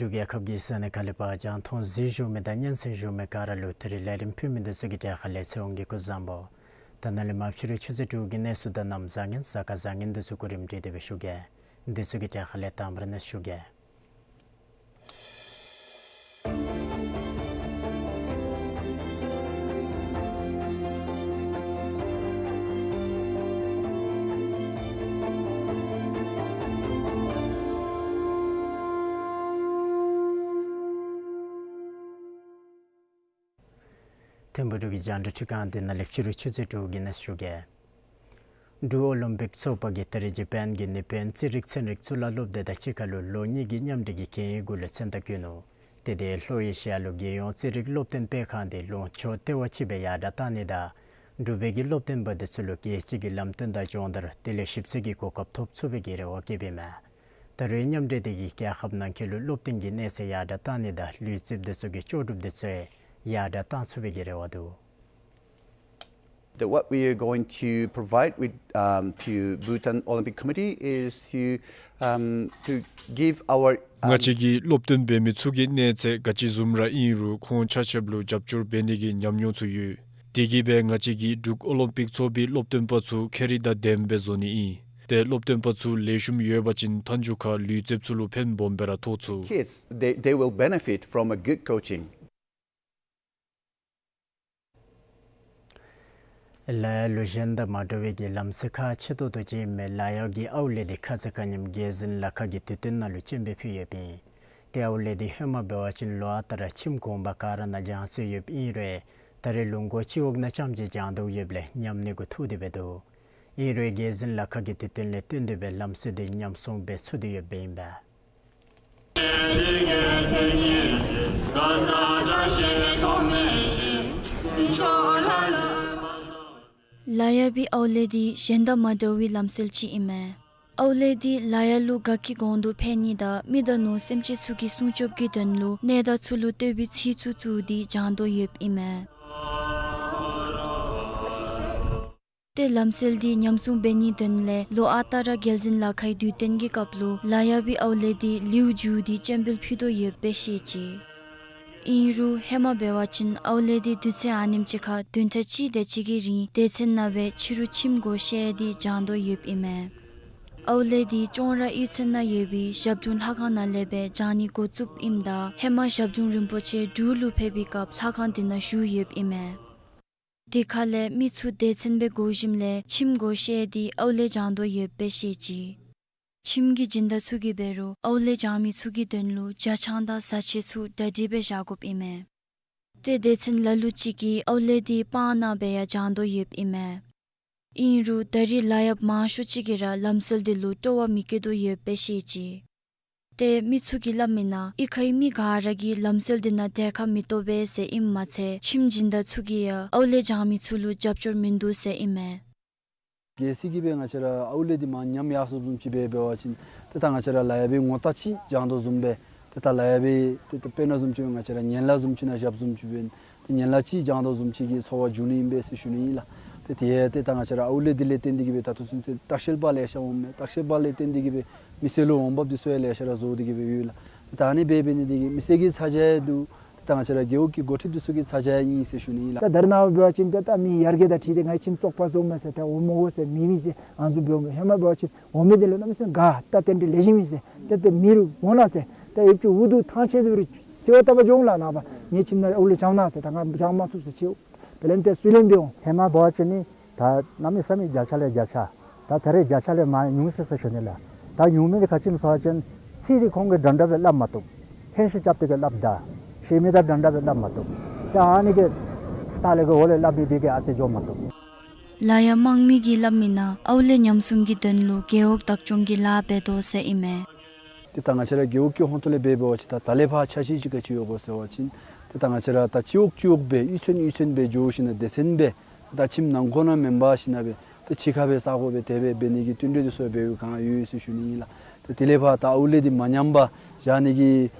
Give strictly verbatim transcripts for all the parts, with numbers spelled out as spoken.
འབྲུག་རྒྱལ་ཁབ་ཀྱི་ས་གནས་ཁག་ལས་པར་རྒྱང་མཐོང་གཟིགས་བཞུགས་མི་དང་སྙན་གསན་བཞུགས་མི་ག་ར་ལུ་ད་རིས་ལས་རིམ་ཕུལ་མི་འདི་ཚུ་གི་གྲས་ཁ་ལས་ཚེ་དབང་གིས་སྐུ་གཟུགས་བཟང་པོ། ད་ནཱ་ལས་མར་ཕྱི་རུ་ཆུ་ཚོད་དྲུག་གི་གནས་ཚུལ་དང་གནམ་བཟང་ངན་གཟའ་སྐར་བཟང་ངན་འདི་ཚུ་གོ་རིམ་སྒྲིག་སྟེ་སྦེ་ཞུ་གེ། འདི་ཚུ་གི་གྲས་ཁ་ལས་དང་པ་ར་ནང་ཞུ་གེ། ཐིམ་ཕུག་འབྲུག་གི་རྒྱང་བསྒྲགས་ཁྲི་ཁང་འདི་ནང་ལས་ཕྱི་རུ་ཆུ་ཚོད་དྲུག་གི་གནས་ཚུལ་ཞུ་གེ། འབྲུག་ཨོ་ལིམ་པིག་ཚོགས་པ་གིས་ད་རིས་ཇ་པཱན་གྱི་ནུས་པའི་རྩེད་རིགས་ཚན་རིག་གཙུག་ལག་སློབ་སྡེ་དང་གཅིག་ཁར་ལུ་ལོ་གཉིས་ཀྱི་མཉམ་འབྲེལ་གྱི་གན་ཡིག་གུ་ལུ་མཚན་རྟགས་བཀོད་ནུག། དེ་དེ་ལྷོ་ཨེ་ཤི་ཡ་ལུ་རྒྱལ་ཡོངས་རྩེད་རིགས་སློབ་སྟོན་སྤེལ་ཁང་འདི་ལུང་ཕྱོགས་ལྟེ་བ་ཅིག་སྦེ་ཡར་དྲགས་གཏང་ནི་དང་འབྲུག་པའི་གི་སློབ་སྟོན་པ་འདི་ཚུ་ལུ་རྒྱལ་སྤྱི་གི་ལམ་སྟོན་དང་སྦྱོང་བརྡར་དེ་ལས་ཞིབ་འཚོལ་གྱི་གོ་སྐབས་ཐོབ་ཚུགས་པའི་གི་རེ་བ་བསྐྱེདཔ་ཨིན་མས། ད་རུང་མཉམ་འབྲེལ་འདི་གིས་རྒྱལ་ཁབ་ནང་འཁོད་ལུ་སློབ་སྟོན་གྱི་གནས་ཚད་ཡར་དྲགས་གཏང་ནི་དང་ལུས་རྩལཔ་འདི་ཚུ་གི་ལྕོགས་གྲུབ་འདི་ཚུ་ཡང་ཡར་དྲགས་གཏང་ཚུགས་པའི་གི་རེ་བ་འདུག། That what we are going to provide with, um, to Bhutan Olympic Committee is to, um, to give our, um, ང་བཅས་ཀྱིས་སློབ་སྟོན་འབད་མི་ཚུ་གི་གནས་ཚད་ག་ཅི་བཟུམ་ར་ཨིན་རུང་ཁོང་ཆ་ཁྱབ་ལུ་རྒྱབ་སྐྱོར་འབད་ནི་གི་ཉམས་མྱོང་ཚུ་ཡོད། དེ་གིས་སྦེ་ང་བཅས་ཀྱིས་འབྲུག་ཨོ་ལིམ་པིག་ཚོགས་པའི་སློབ་སྟོན་པ་ཚུ་ཁེ་རིག་དང་ལྡནམ་སྦེ་བཟོ་ནི་ཨིན། ཏེ་སློབ་སྟོན་པ་ཚུ་ལེགས་ཤོམ་ཡོད་པ་ཅིན་མཐའ་མཇུག་ཁར་ལུས་རྩལཔ་ཚུ་ལུ་ཕན་སྦོམ་སྦེ་ར་ཐོགས་ཚུགས། Kids, they, they will benefit from a good coaching. ལ་ཡབ་ལུ་གཞན་དང་མ་འདྲ་བའི་གི་ལམ་སྲོལ་ཁག་ཆེ་ཏོག་ཏོ་ཅིག་ཨིན་མི་ལ་ཡབ་ཀྱི་ཨའུ་ལེ་འདི་ཁ་ཙ་ཁ་ཉིནམ་རྒྱལ་གཞུང་ལཱ་ཁག་གི་དུས་སྟོན་ནང་ལུ་སྤྱན་འབུལ་ཕུལ་ཡོདཔ་ཨིན། ཏེ་ཨའུ་ལེ་འདི་ཧེ་མ་འབད་བ་ཅིན་ལོ་ཨ་རྟག་ར་ཁྱིམ་གུང་པ་ག་ར་ནང་སྦྱང་སྲོལ་ཡོདཔ་ཨིན་རུང་ད་རེས་ལུང་གོ་སྤྱི་འོག་ནང་རྐྱངམ་ཅིག་སྦྱང་དོ་ཡོདཔ་ལས་ཉམས་ནི་གུ་ཐུག་སྟེ་སྦེ་འདུག། ཨིན་རུང་རྒྱལ་གཞུང་ལཱ་ཁག་གི་དུས་སྟོན་ལས་བརྟེན་ཏེ་སྦེ་ལམ་སྲོལ་འདི་ཉམས་སྲུང་འབད་ཚུགས་ཏེ་ཡོདཔ་ཨིན་པས། ལ་ཡབ་པའི་ཨའུ་ལེ་འདི་གཞན་དང་མ་འདྲ་བའི་ལམ་སྲོལ་ཅིག་ཨིན་མས། ཨའུ་ལེ་འདི་ལ་ཡབ་ལུ་དགའ་སྐྱིད་གོང་དུ་འཕེལ་ནི་དང་མི་དང་ནོར་སེམས་ཅན་ཚུ་གི་སྲུང་སྐྱོབ་ཀྱི་དོན་ལུ་གནས་བདག་ཚུ་ལུ་བསྟོད་པའི་ཚིག་ཚུ་བཙུགས་ཏེ་སྦྱང་དོ་ཡོདཔ་ཨིན་མས། ཏེ་ལམ་སྲོལ་འདི་ཉམས་སྲུང་འབད་ནིའི་དོན་ལས་ལོ་ཨ་རྟག་ར་རྒྱལ་གཞུང་ལཱ་ཁག་གི་དུས་སྟོན་གྱི་སྐབས་ལུ་ལ་ཡབ་པའི་ཨའུ་ལེ་འདི་ལེའུ་མཇུག་སྟེ་སྤྱན་འབུལ་ཕུལ་དོ་ཡོདཔ་སྦེ་བཤད་ཅི། ཨིན་རུང་ཧེ་མ་འབད་བ་ཅིན་ཨའུ་ལེ་འདི་དུས་ཚོད་ཨ་ནེམ་ཅིག་ཁར་བདུན་ཕྲག་གཅིག་དེ་ཅིག་གི་རིང་སྡེ་ཚན་ནང་སྦེ་ཕྱི་རུ་ཁྱིམ་སྒོ་ཕྱེ་སྟེ་སྦྱང་དོ་ཡོདཔ་ཨིན་མས། ཨའུ་ལེ་འདི་ཅོང་ར་གཡུས་ཚན་ནང་ཡོད་པའི་ཞབས་དྲུང་ལྷ་ཁང་ནང་ལས་སྦེ་སྦྱང་ནི་འགོ་བཙུགསཔ་ཨིནམ་ད་ཧེ་མ་ཞབས་དྲུང་རིན་པོ་ཆེ་འབྲུག་ལུ་ཕེབས་པའི་སྐབས་ལྷ་ཁང་འདི་ནང་བཞུགས་ཡོདཔ་ཨིན་མས། དེ་ཁ་ལས་མི་ཚུ་སྡེ་ཚན་སྦེ་བགོ་ཞིནམ་ལས་ཁྱིམ་སྒོ་ཕྱེ་སྟེ་ཨའུ་ལེ་སྦྱང་དོ་ཡོདཔ་སྦེ་བཤད་ཅི། ཁྱིམ་གྱི་སྦྱིན་བདག་ཚུ་གིས་འབད་རུང་ཨའུ་ལེ་སྦྱང་མི་ཚུ་གི་དོན་ལུ་ཇ་ཆང་དང་བཟའ་ཆས་ཚུ་གྲ་སྒྲིག་སྦེ་བཞག་དགོཔ་ཨིན་མས། ཏེ་སྡེ་ཚན་ལ་ལུ་ཅིག་གིས་ཨའུ་ལེ་འདི་སྤང་ནང་སྦེ་ཡང་སྦྱང་དོ་ཡོདཔ་ཨིན་མས། ཨིན་རུང་ད་རེས་ལ་ཡབ་མང་ཤོས་ཅིག་གིས་ར་ལམ་སྲོལ་འདི་ལུ་སྤྲོ་བ་མི་བསྐྱེད་དོ་ཡོདཔ་སྦེ་བཤད་ཅི། ཏེ་མི་ཚུ་གིས་སླབ་མི་ནང་གཡུས་ཁའི་མི་ག་ར་གིས་ལམ་སྲོལ་འདི་ནང་གྲལ་ཁར་མི་གཏོགས་པས་ཟེར་ཨིནམ་མ་ཚད་ཁྱིམ་སྦྱིན་བདག་ཚུ་གིས་ཡང་ཨའུ་ལེ་སྦྱང་མི་ཚུ་ལུ་རྒྱབ་སྐྱོར་མིན་འདུག་ཟེར་ཨིན་མས། གལ་སྲིད་ཀྱི་སྦེ་ང་བཅས་ར་ཨའུ་ལེ་འདི་མར་ཉམས་ཡར་སོཔ་བཟུམ་ཅིག་སྦེ་འབད་བ་ཅིན་ཏེ་ད་ང་བཅས་ར་ལ་ཡ་སྦེ་ངོ་རྟགས་ཅིག་སྦྱང་དོ་བཟུམ་སྦེ་ཏེ་ད་ལ་ཡ་སྦེ་ཏེ་ད་དཔེར་ན་བཟུམ་ཅིག་སྦེ་ང་བཅས་ར་ངན་ལྷད་བཟུམ་ཅིག་ནང་བཞགཔ་བཟུམ་ཅིག་སྦེ་ཏེ་ངན་ལྷད་ཅིག་སྦྱང་དོ་བཟུམ་ཅིག་གི་ཚོར་བ་འབྱུང་ནི་ཨིན་པས་ཟེར་ཞུ་ནི་ཨིན་ལགས། ཏེ་དེ་ཡང་ཏེ་ད་ང་བཅས་ར་ཨའུ་ལེ་འདི་ལས་བརྟེན་ཏེ་གི་སྦེ་ད་ལྟོ་ཚུན་ཚོད་ལྟ་བཤལ་པ་ལེ་ཤ་འོངམ་མས། ལྟ་བཤལ་པ་ལས་བརྟེན་ཏེ་གི་སྦེ་མི་སེར་ལུ་འོང་འབབ་འདི་ཚུ་ཡང་ལེ་ཤ་ར་བཟོ་སྟེ་གི་སྦེ་ཡོད་ལགས། ཏེ་ད་ཨ་ནི་སྦེ་འབད་ནི་འདི་གིས་མི་སེར་གྱི་ཚ་གྱང་འདུག། ཏེ་ད་ང་བཅས་ར་རྒེད་འོག་གི་འགོ་ཁྲིདཔ་འདི་ཚུ་གི་ཚ་གྱང་ཨིན་ཟེར་ཞུ་ནི་ཨིན་ལགས། ད་ད་རེས་ནངས་པ་འབད་བ་ཅིན་ཏེ་ད་མི་ཡར་རྒྱས་དང་འཁྲིལ་ཏེ་ང་བཅས་ཁྱིམ་བཙོག་པ་བཟོཝ་མས་ཟེར་ཏེ་འོང་མི་འོང་ཟེར་མི་མེད་ཟེར་ང་བཟུམ་འབདཝ་མས། ཧེ་མ་འབད་བ་ཅིན་འོང་མི་འདི་ལུ་གནམ་མེད་ས་མེད་དགའ་ད་ཏན་ཏན་ལེགས་ཤོམ་ཨིན་ཟེར་ཏེ་ཏེ་མི་རུང་འོང་གནང་ཟེར་ཏེ་ཡོདཔ་ཅིག་འུ་སྡུག་ཐང་ཆད་དེ་འབད་རུང་གསོལ་བ་བཏབ་པར་འགྱོ་འོང་ལགས། ནངས་པ་ངེའི་ཁྱིམ་ནང་ཨའུ་ལེ་སྦྱང་གནང་ཟེར་ད་ང་སྦྱང་མ་ཚུགས་ཟེར་ཅིག་དེ་ལས་ཏེ་སུ་ལེན་འབད་འོང་། ཧེ་མ་འབད་བ་ཅིན་ནི་ད་གནམ་མེད་ས་མེད་བརྒྱ་ཆ་ལས་བརྒྱ་ཆ། ད་ད་རེས་བརྒྱ་ཆ་ལས་མར་ཉུང་སོ་ཡི་ཟེར་ཞུ་ནི་ལགས། ད་ཉུང་མི་འདི་ག་ཅི་སྨོ་ཟེར་བ་ཅིན་ཚིག་འདི་ཁོང་གིས་འདྲན་འདྲ་སྦེ་སླབ་མ་བཏུབ། ཧེ་ཤེ་རྐྱབ་སྟེ་གི་སླབ་ད་ཤེས་མི་དང་འདྲན་འདྲ་སྦེ་སླབ་མ་བཏུབ། ད་ཨ་ནི་གི་ལྟག་ལས་ཀྱི་འོག་ལས་སླབ་ནི་འདི་གིས་ཨ་ཙི་འགྱོ་མ་བཏུབ། ལ་ཡ་དམངས་མི་གིས་སླབ་མི་ནང་ཨའུ་ལེ་ཉམས་སྲུང་གི་དོན་ལུ་རྒེད་འོག་བདག་སྐྱོང་གིས་ལཱ་འབད་དོ་ཟེར་ཨིན་མས། ཏེ་ད་ང་བཅས་ར་རྒེད་འོག་གི་ཧོང་ཏོ་ལས་འབད་འབད་བ་ཅིན་ད་ད་ལས་ཕར་འཆར་གཞི་ཅིག་ག་ཅི་ཡོདཔ་སྨོ་ཟེར་བ་ཅིན་ཏེ་ད་ང་བཅས་ར་ད་སྤྱི་འོག་སྤྱི་འོག་སྦེ་གཡུས་ཚན་གཡུས་ཚན་སྦེ་འགྱོ་ཞིན་ན་སྡེ་ཚན་སྦེ་ད་ཁྱིམ་ནང་འཁོད་ནང་མེན་པར་ཞིན་ན་སྦེ་ད་ཕྱི་ཁ་སྦེ་ས་གོ་སྦེ་དེ་སྦེ་འབད་ནི་གི་བསྟུན་གྲོས་འདི་ཚུ་འབད་བའི་བསྒང་ཡོད་ཟེར་ཞུ་ནི་ཨིན་ལགས། ཏེ་དེ་ལས་ཕར་ད་ཨའུ་ལེ་འདི་མ་ཉམས་པར་བཞག་ནི་གི་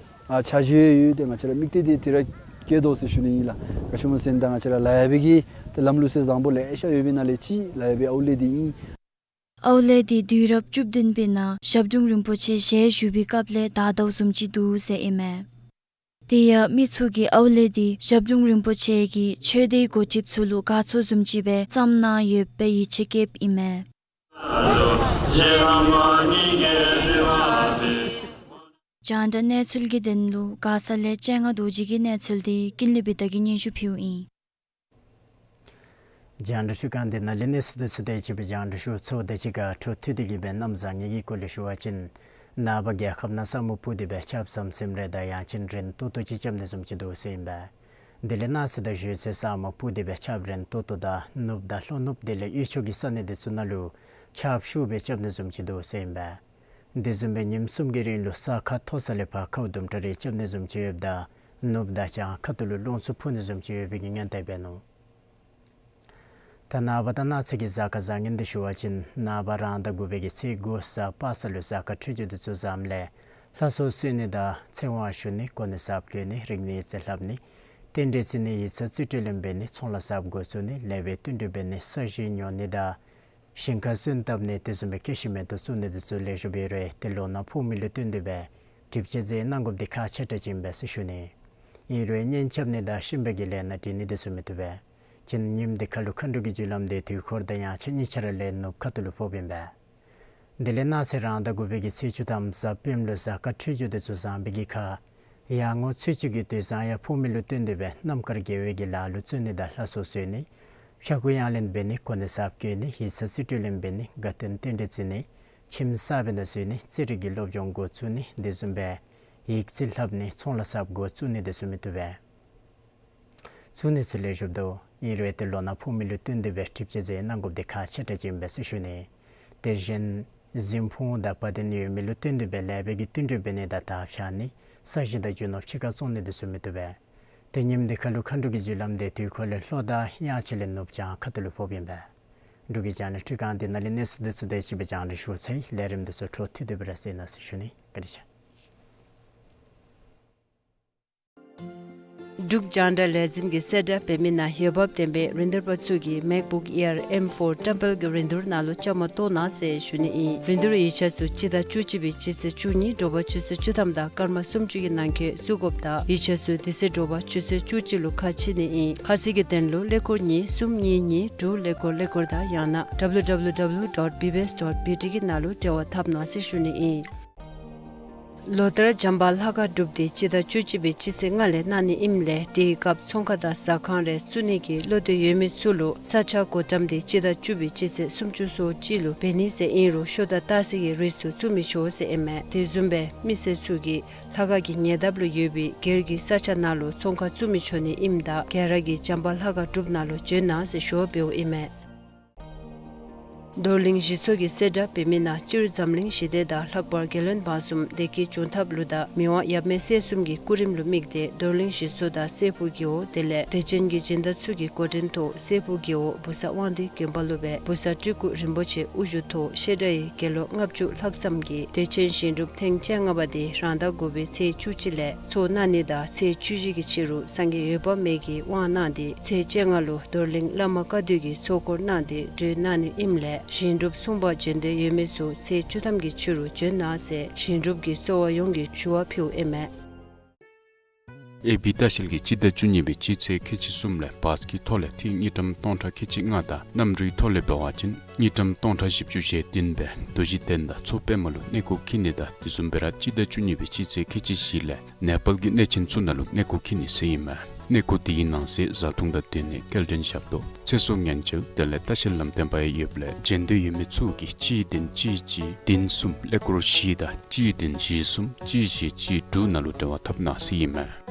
ཨ་འཆར་གཞི་ཡོད། ཏེ་ང་བཅས་ར་དམིགས་གཏད་འདི་དེ་ར་བསྐྱེད་དོ་ཟེར་ཞུ་ནི་ཨིན་ལགས། ག་ཅི་སྨོ་ཟེར་ན་ད་ང་བཅས་ར་ལ་ཡ་སྦེ་གི་ཏེ་ལམ་ལུགས་སྲོལ་བཟང་པོ་ལེ་ཤ་ཡོད་པའི་ནང་ལས་གཅིག་ལ་ཡ་སྦེ་ཨའུ་ལེ་འདི་ཨིན། ཨའུ་ལེ་འདི་དུས་རབས་བཅུ་བདུན་པའི་ནང་ཞབས་དྲུང་རིན་པོ་ཆེ་ཞལ་བཞུགས་པའི་སྐབས་ལས་དར་དོ་བཟུམ་ཅིག་འདུག་ཟེར་ཨིན་མས། དེ་ཡང་མི་ཚུ་གིས་ཨའུ་ལེ་འདི་ཞབས་དྲུང་རིན་པོ་ཆེ་གིས་ཆོས་སྡེའི་འགོ་ཁྲིདཔ་ཚུ་ལུ་དགའ་ཚོར་བཟུམ་ཅིག་སྦེ་བརྩམས་གནང་ཡོདཔ་སྦེ་ཡིད་ཆེས་བསྐྱེདཔ་ཨིན་མས། རྒྱང་བསྒྲགས་གནས་ཚུལ་གྱི་དོན་ལུ་མགར་ས་ལས་སྤྱན་སྔ་རྡོ་རྗེ་གི་གནས་ཚུལ་འདི་ཀུན་ལེགས་བི་དྷ་གིས་སྙན་ཞུ་ཕུལཝ་ཨིན། རྒྱང་བསྒྲགས་སྒྲིག་ཁང་འདི་ནང་ལས་གནས་ཚུལ་འདི་ཚུ་དེ་ཅིག་སྦེ་རྒྱང་བསྒྲགས་ཞུ། ཚརཝ་དེ་ཅིག་ཁར་འཕྲོ་མཐུད་དེ་གི་སྦེ་གནམ་བཟང་ངན་གྱི་སྐོར་ལས་ཞུ་བ་ཅིན་ནངས་པ་རྒྱལ་ཁབ་ནང་ས་སྨུག་སྤུབས་ཏེ་སྦེ་ཆརཔ་ཟམ་ཟིམ་རེ་དང་ཡང་ཅིན་རན་ཏོག་ཏོ་ཅིག་རྐྱབ་ནི་བཟུམ་ཅིག་འདུག་ཟེར་ཨིན་པས། དེ་ལས་གནངས་ཚེ་དང་གཞེས་ཚེ་ས་སྨུག་སྤུབས་ཏེ་སྦེ་ཆརཔ་རན་ཏོག་ཏོ་དང་ནུབ་དང་ལྷོ་ནུབ་དེ་ལས་དབུས་ཕྱོགས་ཀྱི་ས་གནས་འདི་ཚུ་ནང་ལུ་ཆརཔ་ཤུགས་སྦེ་རྐྱབ་ནི་བཟུམ་ཅིག་འདུག་ཟེར་ཨིན་པས། དེ་བཟུམ་སྦེ་ཉིནམ་གསུམ་གྱི་རིང་ལུ་ས་ཁ་མཐོ་ས་ལས་ཕར་ཁཝ་དུམ་གྲ་རེ་རྐྱབ་ནི་བཟུམ་ཅིག་ཡོདཔ་ད་ནུབ་དང་བྱང་ཁ་ཐུག་ལུ་རླུང་འཚུབ་འཕུ་ནི་བཟུམ་ཅིག་ཡོད་པའི་གི་སྔོན་བརྡ་འབད་ནུག། ད་ནངས་པ་དང་གནངས་ཚེ་གི་གཟའ་སྐར་བཟང་ངན་འདི་ཞུ་བ་ཅིན་ནངས་པ་རང་ཟླ་དགུ་པའི་གི་ཚེས་དགུ་གཟའ་པ་སངས་ལུ་གཟའ་སྐར་འཕྲོད་སྦྱོར་འདི་ཚུ་བཟངམ་ལས་ལྷ་གསོལ་གསོལ་ནི་དང་ཚེ་དབང་ཞུ་ནི་གོ་གནས་གསརཔ་བཀོད་ནི་རིག་གནས་རྩིས་ལྷབ་ནི་རྟེན་འབྲེལ་བརྩི་ནི་ཡིག་ཚང་རྩིས་སྤྲོད་ལེན་འབད་ནི་ཚོང་ལཱ་གསརཔ་འགོ་བཙུགས་ནི་ལེགས་པའི་བསྟུན་གྲོས་འབད་ནི་ས་གཞི་ཉོ་ནི་དང་ཞིང་ཁ་སོན་བཏབ་ནི་དེ་བཟུམ་སྦེ་སྐྱེད་ཤིང་མེ་ཏོག་བཙུགས་ནི་འདི་ཚུ་ལེགས་ཤོམ་སྦེ་ཡོད་རུང་ཏེ་ལོ་ནག་ཕོག་མི་ལུ་བསྟུན་ཏེ་སྦེ་སྒྲིབ་བཅོས་མཛད་གནང་དགོཔ་འདི་ཁག་ཆེ་དྲགས་ཅིག་ཨིན་པས་ཟེར་ཞུ་ནི། ཨིན་རུང་གཉེན་རྐྱབ་ནི་དང་གཤིན་པོའི་གི་ལས་སྣ་འདྲེན་ནི་འདི་ཚུ་མི་བཏུབ་པས། ཅིན་ཉིནམ་འདི་ཁར་ལུ་མཁའ་འགྲོ་གི་རྒྱུ་ལམ་འདི་དུས་འཁོར་དང་ཡང་ཆ་གཉིས་ཆ་ར་ལས་ནུབ་ཁ་ཐུག་ལུ་ཕོགཔ་ཨིན་པས། དེ་ལས་གནངས་ཚེ་རང་ཟླ་དགུ་པའི་གི་ཚེས་བཅུ་ཐམ་གཟའ་སྤེནམ་ལུ་གཟའ་སྐར་འཕྲོད་སྦྱོར་འདི་ཚུ་བཟང་པའི་གི་ཁར་ཡར་ངོ་ཚེས་བཅུ་གི་དུས་བཟང་ཡར་ཕོག་མི་ལུ་བསྟུན་ཏེ་སྦེ་གནམ་དཀར་དགེ་བའི་གི་ལཱ་ལུ་བརྩོན་ནི་དང་ལྷ་གསོལ་གསོལ་ནི་ཕྱྭ་འགུགས་ཡང་ལེན་འབད་ནི་གོ་གནས་གསརཔ་བཀོད་ནི་ཡིག་ཚང་རྩིས་སྤྲོད་ལེན་འབད་ནི་དགའ་སྟོན་རྟེན་འབྲེལ་བརྩི་ནི་ཁྱིམ་གསར་པའི་ནང་འཛུལ་ནི་རྩེད་རིགས་ཀྱི་སློབ་སྦྱོང་འགོ་བཙུགས་ནི་དེ་བཟུམ་སྦེ་ཡིག་རྩིས་ལྷབ་ནི་ཚོང་ལཱ་གསརཔ་འགོ་བཙུགས་ནི་འདི་ཚུ་མི་བཏུབ་པས། ཚུ་ནི་ཚུ་ལེགས་ཤོམ་འདུག། ཨིན་རུང་ཏེ་ལོ་ནག་ཕོག་མི་ལུ་བསྟུན་ཏེ་སྦེ་སྒྲིབ་བཅོས་མཛད་གནང་དགོཔ་འདི་ཁག་ཆེ་དྲགས་ཅིག་ཨིན་པས་ཟེར་ཞུ་ནི། དེ་བཞིན་གཟིམ་ཕུག་དང་བ་དན་ཡོད་མི་ལུ་བསྟུན་ཏེ་སྦེ་ལེགས་པའི་གི་བསྟུན་གྲོས་འབད་ནི་དང་དར་འཕྱར་ནི་ས་གཞི་དང་རྒྱུ་ནོར་ཕྱི་ཁར་བཙོང་ནི་འདི་ཚུ་མི་བཏུབ་པས། ཏེ་ཉིནམ་འདི་ཁར་ལུ་མཁའ་འགྲོ་གི་རྒྱུ་ལམ་འདི་དུས་འཁོར་ལས་ལྷོ་དང་དབྱངས་ཅན་ལས་ནུབ་བྱང་ཁ་ཐུག་ལུ་ཕོགཔ་ཨིན་པས། འབྲུག་གི་རྒྱང་བསྒྲགས་སྒྲིག་ཁང་འདི་ནང་ལས་གནས་ཚུལ་འདི་ཚུ་དེ་ཅིག་སྦེ་རྒྱང་བསྒྲགས་ཞུ་ཚར་ཡི། ལས་རིམ་འདི་ཚུ་འཕྲོ་མཐུད་དེ་སྦེ་ར་གཟིགས་གནང་ཟེར་ཞུ་ནི། བཀའ་དྲིན་ཆེ། འབྲུག་རྒྱང་བསྒྲགས་ལས་འཛིན་གྱིས་གསལ་བསྒྲགས་འབད་མི་ནང་འོས་འབབ་ལྡན་པའི་རིན་བསྡུར་པ་ཚུ་གིས་MacBook Air M four བཀྲམ་སྤེལ་གྱི་རིན་བསྡུར་ནང་ལུ་བཅའ་མར་གཏོགས་གནང་ཟེར་ཞུ་ནི་ཨིན། རིན་བསྡུར་ཡིག་ཆ་ཚུ་སྤྱི་ཟླ་བཅུ་གཅིག་པའི་སྤྱི་ཚེས་བཅུ་གཉིས་དྲོ་པ་ཆུ་ཚོད་བཅུ་ཐམ་དང་སྐར་མ་སུམ་ཅུ་གི་ནང་འཁོད་བཙུགས་དགོཔ་དང་ཡིག་ཆ་ཚུ་དེ་ཚེ་དྲོ་པ་ཆུ་ཚོད་བཅུ་གཅིག་ལུ་ཁ་ཕྱེ་ནི་ཨིན། ཁ་གསལ་གྱི་དོན་ལུ་ཀླད་ཀོར་གཉིས་གསུམ་གཉིས་གཉིས་དྲུག་ཀླད་ཀོར་ཀླད་ཀོར་དང་ཡང་ན་W W W dot B B S dot B T གི་ནང་ལུ་འབྲེལ་བ་འཐབ་གནང་ཟེར་ཞུ་ནི་ཨིན། ལོ་ལྟར་བྱམས་པ་ལྷ་ཁང་སྒྲུབ་སྡེ་སྤྱི་ཟླ་བཅུ་གཅིག་པའི་སྤྱི་ཚེས་ལྔ་ལས་གནང་ནི་ཨིནམ་ལས་དེའི་སྐབས་ཚོང་ཁང་དང་ཟ་ཁང་རེ་བཙུགས་ནི་གི་བློ་འདོད་ཡོད་མི་ཚུ་ལུ་ས་ཆ་བགོ་བཀྲམ་འདི་སྤྱི་ཟླ་བཅུ་པའི་སྤྱི་ཚེས་སུམ་ཅུ་སོ་གཅིག་ལུ་འབད་ནི་ཟེར་ཨིན་རུང་ཤོ་དང་སྟག་གཟིག་གི་རིགས་ཚུ་བཙུགས་མི་ཆོག་ཟེར་ཨིན་མས། དེ་བཟུམ་སྦེ་མི་སེར་ཚུ་གིས་ལྷ་ཁང་གི་ཉེ་འདབས་ལུ་ཡོད་པའི་སྒེར་གྱི་ས་ཆ་ནང་ལུ་ཚོང་ཁང་བཙུགས་མི་ཆོག་ནི་ཨིནམ་ད་ག་ར་གིས་བྱམས་པ་ལྷ་ཁང་སྒྲུབ་ནང་ལུ་འབྱོན་གནང་ཟེར་ཞུ་བ་འབདཝ་ཨིན་མས། རྡོར་གླིང་གཞི་ཚོགས་ཀྱིས་གསལ་བསྒྲགས་འབད་མི་ནང་སྤྱིར་འཛམ་གླིང་ཞི་བདེ་དང་ལྷག་པར་རྒྱལ་བློན་འབངས་གསུམ་བདེ་སྐྱིད་འབྱུང་ཐབས་ལུ་དང་མི་དབང་ཡབ་མེས་སྲས་གསུམ་གྱི་སྐུ་རིམ་ལུ་དམིགས་ཏེ་རྡོར་གླིང་གཞི་ཚོགས་དང་སྲས་ཕུག་རྒེད་འོག་དེ་ལས་དད་ཅན་གྱི་སྦྱིན་བདག་ཚུ་གི་འགོ་འདྲེན་ཐོག་སྲས་ཕུག་རྒེད་འོག་བུ་གསར་དབང་འདུས་དགོན་པ་ལུ་སྦེ་བུ་གསར་སྤྲུལ་སྐུ་རིན་པོ་ཆེ་དབུ་བཞུགས་ཐོག་བཤད་གྲྭའི་དགེ་སློང་ལྔ་བཅུ་ལྷག་ཙམ་གྱིས་དད་ཅན་ཞིང་སྒྲུབ་ཐེངས་བཅོ་ལྔ་པ་དེ་རང་ཟླ་དགུ་པའི་ཚེས་བཅུ་གཅིག་ལས་ཚོགས་གནང་ནི་དང་ཚེས་བཅུ་བཞི་གི་ཕྱི་རུ་སངས་རྒྱས་འོད་དཔག་མེད་ཀྱིས་དབང་གནང་སྟེ་ཚེས་བཅོ་ལྔ་ལུ་རྡོར་གླིང་བླ་མ་བཀའ་བསྡུ་གིས་ཚོགས་འཁོར་གནང་སྟེ་གྲོལ་གནང་ནི་ཨིནམ་ལས་ཞིང་སྒྲུབ་སྲུང་པར་བྱོན་འདོད་ཡོད་མི་ཚུ་ཚེས་བཅུ་ཐམ་གྱི་ཕྱི་རུ་བྱོན་གནང་ཟེར་ཞིང་སྒྲུབ་ཀྱི་གསོ་བ་ཡོངས་ཀྱིས་ཞུ་བ་ཕུལཝ་ཨིན་མས། ཨེ་བི་ལྟ་བཤལ་གྱིས་སྤྱི་ཟླ་བཅུ་གཉིས་པའི་སྤྱི་ཚེས་ཁལ་གཅིག་གསུམ་ལས་བཱས་ཀྱི་ཐོག་ལས་ཐིག་དངུལ་ཀྲམ་སྟོང་ཕྲག་ཁལ་གཅིག་ལྔ་དང་གནམ་གྲུའི་ཐོག་ལས་འབད་བ་ཅིན་དངུལ་ཀྲམ་སྟོང་ཕྲག་བཞི་བཅུ་ཞེ་བདུན་སྦེ་རྡོ་རྗེ་གདན་དང་མཚོ་པདྨ་ལུ་གནས་སྐོར་འཁྱིད་ནི་དང་དེ་བཟུམ་སྦེ་ར་སྤྱི་ཟླ་བཅུ་གཉིས་པའི་སྤྱི་ཚེས་ཁལ་གཅིག་བཞི་ལས་ནེ་པཱལ་གྱི་གནས་ཆེན་ཚུ་ནང་ལུ་གནས་སྐོར་འཁྱིད་ནི་ཟེར་ཨིན་མས། གནས་སྐོར་དེའི་ནང་གསེས་བཟའ་འཐུང་དང་སྡོད་གནས་སྐྱེལ་འདྲེན་ཞབས་ཏོག་ཚེ་སྲོག་ཉེན་བཅོལ་དེ་ལས་ལྟ་བཤལ་ལམ་སྟོན་པ་ཡང་ཡོདཔ་ལས་བྱོན་འདོད་ཡོད་མི་ཚུ་གིས་གཅིག་བདུན་གཅིག་གཅིག་བདུན་གསུམ་ཀླད་ཀོར་བཞི་དང་གཅིག་བདུན་བཞི་གསུམ་གཅིག་བཞི་གཅིག་དྲུག་ནང་ལུ་འབྲེལ་བ་འཐབ་གནང་ཟེར་ཨིན་མས།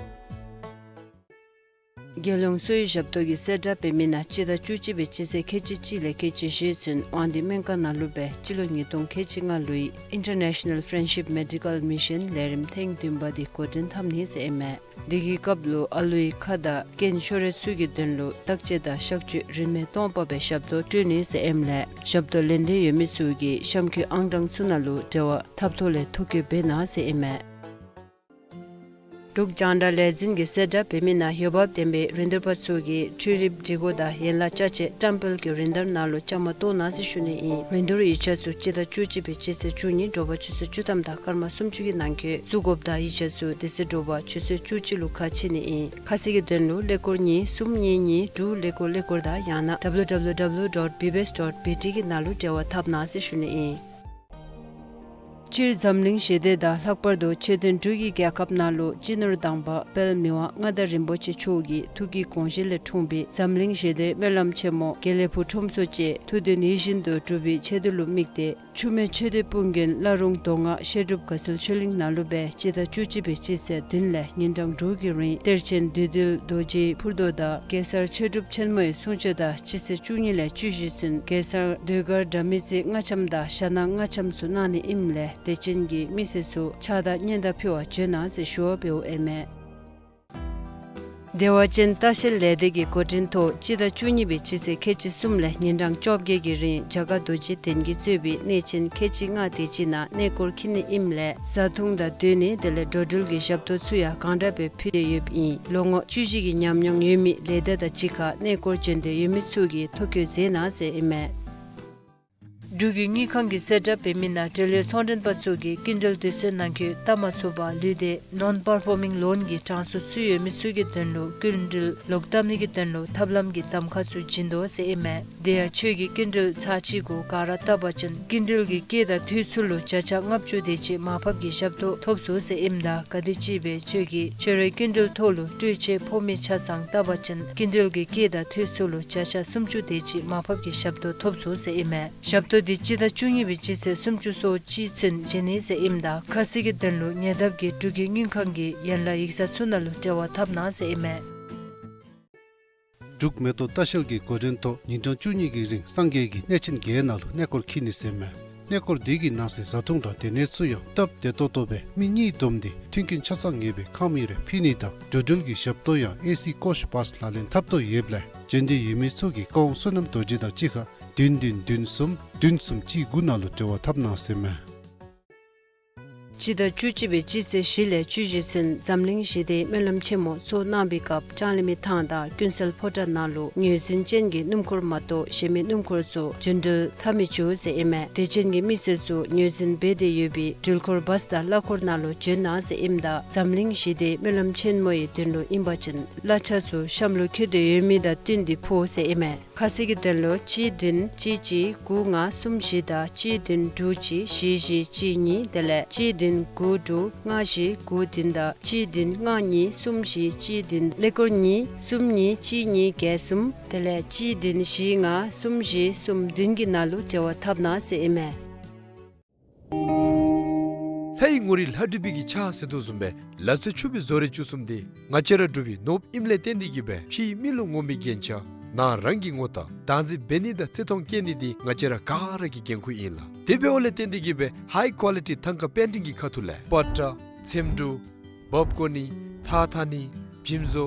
རྒྱལ་ཡོངས་གསོ་བའི་ཞབས་ཏོག་གིས་གསལ་བསྒྲགས་འབད་མི་ནང་སྤྱི་ཟླ་བཅུ་གཅིག་པའི་སྤྱི་ཚེས་ཁལ་གཅིག་གཅིག་ལས་ཁལ་གཅིག་བཞི་ཚུན་དབང་འདུས་སྨན་ཁང་ནང་ལུ་སྦེ་སྤྱི་ལོ་ཉིས་སྟོང་ཁལ་གཅིག་ལྔ་ལོའི་International Friendship Medical Mission ལས་རིམ་ཐེངས་བདུན་པ་དེ་འགོ་འདྲེན་འཐབ་ནི་ཟེར་ཨིན་མས། དེ་གི་སྐབས་ལུ་ཨ་ལུའི་ཁ་དང་རྐན་ཤོར་རིགས་ཚུ་གི་དོན་ལུ་བརྟག་དཔྱད་དང་གཤག་བཅོས་རིན་མེད་སྟོང་པ་སྦེ་ཞབས་ཏོག་སྤྲོད་ནི་ཟེར་ཨིནམ་ལས་ཞབས་ཏོག་ལེན་འདོད་ཡོད་མི་ཚུ་གིས་གཤམ་འཁོད་ཨང་གྲངས་ཚུ་ནང་ལུ་འབྲེལ་བ་འཐབ་ཐོག་ལས་ཐོ་བཀོད་འབད་གནང་ཟེར་ཨིན་མས། འབྲུག་རྒྱང་བསྒྲགས་ལས་འཛིན་གྱིས་གསལ་བསྒྲགས་འབད་མི་ནང་འོས་འབབ་ལྡན་པའི་རིན་བསྡུར་པ་ཚུ་གིས་འཕྲུལ་རིག་སྒྲིག་གོ་དང་ཡན་ལག་ཅ་ཆས་བཀྲམ་སྤེལ་གྱི་རིན་བསྡུར་ནང་ལུ་བཅའ་མར་གཏོགས་གནང་ཟེར་ཞུ་ནི་ཨིན། རིན་བསྡུར་ཡིག་ཆ་ཚུ་སྤྱི་ཟླ་བཅུ་གཅིག་པའི་སྤྱི་ཚེས་བཅུ་གཉིས་དྲོ་པ་ཆུ་ཚོད་བཅུ་ཐམ་དང་སྐར་མ་སུམ་ཅུ་གི་ནང་འཁོད་བཙུགས་དགོཔ་དང་ཡིག་ཆ་ཚུ་དེ་ཚེ་དྲོ་པ་ཆུ་ཚོད་བཅུ་གཅིག་ལུ་ཁ་ཕྱེ་ནི་ཨིན། ཁ་གསལ་གྱི་དོན་ལུ་ཀླད་ཀོར་གཉིས་གསུམ་གཉིས་གཉིས་དྲུག་ཀླད་ཀོར་ཀླད་ཀོར་དང་ཡང་ན་W W W dot B B S dot B T གི་ནང་ལུ་འབྲེལ་བ་འཐབ་གནང་ཟེར་ཞུ་ནི་ཨིན། སྤྱིར་འཛམ་གླིང་ཞི་བདེ་དང་ལྷག་པར་དུ་ཆོས་ལྡན་འབྲུག་གི་རྒྱལ་ཁབ་ནང་ལུ་སྤྱི་ནོར་དམ་པ་དཔལ་མི་དབང་མངའ་བདག་རིན་པོ་ཆེ་མཆོག་གི་ཐུགས་ཀྱི་དགོངས་བཞེད་ལས་འཁྲུངས་པའི་འཛམ་གླིང་ཞི་བདེའི་སྨོན་ལམ་ཆེན་མོ་དགེ་ལེགས་ཕུག་ཁྲོམ་ཚོགས་བཅས་ཐུགས་འདུན་ཡིད་བཞིན་དུ་འགྲུབ་པའི་ཆེད་དུ་ལུ་དམིགས་ཏེ་ཆུ་སྨད་ཆོས་སྡེ་དཔུང་རྒྱན་བླ་རུང་མདོ་སྔགས་བཤད་སྒྲུབ་དགའ་ཚལ་ཆོས་གླིང་ནང་ལུ་སྦེ་སྤྱི་ཟླ་བཅུ་གཅིག་པའི་སྤྱི་ཚེས་བདུན་ལས་ཉིན་གྲངས་དྲུག་གི་རིང་གཏེར་ཆེན་བདུད་འདུལ་རྡོ་རྗེའི་ཕུར་མདོ་དང་གེ་སར་ཆོས་སྒྲུབ་ཆེན་མོའི་གསུང་ཆོས་དང་སྤྱི་ཚེས་བཅུ་གཉིས་ལས་བཅུ་བཞི་ཚུན་གེ་སར་ཟློས་གར་དྲ་མིག་རྩེ་ལྔ་འཆམ་དང་ཞྭ་ནག་ལྔ་འཆམ་ཚུ་གནང་ནི་ཨིནམ་ལས་དད་ཅན་གྱི་མི་སེར་ཚུ་ཕྱག་དང་སྙན་དར་ཕུལ་བར་བྱོན་གནང་ཟེར་ཞུ་བ་འབདཝ་ཨིན་མས། བདེ་བ་ཅན་ལྟ་བཤལ་ལས་སྡེ་གི་འགོ་འདྲེན་ཐོག་སྤྱི་ཟླ་བཅུ་གཉིས་པའི་སྤྱི་ཚེས་ཁལ་གཅིག་གསུམ་ལས་ཉིན་གྲངས་བཅོ་བརྒྱད་ཀྱི་རིང་རྒྱ་གར་རྡོ་རྗེ་གདན་གྱིས་གཙོས་པའི་གནས་ཆེན་ཁལ་གཅིག་ལྔ་དེ་ཅིག་ནང་གནས་སྐོར་འཁྱིད་ནི་ཨིནམ་ལས་བཟའ་འཐུང་དང་སྡོད་གནས་དེ་ལས་འགྲོ་འགྲུལ་གྱི་ཞབས་ཏོག་ཚུ་ཡང་གང་དྲག་སྦེ་ཕུལ་ཏེ་ཡོདཔ་ཨིན། ལོ་ངོ་བཅུ་བཞི་གི་ཉམས་མྱོང་ཡོད་མི་ལས་སྡེ་དང་གཅིག་ཁར་གནས་སྐོར་བྱོན་འདོད་ཡོད་མི་ཚུ་གིས་ཐོ་བཀོད་མཛད་གནང་ཟེར་ཨིན་མས། འབྲུག་གི་དངུལ་ཁང་གིས་གསལ་བསྒྲགས་འབད་མི་ནང་འབྲེལ་ཡོད་ཚོང་མགྲོན་པ་ཚུ་གིས་སྐྱིན་འགྲུལ་དུས་ཚོད་ནང་འཁོད་བཏབ་མ་ཚུགས་པར་ལུས་ཏེ་ནོན་པར་ཕོར་མིང་ལོན་གྱི་གྲངས་སུ་ཚུད་ཡོད་མི་ཚུ་གི་དོན་ལུ་སྐྱིན་འགྲུལ་ལོག་བཏབ་ནི་གི་དོན་ལུ་ཐབས་ལམ་གྱི་གདམ་ཁ་ཚུ་བྱིན་དོ་ཟེར་ཨིན་མས། དེ་ཡང་ཁྱོད་ཀྱིས་སྐྱིན་འགྲུལ་ཚར་གཅིག་གུ་ག་ར་བཏབ་པ་ཅིན་སྐྱིན་འགྲུལ་གྱི་སྐྱེད་དང་འཐུས་ཚུ་ལུ་བརྒྱ་ཆ་ལྔ་བཅུ་དེ་ཅིག་མར་ཕབ་ཀྱི་ཞབས་ཏོག་ཐོབ་ཚུགས་ཟེར་ཨིནམ་ད་ག་དེམ་ཅིག་སྦེ་ཁྱོད་ཀྱིས་ཁྱོད་རའི་སྐྱིན་འགྲུལ་ཐོག་ལུ་སྤྲོད་ཆེད་ཕོར་མིང་ཆ་ཚང་བཏབ་པ་ཅིན་སྐྱིན་འགྲུལ་གྱི་སྐྱེད་དང་འཐུས་ཚུ་ལུ་བརྒྱ་ཆ་སུམ་ཅུ་དེ་ཅིག་མར་ཕབ་ཀྱི་ཞབས་ཏོག་ཐོབ་ཚུགས་ཟེར་ཨིན་མས། ཞབས་ཏོག་འདི་སྤྱི་ཟླ་བཅུ་གཉིས་པའི་སྤྱི་ཚེས་སུམ་ཅུ་སོ་གཅིག་ཚུན་བྱིན་ནི་ཟེར་ཨིནམ་ད་ཁ་གསལ་གྱི་དོན་ལུ་ཉེ་འདབས་ཀྱི་འབྲུག་གི་དངུལ་ཁང་གི་ཡན་ལག་ཡིག་ཚང་ཚུ་ནང་ལུ་འབྲེལ་བ་འཐབ་གནང་ཟེར་ཨིན་མས། འབྲུག་མེ་ཏོག་ལྟ་བཤལ་གྱི་འགོ་འདྲེན་ཐོག་ཉིན་གྲངས་བཅུ་གཉིས་ཀྱི་རིང་སངས་རྒྱས་ཀྱི་གནས་ཆེན་བརྒྱད་ནང་ལུ་གནས་སྐོར་འཁྱིད་ནི་ཟེར་མས། གནས་སྐོར་འདི་གི་ནང་གསེས་བཟའ་འཐུང་དང་སྡོད་གནས་ཚུ་ཡང་སྟབས་བདེ་ཏོག་ཏོ་སྦེ་མི་གཉིས་བསྡོམས་ཏེ་མཐུན་རྐྱེན་ཆ་ཚང་ངེས་པའི་ཁང་མིག་རེ་ཕུལ་ནི་དང་འགྲོ་འགྲུལ་གྱི་ཞབས་ཏོག་ཡང་ཨེ་སི་ཀོཆ་བཱས་ལག་ལེན་འཐབ་ཐོག་ཡོདཔ་ལས་བྱོན་འདོད་ཡོད་མི་ཚུ་གིས་བཀའ་དབང་བསོད་ནམས་རྡོ་རྗེ་དང་གཅིག་ཁར་བདུན་བདུན་བདུན་གསུམ་བདུན་གསུམ་གཅིག་དགུ་ནང་ལུ་འབྲེལ་བ་འཐབ་གནང་ཟེར་མས། སྤྱི་ཟླ་བཅུ་གཅིག་པའི་སྤྱི་ཚེས་བཞི་ལས་བཅུ་བཞི་ཚུན་འཛམ་གླིང་ཞི་བདེའི་སྨོན་ལམ་ཆེན་མོ་ཚོགས་གནང་བའི་སྐབས་ལྕང་གླིང་མི་ཐང་དང་ཀུན་གསལ་ཕོ་བྲང་ནང་ལུ་ངོས་འཛིན་ཅན་གྱི་སྣུམ་འཁོར་མ་གཏོགས་གཞན་མི་སྣུམ་འཁོར་ཚུ་འགྲོ་འགྲུལ་འཐབ་མི་བཅུག་ཟེར་ཨིན་མས། དད་ཅན་གྱི་མི་སེར་ཚུ་ངོས་འཛིན་འབད་དེ་ཡོད་པའི་འགྲུལ་འཁོར་བཱས་དང་གླ་འཁོར་ནང་ལུ་བྱོན་གནང་ཟེར་ཨིནམ་ད་འཛམ་གླིང་ཞི་བདེའི་སྨོན་ལམ་ཆེན་མོའི་དོན་ལུ་ཨིན་པ་ཅིན་གླ་ཆ་ཚུ་གཤམ་ལུ་འཁོད་དེ་ཡོད་མི་དང་བསྟུན་ཏེ་ཕོག་ཟེར་ཨིན་མས། ཁ་གསལ་གྱི་དོན་ལུ་གཅིག་བདུན་གཅིག་གཅིག་དགུ་ལྔ་གསུམ་བཞི་དང་གཅིག་བདུན་དྲུག་གཅིག་བཞི་བཞི་གཅིག་གཉིས་དེ་ལས་གཅིག་བདུན་དགུ་དྲུག་ལྔ་བཞི་དགུ་བདུན་དང་གཅིག་བདུན་ལྔ་གཉིས་གསུམ་བཞི་གཅིག་བདུན་ཀླད་ཀོར་གཉིས་གསུམ་གཉིས་གཅིག་གཉིས་བརྒྱད་གསུམ་དེ་ལས་གཅིག་བདུན་བཞི་ལྔ་གསུམ་བཞི་གསུམ་བདུན་གྱི་ནང་ལུ་འབྲེལ་བ་འཐབ་གནང་ཟེར་ཨིན་མས། ལྷའི་ངོ་རིས་ལྷ་འབྲི་བི་གི་ཕྱག་ཟེར་དོ་བཟུམ་སྦེ་ལ་རྩེ་ཕྱུག་པའི་བཟོ་རིག་བཅུ་གསུམ་དེ་ང་བཅས་ར་འབྲུག་པའི་ནོར་བུ་ཨིནམ་ལས་བརྟེན་ཏེ་གིས་སྦེ་ཕྱིའི་མི་ལུ་ངོམ་པའི་རྒྱན་ཆ་ ནཱ་རང་གི་ངོ་རྟགས་བདག་འཛིན་འབད་ནི་དང་བརྩི་མཐོང་བསྐྱེད་ནི་འདི་ང་བཅས་ར་ག་ར་གི་འགན་ཁུར་ཨིན་ལགས། དེ་འབདཝ་ལས་བརྟེན་ཏེ་གིས་སྦེ་ཧའི་ཀོ་ལི་ཊི་ཐང་ཀ་པེན་ཊིང་གི་ཁ་ཐུག་ལས་པ་ཏྲ་ཚེམ་དྲུབ་འབག་བཀོ་ནི་ཐགས་འཐག་ནི་འཇིམ་བཟོ་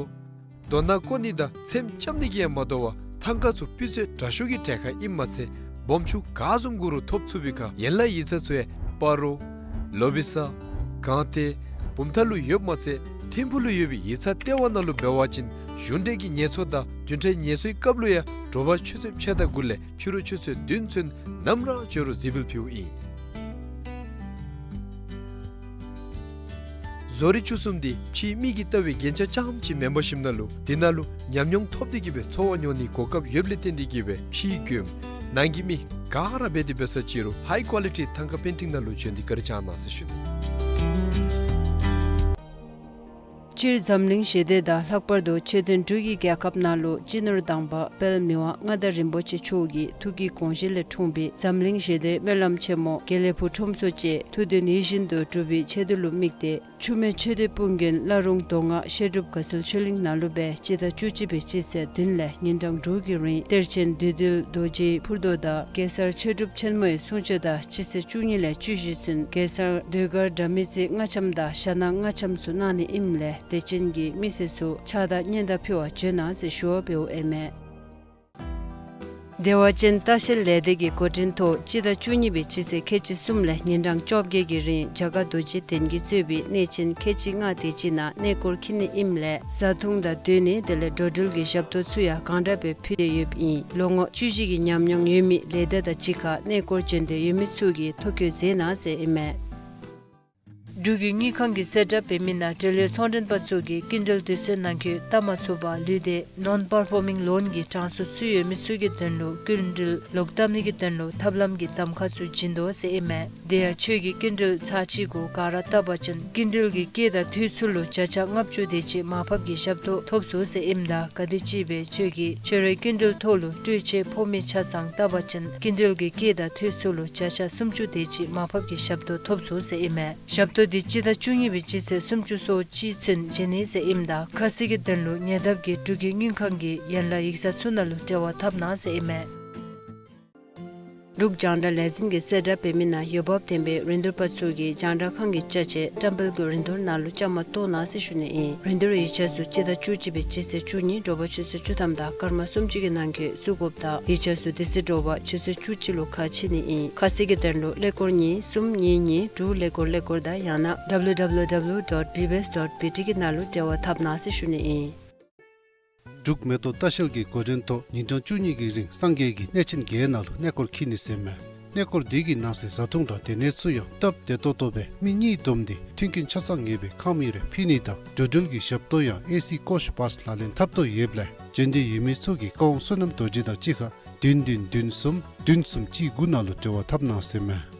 རྡོ་ནག་བཀོ་ནི་དང་ཚེམ་རྐྱབ་ནི་གིས་ཡང་མ་དོ་བར་ཐང་ཀ་ཚུ་སྤུས་ཚད་དྲག་ཤོས་ཀྱི་གྲལ་ཁར་ཨིནམ་མ་ཚད་སྦོམ་ཆུང་ག་བཟུམ་དགོ་རུང་ཐོབ་ཚུགས་པའི་ཁར་ཡན་ལག་ཡིག་ཚང་ཚུ་ཡང་སྤ་རོ་ལོ་བི་ས་གངས་ཏི་བུམ་ཐང་ལུ་ཡོདཔ་མ་ཚད་ཐིམ་ཕུག་ལུ་ཡོད་པའི་ཡིག་ཚང་ལྟེ་བ་ནང་ལུ་འབད་བ་ཅིན་གཞུང་འབྲེལ་གྱི་ངལ་གསོ་དང་བདུན་ཕྲག་ངལ་གསོའི་སྐབས་ལུ་ཡང་དྲོ་པ་ཆུ་ཚོད་ཕྱེད་དང་དགུ་ལས་ཕྱི་རུ་ཆུ་ཚོད་བདུན་ཚུན་ནམ་ར་འབྱོན་རུང་གཟིགས་འབུལ་ཕུལཝ་ཨིན། བཟོ་རིག་བཅུ་གསུམ་འདི་ཕྱིའི་མིག་གིས་བལྟ་བའི་རྒྱན་ཆ་རྐྱངམ་ཅིག་མེན་པར་ཞིནམ་ལས་འདི་ནང་ལུ་ཉམས་མྱོང་ཐོབ་སྟེ་གིས་སྦེ་འཚོ་བ་མྱོང་ནིའི་གོ་སྐབས་ཡོདཔ་ལས་བརྟེན་ཏེ་གིས་སྦེ་ཕྱིའི་མགྱོནམ་ནང་གི་མི་ག་ར་འབད་དེ་འབད་ས་ཅིག་རུང་ཧའི་ཀོ་ལི་ཊི་ཐང་ཀ་པེན་ཊིང་ནང་ལུ་འབྱོན་ཏེ་བཀའ་དྲིན་བསྐྱང་གནང་ཟེར་ཞུ་ནི། སྤྱིར་འཛམ་གླིང་ཞི་བདེ་དང་ལྷག་པར་དུ་ཆོས་ལྡན་འབྲུག་གི་རྒྱལ་ཁབ་ནང་ལུ་སྤྱི་ནོར་དང་པ་དཔལ་མི་དབང་མངའ་བདག་རིན་པོ་ཆེ་མཆོག་གི་ཐུགས་ཀྱི་དགོངས་བཞེད་ལས་འཁྲུངས་པའི་འཛམ་གླིང་ཞི་བདེའི་སྨོན་ལམ་ཆེན་མོ་དགེ་ལེགས་ཕུག་ཁྲོམ་ཚོགས་བཅས་ཐུགས་འདུན་ཡིད་བཞིན་དུ་འགྲུབ་པའི་ཆེད་དུ་ལུ་དམིགས་ཏེ་ཆུ་སྨད་ཆོས་སྡེ་སྤུངས་དགོན་བླ་རུང་མདོ་སྔགས་བཤད་སྒྲུབ་དགའ་ཚལ་ཆོས་གླིང་ནང་ལུ་སྦེ་སྤྱི་ཟླ་བཅུ་གཅིག་པའི་སྤྱི་ཚེས་བདུན་ལས་ཉིན་གྲངས་དྲུག་གི་རིང་གཏེར་ཆེན་བདུད་འདུལ་རྡོ་རྗེའི་ཕུར་མདོ་དང་གེ་སར་ཆོས་གྲུབ་ཆེན་མོའི་གསུང་ཆོག་དང་སྤྱི་ཚེས་བཅུ་གཉིས་ལས་བཅུ་བཞི་ཚུན་གེ་སར་ཟློས་གར་སྒྲ་མི་རྩི་རྔ་འཆམ་དང་ཞྭ་ནག་རྔ་འཆམ་ཚུ་གནང་ནི་ཨིནམ་ལས་དད་ཅན་གྱི་མི་སེར་ཚུ་ཕྱག་དང་སྙན་དར་ཕུལ་བར་འབྱོན་གནང་ཟེར་ཞུ་བ་འབདཝ་ཨིན་མས། བདེ་བ་ཅན་ལྟ་བཤལ་ལས་སྡེ་གི་འགོ་འདྲེན་ཐོག་སྤྱི་ཟླ་བཅུ་གཉིས་པའི་སྤྱི་ཚེས་ཁལ་གཅིག་གསུམ་ལས་ཉིན་གྲངས་བཅོ་བརྒྱད་ཀྱི་རིང་རྒྱ་གར་རྡོ་རྗེ་གདན་གྱིས་གཙོས་པའི་གནས་ཆེན་ཁལ་གཅིག་ལྔ་དེ་ཅིག་ནང་གནས་སྐོར་འཁྱིད་ནི་ཨིནམ་ལས་བཟའ་འཐུང་དང་སྡོད་གནས་དེ་ལས་འགྲོ་འགྲུལ་གྱི་ཞབས་ཏོག་ཚུ་ཡང་གང་དྲག་སྦེ་ཕུལ་ཏེ་ཡོདཔ་ཨིན། ལོ་ངོ་བཅུ་བཞི་གི་ཉམས་མྱོང་ཡོད་མི་ལས་སྡེ་དང་གཅིག་ཁར་གནས་སྐོར་འབྱོན་འདོད་ཡོད་མི་ཚུ་གིས་ཐོ་བཀོད་མཛད་གནང་ཟེར་ཨིན་མས། འབྲུག་གི་དངུལ་ཁང་གིས་གསལ་བསྒྲགས་འབད་མི་ནང་འབྲེལ་ཡོད་ཚོང་མགྲོན་པ་ཚུ་གིས་སྐྱིན་འགྲུལ་དུས་ཚོད་ནང་འཁོད་བཏབ་མ་ཚུགས་པར་ལུས་ཏེ་ནོན་པར་ཕོར་མིང་ལོན་གྱི་གྲངས་སུ་ཚུད་ཡོད་མི་ཚུ་གི་དོན་ལུ་སྐྱིན་འགྲུལ་ལོག་བཏབ་ནི་གི་དོན་ལུ་ཐབས་ལམ་གྱི་གདམ་ཁ་ཚུ་བྱིན་དོ་ཟེར་ཨིན་མས། དེ་ཡང་ཁྱོད་ཀྱིས་སྐྱིན་འགྲུལ་ཚར་གཅིག་གུ་ག་ར་བཏབ་པ་ཅིན་སྐྱིན་འགྲུལ་གྱི་སྐྱེད་དང་དུས་ཚོད་ལུ་བརྒྱ་ཆ་ལྔ་བཅུ་དེ་ཅིག་མར་ཕབ་ཀྱི་ཞབས་ཏོག་ཐོབ་ཚུགས་ཟེར་ཨིནམ་ད་ག་དེམ་ཅིག་སྦེ་ཁྱོད་ཀྱིས་ཁྱོད་རའི་སྐྱིན་འགྲུལ་ཐོག་ལུ་སྤྲོད་ཆས་ཕོར་མི་ཆ་ཚང་བཏབ་པ་ཅིན་སྐྱིན་འགྲུལ་གྱི་སྐྱེད་དང་དུས་ཚོད་ལུ་བརྒྱ་ཆ་སུམ་ཅུ་དེ་ཅིག་མར་ཕབ་ཀྱི་ཞབས་ཏོག་ཐོབ་ཚུགས་ཟེར་ཨིན་མས། ཞབས་ཏོག་འདི་སྤྱི་ཟླ་བཅུ་གཉིས་པའི་སྤྱི་ཚེས་སུམ་ཅུ་སོ་གཅིག་ཚུན་བྱིན་ནི་ཟེར་ཨིནམ་ད་ཁ་གསལ་གྱི་དོན་ལུ་ཉེ་འདབས་ཀྱི་འབྲུག་གི་དངུལ་ཁང་གི་ཡན་ལག་ཡིག་ཚང་ཚུ་ནང་ལུ་འབྲེལ་བ་འཐབ་གནང་ཟེར་ཨིན་མས། འབྲུག་རྒྱང་བསྒྲགས་ལས་འཛིན་གྱིས་གསལ་བསྒྲགས་འབད་མི་ནང་འོས་འབབ་ལྡན་པའི་རིན་བསྡུར་པ་ཚུ་གིས་རྒྱང་བསྒྲགས་ཁང་གི་ཅ་ཆས་བཀྲམ་སྤེལ་གྱི་རིན་བསྡུར་ནང་ལུ་བཅའ་མར་གཏོགས་གནང་ཟེར་ཞུ་ནི་ཨིན། རིན་བསྡུར་ཡིག་ཆ་ཚུ་སྤྱི་ཟླ་བཅུ་གཅིག་པའི་སྤྱི་ཚེས་བཅུ་གཉིས་དྲོ་པ་ཆུ་ཚོད་བཅུ་ཐམ་དང་སྐར་མ་སུམ་ཅུ་གི་ནང་འཁོད་བཙུགས་དགོཔ་དང་ཡིག་ཆ་ཚུ་དེ་ཚེ་དྲོ་པ་ཆུ་ཚོད་བཅུ་གཅིག་ལུ་ཁ་ཕྱེ་ནི་ཨིན། ཁ་གསལ་གྱི་དོན་ལུ་ཀླད་ཀོར་གཉིས་གསུམ་གཉིས་གཉིས་དྲུག་ཀླད་ཀོར་ཀླད་ཀོར་དང་ཡང་ན་W W W dot B B S dot B T གི་ནང་ལུ་འབྲེལ་བ་འཐབ་གནང་ཟེར་ཞུ་ནི་ཨིན། འབྲུག་མེ་ཏོག་ལྟ་བཤལ་གྱི་འགོ་འདྲེན་ཐོག་ཉིན་གྲངས་བཅུ་གཉིས་ཀྱི་རིང་སངས་རྒྱས་ཀྱི་གནས་ཆེན་བརྒྱད་ནང་ལུ་གནས་སྐོར་འཁྱིད་ནི་ཟེར་མས། གནས་སྐོར་འདི་གི་ནང་གསེས་བཟའ་འཐུང་དང་སྡོད་གནས་ཚུ་ཡང་སྟབས་བདེ་ཏོག་ཏོ་སྦེ་མི་གཉིས་བསྡོམས་ཏེ་མཐུན་རྐྱེན་ཆ་ཚང་ངེས་པའི་ཁང་མིག་རེ་ཕུལ་ནི་དང་འགྲོ་འགྲུལ་གྱི་ཞབས་ཏོག་ཡང་ཨེ་སི་ཀོཆ་བཱས་ལག་ལེན་འཐབ་དོ་ཡོདཔ་ལས་འབྱོན་འདོད་ཡོད་མི་ཚུ་གིས་བཀའ་དབང་བསོད་ནམས་རྡོ་རྗེ་དང་གཅིག་ཁར་བདུན་བདུན་བདུན་གསུམ་བདུན་གསུམ་གཅིག་དགུ་ནང་ལུ་འབྲེལ་བ་འཐབ་གནང་ཟེར་མས།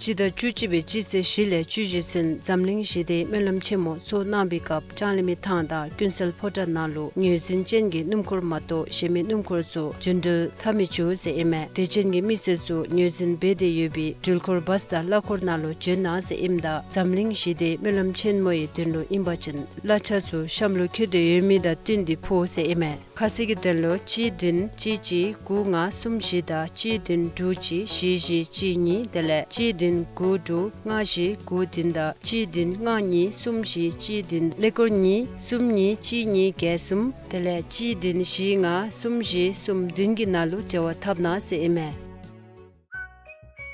སྤྱི་ཟླ་བཅུ་གཅིག་པའི་སྤྱི་ཚེས་བཞི་ལས་བཅུ་བཞི་ཚུན་འཛམ་གླིང་ཞི་བདེའི་སྨོན་ལམ་ཆེན་མོ་ཚོགས་གནང་བའི་སྐབས་ལྕང་གླིང་མི་ཐང་དང་ཀུན་གསལ་ཕོ་བྲང་ནང་ལུ་ངོས་འཛིན་ཅན་གྱི་སྣུམ་འཁོར་མ་གཏོགས་གཞན་མི་སྣུམ་འཁོར་ཚུ་འགྲུལ་འཐབ་མི་ཚུགས་ཟེར་ཨིན་མས། དད་ཅན་གྱི་མི་སེར་ཚུ་ངོས་འཛིན་འབད་དེ་ཡོད་པའི་འགྲུལ་འཁོར་བཱས་དང་གླ་འཁོར་ནང་ལུ་འབྱོན་གནང་ཟེར་ཨིནམ་ད་འཛམ་གླིང་ཞི་བདེའི་སྨོན་ལམ་ཆེན་མོའི་དོན་ལུ་ཨིན་པ་ཅིན་གླ་ཆ་ཚུ་གཤམ་ལུ་འཁོད་དེ་ཡོད་མི་དང་བསྟུན་ཏེ་ཕོག་ཟེར་ཨིན་མས། ཁ་གསལ་གྱི་དོན་ལུ་གཅིག་བདུན་གཅིག་གཅིག་དགུ་ལྔ་གསུམ་བཞི་དང་གཅིག་བདུན་དྲུག་གཅིག་བཞི་བཞི་གཅིག་གཉིས་དེ་ལས་གཅིག་བདུན་དགུ་དྲུག་ལྔ་བཞི་དགུ་བདུན་དང་གཅིག་བདུན་ལྔ་གཉིས་གསུམ་བཞི་གཅིག་བདུན་ཀླད་ཀོར་གཉིས་གསུམ་གཉིས་གཅིག་གཉིས་བརྒྱད་གསུམ་དེ་ལས་གཅིག་བདུན་བཞི་ལྔ་གསུམ་བཞི་གསུམ་བདུན་གྱི་ནང་ལུ་འབྲེལ་བ་འཐབ་གནང་ཟེར་ཨིན་མས།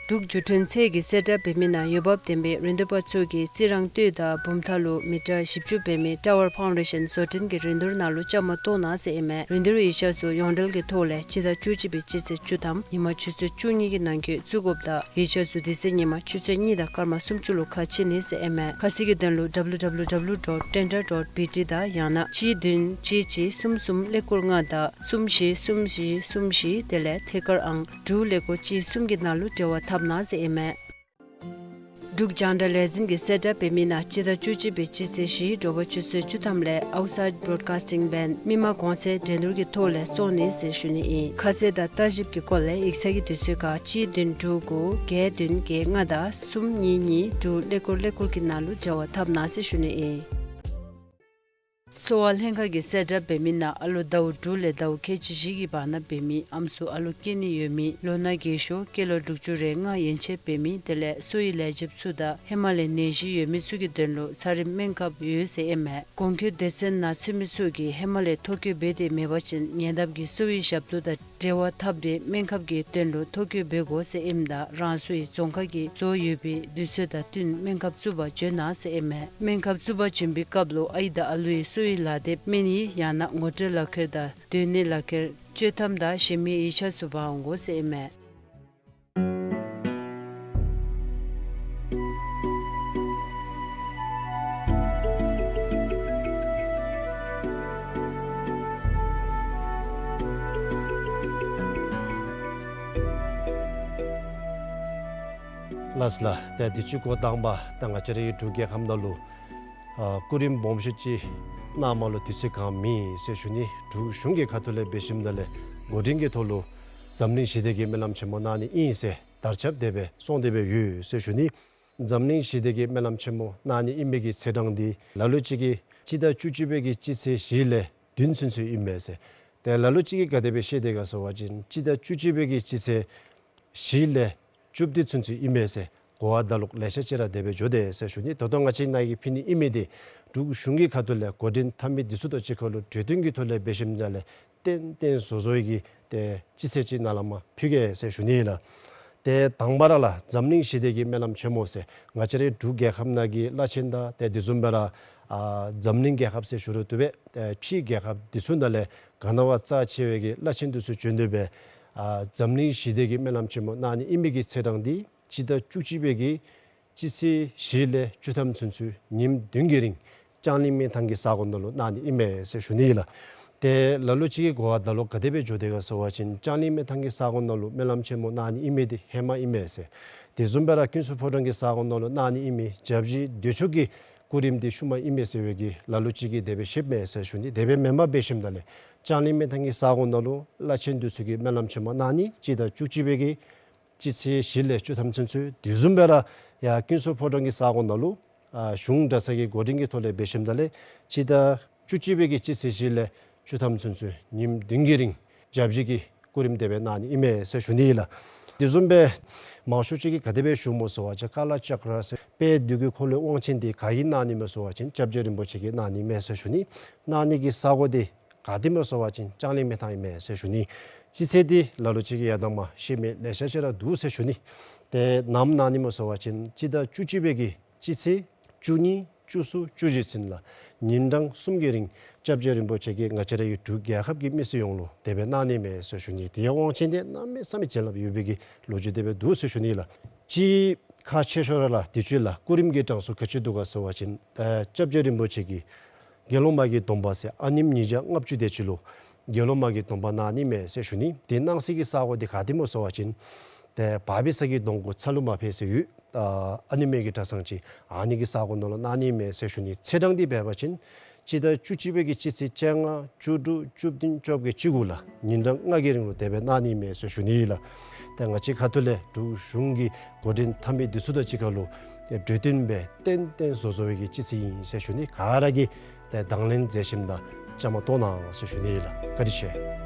འབྲུག་བརྒྱུད་འཕྲིན་ཚད་ཀྱིས་གསལ་བསྒྲགས་འབད་མི་ནང་འོས་འབབ་ལྡན་པའི་རིན་བསྡུར་པ་ཚུ་གིས་རྩི་རང་སྟོད་དང་བུམ་ཐང་ལུ་མི་ཊར་བཞི་བཅུ་འབད་མི་ཊ་ཝར་ཕའུན་ཌེ་ཤཱན་བཟོ་སྐྲུན་གྱི་རིན་བསྡུར་ནང་ལུ་བཅའ་མར་གཏོགས་གནང་ཟེར་ཨིན་མས། རིན་བསྡུར་ཡིག་ཆ་ཚུ་ཡོངས་འབྲེལ་གྱི་ཐོག་ལས་སྤྱི་ཟླ་བཅུ་གཅིག་པའི་སྤྱི་ཚེས་བཅུ་ཐམ་ཉིན་མ་ཆུ་ཚོད་བཅུ་གཉིས་ཀྱི་ནང་འཁོད་བཙུགས་དགོཔ་དང་ཡིག་ཆ་ཚུ་དེ་ཚེ་ཉིན་མ་ཆུ་ཚོད་གཉིས་དང་སྐར་མ་སུམ་ཅུ་ལུ་ཁ་ཕྱེ་ནི་ཟེར་ཨིན་མས། ཁ་གསལ་གྱི་དོན་ལུ་W W W dot tender dot B T དང་ཡང་ན་གཅིག་བདུན་གཅིག་གཅིག་གསུམ་གསུམ་ཀླད་ཀོར་ལྔ་དང་གསུམ་བཞི་གསུམ་བཞི་གསུམ་བཞི་དེ་ལས་ཐད་ཀར་ཨང་དྲུག་ཀླད་ཀོར་གཅིག་གསུམ་གྱི་ནང་ལུ་འབྲེལ་བ་འཐབ་གནང་ཟེར་ཨིན་མས། འབྲུག་རྒྱང་བསྒྲགས་ལས་འཛིན་གྱིས་གསལ་བསྒྲགས་འབད་མི་ནང་སྤྱི་ཟླ་བཅུ་གཅིག་པའི་སྤྱི་ཚེས་བཞི་དྲོ་པ་ཆུ་ཚོད་བཅུ་ཐམ་ལས་ཨའུཊ་སའིཌ་བྲོཌ་ཀཱསི་ཊིང་བྷེནཌ་མི་མང་གོང་ཚད་འགྲན་བསྡུར་གྱི་ཐོག་ལས་བཙོང་ནི་ཟེར་ཞུ་ནི་ཨིན། ཁ་གསལ་དང་ལྟ་ཞིབ་ཀྱི་སྐོར་ལས་ཡིག་ཚང་གི་དུས་ཚོད་ཁར་གཅིག་བདུན་དྲུག་དགུ་བརྒྱད་བདུན་བརྒྱད་ལྔ་དང་གསུམ་གཉིས་གཉིས་དྲུག་ཀླད་ཀོར་ཀླད་ཀོར་གྱི་ནང་ལུ་འབྲེལ་བ་འཐབ་གནང་ཟེར་ཞུ་ནི་ཨིན། གསོ་བ་ལྷན་ཁག་གིས་གསལ་བསྒྲགས་འབད་མི་ནང་ཨ་ལོ་ཟླཝ་དྲུག་ལས་ཟླཝ་ཁལ་གཅིག་བཞི་གི་བར་ན་འབད་མི་ཨམ་སྲུ་ཨ་ལོ་སྐྱེ་ནི་ཡོད་མི་ལོ་ན་རྒས་ཤོས་སྐྱེས་ལོ་དྲུག་ཅུ་རེ་ལྔ་ཡན་ཆད་འབད་མི་དེ་ལས་གསོ་བའི་ལས་བྱེདཔ་ཚུ་དང་ཧེ་མ་ལས་ནད་གཞི་ཡོད་མི་ཚུ་གི་དོན་ལུ་ཚ་རིམས་སྨན་ཁབ་ཡོད་ཟེར་ཨིན་མས། གོང་འཁོད་སྡེ་ཚན་ནང་ཚུད་མི་ཚུ་གིས་ཧེ་མ་ལས་ཐོ་བཀོད་འབད་དེ་མེད་པ་ཅིན་ཉེ་འདབས་ཀྱི་གསོ་བའི་ཞབས་ཏོག་དང་འབྲེལ་བ་འཐབ་སྟེ་སྨན་ཁབ་ཀྱི་དོན་ལུ་ཐོ་བཀོད་འབད་དགོ་ཟེར་ཨིནམ་ད་རང་སོའི་རྫོང་ཁག་གི་བཟོ་ཡོད་པའི་དུས་ཚོད་དང་བསྟུན་སྨན་ཁབ་བཙུགས་པར་འབྱོན་གནང་ཟེར་ཨིན་མས། སྨན་ཁབ་བཙུགས་པར་འབྱོན་པའི་སྐབས་ལུ་ཨའི་དང་ཨ་ལོའི་གསོ་བའི་ལག་དེབ་སྨན་ཡིག་ཡང་ན་ངོ་སྤྲོད་ལག་ཁྱེར་དང་སྡོད་གནས་ལག་ཁྱེར་བཅོས་ཐམ་དང་གཞན་མི་ཡིག་ཆ་ཚུ་འབག་འོང་དགོ་ཟེར་ཨིན་མས། ལགས་སོ་ལགས། ཏེ་དུས་ཅི་འགོ་དང་པ་ད་ང་བཅས་རའི་འབྲུག་རྒྱལ་ཁབ་ནང་ལུ་ཨ་སྐུ་རིམ་སྦོམ་ཤོས་ཅིག་གནངམ་ལུ་དུས་ཚོད་གང་མེད་ཟེར་ཞུ་ནི། འབྲུག་གཞུང་གི་ཁ་ཐུག་ལས་འབད་ཞིནམ་ད་ལས་འགོ་འདྲེན་གྱི་ཐོག་ལུ་འཛམ་གླིང་ཞི་བདེ་གི་སྨོན་ལམ་ཆེན་མོ་གནང་ནི་ཨིན་ཟེར་དར་ཁྱབ་དེ་སྦེ་སོང་སྟེ་སྦེ་ཡོད་ཟེར་ཞུ་ནི། འཛམ་གླིང་ཞི་བདེ་གི་སྨོན་ལམ་ཆེན་མོ་གནང་ནི་ཨིན་པའི་གི་ཚེས་གྲངས་འདི་ལ་ལུ་ཅིག་གིས་སྤྱི་ཟླ་བཅུ་གཅིག་པའི་གི་སྤྱི་ཚེས་བཞི་ལས་བདུན་ཚུན་ཚོད་ཨིན་མས་ཟེར། ཏེ་ལ་ལུ་ཅིག་གིས་ག་དེ་སྦེ་བཤད་དེས་ག་ཟེར་བ་ཅིན་སྤྱི་ཟླ་བཅུ་གཅིག་པའི་གི་སྤྱི་ཚེས་བཞི་ལས་བཅུ་བདུན་ཚུན་ཚོད་ཨིན་མས་ཟེར་གོ་བ་ད་ལོག་ལེ་ཤ་ཅིག་ར་དེ་སྦེ་འགྱོ་དེས་ཟེར་ཞུ་ནི། ད་ལྟོ་ང་བཅས་ནཱ་གིས་ཕུལ་ནི་ཨིན་མི་འདི་འབྲུག་གཞུང་གི་ཁ་ཐུག་ལས་འགོ་འདྲེན་འཐབ་མི་འདི་ཚུ་དང་གཅིག་ཁར་ལུ་གྲོས་བསྟུན་གྱི་ཐོག་ལས་འབད་ཞིནམ་ད་ལས་བརྟན་བརྟན་བཟོ་བཟོ་ཡི་གི་ཏེ་སྤྱི་ཚེས་ཅིག་ནཱ་ལས་མར་ཕུལ་གེ་ཟེར་ཞུ་ནི་ལགས། ཏེ་དང་པ་ར་ལགས་འཛམ་གླིང་ཞི་བདེ་གི་སྨོན་ལམ་ཆེན་མོ་ཟེར་ང་བཅས་རའི་འབྲུག་རྒྱལ་ཁབ་ནང་གི་བླ་ཆེན་དང་ཏེ་དེ་བཟུམ་སྦེ་ར་ཨ་འཛམ་གླིང་རྒྱལ་ཁབ་ཟེར་ཞུ་རུང་བཏུབ་པས། ཏེ་ཕྱི་རྒྱལ་ཁབ་འདི་ཚུ་ནང་ལས་ག་ནི་བ་རྩ་ཆེ་བའི་གི་བླ་ཆེན་འདི་ཚུ་བྱོན་ཏེ་སྦེ་ཨ་འཛམ་གླིང་ཞི་བདེ་གི་སྨོན་ལམ་ཆེན་མོ་གནང་ནི་ཨིན་པའི་གི་ཚེས་གྲངས་འདི་སྤྱི་ཟླ་བཅུ་གཅིག་པའི་གི་སྤྱི་ཚེས་བཞི་ལས་བཅུ་ཐམ་ཚུན་ཚོད་ཉིནམ་བདུན་གྱི་རིང་ལྕང་གླིང་སྨན་ཐང་གི་ས་གོ་ནང་ལུ་གནང་ནི་ཨིན་མས་ཟེར་ཞུ་ནི་ལགས། ཏེ་ལ་ལུ་ཅིག་གི་གོ་བ་ད་ལོག་ག་དེ་སྦེ་འགྱོ་དེས་ག་ཟེར་བ་ཅིན་ལྕང་གླིང་སྨན་ཐང་གི་ས་གོ་ནང་ལུ་སྨོན་ལམ་ཆེན་མོ་གནང་ནི་ཨིན་མི་འདི་ཧེ་མ་ཨིན་མས་ཟེར། དེ་བཟུམ་སྦེ་ར་ཀུན་གསལ་ཕོ་བྲང་གི་ས་གོ་ནང་ལུ་གནང་ནི་ཨིན་མི་བརྒྱ་བཞི་དོན་དྲུག་གི་སྐུ་རིམ་འདི་ཤུལ་མ་ཨིན་མས་ཟེར་བའི་གི་ལ་ལུ་ཅིག་གིས་དེ་སྦེ་བཤདཔ་མས་ཟེར་ཞུ་ནི། དེ་སྦེ་མེན་པར་འབད་ཞིནམ་ད་ལས་ལྕང་གླིང་སྨན་ཐང་གི་ས་གོ་ནང་ལུ་བླ་ཆེན་འདི་ཚུ་གིས་སྨོན་ལམ་ཆེན་མོ་གནང་ནི་སྤྱི་ཟླ་བཅུ་གཅིག་པའི་གི་སྤྱི་ཚེས་བཞི་ལས་བཅུ་ཐམ་ཚུན་ཚོད། དེ་བཟུམ་སྦེ་ར་ཡར་ཀུན་གསལ་ཕོ་བྲང་གི་ས་གོ་ནང་ལུ་ཨ་གཞུང་གྲྭ་ཚང་གི་འགོ་འདྲེན་གྱི་ཐོག་ལས་འབད་ཞིནམ་ད་ལས་སྤྱི་ཟླ་བཅུ་གཅིག་པའི་གི་སྤྱི་ཚེས་བཞི་ལས་བཅུ་ཐམ་ཚུན་ཚོད་ཉིནམ་བདུན་གྱི་རིང་བརྒྱ་བཞི་གི་སྐུ་རིམ་དེ་སྦེ་གནང་ནི་ཨིན་མས་ཟེར་ཞུ་ནི་ལགས། དེ་བཟུམ་སྦེ་མང་ཤོས་ཅིག་གིས་ག་དེ་སྦེ་ཞུཝ་སྨོ་ཟེར་བ་ཅིན་ཀ་ལ་ཙཀྲ་ཟེར་དཔལ་དུས་ཀྱི་འཁོར་ལོའི་དབང་ཆེན་འདི་ག་གིས་གནང་ནི་སྨོ་ཟེར་བ་ཅིན་སྐྱབས་རྗེ་རིན་པོ་ཆེ་གིས་གནང་ནི་མས་ཟེར་ཞུ་ནི། གནང་ནི་གི་ས་གོ་འདི་ག་ཏེ་སྨོ་ཟེར་བ་ཅིན་ལྕང་གླིང་སྨན་ཐང་ཨིན་མས་ཟེར་ཞུ་ནི། སྤྱི་ཚེས་འདི་ལ་ལུ་ཅིག་གིས་ཡང་དང་པ་ཤེས་མི་ལེ་ཤ་ཅིག་ར་འདུག་ཟེར་ཞུ་ནི། ཏེ་ནམ་གནང་ནི་སྨོ་ཟེར་བ་ཅིན་སྤྱི་ཟླ་བཅུ་གཅིག་པའི་གི་སྤྱི་ཚེས་བཅུ་གཉིས་བཅུ་གསུམ་བཅུ་བཞི་ཚུན་ལུ་ཉིན་གྲངས་གསུམ་གྱི་རིང་སྐྱབས་རྗེ་རིན་པོ་ཆེ་གིས་ང་བཅས་རའི་འབྲུག་རྒྱལ་ཁབ་ཀྱི་མི་སེར་ཡོངས་ལུ་དེ་སྦེ་གནང་ནི་མས་ཟེར་ཞུ་ནི། དེ་ཡང་དབང་ཆེན་འདི་གནམ་མེད་ས་མེད་བྱིན་རླབས་ཡོད་པའི་གི་ལོ་རྒྱུས་དེ་སྦེ་འདུག་ཟེར་ཞུ་ནི་ལགས། གཅིག་ཁག་ཆེ་ཤོས་ར་ལགས་དུས་ཅི་ལགས་སྐུ་རིམ་གྱི་གྲངས་སུ་ག་ཅི་འདུག་ག་ཟེར་བ་ཅིན་ཨ་སྐྱབས་རྗེ་རིན་པོ་ཆེ་གིས་དགེ་སློང་མ་གི་སྡོམ་པ་ཟེར་ཨ་ནེམ་ཉིས་བརྒྱ་ལྔ་བཅུ་དེ་ཅིག་ལུ་དགེ་སློང་མ་གི་སྡོམ་པ་གནང་ནི་མས་ཟེར་ཞུ་ནི། དེ་གནང་སའི་གི་ས་གོ་འདི་ག་ཏེ་སྨོ་ཟེར་བ་ཅིན་ཏེ་བ་བི་ས་གི་གདོང་གུ་ཚ་ལུ་མ་ཕེ་ཟེར་ཡོད་ཨ་ཨ་ནེམ་གི་གྲྭ་ཚང་ཅིག་ཨ་ནི་གི་ས་གོ་ནང་ལུ་གནང་ནི་མས་ཟེར་ཞུ་ནི། ཚེས་གྲངས་འདི་འབད་བ་ཅིན་སྤྱི་ཟླ་བཅུ་གཅིག་པའི་གི་སྤྱི་ཚེས་བཅོ་ལྔ་བཅུ་དྲུག་བཅུ་བདུན་བཅོ་བརྒྱད་བཅུ་དགུ་ལུ་ཉིན་གྲངས་ལྔ་གི་རིང་ལུ་དེ་སྦེ་གནང་ནི་མས་ཟེར་ཞུ་ནི་ལགས། ཏེ་ང་བཅས་ཁ་ཐུག་ལས་འབྲུག་གཞུང་གི་འགོ་འདྲེན་འཐབ་མི་འདི་ཚུ་དང་གཅིག་ཁར་ལུ་ཏེ་གྲོས་བསྟུན་འབད་བརྟན་བརྟན་བཟོ་བཟོ་བའི་གི་སྤྱི་ཚེས་ཨིན་ཟེར་ཞུ་ནི། ག་ར་གིས་ཏེ་དང་ལེན་མཛད་ཞིནམ་ད་བཅའ་མར་གཏོགས་གནང་ཟེར་ཞུ་ནི་ལགས། བཀའ་དྲིན་ཆེ།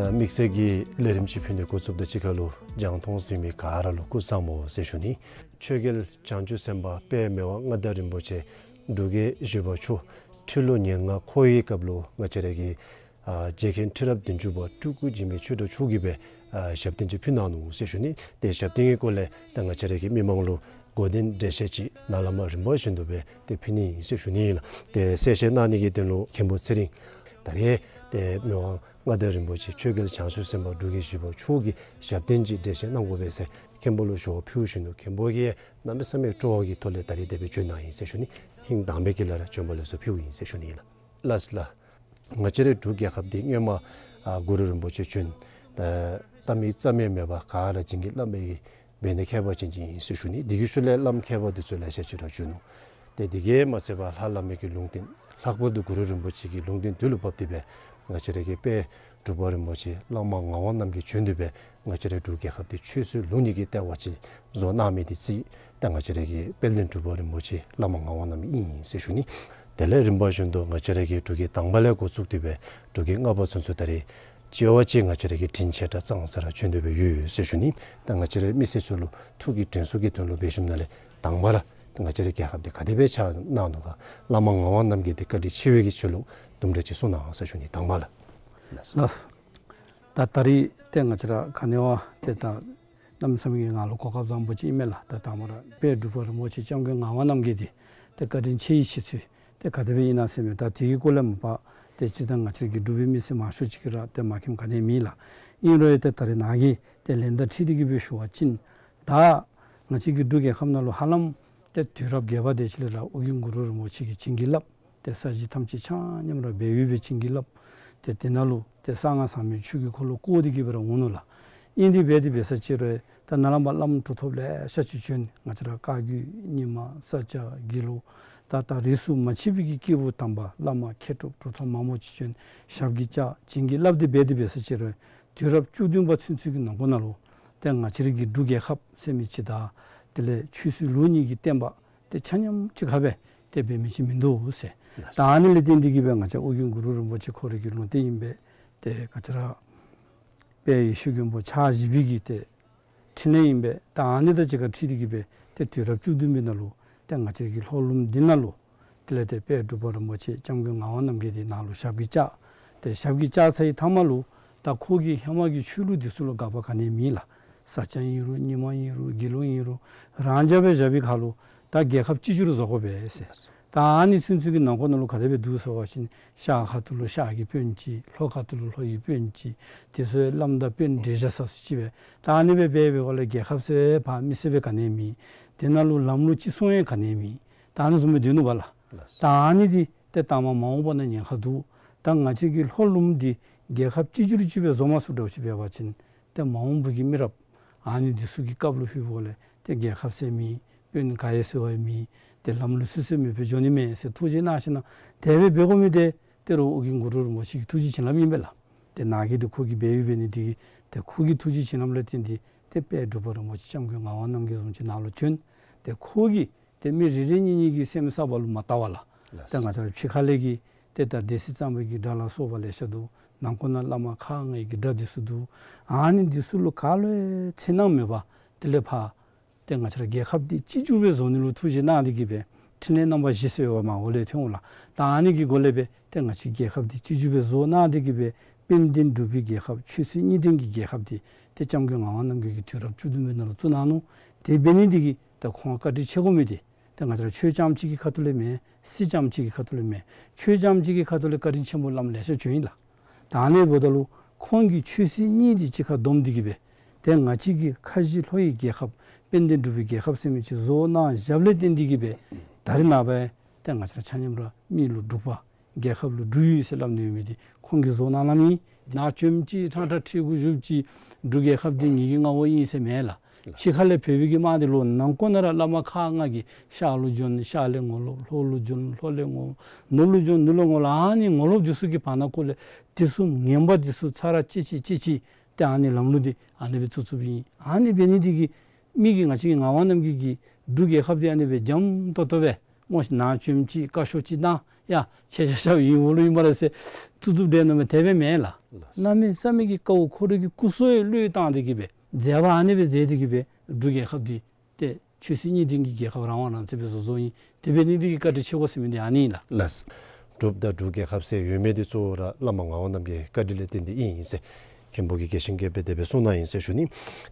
ད་དམིགས་བསལ་གྱི་ལས་རིམ་ཅིག་ཕུལ་ནི་འགོ་བཙུགསཔ་དང་གཅིག་ཁར་ལུ་རྒྱང་མཐོང་གཟིགས་མི་ག་ར་ལུ་སྐུ་གཟུགས་བཟང་པོ་ཟེར་ཞུ་ནི། ཆོས་རྒྱལ་བྱང་ཆུབ་སེམས་དཔའ་དཔལ་མི་དབང་མངའ་བདག་རིན་པོ་ཆེ་འབྲུག་རྒྱལ་བཞི་པ་མཆོག་ཁྲི་ལོ་ཉེར་ལྔ་འཁོར་བའི་སྐབས་ལུ་ང་བཅས་ར་གི་ཨ་རྗེ་མཁན་ཁྲི་རབས་བདུན་ཅུ་པ་སྤྲུལ་སྐུ་འཇིགས་མེད་ཆོས་གྲགས་མཆོག་གིས་སྦེ་ཨ་ཞབས་བརྟན་ཅིག་ཕུལ་གནང་ནུག་ཟེར་ཞུ་ནི། ཏེ་ཞབས་བརྟན་གྱི་སྐོར་ལས་ད་ང་བཅས་ར་གི་མི་མང་ལུ་གོ་དོན་འགྲེལ་བཤད་ཅིག་ནཱ་ལས་མར་རིམ་པ་བཞིན་དུ་སྦེ་ཏེ་ཕུལ་ནི་ཨིན་ཟེར་ཞུ་ནི་ཨིན་ལགས། ཏེ་གསལ་བཤད་གནང་ནི་གི་དོན་ལུ་མཁན་པོ་ཚེ་རིང་ད་རེས་ཏེ་མི་དབང་མངའ་བདག་རིན་པོ་ཆེ་ཆོས་རྒྱལ་བྱང་ཆུབ་སེམས་དཔའ་འབྲུག་རྒྱལ་བཞི་པ་མཆོག་གི་ཞབས་བརྟན་ཅིག་འགྲེལ་བཤད་གནང་དགོ་པས་ཟེར་ མཁན་པོ་ལུ་ཞུ་བ་ཕུལ་ཞིནམ་ལས་མཁན་པོ་གིས་གནམ་མེད་ས་མེད་སྤྲོ་བ་གི་ཐོག་ལས་ད་རིས་དེ་སྦེ་བྱོན་གནང་ཡི་ཟེར་ཞུ་ནི། ཧིང་དྭངས་པའི་དཀྱིལ་ལས་ར་བྱོན་པ་ལེགས་སོ་ཕུལཝ་ཨིན་ཟེར་ཞུ་ནི་ལགས། ལགས་ལགས། ང་བཅས་རའི་འབྲུག་རྒྱལ་ཁབ་འདི་སྔོན་མ་ཨ་གུ་རུ་རིན་པོ་ཆེ་བྱོན་ད་ལྟ་མི་རྩ་མེད་མེད་པར་ག་ར་བྱིན་གྱིས་བརླབས་པའི་གི་འབད་ནི་ཁྱད་པར་ཅན་ཅིག་ཨིན་ཟེར་ཞུ་ནི། དེ་གི་ཤུལ་ལས་བླམ་མཁས་པ་འདི་ཚུ་ལེ་ཤ་ཅིག་ར་བྱོན་ནུག། ཏེ་དེ་གིས་མ་ཚད་པར་ལྷ་བླ་མའི་གི་ལུང་བསྟན་ལྷག་པར་དུ་གུ་རུ་རིན་པོ་ཆེ་གི་ལུང་བསྟན་དུས་ལུ་བབས་ཏེ་སྦེ་ང་བཅས་རའི་གི་དཔལ་འབྲུག་པ་རིན་པོ་ཆེ་བླ་མ་ངག་དབང་རྣམ་རྒྱལ་བྱོན་ཏེ་སྦེ་ང་བཅས་རའི་འབྲུག་རྒྱལ་ཁབ་འདི་ཆོས་སྲིད་ལུགས་གཉིས་ཀྱི་ལྟེ་བ་ཅིག་བཟོ་གནང་མི་འདི་རྩིས་ད་ང་བཅས་རའི་གི་དཔལ་ལྡན་འབྲུག་པ་རིན་པོ་ཆེ་བླ་མ་ངག་དབང་རྣམ་རྒྱལ་ཨིན་ཟེར་ཞུ་ནི། དེ་ལས་རིམ་པ་བཞིན་དུ་ང་བཅས་རའི་གི་འབྲུག་རྒྱལ་དང་པ་ལས་འགོ་བཙུགས་ཏེ་སྦེ་འབྲུག་རྒྱལ་ལྔ་པ་ཚུན་ཚོད་ད་རེས་ཅིག་བ་ཅིག་ང་བཅས་རའི་གི་དྲིན་ཆེ་དྲགས་ཙང་ཙ་ར་བྱོན་ཏེ་སྦེ་ཡོད་ཟེར་ཞུ་ནི། ད་ང་བཅས་རའི་མི་སེར་ཚུ་ལུ་ཐུགས་ཀྱི་དྲན་གསོ་གི་དོན་ལུ་འབད་ཞིནམ་ལས་དང་པ་ར་ང་བཅས་རའི་རྒྱལ་ཁབ་འདི་ག་དེ་སྦེ་ཆགས་གནང་ནུག་ག། བླ་མ་ངག་དབང་རྣམ་རྒྱལ་འདི་བཀའ་དྲིན་ཆེ་བའི་གི་ཆེད་ལུ་དུམ་གྲ་ཅིག་གསུང་གནང་ཟེར་ཞུ་ནི། དང་པ་ལགས། ལགས། ད་ད་རིས་ཏེ་ང་བཅས་ར་ག་ནི་བ་ཏེ་ད་གནམ་མེད་ས་མེད་ཀྱི་ང་ལུ་གོ་སྐབས་བཟང་པོ་ཅིག་ཨིན་མས་ལགས། ད་དང་པ་ར་དཔལ་འབྲུག་པ་རིན་པོ་ཆེ་སྐྱབས་མགོན་ངག་དབང་རྣམ་རྒྱལ་འདི་ཏེ་བཀའ་དྲིན་ཆེ་བའི་ཆེ་ཚུལ་ཏེ་ག་དེ་སྦེ་ཨིན་ན་ཟེར་མི་ད་དེ་གི་སྐོར་ལས་མ་པ་ཏེ་སྤྱིར་བཏང་ང་བཅས་ར་གི་འབྲུག་པའི་མི་སེར་མང་ཤོས་ཅིག་གིས་ར་ཏེ་མ་མཁྱེནམ་ག་ནི་མེད་ལགས། ཨིན་རུང་ཡང་ཏེ་ད་རེས་ནཱ་གིས་ཏེ་ལན་དང་འཁྲིལ་ཏེ་གི་སྦེ་ཞུ་བ་ཅིན་ད་ང་བཅས་ཀྱི་འབྲུག་རྒྱལ་ཁབ་ནང་ལུ་ཧ་ལམ་ཏེ་དུས་རབས་བརྒྱད་པ་དེ་ཅིག་ལས་ར་ཨོ་རྒྱན་གུ་རུ་རིན་པོ་ཆེ་གིས་བྱིན་གྱིས་བརླབས། ཏེ་ས་གཞི་ཐམས་ཅད་ཆ་མཉམ་ར་སྦས་ཡུལ་སྦེ་བྱིན་གྱིས་བརླབས། ཏེ་དེ་ནང་ལུ་ཏེ་གསང་སྔགས་ཟབ་མོའི་ཆོས་ཀྱི་འཁོར་ལོ་བསྐོར་ཏེ་གི་སྦེ་ར་འོང་ནུག་ལགས། ཨིན་དེ་སྦེ་དེ་འབད་ས་ཅིག་རུང་ད་ནཱ་ལས་མར་བླམ་གྲུབ་ཐོབ་ལེ་ཤ་ཅིག་བྱོན། ང་བཅས་ར་བཀའ་བརྒྱུད་རྙིང་མ་ས་སྐྱ་དགེ་ལུགས་ད་ད་རིས་སུ་མ་ཆད་པའི་གི་སྐྱེས་བུ་དམ་པ་བླ་མ་མཁས་གྲུབ་གྲུབ་ཐོབ་མང་པོ་ཅིག་བྱོན། ཞབས་ཀྱིས་བཅགས་བྱིན་གྱིས་བརླབས། དེ་སྦེ་དེ་འབད་ས་ཅིག་རུང་དུས་རབས་བཅུ་བདུན་པ་ཚུན་ཚོད་ཀྱི་ནང་འཁོད་ནང་ལུ་ཏེ་ང་བཅས་ར་གི་འབྲུག་རྒྱལ་ཁབ་ཟེར་མི་ཅིག་དང་དེ་ལས་ཆོས་སྲིད་ལུགས་གཉིས་ཀྱི་བསྟན་པ་ཏེ་ཆ་མཉམ་གཅིག་ཁར་སྦེ་ཏེ་འབད་མི་ཅིག་མིན་འདུག་ཟེར། ད་ཨ་ནི་ལས་བརྟེན་ཏེ་གི་སྦེ་ང་བཅས་ཨོ་རྒྱན་གུ་རུ་རིན་པོ་ཆེ་ཁོ་རའི་གི་ལུང་བསྟན་ཨིན་པས། ཏེ་ང་བཅས་ར་དཔལ་ཡེ་ཤེས་མགོན་པོ་ཕྱག་བཞི་པའི་གི་ཏེ་ཕྲིན་ལས་ཨིན་པས། ད་ཨ་ནི་དང་གཅིག་ཁར་འཁྲིལ་ཏེ་གི་སྦེ་ཏེ་དུས་རབས་བཅུ་བདུན་པའི་ནང་ལུ་ཏེ་ང་བཅས་ཀྱི་ལྷོ་ལུངམ་འདི་ནང་ལུ་དེ་ལས་ཏེ་དཔལ་འབྲུག་པ་རིན་པོ་ཆེ་སྐྱབས་མགོན་ངག་དབང་རྣམ་རྒྱལ་འདི་ནཱ་ལུ་ཞབས་ཀྱིས་བཅགས། ཏེ་ཞབས་ཀྱིས་བཅགས་ཚར་བའི་མཐའ་མ་ལུ་ད་ཁོ་གིས་ཧེ་མ་གི་ཆོས་ལུགས་འདི་ཚུ་ལུ་དགག་པ་ག་ནི་མེད་ལགས། ས་སྐྱ་ཨིན་རུང་རྙིང་མ་ཨིན་རུང་དགེ་ལུགས་ཨིན་རུང་རང་འཇགས་སྦེ་བཞག་པའི་ཁར་ལུ་ད་རྒྱལ་ཁབ་གཅིག་གྱུར་བཟོ་དགོ་པས་ཟེར། ད་ཨ་ནི་ཚུན་ཚོད་ཀྱི་ནང་འཁོད་ནང་ལུ་ག་དེ་སྦེ་འདུག་ཟེར་བ་ཅིན་ཤར་ཁ་ཐུག་ལུ་ཤར་གྱི་དཔོན་ཅིག། ལྷོ་ཁ་ཐུག་ལུ་ལྷོ་གི་དཔོན་ཅིག། དེ་ཚུ་བླམ་དང་དཔོན་འབྲེལ་བཞག་ས་སུ་ཅིག་སྦེ་ད་ཨ་ནི་སྦེ་འབད་འབད་བ་ལས་རྒྱལ་ཁབ་ཟེར་ཕར་མི་སེར་སྦེ་ག་ནི་མེད། དེ་ནང་ལུ་ལམ་ལུགས་ཅིག་སྲུང་ཡང་ག་ནི་མེད། ད་ཨ་ནི་བཟུམ་སྦེ་སྡོད་ནུག་པ་ལགས། ད་ཨ་ནི་འདི་ཏེ་ད་མ་མ་འོངས་པ་ནང་ཉེན་ཁ་འདུག། ད་ང་བཅས་ཀྱི་ལྷོ་ལུངམ་འདི་རྒྱལ་ཁབ་གཅིག་གྱུར་ཅིག་སྦེ་བཟོ་མ་ཚུགསཔ་འདྲཝ་ཅིག་འབད་བ་ཅིན་ཏེ་མ་འོངས་པ་གི་མི་རབས་ཨ་ནི་འདི་ཚུ་གི་སྐབས་ལུ་ལྷོདཔ་ལས་ཏེ་རྒྱལ་ཁབ་ཟེར་མེད། དཔོན་ག་ཡང་ཟེར་བ་ཡང་མེད། ཏེ་ལམ་ལུགས་སུ་ཟེར་མེད་པར་འགྱོ་ནི་མས་ཟེར་ཐུགས་རྗེ་གནང་ཞིནམ་ལས་དེ་སྦེ་འབད་དགོ་མི་འདི་ཏེ་རུང་ཨོ་རྒྱན་གུ་རུ་རིན་པོ་ཆེ་གི་ཐུགས་རྗེ་བྱིན་རླབས་ཨིན་པས་ལགས། ཏེ་ནཱ་གིས་ཏེ་ཁོ་གིས་འབད་ཡོད་འབད་ནི་འདི་གིས་ཏེ་ཁོ་གི་ཐུགས་རྗེ་བྱིན་རླབས་ལས་བརྟེན་ཏེ་ཏེ་དཔལ་འབྲུག་པ་རིན་པོ་ཆེ་སྐྱབས་མགོན་ངག་དབང་རྣམ་རྒྱལ་བཟུམ་ཅིག་ནཱ་ལུ་བྱོན། ཏེ་ཁོ་གིས་ཏེ་མི་རེ་རེ་གཉིས་གཉིས་ཀྱི་སེམས་བསམ་པ་ལུ་མ་བལྟ་བར་ལགས། ལགས། ཏེ་ང་བཅས་ར་ཕྱི་ཁ་ལས་ཀྱི་ཏེ་ད་སྡེ་སྲིད་གཙང་པའི་གི་དགྲ་ལྷ་སོགས་པ་ལེ་ཤ་འདུག། ནང་འཁོད་ནང་བླ་མ་ཁག་ལྔའི་གི་དགྲ་འདི་ཚུ་འདུག། ཨ་ནི་འདི་ཚུ་ལུ་ག་ལུ་ཡང་འཚེར་སྣང་མེད་པར་དེ་ལས་ཕར་ཏེ་ང་བཅས་ར་རྒྱལ་ཁབ་འདི་གཅིག་གྱུར་སྦེ་བཟོ་ནི་ལུ་ཐུགས་རྗེ་གནང་སྟེ་གི་སྦེ་ཕྲིན་ལས་རྣམ་པ་བཞི་ཟེར་བ་མར་འོག་ལས་ཐོན་འོང་ལགས། ད་ཨ་ནི་གི་སྒོ་ལས་སྦེ་ཏེ་ང་བཅས་རྒྱལ་ཁབ་འདི་གཅིག་གྱུར་སྦེ་བཟོ་གནང་སྟེ་གི་སྦེ་དཔལ་ལྡན་འབྲུག་པའི་རྒྱལ་ཁབ་ཆོས་སྲིད་གཉིས་ལྡན་གྱི་རྒྱལ་ཁབ་འདི་ཏེ་སྐྱབས་མགོན་ངག་དབང་རྣམ་རྒྱལ་གྱིས་དུས་རབས་བཅུ་བདུན་པའི་ནང་ལུ་བཙུགས་གནང་ནུག། དེ་འབད་ནི་འདི་གིས་ཏེ་ཁོང་བཀའ་དྲིན་ཆེ་དགོ་མི་འདི་ཏེ་ང་བཅས་ར་ཆོས་རྐྱངམ་གཅིག་གི་ཁ་ཐུག་ལས་མེན། སྲིད་རྐྱངམ་གཅིག་གི་ཁ་ཐུག་ལས་མེན། ཆོས་རྐྱངམ་གཅིག་གི་ཁ་ཐུག་ལས་བཀའ་དྲིན་ཆེན་པོ་བླམ་ལེ་ཤ་བྱོན་ཡི་ལགས། ད་ཨ་ནི་འབདཝ་ད་ལུ་ཁོང་གིས་ཆོས་སྲིད་གཉིས་འདི་གཅིག་ཁར་བསྡོམས་ཏེ་གི་སྦེ་ཏེ་ང་བཅས་ཀྱི་ཁ་བཞི་ལྷོ་ཡི་རྒྱལ་ཁབ་དཔལ་ལྡན་འབྲུག་པའི་རྒྱལ་ཁབ་ཟེར་མི་ཅིག་བཟོ་གནང་བཞགཔ་ལས་བརྟེན་ཏེ་གི་སྦེ་ད་རེས་ནངས་པ་ཏེ་ང་བཅས་ར་ཆ་མཉམ་ར་མི་ལུ་འབྲུག་པ་རྒྱལ་ཁབ་ལུ་འབྲུག་ཡོད་ཟེར་སླབ་ནི་ཡོད་མི་འདི་ཁོང་གིས་བཟོ་གནང་གནངམ་ཨིན། ནཱ་བྱོནམ་ཅིག་ཁྲང་ཁྲ་ཁྲི་གུ་བཞུགསཔ་ཅིག་འབྲུག་རྒྱལ་ཁབ་འདི་ངེ་གི་མངའ་འོག་ཨིན་ཟེར་མེན་ལགས། ཕྱི་ཁ་ལས་བོད་པའི་གི་དམག་འདི་ལོག་ནང་འཁོད་ནང་ར་བླ་མ་ཁག་ལྔ་གིས་ཤར་ལུ་བྱོན་ཤར་ལས་ངོ་ལོག། ལྷོ་ལུ་བྱོན་ལྷོ་ལས་ངོ་ལོག། ནུབ་ལུ་བྱོན་ནུབ་ལས་ངོ་ལོག། ཨ་ནི་ངོ་ལོགཔ་འདི་ཚུ་གི་བར་ན་ཁོ་ལས་དེ་ཚུ་ངན་པ་འདི་ཚུ་ཚར་བཅད་བཅད་བཅད་བཅད་ཏེ་ཨ་ནི་ལམ་ལུགས་འདི་ཨ་ནི་སྦེ་བཙུགས་བཙུགསཔ་ཨིན། ཨ་ནི་འབད་ནི་འདི་གིས་མི་གིས་ང་བཅས་ཀྱི་ངག་དབང་རྣམ་རྒྱལ་གྱིས་འབྲུག་རྒྱལ་ཁབ་འདི་ཨ་ནི་སྦེ་འཇམ་ཏོག་ཏོ་སྦེ་སྨོ་ཤིག། ནཱ་བྱོནམ་ཅིག་བཀའ་ཤོག་ཅིག་གནང་ཡ་ཁྱེད་ཆ་ཁྱབ་ཡུལ་འོག་ལུ་ཨིན་པས་ཟེར་བཙུགས་བཙུགསཔ་འདྲས་ནང་མི་དེ་སྦེ་མེན་ལགས། ལགས། གནམ་མེད་ས་མེད་ཀྱི་དཀའཝ་ཁོ་རའི་གི་སྐུ་སྲོག་ཡང་བློས་བཏང་སྟེ་གི་སྦེ་མཛད་པ་ཨ་ནི་སྦེ་མཛད་དེ་གི་སྦེ་འབྲུག་རྒྱལ་ཁབ་འདི་ཏེ་ཆོས་སྲིད་གཉིས་ལྡན་གྱི་རྒྱལ་ཁབ་རང་དབང་རང་བཙན་སྦེ་བཟོ་བཟོཝ་ཨིན། དེ་འབད་ནི་འདི་གིས་བཀའ་དྲིན་ཆེ་དགོ་ཟེར་མི་འདི་ཨ་ནི་ཨིན་ལགས། ལགས། འབྲུག་དང་འབྲུག་རྒྱལ་ཁབ་ཟེར་ཡོད་མི་འདི་གཙོ་བོ་ར་བླ་མ་ངག་དབང་རྣམ་རྒྱལ་བཀའ་དྲིན་ལས་བརྟེན་ཏེ་ཨིན་ཟེར་མཁན་པོ་གིས་རྒྱས་ཤིང་རྒྱས་པར་དེ་སྦེ་གསུངས་གནང་ཡི་ཟེར་ཞུ་ནི།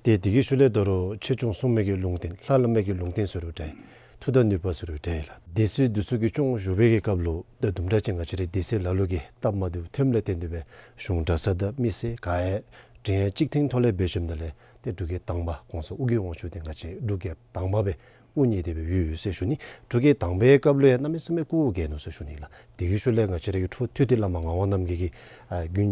ཏེ་དེ་གི་ཤུལ་ལས་ད་རུང་ཆོས་སྐྱོང་སྲུང་མའི་གི་ལུང་བསྟན་ལྷ་བླ་མའི་གི་ལུང་བསྟན་ཟེར་རུང་འདྲ། མཐུ་དང་ནུས་པ་ཟེར་རུང་འདྲ་ལགས། སྡེ་སྲིད་འདི་ཚུ་གིས་སྐྱོང་བཞུགས་པའི་གི་སྐབས་ལུ་ད་དུམ་གྲ་ཅིག་ང་བཅས་རའི་སྡེ་སྲིད་ལ་ལུ་གིས་སྟབས་མ་བདེཝ་ཐོནམ་ལས་བརྟེན་ཏེ་སྦེ་གཞུང་གྲྭ་ཚང་དང་མི་སེར་ག་ཡང་ ཞིང་ཡང་གཅིག་ཐེངས་ཐོག་ལས་འབད་ཞིནམ་ལས་ཏེ་འབྲུག་རྒྱལ་དང་པ་གོང་ས་ཨོ་རྒྱན་དབང་ཕྱུག་འདི་ང་བཅས་འབྲུག་རྒྱལ་དང་པ་སྦེ་དབུ་བརྙེས་ཏེ་སྦེ་ཡོད་ཟེར་ཞུ་ནི། འབྲུག་རྒྱལ་དང་པའི་སྐབས་ལུ་ཡང་གནམ་མེད་ས་མེད་སྐུ་རྒྱས་ནུག་ཟེར་ཞུ་ནི་ལགས། དེ་གི་ཤུལ་ལས་ང་བཅས་ར་གི་འཁྲུངས་སྟོད་དེ་བླ་མ་ངག་དབང་རྣམ་རྒྱལ་གྱིས་ཨ་དགུན་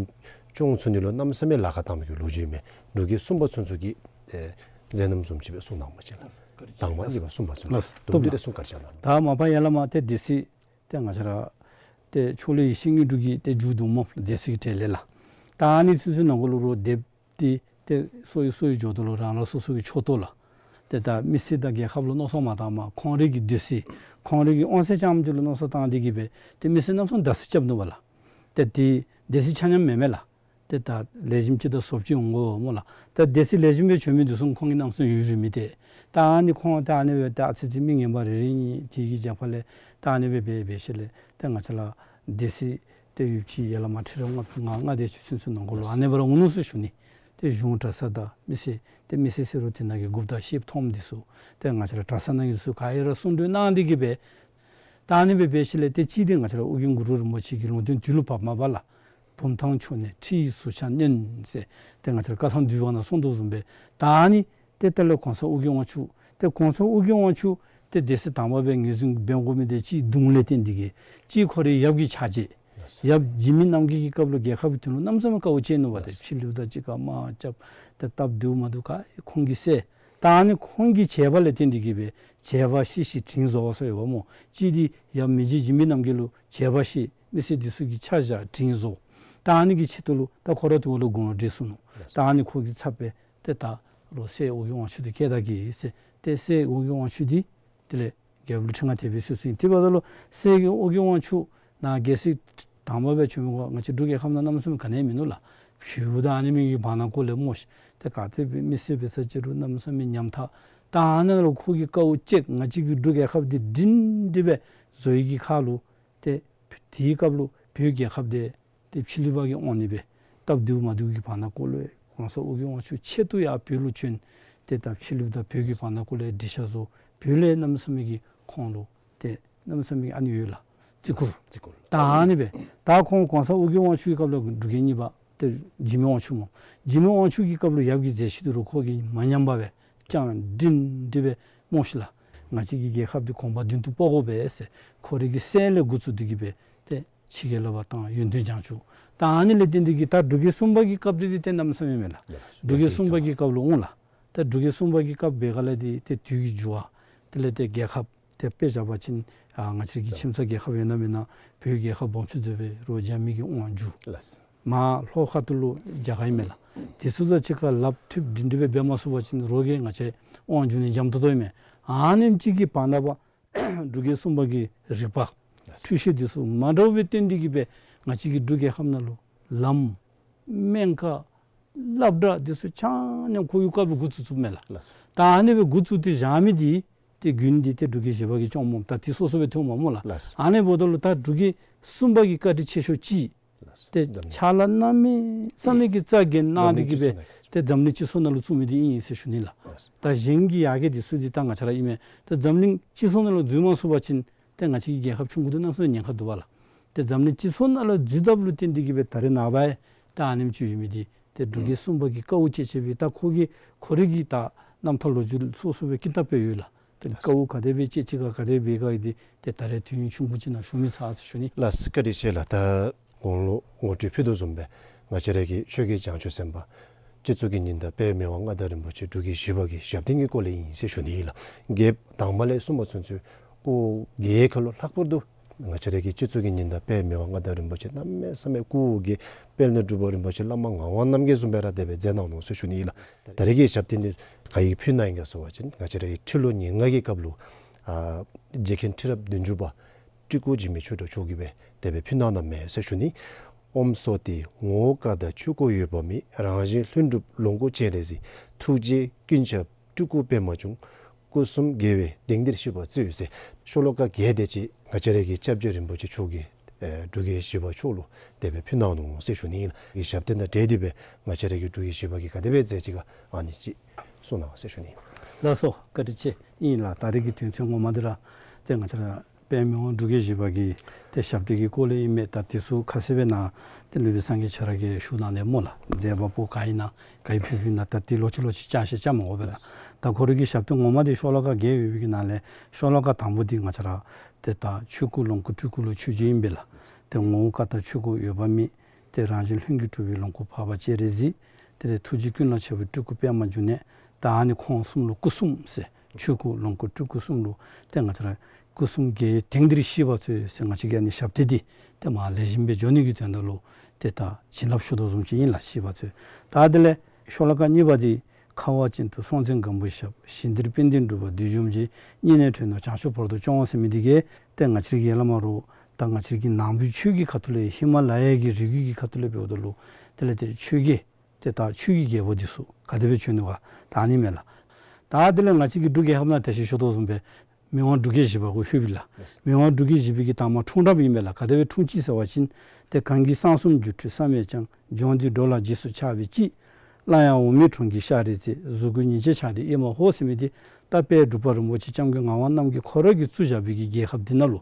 སྐྱོང་ཚུགས་ནི་ལུ་གནམ་མེད་ས་མེད་ལཱ་ཁག་བཏང་མི་གི་ལོ་རྒྱུས་མས། འབྲུག་རྒྱལ་གསུམ་པ་ཚུན་ཚོད་ཀྱི་ཨེ་མཛད་རྣམ་བཟུམ་ཅིག་སྦེ་གསུང་གནང་བ་ཅིན་ལགས། དང་པ་གཉིས་པ་གསུམ་པ་ཚུན་ཚོད་ལགས། དུམ་བདེ་རེ་གསུང་བཀའ་དྲིན་ཆེ་ལགས། ད་མ་པ་ཡ་བླ་མ་ཏེ་སྡེ་སྲིད་ཏེ་ང་བཅས་ར་ཏེ་ཕྱོགས་ལས་ཡེ་ཤེས་དངོས་གྲུབ་ཀྱིས་ཏེ་མཇུག་བསྡུ་སྨོ་སྡེ་སྲིད་ཀྱི་གྲལ་ལས་ལགས། ད་ཨ་ནི་ཚུན་ཚོད་ནང་འཁོད་ལུ་རོགས་སྡེ་པ་འདི་ཏེ་སོ་ཡི་སོ་ཡི་འགྱོ་དོ་ལུ་རང་རང་སོ་སོ་གི་ཕྱོགས་གཏོགས་ལགས། ཏེ་ད་མི་སེར་དང་རྒྱལ་ཁབ་ལུ་མནོ་བསམ་མ་བཏང་པར་ཁོང་རའི་གི་སྡེ་སྲིད་ཁོང་རའི་གི་དབང་ཚད་རྐྱངམ་ཅིག་ལུ་མནོ་བསམ་བཏང་སྟེ་གིས་སྦེ་ཏེ་མི་སེར་རྣམ་གསུམ་ད་སུ་རྐྱབ་ནུག་པ་ལགས། ཏེ་འདི་སྡེ་སྲིད་ཆ་མཉམ་མེན་མས་ལགས། ཏེ་ད་ལེགས་ཤོམ་ཅིག་དང་བཟོཔ་ཅིག་འོང་དགོ་སྨོ་ལགས། ད་སྡེ་སྲིད་ལེགས་ཤོམ་སྦེ་བྱོན་མི་འདི་ཚུ་ཁོང་གི་རྣམ་གསུམ་ཡོད་རུང་མི་ཏེ། ད་ཨ་ནི་ཁོང་ད་ཨ་ནི་སྦེ་ད་ཨ་ཙི་ཙི་མི་ངན་པ་རེ་རེ་གཉིས་དེ་གི་རྒྱབ་ཁ་ལས་ད་ཨ་ནི་སྦེ་འབད་འབད་ཞིནམ་ལས་ད་ང་བཅས་ར་སྡེ་སྲིད་ཏེ་ཡོདཔ་ཅིག་ཡ་བླ་མ་ཁྲི་རབས་ལྔ་པ་ལྔ་ལྔ་དེ་ཅིག་ཚུན་ཚོད་ནང་འཁོད་ལུ་ཨ་ནི་སྦེ་ར་འོང་ནུག་ཟེར་ཞུ་ནི། ཏེ་གཞུང་གྲྭ་ཚང་དང་མི་སེར་ཏེ་མི་སེར་ཟེར་རུང་དེ་ནང་གི་འགོ་དཔོན་ཤེསཔ་མཐོནམ་འདི་ཚུ་ཏེ་ང་བཅས་ར་གྲྭ་ཚང་ནང་གི་འདི་ཚུ་ག་ར་གསུང་གྲོས་གནང་སྟེ་གིས་སྦེ་ད་ཨ་ནི་སྦེ་འབད་ཞིནམ་ལས་ཏེ་གཅིག་འདི་ང་བཅས་ར་ཨོ་རྒྱན་གུ་རུ་རིན་པོ་ཆེ་གི་ལུང་བསྟན་དུས་ལུ་བབ་མ་པ་ལགས། བུམ་ཐང་ཕྱོགས་ནས་ཁྲི་ཡི་ཟུར་ཆ་མནན་ཟེར་ཏེ་ང་བཅས་ར་བཀའ་ཐང་འདུས་པ་ནང་གསུངས་དོ་བཟུམ་སྦེ་ད་ཨ་ནི་ཏེ་ད་ལས་གོང་ས་ཨོ་རྒྱན་དབང་ཕྱུག་ཏེ་གོང་ས་ཨོ་རྒྱན་དབང་ཕྱུག་ཏེ་སྡེ་སྲིད་དང་པ་སྦེ་ངོས་འཛིན་འབད་དགོ་མི་འདི་གཅིག་གདུང་ལས་བརྟེན་ཏེ་གིས་གཅིག་ཁོ་རའི་ཡབ་ཀྱི་ཕྱག་རྗེས། ཡབ་འཇིགས་མེད་རྣམ་རྒྱལ་གྱི་སྐབས་ལུ་རྒྱལ་ཁབ་ཀྱི་དོན་ལུ་གནམ་མེད་ས་མེད་དཀའཝ་སྤྱད་ནུག་པ། ཏེ་ཕྱི་གླིངཔ་དང་གཅིག་ཁར་དམག་རྐྱབ་ཏེ་སྟབས་བདེཝ་མ་བདེཝ་ག་ཁོང་གིས་བསལ། ད་ཨ་ནི་ཁོང་གི་བྱས་པ་ལས་བརྟེན་ཏེ་གིས་སྦེ་བྱས་པ་ཤེས་ཤེས་དྲིན་གཟོ་ཟེར་ཡོདཔ་སྨོ། གཅིག་འདི་ཡབ་མི་རྗེ་འཇིགས་མེད་རྣམ་རྒྱལ་ལུ་བྱས་པ་ཤེས་མི་སེར་འདི་ཚུ་གི་ཆ་བཞག་དྲིན་གཟོ། ད་ཨ་ནི་གི་ཆེད་དུ་ལུ་ད་ཁོ་ར་དེ་བ་ལུ་དགུང་ལོ་བགྲེས་སོ་ནུག། ད་ཨ་ནི་ཁོ་གི་ཚབ་སྦེ་ཏེ་ད་རོགས་སྲས་ཨོ་རྒྱན་དབང་ཕྱུག་འདི་བསྐོ་ད་གེ་ཟེར་ཏེ་སྲས་ཨོ་རྒྱན་དབང་ཕྱུག་འདི་དེ་ལས་རྒྱལཔོ་ལུ་ཁྲི་མངའ་དེ་སྦེ་གསོལ་གསོལཝ་ཨིན། དེ་འབདཝ་ད་ལུ་སྲས་ཀྱི་ཨོ་རྒྱན་དབང་ཕྱུག་ནཱ་རྒྱལ་སྲིད་དང་པ་སྦེ་བྱོན་མི་གོ་ང་བཅས་འབྲུག་རྒྱལ་ཁབ་ནང་གནམ་མེད་ས་མེད་ག་ནི་ཡང་མིན་ནུག་ལགས། བྱུས་དང་ཨ་ནི་མི་གི་བར་ན་ཀོ་ལས་སྨོ་ཤིག། ཏེ་ག་ཏེ་སྦེ་མི་སེར་འབད་ས་ཅིག་རུང་གནམ་མེད་ས་མེད་ཉམ་ཐག། ད་ཨ་ནཱ་ལུ་ཁོ་གིས་དཀའཝ་སྤྱད་ང་བཅས་ཀྱི་འབྲུག་རྒྱལ་ཁབ་འདི་སྒྲིང་སྒྲི་སྦེ་བཟོ་ནི་གི་ཁར་ལུ་ཏེ་དེའི་སྐབས་ལུ་བོད་རྒྱལ་ཁབ་འདི་ཏེ་ཕྱི་གླིངཔ་གིས་དབང་ནི་སྦེ་སྟབས་བདེཝ་མ་བདེཝ་གི་བར་ན་ཀོ་ལས་གོང་ས་ཨོ་རྒྱན་དབང་ཕྱུག་ཆེད་དུ་ཡར་བོད་ལུ་བྱོན། ཏེ་ད་ཕྱི་གླིངཔ་དང་བོད་ཀྱི་བར་ན་ཀོ་ལས་འགྲིག་ཤ་བཟོ། བོད་ལས་གནམ་མེད་ས་མེད་ཀྱི་ཁོང་ལུ་ཏེ་གནམ་མེད་ས་མེད་ཀྱི་ཨ་ནི་ཡོད་ལགས། བརྩི་བཀུར། བརྩི་བཀུར། ད་ཨ་ནི་སྦེ་ད་ཁོང་གོང་ས་ཨོ་རྒྱན་དབང་ཕྱུག་གི་སྐབས་ལུ་འབྲུག་རྒྱལ་གཉིས་པ་ཏེ་འཇིགས་མེད་དབང་ཕྱུག་སྨོ། འཇིགས་མེད་དབང་ཕྱུག་གི་སྐབས་ལུ་ཡབ་ཀྱི་མཛད་ཤུལ་དེ་རུང་ཁོ་གིས་མ་ཉམས་པར་སྦེ་ཅང་སྒྲིང་སྒྲི་སྦེ་སྨོ་ཤིག་ལགས། ང་བཅས་ཀྱི་རྒྱལ་ཁབ་འདི་གོང་འཕེལ་མདུན་དུ་སྤོ་དགོ་པས་ཟེར་ཁོ་རའི་གི་སྲས་ལས་འགོ་བཙུགས་ཏེ་གིས་སྦེ་ཏེ་ཕྱི་རྒྱལ་ལུ་འབག་བཏང་། ཡོན་ཏན་བྱང་ཆུབ། ད་ཨ་ནི་ལས་བརྟེན་ཏེ་གིས་ད་འབྲུག་རྒྱལ་གསུམ་པ་གི་སྐབས་འདི་ཏེ་གནམ་མེད་ས་མེད་མེན་ལགས། ཡ་ལགས། འབྲུག་རྒྱལ་གསུམ་པ་གི་སྐབས་ལུ་འོང་ལགས། ད་འབྲུག་རྒྱལ་གསུམ་པ་གི་སྐབས་འབད་སྒང་ལས་འདི་ཏེ་དུས་ཀྱི་འགྱུར་བ་དེ་ལས་ཏེ་རྒྱལ་ཁབ་ཏེ་དཔེ་བཞག་པ་ཅིན་ཨ་ང་བཅས་ཀྱི་ཁྱིམ་ཚང་རྒྱལ་ཁབ་ཡོད་ན་མེད་ན་བོད་རྒྱལ་ཁབ་སྦོམ་ཆུང་ཚུ་སྦེ་རོགས་རྒྱ་མི་གིས་དབང་བསྒྱུར། ལགས། མར་ལྷོ་ཁ་ཐུག་ལུ་རྒྱ་གར་ཨིན་མས་ལགས། དེ་ཚུ་དང་གཅིག་ཁར་ལགཔ་མཐུད་སྒྲིང་སྒྲི་སྦེ་འབད་མ་ཚུགས་པ་ཅིན་རོགས་ཀྱིས་ང་བཅས་དབང་བསྒྱུར་ནི་འཇམ་ཏོང་ཏོ་ཨིན་མས། ཨ་ནེམ་ཅིག་གི་བར་ན་པ་འབྲུག་རྒྱལ་གསུམ་པ་གི་རིག་པ་འཁྲུལ་ཤེས་འདི་ཚུ་མ་འདྲཝ་སྦེ་བཏོན་ཏེ་གིས་སྦེ་ང་བཅས་ཀྱི་འབྲུག་རྒྱལ་ཁབ་ནང་ལུ་ལམ་སྨན་ཁང་སློབ་གྲྭ་འདི་ཚུ་ཆ་མཉམ་ཁོ་གི་སྐབས་ལུ་འགོ་བཙུགས་བཙུགསཔ་མས་ལགས། ལགས་སོ། ད་ཨ་ནི་སྦེ་འགོ་བཙུགས་ཏེ་བཞག་མི་འདི་ཏེ་དགུན་འདི་ཏེ་འབྲུག་རྒྱལ་བཞི་པ་གིས་སྐྱོང་སྨོ། ད་དེ་སོ་སོ་སྦེ་ཐོནམ་མས་སྨོ་ལགས། ལགས་སོ། ཨ་ནི་འབདཝ་ད་ལུ་ད་འབྲུག་རྒྱལ་གསུམ་པ་གི་བཀའ་དྲིན་ཆེ་ཤོས་ཅིག། ལགས་སོ། ཏེ་འཛམ་གླིང་ཕྱག་ལཱ་གནམ་མེད་ས་མེད་ཀྱི་རྩ་འགེངས་གནང་སྟེ་གིས་སྦེ་འཛམ་གླིང་སྤྱི་ཚོགས་ནང་ལུ་བཙུགས་མི་འདི་ཨིན་ཟེར་ཞུ་ནི་ལགས། ལགས་སོ། ད་གཞན་གྱི་ཡར་རྒྱས་འདི་ཚུ་འདི་ད་ང་བཅས་ར་ཨིན་མས། ད་འཛམ་གླིང་སྤྱི་ཚོགས་ནང་ལུ་འཛུལ་མ་ཚུགས་པ་ཅིན་ཏེ་ང་བཅས་ཀྱི་རྒྱལ་ཁབ་ཆུང་ཀུ་འདི་གནམ་མེད་ས་མེད་ཉེན་ཁ་འདུག་པ་ལགས། ཏེ་འཛམ་གླིང་སྤྱི་ཚོགས་ནང་ལུ་འཛུལ་དཔ་ལུ་བརྟེན་ཏེ་གིས་སྦེ་ད་རེས་ནངས་པ་ཡང་ད་ཨ་ནེམ་ཅིག་ཡོད་མི་འདི་ཏེ་འབྲུག་རྒྱལ་གསུམ་པ་གི་དཀའཝ་སྤྱད་སྤྱད་པའི་ད་ཁོ་གི་ཁོ་རའི་གི་ད་རྣམ་ཐར་ལོ་རྒྱུས་ཚུ་སོ་སོ་སྦེ་ཀི་ཏབ་སྦེ་ཡོད་ལགས། ཏེ་དཀའཝ་ག་དེ་སྦེ་སྤྱད་ཅི་ག་ག་དེ་སྦེ་ག་འདི་ཏེ་ད་རེས་དུས་ཡུན་ཆུང་ཀུ་ཅིག་ནང་ཞུ་མི་ཚར་ཟེར་ཞུ་ནི། ལགས་སོ། བཀའ་དྲིན་ཆེ་ལགས། ད་གོང་ལུ་ངོ་སྤྲོད་ཕུལ་དོ་བཟུམ་སྦེ་ང་བཅས་ར་གི་ཆོས་རྒྱལ་བྱང་ཆུབ་སེམས་དཔའ་སྤྱི་གཙུག་གི་ཉི་ཟླ་དཔལ་མི་དབང་མངའ་བདག་རིན་པོ་ཆེ་འབྲུག་རྒྱལ་བཞི་པ་གི་ཞབས་བརྟན་གྱི་སྐོར་ལས་ཨིན་ཟེར་ཞུ་ནི་ཨིན་ལགས། རྒྱལཔོ་དང་པ་ལས་གསུམ་པ་ཚུན་ཚོད་སྐུ་གི་ཁ་ལུ་ལྷག་པར་དུ་ང་བཅས་ར་གི་སྤྱི་གཙུག་གི་ཉི་ཟླ་དཔལ་མི་དབང་མངའ་བདག་རིན་པོ་ཆེ་གནམ་མེད་ས་མེད་སྐུ་གི་དཔལ་ལྡན་འབྲུག་པ་རིན་པོ་ཆེ་བླ་མ་ངག་དབང་རྣམ་རྒྱལ་བཟུམ་སྦེ་ར་དེ་སྦེ་མཛད་གནང་ནུག་ཟེར་ཞུ་ནི་ཨིན་ལགས། ད་རེས་ཀྱི་ཞབས་བརྟན་འདི་ག་གིས་ཕུལ་གནང་ཡི་ག་ཟེར་བ་ཅིན་ང་བཅས་ར་གི་ཁྲི་ལོ་ཉེར་ལྔ་གི་སྐབས་ལུ་ཨ་རྗེ་མཁན་ཁྲི་རབས་བདུན་ཅུ་པ་སྤྲུལ་སྐུ་འཇིགས་མེད་ཆོས་གྲགས་མཆོག་གིས་སྦེ་དེ་སྦེ་ཕུལ་གནང་གནངམ་མས་ཟེར་ཞུ་ནི། ཨོཾ་སྭསྟི། ངོ་བོ་ཀ་དག་ཆོས་སྐུ་འོད་དཔག་མེད། རང་བཞིན་ལྷུན་གྲུབ་ལོངས་སྐུ་སྤྱན་རས་གཟིགས། ཐུགས་རྗེས་ཀུན་ཁྱབ་སྤྲུལ་སྐུ་པདྨ་འབྱུང་། སྐུ་གསུམ་དགེ་བའི་གདེང་འདིར་གཤེགས་པ་སྩོལ་ཟེར་ཤོ་ལོ་ཀ་བརྒྱད་དེ་ཅིག་ང་བཅས་ར་གི་སྐྱབས་རྗེ་རིན་པོ་ཆེ་མཆོག་གིས་ཨེ་འབྲུག་རྒྱལ་བཞི་པ་མཆོག་ལུ་དེ་སྦེ་ཕུལ་གནང་ནུག་ཟེར་ཞུ་ནི་ཨིན་ལགས། གི་ཞབས་བརྟན་དང་འབྲེལ་ཏེ་སྦེ་ང་བཅས་ར་གི་འབྲུག་རྒྱལ་བཞི་པ་གིས་ག་དེ་སྦེ་མཛད་ཅི་ག་ཨ་ནི་ཅིག་གསུང་གནང་ཟེར་ཞུ་ནི་ཨིན། ལགས་སོ། བཀའ་དྲིན་ཆེ་ཨིན་ལགས། ད་རེས་ཀྱི་དོན་ཚན་ངོ་མ་འདི་ར་ཏེ་ང་བཅས་ར་དཔལ་མི་དབང་འབྲུག་རྒྱལ་བཞི་པ་གི་ཏེ་ ཏེ་ཞབས་སྟེགས་ཀྱི་སྐོར་ལས་ཨིན་མས། ད་དེ་ཚུ་ཁ་གསལ་སྦེ་ནཱ་ཏེ་སློབ་དཔོན་སངས་རྒྱས་ཁྱོད་ར་གིས་ཞུ་གནང་ནི་སྨོ་ལགས། མཛད་པ་པོ་ག་ཨིན་ན་ག་གིས་ཕུལ་ཕུལཝ་ཨིན་ན་ད་དེ་ལོག་ཅི་ལོག་ཅི་བཅའ་ཤེས་བཅའ་མ་དགོ་པས་ལགས། ད་ཁོ་རའི་གི་ཞབས་སྟེགས་ངོ་མ་འདི་ཤོ་ལོ་ཀ་བརྒྱད་ཡོད་པའི་གི་ནང་ལས་ཤོ་ལོ་ཀ་དང་པོ་འདི་ང་བཅས་ར་ཏེ་ད་ཆོས་སྐུ་ལོངས་སྐུ་སྤྲུལ་སྐུ་ལུ་མཆོད་བརྗོད་ཨིན་པས་ལགས། ཏེ་ངོ་བོ་ཀ་དག་ཆོས་སྐུ་འོད་དཔག་མེད། ཏེ་རང་བཞིན་ལྷུན་གྱིས་གྲུབ་པའི་ལོངས་སྐུ་འཕགས་པ་སྤྱན་རས་གཟིགས། དེ་ལས་ཐུགས་རྗེ་ཀུན་ལ་ཁྱབ་པའི་སྤྲུལ་སྐུ་པདྨ་འབྱུང་གནས། ད་ཨ་ནི་ཁོང་གསུམ་ལུ་སྐུ་གསུམ་ཟེར་ཆོས་སྐུ་ལོངས་སྐུ་སྤྲུལ་སྐུ་གསུམ་ལུ་ཏེ་ང་བཅས་ར་སྐུ་གསུམ་གྱི་དེང་འདིར་གཤེགས་པ་ཚུ་ཟེར་ང་བཅས་ཀྱིས་ཨ་ནི་ཞབས་སྟེགས་འདི་ཏེ་མར་ལེགས་ཤོམ་སྦེ་འགྱོ་ནི་གི་དོན་དག་ལུ་ཏེ་ད་བྱིན་རླབས་ཞུ་དོ་བཟུམ་ཅིག་ཨིན་ལགས། གཤེགས་པ་ཚུ། ད་དེ་ལས་ཤོ་ལོ་ཀ་གཉིས་པ་འདི་ཁ་བ་ཅན་དུ་སྲོང་བཙན་སྒམ་པོའི་ཞབས། ཞིང་འདིར་དཔལ་ལྡན་འབྲུག་པ་བདུད་འཇོམས་ཀྱིས། སྙིང་ནས་ཁྲོས་ནས་བྱང་ཕྱོགས་བར་དུ་སྐྱོང་ཟེར་མི་འདི་གིས་ཏེ་ང་བཅས་ཀྱི་བླ་མ་རུ་ད་ང་བཅས་ཀྱི་ནང་པའི་ཆོས་ཀྱི་ཁ་ཐུག་ལས་ཧི་མ་ལ་ཡ་གི་རི་རྒྱུད་ཀྱི་ཁ་ཐུག་ལས་འབདཝ་ད་ལུ་དེ་ལས་ཏེ་ཆོས་ཀྱི་ཏེ་ད་ཆོས་ཀྱི་རྒྱལ་པོ་འདི་ཚུ་ག་དེ་སྦེ་བྱོན་ནུག་ག་ད་ཨ་ནི་མས་ལགས། ད་དེ་ལས་ང་བཅས་ཀྱི་འབྲུག་རྒྱལ་ཁབ་ནང་ད་ཅི་ཞུ་དོ་བཟུམ་སྦེ་མི་དབང་འབྲུག་རྒྱལ་བཞི་པ་གུ་ལྷོད་པས་ལགས། མི་དབང་འབྲུག་རྒྱལ་བཞི་པའི་གི་དང་པ་འཁྲུངས་རབས་ཨིན་པས་ལགས། ག་དེ་སྦེ་འཁྲུངས་ཅི་ཟེར་བ་ཅིན་ཏེ་གང་གིས་གསང་གསུམ་སྒྱུ་འཕྲུལ་བསམ་ཡས་ཀྱང་། ལྗོངས་འདི་འགྲོ་ལ་རྗེས་སུ་ཆགས་པའི་དཔྱིད། སླར་ཡང་འོག་མིན་གྲོང་ཁྱེར་ཤར་རིའི་རྩེར། གཟུགས་སྐུ་ཉིད་ཅེས་བྱ་སྟེ་ཨེ་མ་ཧོ་ཟེར་མི་འདི་ད་དཔལ་འབྲུག་པ་རིན་པོ་ཆེ་སྐྱབས་མགོན་ངག་དབང་རྣམ་རྒྱལ་ཁོ་ར་གིས་བཙུགས་བཞག་པའི་གི་རྒྱལ་ཁབ་འདི་ནང་ལུ་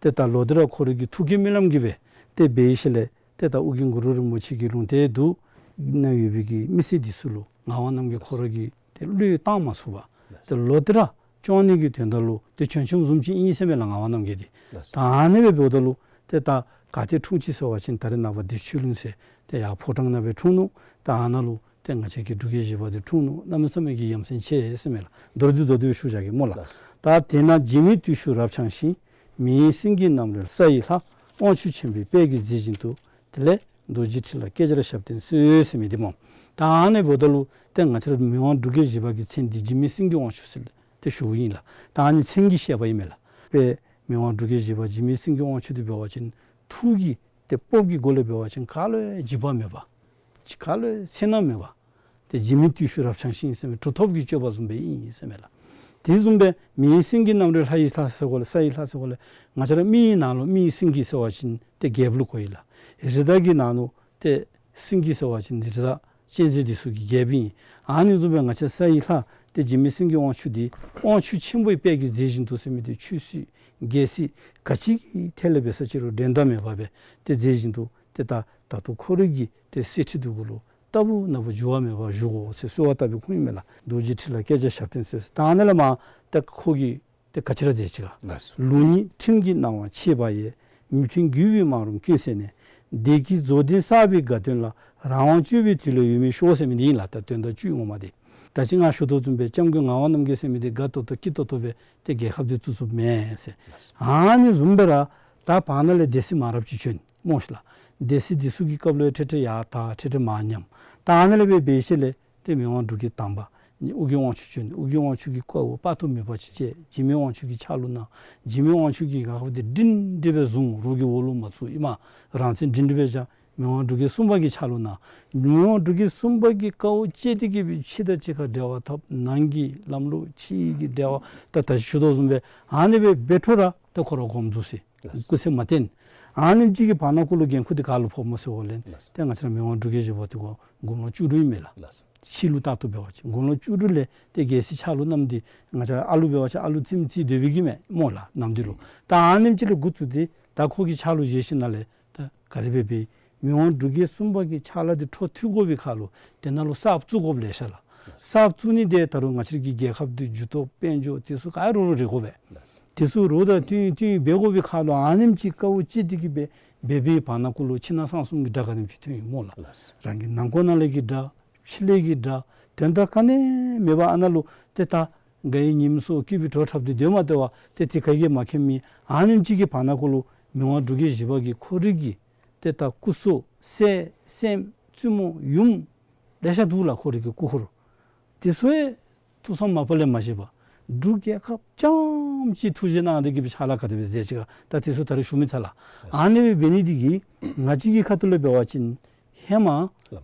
ཏེ་ད་ལོག་སྟེ་ར་ཁོ་རའི་གི་ཐུགས་ཀྱི་རྨི་ལམ་གྱི་སྦེ་ཏེ་འབད་ཞིནམ་ལས་ཏེ་ད་ཨོ་རྒྱན་གུ་རུ་རིན་པོ་ཆེ་གི་ལུང་བསྟན་དུ་ནང་ཡོད་པའི་གི་མི་སེར་འདི་ཚུ་ལུ་ངག་དབང་རྣམ་རྒྱལ་ཁོ་ར་གིས་ཏེ་བློས་བཏང་མ་ཚུགས་པར་ཏེ་ལོག་སྟེ་ར་སྐྱོང་ནི་གི་དོན་དག་ལུ་ཏེ་བྱོན་བྱོནམ་བཟུམ་ཅིག་ཨིན་ཟེར་མས་ལགས་ངག་དབང་རྣམ་རྒྱལ་འདི། ད་ཨ་ནི་སྦེ་འབདཝ་ད་ལུ་ཏེ་ད་ག་ཏེ་འཁྲུངས་ཅི་ཟེར་བ་ཅིན་ད་རེས་ནངས་པ་བདེ་ཆོས་གླིང་ཟེར་ཏེ་ཡར་ཕོ་བྲང་ནང་སྦེ་འཁྲུངས་ནུག། ད་ཨ་ནཱ་ལུ་ཏེ་ང་བཅས་ཀྱི་འབྲུག་རྒྱལ་བཞི་པ་འདི་འཁྲུངས་ནུག། གནམ་མེད་ས་མེད་ཀྱི་ཡ་མཚན་ཆེ་ཟེར་མས་ལགས། མདོར་བསྡུས་མདོར་བསྡུས་ཞུ་བཞག་གེ་སྨོ་ལགས། ད་དེ་ན་འཇིགས་མེད་བརྟུལ་ཞུགས་རབ་འཆང་ཞིང་། མི་ཡི་སེང་གེའི་རྣམ་རོལ་ས་ཡི་ལྷ། དབང་ཕྱུག་ཆེན་པོའི་དཔལ་གྱིས་མཛེས་བཞིན་དུ། དེ་ལས་རྡོ་རྗེ་ཁྲི་ལ་བསྐྱལ་བྱར་ཞབས་བརྟན་གསོལ་ཟེར་མི་འདི་སྨོ། ད་ཨ་ནི་འབདཝ་ད་ལུ་ཏེ་ང་བཅས་ར་མི་དབང་འབྲུག་རྒྱལ་བཞི་པ་གི་མཚན་འདི་འཇིགས་མེད་སེང་གེ་དབང་ཕྱུག་ཟེར་ཏེ་ཞུཝ་ཨིན་ལགས། ད་ཨ་ནི་མཚན་གྱི་བཤད་པ་ཨིན་མས་ལགས། དཔལ་མི་དབང་འབྲུག་རྒྱལ་བཞི་པ་འཇིགས་མེད་སེང་གེ་དབང་ཕྱུག་འདི་འབད་བ་ཅིན་ཐུགས་ཀྱི་ཏེ་སྤོབས་ཀྱི་སྒོ་ལས་འབད་བ་ཅིན་ག་ལུ་ཡང་འཇིགས་པ་མེད་པ། ག་ལུ་ཡང་འཚེར་སྣང་མེད་པ། ཏེ་འཇིགས་མེད་བརྟུལ་ཞུགས་རབ་འཆང་ཞིང་ཟེར་མི་གྲུབ་ཐོབ་ཀྱི་སྤྱོད་པ་བཟུམ་སྦེ་ཨིན་ཟེར་མས་ལགས། དེ་བཟུམ་སྦེ་མི་ཡི་སེང་གེའི་རྣམ་རོལ་ལྷ་ཡི་ལྷ་ཟེར་དགོ་ལགས། ས་ཡི་ལྷ་ཟེར་དགོ་ལགས། ང་བཅས་ར་མི་ཡི་ནང་ལུ་མི་ཡི་སེང་གེ་ཟེར་བ་ཅིན་ཏེ་རྒྱལཔོ་ལུ་གོཝ་ཨིན་ལགས། རི་དྭགས་ཀྱི་ནང་ལུ་ཏེ་སེང་གེ་ཟེར་བ་ཅིན་རི་དྭགས་གཅན་གཟན་འདི་ཚུ་གི་རྒྱལཔོ་ཨིན། ཨ་ནི་བཟུམ་སྦེ་ང་བཅས་ས་ཡི་ལྷ་ཏེ་འཇིགས་མེད་སེང་གེ་དབང་ཕྱུག་འདི་དབང་ཕྱུག་ཆེན་པོའི་དཔལ་གྱིས་མཛེས་བཞིན་དུ་ཟེར་མི་འདི་ཆོས་སྲིད་རྒྱལ་སྲིད་ག་ཅི་གི་ཐད་ལས་འབད་ས་ཅི་རུང་འགྲན་ཟླ་མེད་པ་སྦེ་ཏེ་མཛེས་བཞིན་དུ་ཏེ་ད་ད་ལྟོ་ཁོ་རའི་གི་ཏེ་གསེར་ཁྲི་འདི་གུ་ལུ་རྟག་བུ་ན་བུ་འགྱུར་བ་མེད་པར་བཞུགས་དགོ་ཟེར་གསོལ་བ་བཏབ་པའི་ཁུངས་ཨིན་མས་ལགས། རྡོ་རྗེ་ཁྲི་ལ་བསྐྱལ་བྱར་ཞབས་བརྟན་གསོལ་ཟེར། ད་ཨ་ནི་ལས་མར་ཏེ་ཁོ་གིས་ཏེ་ག་ཅི་ར་མཛད་ཅི་ག། ལགས་སོ། ལུགས་གཉིས་ཁྲིམས་ཀྱི་སྣང་བ་ཕྱེད་པ་ཡིས། མི་མཐུན་རྒོལ་བའི་སྨག་རུམ་ཀུན་བསལ་ནས། བདེ་སྐྱིད་རྫོགས་ལྡན་གསར་པའི་དགའ་སྟོན་ལ། རང་དབང་སྤྱོད་པའི་དུས་ལ་ཡོད་མི་ཤོག་ཟེར་མི་འདི་ཨིན་ལགས། ད་དོན་དག་བཅུད་ངོ་མ་འདི། ད་ཅི་ང་ཞུ་དོ་བཟུམ་སྦེ་སྐྱབས་མགོན་ངག་དབང་རྣམ་རྒྱལ་ཟེར་མི་འདི་དགའ་ཏོག་ཏོ་སྐྱིད་ཏོག་ཏོ་སྦེ་ཏེ་རྒྱལ་ཁབ་འདི་བཙུགས་བཙུགསཔ་མེན་ཟེར། ལགས་སོ། ཨ་ནི་བཟུམ་སྦེ་ར་ད་བར་ན་ལས་སྡེ་སྲིད་མང་རབས་ཅིག་བྱོན་སྨོ་ཤིག་ལགས། སྡེ་སྲིད་འདི་ཚུ་གི་སྐབས་ལུ་ཡང་ཁྲིག་ཁྲི་ཡར་དྲག་ཁྲིག་ཁྲི་མར་ཉམས། ད་ཨ་ནི་ལས་འབད་འབད་ཞིནམ་ལས་ཏེ་མི་དབང་འབྲུག་རྒྱལ་དང་པ་ཨོ་རྒྱན་དབང་ཕྱུག་བྱོན། ཨོ་རྒྱན་དབང་ཕྱུག་གི་བཀའ་དབང་དཔག་ཏུ་མེད་པ་ཅིག་བཅད། འཇིགས་མེད་དབང་ཕྱུག་གི་ཕྱག་ལུ་གནང་། འཇིགས་མེད་དབང་ཕྱུག་གིས་རྒྱལ་ཁབ་འདི་སྒྲིང་སྒྲི་སྦེ་བཟུང་། རོགས་ཀྱིས་འོག་ལུ་མ་བཙུགས། ཨེ་མ་རང་བཙན་སྒྲིང་སྒྲི་སྦེ་བཞག། མི་དབང་འབྲུག་རྒྱལ་གསུམ་པ་གི་ཕྱག་ལུ་གནང་། མི་དབང་འབྲུག་རྒྱལ་གསུམ་པ་གི་བཀའ་དབང་བཅད་དེ་གི་སྦེ་ཕྱི་དང་གཅིག་ཁར་འབྲེལ་བ་འཐབ། ནང་གི་ལམ་ལུགས་ཕྱི་གི་འབྲེལ་བ་ད་ད་ཅི་ཞུ་དོ་བཟུམ་སྦེ་ཨ་ནི་སྦེ་འབད་འཕྲོ་ར་ད་ཁོ་ར་དགོངས་འཛུལ་ཟེར། ལགས། སྐུ་ཚེ་མ་བརྟན། ཨ་ནེམ་ཅིག་གི་བར་ན་ཁོ་ལུ་འགན་ཁུར་འདི་ག་ལུ་ཕོགཔ་སྨོ་ཟེར་བ་ཅིན་ལགས། ཏེ་ང་བཅས་ར་མི་དབང་འབྲུག་རྒྱལ་བཞི་པ་འདི་དགུང་ལོ་བཅུ་དྲུག་ཨིན་མས་ལགས། ལགས། ཕྱི་ལུ་བལྟ་སྟེ་འབད་བ་ཅིན་དགུང་ལོ་བཅུ་དྲུག་ལས་ཏེ་རྒྱལ་སྲིད་ཕྱག་ལུ་བསྣམས་ཏེ་ང་བཅས་ར་ཨ་ལུ་འབད་བ་ཅིན་ཨ་ལུ་རྩེདམོ་རྩེ་སྡོད་པའི་གི་མས་སྨོ་ལགས་ནམ་འདི་ལུ། ད་ཨ་ནེམ་ཅིག་ལས་འགོ་བཙུགས་ཏེ་ད་ཁོ་གི་ཕྱག་ལུ་བཞེས་ཞིནམ་ལས་ད་ག་དེ་སྦེ་འབད་མི་དབང་འབྲུག་རྒྱལ་གསུམ་པ་གི་ཕྱག་ལཱ་འདི་འཕྲོ་མཐུད་དགོ་པའི་ཁར་ལུ་དེ་ནང་ལུ་གསརཔ་བཙུགས་དགོཔ་ལེ་ཤ་ལགས། གསརཔ་བཙུགས་ནི་འདི་ད་རུང་ང་བཅས་ཀྱི་རྒྱལ་ཁབ་འདི་རྒྱུ་སྟོབས་དཔལ་འབྱོར་དེ་ཚུ་ག་ར་རོགས་རོགས་རེ་དགོ་པས། ལགས། དེ་ཚུ་རོགས་དང་བསྟུན་བསྟུན་འབད་དགོ་པའི་ཁར་ལུ་ཨ་ནེམ་ཅིག་དཀའཝ་སྤྱད་དེ་གི་སྦེ་འབད་བའི་བར་ན་ཁོ་ལུ་ཕྱི་ནང་གསང་གསུམ་གྱི་དགྲ་ག་དེམ་ཅིག་ཐོན་ཡི་སྨོ་ལགས། ལགས། རང་གི་ནང་འཁོད་ནང་ལས་ཀྱི་དགྲ་ཕྱི་ལས་ཀྱི་དགྲ་དོན་དག་ག་ནི་མེད་པར་ཨ་ནཱ་ལུ་ཏེ་ད་དགའ་བའི་ཉིམ་སོགས་སྐྱིད་པའི་བྲོ་འཁྲབ་སྟེ་སྡོད་མ་སྡོད་པར་ཏེ་དེ་ག་གིས་མ་མཁྱེན་མི་ཨ་ནེམ་ཅིག་གི་བར་ན་ཁོ་ལུ་མི་དབང་འབྲུག་རྒྱལ་བཞི་པ་གིས་ཁོ་རའི་གི་ཏེ་ད་སྐུ་སྲོག་སྲས་སྲསམོ་བཙུན་མོ་ཡུམ་ལེ་ཤ་འདུག་ལགས། ཁོ་རའི་གི་སྐུ་འཁོར་དེ་ཚུ་ཡང་ཐུགས་བསམ་མ་པ་ལས་མ་བཞེས་པར་འབྲུག་རྒྱལ་ཁབ་རྐྱངམ་གཅིག་ཐུགས་རྗེ་གནང་སྟེ་གི་སྦེ་ཕྱག་ལཱ་ག་དེ་སྦེ་མཛད་ཅི་ག་ད་དེ་ཚུ་ད་རེས་ཞུ་མི་ཚར་ལགས། ཨ་ནི་སྦེ་འབད་ནི་འདི་གིས་ང་བཅས་ཀྱི་ཁ་ཐུག་ལས་འབད་བ་ཅིན་ཧེ་མ་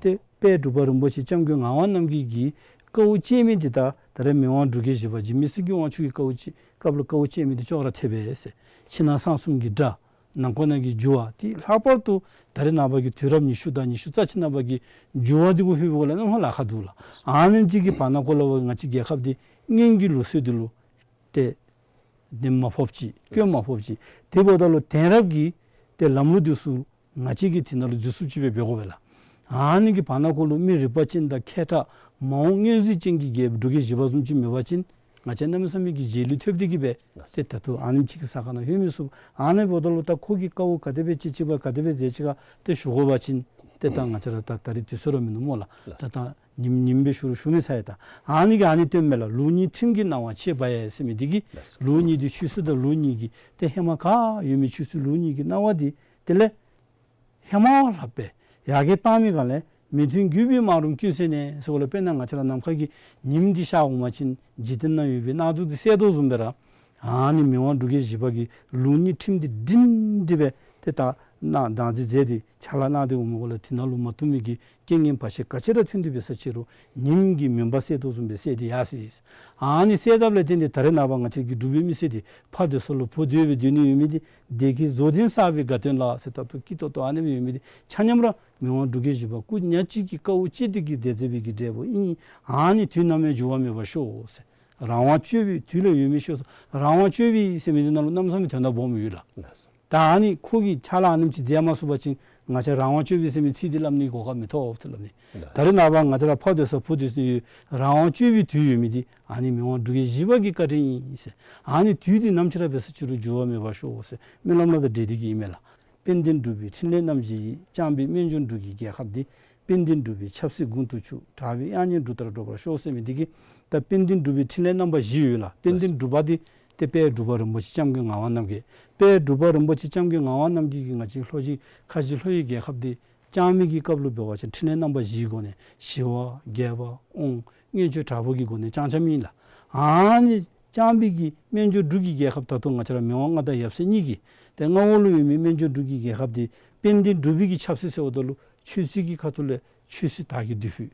ཏེ་དཔལ་འབྲུག་པ་རིན་པོ་ཆེ་སྐྱབས་མགོན་ངག་དབང་རྣམ་རྒྱལ་གྱིས་བཀའ་དབང་བཅད་མི་འདི་ད་ད་རེས་མི་དབང་འབྲུག་རྒྱལ་བཞི་པ་འཇིགས་མེད་སེང་གེ་དབང་ཕྱུག་གི་བཀའ་དབང་བཅད་སྐབས་ལུ་བཀའ་དབང་བཅད་མི་འདི་ཅོག་ར་འཐདཔ་ཨིན་ཟེར། ཕྱི་ནང་གསང་གསུམ་གྱི་དགྲ་ནང་འཁོད་ནང་གི་འགྱུར་བ་འདི་ལྷག་པར་དུ་ད་རེས་ནངས་པ་གི་དུས་རབས་ཉི་ཤུ་དང་ཉི་ཤུ་རྩ་གཅིག་ནང་པ་གི་འགྱུར་བ་འདི་གུ་ལྷོད་པའི་སྒང་ལས་གནམ་ལྷོ་ལ་ཁ་འདུག་ལགས། ཨ་ནེམ་ཅིག་གི་བར་ན་ཁོ་ལུ་ང་བཅས་རྒྱལ་ཁབ་འདི་སྔོན་གྱི་ལུགས་སྲོལ་འདི་ལུ་ཏེ་ གདེང་མ་ཕོགཔ་ཅིག་སྐྱོན་མ་ཕོགཔ་ཅིག་དེ་འབདཝ་ད་ལུ་དེང་རབས་ཀྱི་ཏེ་ལམ་ལུགས་འདི་ཚུ་ང་བཅས་ཀྱིས་དེ་ནང་ལུ་འཛུལ་ཚུགསཔ་ཅིག་སྦེ་འབད་དགོ་པས་ལགས། ཨ་ནི་གི་བར་ན་ཁོ་ལུ་མི་རིག་པ་ཅན་དང་མཁས་དྲགས་མ་འོངས་མངོན་གཟིགས་ཅན་གྱི་རྒྱལ་འབྲུག་རྒྱལ་བཞི་པ་བཟུམ་ཅིག་མེད་པ་ཅིན་ང་བཅས་གནམ་མེད་ས་མེད་ཀྱི་རྗེས་ལུས་ཐེབས་ཏེ་གི་སྦེ་ཏེ་ད་ལྟོ་ཨ་ནེམ་ཅིག་གི་ས་ཁར་ནང་ལྷོད་མི་ཚུགས། ཨ་ནི་འབདཝ་ད་ལུ་ད་ཁོ་གིས་དཀའཝ་ག་དེ་སྦེ་སྤྱད་ཅི་བ་ག་དེ་སྦེ་མཛད་ཅི་ག་ཏེ་ཞུ་དགོ་པ་ཅིན་ཏེ་ད་ང་བཅས་ར་ད་ད་རིས་དུས་ཚོད་ར་མིན་ནུག་སྨོ་ལགས། ད་ད་ཉིནམ་ཉིནམ་སྦེ་ཞུ་རུང་ཞུ་མི་ཚར་ཡི། ད་ཨ་ནི་གིས་ཨ་ནི་སྟོནམ་མས་ལགས། ལུགས་གཉིས་ཁྲིམས་ཀྱི་སྣང་བ་ཕྱེ་བ་ཡི་ཟེར་མི་འདི་གིས་ལུགས་གཉིས་འདི་ཆོས་སྲིད་དང་ལུགས་གཉིས་ཀྱི་ཏེ་ཧེ་མ་ག་ཡོད་མི་ཆོས་སྲིད་ལུགས་གཉིས་ཀྱི་སྣང་བ་འདི་དེ་ལས་ཧེ་མ་བ་ལྷག་པའི་ཡར་རྒྱས་བཏང་མི་ག་ལས་མི་མཐུན་རྒྱུད་པའི་སྨག་རུམ་ཀུན་སེལ་ནས་ཟེར་བ་ལས་དཔེར་ན་ང་བཅས་ར་ནམ་མཁའ་གི་ཉིམ་འདི་ཤར་འོང་པ་ཅིན་འཇིག་རྟེན་ན་ཡོད་པའི་གནག་དུང་འདི་སེལ་དོ་བཟུམ་སྦེ་ར་ཨ་ནི་མི་དབང་འབྲུག་རྒྱལ་བཞི་པ་གིས་ལུགས་གཉིས་ཁྲིམས་འདི་སྒྲིང་སྒྲི་སྦེ་ཏེ་ད་གནང་བདག་འཛིན་མཛད་དེ་ཕྱག་ལཱ་གནང་སྟེ་འོང་མི་གུ་ལས་དེ་ནང་ལུ་མ་བཏུབ་མི་གི་རྐྱེན་ངན་བར་ཆད་ག་ཅི་ར་ཐོན་ཏེ་འབད་ས་ཅི་རུང་ཉིམ་གིས་མུན་པ་སེལ་དོ་བཟུམ་སྦེ་སེལ་ཏེ་ཡར་སོ་ཡི། ཨ་ནི་སེལ་དཔ་ལས་བརྟེན་ཏེ་ད་རེས་ནངས་པ་ང་བཅས་ཀྱི་འབྲུག་པའི་མི་སེར་འདི་ཕ་སྡོད་ས་ལུ་བུ་སྡོད་སྦེ་སྡོད་ནི་ཡོད་མི་འདི་བདེ་སྐྱིད་བཟོ་ལྡན་གསར་པའི་དགའ་སྟོན་ལ་ཟེར་ད་ལྟོ་སྐྱིད་ཏོག་ཏོ་ཨ་ནི་སྦེ་ཡོད་མི་འདི་ཆ་མཉམ་ར་མི་དབང་འབྲུག་རྒྱལ་བཞི་པ་སྐུ་ཉག་གཅིག་གི་དཀའཝ་སྤྱད་དེ་གི་མཛད་མཛད་པའི་གི་འབྲས་བུ་ཨིན། ཨ་ནི་དུས་ནམ་ཡང་འགྱུར་བ་མེད་པར་ཤོག་ཟེར། རང་དབང་སྤྱོད་པའི་དུས་ལ་ཡོད་མི་ཤོག་ཟེར། རང་དབང་སྤྱོད་པའི་ཟེར་མི་འདི་ནང་ལུ་གནམ་མེད་ས་མེད་དོན་དག་སྦོམ་ཡོད་ལགས། ད་ཨ་ནི་ཁོ་གིས་ཕྱག་ལཱ་ཨ་ནེམ་ཅིག་མཛད་མ་ཚུགས་པ་ཅིན་ང་བཅས་རང་དབང་སྤྱོད་པའི་ཟེར་མི་ཚིག་འདི་སླབ་ནི་གོ་སྐབས་མི་ཐོབ་ཟེར་སླབ་ནི། ད་རེས་ནངས་པ་ང་བཅས་ར་ཕ་སྡོད་ས་བུ་སྡོད་ས་ཡོད་རང་དབང་སྤྱོད་པའི་དུས་ཡོད་མི་འདི་ཨ་ནི་མི་དབང་འབྲུག་རྒྱལ་བཞི་པ་གི་བཀའ་དྲིན་ཨིན་ཟེར། ཨ་ནི་དུས་འདི་ནམ་ཅིག་ར་འབད་ས་ཅི་རུང་འགྱུར་བ་མེད་པར་ཤོག་ཟེར་སྨོན་ལམ་ལ་དང་འབྲེལ་ཏེ་གི་ཨིན་མས་ལགས། དཔལ་ལྡན་འབྲུག་པའི་ཕྲིན་ལས་རྣམ་བཞི་ཡིས། བསྐྱངས་པའི་སྨན་ལྗོངས་འབྲུག་གི་རྒྱལ་ཁབ་འདི། དཔལ་ལྡན་འབྲུག་པའི་ཆབ་སྲིད་དགུང་དུ་ཆུད། དྲག་པོའི་དབྱངས་སྙན་འབྲུག་ལྟར་སྒྲོག་པར་ཤོག་ཟེར་མི་འདི་གིས་ད་དཔལ་ལྡན་འབྲུག་པའི་ཕྲིན་ལས་རྣམ་པ་བཞི་ཡོད་ལགས། དཔལ་ལྡན་འབྲུག་པ་འདི་ཏེ་དཔལ་འབྲུག་པ་རིན་པོ་ཆེ་སྐྱབས་མགོན་ངག་དབང་རྣམ་རྒྱལ། དཔལ་འབྲུག་པ་རིན་པོ་ཆེ་སྐྱབས་མགོན་ངག་དབང་རྣམ་རྒྱལ་གྱིས་ང་བཅས་ལྷོ་གཞིས་ཁ་བཞི་ལྷོ་ཡི་རྒྱལ་ཁབ་འདི་བསྐྱངས་མི་གི་སྐབས་ལུ་འབད་བ་ཅིན་ཕྲིན་ལས་རྣམ་པ་བཞིའི་སྒོ་ནས་ཞི་བ་རྒྱས་པ་དབང་མངོན་སྤྱོད་དྲག་པོ་གི་སྒོ་ནས་བསྐྱངས་བསྐྱངསམ་ཨིན་ལགས། ཨ་ནི་བསྐྱངས་པའི་གི་སྨན་ལྗོངས་འབྲུག་གི་རྒྱལ་ཁབ་ད་ལྟོ་ང་བཅས་ར་མི་དབང་མངའ་བདག་ཡབ་སྲས་གཉིས་ཀྱི་ཏེ་མངའ་འོག་ལུ་ཡོད་མི་སྨན་ལྗོངས་འབྲུག་གི་རྒྱལ་ཁབ་འདི་དཔལ་ལྡན་འབྲུག་པའི་གི་ཆབ་སྲིད་ཟེརཝ་ད་ལུ་ཆོས་སྲིད་ཀྱི་ཁ་ཐུག་ལས་ཆོས་སྲིད་དར་རྒྱས་བདུད་ཕུད།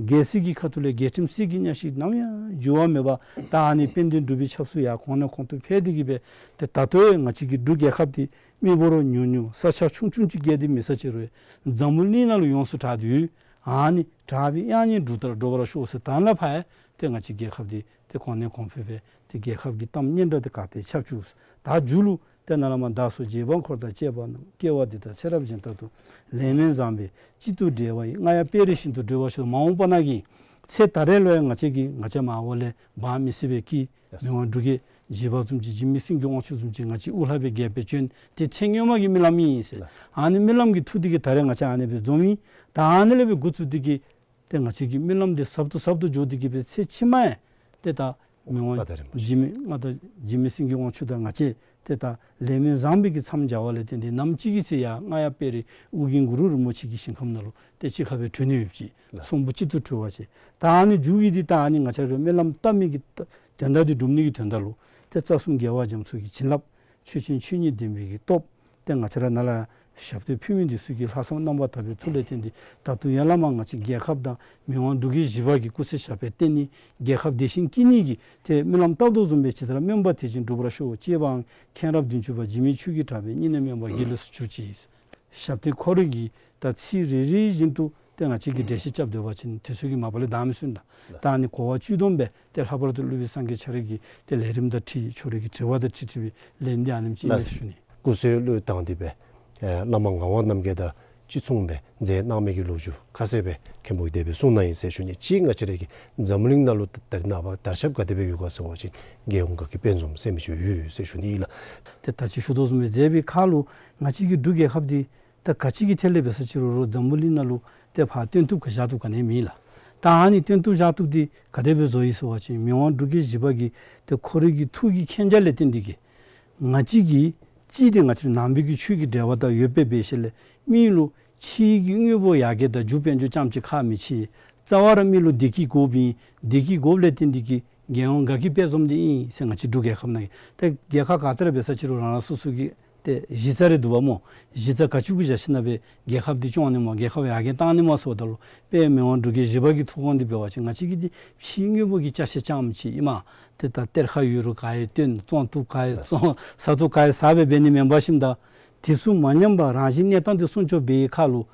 རྒྱལ་སྲིད་ཀྱི་ཁ་ཐུག་ལས་རྒྱལ་ཁྲིམས་སྲིད་ཀྱི་གཉའ་ཤིང་ནམ་ཡང་འགྱུར་བ་མེད་པར་ད་ཨ་ནི་དཔལ་ལྡན་འབྲུག་པའི་ཆབ་སྲིད་ཡར་གོང་ནས་གོང་དུ་འཕེལ་ཏེ་གི་སྦེ་ཏེ་ད་ལྟོ་ཡང་ང་བཅས་ཀྱི་འབྲུག་རྒྱལ་ཁབ་འདི་མི་འབོར་ཉུང་ཉུང་ས་ཆ་ཆུང་ཆུང་ཅིག་བརྒལ་ཏེ་མེད་ས་ཅི་རུང་འཛམ་བུ་གླིང་ནང་ལུ་ཡོངས་སུ་གྲགས་ཏེ་ཡོད། ཨ་ནི་དྲག་པོའི་དབྱངས་སྙན་འབྲུག་ལྟར་སྒྲོག་པར་ཤོག་ཟེར་ད་ལས་ཕར་ཡང་ཏེ་ང་བཅས་རྒྱལ་ཁབ་འདི་ཏེ་གོང་ནས་གོང་འཕེལ་སྦེ་ཏེ་རྒྱལ་ཁབ་ཀྱི་གཏམ་སྙན་གྲགས་འདི་ག་ཏེ་ཁྱབ་བཅུག། ད་མཇུག་ལུ་ཏེ་ནཱ་ལས་མར་བདག་སོགས་རྗེ་འབངས་འཁོར་དང་བཅས་པ་རྣམས། སྐྱེ་བ་འདི་དག་ཚེ་རབས་གཞན་དག་ཏུ། ལེགས་སྨོན་བཟང་པོས་གཅིག་ཏུ་འབྲེལ་བ་ཡིས། རྔ་ཡབ་དཔལ་རི་བཞིན་དུ་འགྲོ་བར་ཤོག། མ་འོངས་པ་ནང་གི་ཚེ་ད་རེས་ལུ་ཡང་ང་བཅས་ཀྱིས་ང་བཅས་མར་འོག་ལས་འབག་མི་སྲིད་པའི་གི་མི་དབང་འབྲུག་རྒྱལ་བཞི་པ་བཟུམ་ཅིག་འཇིགས་མེད་སེང་གེ་དབང་ཕྱུག་བཟུམ་ཅིག་ང་བཅས་དབུ་བླ་སྦེ་རྒྱལ་སྦེ་བྱོན། དེ་ཚེ་སྔོན་མ་གི་རྨི་ལམ་ཨིན་ཟེར། ཨ་ནི་རྨི་ལམ་གྱི་མཐུ་འདི་གིས་ད་རེས་ང་བཅས་ཨ་ནི་སྦེ་འཛོམས་ཡི། ད་ཨ་ནི་ལས་སྦེ་འགོ་བཙུགས་ཏེ་གི་ཏེ་ང་བཅས་ཀྱི་རྨི་ལམ་འདི་ཟབ་ཏུ་ཟབ་ཏུ་འགྱོ་སྟེ་གི་སྦེ་ཚེ་ཕྱི་མ་ཡང་ཏེ་ད་མི་དབང་མངའ་བདག་རིན་པོ་ཆེ་འཇིགས་མེད་མངའ་བདག་འཇིགས་མེད་སེང་གེ་དབང་ཕྱུག་དང་ང་བཅས་ཏེ་ད་ལེགས་སྨོན་བཟང་པོའི་གི་མཚམས་སྦྱར་བ་ལས་བརྟེན་ཏེ་ནམ་ཅིག་གི་ཚེ་ཡང་རྔ་ཡབ་དཔལ་རི་ཨོ་རྒྱན་གུ་རུ་རིན་པོ་ཆེ་གི་ཞིང་ཁམས་ནང་ལུ་ཏེ་གཅིག་ཁར་སྦེ་གྲོལ་ནི་ཡོདཔ་ཅིག་ལགས། ཚོམ་བུ་གཅིག་ཏུ་གྲོལ་བ་ཅིན། ད་ཨ་ནི་མཇུག་གི་འདི་ད་ཨ་ནི་ང་བཅས་ར་སྦེ་སྨོན་ལམ་བཏབ་མི་གི་དོན་དག་འདི་སྒྲུབ་ནི་གི་དོན་དག་ལུ་ཏེ་རྩ་གསུམ་རྒྱལ་བ་རྒྱ་མཚོ་གི་བྱིན་རླབས་ཆོས་ཅན་ཆོས་ཉིད་བདེན་པའི་གི་སྟོབས་ཏེ་ང་བཅས་ར་ནཱ་ལས་ཞབས་བརྟན་ཕུལ་མི་འདི་ཚུ་གི་ལྷག་བསམ་རྣམ་པར་དག་པའི་ཚུལ་ལས་བརྟེན་ཏེ་ད་དུང་ཡར་ལས་མར་ང་བཅས་རྒྱལ་ཁབ་དང་མི་དབང་འབྲུག་རྒྱལ་བཞི་པ་གི་སྐུ་ཚེ་ཞབས་པད་བརྟན་ནི་རྒྱལ་ཁབ་བདེ་ཞིང་སྐྱིད་ནི་གི་ཏེ་སྨོན་ལམ་བཏབ་དོ་བཟུམ་སྦེ་ཇི་ལྟར་སྨོན་པ་དེ་བཞིན་འགྲུབ་པར་ཤོག། ཅེས་པའང་མཁྱེན་རབ་བདུན་ཅུ་པ་འཇིགས་མེད་ཆོས་ཀྱི་གྲགས་པའི་སྙིང་ནས་སྨོན་པ་དགེ་ལེགས་སུ་གྱུར་ཅིག། ཞབས་བརྟན་ཁོ་རའི་གི་ད་ཚིག་རེ་རེ་བཞིན་དུ་ཏེ་ང་བཅས་ཀྱིས་འགྲེལ་བཤད་རྐྱབ་སྡོད་པ་ཅིན་དུས་ཚོད་ཀྱིས་མ་པ་ལས་འདང་མི་ཚུགས་ད། ལགས། ད་ཨ་ནི་གོ་བ་བཅུད་སྡོམ་སྦེ་ཏེ་ལྷག་པར་དུ་སློབ་དཔོན་སངས་རྒྱས་ཆ་ར་གི་ཏེ་ལས་རིམ་དང་འཁྲིལ་ཁྱོད་རའི་གི་དྲི་བ་དང་འཁྲིལ་འཁྲིལ་བའི་ལན་འདི་ཨ་ནེམ་ཅིག་ཨིན་ཟེར་ཞུ་ནི། སྐུ་གསོལ་བློས་བཏང་སྟེ་སྦེ་ཨེ་བླ་མ་ངག་དབང་རྣམ་རྒྱལ་དང་གཅིག་མཚུངས་སྦེ་མཛད་གནང་མི་གི་ལོ་རྒྱུས་ཁ་གསལ་སྦེ་མཁན་པོ་གིས་དེ་སྦེ་གསུངས་གནང་ཡི་ཟེར་ཞུ་ནི། གཅིག་ང་བཅས་རའི་གི་འཛམ་བུ་གླིང་ནང་ལུ་ད་རེས་ནངས་པ་དར་ཁྱབ་ག་དེ་སྦེ་ཡོད་ག་ཟེར་བ་ཅིན་རྒྱལ་ཡོངས་དགའ་སྐྱིད་དཔལ་འཛོམས་ཟེར་མི་ཅིག་ཡོད་ཟེར་ཞུ་ནི་ཨིན་ལགས། ཏེ་ད་ཅི་ཞུ་དོ་བཟུམ་སྦེ་མཛད་པའི་ཁར་ལུ་ང་བཅས་ཀྱི་འབྲུག་རྒྱལ་ཁབ་འདི་ད་ག་ཅི་གི་ཐད་ལས་འབད་ས་ཅི་རུང་རུང་འཛམ་བུ་གླིང་ནང་ལུ་ཏེ་ཕར་སྟོན་བཏུབ་ག་བཞག་བཏུབ་ག་ནི་མེད་ལགས། ད་ཨ་ནི་སྟོན་བཏུབ་བཞག་བཏུབ་འདི་ག་དེ་སྦེ་བཟོ་ཡི་ཟེར་བ་ཅིན་མི་དབང་འབྲུག་རྒྱལ་བཞི་པ་གི་ཏེ་ཁོ་རའི་གི་ཐུགས་ཀྱི་མཁྱེན་རྒྱ་ལས་བརྟེན་ཏེ་གི་ང་བཅས་ཀྱི་གཅིག་འདི་ང་བཅས་ནང་པའི་གི་ཆོས་ཀྱི་འབྲེལ་བ་དང་ཡོདཔ་སྦེ་འབད་ཞིནམ་ལས་མི་ལུ་ཕྱིའི་གི་དངོས་པོ་ཡར་རྒྱས་དང་རྒྱུ་དཔལ་འབྱོར་རྐྱངམ་ཅིག་ཁག་མི་ཆེ། རྩ་བ་ར་མི་ལུ་བདེ་སྐྱིད་དགོཔ་ཨིན། བདེ་སྐྱིད་དགོཔ་ལས་བརྟེན་ཏེ་གི་རྒྱལ་ཡོངས་དགའ་སྐྱིད་དཔལ་འཛོམས་འདི་ཨིན་ཟེར་ང་བཅས་འབྲུག་རྒྱལ་ཁབ་ནང་གི་ཏེ་རྒྱལ་ཁབ་ག་ཏེ་ར་འབད་ས་ཅི་རུང་རང་རང་སོ་སོ་གི་ཏེ་གཞི་རྩ་རེ་འདུག་པ་སྨོ། གཞི་རྩ་ག་ཅི་གུ་བཞག་ཞིནམ་ལས་རྒྱལ་ཁབ་འདི་སྐྱོང་ནི་སྨོ་རྒྱལ་ཁབ་ཡར་རྒྱས་བཏང་ནི་སྨོ་ཟེརཝ་ད་ལུ་དཔལ་མི་དབང་འབྲུག་རྒྱལ་བཞི་པ་གི་ཐུགས་དགོངས་འདི་འབད་བ་ཅིན་ང་བཅས་ཀྱི་འདི་ཕྱིའི་དངོས་པོ་གི་ཅ་ཆས་རྐྱངམ་ཅིག་ཨིན་མས། ཏེ་ད་གཏེར་ཁ་ཡོད་རུང་ག་ཡང་བཏོན་བཙོང་བཏུབ་ག་ཡང་བཙོང་ཟ་བཏུབ་ག་ཡང་ཟ་སྦེ་འབད་ནི་མེན་པར་ཞིནམ་ད་དེ་ཚུ་མ་ཉམས་པར་རང་བཞིན་གནས་སྟངས་འདི་སྲུང་སྐྱོབ་འབད་བའི་ཁར་ལུ་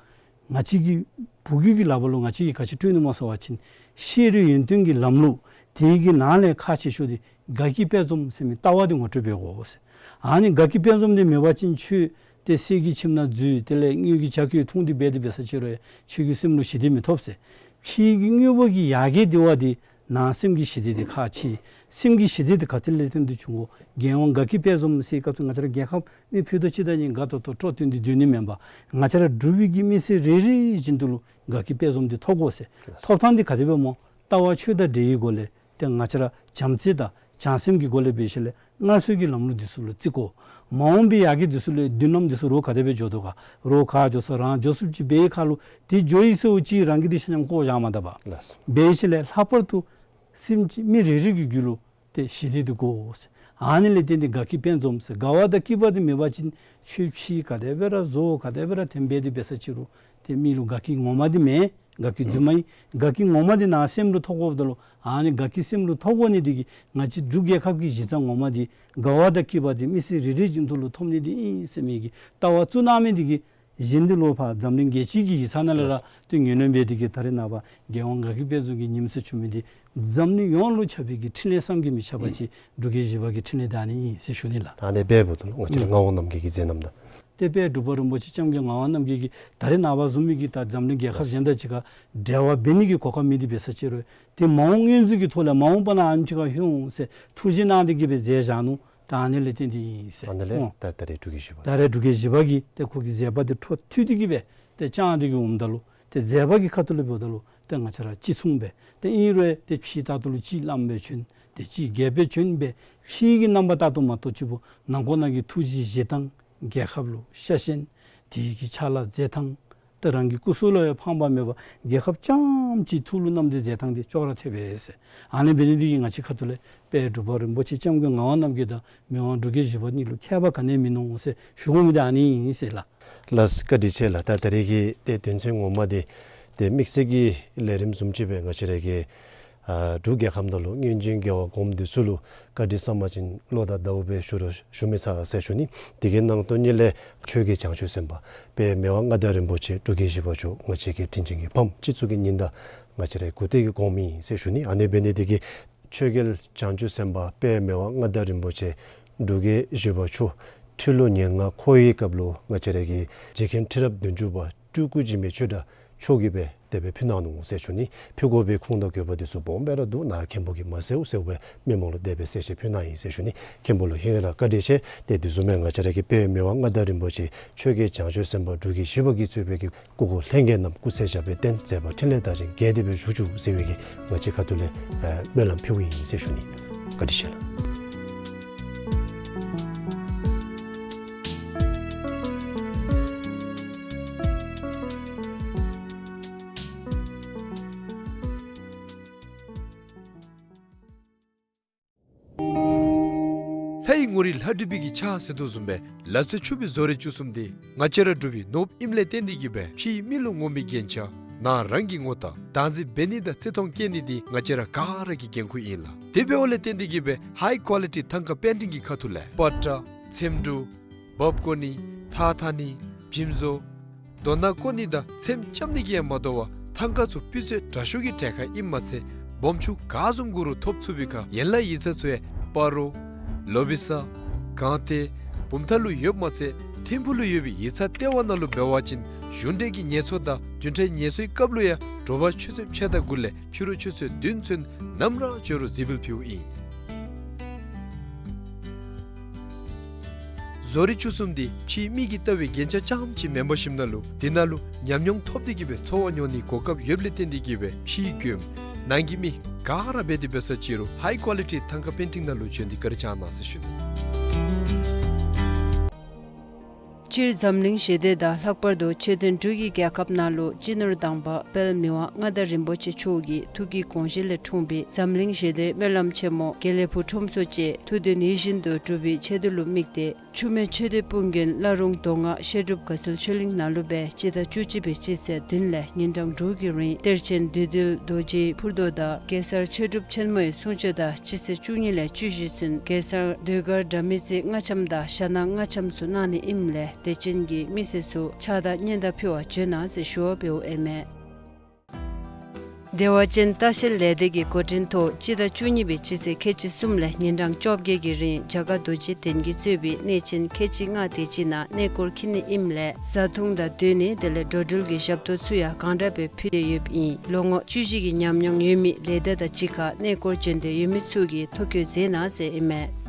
ང་བཅས་ཀྱི་བུ་རྒྱུད་ཀྱི་ལག་པར་ལུ་ང་བཅས་ཀྱིས་ག་ཅི་སྤྲོད་ནི་སྨོ་ཟེར་བ་ཅིན་ཤེས་རིག་ཡོན་ཏན་གྱི་ལམ་ལུགས་ དེ་གི་ནང་ལས་ཁག་ཆེ་ཤོས་འདི་དགའ་སྐྱིད་དཔལ་འཛོམས་ཟེར་མི་ལྟ་བ་འདི་ངོ་སྤྲོད་འབད་དགོ་ཟེར། ཨ་ནི་དགའ་སྐྱིད་དཔལ་འཛོམས་འདི་མེད་པ་ཅིན་ཁྱོད་ཏེ་གསེར་གྱི་ཁྱིམ་ནང་འཛུལ། དེ་ལས་དངུལ་གྱི་ཇ་བསྐོལ་འཐུང་སྟེ་འབད་དེ་འབད་ས་ཅིག་རུང་ཁྱོད་ཀྱི་སེམས་ལུ་ཞི་བདེ་མི་ཐོབ་ཟེར། ཕྱི་གི་དངོས་པོ་གི་ཡར་རྒྱས་འདི་བ་འདི་ནང་སེམས་ཀྱི་ཞི་བདེ་འདི་ཁག་ཆེ། སེམས་ཀྱི་ཞི་བདེ་འདི་ག་ཏེ་ལས་བརྟེན་ཏེ་འབྱུང་གོ། རྒྱལ་ཡོངས་དགའ་སྐྱིད་དཔལ་འཛོམས་ཟེར་སྐབས་སུ་ང་བཅས་ར་རྒྱལ་ཁབ་མི་ཕུད་རྡོག་གཅིག་དང་གཉིས་དགའ་ཏོག་ཏོ་སྤྲོ་སྟོན་ཏེ་སྡོད་ནི་མེན་པར་ང་བཅས་ར་འབྲུག་པའི་གི་མི་སེར་རེ་རེ་བཞིན་དུ་ལུ་དགའ་སྐྱིད་དཔལ་འཛོམས་འདི་ཐོབ་དགོ་ཟེར། ཐོབ་ཐངས་འདི་ག་དེ་སྦེ་སྨོ། ལྟ་བ་ཆོས་དང་འབྲེལ་བའི་སྒོ་ལས་ཏེ་ང་བཅས་ར་བྱམས་བརྩེ་དང་བྱང་སེམས་ཀྱི་སྒོ་ལས་འབད་ཞིནམ་ལས་སྔར་སྲོལ་གྱི་ལམ་ལུགས་འདི་ཚུ་ལུ་བརྩི་དགོ། མ་འོངས་པའི་ཡར་རྒྱས་འདི་ཚུ་ལུ་མདུན་ལམ་འདི་ཚུ་རོགས་ག་དེ་སྦེ་འགྱོ་དོ་ག། རོགས་ག་འགྱོ་ས་རང་འགྱོ་ཚུགསཔ་ཅིག་འབད་བའི་ཁར་ལུ་དེ་འགྱོ་ཡི་ཟེརཝ་ཅིག་རང་གིས་འདི་ཆ་མཉམ་བཀོ་བཞག་མ་ད་པར། ལགས་སོ། འབད་ཞིནམ་ལས་ལྷག་པར་དུ་སེམས་ཅན་མི་རེ་རེ་གི་རྒྱུད་ལུ་ཏེ་ཞི་བདེ་འདི་དགོ་ཟེར། ཨ་ནི་ལས་བརྟེན་ཏེ་དགའ་སྐྱིད་དཔལ་འཛོམས་ཟེར། དགའ་བ་དང་སྐྱིད་པ་འདི་མེད་པ་ཅིན་ཁྱོད་ཕྱི་ག་དེ་སྦེ་ར་བཟོ་ག་དེ་སྦེ་ར་ཐོན་འབད་དེ་འབད་ས་ཅིག་རུང་ཏེ་མི་ལུ་དགའ་སྐྱིད་ངོ་མ་འདི་མེད། དགའ་སྐྱིད་རྫུན་མ་ཨིན། དགའ་སྐྱིད་ངོ་མ་འདི་ནང་སེམས་ལུ་ཐོབ་དགོཔ་ད་ལུ་ཨ་ནི་དགའ་སྐྱིད་སེམས་ལུ་ཐོབ་དགོ་ནི་འདི་གིས་ང་བཅས་འབྲུག་རྒྱལ་ཁབ་ཀྱི་གཞི་རྩ་ངོ་མ་འདི་དགའ་བ་དང་སྐྱིད་པ་འདི་མི་སེར་རེ་རེ་བཞིན་དུ་ལུ་ཐོབ་ནི་འདི་ཨིན་ཟེར་མི་གི་ལྟ་བ་བཙུགས་གནང་མི་འདི་གིས་གཞན་འདི་ལུ་ཕར་འཛམ་གླིང་རྒྱལ་སྤྱི་གི་ཡིག་ཚང་ནང་ལས་ར་ཏེ་ངོས་ལེན་འབད་དེ་གིས་ད་རེས་ནངས་པ་རྒྱལ་ཡོངས་དགའ་སྐྱིད་དཔལ་འཛོམས་ཀྱི་ཉིནམ་ཟེར་ཞུ་མི་འདི་འཛམ་གླིང་ཡོངས་ལུ་ཁྱབ་པའི་གི་འཕྲིན་ལས་བསམ་གྱིས་མི་ཁྱབ་པ་ཅིག་འབྲུག་རྒྱལ་བཞི་པ་གི་འཕྲིན་ལས་འདི་ཨ་ནི་ཨིན་ཟེར་ཞུ་ནི་ལགས། ད་ཨ་ནི་འབདཝ་ད་ལུ་ང་བཅས་ར་ངག་དབང་རྣམ་རྒྱལ་གྱི་མཛད་རྣམ་དང་ཏེ་དཔལ་འབྲུག་པ་རིན་པོ་ཆེ་ལྕམ་གྱི་ངག་དབང་རྣམ་རྒྱལ་གྱིས་ད་རེས་ནངས་པ་བཟུམ་མའི་གི་ད་འཛམ་གླིང་རྒྱལ་ཁབ་གཞན་དང་གཅིག་ཁར་འབྲེལ་བ་འབད་ནི་གི་གོ་སྐབས་མེད་དེ་འབད་ས་ཅིག་རུང་ཏེ་མ་འོངས་མངོན་འཛུལ་གྱི་ཐོག་ལས་མ་འོངས་པ་ནང་ཨ་ནེམ་ཅིག་ཁར་ལྷོད་འོང་ཟེར་ཐུགས་བཞེད་གནང་སྟེ་གིས་སྦེ་མཛད་བཞག་ནུག། ད་ཨ་ནི་ལས་བརྟེན་ཏེ་ཨིན་ཟེར། ཨ་ནི་ལས་ཨོ་ད་ད་རེས་འབྲུག་རྒྱལ་བཞི་པ་ད་རེས་འབྲུག་རྒྱལ་བཞི་པ་གིས་ཏེ་ཁོ་གི་མཛད་པ་འདི་འཕྲོ་མཐུད་དེ་གིས་སྦེ་ཏེ་བསྐྱངས་ཏེ་གིས་འོངམ་ད་ལུ་ཏེ་མཛད་པ་གི་ཁ་ཐུག་ལས་འབདཝ་ད་ལུ་ཏེ་ང་བཅས་ར་གཅིག་མཚུངས་སྦེ་ཏེ་ཨིན་རུང་ཏེ་ཕྱི་ལྟར་དུ་ལུ་གཅིག་བླམ་སྦེ་བྱོན། ཏེ་གཅིག་རྒྱལཔོ་སྦེ་བྱོན་སྦེ་ཕྱི་གི་རྣམ་པ་ལྟར་དུ་མ་གཏོགས་གཅིག་པོ་ནང་ཁོག་ནང་གི་ཐུགས་རྗེ་བཞེས་ཐངས་རྒྱལ་ཁབ་ལུ་ཤ་ཞེན་དེ་གི་ཕྱག་ལཱ་མཛད་ཐངས་ཏེ་རང་གི་སྐུ་གཟུགས་ལུ་ཡང་ཕངས་པ་མེད་པར་རྒྱལ་ཁབ་རྐྱངམ་གཅིག་ཐུགས་ལུ་བསྣམས་ཏེ་མཛད་ཐངས་འདི་ཅོག་ར་འཐདཔ་ཨིན་ཟེར། ཨ་ནི་འབད་ནི་འདི་གིས་ང་བཅས་ཁ་ཐུག་ལས་དཔལ་འབྲུག་པ་རིན་པོ་ཆེ་ལྕམ་གྱི་ངག་དབང་རྣམ་རྒྱལ་དང་མི་དབང་འབྲུག་རྒྱལ་བཞི་པ་གཉིས་ལུ་ཁྱད་པར་ག་ནི་ཡང་མིན་ནུག་ཟེར་ཞུ་དགོ་མི་འདི་ཨ་ནི་ཨིན་ཟེར་ལགས། ལགས་བཀའ་དྲིན་ཆེ་ལགས། ད་ད་རེས་ཀྱི་ཏེ་དོན་ཚན་ངོ་མ་འདི་ཏེ་དམིགས་བསལ་གྱི་ལས་རིམ་བཟུམ་ཅིག་སྦེ་ང་བཅས་ར་གི་ཨ་འབྲུག་རྒྱལ་ཁབ་ནང་ལུ་སྔོན་བྱོན་རྒྱལ་བ་གོངམ་འདི་ཚུ་ལུ་བཀའ་དྲིན་བསམ་པ་ཅིན་བློ་དང་ཟླཝ་སྦེ་ཞུ་རུང་ཞུ་མི་ཚར་ཟེར་ཞུ་ནི། དེ་གི་ནང་དོན་ཉིད་ལས་ཆོས་རྒྱལ་བྱང་ཆུབ་སེམས་དཔའ་དཔལ་མི་དབང་མངའ་བདག་རིན་པོ་ཆེ་འབྲུག་རྒྱལ་བཞི་པ་མཆོག་ང་བཅས་ཀྱི་དྲིན་ཅན་གྱི་ཕམ་སྤྱི་གཙུག་གི་ཉི་ཟླ་ང་བཅས་རའི་སྐུ་ཚེ་གི་གོངམ་ཨིན་ཟེར་ཞུ་ནི། ཨ་ནི་འབད་ནི་འདི་གིས་ཆོས་རྒྱལ་བྱང་ཆུབ་སེམས་དཔའ་དཔལ་མི་དབང་མངའ་བདག་རིན་པོ་ཆེ་འབྲུག་རྒྱལ་བཞི་པ་མཆོག་ཁྲི་ལོ་ཉེར་ལྔ་འཁོར་བའི་སྐབས་ལུ་ང་བཅས་ར་གི་རྗེ་མཁན་ཁྲི་རབས་བདུན་ཅུ་པ་སྤྲུལ་སྐུ་འཇིགས་མེད་ཆོས་གྲགས་མཆོག་གིས་སྦེ་དེ་སྦེ་ཕུལ་གནང་ནུག་ཟེར་ཞུ་ནི། ཕུལ་དགོ་པའི་ཁུངས་དང་དགོས་པ་འདི་ཚུ་སྦོམ་སྦེ་ར་འདུག། ནཱ་མཁན་པོ་གིས་མ་གསལཝ་གསལཝ་སྦེ་མི་མང་ལུ་དེ་སྦེ་གསལ་བཤད་ཕུལ་གནང་ཡི་ཟེར་ཞུ་ནི། མཁན་པོ་ལུ་ཧིང་རེ་ལ་བཀའ་དྲིན་ཆེ། ཏེ་དེ་བཟུམ་སྦེ་ང་བཅས་ར་གི་དཔལ་མི་དབང་མངའ་བདག་རིན་པོ་ཆེ་ཆོས་རྒྱལ་བྱང་ཆུབ་སེམས་དཔའ་འབྲུག་རྒྱལ་བཞི་པ་གིས་གཙོས་པའི་གི་སྐུ་འཁོར་ལྷན་རྒྱས་རྣམས་སྐུ་ཚེ་ཞབས་པད་བརྟན་མཛད་པ་འཕྲིན་ལས་དར་ཞིང་རྒྱས་ཏེ་སྦེ་བཞུགས་བཅུག་ཟེར་བའི་གི་ང་བཅས་ཁ་ཐུག་ལས་ཨེ་སྨོན་ལམ་ཕུལཝ་ཨིན་ཟེར་ཞུ་ནི། བཀའ་དྲིན་ཆེ་ལགས། ལྷའི་ངོ་རིས་ལྷ་བྲིས་པའི་གི་ཕྱག་ཟེར་དོ་བཟུམ་སྦེ་ལབ་ཚད་ཆུབ་པའི་བཟོ་རིག་བཅུ་གསུམ་འདི་ང་བཅས་ར་འབྲུག་པའི་ནོར་བུ་ཨིནམ་ལས་བརྟེན་ཏེ་གིས་སྦེ་ཕྱིའི་མི་ལུ་ངོམ་པའི་རྒྱན་ཆ་ནང་རང་གི་ངོ་རྟགས་བདག་འཛིན་འབད་ནི་དང་བརྩི་མཐོང་བསྐྱེད་ནི་འདི་ང་བཅས་ར་ག་ར་གི་འགན་ཁུར་ཨིན་ལགས། དེ་འབདཝ་ལས་བརྟེན་ཏེ་གིས་སྦེ་ཧའི་ཀོ་ལི་ཊི་ཐང་ཀ་པེན་ཊིང་གི་ཁ་ཐུག་ལས་པ་ཏྲ་ཚེམ་དྲུབ་འབག་བརྐོ་ནི་ཐགས་འཐག་ནི་འཇིམ་བཟོ་རྡོ་ནག་བརྐོ་ནི་དང་ཚེམ་རྐྱབ་ནི་གིས་ཡང་མ་དོ་བར་ཐང་ཀ་ཚུ་སྤུས་ཚད་དྲག་ཤོས་ཀྱི་གྲལ་ཁར་ཨིནམ་མ་ཚད་སྦོམ་ཆུང་ག་བཟུམ་དགོ་རུང་ཐོབ་ཚུགས་པའི་ཁར་ཡན་ལག་ཡིག་ཚང་ཚུ་ཡང་སྤ་རོ་ལོ་བི་ས་སྒང་སྟེང་བུམ་ཐང་ལུ་ཡོདཔ་མ་ཚད་ཐིམ་ཕུག་ལུ་ཡོད་པའི་ཡིག་ཚང་ལྟེ་བ་ནང་ལུ་འབད་བ་ཅིན་གཞུང་འབྲེལ་གྱི་ངལ་གསོ་དང་བདུན་ཕྲག་ངལ་གསོའི་སྐབས་ལུ་ཡང་དྲོ་པ་ཆུ་ཚོད་ཕྱེད་དང་དགུ་ལས་ཕྱི་རུ་ཆུ་ཚོད་བདུན་ཚུན་ནམ་ར་བྱོན་རུང་གཟིགས་འབུལ་ཕུལཝ་ཨིན། བཟོ་རིག་བཅུ་གསུམ་འདི་ཕྱིའི་མི་གིས་བལྟ་བའི་རྒྱན་ཆ་རྐྱངམ་ཅིག་མེན་པར་ཞིནམ་ན་ལུ་འདི་ནང་ལུ་ཉམས་མྱོང་ཐོབ་སྟེ་གིས་སྦེ་འཚོ་བ་མྱོང་ནིའི་གོ་སྐབས་ཡོདཔ་ལས་བརྟེན་ཏེ་གིས་སྦེ་ཕྱིའི་མགྱོནམ་ནང་གི་མི་ག་ར་འབད་དེ་འབད་ས་ཅིག་རུང་ཧའི་ཀོ་ལི་ཊི་ཐང་ཀ་པེན་ཊིང་ནང་ལུ་བྱོན་ཏེ་བཀའ་དྲིན་བསྐྱང་གནང་ཟེར་ཞུ་ནི། སྤྱིར་འཛམ་གླིང་ཞི་བདེ་དང་ལྷག་པར་དུ་ཆོས་ལྡན་འབྲུག་གི་རྒྱལ་ཁབ་ནང་ལུ་སྤྱི་ནོར་དང་པ་དཔལ་མི་དབང་མངའ་བདག་རིན་པོ་ཆེ་མཆོག་གི་ཐུགས་ཀྱི་དགོངས་བཞེད་ལས་འཁྲུངས་པའི་འཛམ་གླིང་ཞི་བདེའི་སྨོན་ལམ་ཆེན་མོ་དགེ་ལེགས་ཕུག་ཁྲོམ་ཚོགས་བཅས་ཐུགས་འདུན་ཡིད་བཞིན་དུ་འགྲུབ་པའི་ཆེད་དུ་ལུ་དམིགས་ཏེ་འཆུ་མེད་ཆོས་སྡེ་དཔུང་རྒྱན་བླ་རུང་མདོ་སྔགས་བཤད་སྒྲུབ་དགའ་ཚལ་ཆོས་གླིང་ནང་ལུ་སྦེ་སྤྱི་ཟླ་བཅུ་གཅིག་པའི་སྤྱི་ཚེས་བདུན་ལས་ཉིན་གྲངས་དྲུག་གི་རིང་གཏེར་ཆེན་བདུད་འདུལ་རྡོ་རྗེའི་ཕུར་རྡོ་དང་གེ་སར་ཆོས་གྲུབ་ཆེན་མོའི་གསུང་ཆོས་དང་སྤྱི་ཚེས་བཅུ་གཉིས་ལས་བཅུ་བཞི་ཚུན་གེ་སར་ཟློས་གར་སྒྲ་མི་ཚིག་རྔ་འཆམ་དང་ཞྭ་ནག་རྔ་འཆམ་ཚུ་གནང་ནི་ཨིནམ་ལས་དད་ཅན་གྱི་མི་སེར་ཚུ་ཕྱག་དང་སྙན་དར་ཕུལ་བར་བྱོན་གནང་ཟེར་ཞུ་བ་འབདཝ་ཨིན་མས། བདེ་བ་ཅན་ལྟ་བཤལ་ལས་སྡེ་གི་འགོ་འདྲེན་ཐོག་སྤྱི་ཟླ་བཅུ་གཉིས་པའི་སྤྱི་ཚེས་ཁལ་གཅིག་གསུམ་ལས་ཉིན་གྲངས་བཅོ་བརྒྱད་ཀྱི་རིང་རྒྱ་གར་རྡོ་རྗེ་གདན་གྱིས་གཙོས་པའི་གནས་ཆེན་ཁལ་གཅིག་ལྔ་དེ་ཅིག་ནང་གནས་སྐོར་འཁྱིད་ནི་ཨིནམ་ལས་བཟའ་འཐུང་དང་སྡོད་གནས་དེ་ལས་འགྲོ་འགྲུལ་གྱི་ཞབས་ཏོག་ཚུ་ཡང་གང་དྲག་སྦེ་ཕུལ་ཏེ་ཡོདཔ་ཨིན། ལོ་ངོ་བཅུ་བཞི་གི་ཉམས་མྱོང་ཡོད་མི་ལས་སྡེ་དང་གཅིག་ཁར་གནས་སྐོར་འབྱོན་འདོད་ཡོད་མི་ཚུ་གིས་ཐོ་བཀོད་མཛད་གནང་ཟེར་ཨིན་མས།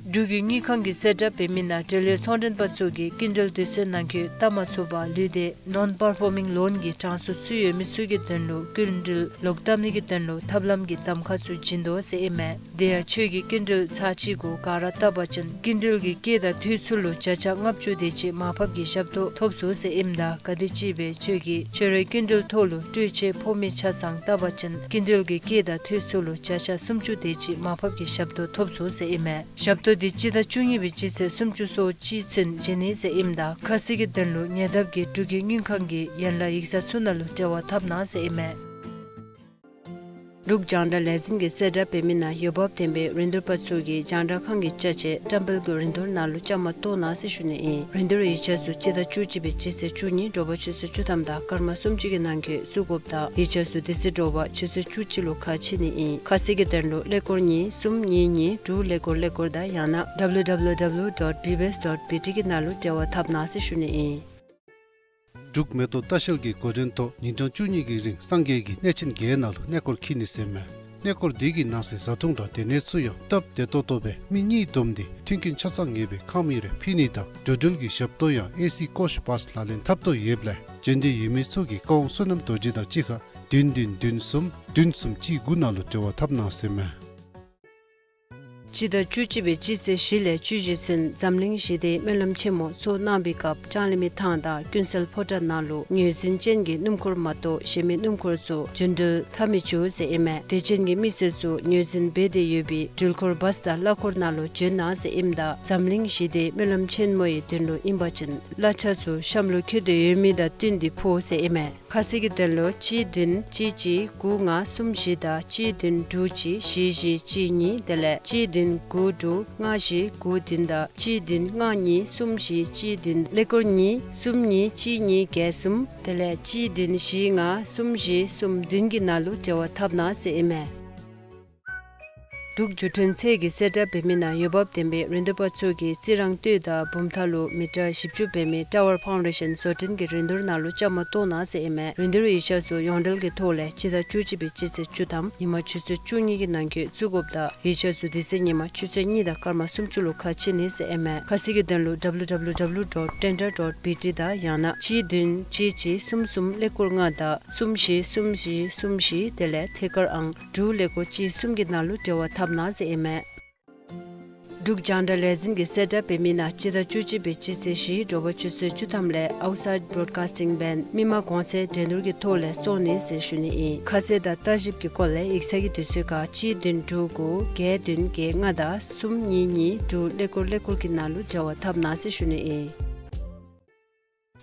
འབྲུག་གི་དངུལ་ཁང་གིས་གསལ་བསྒྲགས་འབད་མི་ནང་འབྲེལ་ཡོད་ཚོང་མགྲོན་པ་ཚུ་གིས་སྐྱིན་འགྲུལ་དུས་ཚོད་ནང་འཁོད་བཏབ་མ་ཚུགས་པར་ལུས་ཏེ་ནོན་པར་ཕོར་མིང་ལོན་གྱི་གྲངས་སུ་ཚུད་ཡོད་མི་ཚུ་གི་དོན་ལུ་སྐྱིན་འགྲུལ་ལོག་བཏབ་ནི་གི་དོན་ལུ་ཐབས་ལམ་གྱི་གདམ་ཁ་ཚུ་བྱིན་དོ་ཟེར་ཨིན་མས། དེ་ཡང་ཁྱོད་ཀྱིས་སྐྱིན་འགྲུལ་ཚར་གཅིག་གུ་ག་ར་བཏབ་པ་ཅིན་སྐྱིན་འགྲུལ་གྱི་སྐྱེད་དང་འཐུས་ཚུ་ལུ་བརྒྱ་ཆ་ལྔ་བཅུ་དེ་ཅིག་མར་ཕབ་ཀྱི་ཞབས་ཏོག་ཐོབ་ཚུགས་ཟེར་ཨིནམ་ད་ག་དེམ་ཅིག་སྦེ་ཁྱོད་ཀྱིས་ཁྱོད་རའི་སྐྱིན་འགྲུལ་ཐོག་ལུ་སྤྲོད་ཆས་ཕོགས་མི་ཆ་ཚང་བཏབ་པ་ཅིན་སྐྱིན་འགྲུལ་གྱི་སྐྱེད་དང་འཐུས་ཚུ་ལུ་བརྒྱ་ཆ་སུམ་ཅུ་དེ་ཅིག་མར་ཕབ་ཀྱི་ཞབས་ཏོག་ཐོབ་ཚུགས་ཟེར་ཨིན་མས། ཞབས་ཏོག་འདི་སྤྱི་ཟླ་བཅུ་གཉིས་པའི་སྤྱི་ཚེས་སུམ་ཅུ་སོ་གཅིག་ཚུན་བྱིན་ནི་ཟེར་ཨིནམ་ད་ཁ་གསལ་གྱི་དོན་ལུ་ཉེ་འདབས་ཀྱི་འབྲུག་གི་དངུལ་ཁང་གི་ཡན་ལག་ཡིག་ཚང་ཚུ་ནང་ལུ་འབྲེལ་བ་འཐབ་གནང་ཟེར་ཨིན་མས། འབྲུག་རྒྱང་བསྒྲགས་ལས་འཛིན་གྱིས་གསལ་བསྒྲགས་འབད་མི་ནང་འོས་འབབ་ལྡན་པའི་རིན་བསྡུར་པ་ཚུ་གིས་རྒྱང་བསྒྲགས་ཁང་གི་ཅ་ཆས་བཀྲམ་སྤེལ་གྱི་རིན་བསྡུར་ནང་ལུ་བཅའ་མར་གཏོགས་གནང་ཟེར་ཞུ་ནི་ཨིན། རིན་བསྡུར་ཡིག་ཆ་ཚུ་སྤྱི་ཟླ་བཅུ་གཅིག་པའི་སྤྱི་ཚེས་བཅུ་གཉིས་དྲོ་པ་ཆུ་ཚོད་བཅུ་ཐམ་དང་སྐར་མ་སུམ་ཅུ་གི་ནང་འཁོད་བཙུགས་དགོཔ་དང་ཡིག་ཆ་ཚུ་དེ་ཚེ་དྲོ་པ་ཆུ་ཚོད་བཅུ་གཅིག་ལུ་ཁ་ཕྱེ་ནི་ཨིན། ཁ་གསལ་གྱི་དོན་ལུ་ཀླད་ཀོར་གཉིས་གསུམ་གཉིས་གཉིས་དྲུག་ཀླད་ཀོར་ཀླད་ཀོར་དང་ཡང་ན་www dot bbs dot bt གི་ནང་ལུ་འབྲེལ་བ་འཐབ་གནང་ཟེར་ཞུ་ནི་ཨིན། འབྲུག་མེ་ཏོག་ལྟ་བཤལ་གྱི་འགོ་འདྲེན་ཐོག་ཉིན་གྲངས་བཅུ་གཉིས་ཀྱི་རིང་སངས་རྒྱས་ཀྱི་གནས་ཆེན་བརྒྱད་ནང་ལུ་གནས་སྐོར་འཁྱིད་ནི་ཟེར་མས། གནས་སྐོར་འདི་གི་ནང་གསེས་བཟའ་འཐུང་དང་སྡོད་གནས་ཚུ་ཡང་སྟབས་བདེ་ཏོག་ཏོ་སྦེ་མི་གཉིས་བསྡོམས་ཏེ་མཐུན་རྐྱེན་ཆ་ཚང་ངེས་པའི་ཁམས་ཡོད་རུང་ཕུལ་ནི་དང་འགྲོ་འགྲུལ་གྱི་ཞབས་ཏོག་ཡང་ཨེ་སི་ཀོ་ཤ་བཱས་ལག་ལེན་འཐབ་དོ་ཡོདཔ་ལས་འབྱོན་འདོད་ཡོད་མི་ཚུ་གིས་ཀ་ཝང་བསོད་ནམས་རྡོ་རྗེ་དང་གཅིག་ཁར་བདུན་བདུན་བདུན་གསུམ་བདུན་གསུམ་གཅིག་དགུ་ནང་ལུ་འབྲེལ་བ་འཐབ་གནང་ཟེར་མས། སྤྱི་ཟླ་བཅུ་གཅིག་པའི་སྤྱི་ཚེས་བཞི་ལས་བཅུ་བཞི་ཚུན་འཛམ་གླིང་ཞི་བདེའི་སྨོན་ལམ་ཆེན་མོ་ཚོགས་གནང་བའི་སྐབས་ལྕང་གླིང་མི་ཐང་དང་ཀུན་གསལ་ཕོ་བྲང་ནང་ལུ་ངོས་འཛིན་ཅན་གྱི་སྣུམ་འཁོར་མ་གཏོགས་གཞན་མི་སྣུམ་འཁོར་ཚུ་འགྲུལ་འཐབ་མི་ཚུགས་ཟེར་ཨིན་མས། དད་ཅན་གྱི་མི་སེར་ཚུ་ངོས་འཛིན་འབད་དེ་ཡོད་པའི་འགྲུལ་འཁོར་བཱས་དང་གླ་འཁོར་ནང་ལུ་འབྱོན་གནང་ཟེར་ཨིནམ་ད་འཛམ་གླིང་ཞི་བདེའི་སྨོན་ལམ་ཆེན་མོའི་དོན་ལུ་ཨིན་པ་ཅིན་གླ་ཆ་ཚུ་གཤམ་ལུ་འཁོད་དེ་ཡོད་མི་དང་བསྟུན་ཏེ་ཕོག་ཟེར་ཨིན་མས། ཁ་གསལ་གྱི་དོན་ལུ་གཅིག་བདུན་གཅིག་གཅིག་དགུ་ལྔ་གསུམ་བཞི་དང་གཅིག་བདུན་དྲུག་གཅིག་བཞི་བཞི་གཅིག་གཉིས་དེ་ལས་གཅིག་བདུན་དགུ་དྲུག་ལྔ་བཞི་དགུ་བདུན་དང་གཅིག་བདུན་ལྔ་གཉིས་གསུམ་བཞི་གཅིག་བདུན་ཀླད་ཀོར་གཉིས་གསུམ་གཉིས་གཅིག་གཉིས་བརྒྱད་གསུམ་དེ་ལས་གཅིག་བདུན་བཞི་ལྔ་གསུམ་བཞི་གསུམ་བདུན་གྱི་ནང་ལུ་འབྲེལ་བ་འཐབ་གནང་ཟེར་ཨིན་མས། འབྲུག་བརྒྱུད་འཕྲིན་ཚད་ཀྱིས་གསལ་བསྒྲགས་འབད་མི་ནང་འོས་འབབ་ལྡན་པའི་རིན་བསྡུར་པ་ཚུ་གིས་རྩི་རང་སྟོད་དང་བུམ་ཐང་ལུ་མི་ཊར་བཞི་བཅུ་འབད་མི་ཊ་ཝར་ཕའུན་ཌེ་ཤཱན་བཟོ་སྐྲུན་གྱི་རིན་བསྡུར་ནང་ལུ་བཅའ་མར་གཏོགས་གནང་ཟེར་ཨིན་མས། རིན་བསྡུར་ཡིག་ཆ་ཚུ་ཡོངས་འབྲེལ་གྱི་ཐོག་ལས་སྤྱི་ཟླ་བཅུ་གཅིག་པའི་སྤྱི་ཚེས་བཅུ་ཐམ་ཉིན་མ་ཆུ་ཚོད་བཅུ་གཉིས་ཀྱི་ནང་འཁོད་བཙུགས་དགོཔ་དང་ཡིག་ཆ་ཚུ་དེ་ཚེ་ཉིན་མ་ཆུ་ཚོད་གཉིས་དང་སྐར་མ་སུམ་ཅུ་ལུ་ཁ་ཕྱེ་ནི་ཟེར་ཨིན་མས། ཁ་གསལ་གྱི་དོན་ལུ་www dot tender dot bt དང་ཡང་ན་གཅིག་བདུན་གཅིག་གཅིག་གསུམ་གསུམ་ཀླད་ཀོར་ལྔ་དང་གསུམ་བཞི་གསུམ་བཞི་གསུམ་བཞི་དེ་ལས་ཐད་ཀར་ཨང་དྲུག་ཀླད་ཀོར་གཅིག་གསུམ་གྱི་ནང་ལུ་འབྲེལ་བ་འཐབ་གནང་ཟེར་ཨིན་མས། འབྲུག་རྒྱང་བསྒྲགས་ལས་འཛིན་གྱིས་གསལ་བསྒྲགས་འབད་མི་ནང་སྤྱི་ཟླ་བཅུ་གཅིག་པའི་སྤྱི་ཚེས་བཞི་དྲོ་པ་ཆུ་ཚོད་བཅུ་ཐམ་ལས་ཨའུཊ་སའིཌ་བྲོཌ་ཀཱསི་ཊིང་བྷེནཌ་མི་མང་གོང་ཚད་འགྲན་བསྡུར་གྱི་ཐོག་ལས་བཙོང་ནི་ཟེར་ཞུ་ནི་ཨིན། ཁ་གསལ་དང་ལྟ་ཞིབ་ཀྱི་སྐོར་ལས་ཡིག་ཚང་གི་དུས་ཚོད་ཁར་གཅིག་བདུན་དྲུག་དགུ་བརྒྱད་བདུན་བརྒྱད་ལྔ་དང་གསུམ་གཉིས་གཉིས་དྲུག་ཀླད་ཀོར་ཀླད་ཀོར་གྱི་ནང་ལུ་འབྲེལ་བ་འཐབ་གནང་ཟེར་ཞུ་ནི་ཨིན།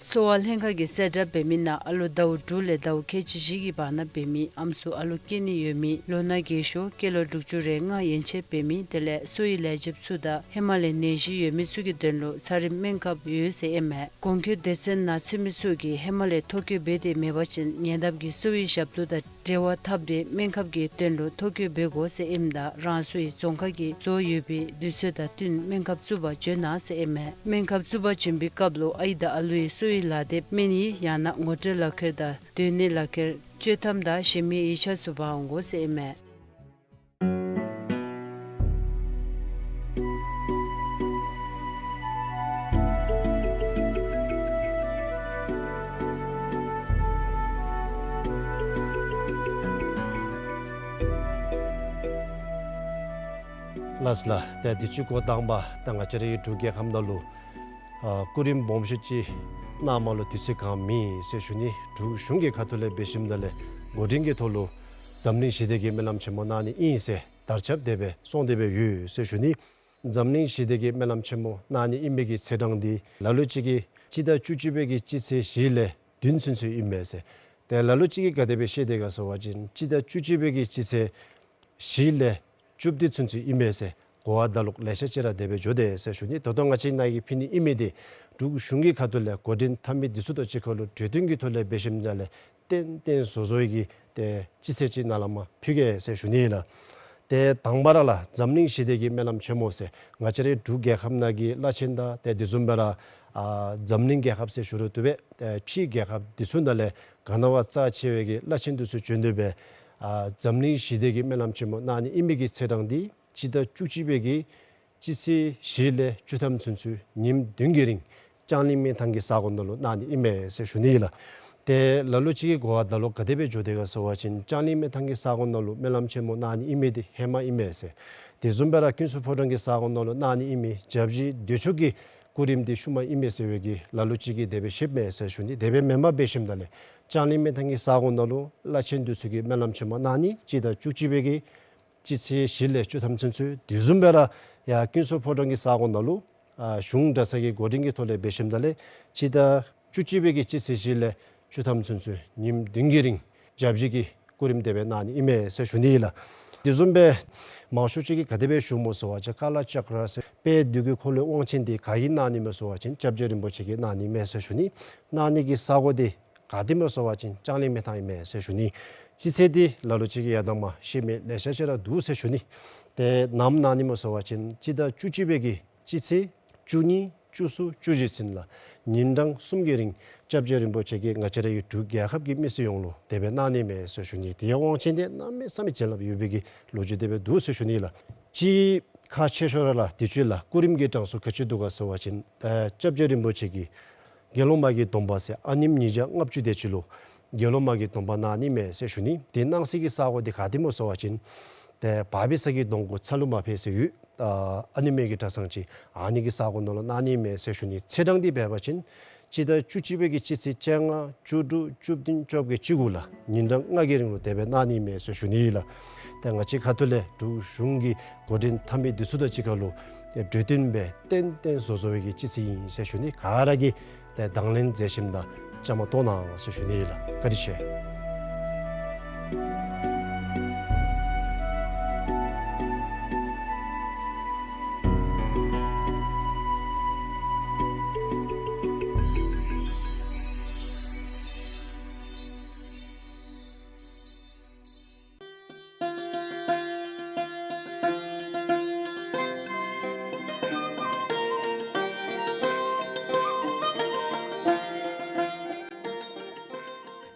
གསོ་བ་ལྷན་ཁག་གིས་གསལ་བསྒྲགས་འབད་མི་ནང་ཨ་ལོ་ཟླཝ་དྲུག་ལས་ཟླཝ་ཁལ་གཅིག་བཞི་གི་བར་ན་འབད་མི་ཨམ་སྲུ་ཨ་ལོ་སྐྱེ་ནི་ཡོད་མི་ལོ་ན་རྒས་ཤོས་སྐྱེས་ལོ་དྲུག་ཅུ་རེ་ལྔ་ཡན་ཆད་འབད་མི་དེ་ལས་གསོ་བའི་ལས་བྱེདཔ་ཚུ་དང་ཧེ་མ་ལས་ནད་གཞི་ཡོད་མི་ཚུ་གི་དོན་ལུ་ཚད་རིམས་སྨན་ཁབ་ཡོད་ཟེར་ཨིན་མས། གོང་འཁོད་སྡེ་ཚན་ནང་ཚུད་མི་ཚུ་གིས་ཧེ་མ་ལས་ཐོ་བཀོད་འབད་དེ་མེད་པ་ཅིན་ཉེ་འདབས་ཀྱི་གསོ་བའི་ཞབས་ཏོག་དང་འབྲེལ་བ་འཐབ་སྟེ་སྨན་ཁབ་ཀྱི་དོན་ལུ་ཐོ་བཀོད་འབད་དགོ་ཟེར་ཨིནམ་ད་རང་སོའི་རྫོང་ཁག་གི་རྫོང་ཡོད་པའི་དུས་ཚོད་དང་བསྟུན་སྨན་ཁབ་བཙུགས་པར་འབྱོན་གནང་ཟེར་ཨིན་མས། སྨན་ཁབ་བཙུགས་པར་འབྱོན་པའི་སྐབས་ལུ་ཨའི་དང་ཨ་ལུའི་གསོ་བའི་ལག་དེབ་སྨན་ཡིག་ཡང་ན་ངོ་སྤྲོད་ལག་ཁྱེར་དང་སྡོད་གནས་ལག་ཁྱེར་བཅོས་ཐམ་དང་གཞན་མི་ཡིག་ཆ་ཚུ་འབག་འོང་དགོ་ཟེར་ཨིན་མས། ལགས་སོ་ལགས། ཏེ་དུས་ཅི་འགོ་དང་པ་ཏེ་ང་བཅས་རའི་འབྲུག་རྒྱལ་ཁབ་ནང་ལུ་ཨ་སྐུ་རིམ་སྦོམ་ཤོས་ཅིག་གནངམ་ལུ་དུས་ཚོད་གང་མེད་ཟེར་ཞུ་ནི། འབྲུག་གཞུང་གི་ཁ་ཐུག་ལས་འབད་ཞིནམ་ད་ལས་འགོ་འདྲེན་གྱི་ཐོག་ལུ་འཛམ་གླིང་ཞི་བདེ་གི་སྨོན་ལམ་ཆེན་མོ་གནང་ནི་ཨིན་ཟེར་དར་ཁྱབ་དེ་སྦེ་སོང་སྟེ་སྦེ་ཡོད་ཟེར་ཞུ་ནི། འཛམ་གླིང་ཞི་བདེ་གི་སྨོན་ལམ་ཆེན་མོ་གནང་ནི་ཨིན་པའི་གི་ཚེས་གྲངས་འདི་ལ་ལུ་ཅིག་གིས་སྤྱི་ཟླ་བཅུ་གཅིག་པའི་གི་སྤྱི་ཚེས་བཞི་ལས་བདུན་ཚུན་ཚོད་ཨིན་མས་ཟེར། ཏེ་ལ་ལུ་ཅིག་གིས་ག་དེ་སྦེ་བཤད་དེས་ག་ཟེར་བ་ཅིན་སྤྱི་ཟླ་བཅུ་གཅིག་པའི་གི་སྤྱི་ཚེས་བཞི་ལས་བཅུ་བདུན་ཚུན་ཚོད་ཨིན་མས་ཟེར་གོ་བ་ད་ལོག་ལེ་ཤ་ཅིག་ར་དེ་སྦེ་འགྱོ་དེས་ཟེར་ཞུ་ནི། ད་ལྟོ་ང་བཅས་ནཱ་གིས་ཕུལ་ནི་ཨིན་མི་འདི་འབྲུག་གཞུང་གི་ཁ་ཐུག་ལས་འགོ་འདྲེན་འཐབ་མི་འདི་ཚུ་དང་གཅིག་ཁར་ལུ་གྲོས་བསྟུན་གྱི་ཐོག་ལས་འབད་ཞིནམ་ད་ལས་ཏན་ཏན་བཟོ་བཟོཝ་གི་ ཏེ་ཅི་ཚེ་ཅིག་ནཱ་ལས་མར་ཕུལ་གེ་ཟེར་ཞུ་ནི་ལགས། ཏེ་དང་པ་ར་ལགས་འཛམ་གླིང་ཞི་བདེ་གི་སྨོན་ལམ་ཆེན་མོ་ཟེར་ང་བཅས་རའི་འབྲུག་རྒྱལ་ཁབ་ནང་གི་བླ་ཆེན་དང་ཏེ་དེ་བཟུམ་སྦེ་ར་ཨ་འཛམ་གླིང་རྒྱལ་ཁབ་ཟེར་ཞུ་རུང་བཏུབ་པས། ཏེ་ཕྱི་རྒྱལ་ཁབ་དེ་ཚུ་ནང་ལས་ག་ནི་བ་རྩ་ཆེ་བའི་གི་བླ་ཆེན་དེ་ཚུ་བྱོན་ཏེ་སྦེ་ཨ་འཛམ་གླིང་ཞི་བདེ་གི་སྨོན་ལམ་ཆེན་མོ་གནང་ནི་ཨིན་མི་གི་ཚེས་གྲངས་འདི་སྤྱི་ཟླ་བཅུ་གཅིག་པའི་གི་སྤྱི་ཚེས་བཞི་ལས་བཅུ་ཐམ་ཚུན་ཚོད་ཉིནམ་བདུན་གྱི་རིང་ལྕང་གླིང་སྨན་ཐང་གི་ས་གོ་ནང་ལུ་གནང་ནི་ཨིན་མས་ཟེར་ཞུ་ནི་ལགས། ཏེ་ལ་ལུ་ཅིག་གིས་གོ་བ་ད་ལོ་ག་དེ་སྦེ་འགྱོ་དེས་ག་ཟེར་བ་ཅིན་ལྕང་གླིང་སྨན་ཐང་གི་ས་གོ་ནང་ལུ་སྨོན་ལམ་ཆེན་མོ་གནང་ནི་ཨིན་མི་འདི་ཧེ་མ་ཨིན་མས་ཟེར། དེ་བཟུམ་སྦེ་ར་ཀུན་གསལ་ཕོ་བྲང་གི་ས་གོ་ནང་ལུ་གནང་ནི་ཨིན་མི་བརྒྱ་བཞི་དུས་མཆོད་ཀྱི་སྐུ་རིམ་འདི་ཤུལ་མ་ཨིན་མས་ཟེར་བའི་གི་ལ་ལུ་ཅིག་གིས་དེ་སྦེ་བཤདཔ་མས་ཟེར་ཞུ་ནི། དེ་སྦེ་མེན་པར་འབད་ཞིནམ་ད་ལས་ལྕང་གླིང་སྨན་ཐང་གི་ས་གོ་ནང་ལུ་བླ་ཆེན་དེ་ཚུ་གིས་སྨོན་ལམ་ཆེན་མོ་གནང་ནི་སྤྱི་ཟླ་བཅུ་གཅིག་པའི་གི་སྤྱི་ཚེས་བཞི་ལས་བཅུ་ཐམ་ཚུན་ཚོད་དེ་བཟུམ་སྦེ་ར་ཡར་ཀུན་གསལ་ཕོ་བྲང་གི་ས་གོ་ནང་ལུ་ཨ་གཞུང་གྲྭ་ཚང་གི་འགོ་འདྲེན་གྱི་ཐོག་ལས་འབད་ཞིནམ་ད་ལས་སྤྱི་ཟླ་བཅུ་གཅིག་པའི་གི་སྤྱི་ཚེས་བཞི་ལས་བཅུ་ཐམ་ཚུན་ཚོད་ཉིནམ་བདུན་གྱི་རིང་བརྒྱ་བཞི་གི་སྐུ་རིམ་དེ་སྦེ་གནང་ནི་ཨིན་མས་ཟེར་ཞུ་ནི་ལགས། དེ་བཟུམ་སྦེ་མང་ཤོས་ཅིག་གིས་ག་དེ་སྦེ་ཞུཝ་སྨོ་ཟེར་བ་ཅིན་ཀ་ལ་ཙཀྲ་ཟེར་དཔལ་དུས་ཀྱི་འཁོར་ལོའི་དབང་ཆེན་འདི་ག་གིས་གནང་ནི་སྨོ་ཟེར་བ་ཅིན་སྐྱབས་རྗེ་རིན་པོ་ཆེ་གིས་གནང་ནི་མས་ཟེར་ཞུ་ནི། གནང་ནི་གི་ས་གོ་འདི་ག་ཏེ་སྨོ་ཟེར་བ་ཅིན་ལྕང་གླིང་སྨན་ཐང་ཨིན་མས་ཟེར་ཞུ་ནི། སྤྱི་ཚེས་འདི་ལ་ལུ་ཅིག་གིས་ཡང་དག་མ་ཤེས་མི་ལེ་ཤ་ཅིག་ར་འདུག་ཟེར་ཞུ་ནི། ཏེ་ནམ་གནང་ནི་སྨོ་ཟེར་བ་ཅིན་སྤྱི་ཟླ་བཅུ་གཅིག་པའི་གི་སྤྱི་ཚེས་བཅུ་གཉིས་བཅུ་གསུམ་བཅུ་བཞི་ཚུན་ལུ་ཉིན་གྲངས་གསུམ་གྱི་རིང་སྐྱབས་རྗེ་རིན་པོ་ཆེ་གིས་ང་བཅས་རའི་འབྲུག་རྒྱལ་ཁབ་ཀྱི་མི་སེར་ཡོངས་ལུ་དེ་སྦེ་གནང་ནི་མས་ཟེར་ཞུ་ནི། དེ་ཡང་དབང་ཆེན་འདི་གནམ་མེད་ས་མེད་བྱིན་རླབས་ཡོད་པའི་གི་ལོ་རྒྱུས་དེ་སྦེ་འདུག་ཟེར་ཞུ་ནི་ལགས། གཅིག་ཁག་ཆེ་ཤོས་ར་ལགས་དུས་ཚོད་ལགས་སྐུ་རིམ་གྱི་གྲངས་སུ་ག་ཅི་འདུག་ག་ཟེར་བ་ཅིན་ཨ་སྐྱབས་རྗེ་རིན་པོ་ཆེ་གིས་དགེ་སློང་མ་གི་སྡོམ་པ་ཟེར་ཨ་ནེམོ་ཉིས་བརྒྱ་ལྔ་བཅུ་དེ་ཅིག་ལུ་དགེ་སློང་མ་གི་སྡོམ་པ་གནང་ནི་མས་ཟེར་ཞུ་ནི། དེ་གནང་སའི་གི་ས་གོ་འདི་ག་ཏེ་སྨོ་ཟེར་བ་ཅིན་ཏེ་བར་པའི་ས་གི་སྡོང་མགོ་ཚ་ལུ་མ་ཕེ་ཟེར་ཡོད་ཨ་ཨ་ནེམོ་གི་གྲྭ་ཚང་ཅིག་ཨ་ནི་གི་ས་གོ་ནང་ལུ་གནང་ནི་མས་ཟེར་ཞུ་ནི། ཚེས་གྲངས་འདི་འབད་བ་ཅིན་སྤྱི་ཟླ་བཅུ་གཅིག་པའི་གི་སྤྱི་ཚེས་བཅོ་ལྔ་བཅུ་དྲུག་བཅུ་བདུན་བཅོ་བརྒྱད་བཅུ་དགུ་ལུ་ཉིན་གྲངས་ལྔ་གི་རིང་ལུ་དེ་སྦེ་གནང་ནི་མས་ཟེར་ཞུ་ནི་ལགས། ཏེ་ང་བཅས་ཁ་ཐུག་ལས་འབྲུག་གཞུང་གི་འགོ་འདྲེན་འཐབ་མི་འདི་ཚུ་དང་གཅིག་ཁར་ལུ་གྲོས་བསྟུན་འབད་ཏན་ཏན་བཟོ་བཟོ་བའི་གི་སྤྱི་ཚེས་ཨིན་ཟེར་ཞུ་ནི། ག་ར་གིས་ཏེ་དང་ལེན་མཛད་ཞིནམ་ད་བཅའ་མར་གཏོགས་གནང་ཟེར་ཞུ་ནི་ལགས། བཀའ་དྲིན་ཆེ།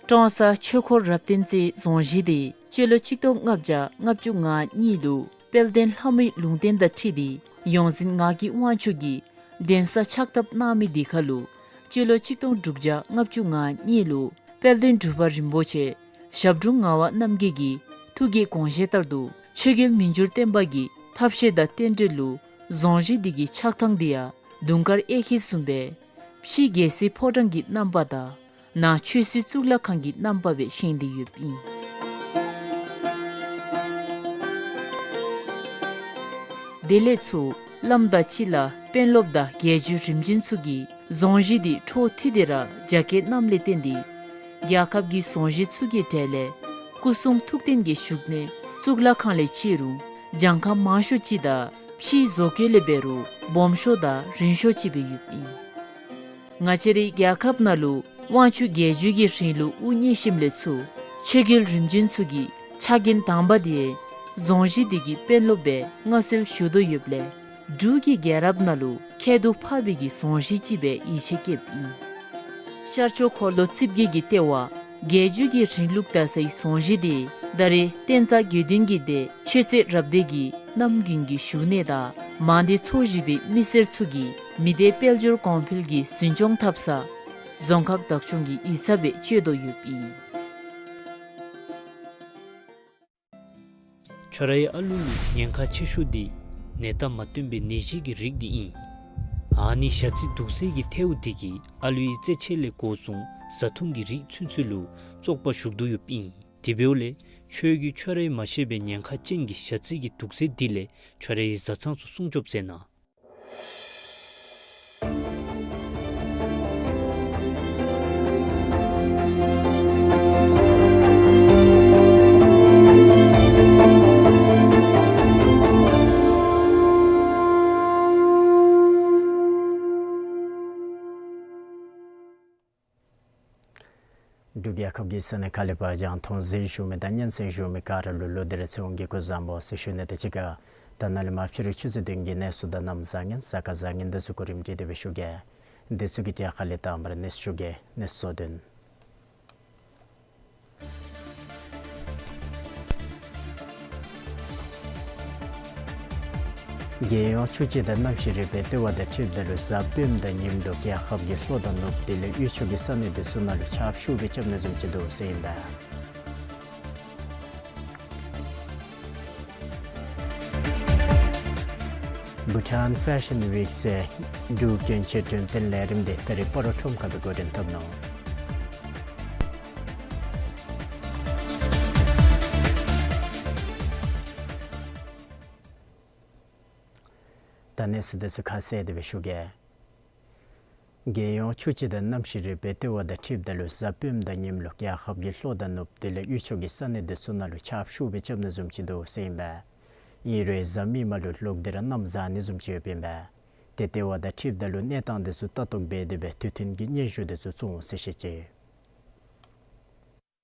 ཀྲོང་གསར་ཆོས་འཁོར་རབ་བརྟན་རྩེའི་རྫོང་གཞིས་འདི་སྤྱི་ལོ་ཆིག་སྟོང་ལྔ་བརྒྱ་ལྔ་བཅུ་ང་གཉིས་ལུ་དཔལ་ལྡན་ལྷ་མོའི་ལུང་བསྟན་དང་འཁྲིལ་ཏེ་ཡོངས་འཛིན་ངག་གི་དབང་ཕྱུག་གིས་གདན་ས་ཕྱག་བཏབ་གནང་མི་འདི་ཁར་ལུ་སྤྱི་ལོ་ཆིག་སྟོང་དྲུག་བརྒྱ་ལྔ་བཅུ་ང་གཉིས་ལུ་དཔལ་ལྡན་འབྲུག་པ་རིན་པོ་ཆེ་ཞབས་དྲུང་ངག་དབང་རྣམ་རྒྱལ་གྱི་ཐུགས་ཀྱི་དགོངས་བཞེད་ལྟར་དུ་ཆོས་རྒྱལ་མི་འགྱུར་བརྟན་པ་གི་ཐབས་ཤེས་དང་རྟེན་འབྲེལ་ལུ་རྫོང་གཞིས་འདི་གི་ཆགས་ཐངས་འདི་ཡང་དུང་དཀར་གཡས་འཁྱིལ་བཟུམ་སྦེ་ཕྱི་རྒྱལ་སྲིད་ཕོ་བྲང་གི་རྣམ་པ་དང་ནང་ཆོས་སྲིད་གཙུག་ལག་ཁང་གི་རྣམ་པ་སྦེ་བཞེངས་ཏེ་ཡོདཔ་ཨིན། དེ་ལས་ཚུར་བླམ་དང་ཅིག་ལ་དཔོན་སློབ་དང་རྒྱལ་བརྒྱུད་རིམ་བྱོན་ཚུ་གིས་རྫོང་གཞིས་འདི་འཕྲོ་མཐུད་དེ་ར་རྒྱ་བསྐྱེད་གནངམ་ལས་བརྟེན་ཏེ་རྒྱལ་ཁབ་ཀྱི་རྫོང་གཞིས་ཚུ་གི་གྲས་ལས་སྐུ་གསུང་ཐུགས་རྟེན་གྱི་བཞུགས་གནས་གཙུག་ལག་ཁང་ལས་བརྩི་རུང་གྱངས་ཁ་མང་ཤོས་ཅིག་དང་ཕྱིའི་བཟོ་བཀོད་ལས་འབད་རུང་སྦོམ་ཤོས་དང་རིང་ཤོས་ཅིག་སྦེ་ཡོདཔ་ཨིན། ང་བཅས་རའི་རྒྱལ་ཁབ་ནང་ལུ་དབང་ཕྱུག་རྒྱལ་བརྒྱུད་ཀྱི་རིང་ལུགས་དབུ་བརྙེས་ཞིནམ་ལས་ཚུར་ཆོས་རྒྱལ་རིམ་བྱོན་ཚུ་གི་ཕྱག་འགན་དང་པ་འདི་རྫོང་གཞིས་འདི་གི་དཔོན་སློབ་སྦེ་མངའ་གསོལ་ཞུ་དོ་ཡོདཔ་ལས་འབྲུག་གི་རྒྱལ་རབས་ནང་ལུ་ཁྱད་དུ་འཕགས་པའི་གི་རྫོང་གཞིས་ཅིག་སྦེ་ཡིད་ཆེས་བསྐྱེདཔ་ཨིན། ཤར་ཕྱོགས་འཁོར་ལོ་རྩིབས་བརྒྱད་ཀྱི་ལྟེ་བ་རྒྱལ་བརྒྱུད་ཀྱི་རིང་ལུགས་དར་སའི་རྫོང་གཞིས་འདི་ད་རེས་བསྟན་རྩ་དགེ་འདུན་གྱི་སྡེ་ཆོས་རྩེ་རབ་སྡེ་གི་རྣམ་རྒྱུན་གྱི་བཞུགས་གནས་དང་མང་སྡེ་ཚོ་བཞི་པའི་མི་སེར་ཚུ་གིས་མི་སྡེ་དཔལ་འབྱོར་གོང་འཕེལ་གྱི་འཛིན་སྐྱོང་འཐབ་ས་རྫོང་ཁག་བདག་སྐྱོང་གི་ཡིག་ཚང་སྦེ་སྤྱོད་དོ་ཡོདཔ་ཨིན། ཁྱོད་རའི་ཨ་ལུ་ལུ་ཉེན་ཁ་ཆེ་ཤོས་འདི་ནད་རྟགས་མ་སྟོན་པའི་ནད་གཞི་གི་རིགས་འདི་ཨིན། ཨ་ནི་ཞ་རྩི་དུག་སེལ་གྱི་ཐལཝ་འདི་གིས་ཨ་ལུའི་རྩེད་ཆས་ལས་འགོ་བཟུང་བཟའ་འཐུང་གི་རིགས་ཚུན་ཚོད་ལུ་བཙོག་པ་ཞུགས་དོ་ཡོདཔ་ཨིན། དེ་འབདཝ་ལས་ཁྱོད་ཀྱིས་ཁྱོད་རའི་མ་ཤེས་པའི་ཉེན་ཁ་ཅན་གྱི་ཞ་རྩི་གི་དུག་སེལ་འདི་ལས་ཁྱོད་རའི་བཟའ་ཚང་ཚུ་སྲུང་སྐྱོབ་མཛད་གནང་། འབྲུག་རྒྱལ་ཁབ་ཀྱི་ས་གནས་ཁག་ལས་ཕར་རྒྱང་མཐོང་གཟིགས་བཞུགས་མི་དང་སྙན་གསན་བཞུགས་མི་ག་ར་ལུ་ལོ་འདི་ར་ཚེས་དབང་གི་སྐུ་གཟུགས་བཟང་པོ་ཟེར་ཞུ་ནི་དང་གཅིག་ཁར་ད་ནཱ་ལས་མར་ཕྱི་རུ་ཆུ་ཚོད་བདུན་གྱི་གནས་ཚུལ་དང་གནམ་བཟང་ངན་གཟའ་སྐར་བཟང་ངན་འདི་ཚུ་གོ་རིམ་སྒྲིག་སྟེ་སྦེ་ཞུ་གེ། འདི་ཚུ་གི་གྲས་ཁ་ལས་དང་པ་ར་གནས་ཚུལ་ཞུ་གེ། གནས་ཚུལ་གཙོ་དོན། རྒྱལ་ཡོངས་ཆུ་སྤྱི་དང་གནམ་གཤིས་རིག་པའི་ལྟེ་བ་དང་འཁྲིལཝ་ད་ལུ་གཟའ་སྤེནམ་དང་ཉིནམ་ལུ་རྒྱལ་ཁབ་ཀྱི་ལྷོ་དང་ནུབ་དེ་ལས་དབུས་ཕྱོགས་ཀྱི་ས་གནས་འདི་ཚུ་ནང་ལུ་ཆརཔ་ཤུགས་སྦེ་རྐྱབ་ནི་བཟུམ་ཅིག་འདུག་ཟེར་ཨིན་པས། Bhutan Fashion Week ཟེར་འབྲུག་གྱོན་ཆས་འགྲེམས་སྟོན་ལས་རིམ་འདི་ད་རིས་སྤ་རོ་ཁྲོམ་ཁ་སྦེ་འགོ་འདྲེན་འཐབ་ནུག། ད་གནས་ཚུལ་འདི་ཚུ་ཁ་གསལ་ཏེ་སྦེ་ཞུ་གེ། རྒྱལ་ཡོངས་ཆུ་སྤྱི་དང་གནམ་གཤིས་རིག་པའི་ལྟེ་བ་དང་འཁྲིལཝ་ད་ལུ་གཟའ་སྤེནམ་དང་ཉིནམ་ལུ་རྒྱལ་ཁབ་ཀྱི་ལྷོ་དང་ནུབ་དེ་ལས་དབུས་ཕྱོགས་ཀྱི་ས་གནས་འདི་ཚུ་ནང་ལུ་ཆརཔ་ཤུགས་སྦེ་རྐྱབ་ནི་བཟུམ་ཅིག་འདུག་ཟེར་ཨིན་པས། ཨིན་རུང་གཟའ་མིག་དམར་ལུ་ལོག་སྟེ་ར་གནམ་བཟང་ནི་བཟུམ་ཅིག་ཡོདཔ་ཨིན་པས། ཏེ་ལྟེ་བ་དང་འཁྲིལཝ་ད་ལུ་གནས་སྟངས་འདི་ཚུ་ལྟ་རྟོག་འབད་དེ་སྦེ་དུས་མཐུན་གྱི་སྙན་ཞུ་འདི་ཚུ་བཙུགས་འོང་ཟེར་བཤད་ཅི།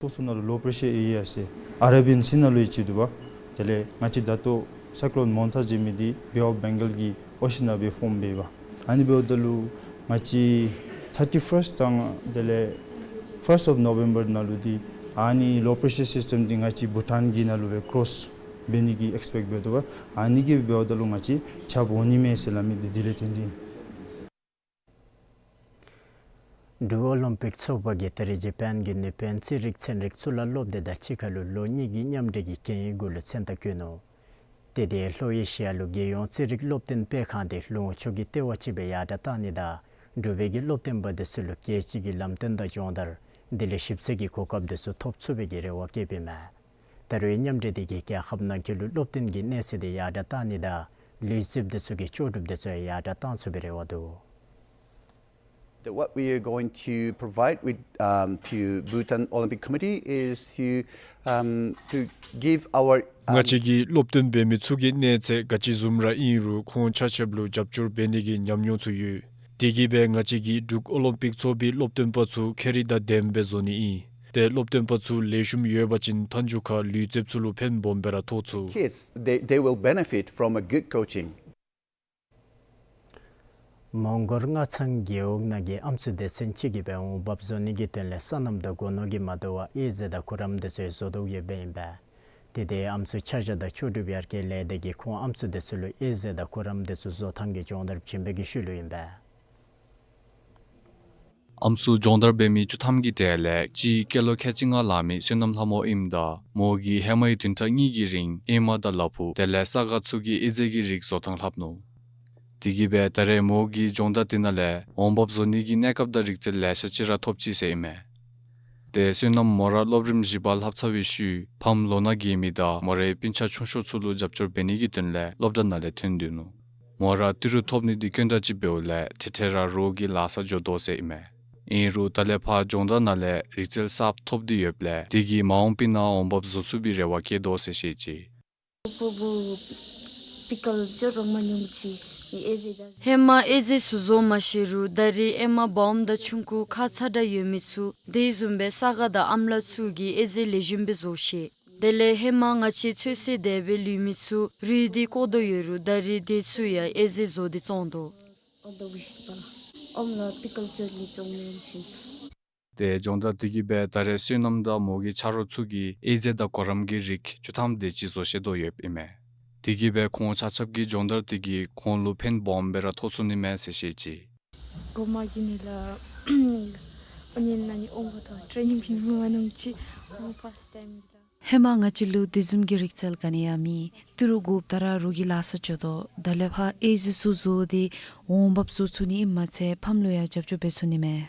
སོ་སོ་ནང་ལུ་low pressure area ཟེར་ཨ་རེ་བི་ཡན་སི་ནང་ལུ་ཡོད་ཅི་འདུག་པ། དེ་ལས་ང་བཅས་ད་ལྟོ་Cyclone Montha ཟེར་མི་འདི་Bay of Bengal གྱི་ཨོ་ཤཱན་ནང་སྦེ་ཕོམ་འབད་བ། ཨ་ནི་འབདཝ་ད་ལུ་ང་བཅས་thirty first དང་དེ་ལས་first of November ནང་ལུ་འདི་ཨ་ནི་low pressure system འདི་ང་བཅས་བྷུ་ཊཱན་གྱི་ནང་ལུ་སྦེ་ཀོརོསི་འབད་ནི་གི་ཨེགསི་པེཀཊ་འབད་དོ་བ། ཨ་ནི་གིས་འབདཝ་ད་ལུ་ང་བཅས་ཆརཔ་འོང་ནི་མས་ཟེར་སླབ་མི་འདི་དེ་ལས་བརྟེན་ཏེ་ཨིན། འབྲུག་ཨོ་ལིམ་པིག་ཚོགས་པ་གིས་ད་རིས་ཇ་པཱན་གྱི་ནུས་པའི་རྩིས་རིག་ཚན་རིག་གཙུག་ལག་སློབ་སྡེ་དང་གཅིག་ཁར་ལུ་ལོ་གཉིས་ཀྱི་མཉམ་འབྲེལ་གྱི་གན་ཡིག་གུ་ལུ་མཚན་རྟགས་བཀོད་ནུག། ཏེ་དེ་ལྷོ་ཨེ་ཤི་ཡ་ལུ་རྒྱལ་ཡོངས་རྩིས་རིག་སློབ་སྟོན་སྤེལ་ཁང་འདི་ལུ་ལོངས་སྤྱོད་ཀྱི་ལྟེ་བ་ཅིག་སྦེ་ཡར་དྲགས་གཏང་ནི་དང་འབྲུག་པའི་གི་སློབ་སྟོན་པ་འདི་ཚུ་ལུ་རྒྱལ་སྤྱི་གི་ལམ་སྟོན་དང་སྦྱོང་བརྡར་དེ་ལས་ཞིབ་འཚོལ་གྱི་གོ་སྐབས་འདི་ཚུ་ཐོབ་ཚུགས་པའི་གི་རེ་བ་བསྐྱེདཔ་ཨིན་མས། ད་རུང་མཉམ་འབྲེལ་འདི་གིས་རྒྱལ་ཁབ་ནང་འཁོད་ལུ་སློབ་སྟོན་གྱི་གནས་ཚད་འདི་ཡར་དྲགས་གཏང་ནི་དང་ལུས་རྩལཔ་འདི་ཚུ་གི་ལྕོགས་གྲུབ་འདི་ཚུ་ཡང་ཡར་དྲགས་གཏང་ཚུགས་པའི་རེ་བ་འདུག། That what we are going to provide with, um, to Bhutan Olympic Committee is to, um, to give our, um, ང་བཅས་ཀྱིས་སློབ་སྟོན་འབད་མི་ཚུ་གི་གནས་ཚད་ག་ཅི་བཟུམ་ར་ཨིན་རུང་ཁོང་ཆ་ཁྱབ་ལུ་རྒྱབ་སྐྱོར་འབད་ནི་གི་ཉམས་མྱོང་ཚུ་ཡོད། དེ་གིས་སྦེ་ང་བཅས་ཀྱིས་འབྲུག་ཨོ་ལིམ་པིག་ཚོགས་པའི་སློབ་སྟོན་པ་ཚུ་ཁེ་རིང་དང་ལྡནམ་སྦེ་བཟོ་ནི་ཨིན། ཏེ་སློབ་སྟོན་པ་ཚུ་ལེགས་ཤོམ་ཡོད་པ་ཅིན་མཐའ་མཇུག་ཁར་ལུས་རྩལཔ་ཚུ་ལུ་ཕན་སྦོམ་སྦེ་ར་ཐོགས་ཚུགས། Kids, they, they will benefit from a good coaching. མོང་གོལ་མངའ་ཚང་རྒེད་འོག་ནང་གི་ཨམ་སྲུ་སྡེ་ཚན་ཅིག་གིས་འོང་འབབ་བཟོ་ནི་གི་དོན་ལས་སོ་ནམ་དང་སྒོ་ནོར་གྱིས་མ་དོ་བར་གཡས་གཟེར་དང་གུ་རམ་འདི་ཚུ་བཟོ་དོ་ཡོདཔ་ཨིན་པས། ཏེ་དེ་ཨམ་སྲུ་ཆ་བཞག་དང་ལྕོགས་གྲུབ་ཡར་རྒྱས་ལས་སྡེ་གིས་ཁོང་ཨམ་སྲུ་འདི་ཚུ་ལུ་གཡས་གཟེར་དང་གུ་རམ་འདི་ཚུ་བཟོ་ཐངས་ཀྱི་སྦྱོང་བརྡར་བྱིན་པའི་གི་ཤུལ་ལུ་ཨིན་པས། ཨམ་སྲུ་སྦྱོང་བརྡར་འབད་མི་བཅུ་ཐམ་གྱི་གྲས་ལས་གཅིག་སྐྱེས་ལོ་ཁལ་གཅིག་ལྔ་ལང་མི་བསོད་ནམས་ལྷ་མོ་ཨིནམ་ད་མོ་གིས་ཧེ་མའི་བདུན་ཕྲག་གཉིས་ཀྱི་རིང་ཨེ་མ་དང་ལ་ཕུག་དེ་ལས་ས་ག་ཚུ་གི་གཡས་གཟེར་གྱི་རིགས་བཟོ་ཐངས་ལྷབ་ནུག། དེ་གིས་སྦེ་ད་རེས་མོ་གིས་སྦྱོང་བརྡར་དེ་ནང་ལས་འོང་འབབ་བཟོ་ནི་གི་གནས་སྐབས་དང་རིག་རྩལ་ལེ་ཤ་ཅིག་ར་ཐོབ་ཅི་ཟེར་ཨིན་མས། ཏེ་བསོད་ནམས་མོ་ར་སློབ་རིམ་བཞི་པ་ལྷབ་ཚར་བའི་ཤུལ་ཕམ་ལོ་ན་རྒས་མི་དང་མོ་རའི་སྤུན་ཆ་ཆུང་ཤོས་ཚུ་ལུ་རྒྱབ་སྐྱོར་འབད་ནི་གི་དོན་ལས་སློབ་གྲྭ་ནང་ལས་ཐོན་སྡོད་ནུག། མོ་ར་ཏི་རུ་ཐོབ་ནི་འདི་དཀོན་དྲགས་ཅིག་འབདཝ་ལས་ཐེངས་ཐེངས་ར་རོགས་ཀྱི་ལཱ་ས་འགྱོ་དོ་ཟེར་ཨིན་མས། ཨིན་རུང་ད་ལས་ཕར་སྦྱོང་བརྡར་ནང་ལས་རིག་རྩལ་གསརཔ་ཐོབ་སྟེ་ཡོདཔ་ལས་དེ་གིས་མ་འོངས་པའི་ནང་འོང་འབབ་བཟོ་ཚུགས་པའི་རེ་བ་བསྐྱེད་དོ་ཟེར་བཤད་ཅི། ཧེ་མ་གཡས་གཟེར་ཚུ་བཟོ་མ་ཤེས་རུང་ད་རིས་ཨེ་མ་སྦོམ་དང་ཆུང་ཀུ་ཁ་ཚ་དྲགས་ཡོད་མི་ཚུ་དེ་བཟུམ་སྦེ་ས་ག་དང་ཨམ་ལ་ཚུ་གིས་གཡས་གཟེར་ལེགས་ཤོམ་སྦེ་བཟོ་ཤེས། དེ་ལས་ཧེ་མ་ང་བཅས་ཚོད་བསྲེ་དེ་སྦེ་ལུས་མི་ཚུ་རུལ་ཏེ་བཀོག་དོ་ཡོད་རུང་ད་རིས་དེ་ཚུ་ཡང་གཡས་གཟེར་བཟོ་སྟེ་བཙོང་དོ། ཏེ་སྦྱོང་བརྡར་དེ་གིས་སྦེ་ད་རེས་བསོད་ནམས་དང་མོ་གི་ཆ་རོགས་ཚུ་གིས་གཡས་གཟེར་དང་གུ་རམ་གྱི་རིགས་བཅུ་ཐམ་དེ་ཅིག་བཟོ་ཤེས་དོ་ཡོདཔ་ཨིན་མས། དེ་གིས་སྦེ་ཁོང་ཆ་ཁྱབ་ཀྱི་སྦྱོང་བརྡར་དེ་གིས་ཁོང་ལུ་ཕན་སྦོམ་སྦེ་ར་ཐོགས་ཚུགས་ནི་མས་ཟེར་བཤད་ཅི། ཧེ་མ་ང་བཅས་ལུ་དེ་བཟུམ་གྱི་རིག་རྩལ་ག་ནི་ཡང་མེད། ཏི་རུ་དགོཔ་ད་ར་རོགས་ཀྱི་ལཱ་ས་འགྱོ་དོ། ད་ལས་ཕར་གཡས་གཟེར་ཚུ་བཟོ་སྟེ་འོང་འབབ་བཟོ་ཚུགས་ནི་ཨིནམ་མ་ཚད་ཕམ་ལུ་ཡང་རྒྱབ་སྐྱོར་འབད་ཚུགས་ནི་མས།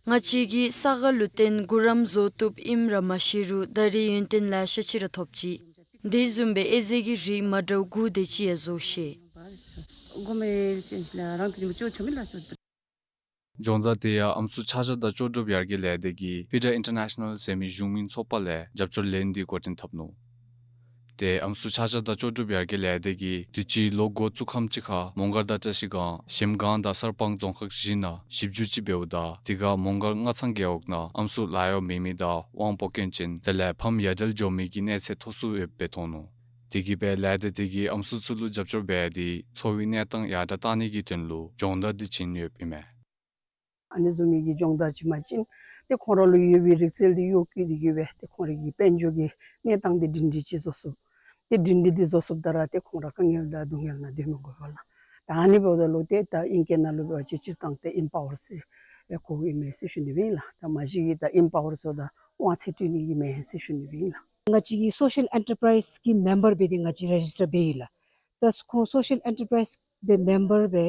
ང་བཅས་ཀྱིས་ས་ག་ལུ་བརྟེན་གུ་རམ་བཟོ་བཏུབ་ཨིནམ་ར་མ་ཤེས་རུང་ད་རིས་ཡོན་ཏན་ལེ་ཤ་ཅིག་ར་ཐོབ་ཅི། དེ་བཟུམ་སྦེ་གཡས་གཟེར་གྱི་རིགས་མ་འདྲཝ་དགུ་དེ་ཅིག་ཡང་བཟོ་ཤེས། སྦྱོང་བརྡར་དེ་ཡང་ཨམ་སྲུ་ཆ་བཞག་དང་ལྕོགས་གྲུབ་ཡར་རྒྱས་ལས་སྡེ་གིས་ཕི་ཌ་ཨིན་ཊར་ནེ་ཤ་ནཱལ་ཟེར་མི་གཞུང་མིན་ཚོགས་པ་ལས་རྒྱབ་སྐྱོར་ལེན་ཏེ་འགོ་འདྲེན་འཐབ་ནུག། ཏེ་ཨམ་སྲུ་ཆ་ཆ་དང་ལྕོགས་གྲུབ་ཡར་རྒྱས་ལས་སྡེ་གིས་དུས་ཅི་ལོ་འགོ་བཙུགས་ཁམས་ཅིག་ཁར་མོང་སྒར་དང་བཀྲ་ཤིས་སྒང་གཞལམ་སྒང་དང་གསར་སྤང་རྫོང་ཁག་བཞི་ནང་ཞིབ་འཇུག་ཅིག་འབདཝ་ད་དེ་ཁར་མོང་སྒར་སྔ་ཚང་རྒེད་འོག་ནང་ཨམ་སྲུ་ལཱ་གཡོག་མེད་མི་དང་དབང་བོ་སྐྱོན་ཅན་དེ་ལས་ཕམ་ཡ་བྲལ་འགྱོ་མི་གི་གནས་ཚད་མཐོ་སུ་ཡོདཔ་སྦེ་མཐོང་ནུག། དེ་གིས་སྦེ་ལས་སྡེ་དེ་གིས་ཨམ་སྲུ་ཚུ་ལུ་རྒྱབ་སྐྱོར་འབད་དེ་འཚོ་བའི་གནས་སྟངས་ཡར་དྲག་གཏང་ནི་གི་དོན་ལུ་སྦྱོང་བརྡར་འདི་བྱིན་ཡོདཔ་ཨིན་མས། ཨ་ནི་བཟུམ་མའི་གི་སྦྱོང་བརྡར་ཅིག་མ་བྱིན་ཏེ་ཁོང་ར་ལུ་ཡོད་པའི་རིག་རྩལ་འདི་གཡོག་བཀོལ་ཏེ་གི་སྦེ་ཏེ་ཁོང་རའི་གི་དཔལ་འབྱོར་གྱི་གནས་སྟངས་འདི་སྒྲིང་སྒྲི་ཅིག་བཟོ་ཚུགས། ཏེ་སྒྲིང་སྒྲི་འདི་བཟོ་ཚུགསཔ་ད་ར་ཏེ་ཁོང་ར་དཀའ་ངལ་དང་སྡུག་བསྔལ་ནང་སྡོད་མི་དགོ་པས་ལགས། ད་ཨ་ནི་འབདཝ་ད་ལུ་ཏེ་ད་ཨིང་སྐད་ནང་ལུ་འབད་བ་ཅིན་སྤྱིར་བཏང་ཏེ་ཨིམ་པ་ཝར་ཟེར་སྦེ་གོཝ་ཨིན་མས་ཟེར་ཞུ་ནི་སྦེ་ཨིན་ལགས། ད་མ་གཞི་གིས་ད་ཨིམ་པ་ཝར་ཟེརཝ་ད་དབང་ཚད་སྤྲོད་ནི་གི་མེན་ཟེར་ཞུ་ནི་སྦེ་ཨིན་ལགས། ང་བཅས་ཀྱི་སོ་ཤལ་ཨེན་ཊར་པ་རའིཛ་ཀྱི་མེམ་བར་སྦེ་ཏེ་ང་བཅས་རེ་ཇིས་ཊར་འབད་ཡི་ལགས། ད་ཁོང་སོ་ཤལ་ཨེན་ཊར་པ་རའིཛ་སྦེ་མེམ་བར་སྦེ་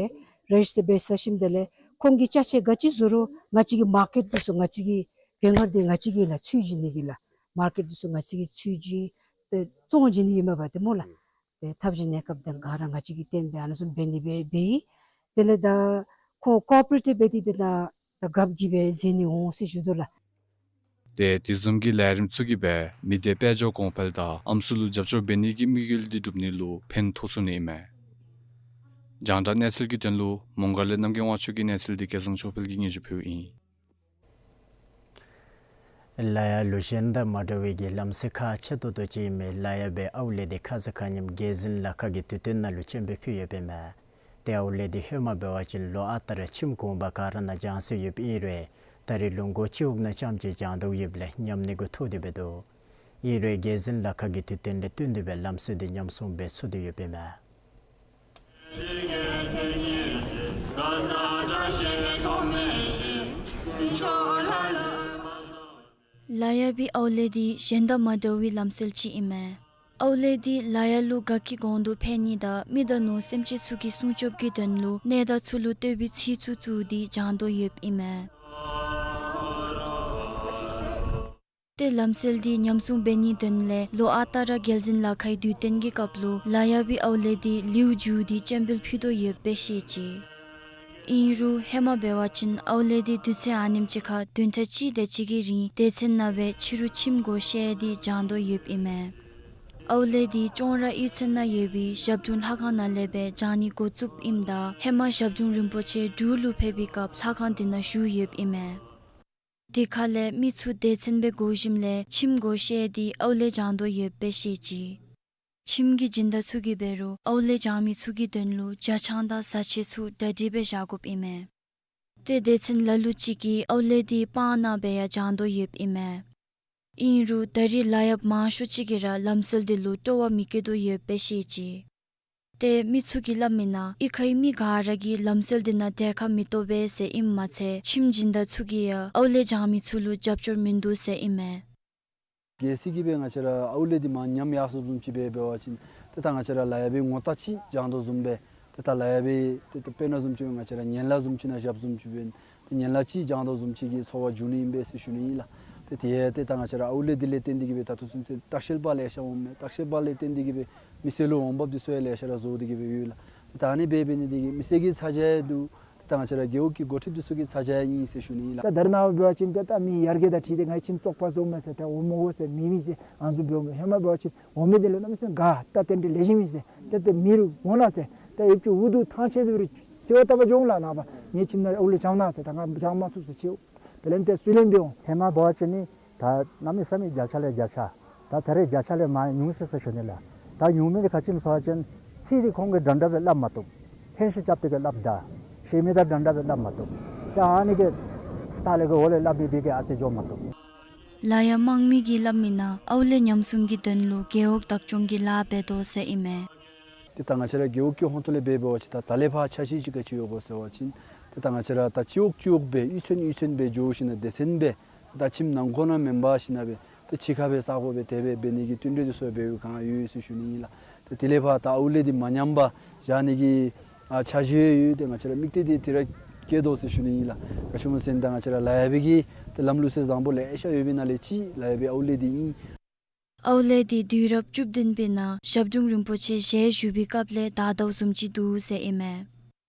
རེ་ཇིས་ཊར་འབད་ཚར་ཞིནམ་དེ་ལས་ཁོང་གིས་ཅ་ཆས་ག་ཅི་བཟོ་རུང་ང་བཅས་ཀྱིས་མར་ཀེཊ་འདི་ཚུ་ང་བཅས་ཀྱིས་གྱངས་ཁ་འདི་ང་བཅས་ཀྱིས་ལགས་ཚུད་བྱིན་ནི་གི་ལགས། མར་ཀེཊ་འདི་ཚུ་ང་བཅས་ཀྱིས་ཚུད་བྱིན་ཏེ་བཙོང་བྱིན་ནི་ཨིན་མས་པ་ཏེ་སྨོ་ལགས། ཏེ་ཐབས་ཤེས་གནས་སྐབས་དང་ག་ར་ང་བཅས་ཀྱིས་བརྟེན་སྦེ་ཨ་ནི་བཟུམ་འབད་ནི་སྦེ་འབད་ཡི། དེ་ལས་ད་ཁོང་ཀོ་ཨོ་པ་རེ་ཊིབ་འབད་དེ་ཏེ་ད་ད་རྒཔོ་གིས་སྦེ་མཛད་ནི་འོང་ཟེར་ཞུ་དོ་ལགས། ཏེ་དེ་བཟུམ་གྱི་ལས་རིམ་ཚུ་གིས་སྦེ་མི་སྡེ་དཔལ་འབྱོར་གོང་འཕེལ་དང་ཨམ་སྲུ་ལུ་རྒྱབ་སྐྱོར་འབད་ནི་གི་དམིགས་ཡུལ་འདི་འགྲུབ་ནི་ལུ་ཕན་ཐོགས་ཚུགས་ནི་ཨིན་མས། རྒྱང་བསྒྲགས་གནས་ཚུལ་གྱི་དོན་ལུ་མོང་སྒར་ལས་རྣམ་རྒྱལ་དབང་ཕྱུག་གི་གནས་ཚུལ་འདི་སྐལ་བཟང་ཆོས་འཕེལ་གྱིས་སྙན་ཞུ་ཕུལཝ་ཨིན། ལ་ཡ་ལུ་གཞན་དང་མ་འདྲ་བའི་གི་ལམ་སྲོལ་ཁག་ཆེ་ཏོག་ཏོ་ཅིག་ཨིན་མི་ལ་ཡ་བའི་ཨའུ་ལེ་འདི་ཁ་ཙ་ཁ་ཉིནམ་རྒྱལ་འཛིན་ལ་ཁ་གི་དུས་སྟོན་ནང་ལུ་སྤྱན་འབུལ་ཕུལ་ཡོདཔ་ཨིན་མས། ཏེ་ཨའུ་ལེ་འདི་ཧེ་མ་འབད་བ་ཅིན་ལོ་ཨ་རྟག་ར་ཁྱིམ་གུང་པ་ག་ར་ནང་བཞག་སྲོལ་ཡོདཔ་ཨིན་རུང་ད་རེས་ལོ་འགོ་སྤྱི་འོག་ནང་རྐྱངམ་ཅིག་བཞག་དོ་ཡོདཔ་ལས་ཉམས་ནི་གུ་ཐུག་སྟེ་འབད་དོ། ཨིན་རུང་རྒྱལ་འཛིན་ལ་ཁ་གི་དུས་སྟོན་ལས་བསྟུན་ཏེ་སྦེ་ལམ་སྲོལ་འདི་ཉམས་སྲུང་འབད་ཚུགས་ཏེ་ཡོདཔ་ཨིན་མས། ལ་ཡ་བའི་ཨའུ་ལེ་འདི་གཞན་དང་མ་འདྲ་བའི་ལམ་སྲོལ་ཅིག་ཨིན་མས། ཨའུ་ལེ་འདི་ལ་ཡ་ལུ་དགའ་སྐྱིད་གོང་དུ་འཕེལ་ནི་དང་མི་དང་ནོར་སེམས་ཅན་ཚུ་གི་སྲུང་སྐྱོབ་ཀྱི་དོན་ལུ་གནས་བདག་ཚུ་ལུ་བསྟོད་པའི་ཚིག་ཚུ་བཙུགས་ཏེ་བཞག་དོ་ཡོདཔ་ཨིན་མས། ཏེ་ལམ་སྲོལ་འདི་ཉམས་སྲུང་འབད་ནིའི་དོན་ལས་ལོ་ཨ་རྟག་ར་རྒྱལ་འཛིན་ལ་ཁའི་དུས་སྟོན་གྱི་སྐབས་ལུ་ལ་ཡ་བའི་ཨའུ་ལེ་འདི་ལེའུ་བསྒྱུར་ཏེ་སྤྱན་འབུལ་ཕུལ་དོ་ཡོདཔ་སྦེ་བཤད་ཅི། ཨིན་རུང་ཧེ་མ་འབད་བ་ཅིན་ཨའུ་ལེ་འདི་དུས་ཚོད་ཨ་ནེམ་ཅིག་ཁར་བདུན་ཕྲག་གཅིག་དེ་ཅིག་གི་རིང་སྡེ་ཚན་ནང་སྦེ་ཕྱི་རུ་ཁྱིམ་སྒོ་བཤལ་ཏེ་བཞག་དོ་ཡོདཔ་ཨིན་མས། ཨའུ་ལེ་འདི་ཅོང་ར་གཡུས་ཚན་ནང་ཡོད་པའི་ཞབས་དྲུང་ལྷ་ཁང་ནང་ལས་སྦེ་བཞག་ནི་འགོ་བཙུགསཔ་ཨིནམ་ད་ཧེ་མ་ཞབས་དྲུང་རིན་པོ་ཆེ་འབྲུག་ལུ་ཕེབས་པའི་སྐབས་ལྷ་ཁང་འདི་ནང་བཞུགས་ཡོདཔ་ཨིན་མས། དེ་ཁ་ལས་མི་ཚུ་སྡེ་ཚན་སྦེ་བགོ་ཞིནམ་ལས་ཁྱིམ་སྒོ་བཤལ་ཏེ་ཨའུ་ལེ་བཞག་དོ་ཡོདཔ་སྦེ་བཤད་ཅི། ཁྱིམ་གྱི་སྦྱིན་བདག་ཚུ་གིས་འབད་རུང་ཨའུ་ལེ་བཞག་མི་ཚུ་གི་དོན་ལུ་ཇ་ཆང་དང་བཟའ་ཆས་ཚུ་གྲ་སྒྲིག་སྦེ་བཞག་དགོཔ་ཨིན་མས། ཏེ་སྡེ་ཚན་ལ་ལུ་ཅིག་གིས་ཨའུ་ལེ་འདི་སྤང་ནང་སྦེ་ཡང་བཞག་དོ་ཡོདཔ་ཨིན་མས། ཨིན་རུང་ད་རེས་ལ་ཡ་མང་ཤོས་ཅིག་གིས་ར་ལམ་སྲོལ་འདི་ལུ་སྤྲོ་བ་མི་བསྐྱེད་དོ་ཡོདཔ་སྦེ་བཤད་ཅི། ཏེ་མི་ཚུ་གིས་སླབ་མིའི་ནང་གཡུས་ཁའི་མི་ག་ར་གིས་ལམ་སྲོལ་འདི་ནང་གྲལ་ཁར་མི་གཏོགས་པས་ཟེར་ཨིནམ་མ་ཚད་ཁྱིམ་སྦྱིན་བདག་ཚུ་གིས་ཡང་ཨའུ་ལེ་བཞག་མི་ཚུ་ལུ་རྒྱབ་སྐྱོར་མིན་འདུག་ཟེར་ཨིན་མས། གལ་སྲིད་ཀྱི་སྦེ་ང་བཅས་ར་ཨའུ་ལེ་འདི་མར་ཉམས་ཡར་སོང་བཟུམ་ཅིག་སྦེ་འབད་བ་ཅིན་ཏེ་ད་ང་བཅས་ར་ལ་ཡ་སྦེ་ངོ་རྟགས་ཅིག་བཞག་དོ་བཟུམ་སྦེ་ཏེ་ད་ལ་ཡ་སྦེ་ཏེ་ད་དཔེར་ན་བཟུམ་ཅིག་སྦེ་ང་བཅས་ར་ངན་ལྷ་བཟུམ་ཅིག་ནང་བཞགཔ་བཟུམ་ཅིག་སྦེ་ཏེ་ངན་ལྷ་ཅིག་བཞག་དོ་བཟུམ་ཅིག་གི་ཚོར་བ་འབྱུང་ནི་ཨིན་པས་ཟེར་ཞུ་ནི་ཨིན་ལགས། ཏེ་དེ་ཡང་ཏེ་ད་ང་བཅས་ར་ཨའུ་ལེ་འདི་ལས་བརྟེན་ཏེ་གི་སྦེ་ད་ལྟོ་ཚུན་ཚོད་བརྟག་ཞིབ་པ་ལེ་ཤ་འོང་མས། བརྟག་ཞིབ་པ་ལས་བརྟེན་ཏེ་གི་སྦེ་མི་སེར་ལུ་འོང་འབབ་འདི་ཚུ་ཡང་ལེ་ཤ་ར་བཟོ་སྟེ་གི་སྦེ་ཡོད་ལགས། ཏེ་ད་ཨ་ནི་སྦེ་འབད་ནི་འདི་གིས་མི་སེར་གྱི་ཚ་གྱང་འདུག། ཏེ་ད་ང་བཅས་ར་རྒེད་འོག་གི་འགོ་ཁྲིདཔ་འདི་ཚུ་གི་ཚ་གྱང་ཨིན་ཟེར་ཞུ་ནི་ཨིན་ལགས། ད་ད་རེས་ནངས་པ་འབད་བ་ཅིན་ཏེ་ད་མི་ཡར་རྒྱས་དང་འཁྲིལ་ཏེ་ང་ཁྱིམ་བཙོག་པ་བཟོཝ་མས་ཟེར་ཏེ་འོང་མི་དགོ་ཟེར་མི་མེད་ཟེར་ཨ་ནི་བཟུམ་འབདཝ་མས། ཧེ་མ་འབད་བ་ཅིན་འོང་མི་འདི་ལུ་གནམ་མེད་ས་མེད་དགའ་ད་རྟེན་འབྲེལ་ལེགས་ཤོམ་ཨིན་ཟེར་ཏེ་ཏེ་མི་རུང་འོང་གནང་ཟེར་ཏེ་ཡོདཔ་ཅིག་འུ་སྡུག་ཐང་ཆད་དེ་སྦེ་གསོལ་བ་བཏབ་པར་འགྱོ་འོང་ལགས། ནངས་པ་ངེའི་ཁྱིམ་ནང་ཨའུ་ལེ་བཞག་གནང་ཟེར། ད་ང་བཞག་མ་ཚུགས་ཟེར་ཅིག་དེ་ལས་ཏེ་སུ་ལེན་འབད་འོང་། ཧེ་མ་འབད་བ་ཅིན་ནི་ད་གནམ་མེད་ས་མེད་བརྒྱ་ཆ་ལས་བརྒྱ་ཆ། ད་ད་རེས་བརྒྱ་ཆ་ལས་མར་ཉུང་སུ་ཟེར་ཞུ་ནི་ལགས། ད་ཉུང་མི་འདི་ག་ཅི་སྨོ་ཟེར་བ་ཅིན་ཚིག་འདི་ཁོང་གིས་འདྲན་འདྲ་སྦེ་སླབ་མ་བཏུབ། ཧན་ཤིག་རྐྱབ་སྟེ་གི་སླབ་ད་ཤེས་མི་དང་འདྲན་འདྲ་སྦེ་སླབ་མ་བཏུབ། ད་ཨ་ནི་གི་ད་ལས་གི་འོག་ལས་སླབ་ནི་འདི་གིས་ཨ་ཙི་འགྱོ་མ་བཏུབ། ལ་ཡ་དམངས་མི་གིས་སླབ་མིའི་ནང་ཨའུ་ལེ་ཉམས་སྲུང་གི་དོན་ལུ་རྒེད་འོག་བདག་སྐྱོང་གིས་ལཱ་འབད་དོ་ཟེར་ཨིན་མས། ཏེ་ད་ང་བཅས་ར་རྒེད་འོག་གི་ཧོང་ཏོ་ལས་འབད་འབད་བ་ཅིན་ད་ད་ལས་ཕར་འཆར་གཞི་ཅིག་ག་ཅི་ཡོད་གོ་ཟེར་བ་ཅིན་ཏེ་ད་ང་བཅས་ར་ད་སྤྱི་འོག་སྤྱི་འོག་སྦེ་གཡུས་ཚན་གཡུས་ཚན་སྦེ་འགྱོ་ཞིན་ན་སྡེ་ཚན་སྦེ་ད་ཁྱིམ་ནང་འཁོད་ནང་མེན་པར་ཞིན་ན་སྦེ་ཏེ་ཕྱི་ཁར་སྦེ་ས་གོ་སྦེ་དེ་སྦེ་འབད་ནི་གི་བསྟུན་གྲོས་འདི་ཚུ་འབད་བའི་བསྒང་ཡོད་ཟེར་ཞུ་ནི་ཨིན་ལགས། ཏེ་དེ་ལས་ཕར་ད་ཨའུ་ལེ་འདི་མ་ཉམས་པར་བཞག་ནི་གི་ཨ་འཆར་གཞི་ཡོད། ཏེ་ང་བཅས་ར་དམིགས་གཏད་འདི་དེ་ར་བསྐྱེད་དོ་ཟེར་ཞུ་ནི་ཨིན་ལགས། ག་ཅི་སྨོ་ཟེར་ན་ད་ང་བཅས་ར་ལ་ཡ་སྦེ་གི་ཏེ་ལམ་ལུགས་སྲོལ་བཟང་པོ་ལེ་ཤ་ཡོད་པའི་ནང་ལས་གཅིག་ལ་ཡ་སྦེ་ཨའུ་ལེ་འདི་ཨིན། ཨའུ་ལེ་འདི་དུས་རབས་བཅུ་བདུན་པའི་ནང་ཞབས་དྲུང་རིན་པོ་ཆེ་ཞལ་བཞུགས་པའི་སྐབས་ལས་དར་དོ་བཟུམ་ཅིག་འདུག་ཟེར་ཨིན་མས།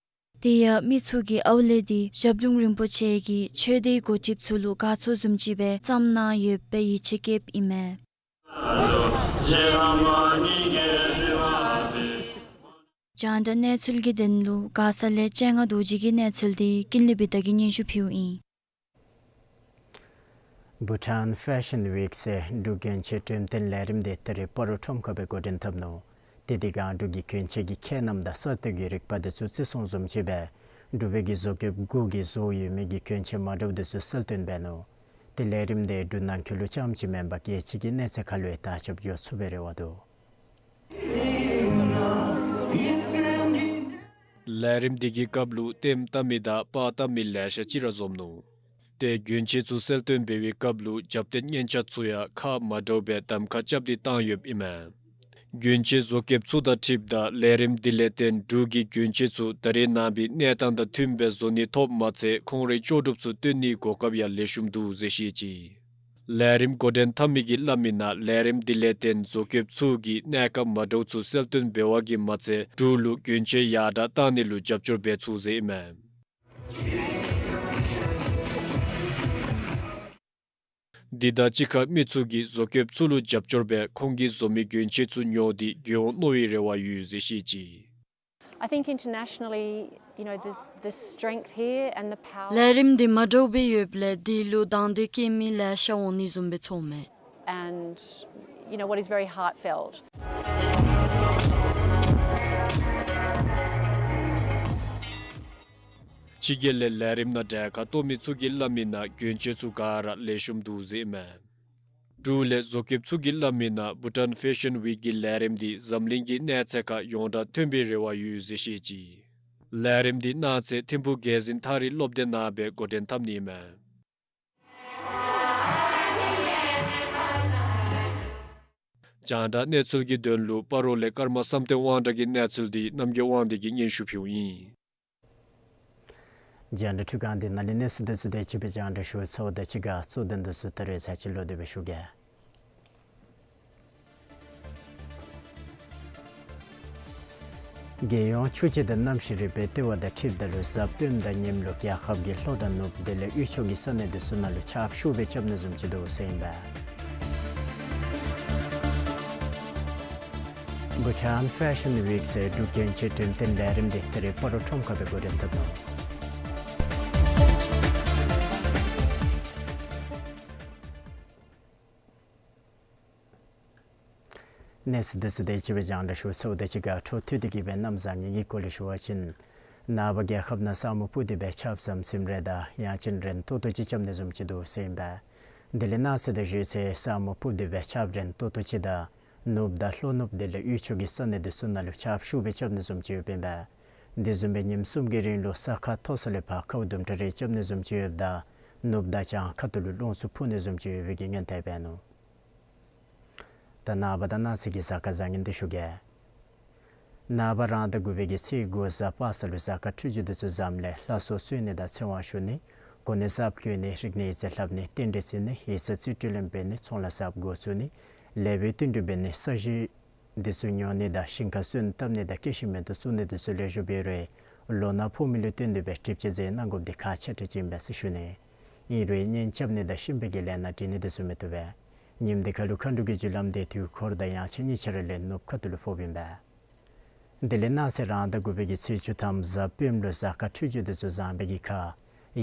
དེ་ཡང་མི་ཚུ་གིས་ཨའུ་ལེ་འདི་ཞབས་དྲུང་རིན་པོ་ཆེ་གིས་ཆོས་སྡེའི་འགོ་ཁྲིདཔ་ཚུ་ལུ་དགའ་ཚོར་བཟུམ་ཅིག་སྦེ་བརྩམས་གནང་ཡོདཔ་སྦེ་ཡིད་ཆེས་བསྐྱེདཔ་ཨིན་མས། རྒྱང་བསྒྲགས་གནས་ཚུལ་གྱི་དོན་ལུ་མགར་ས་ལས་སྤྱན་སྔ་རྡོ་རྗེ་གི་གནས་ཚུལ་འདི་ཀུན་ལེགས་བི་ཏ་གིས་སྙན་ཞུ་ཕུལཝ་ཨིན། བྷུ་ཊཱན་ཕེ་ཤཱན་ཝིཀ་ཟེར་འབྲུག་གྱོན་ཆས་འགྲེམས་སྟོན་ལས་རིམ་འདི་ད་རིས་སྤ་རོ་ཁྲོམ་ཁ་སྦེ་འགོ་འདྲེན་འཐབ་ནུག། དེ་འདི་སྒང་འབྲུག་གི་གྱོན་ཆས་ཀྱི་ཁྱད་རྣམ་དང་གསར་གཏོད་ཀྱི་རིག་པ་འདི་ཚུ་བརྩི་སྲུང་བཟུམ་ཅིག་སྦེ་འབྲུག་པའི་གི་བཟོ་བཀོད་དགུ་གིས་བཟོ་ཡོད་མི་གི་གྱོན་ཆས་མ་འདྲཝ་འདི་ཚུ་གསལ་སྟོན་འབད་ནུག། ཏེ་ལས་རིམ་འདི་འབྲུག་ནང་འཁོད་ལུ་རྐྱངམ་ཅིག་མེན་པར་རྒྱལ་སྤྱི་གི་གནས་ཚད་ཁར་ལུ་ཡང་དར་ཁྱབ་འགྱོ་ཚུགས་པའི་རེ་བ་འདུག། ལས་རིམ་འདི་གི་སྐབས་ལུ་ལྟདམོ་བལྟ་མི་དང་པར་བལྟ་མི་ལེ་ཤ་ཅིག་ར་འཛོམས་ནུག། ཏེ་གྱོན་ཆས་ཚུ་གསལ་སྟོན་འབད་བའི་སྐབས་ལུ་རྒྱབ་རྟེན་མཉེན་ཆས་ཚུ་ཡང་ཁག་མ་འདྲཝ་སྦེ་གདམ་ཁ་རྐྱབ་སྟེ་བཏང་ཡོདཔ་ཨིན་མས། གྱོན་ཆས་བཟོ་བཀོདཔ་ཚུ་དང་འཁྲིལཝ་ད་ལས་རིམ་འདི་ལས་བརྟེན་འབྲུག་གི་གྱོན་ཆས་ཚུ་ད་རེས་ནངས་པའི་གནས་སྟངས་དང་མཐུནམ་སྦེ་བཟོ་ནི་ཐོབ་མ་ཚད་ཁོང་རའི་ལྕོགས་གྲུབ་ཚུ་སྟོན་ནིའི་གོ་སྐབས་ཡང་ལེགས་ཤོམ་འདུག་ཟེར་བཤད་ཅི། ལས་རིམ་འགོ་འདྲེན་འཐབ་མི་གིས་སླབ་མིའི་ནང་ལས་རིམ་འདི་ལས་བརྟེན་བཟོ་བཀོདཔ་ཚུ་གིས་གནས་སྐབས་མ་འདྲཝ་ཚུ་གསལ་སྟོན་འབད་བ་གིས་མ་ཚད་འབྲུག་ལུ་གྱོན་ཆས་ཡར་དྲགས་བཏང་ནི་ལུ་རྒྱབ་སྐྱོར་འབད་ཚུགས་ཟེར་ཨིན་མས། འདི་དང་གཅིག་ཁར་མི་ཚུ་གིས་བཟོ་བཀོདཔ་ཚུ་ལུ་རྒྱབ་སྐྱོར་འབད་ཁོང་གིས་བཟོ་མི་གྱོན་ཆས་ཚུ་ཉོ་སྟེ་གྱོན་འོང་མནོ་བའི་རེ་བ་ཡོད་ཟེར་བཤད་ཅི། I think internationally, you know, the, the strength here and the power. ལས་རིམ་འདི་མ་འདྲཝ་སྦེ་ཡོདཔ་ལས་འདི་ལུ་དང་འདོད་བསྐྱེད་མི་ལེ་ཤ་འོང་ནི་བཟུམ་སྦེ་ཚོརཝ་མས། And, you know, what is very heartfelt. ཕྱི་རྒྱལ་ལས་ལས་རིམ་ནང་གྲལ་ཁར་གཏོགས་མི་ཚུ་གིས་སླབ་མིའི་ནང་གྱོན་ཆས་ཚུ་ག་ར་ལེགས་ཤོམ་འདུག་ཟེར་ཨིན་མས། འབྲུག་ལས་བཟོ་བཀོདཔ་ཚུ་གིས་སླབ་མིའི་ནང་བྷུ་ཊཱན་ཕེ་ཤཱན་ཝིཀ་གི་ལས་རིམ་འདི་འཛམ་གླིང་གི་གནས་ཚད་ཁར་ཡོངས་གྲགས་ཐོན་པའི་རེ་བ་ཡོད་ཟེར་བཤད་ཅི། ལས་རིམ་འདི་གནངས་ཚེ་ཐིམ་ཕུག་རྒྱལ་འཛིན་ཐག་རིང་སློབ་སྡེ་ནང་སྦེ་འགོ་འདྲེན་འཐབ་ནི་ཨིན་མས། རྒྱང་བསྒྲགས་གནས་ཚུལ་གྱི་དོན་ལུ་སྤ་རོ་ལས་ཀརྨ་བསམ་གཏན་དབང་གྲགས་ཀྱི་གནས་ཚུལ་འདི་རྣམ་རྒྱལ་དབང་འདུས་ཀྱིས་སྙན་ཞུ་ཕུལཝ་ཨིན། རྒྱང་བསྒྲགས་འཕྲུལ་ཁང་འདི་ནང་ལས་གནས་ཚུལ་འདི་ཚུ་དེ་ཅིག་སྦེ་རྒྱང་བསྒྲགས་ཞུ་ཚརཝ་དང་གཅིག་ཁར་གཙོ་དོན་འདི་ཚུ་ད་རེས་ཚར་གཅིག་ལོག་སྟེ་སྦེ་ཞུ་གེ། རྒྱལ་ཡོངས་ཆུ་སྤྱི་དང་གནམ་གཤིས་རིག་པའི་ལྟེ་བ་དང་འཁྲིལཝ་ད་ལུ་གཟའ་སྤེནམ་དང་ཉིནམ་ལུ་རྒྱལ་ཁབ་ཀྱི་ལྷོ་དང་ནུབ་དེ་ལས་དབུས་ཕྱོགས་ཀྱི་ས་གནས་འདི་ཚུ་ནང་ལུ་ཆརཔ་ཤུགས་སྦེ་རྐྱབ་ནི་བཟུམ་ཅིག་འདུག་ཟེར་ཨིན་པས། བྷུ་ཊཱན་ཕེ་ཤཱན་ཝིཀ་ཟེར་འབྲུག་གྱོན་ཆས་འགྲེམས་སྟོན་ལས་རིམ་འདི་ད་རིས་སྤ་རོ་ཁྲོམ་ཁ་སྦེ་འགོ་འདྲེན་འཐབ་ནུག། གནས་ཚུལ་འདི་ཚུ་དེ་ཅིག་སྦེ་རྒྱང་བསྒྲགས་ཞུ་ཚརཝ་དང་གཅིག་ཁར་འཕྲོ་མཐུད་དེ་གིས་སྦེ་གནམ་བཟང་ངན་གྱི་སྐོར་ལས་ཞུ་བ་ཅིན་ནངས་པ་རྒྱལ་ཁབ་ནང་ས་སྨུག་སྤུབས་ཏེ་སྦེ་ཆརཔ་ཟམ་ཟིམ་རེ་དང་ཡང་ཅིན་རན་ཏོག་ཏོ་ཅིག་རྐྱབ་ནི་བཟུམ་ཅིག་འདུག་ཟེར་ཨིན་པས། དེ་ལས་གནངས་ཚེ་དང་གཞེས་ཚེ་ས་སྨུག་སྤུབས་ཏེ་སྦེ་ཆརཔ་རན་ཏོག་ཏོ་ཅིག་དང་ནུབ་དང་ལྷོ་ནུབ་དེ་ལས་དབུས་ཕྱོགས་ཀྱི་ས་གནས་འདི་ཚུ་ནང་ལུ་ཆརཔ་ཤུགས་སྦེ་རྐྱབ་ནི་བཟུམ་ཅིག་ཡོདཔ་ཨིན་པས། དེ་བཟུམ་སྦེ་ཉིནམ་གསུམ་གྱི་རིང་ལུ་ས་ཁ་མཐོ་ས་ལས་ཕར་ཁཝ་དུམ་གྲ་རེ་རྐྱབ་ནི་བཟུམ་ཅིག་ཡོདཔ་ད་ནུབ་དང་བྱང་ཁ་ཐུག་ལུ་རླུང་འཚུབ་འཕུ་ནི་བཟུམ་ཅིག་ཡོད་པའི་གི་སྔོན་ཏེ་འབད་ནུག། ད་ནངས་པ་དང་གནངས་ཚེ་གི་གཟའ་སྐར་བཟང་ངན་འདི་ཞུ་གེ། ནངས་པ་རང་ཟླ་དགུ་པའི་གི་ཚེས་དགུ་གཟའ་པ་སངས་ལུ་གཟའ་སྐར་འཕྲོད་སྦྱོར་འདི་ཚུ་བཟངམ་ལས་ལྷ་གསོལ་གསོལ་ནི་དང་ཚེ་དབང་ཞུ་ནི་གོ་གནས་གསརཔ་བསྐོ་ནི་རིག་གནས་ཡིག་རྩིས་ལྷབ་ནི་རྟེན་འབྲེལ་བརྩི་ནི་ཡིག་ཚང་རྩིས་སྤྲོད་ལེན་འབད་ནི་ཚོང་ལཱ་གསརཔ་འགོ་བཙུགས་ནི་ལེགས་པའི་བསྟུན་གྲོས་འབད་ནི་ས་གཞི་འདི་ཚུ་ཉོ་ནི་དང་ཞིང་ཁར་སོན་བཏབ་ནི་དང་སྐྱེད་ཤིང་མེ་ཏོག་བཙུགས་ནི་འདི་ཚུ་ལེགས་ཤོམ་འབད་དེ་བཙུགས་ནི་འདི་ཚུ་ལེགས་ཤོམ་འབད་རུང་ལོ་ནག་ཕོག་མི་ལུ་བརྟེན་ཏེ་སྦེ་གྲིབ་ཆ་ཟད་གནང་དགོཔ་འདི་ཁག་ཆེ་དྲགས་ཅིག་ཨིན་པས་ཟེར་ཞུ་ནི། ཨིན་རུང་གཉེན་རྐྱབ་ནི་དང་གཤིན་པོའི་གི་ལས་སྣ་འདྲེན་ནི་འདི་ཚུ་མི་བཏུབ་པས། ཉིནམ་འདི་ཁར་ལུ་མཁའ་འགྲོ་གི་རྒྱུ་ལམ་འདི་དུས་འཁོར་དང་ཡང་ཅིན་གཉིས་ཆ་ར་ལས་ནུབ་ཁ་ཐུག་ལུ་ཕོགཔ་ཨིན་པས། དེ་ལས་གནངས་ཚེ་རང་ཟླ་དགུ་པའི་གི་ཚེས་བཅུ་ཐམ་གཟའ་སྤེནམ་ལུ་གཟའ་སྐར་འཕྲོད་སྦྱོར་འདི་ཚུ་བཟང་པའི་གི་ཁར་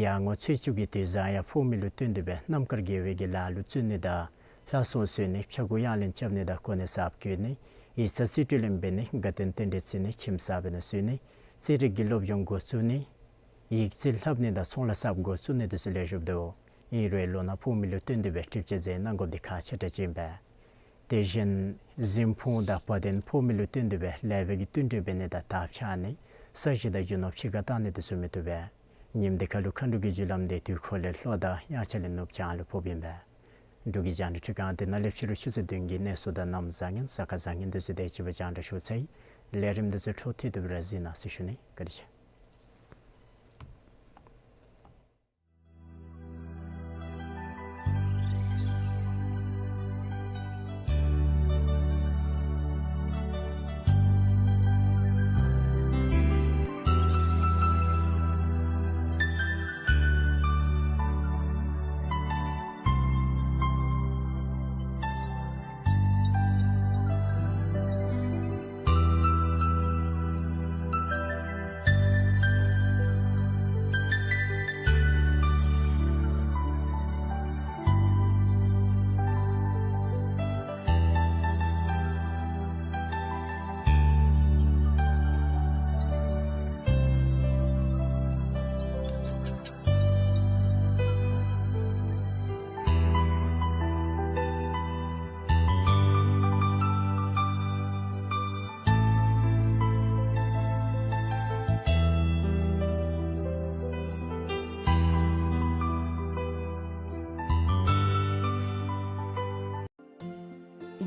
ཡར་ངོ་ཚེས་བཅུ་གི་དུས་བཟང་ཡར་ཕོག་མི་ལུ་བརྟེན་ཏེ་སྦེ་རྣམ་དཀར་དགེ་བའི་གི་ལཱ་ལུ་བརྩོན་ནི་དང་ལྷ་གསོལ་གསོལ་ནི་ཕྱྭ་འགུགས་གཡང་ལེན་རྐྱབ་ནི་དང་གོ་གནས་གསརཔ་བསྐོ་ནི་ཡིག་ཚང་རྩིས་སྤྲོད་ལེན་འབད་ནི་དགའ་སྟོན་རྟེན་འབྲེལ་བརྩི་ནི་ཁྱིམ་གསརཔ་ནང་བཞུགས་ནི་རྩིས་རིག་གི་སློབ་སྦྱོང་འགོ་བཙུགས་ནི་ཡིག་རྩིས་ལྷབ་ནི་དང་ཚོང་ལཱ་གསརཔ་འགོ་བཙུགས་ནི་འདི་ཚུ་ལེགས་ཤོམ་འདུག། ཨིན་རུང་ལོ་ནག་ཕོག་མི་ལུ་བརྟེན་ཏེ་སྦེ་གྲིབ་ཆ་ཟད་གནང་དགོཔ་འདི་ཁག་ཆེ་དྲགས་ཅིག་ཨིན་པས། དེ་བཞིན་གཟིམ་ཕུང་དང་བ་དན་ཕོག་མི་ལུ་བརྟེན་ཏེ་སྦེ་ལེགས་པའི་གི་བསྟུན་གྲོས་འབད་ནི་དང་དར་འཕྱར་ནི་ས་གཞི་དང་རྒྱུ་ནོར་ཕྱི་ཁར་བཏང་ནི་འདི་ཚུ་མི་བཏུབ་པས། ཉིནམ་འདི་ཁར་ལུ་མཁའ་འགྲོ་གི་རྒྱུ་ལམ་འདི་དུས་འཁོར་ལས་ལྷོ་དང་ཡང་ཅིན་ལས་ནུབ་བྱང་ལུ་ཕོགཔ་ཨིན་པས། འབྲུག་གི་རྒྱང་བསྒྲགས་འཕྲུལ་ཁང་འདི་ནང་ལས་ཕྱི་རུ་ཆུ་ཚོད་བདུན་གྱི་གནས་ཚུལ་དང་གནམ་བཟང་ངན་གཟའ་སྐར་བཟང་ངན་འདི་ཚུ་དེ་ཅིག་སྦེ་རྒྱང་བསྒྲགས་ཞུ་ཚར་ཡི། ལས་རིམ་འདི་ཚུ་འཕྲོ་མཐུད་དེ་སྦེ་ར་གཟིགས་གནང་ཟེར་ཞུ་ནི། བཀའ་དྲིན་ཆེ།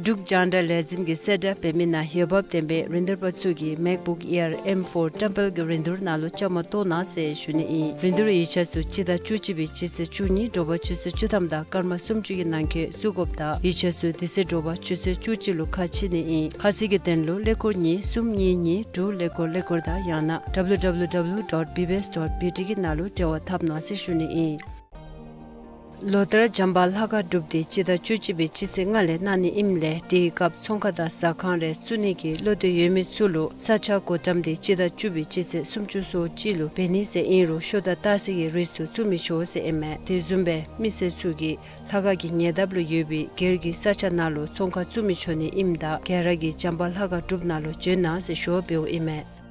འབྲུག་རྒྱང་བསྒྲགས་ལས་འཛིན་གྱི་གསལ་བསྒྲགས་འབད་མི་ནང་འོས་འབབ་ལྡན་པའི་རིན་བསྡུར་པ་ཚུ་གིས་MacBook Air M four བཀྲམ་སྤེལ་གྱི་རིན་བསྡུར་ནང་ལུ་བཅའ་མར་གཏོགས་གནང་ཟེར་ཞུ་ནི་ཨིན། རིན་བསྡུར་ཡིག་ཆ་ཚུ་སྤྱི་ཟླ་བཅུ་གཅིག་པའི་སྤྱི་ཚེས་བཅུ་གཉིས་དྲོ་པ་ཆུ་ཚོད་བཅུ་ཐམ་དང་སྐར་མ་སུམ་ཅུ་གི་ནང་འཁོད་བཙུགས་དགོཔ་དང་ཡིག་ཆ་ཚུ་དེ་ཚེ་དྲོ་པ་ཆུ་ཚོད་བཅུ་གཅིག་ལུ་ཁ་ཕྱེ་ནི་ཨིན། ཁ་གསལ་གྱི་དོན་ལུ་ཀླད་ཀོར་གཉིས་གསུམ་གཉིས་གཉིས་དྲུག་ཀླད་ཀོར་ཀླད་ཀོར་དང་ཡང་ན་www dot bbs dot bt གི་ནང་ལུ་འབྲེལ་བ་འཐབ་གནང་ཟེར་ཞུ་ནི་ཨིན། ལོ་ལྟར་བྱམས་པ་ལྷ་ཁང་སྒྲུབ་སྡེ་སྤྱི་ཟླ་བཅུ་གཅིག་པའི་སྤྱི་ཚེས་ལྔ་ལས་གནང་ནི་ཨིནམ་ལས་དེའི་སྐབས་ཚོང་ཁང་དང་ཟ་ཁང་རེ་བཙུགས་ནི་གི་བློ་འདོད་ཡོད་མི་ཚུ་ལུ་ས་ཆ་བགོ་བཀྲམ་སྟེ་སྤྱི་ཟླ་བཅུ་པའི་སྤྱི་ཚེས་སུམ་ཅུ་སོ་གཅིག་ལུ་འབད་ནི་ཟེར་ཨིན་རུང་ཤོ་དང་སྟག་གཟིག་གི་རིགས་ཚུ་བཙུགས་མི་ཆོག་ཟེར་ཨིན་མས། དེ་བཟུམ་སྦེ་མི་སེར་ཚུ་གིས་ལྷ་ཁང་གི་ཉེ་འདབས་ལུ་ཡོད་པའི་སྒེར་གྱི་ས་ཆ་ནང་ལུ་ཚོང་ཁང་བཙུགས་མི་ཆོག་ནི་ཨིནམ་ད་ག་ར་གིས་བྱམས་པ་ལྷ་ཁང་སྒྲུབ་ནང་ལུ་འབྱོན་གནང་ཟེར་ཞུ་བ་འབདཝ་ཨིན་མས།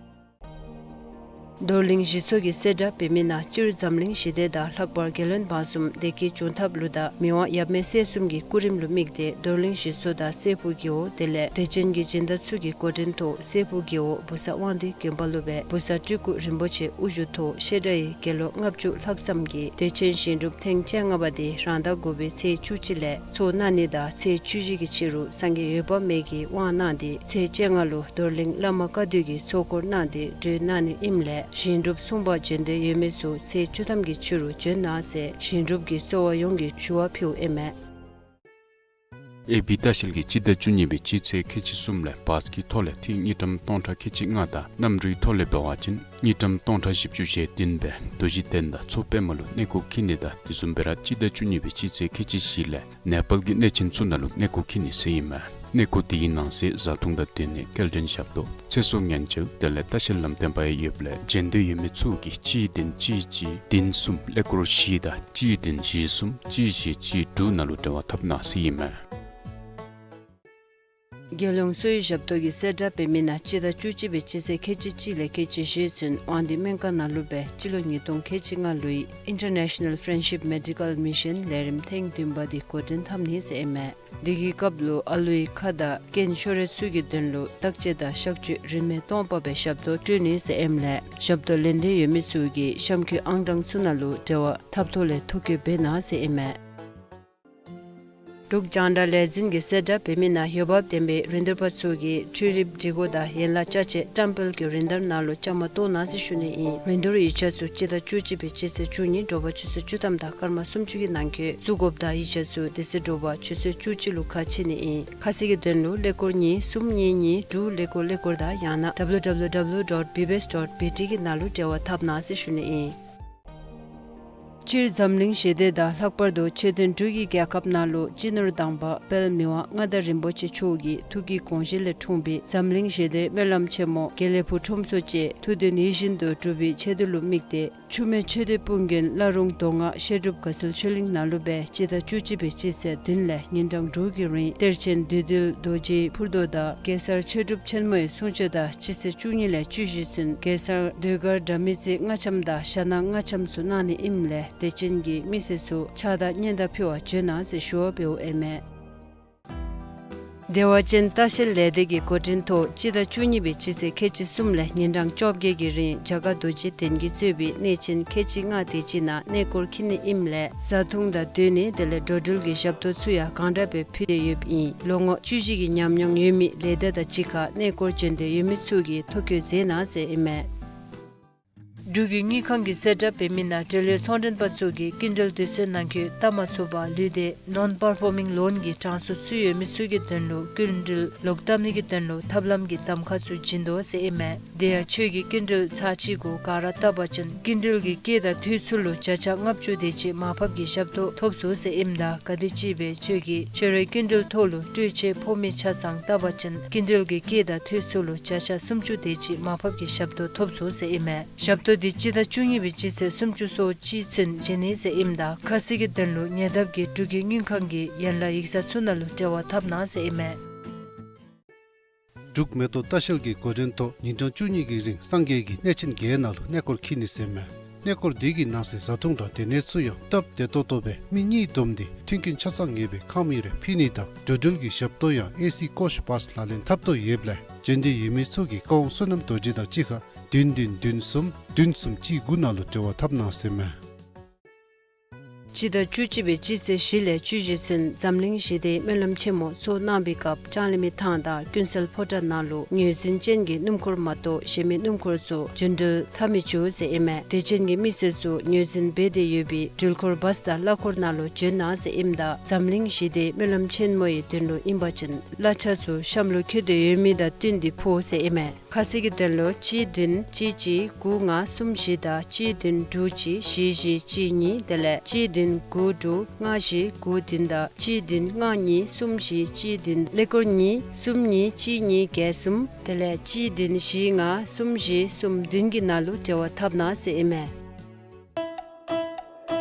རྡོར་གླིང་གཞི་ཚོགས་ཀྱི་གསལ་བསྒྲགས་འབད་མི་ནང་སྤྱིར་འཛམ་གླིང་ཞི་བདེ་དང་ལྷག་པར་རྒྱལ་བློན་འབངས་གསུམ་བདེ་སྐྱིད་འབྱུང་ཐབས་ལུ་དང་མི་དབང་ཡབ་མེས་སྲས་གསུམ་གྱི་སྐུ་རིམ་ལུ་དམིགས་ཏེ་རྡོར་གླིང་གཞི་ཚོགས་དང་སྲས་ཕུག་རྒེད་འོག་དེ་ལས་དད་ཅན་གྱི་སྦྱིན་བདག་ཚུ་གི་འགོ་འདྲེན་ཐོག་སྲས་ཕུག་རྒེད་འོག་བུ་གསར་དབང་འདུས་དགོན་པ་ལུ་སྦེ་བུ་གསར་སྤྲུལ་སྐུ་རིན་པོ་ཆེ་དབུ་བཞུགས་ཐོག་བཤད་གྲྭ་ཡི་དགེ་སློང་ལྔ་བཅུ་ལྷག་ཙམ་གྱིས་དད་ཅན་ཞིང་སྒྲུབ་ཐེངས་བཅོ་ལྔ་པ་དེ་རང་ཟླ་དགུ་པའི་ཚེས་བཅུ་གཅིག་ལས་ཚོགས་གནང་ནི་དང་ཚེས་བཅུ་བཞི་གི་ཕྱི་རུ་སངས་རྒྱས་འོད་དཔག་མེད་ཀྱིས་དབང་གནང་སྟེ་ཚེས་བཅོ་ལྔ་ལུ་རྡོར་གླིང་བླ་མ་བཀའ་བསྡུ་གིས་ཚོགས་འཁོར་གནང་སྟེ་གྲོལ་གནང་ནི་ཨིནམ་ལས་ཞིང་སྒྲུབ་སྲུང་པར་འབྱོན་འདོད་ཡོད་མི་ཚུ་ཚེས་བཅུ་ཐམ་གྱི་ཕྱི་རུ་འབྱོན་གནང་ཟེར་ཞིང་སྒྲུབ་ཀྱི་གཙོ་བ་ཡོངས་ཀྱིས་ཞུ་བ་ཕུལཝ་ཨིན་མས། ཨེ་བི་ལྟ་བཤལ་གྱིས་སྤྱི་ཟླ་བཅུ་གཉིས་པའི་སྤྱི་ཚེས་ཁལ་གཅིག་གསུམ་ལས་བཱས་ཀྱི་ཐོག་ལས་ཏིག་དངུལ་ཀྲམ་སྟོང་ཕྲག་ཁལ་གཅིག་ལྔ་དང་གནམ་གྲུའི་ཐོག་ལས་འབད་བ་ཅིན་དངུལ་ཀྲམ་སྟོང་ཕྲག་བཞི་བཅུ་ཞེ་བདུན་སྦེ་རྡོ་རྗེ་གདན་དང་མཚོ་པདྨ་ལུ་གནས་སྐོར་འཁྱིད་ནི་དང་དེ་བཟུམ་སྦེ་ར་སྤྱི་ཟླ་བཅུ་གཉིས་པའི་སྤྱི་ཚེས་ཁལ་གཅིག་བཞི་ལས་ནེ་པཱལ་གྱི་གནས་ཆེན་ཚུ་ནང་ལུ་གནས་སྐོར་འཁྱིད་ནི་ཟེར་ཨིན་མས། གནས་སྐོར་དེ་གི་ནང་གསེས་བཟའ་འཐུང་དང་སྡོད་གནས་སྐྱེལ་འདྲེན་ཞབས་ཏོག་ཚེ་སྲོག་ཉེན་བཅོལ་དེ་ལས་ལྟ་བཤལ་ལམ་སྟོན་པ་ཡང་ཡོདཔ་ལས་འབྱོན་འདོད་ཡོད་མི་ཚུ་གིས་གཅིག་བདུན་གཅིག་གཅིག་བདུན་གསུམ་ཀླད་ཀོར་བཞི་དང་གཅིག་བདུན་བཞི་གསུམ་གཅིག་བཞི་གཅིག་དྲུག་ནང་ལུ་འབྲེལ་བ་འཐབ་གནང་ཟེར་ཨིན་མས། རྒྱལ་ཡོངས་གསོ་བའི་ཞབས་ཏོག་གི་གསལ་བསྒྲགས་འབད་མི་ནང་སྤྱི་ཟླ་བཅུ་གཅིག་པའི་སྤྱི་ཚེས་ཁལ་གཅིག་གཅིག་ལས་ཁལ་གཅིག་བཞི་ཚུན་དབང་འདུས་སྨན་ཁང་ནང་ལུ་སྦེ་སྤྱི་ལོ་ཉིས་སྟོང་ཁལ་གཅིག་ལྔ་ལོའི་International Friendship Medical Mission ལས་རིམ་ཐེངས་བདུན་པ་དེ་འགོ་འདྲེན་འཐབ་ནི་ཟེར་ཨིན་མས། དེ་གི་སྐབས་ལུ་ཨ་ལུའི་ཁ་དང་རྐན་ཤོར་ར་ཚུ་གི་དོན་ལུ་བརྟག་དཔྱད་དང་གཤག་བཅོས་རིན་མེད་སྟོང་པ་སྦེ་ཞབས་ཏོག་སྤྲོད་ནི་ཟེར་ཨིནམ་ལས་ཞབས་ཏོག་ལེན་འདོད་ཡོད་མི་ཚུ་གིས་གཤམ་འཁོད་ཨང་གྲངས་ཚུ་ནང་ལུ་འབྲེལ་བ་འཐབ་ཐོག་ལས་ཐོ་བཀོད་འབད་གནང་ཟེར་ཨིན་མས། འབྲུག་རྒྱང་བསྒྲགས་ལས་འཛིན་གྱི་གསལ་བསྒྲགས་འབད་མི་ནང་འོས་འབབ་ལྡན་པའི་རིན་བསྡུར་པ་ཚུ་གིས་འཕྲུལ་རིག་སྒྲིག་གོ་དང་ཡན་ལག་ཅ་ཆས་བཀྲམ་སྤེལ་གྱི་རིན་བསྡུར་ནང་ལུ་བཅའ་མར་གཏོགས་གནང་ཟེར་ཞུ་ནི་ཨིན། རིན་བསྡུར་ཡིག་ཆ་ཚུ་སྤྱི་ཟླ་བཅུ་གཅིག་པའི་སྤྱི་ཚེས་བཅུ་གཉིས་དྲོ་པ་ཆུ་ཚོད་བཅུ་ཐམ་དང་སྐར་མ་སུམ་ཅུ་གི་ནང་འཁོད་བཙུགས་དགོཔ་དང་ཡིག་ཆ་ཚུ་དེ་ཚེ་དྲོ་པ་ཆུ་ཚོད་བཅུ་གཅིག་ལུ་ཁ་ཕྱེ་ནི་ཨིན། ཁ་གསལ་གྱི་དོན་ལུ་ཀླད་ཀོར་གཉིས་གསུམ་གཉིས་གཉིས་དྲུག་ཀླད་ཀོར་ཀླད་ཀོར་དང་ཡང་ན་www dot bbs dot bt གི་ནང་ལུ་འབྲེལ་བ་འཐབ་གནང་ཟེར་ཞུ་ནི་ཨིན། སྤྱིར་འཛམ་གླིང་ཞི་བདེ་དང་ལྷག་པར་དུ་ཆོས་ལྡན་འབྲུག་གི་རྒྱལ་ཁབ་ནང་ལུ་སྤྱི་ནོར་དང་པ་དཔལ་མི་དབང་མངའ་བདག་རིན་པོ་ཆེ་མཆོག་གི་ཐུགས་ཀྱི་དགོངས་བཞེད་ལས་འཁྲུངས་པའི་འཛམ་གླིང་ཞི་བདེའི་སྨོན་ལམ་ཆེན་མོ་དགེ་ལེགས་ཕུག་ཁྲོམ་ཚོགས་བཅས་ཐུགས་འདུན་ཡིད་བཞིན་དུ་འགྲུབ་པའི་ཆེད་དུ་ལུ་དམིགས་ཏེ་འཆུ་མེད་ཆོས་སྡེ་དཔུང་རྒྱན་བླ་རུང་མདོ་སྔགས་བཤད་སྒྲུབ་དགའ་ཚལ་ཆོས་གླིང་ནང་ལུ་སྦེ་སྤྱི་ཟླ་བཅུ་གཅིག་པའི་སྤྱི་ཚེས་བདུན་ལས་ཉིན་གྲངས་དྲུག་གི་རིང་གཏེར་ཆེན་བདུད་འདུལ་རྡོ་རྗེའི་ཕུར་རྡོ་དང་གེ་སར་མཆོད་སྒྲུབ་ཆེན་མོའི་གསུང་ཆོག་དང་སྤྱི་ཚེས་བཅུ་གཉིས་ལས་བཅུ་བཞི་ཚུན་གེ་སར་ཟློས་གར་སྒྲ་མི་རྩེ་རྔ་འཆམ་དང་ཞྭ་ནག་རྔ་འཆམ་ཚུ་གནང་ནི་ཨིནམ་ལས་དད་ཅན་གྱི་མི་སེར་ཚུ་ཕྱག་དང་སྙན་དར་ཕུལ་བར་འབྱོན་གནང་ཟེར་ཞུ་བ་འབདཝ་ཨིན་མས། བདེ་བ་ཅན་ལྟ་བཤལ་ལས་སྡེ་གི་འགོ་འདྲེན་ཐོག་སྤྱི་ཟླ་བཅུ་གཉིས་པའི་སྤྱི་ཚེས་ཁལ་གཅིག་གསུམ་ལས་ཉིན་གྲངས་བཅོ་བརྒྱད་ཀྱི་རིང་རྒྱ་གར་རྡོ་རྗེ་གདན་གྱིས་གཙོས་པའི་གནས་ཆེན་ཁལ་གཅིག་ལྔ་དེ་ཅིག་ནང་གནས་སྐོར་འཁྱིད་ནི་ཨིནམ་ལས་བཟའ་འཐུང་དང་སྡོད་གནས་དེ་ལས་འགྲོ་འགྲུལ་གྱི་ཞབས་ཏོག་ཚུ་ཡང་གང་དྲག་སྦེ་ཕུལ་ཏེ་ཡོདཔ་ཨིན། ལོ་ངོ་བཅུ་བཞི་གི་ཉམས་མྱོང་ཡོད་མི་ལས་སྡེ་དང་གཅིག་ཁར་གནས་སྐོར་འབྱོན་འདོད་ཡོད་མི་ཚུ་གིས་ཐོ་བཀོད་མཛད་གནང་ཟེར་ཨིན་མས། འབྲུག་གི་དངུལ་ཁང་གི་གསལ་བསྒྲགས་འབད་མི་ནང་འབྲེལ་ཡོད་ཚོང་མགྲོན་པ་ཚུ་གིས་སྐྱིན་འགྲུལ་དུས་ཚོད་ནང་འཁོད་བཏབ་མ་ཚུགས་པར་ལུས་ཏེ་ནོན་པར་ཕོར་མིང་ལོན་གྱི་གྲངས་སུ་ཚུད་ཡོད་མི་ཚུ་གི་དོན་ལུ་སྐྱིན་འགྲུལ་ལོག་བཏབ་ནི་གི་དོན་ལུ་ཐབས་ལམ་གྱི་གདམ་ཁ་ཚུ་བྱིན་དོ་ཟེར་ཨིན་མས། དེ་ཡང་ཁྱོད་ཀྱིས་སྐྱིན་འགྲུལ་ཚར་གཅིག་གུ་ག་ར་བཏབ་པ་ཅིན་སྐྱིན་འགྲུལ་གྱི་སྐྱེད་དང་འཐུས་ཚུ་ལུ་བརྒྱ་ཆ་ལྔ་བཅུ་དེ་ཅིག་མར་ཕབ་ཀྱི་ཞབས་ཏོག་ཐོབ་ཚུགས་ཟེར་ཨིནམ་ད་ག་དེམ་ཅིག་སྦེ་ཁྱོད་ཀྱིས་ཁྱོད་རའི་སྐྱིན་འགྲུལ་ཐོག་ལུ་སྤྲོད་ཆས་ཕོགས་མི་ཆ་ཚང་བཏབ་པ་ཅིན་སྐྱིན་འགྲུལ་གྱི་སྐྱེད་དང་འཐུས་ཚུ་ལུ་བརྒྱ་ཆ་སུམ་ཅུ་དེ་ཅིག་མར་ཕབ་ཀྱི་ཞབས་ཏོག་ཐོབ་ཚུགས་ཟེར་ཨིན་མས། ཞབས་ཏོག་འདི་སྤྱི་ཟླ་བཅུ་གཉིས་པའི་སྤྱི་ཚེས་སུམ་ཅུ་སོ་གཅིག་ཚུན་བྱིན་ནི་ཟེར་ཨིནམ་ད་ཁ་གསལ་གྱི་དོན་ལུ་ཉེ་འདབས་ཀྱི་འབྲུག་གི་དངུལ་ཁང་གི་ཡན་ལག་ཡིག་ཚང་ཚུ་ནང་ལུ་འབྲེལ་བ་འཐབ་གནང་ཟེར་ཨིན་མས། འབྲུག་མེ་ཏོག་ལྟ་བཤལ་གྱི་འགོ་འདྲེན་ཐོག་ཉིན་གྲངས་བཅུ་གཉིས་ཀྱི་རིང་སངས་རྒྱས་ཀྱི་གནས་ཆེན་བརྒྱད་ནང་ལུ་གནས་སྐོར་འཁྱིད་ནི་ཟེར་མས། གནས་སྐོར་འདི་གི་ནང་གསེས་བཟའ་འཐུང་དང་སྡོད་གནས་ཚུ་ཡང་སྟབས་བདེ་ཏོག་ཏོ་སྦེ་མི་གཉིས་བསྡོམས་ཏེ་མཐུན་རྐྱེན་ཆ་ཚང་ངེས་པའི་ཁང་མིག་རེ་ཕུལ་ནི་དང་འགྲོ་འགྲུལ་གྱི་ཞབས་ཏོག་ཡང་ཨེ་སི་ཀོ་ཤ་བཱས་ལག་ལེན་འཐབ་དོ་ཡོདཔ་ལས་འབྱོན་འདོད་ཡོད་མི་ཚུ་གིས་བཀའ་དབང་བསོད་ནམས་རྡོ་རྗེ་དང་གཅིག་ཁར་བདུན་བདུན་བདུན་གསུམ་བདུན་གསུམ་གཅིག་དགུ་ནང་ལུ་འབྲེལ་བ་འཐབ་གནང་ཟེར་མས། སྤྱི་ཟླ་བཅུ་གཅིག་པའི་སྤྱི་ཚེས་བཞི་ལས་བཅུ་བཞི་ཚུན་འཛམ་གླིང་ཞི་བདེའི་སྨོན་ལམ་ཆེན་མོ་ཚོགས་གནང་བའི་སྐབས་ལྕང་གླིང་མི་ཐང་དང་ཀུན་གསལ་ཕོ་བྲང་ནང་ལུ་ངོས་འཛིན་ཅན་གྱི་སྣུམ་འཁོར་མ་གཏོགས་གཞན་མི་སྣུམ་འཁོར་ཚུ་འགྲུལ་འཁྲིད་འཐབ་མི་བཅུག་ཟེར་ཨིན་མས། དད་ཅན་གྱི་མི་སེར་ཚུ་ངོས་འཛིན་འབད་དེ་ཡོད་པའི་འགྲུལ་འཁོར་བཱསི་དང་གླ་འཁོར་ནང་ལུ་བྱོན་གནང་ཟེར་ཨིནམ་ད་འཛམ་གླིང་ཞི་བདེའི་སྨོན་ལམ་ཆེན་མོ་ཡི་དོན་ལུ་ཨིན་པ་ཅིན་གླ་ཆ་ཚུ་གཤམ་ལུ་འཁོད་དེ་ཡོད་མི་དང་བསྟུན་ཏེ་ཕོག་ཟེར་ཨིན་མས། ཁ་གསལ་གྱི་དོན་ལུ་གཅིག་བདུན་གཅིག་གཅིག་དགུ་ལྔ་གསུམ་བཞི་དང་གཅིག་བདུན་དྲུག་གཅིག་བཞི་བཞི་གཅིག་གཉིས་དེ་ལས་གཅིག་བདུན་དགུ་དྲུག་ལྔ་བཞི་དགུ་བདུན་དང་གཅིག་བདུན་ལྔ་གཉིས་གསུམ་བཞི་གཅིག་བདུན་ཀླད་ཀོར་གཉིས་གསུམ་གཉིས་གཅིག་གཉིས་བརྒྱད་གསུམ་དེ་ལས་གཅིག་བདུན་བཞི་ལྔ་གསུམ་བཞི་གསུམ་བདུན་གྱི་ནང་ལུ་འབྲེལ་བ་འཐབ་གནང་ཟེར་ཨིན་མས།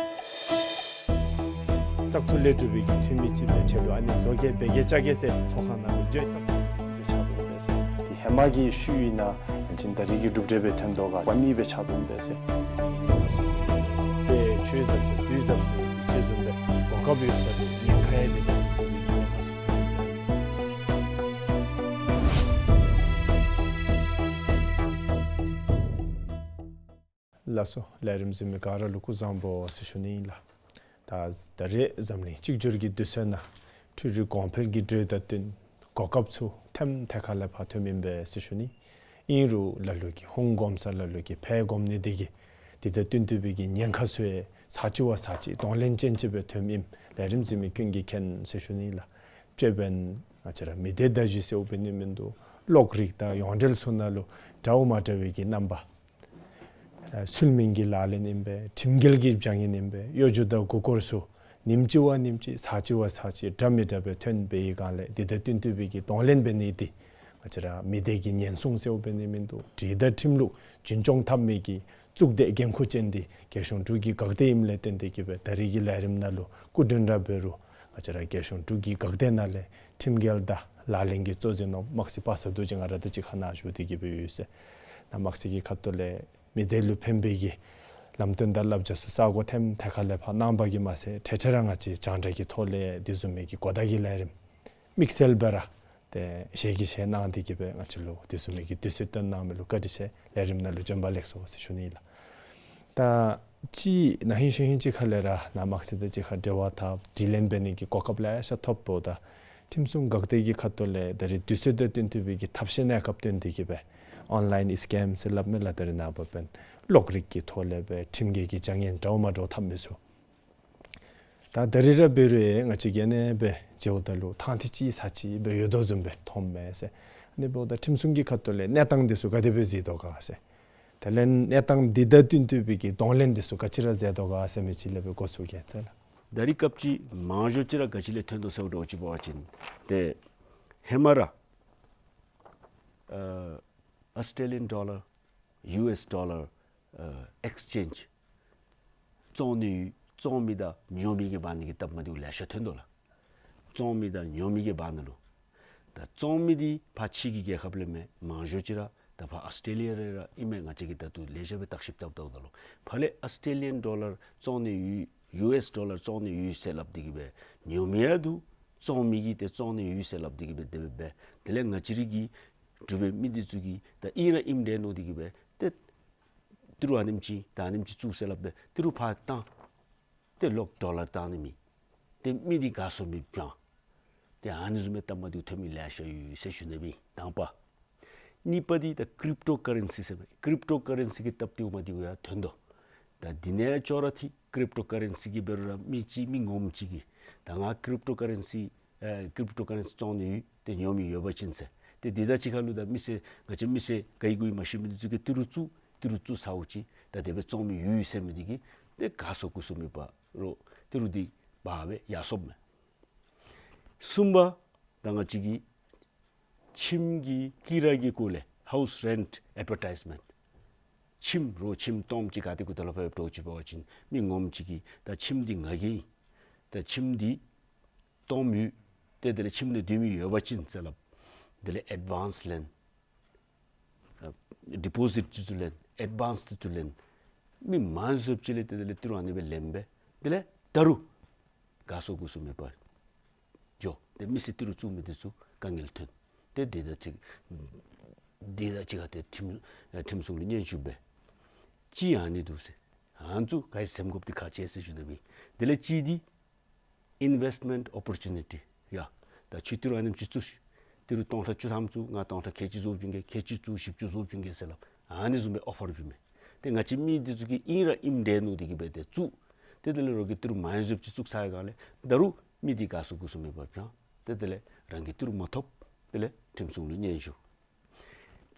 བཙག་འཐུ་ལས་གྲུབ་པའི་གི་འཐུས་མི་ཅིག་འབད་ཆེད་དུ་ཨ་ནི་བཟོ་བཀོད་འབད་གེ་བཅའ་གེ་ཟེར་ཚོགས་ཁང་ནང་ལུ་བརྗོད་བཙག་འཐུ་འབད་ཆགས་འདུག་པས་ཟེར། དེ་ཧེ་མ་གི་ཤུལ་ཨིན་ན་ཡང་ཅིན་ད་རེས་ཀྱི་གྲུབ་འབྲས་སྦེ་ཐོན་དོ་ག་པ་ནི་འབད་ཆགས་འདུག་པས་ཟེར། དཔེ་ཆོས་ཟབ་ཟེར་དུས་ཟབ་ཟེར་ཅིག་བཟུམ་སྦེ་གོ་སྐབས་ཡོད་ས་དེ་ཉེན་ཁ་ཡང་མེད་པའི་ཉེན་ཁ་ཚུ་ཐོན་པས་ཟེར། ལགས་སོ། ལས་རིམ་གཟིགས་མི་ག་ར་ལུ་སྐུ་གཟུགས་བཟང་པོ་ཟེར་ཞུ་ནི་ཨིན་ལགས། ད་ད་རེས་འཛམ་གླིང་གཅིག་གྱུར་གྱི་དུས་ཚོད་ནང་འཕྲུལ་རིག་གོང་འཕེལ་གྱི་འགྲོས་དང་བསྟུན་གོ་སྐབས་ཚུ་ཐེམ་ཐད་ཁ་ལས་ཕར་ཐོནམ་ཨིན་པས་ཟེར་ཞུ་ནི། ཨིན་རུང་ལ་ལུ་གིས་ཧུང་གོམ་ས་ལ་ལུ་གིས་ཕར་གོམ་ནི་དེ་གིས་དེ་དང་བསྟུན་ཏེ་སྦེ་གི་ཉེན་ཁ་ཚུ་ཡང་ཚར་གཅིག་བ་ཚར་གཅིག་གདོང་ལེན་ཅན་ཅིག་སྦེ་ཐོནམ་ཨིནམ་ལས་རིམ་གཟིགས་མི་ཀུན་གྱིས་མཁྱེན་ཟེར་ཞུ་ནི་ཨིན་ལགས། དཔྱེ་འབདན་ང་བཅས་ར་མི་སྡེ་བརྡ་བརྒྱུད་ཟེརཝ་འབད་ནི་མིན་འདུག། གློག་རིག་དང་ཡོངས་འབྲེལ་ཚུ་ནང་ལུ་འདྲཝ་མ་འདྲ་བའི་གི་རྣམ་པ་ཨ་ཚུལ་མིན་གྱི་ལག་ལེན་ཨིན་པས། ཁྲིམས་འགལ་གྱི་བྱ་ངན་ཨིན་པས། གཡོ་སྒྱུ་དང་མགུ་སྐོར་ཚུ་ཉིནམ་གཅིག་བ་ཉིནམ་གཅིག་ཚར་གཅིག་བ་ཚར་གཅིག་འདྲ་མི་འདྲ་སྦེ་ཐོན་པའི་སྒང་ལས་དེ་དང་བསྟུན་ཏེ་སྦེ་གི་གདོང་ལེན་འབད་ནི་འདི་ང་བཅས་ར་མི་སྡེ་གི་ཉེན་སྲུང་ཟེརཝ་འབད་ནི་མིན་འདུག། སྒྲིག་དང་ཁྲིམས་ལུགས་རྒྱུན་སྐྱོང་འཐབ་མི་གི་གཙུག་སྡེ་འགན་ཁུར་ཅན་འདི་རྒྱལ་གཞུང་འབྲུག་གི་འགག་སྡེ་ཨིནམ་ལས་བརྟེན་ཏེ་གི་སྦེ་ད་རེས་ཀྱི་ལས་རིམ་ནང་ལུ་སྐུ་མགྲོན་ར་འབད་རུང་ང་བཅས་ར་རྒྱལ་གཞུང་འབྲུག་གི་འགག་སྡེ་ནང་ལས་ཁྲིམས་འགལ་དང་ལག་ལེན་གྱི་གཙོ་འཛིན་འོགམ་དམག་སྲིད་པ་ས་རྡོ་རྗེ་ང་ར་དང་གཅིག་ཁར་ནཱ་བཞུགས་ཏེ་གི་སྦེ་ཡོད་ཟེར། ནཱ་དམག་སྲིད་ཀྱི་ཁ་ཐུག་ལས་མི་སྡེ་ལུ་ཕན་པའི་གི་ལམ་སྟོན་དང་བསླབ་བྱ་ཚུ་ས་གོ་ཐེམ་ཐད་ཁ་ལས་ཕར་གནང་བ་གིས་མ་ཚད་འཕྲལ་འཕྲལ་ར་ང་བཅས་རྒྱང་བསྒྲགས་ཀྱི་ཐོག་ལས་དེ་བཟུམ་མའི་གི་གོ་བརྡ་གི་ལས་རིམ་དམིགས་བསལ་སྦེ་ར་ཏེ་ཞལ་གྱིས་བཞེས་གནང་སྟེ་གི་སྦེ་ང་བཅས་ལུ་དེ་བཟུམ་མའི་གི་དུས་ཚོད་བཏོན་གནང་མི་ལུ་བཀའ་དྲིན་ཆེ། ལས་རིམ་ནང་ལུ་བྱོན་པ་ལེགས་སོ་ཟེར་ཞུ་ནི་ཨིན་ལགས། ད་ཅི་ན་ཧིང་ཤུལ་ཧིང་ཅིག་ཁ་ལས་ར་ནཱ་དམག་སྲིད་དང་གཅིག་ཁར་འབྲེལ་བ་འཐབ་དྲི་ལན་འབད་ནི་གི་གོ་སྐབས་ལེ་ཤ་ཐོབ་འོངམ་ད་ཁྲིམས་སྲུང་འགག་སྡེ་གི་ཁ་ཐུག་ལས་ད་རེས་དུས་ཚོད་དང་བསྟུན་ཏེ་སྦེ་གི་ཐབས་ཤེས་གནས་སྐབས་བཏོན་ཏེ་གི་སྦེ་ཨོན་ལཱའིན་སི་ཀེམ་ཟེར་སླབ་མས་ལགས། ད་རེས་ནངས་པ་འབདན་གློག་རིག་གི་ཐོག་ལས་སྦེ་ཁྲིམས་འགལ་གྱི་བྱ་ངན་འདྲཝ་མ་འདྲཝ་འཐབ་མི་ཚུ་ད་ད་རེས་ར་འབད་རུང་ང་བཅས་ཀྱིས་ཨ་ནེ་སྦེ་མཇལཝ་ད་ལུ་ཐང་ཐིག་ཅིག་ཚར་གཅིག་སྦེ་ཡོད་དོ་བཟུམ་སྦེ་མཐོངམ་མས་ཟེར། ཨ་ནི་འབདཝ་ད་ཁྲིམས་སྲུང་གི་ཁ་ཐུག་ལས་གནས་སྟངས་འདི་ཚུ་ག་དེ་སྦེ་གཟིགས་དོ་ག་ཟེར། དེ་ལས་གནས་སྟངས་འདི་དང་བསྟུན་ཏེ་སྦེ་གི་གདོང་ལེན་འདི་ཚུ་ག་ཅི་ར་མཛད་དོ་ག་ཟེར་མི་ཅིག་ལས་སྦེ་འགོ་བཙུགས་གེ་ཟེར་ལགས། ད་རེས་སྐབས་ཅིག་མང་ཤོས་ཅིག་ར་ག་ཅི་ལས་ཐོན་དོ་ཟེར་བ་འདྲཝ་ཅིག་འབད་བ་ཅིན་ཏེ་ཧེ་མ་ར་ཨ་ཨཱོས་ཊེ་ལི་ཡཱན་ཌོ་ལར་ཡུ་ཨེསི་ཌོ་ལར་ཨ་ཨེགསི་ཅེནཇི་བཙོང་ནི་ཡོད། བཙོང་མི་དང་ཉོ་མི་གི་བར་ན་གི་སྟབས་མ་བདེཝ་ལེ་ཤ་ཐོན་དོ་ལགས། བཙོང་མི་དང་ཉོ་མི་གི་བར་ན་ལུ། ད་བཙོང་མི་འདི་ཕར་ཕྱི་གི་རྒྱལ་ཁབ་ལས་མེན། མང་ཤོས་ཅིག་ར་ད་ཕར་ཨཱོས་ཊེ་ལི་ཡ་ར་ཨིན་མས། ང་བཅས་ཀྱིས་ད་ལྟོ་ལེགས་ཤོམ་སྦེ་བརྟག་ཞིབ་བཏང་བལྟཝ་ད་ལུ་ཕར་ལས་ཨཱོས་ཊེ་ལི་ཡཱན་ཌོ་ལར་བཙོང་ནི་ཡོད། ཡུ་ཨེསི་ཌོ་ལར་བཙོང་ནི་ཡོད་ཟེར་སླབ་སྟེ་གི་སྦེ་ཉོ་མི་ཡང་འདུག། བཙོང་མི་གིས་ཏེ་བཙོང་ནི་ཡོད་ཟེར་སླབ་སྟེ་གི་སྦེ་དེ་སྦེ་འབད། དེ་ལས་ང་བཅས་ར་གི་འབྲུག་པའི་མི་འདི་ཚུ་གིས་ད་ཨིན་ར་ཨིནམ་འདྲས་མནོ་སྟེ་གི་སྦེ་ཏེ་ཏི་རུ་ཨ་ནེམ་ཅིག་ད་ཨ་ནེམ་ཅིག་བཙུགས་ཟེར་སླབ་སྦེ་ཏི་རུ་ཕར་བཏང་། ཏེ་ལོག་ཌོ་ལར་བཏང་ནི་མེད། ཏེ་མི་འདི་དགའ་ཚོར་མེདཔ་བྱུང་། ཏེ་ཨ་ནི་བཟུམ་མའི་སྟབས་མ་བདེཝ་ཐོན་མི་ལེ་ཤ་ཡོད་ཟེར་ཞུ་ནི་ཨིན། དང་པ། གཉིས་པ་འདི་ད་ཀྲིབ་ཊོ་ཀ་རེན་སི་ཟེར་མས། ཀྲིབ་ཊོ་ཀ་རེན་སི་གི་སྟབས་བདེཝ་མ་བདེཝ་ཡང་ཐོན་དོ། ད་འདི་ནང་ཡང་ཅོག་ར་འཐད། ཀྲིབ་ཊོ་ཀ་རེན་སི་གི་འབད་རུང་ར་མི་ཅིག་མི་ངོམ་ཅིག་གིས་ད་ང་ཀྲིབ་ཊོ་ཀ་རེན་སི་ཨེ་ཀྲིབ་ཊོ་ཀ་རེན་སི་བཙོང་ནི་ཡོད། ཏེ་ཉོ་མི་ཡོད་པ་ཅིན་ཟེར། ཏེ་འདི་དང་གཅིག་ཁར་ལུ་ད་མི་སེར་ང་བཅས་མི་སེར་ག་ཡི་གུ་ཡི་མ་ཤེས་མི་འདི་ཚུ་གིས་ཏི་རུ་བཙུགས། ཏི་རུ་བཙུགས་ཚརཝ་ཅིག་ད་དེ་སྦེ་བཙོང་མི་ཡོད་ཟེར་མི་འདི་གིས་ཏེ་དགའ་ཚོར་མགུ་ཚོར་མེད་པར་ཏི་རུ་འདི་འབག་སྦེ་ཡར་སོངམ་མས། གསུམ་པ། ད་ང་བཅས་ཀྱིས་ཁྱིམ་གྱི་ཀི་ར་གི་སྐོར་ལས་ཧའུསི་རེནཊ་ཨེཌ་བར་ཊའིཛ་མེནཊ། ཁྱིམ་རོགས་ཁྱིམ་སྟོངམ་ཅིག་ག་ཏེ་གུ་ད་ལུ་ཕར་འགྱོཝ་ཅིག་འབད་བ་ཅིན་མི་ངོམ་ཅིག་གིས་ད་ཁྱིམ་འདི་ང་གི་ཨིན། ད་ཁྱིམ་འདི་སྟོངམ་ཡོད། ཏེ་དེ་ལས་ཁྱིམ་ནང་སྡོད་མི་ཡོད་པ་ཅིན་ཟེར་སླབ། དེ་ལས་ཨེཌ་ཝཱནསི་ལེན། ཨ་ཌི་པོ་ཟིཊ་ཅིག་ཚུ་ལེན། ཨེཌ་ཝཱནསི་ཅིག་ཚུ་ལེན། མི་མང་སུ་ཅིག་ལས་ཏེ་དེ་ལས་ཏི་རུ་ཨ་ནི་སྦེ་ལེན་སྦེ་དེ་ལས་ད་རུང་དགའ་ཚོར་མགུ་ཚོར་མེད་པར་འགྱོ། ཏེ་མི་སེར་ཏི་རུ་བཙུགས་མི་འདི་ཚུ་དཀའ་ངལ་ཐོན། ཏེ་འདི་དང་གཅིག་འདི་དང་གཅིག་ཁར་ཏེ་ཁྲིམས་ཨེ་ཁྲིམས་སྲུང་ལུ་སྙན་ཞུ་འབད། ཅིག་ཨ་ནི་འདུག་ཟེར། ཨ་ནི་ཚུ་ག་ཅི་སེམས་དགོཔ་འདི་ཁག་ཆེ་ཟེར་ཞུ་ནི་ཨིན་པས། དེ་ལས་གཅིག་འདི་investment opportunity། ཡ་ད་ཁྱོད་ཏི་རུ་ཨ་ནེམ་ཅིག་བཙུགས་ཤིག། ཏི་རུ་སྟོང་ཕྲག་བཅུ་ཐམ་བཙུགས། ང་སྟོང་ཕྲག་ཁལ་གཅིག་བཟོ་བཅུག་གེ། ཁལ་གཅིག་བཙུགས། བཞི་བཅུ་བཟོ་བཅུག་གེ་ཟེར་སླབ། ཨ་ནི་བཟུམ་སྦེ་ཨོ་ཕར་བྱིན་མས། ཏེ་ང་བཅས་མི་འདི་ཚུ་གིས་ཨིན་ར་ཨིནམ་འདྲས་མནོ་སྟེ་གི་སྦེ་ཏེ་བཙུགས། ཏེ་དེ་ལས་རོགས་ཀྱིས་ཏི་རུ་མང་ཤོས་ཅིག་བཙུགས་ཚར་བའི་སྒང་ལས་ད་རུང་མི་འདི་དགའ་ཚོར་སྒོ་གསུམ་མེད་པར་བྱང་། ཏེ་དེ་ལས་རང་གིས་ཏི་རུ་མ་ཐོབ། དེ་ལས་ཁྲིམས་སྲུང་ལུ་སྙན་ཞུ།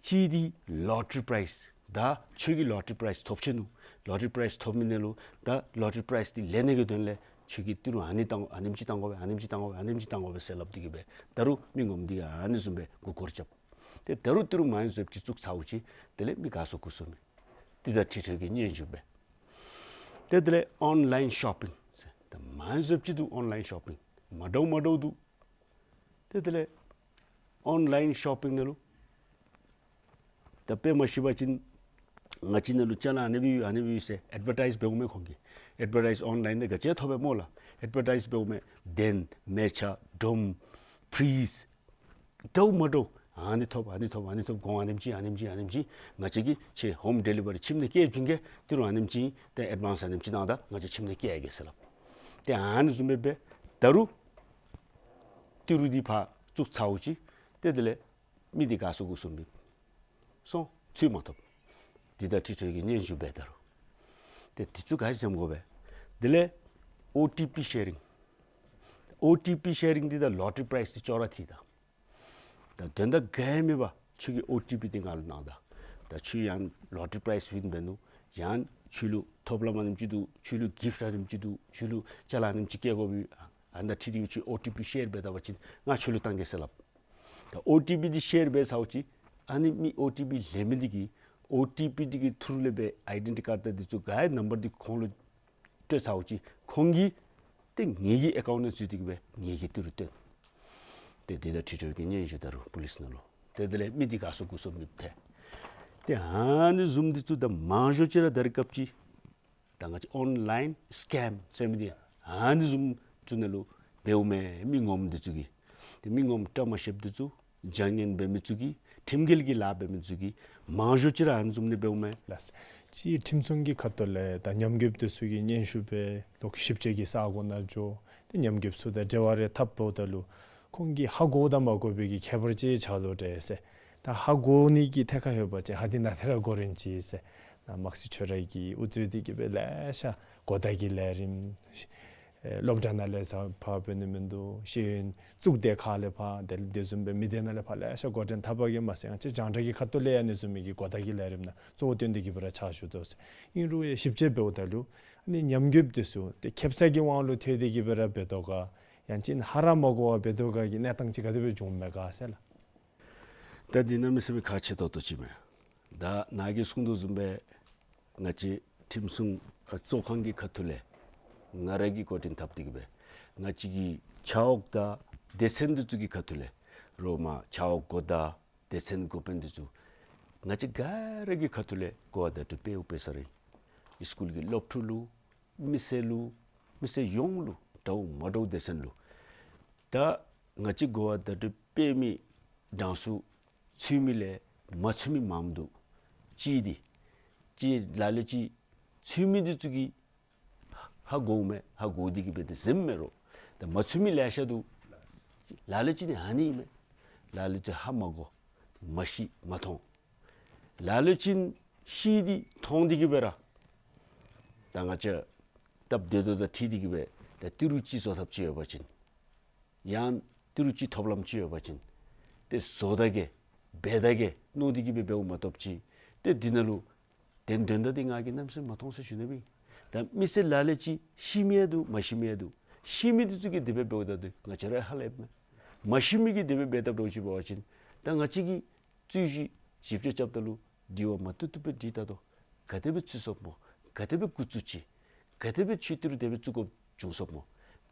གཅིག་འདི་lottery prize། ད་ཁྱོད་ཀྱིས་lottery prize ཐོབ་ཆི་ནུག། lottery prize ཐོབ་མི་ནང་ལུ་ད་lottery prize འདི་ལེན་ནི་གི་དོན་ལས་ཁྱོད་ཀྱིས་ཏི་རུ་ཨ་ནི་བཏང་ཨ་ནེམ་ཅིག་བཏང་དགོ་པས། ཨ་ནེམ་ཅིག་བཏང་དགོ་པས། ཨ་ནེམ་ཅིག་བཏང་དགོ་པས་ཟེར་སླབ་སྟེ་གི་སྦེ་ད་རུང་མི་ངོམ་འདི་གིས་ཨ་ནི་བཟུམ་སྦེ་མགུ་སྐོར་རྐྱབ། ཏེ་ད་རུང་ཏི་རུ་མང་ཤོས་ཅིག་བཙུགས་ཚརཝ་ཅིག་དེ་ལས་མི་དགའ་ཚོར་སྒོ་གསུམ་མེད། འདི་ད་ཁྲི་ཁྲོད་ཀྱིས་སྙན་ཞུ་འབད། ཏེ་དེ་ལས་online shopping། ད་མང་ཤོས་ཅིག་འདུག། online shopping། མ་འདྲཝ་མ་འདྲཝ་འདུག། ཏེ་དེ་ལས་online shopping ནང་ལུ་ད་དཔེ་མ་ཤེས་པ་ཅིན་ང་བཅས་ནང་ལུ་ཅ་ལ་ཨ་ནི་སྦེ་ཡོད་ཨ་ནི་སྦེ་ཡོད་ཟེར་advertise འབདཝ་མས། ཁོང་གིས་advertise online ནང་ག་ཅི་ཐོབ་པས་སྨོ་ལགས། advertise འབདཝ་མས། གདན་མལ་ཆ་སྒྲོམ་fridge། འདྲཝ་མ་འདྲཝ་ཨ་ནི་ཐོབ་ཨ་ནི་ཐོབ་ཨ་ནི་ཐོབ། གོང་ཨ་ནེམ་ཅིག་ཨ་ནེམ་ཅིག་ཨ་ནེམ་ཅིག། ང་བཅས་ཀྱིས་ཁྱོད་home delivery ཁྱིམ་ནང་བསྐྱལ་བྱིན་གེ། ཏི་རུ་ཨ་ནེམ་ཅིག་ཏེ་advance ཨ་ནེམ་ཅིག་གནང་ད་ང་བཅས་ཁྱིམ་ནང་བསྐྱལ་གེ་ཟེར་སླབ། ཏེ་ཨ་ནི་བཟུམ་སྦེ་འབད། ད་རུང་ཏི་རུ་འདི་ཕར་བཙུགས་ཚརཝ་ཅིག། ཏེ་དེ་ལས་མི་འདི་དགའ་ཚོར་སྒོ་གསུམ་མེད། སོང་། ཚུར་མ་ཐོབ། འདི་ད་ཁྲི་ཁྲོད་ཀྱིས་སྙན་ཞུ་འབད་ད་རུང་། ཏེ་འདི་ཚུ་ག་ཅི་སེམས་དགོ་པས། དེ་ལས་OTP sharing། OTP sharing འདི་ད་lottery prize འདི་ཅོག་ར་འཐད་ད། ད་དོན་དག་ག་ཡང་མེད་པར་ཁྱོད་ཀྱིས་OTP འདི་ང་ལུ་གནང་ད། ད་ཁྱོད་ཡང་lottery prize win འབད་ནུག། ཡང་ཁྱོད་ལུ་ཐོབ་ལམ་ཨ་ནེམ་ཅིག་འདུག། ཁྱོད་ལུ་gift ཨ་ནེམ་ཅིག་འདུག། ཁྱོད་ལུ་ཅ་ལ་ཨ་ནེམ་ཅིག་བསྐྱལ་དགོ་པས། ཨ་ནི་དང་འཁྲིལ་ཏེ་ཁྱོད་OTP share འབད་ད་པ་ཅིན་ང་ཁྱོད་ལུ་གཏང་གེ་ཟེར་སླབ། ད་OTP འདི་share འབད་ཚརཝ་ཅིག་ཨ་ནི་མི་OTP ལེན་མི་འདི་གིས་OTP འདི་གི་ཐུར་ལས་སྦེ་identity card དང་འདི་ཚུ་ག་ཡི་number འདི་ཁོང་ལུ་སྤྲོད་ཚརཝ་ཅིག་ཁོང་གིས་ཏེ་ངེ་གི་account ནང་འཛུལ་ཏེ་གི་སྦེ་ངེ་གི་ཏི་རུ་བཏོན། ཏེ་འདི་ད་ཁྲི་ཁྲོད་ཀྱིས་སྙན་ཞུ་ད་རུང་police ནང་ལུ། ཏེ་དེ་ལས་མི་འདི་དགའ་ཚོར་སྒོ་གསུམ་མེད་ཐལ། ཏེ་ཨ་ནི་བཟུམ་འདི་ཚུ་ད་མང་ཤོས་ཅིག་ར་ད་རེས་སྐབས་ཅིག་ད་ང་བཅས་online scam ཟེར་མི་འདི་ཨ་ནི་བཟུམ་ཚུ་ནང་ལུ་འབདཝ་མས། མི་ངོམ་འདི་ཚུ་གིས། ཏེ་མི་ངོམ་བཀྲ་མ་ཤིསཔ་འདི་ཚུ་བྱ་ངན་འབད་མི་ཚུ་གིས་ཁྲིམས་འགལ་གྱི་ལཱ་འབད་མི་ཚུ་གིས་མང་ཤོས་ཅིག་ར་ཨ་ནི་བཟུམ་ནི་འབདཝ་མས་ལགས། ཅིག་ཁྲིམས་སྲུང་གི་ཁ་ཐུག་ལས་ད་ཉམས་རྒུདཔ་འདི་ཚུ་གིས་སྙན་ཞུ་འབད་ལོག་ཞིབ་དཔྱད་ཀྱི་ས་གོ་ནང་འགྱོ། ཏེ་ཉམས་རྒུདཔ་ཚུ་དང་འབྲེལ་བ་རེ་འཐབ་འབདཝ་ད་ལུ་ཁོང་གིས་ཧ་གོ་དང་མ་གོ་བའི་གི་ཁྱད་པར་ཅིག་ཆགས་དོ་འདྲས་ཟེར། ད་ཧ་གོ་ནི་གི་ཐད་ཁར་ཡོད་པ་ཅིན་ཧ་འདི་ནང་ཐད་ར་གོ་རན་ཅི་ཟེར། ད་དམག་སྲིད་ཆོས་ར་གིས་དབུ་གཙོས་ཏེ་གི་སྦེ་ལེ་ཤ་གོ་བརྡ་གི་ལས་རིམ་ཨེ་སློབ་གྲྭ་ནང་ལས་ས་ཕར་འབད་ནི་མིན་འདུག། ཤེས་ཡོན་གཙུག་སྡེ་ཁག་ལས་ཕར་དེ་དེ་བཟུམ་སྦེ་མི་སྡེ་ནང་ལས་ཕར་ལེ་ཤ་འགོ་འདྲེན་འཐབ་པ་གིས་མ་ཚད་ང་བཅས་རྒྱང་བསྒྲགས་ཀྱི་ཁ་ཐུག་ལས་ཡང་ཨ་ནི་བཟུམ་མའི་གི་གོ་བརྡ་གི་ལས་རིམ་ནང་གཙོ་བོ་བཏོན་ཏེ་གི་སྦེ་ར་ཕྱག་ཞུ་དོ་ཟེར། ཨིན་རུང་ཡང་ཞིབ་དཔྱད་འབདཝ་ད་ལུ་ཨ་ནི་ཉམས་རྒུདཔ་འདི་ཚུ་ཏེ་ཁེབ་ས་གི་དབང་ལུ་ཐལ་ཏེ་གི་སྦེ་ར་འབད་དོ་ག་ཡང་ཅིན་ཧ་ར་མ་གོ་བར་འབད་དོ་ག་གི་གནས་སྟངས་ཅིག་ག་དེ་སྦེ་བྱུངམ་མས་ག་ཟེར་ལགས། ད་འདི་གནམ་མེད་ས་མེད་ཁག་ཆེ་ཏོག་ཏོ་ཅིག་མས། ད་ནཱ་གིས་གསུངས་དོ་བཟུམ་སྦེ་ང་བཅས་ཁྲིམས་སྲུང་ཨ་གཙོ་ཁང་གི་ཁ་ཐུག་ལས་ང་ར་གིས་འགོ་འདྲེན་འཐབ་སྟེ་གི་སྦེ་ང་བཅས་ཀྱི་ཆ་འོག་དང་སྡེ་ཚན་འདི་ཚུ་གི་ཁ་ཐུག་ལས་རོགས་མ་ཆ་འོག་འགོ་བདག་སྡེ་ཚན་འགོ་དཔོན་འདི་ཚུ་ང་བཅས་ག་ར་གི་ཁ་ཐུག་ལས་གོ་བ་བརྡ་སྤྲོད་འབདཝ་འབད་ས་ར་ཨིན། སི་ཀུལ་གྱི་སློབ་ཕྲུག་ལུ་མི་སེར་ལུ་མི་སེར་ཡོངས་ལུ་འདྲཝ་མ་འདྲཝ་སྡེ་ཚན་ལུ། ད་ང་བཅས་གོ་བ་བརྡ་སྤྲོད་འབད་མི་གྲངས་སུ་ཚུད་མི་ལས་མ་ཚུད་མི་མངམ་འདུག། གཅིག་འདི་གཅིག་ལ་ལུ་ཅིག་ཚུད་མི་འདི་ཚུ་གིས་ཧ་གོཝ་མས། ཧ་གོ་སྟེ་གི་སྦེ་ཏེ་གཟིམ་མས་རོགས། ད་མ་ཚུད་མི་ལེ་ཤ་འདུག། ལ་ལུ་ཅིག་ནི་ཨ་ནི་ཨིན་མས། ལ་ལུ་ཅིག་ཧ་མ་གོ་མ་ཤེས་མ་མཐོང་། ལ་ལུ་ཅིག་ཤེས་ཏེ་མཐོང་སྟེ་གི་སྦེ་ར་ད་ང་བཅས་སྟབས་བདེ་ཏོག་ཏོ་དང་འཁྲིལ་ཏེ་གི་སྦེ་ད་ཏི་རུ་ཅིག་བཟོ་ཐབས་ཅིག་ཡོད་པ་ཅིན་ཡང་ཏི་རུ་ཅིག་ཐོབ་ལམ་ཅིག་ཡོད་པ་ཅིན་ཏེ་བཟོ་ད་གེ་འབད་ད་གེ་མནོ་སྟེ་གི་སྦེ་འབདཝ་མ་གཏོགས་ཅིག་ཏེ་འདི་ནང་ལུ་དོན་དོན་དག་འདི་ང་གིས་གནམ་མེད་ས་མེད་མ་མཐོང་ཟེར་ཞུ་ནི་སྦེ། ད་མི་སེར་ལ་ལུ་ཅིག་ཤེས་མི་ཡང་འདུག། མ་ཤེས་མི་ཡང་འདུག། ཤེས་མི་འདི་ཚུ་གིས་དེ་སྦེ་འབདཝ་ད་འདི་ང་བཅས་ར་ཧ་ལས་མས། མ་ཤེས་མི་གིས་དེ་སྦེ་འབད་དཔ་འདྲཝ་ཅིག་འབད་བ་ཅིན་ད་ང་བཅས་ཀྱིས་རྩོད་གཞི་ཞིབ་དཔྱད་རྐྱབ་ད་ལུ་དྲི་བ་མ་བཏུབ་བཏུབ་སྦེ་དྲི་ད་དོ། ག་དེ་སྦེ་ཚུད་སོཔ་སྨོ། ག་དེ་སྦེ་འགོ་བཙུགས་ཅི། ག་དེ་སྦེ་ཁྱོད་ཏི་རུ་དེ་སྦེ་བཙུགས་དགོཔ་བྱུང་སོཔ་སྨོ།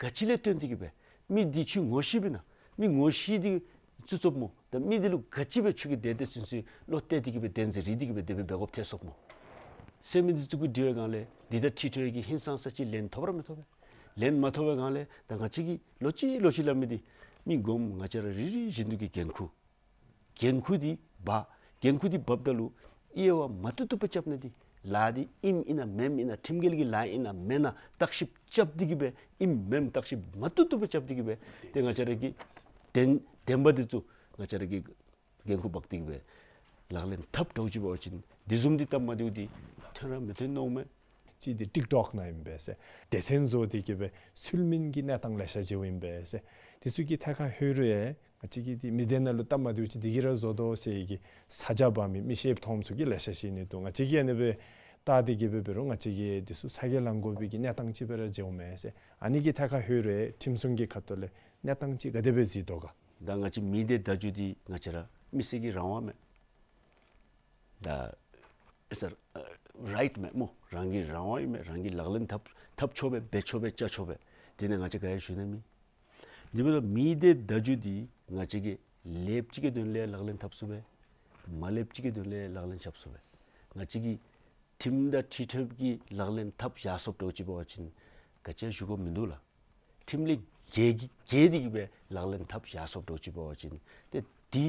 ག་ཅི་ལས་བརྟེན་ཏེ་གི་སྦེ་མི་འདི་ཁྱོད་ངོ་ཤེས་པས་ན། མི་ངོ་ཤེས་ཏེ་བཙུགས་སོཔ་སྨོ། ད་མི་འདི་ལུ་ག་ཅི་སྦེ་ཁྱོད་ཀྱིས་དེ་དེ་ཚུན་ཚོད་བློ་གཏད་དེ་གི་སྦེ་བདེན་འཛིན་རེ་སྟེ་གི་སྦེ་དེ་སྦེ་འབད་དགོཔ་ཐལ་སོཔ་སྨོ། ཟེར་མི་འདི་ཚུ་གུ་དྲི་བའི་སྒང་ལས་འདི་ད་ཁྲི་ཁྲོད་ཀྱི་ཧིང་སངས་ས་ཅིག་ལན་ཐོབ་ར་མི་ཐོབ་པས། ལན་མ་ཐོབ་པའི་སྒང་ལས་ད་ང་བཅས་ཀྱིས་ལོག་ཅི་ལོག་ཅི་སླབ་མི་འདི་མི་ངོམ་ང་བཅས་ར་རེ་རེ་བཞིན་དུ་གི་འགན་ཁུར། འགན་ཁུར་འདི་འབག། འགན་ཁུར་འདི་འབགཔ་ད་ལུ་དབྱེ་བ་མ་བཏུབ་བཏུབ་སྦེ་རྐྱབ་ནི་འདི་ ལཱ་འདི་ཨིནམ་ཨིན་ན་མེནམ་ཨིན་ན་ཁྲིམས་འགལ་གྱི་ལཱ་ཨིན་ན་མེན་ན་བརྟག་ཞིབ་རྐྱབ་སྟེ་གི་སྦེ་ཨིནམ་མེནམ་བརྟག་ཞིབ་མ་བཏུབ་བཏུབ་སྦེ་རྐྱབ་སྟེ་གི་སྦེ་ཏེ་ང་བཅས་ར་གི་བདེན་བདེན་པ་འདི་ཚུ་ང་བཅས་ར་གིས་འགན་ཁུར་འབག་སྟེ་གི་སྦེ་ལག་ལེན་འཐབ་འགྱོ་ཅི་འབད་བ་ཅིན་དེ་བཟུམ་འདི་སྟབས་མ་བདེཝ་འདི་ཐོན་ར་མི་ཐོན་མནོཝ་མས། གཅིག་འདི་ཊིཀ་ཊོཀ་ནང་ཨིན་པས་ཟེར། སྡེ་ཚན་བཟོ་སྟེ་གི་སྦེ་ཚུལ་མིན་གྱི་གནས་སྟངས་ལེ་ཤ་ཅིག་ཨིན་པས་ཟེར། དེ་ཚུ་གི་ཐད་ཁར་ལྷོད་རུང་ཡང་ང་བཅས་ཀྱི་འདི་མི་སྡེ་ནང་ལུ་སྟབས་མ་བདེཝ་ཅིག་འདི་གིས་ར་བཟོ་དོ་ཟེར་གྱི་ས་ཆ་འབག་མི་མི་ཤེསཔ་མཐོངམ་ཚུ་གི་ལེ་ཤ་ཅིག་ཨིན་ནི་འདུག། ང་བཅས་ཀྱིས་ཨ་ནི་སྦེ་བལྟ་སྟེ་གི་སྦེ་འབད་རུང་ང་བཅས་ཀྱིས་འདི་ཚུ་ཚ་གྱང་ལང་དགོ་པའི་གི་གནས་སྟངས་ཅིག་སྦེ་ར་མཇལཝ་མས་ཟེར། ཨ་ནི་གི་ཐད་ཁར་ལྷོད་རུང་ཡང་ཁྲིམས་སྲུང་གི་ཁ་ཐུག་ལས་གནས་སྟངས་ཅིག་ག་དེ་སྦེ་གཟིགས་དོ་ག། ད་ང་བཅས་མི་སྡེ་བརྡ་བརྒྱུད་འདི་ང་བཅས་ར་མི་སེར་གྱི་རང་དབང་མས། ད་ཨེ་སར་རའིཊ་མས་སྨོ། རང་གི་རང་དབང་ཨིན་མས། རང་གིས་ལག་ལེན་འཐབ་འཐབ་ཆོག་པས། འབད་ཆོག་པས། བཅའ་ཆོག་པས། དེ་ནི་ང་བཅས་ག་ཡང་ཞུ་ནི་མེད། དེ་འབདཝ་ད་མི་སྡེ་བརྡ་བརྒྱུད་འདི་ང་བཅས་ཀྱིས་ལེགསཔ་ཅིག་གི་དོན་ལས་ལག་ལེན་འཐབ་ཚུགས་པས། མ་ལེགསཔ་ཅིག་གི་དོན་ལས་ལག་ལེན་འཐབ་ཚུགས་པས། ང་བཅས་ཀྱིས་ཁྲིམས་དང་འཁྲིལ་ཏེ་གི་ལག་ལེན་འཐབ་ཡར་སོཔ་འདྲཝ་ཅིག་འབད་བ་ཅིན་ག་ཅི་ཡང་ཞུ་དགོཔ་མིན་འདུག་ལགས། ཁྲིམས་ལས་འགལ་འགལ་ཏེ་གི་སྦེ་ལག་ལེན་འཐབ་ཡར་སོཔ་འདྲཝ་ཅིག་འབད་བ་ཅིན་ཏེ་འདི་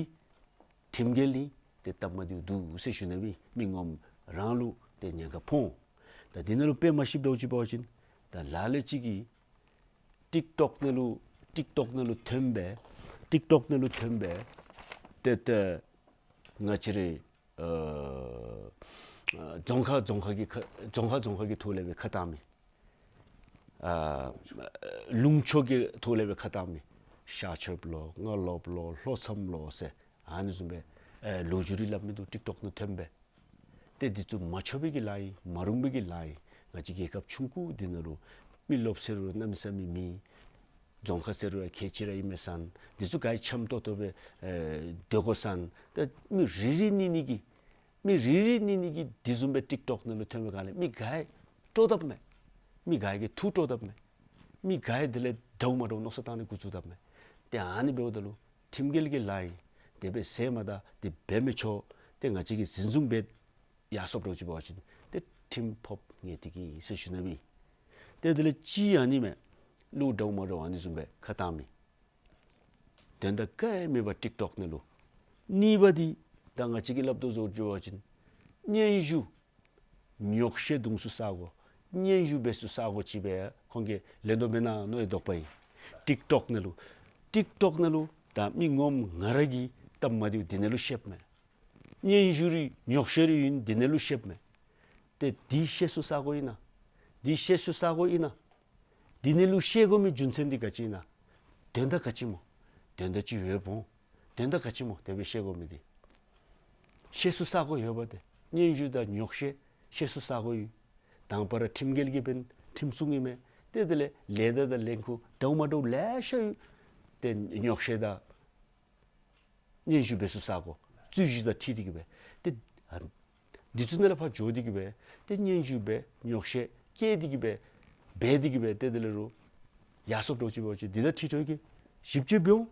ཁྲིམས་འགལ་ཨིན། ཏེ་སྟབས་མ་བདེཝ་འདུག་ཟེར་ཞུ་ནི་སྦེ་མི་ངོམ་རང་ལུ་ཏེ་ཉེན་ཁ་ཕོག། ད་འདི་ནང་ལུ་དཔེ་མ་ཤེསཔ་འདྲཝ་ཅིག་འབད་བ་ཅིན་ད་ལ་ལུ་ཅིག་གིས་ཊིཀ་ཊོཀ་ནང་ལུ་ཊིཀ་ཊོཀ་ནང་ལུ་ཐོན་སྦེ་ཊིཀ་ཊོཀ་ནང་ལུ་ཐོན་སྦེ་ཏེ་ཏེ་ང་བཅས་རའི་ཨ་ཨ་རྫོང་ཁག་རྫོང་ཁག་གི་ཁ་རྫོང་ཁག་རྫོང་ཁག་གི་ཐོག་ལས་སྦེ་ཁ་བཏང་མི། ཨ་ལུང་ཕྱོགས་ཀྱི་ཐོག་ལས་སྦེ་ཁ་བཏང་མི། ཤར་ཕྱོགསཔ་ལོ་རྔ་ལོགཔ་ལོ་ལྷོ་མཚམས་ལོ་ཟེར་ཨ་ནི་བཟུམ་སྦེ་ཨེ་ལོ་རྒྱུས་རེ་སླབ་མི་འདུག། ཊིཀ་ཊོཀ་ནང་ཐོན་སྦེ། ཏེ་འདི་ཚུ་མ་ཆོག་པའི་གི་ལཱ་ཨིན། མ་རུང་པའི་གི་ལཱ་ཨིན། ང་བཅས་རྒྱལ་ཁབ་ཆུང་ཀུ་འདི་ནང་ལུ་མི་རློབས་ཟེར་རུང་གནམ་མེད་ས་མེད་མེད། རྫོང་ཁག་ཟེར་རུང་ཡང་ཁལ་གཅིག་ར་ཨིན་མས་ཟེར། འདི་ཚུ་ག་ར་འཆམ་ཏོག་ཏོ་སྦེ་ཨེ་སྡོད་དགོ་ཟེར། ད་མི་རེ་རེ་གཉིས་གཉིས་ཀྱིས་མི་རེ་རེ་གཉིས་གཉིས་ཀྱིས་འདི་བཟུམ་སྦེ་ཊིཀ་ཊོཀ་ནང་ལུ་ཐོན་པའི་སྒང་ལས་མི་ག་ར་སྤྲོ་དཔ་མས། མི་ག་ར་གིས་ཐུགས་སྤྲོ་དཔ་མས། མི་ག་ར་དེ་ལས་འདྲཝ་མ་འདྲཝ་མནོ་བསམ་བཏང་ནི་འགོ་བཙུགས་དཔ་མས། ཏེ་ཨ་ནི་འབདཝ་ད་ལུ་ཁྲིམས་འགལ་གྱི་ལཱ་ཨིན། དེ་སྦེ་ཟེར་མ་ད་དེ་འབད་མི་ཆོག། ཏེ་ང་བཅས་ཀྱིས་འཛིན་བཟུང་འབད་ཡར་སོཔ་འདྲཝ་ཅིག་འབད་བ་ཅིན་ཏེ་ཁྲིམས་ཕོགཔ་ངེས་ཏིག་ཨིན་ཟེར་ཞུ་ནི་སྦེ། ཏེ་དེ་ལས་གཅིག་ཨ་ནི་མས། ལུ་འདྲཝ་མ་འདྲཝ་ཨ་ནི་བཟུམ་སྦེ་ཁ་བཏང་མི། དོན་དག་ག་ཡང་མེད་པར་ཊིཀ་ཊོཀ་ནང་ལུ། གཉིས་པ་འདི་ད་ང་བཅས་ཀྱིས་སླབ་དོ་བཟུམ་ཅིག་འབད་བ་ཅིན་སྙན་ཞུ་ཉོགས་བཤད་བརྡུང་ས་ས་གོ་སྙན་ཞུ་འབད་ས་ས་གོ་ཅིག་སྦེ་ཁོང་གིས་ལེན་དོ་མེན་ན་མནོ་བའི་དོགས་པ་ཨིན། ཊིཀ་ཊོཀ་ནང་ལུ་ཊིཀ་ཊོཀ་ནང་ལུ་ད་མི་ངོམ་ང་ར་གིས་སྟབས་མ་བདེཝ་འདི་ནང་ལུ་བཤདཔ་མས། སྙན་ཞུ་རེ་ཉོགས་བཤད་རེ་ཨིན་འདི་ནང་ལུ་བཤདཔ་མས། ཏེ་འདི་བཤད་ས་ས་གོ་ཨིན་ན། འདི་བཤད་ས་ས་གོ་ཨིན་ན། འདི་ནང་ལུ་བཤད་དགོ་མི་རྒྱུ་མཚན་འདི་ག་ཅི་ཨིན་ན། དོན་དག་ག་ཅི་སྨོ། དོན་དག་ཅིག་ཡོདཔ་འོང་། དོན་དག་ག་ཅི་སྨོ་དེ་སྦེ་བཤད་དགོ་མི་འདི། བཤད་ས་ས་གོ་ཡོདཔ་ཏེ། སྙན་ཞུ་དང་ཉོགས་བཤད་བཤད་ས་ས་གོ་ཡོད། དང་པ་ར་ཁྲིམས་འགལ་གྱི་འབདན་ཁྲིམས་སྲུང་ཨིན་མས། ཏེ་དེ་ལས་ལས་ད་དང་ལས་འགུལ་འདྲཝ་མ་འདྲཝ་ལེ་ཤ་ཡོད། ཏེ་ཉོགས་བཤད་དང་སྙན་ཞུ་འབད་ས་ས་གོ་རྩོད་གཞི་དང་འཁྲིལ་ཏེ་གི་སྦེ་ཏེ་ཨ་འདི་ཚུ་ནང་ལས་ཕར་འགྱོ་སྟེ་གི་སྦེ་ཏེ་སྙན་ཞུ་འབད་ཉོགས་བཤད་བཀལ་ཏེ་གི་སྦེ་འབད་དེ་གི་སྦེ་ཏེ་དེ་ལས་རུང་ཡར་སོཔ་འདྲཝ་ཅིག་འབད་བ་ཅིན་འདི་དང་འཁྲིལ་ཏེ་གི་ཞིབ་དཔྱད་འབད་འོང་།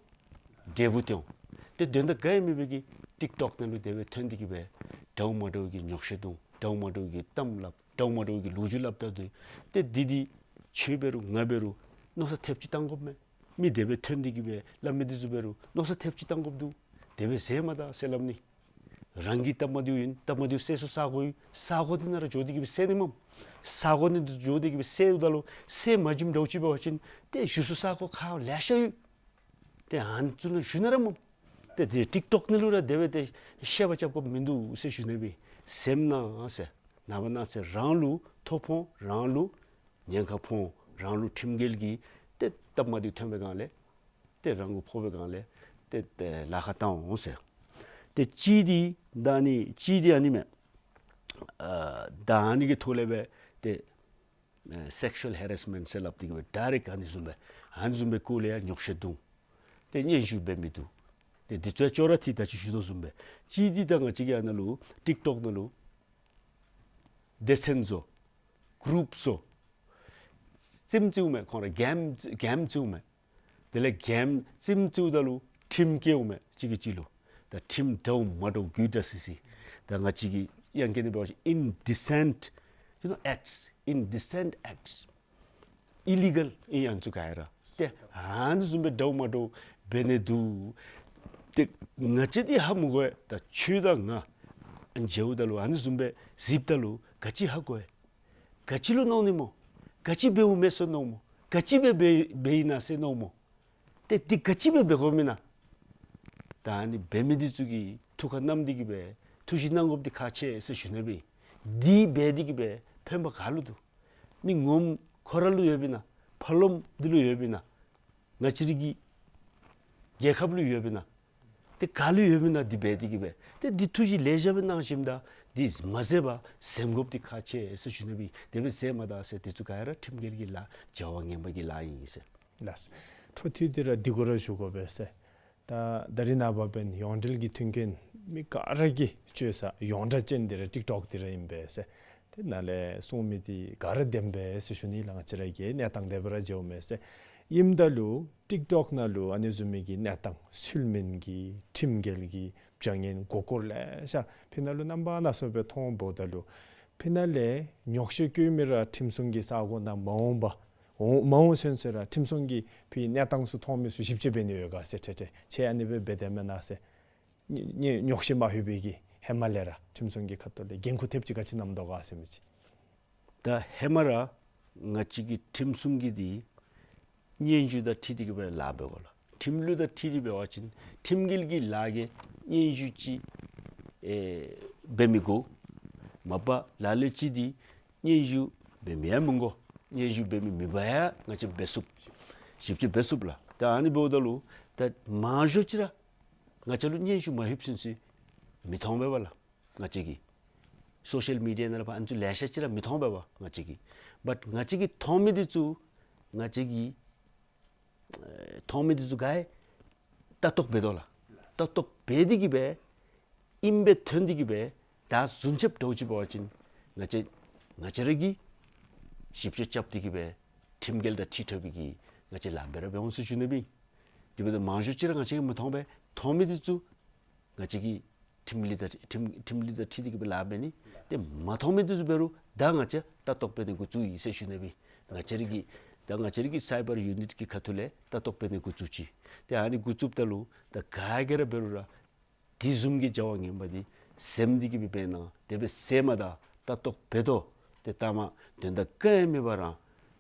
འབྲས་བུ་སྟོན་འོང་། ཏེ་དོན་དག་ག་ཡང་མེད་པའི་གི་ཊིཀ་ཊོཀ་ནང་ལུ་དེ་སྦེ་ཐོན་ཏེ་གི་སྦེ་འདྲཝ་མ་འདྲཝ་གི་ཉོགས་བཤད་བརྡུང་། འདྲཝ་མ་འདྲཝ་གི་གཏམ་སླབ། འདྲཝ་མ་འདྲཝ་གི་ལོ་རྒྱུས་སླབ་ད་འདུག། ཏེ་འདི་འདི་ཁྱོད་འབད་རུང་ང་འབད་རུང་མནོ་བསམ་ཐེབས་ཅིག་བཏང་དགོཔ་མས། མི་དེ་སྦེ་ཐོན་ཏེ་གི་སྦེ་སླབ་མི་འདི་ཚུ་འབད་རུང་མནོ་བསམ་ཐེབས་ཅིག་བཏང་དགོཔ་འདུག། དེ་སྦེ་ཟེར་མ་ད་ཟེར་སླབ་ནི། རང་གི་སྟབས་མ་བདེཝ་ཨིན། སྟབས་མ་བདེཝ་སེལ་ས་ས་གོ་ཡོད། ས་གོ་འདི་ནང་ར་འགྱོ་སྟེ་གི་སྦེ་སེལ་ནི་མས། ས་གོ་འདི་ནང་འགྱོ་སྟེ་གི་སྦེ་སེལཝ་ད་ལུ་སེལ་མ་བྱིནམ་འདྲཝ་ཅིག་འབད་བ་ཅིན་ཏེ་ཞུ་ས་ས་གོ་ཁག་ལེ་ཤ་ཡོད། ཏེ་ཨ་ནི་ཚུ་ལུ་ཞུ་ནི་ར་མས། ཏེ་དེ་ཊིཀ་ཊོཀ་ནང་ལུ་ར་དེ་སྦེ་ཏེ་བཤད་པ་རྐྱབ་དགོཔ་མིན་འདུག་ཟེར་ཞུ་ནི་སྦེ། སེམས་ནང་ཟེར་ནངས་པ་གནངས་ཚེ་རང་ལུ་ཐོ་ཕོག་འོང་། རང་ལུ་ཉེན་ཁ་ཕོག་འོང་། རང་ལུ་ཁྲིམས་འགལ་གྱི་ཏེ་སྟབས་མ་བདེཝ་ཐོན་པའི་སྒང་ལས་ཏེ་རང་གུ་ཕོག་པའི་སྒང་ལས་ཏེ་ཏེ་ལཱ་ཁག་བཏང་འོང་ཟེར། ཏེ་གཅིག་འདི་ད་ཨ་ནི་གཅིག་འདི་ཨ་ནི་མས། ཨ་ད་ཨ་ནི་གི་ཐོག་ལས་སྦེ་ཏེ་ཨེ་སེཀ་ཤུ་ཨལ་ཧེ་རེས་མེནཊ་ཟེར་སླབ་སྟེ་གི་སྦེ་ཌའི་རེཀཊ་ཨ་ནི་བཟུམ་སྦེ་ཨ་ནི་བཟུམ་སྦེ་སྐོར་ལས་ཡང་ཉོགས་བཤད་བརྡུང་། ཏེ་སྙན་ཞུ་འབད་མི་བརྡུང་། ཏེ་འདི་ཚུ་ཡང་ཅོག་ར་འཐད་ད་ཅི་ཞུ་དོ་བཟུམ་སྦེ། གཅིག་འདི་ད་ང་བཅས་ཀྱི་ཨ་ནཱ་ལུ་ཊིཀ་ཊོཀ་ནང་ལུ་སྡེ་ཚན་བཟོ། གུ་རུབ་བཟོ། རྩེདམོ་རྩེཝ་མས། ཁོང་ར་གེམ་གེམ་རྩེཝ་མས། དེ་ལས་གེམ་རྩེདམོ་རྩེཝ་ད་ལུ་ཁྲིམས་བཀལཝ་མས། གཅིག་གིས་གཅིག་ལུ་ད་ཁྲིམས་འདྲཝ་མ་འདྲཝ་དགོད་བྲ་སི་སི། ད་ང་བཅས་ཀྱི་དབྱངས་སྐད་ནང་འབད་བ་ཅིན་ཨིན་ཌི་སེནཊ་ཡུ་ནོ་ཨེཀཊས། ཨིན་ཌི་སེནཊ་ཨེཀཊས། ཨི་ལི་གཱལ་ཨིན་ཨ་ནི་ཚུ་ག་ར། ཏེ་ཨ་ནི་བཟུམ་སྦེ་འདྲཝ་མ་འདྲཝ་འབད་ནི་འདུག། ཏེ་ང་བཅས་འདི་ཧ་མི་གོ་བས། ད་ཁྱོད་དང་ང་ མཇལཝ་ད་ལུ་ཨ་ནི་བཟུམ་སྦེ་གཟིགསཔ་ད་ལུ་ག་ཅི་ཧ་གོ་ཡི། ག་ཅི་ལུ་མནོ་ནི་སྨོ། ག་ཅི་འབདཝ་མས་ཟེར་མནོཝ་སྨོ། ག་ཅི་སྦེ་འབད་འབད་ཡི་ན་ཟེར་མནོཝ་སྨོ། ཏེ་འདི་ག་ཅི་སྦེ་འབད་དགོ་མེན་ན། ད་ཨ་ནི་འབད་མི་འདི་ཚུ་གིས་ཐུགས་ཁར་བསྣམས་ཏེ་གི་སྦེ་ཐུགས་བཞེད་གནང་དགོཔ་འདི་ཁག་ཆེ་ཟེར་ཞུ་ནི་སྦེ། འདི་འབད་དེ་གི་སྦེ་ཕན་པ་ག་ལུ་འདུག། མི་ངོམ་ཁོ་ར་ལུ་ཡོདཔ་ཨིན་ན། ཕར་ལོགམ་འདི་ལུ་ཡོདཔ་ཨིན་ན། ང་བཅས་རའི་གི་རྒྱལ་ཁབ་ལུ་ཡོདཔ་ཨིན་ན། ཏེ་ག་ལུ་ཡོདཔ་ཨིན་ན་འདི་འབད་དེ་གི་སྦེ། ཏེ་འདི་ཐུགས་བཞེད་ལེ་ཤ་སྦེ་གནང་ཞིནམ་ད་འདི་མ་ཟད་པར་གཟིམ་དགོཔ་འདི་ཁག་ཆེ་ཟེར་ཞུ་ནི་སྦེ། དེ་སྦེ་ཟེརཝ་མ་ད་ཟེར་འདི་ཚུ་ག་ར་ཁྲིམས་འགལ་གྱི་ལཱ་བྱ་བ་ངན་པ་གི་ལཱ་ཨིན་ཟེར། ལགས། འཕྲོ་མཐུད་དེ་ར་འདི་གུ་ར་ཞུ་དགོ་པས་ཟེར། ད་ད་རིས་ནངས་པ་འབདན་ཡོངས་འབྲེལ་གྱི་མཐུན་རྐྱེན་མི་ག་ར་གིས་སྤྱོད་ས་ཡོངས་གྲགས་ཅན་འདི་ར་ཊིཀ་ཊོཀ་འདི་ར་ཨིན་པས་ཟེར། དེ་ནང་ལས་གསུང་མི་འདི་ག་ར་བདེན་པས་ཟེར་ཞུ་ནི་ལགས། ང་བཅས་ར་གི་གནས་སྟངས་དེ་སྦེ་ར་མཇལཝ་མས་ཟེར། ཨིནམ་ད་ལུ་ཊིཀ་ཊོཀ་ནང་ལུ་ཨ་ནི་བཟུམ་མའི་གི་གནས་སྟངས་ཚུལ་མིན་གྱི་ཁྲིམས་འགལ་གྱི་བྱ་ངན་མགོ་སྐོར་ལེ་ཤ་ཕི་ནང་ལུ་རྣམ་པ་སྣ་ཚོགས་སྦེ་མཐོངམ་ད་ལུ་ཕི་ནང་ལས་ཉོགས་བཤད་བཀོད་མི་ར་ཁྲིམས་སྲུང་གི་ས་གོ་ནང་མ་འོངམ་པ་འོང་མ་འོང་ཚུན་ཚོད་ར་ཁྲིམས་སྲུང་གིས་ཕི་གནས་སྟངས་ཚུ་མཐོང་མི་ཚུ་ཞིབ་དཔྱད་འབད་ནི་ཡོད་ག་ཟེར། ཁྱེད་ཁྱེད་ཁྱེད་ཨ་ནི་སྦེ་འབད་དེས་མེན་ན་ཟེར། ཉེ་ཉེ་ཉོགས་བཤད་མ་ལྷོད་པའི་གི་ཧེ་མ་ལས་ར་ཁྲིམས་སྲུང་གི་ཁ་ཐུག་ལས་འགན་ཁུར་ཐེབས་ཅིག་ག་ཅི་བསྣམས་དོ་ག་ཟེར་མི་ཅིག། ད་ཧེ་མ་ར་ང་བཅས་ཀྱི་ཁྲིམས་སྲུང་གི་འདི་སྙན་ཞུ་དང་འཁྲིལ་ཏེ་གི་སྦེ་ལཱ་འབད་དགོ་ལགས། ཁྲིམས་ལུགས་དང་འཁྲིལ་ཏེ་འབད་བ་ཅིན་ཁྲིམས་འགལ་གྱི་ལཱ་གི་སྙན་ཞུ་ཅིག་ཨེ་འབད་མི་དགོ། མ་པ་ལ་ལུ་ཅིག་འདི་སྙན་ཞུ་འབད་མི་ཡང་མི་དགོ། སྙན་ཞུ་འབད་མི་མེད་པར་ཡང་ང་བཅས་འབད་ཚུགས། ཞིབ་དཔྱད་འབད་ཚུགས་ལགས། ད་ཨ་ནི་འབདཝ་ད་ལུ་ད་མང་ཤོས་ཅིག་ར་ང་བཅས་ལུ་སྙན་ཞུ་མ་ལྷོདཔ་ཚུན་ཚོད་མི་མཐོང་པས་པ་ལགས། ང་བཅས་ཀྱིས་སོ་ཤལ་མི་ཌི་ཡ་ནང་ལས་ཕར་ཨ་ནི་ཚུ་ལེ་ཤ་ཅིག་ར་མི་མཐོང་པས་པ་ང་བཅས་ཀྱིས། བཊ་ང་བཅས་ཀྱིས་མཐོང་མི་འདི་ཚུ་ང་བཅས་ཀྱིས་ཨེ་མཐོང་མི་འདི་ཚུ་ག་ར་ལྟ་རྟོག་འབད་དོ་ལགས། ལྟ་རྟོག་འབད་དེ་གི་སྦེ་ཨིནམ་སྦེ་ཐོན་ཏེ་གི་སྦེ་ད་རྫུན་རྐྱབ་འདྲཝ་ཅིག་འབད་བ་ཅིན་ང་བཅས་ང་བཅས་ར་གིས་ཞིབ་དཔྱད་རྐྱབ་སྟེ་གི་སྦེ་ཁྲིམས་འགལ་དང་འཁྲིལ་འཁྲིལ་བའི་གི་ང་བཅས་ལཱ་འབད་ར་འབད་འོང་ཟེར་ཞུ་ནི་སྦེ། དེ་འབདཝ་ད་མང་ཤོས་ཅིག་ར་ང་བཅས་ཀྱིས་མི་མཐོང་པས། མཐོང་མི་འདི་ཚུ་ང་བཅས་ཀྱིས་ཁྲིམས་ལུགས་དང་ཁྲིམས་ཁྲིམས་ལུགས་དང་འཁྲིལ་ཏེ་གི་སྦེ་ལཱ་འབད་ནི། ཏེ་མ་མཐོང་མི་འདི་ཚུ་འབད་རུང་ད་ང་བཅས་ལྟ་རྟོག་འབད་ནི་འགོ་བཙུགས་ཡི་ཟེར་ཞུ་ནི་སྦེ། ང་བཅས་ར་གི་ད་ང་བཅས་ར་གི་སའི་བར་ཡུ་ནིཊ་གི་ཁ་ཐུག་ལས་ལྟ་རྟོག་འབད་ནི་འགོ་བཙུགས་ཅི། ཏེ་ཨ་ནི་འགོ་བཙུགསཔ་ད་ལུ་ད་ག་གིས་ར་འབད་རུང་ར་དེ་བཟུམ་གྱི་བྱ་བ་ངན་པ་འདི་སེམས་ཏེ་གི་སྦེ་འབད་ན་དེ་སྦེ་སེམས་མ་ད་ལྟ་རྟོག་འབད་དོ། ཏེ་ལྟ་མ་དོན་དག་ག་ཡང་མེད་པར་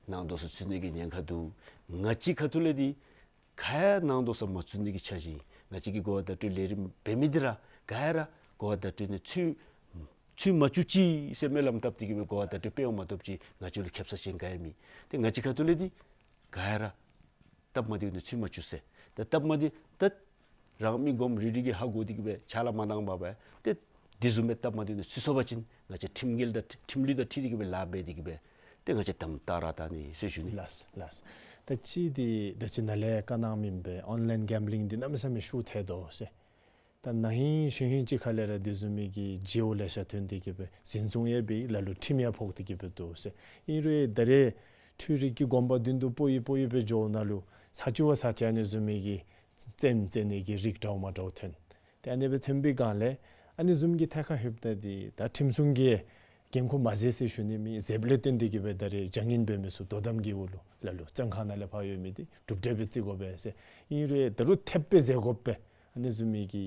ནང་དོགས་སུ་ཚུད་ནི་གི་ཉེན་ཁ་འདུག། ང་བཅས་ཁ་ཐུག་ལས་འདི་ག་ཡང་ནང་དོགས་སུ་མ་ཚུད་ནི་གི་འཆར་གཞི། ང་བཅས་ཀྱིས་གོ་བ་བརྡ་སྤྲོད་ལས་རིམ་འབད་མི་འདི་ར་ག་ཡང་ར་གོ་བ་བརྡ་སྤྲོད་ནི་ཚུད་ཚུད་མ་བཅུག་ཅིག་ཟེར་སྨོན་ལམ་བཏབ་སྟེ་གི་སྦེ་གོ་བ་བརྡ་སྤྲོད་འབད་འོང་མ་གཏོགས་ཅིག་ང་བཅས་ལུ་ཁེབ་ས་ཅིག་ག་ཡང་མེད། ཏེ་ང་བཅས་ཁ་ཐུག་ལས་འདི་ག་ཡང་ར་སྟབས་མ་བདེཝ་ནི་ཚུད་མ་བཅུག་ཟེར། ཏེ་སྟབས་མ་བདེ་ད་རང་མི་སྒོམ་རིལ་རི་གིས་ཧ་གོ་སྟེ་གི་སྦེ་ཕྱག་ལཱ་མ་གནང་བར་སྦེ་ཏེ་དེ་བཟུམ་སྦེ་སྟབས་མ་བདེཝ་ནི་ཚུད་སོང་པ་ཅིན་ང་བཅས་ཁྲིམས་འགལ་དང་ཁྲིམས་ལུགས་དང་འཁྲིལ་ཏེ་གི་སྦེ་ལཱ་འབད་དེ་གི་སྦེ་ཏེ་ང་བཅས་དམ་དྲག་ར་བཏང་ནི་ཟེར་ཞུ་ནི། ལགས་ལགས། ད་ཅི་འདི་ད་ཅི་ནཱ་ལས་བཀའ་གནང་མི་སྦེ་ཨོན་ལའིན་གེམ་བི་ལིང་འདི་གནམ་མེད་ས་མེད་ཤུགས་ཐལ་དོ་ཟེར། ད་ན་ཧིང་གཞེས་ཧིང་ཅིག་ཁ་ལས་ར་དེ་བཟུམ་མའི་གི་བརྗེ་པོ་ལེ་ཤ་ཐོན་ཏེ་གི་སྦེ་འཛིན་བཟུང་ཡང་འབད་ལ་ལུ་ཁྲིམས་ཡང་ཕོག་སྟེ་གི་སྦེ་འདུག་ཟེར། ཨིན་རུང་ད་རེས་འཕྲུལ་རིག་གི་གོམ་པ་མདུན་དུ་སྤོ་ཡི་སྤོ་ཡི་སྦེ་འགྱོཝ་ད་ལུ་ས་ཅིག་བ་ས་ཅིག་ཨ་ནི་བཟུམ་མའི་གི་རྩེདམོ་རྩེ་ནི་གི་རིགས་འདྲཝ་མ་འདྲཝ་ཐོན། ཏེ་ཨ་ནི་སྦེ་ཐོན་པའི་སྒང་ལས་ཨ་ནི་བཟུམ་གྱི་ཐད་ཁར་ལྷོདཔ་ད་འདི་ད་ཁྲིམས་སྲུང་གིས་འགན་ཁུར་མ་བཟུང་ཟེར་ཞུ་ནི་མེད། བཟུངམ་ལས་བརྟེན་ཏེ་གི་སྦེ་ད་རེས་བྱ་ངན་འབད་མི་ཚུ་དོ་དམ་གྱི་འོག་ལུ་ལ་ལུ་བཙོན་ཁང་ནང་ལས་ཕར་ཡོད་མི་འདི་གྲུབ་འབྲས་སྦེ་བརྩི་དགོ་པས་ཟེར། ཨིན་རུང་ད་རུང་ཐེབས་སྦེ་ཟེར་དགོ་པས། ཨ་ནི་བཟུམ་མའི་གི་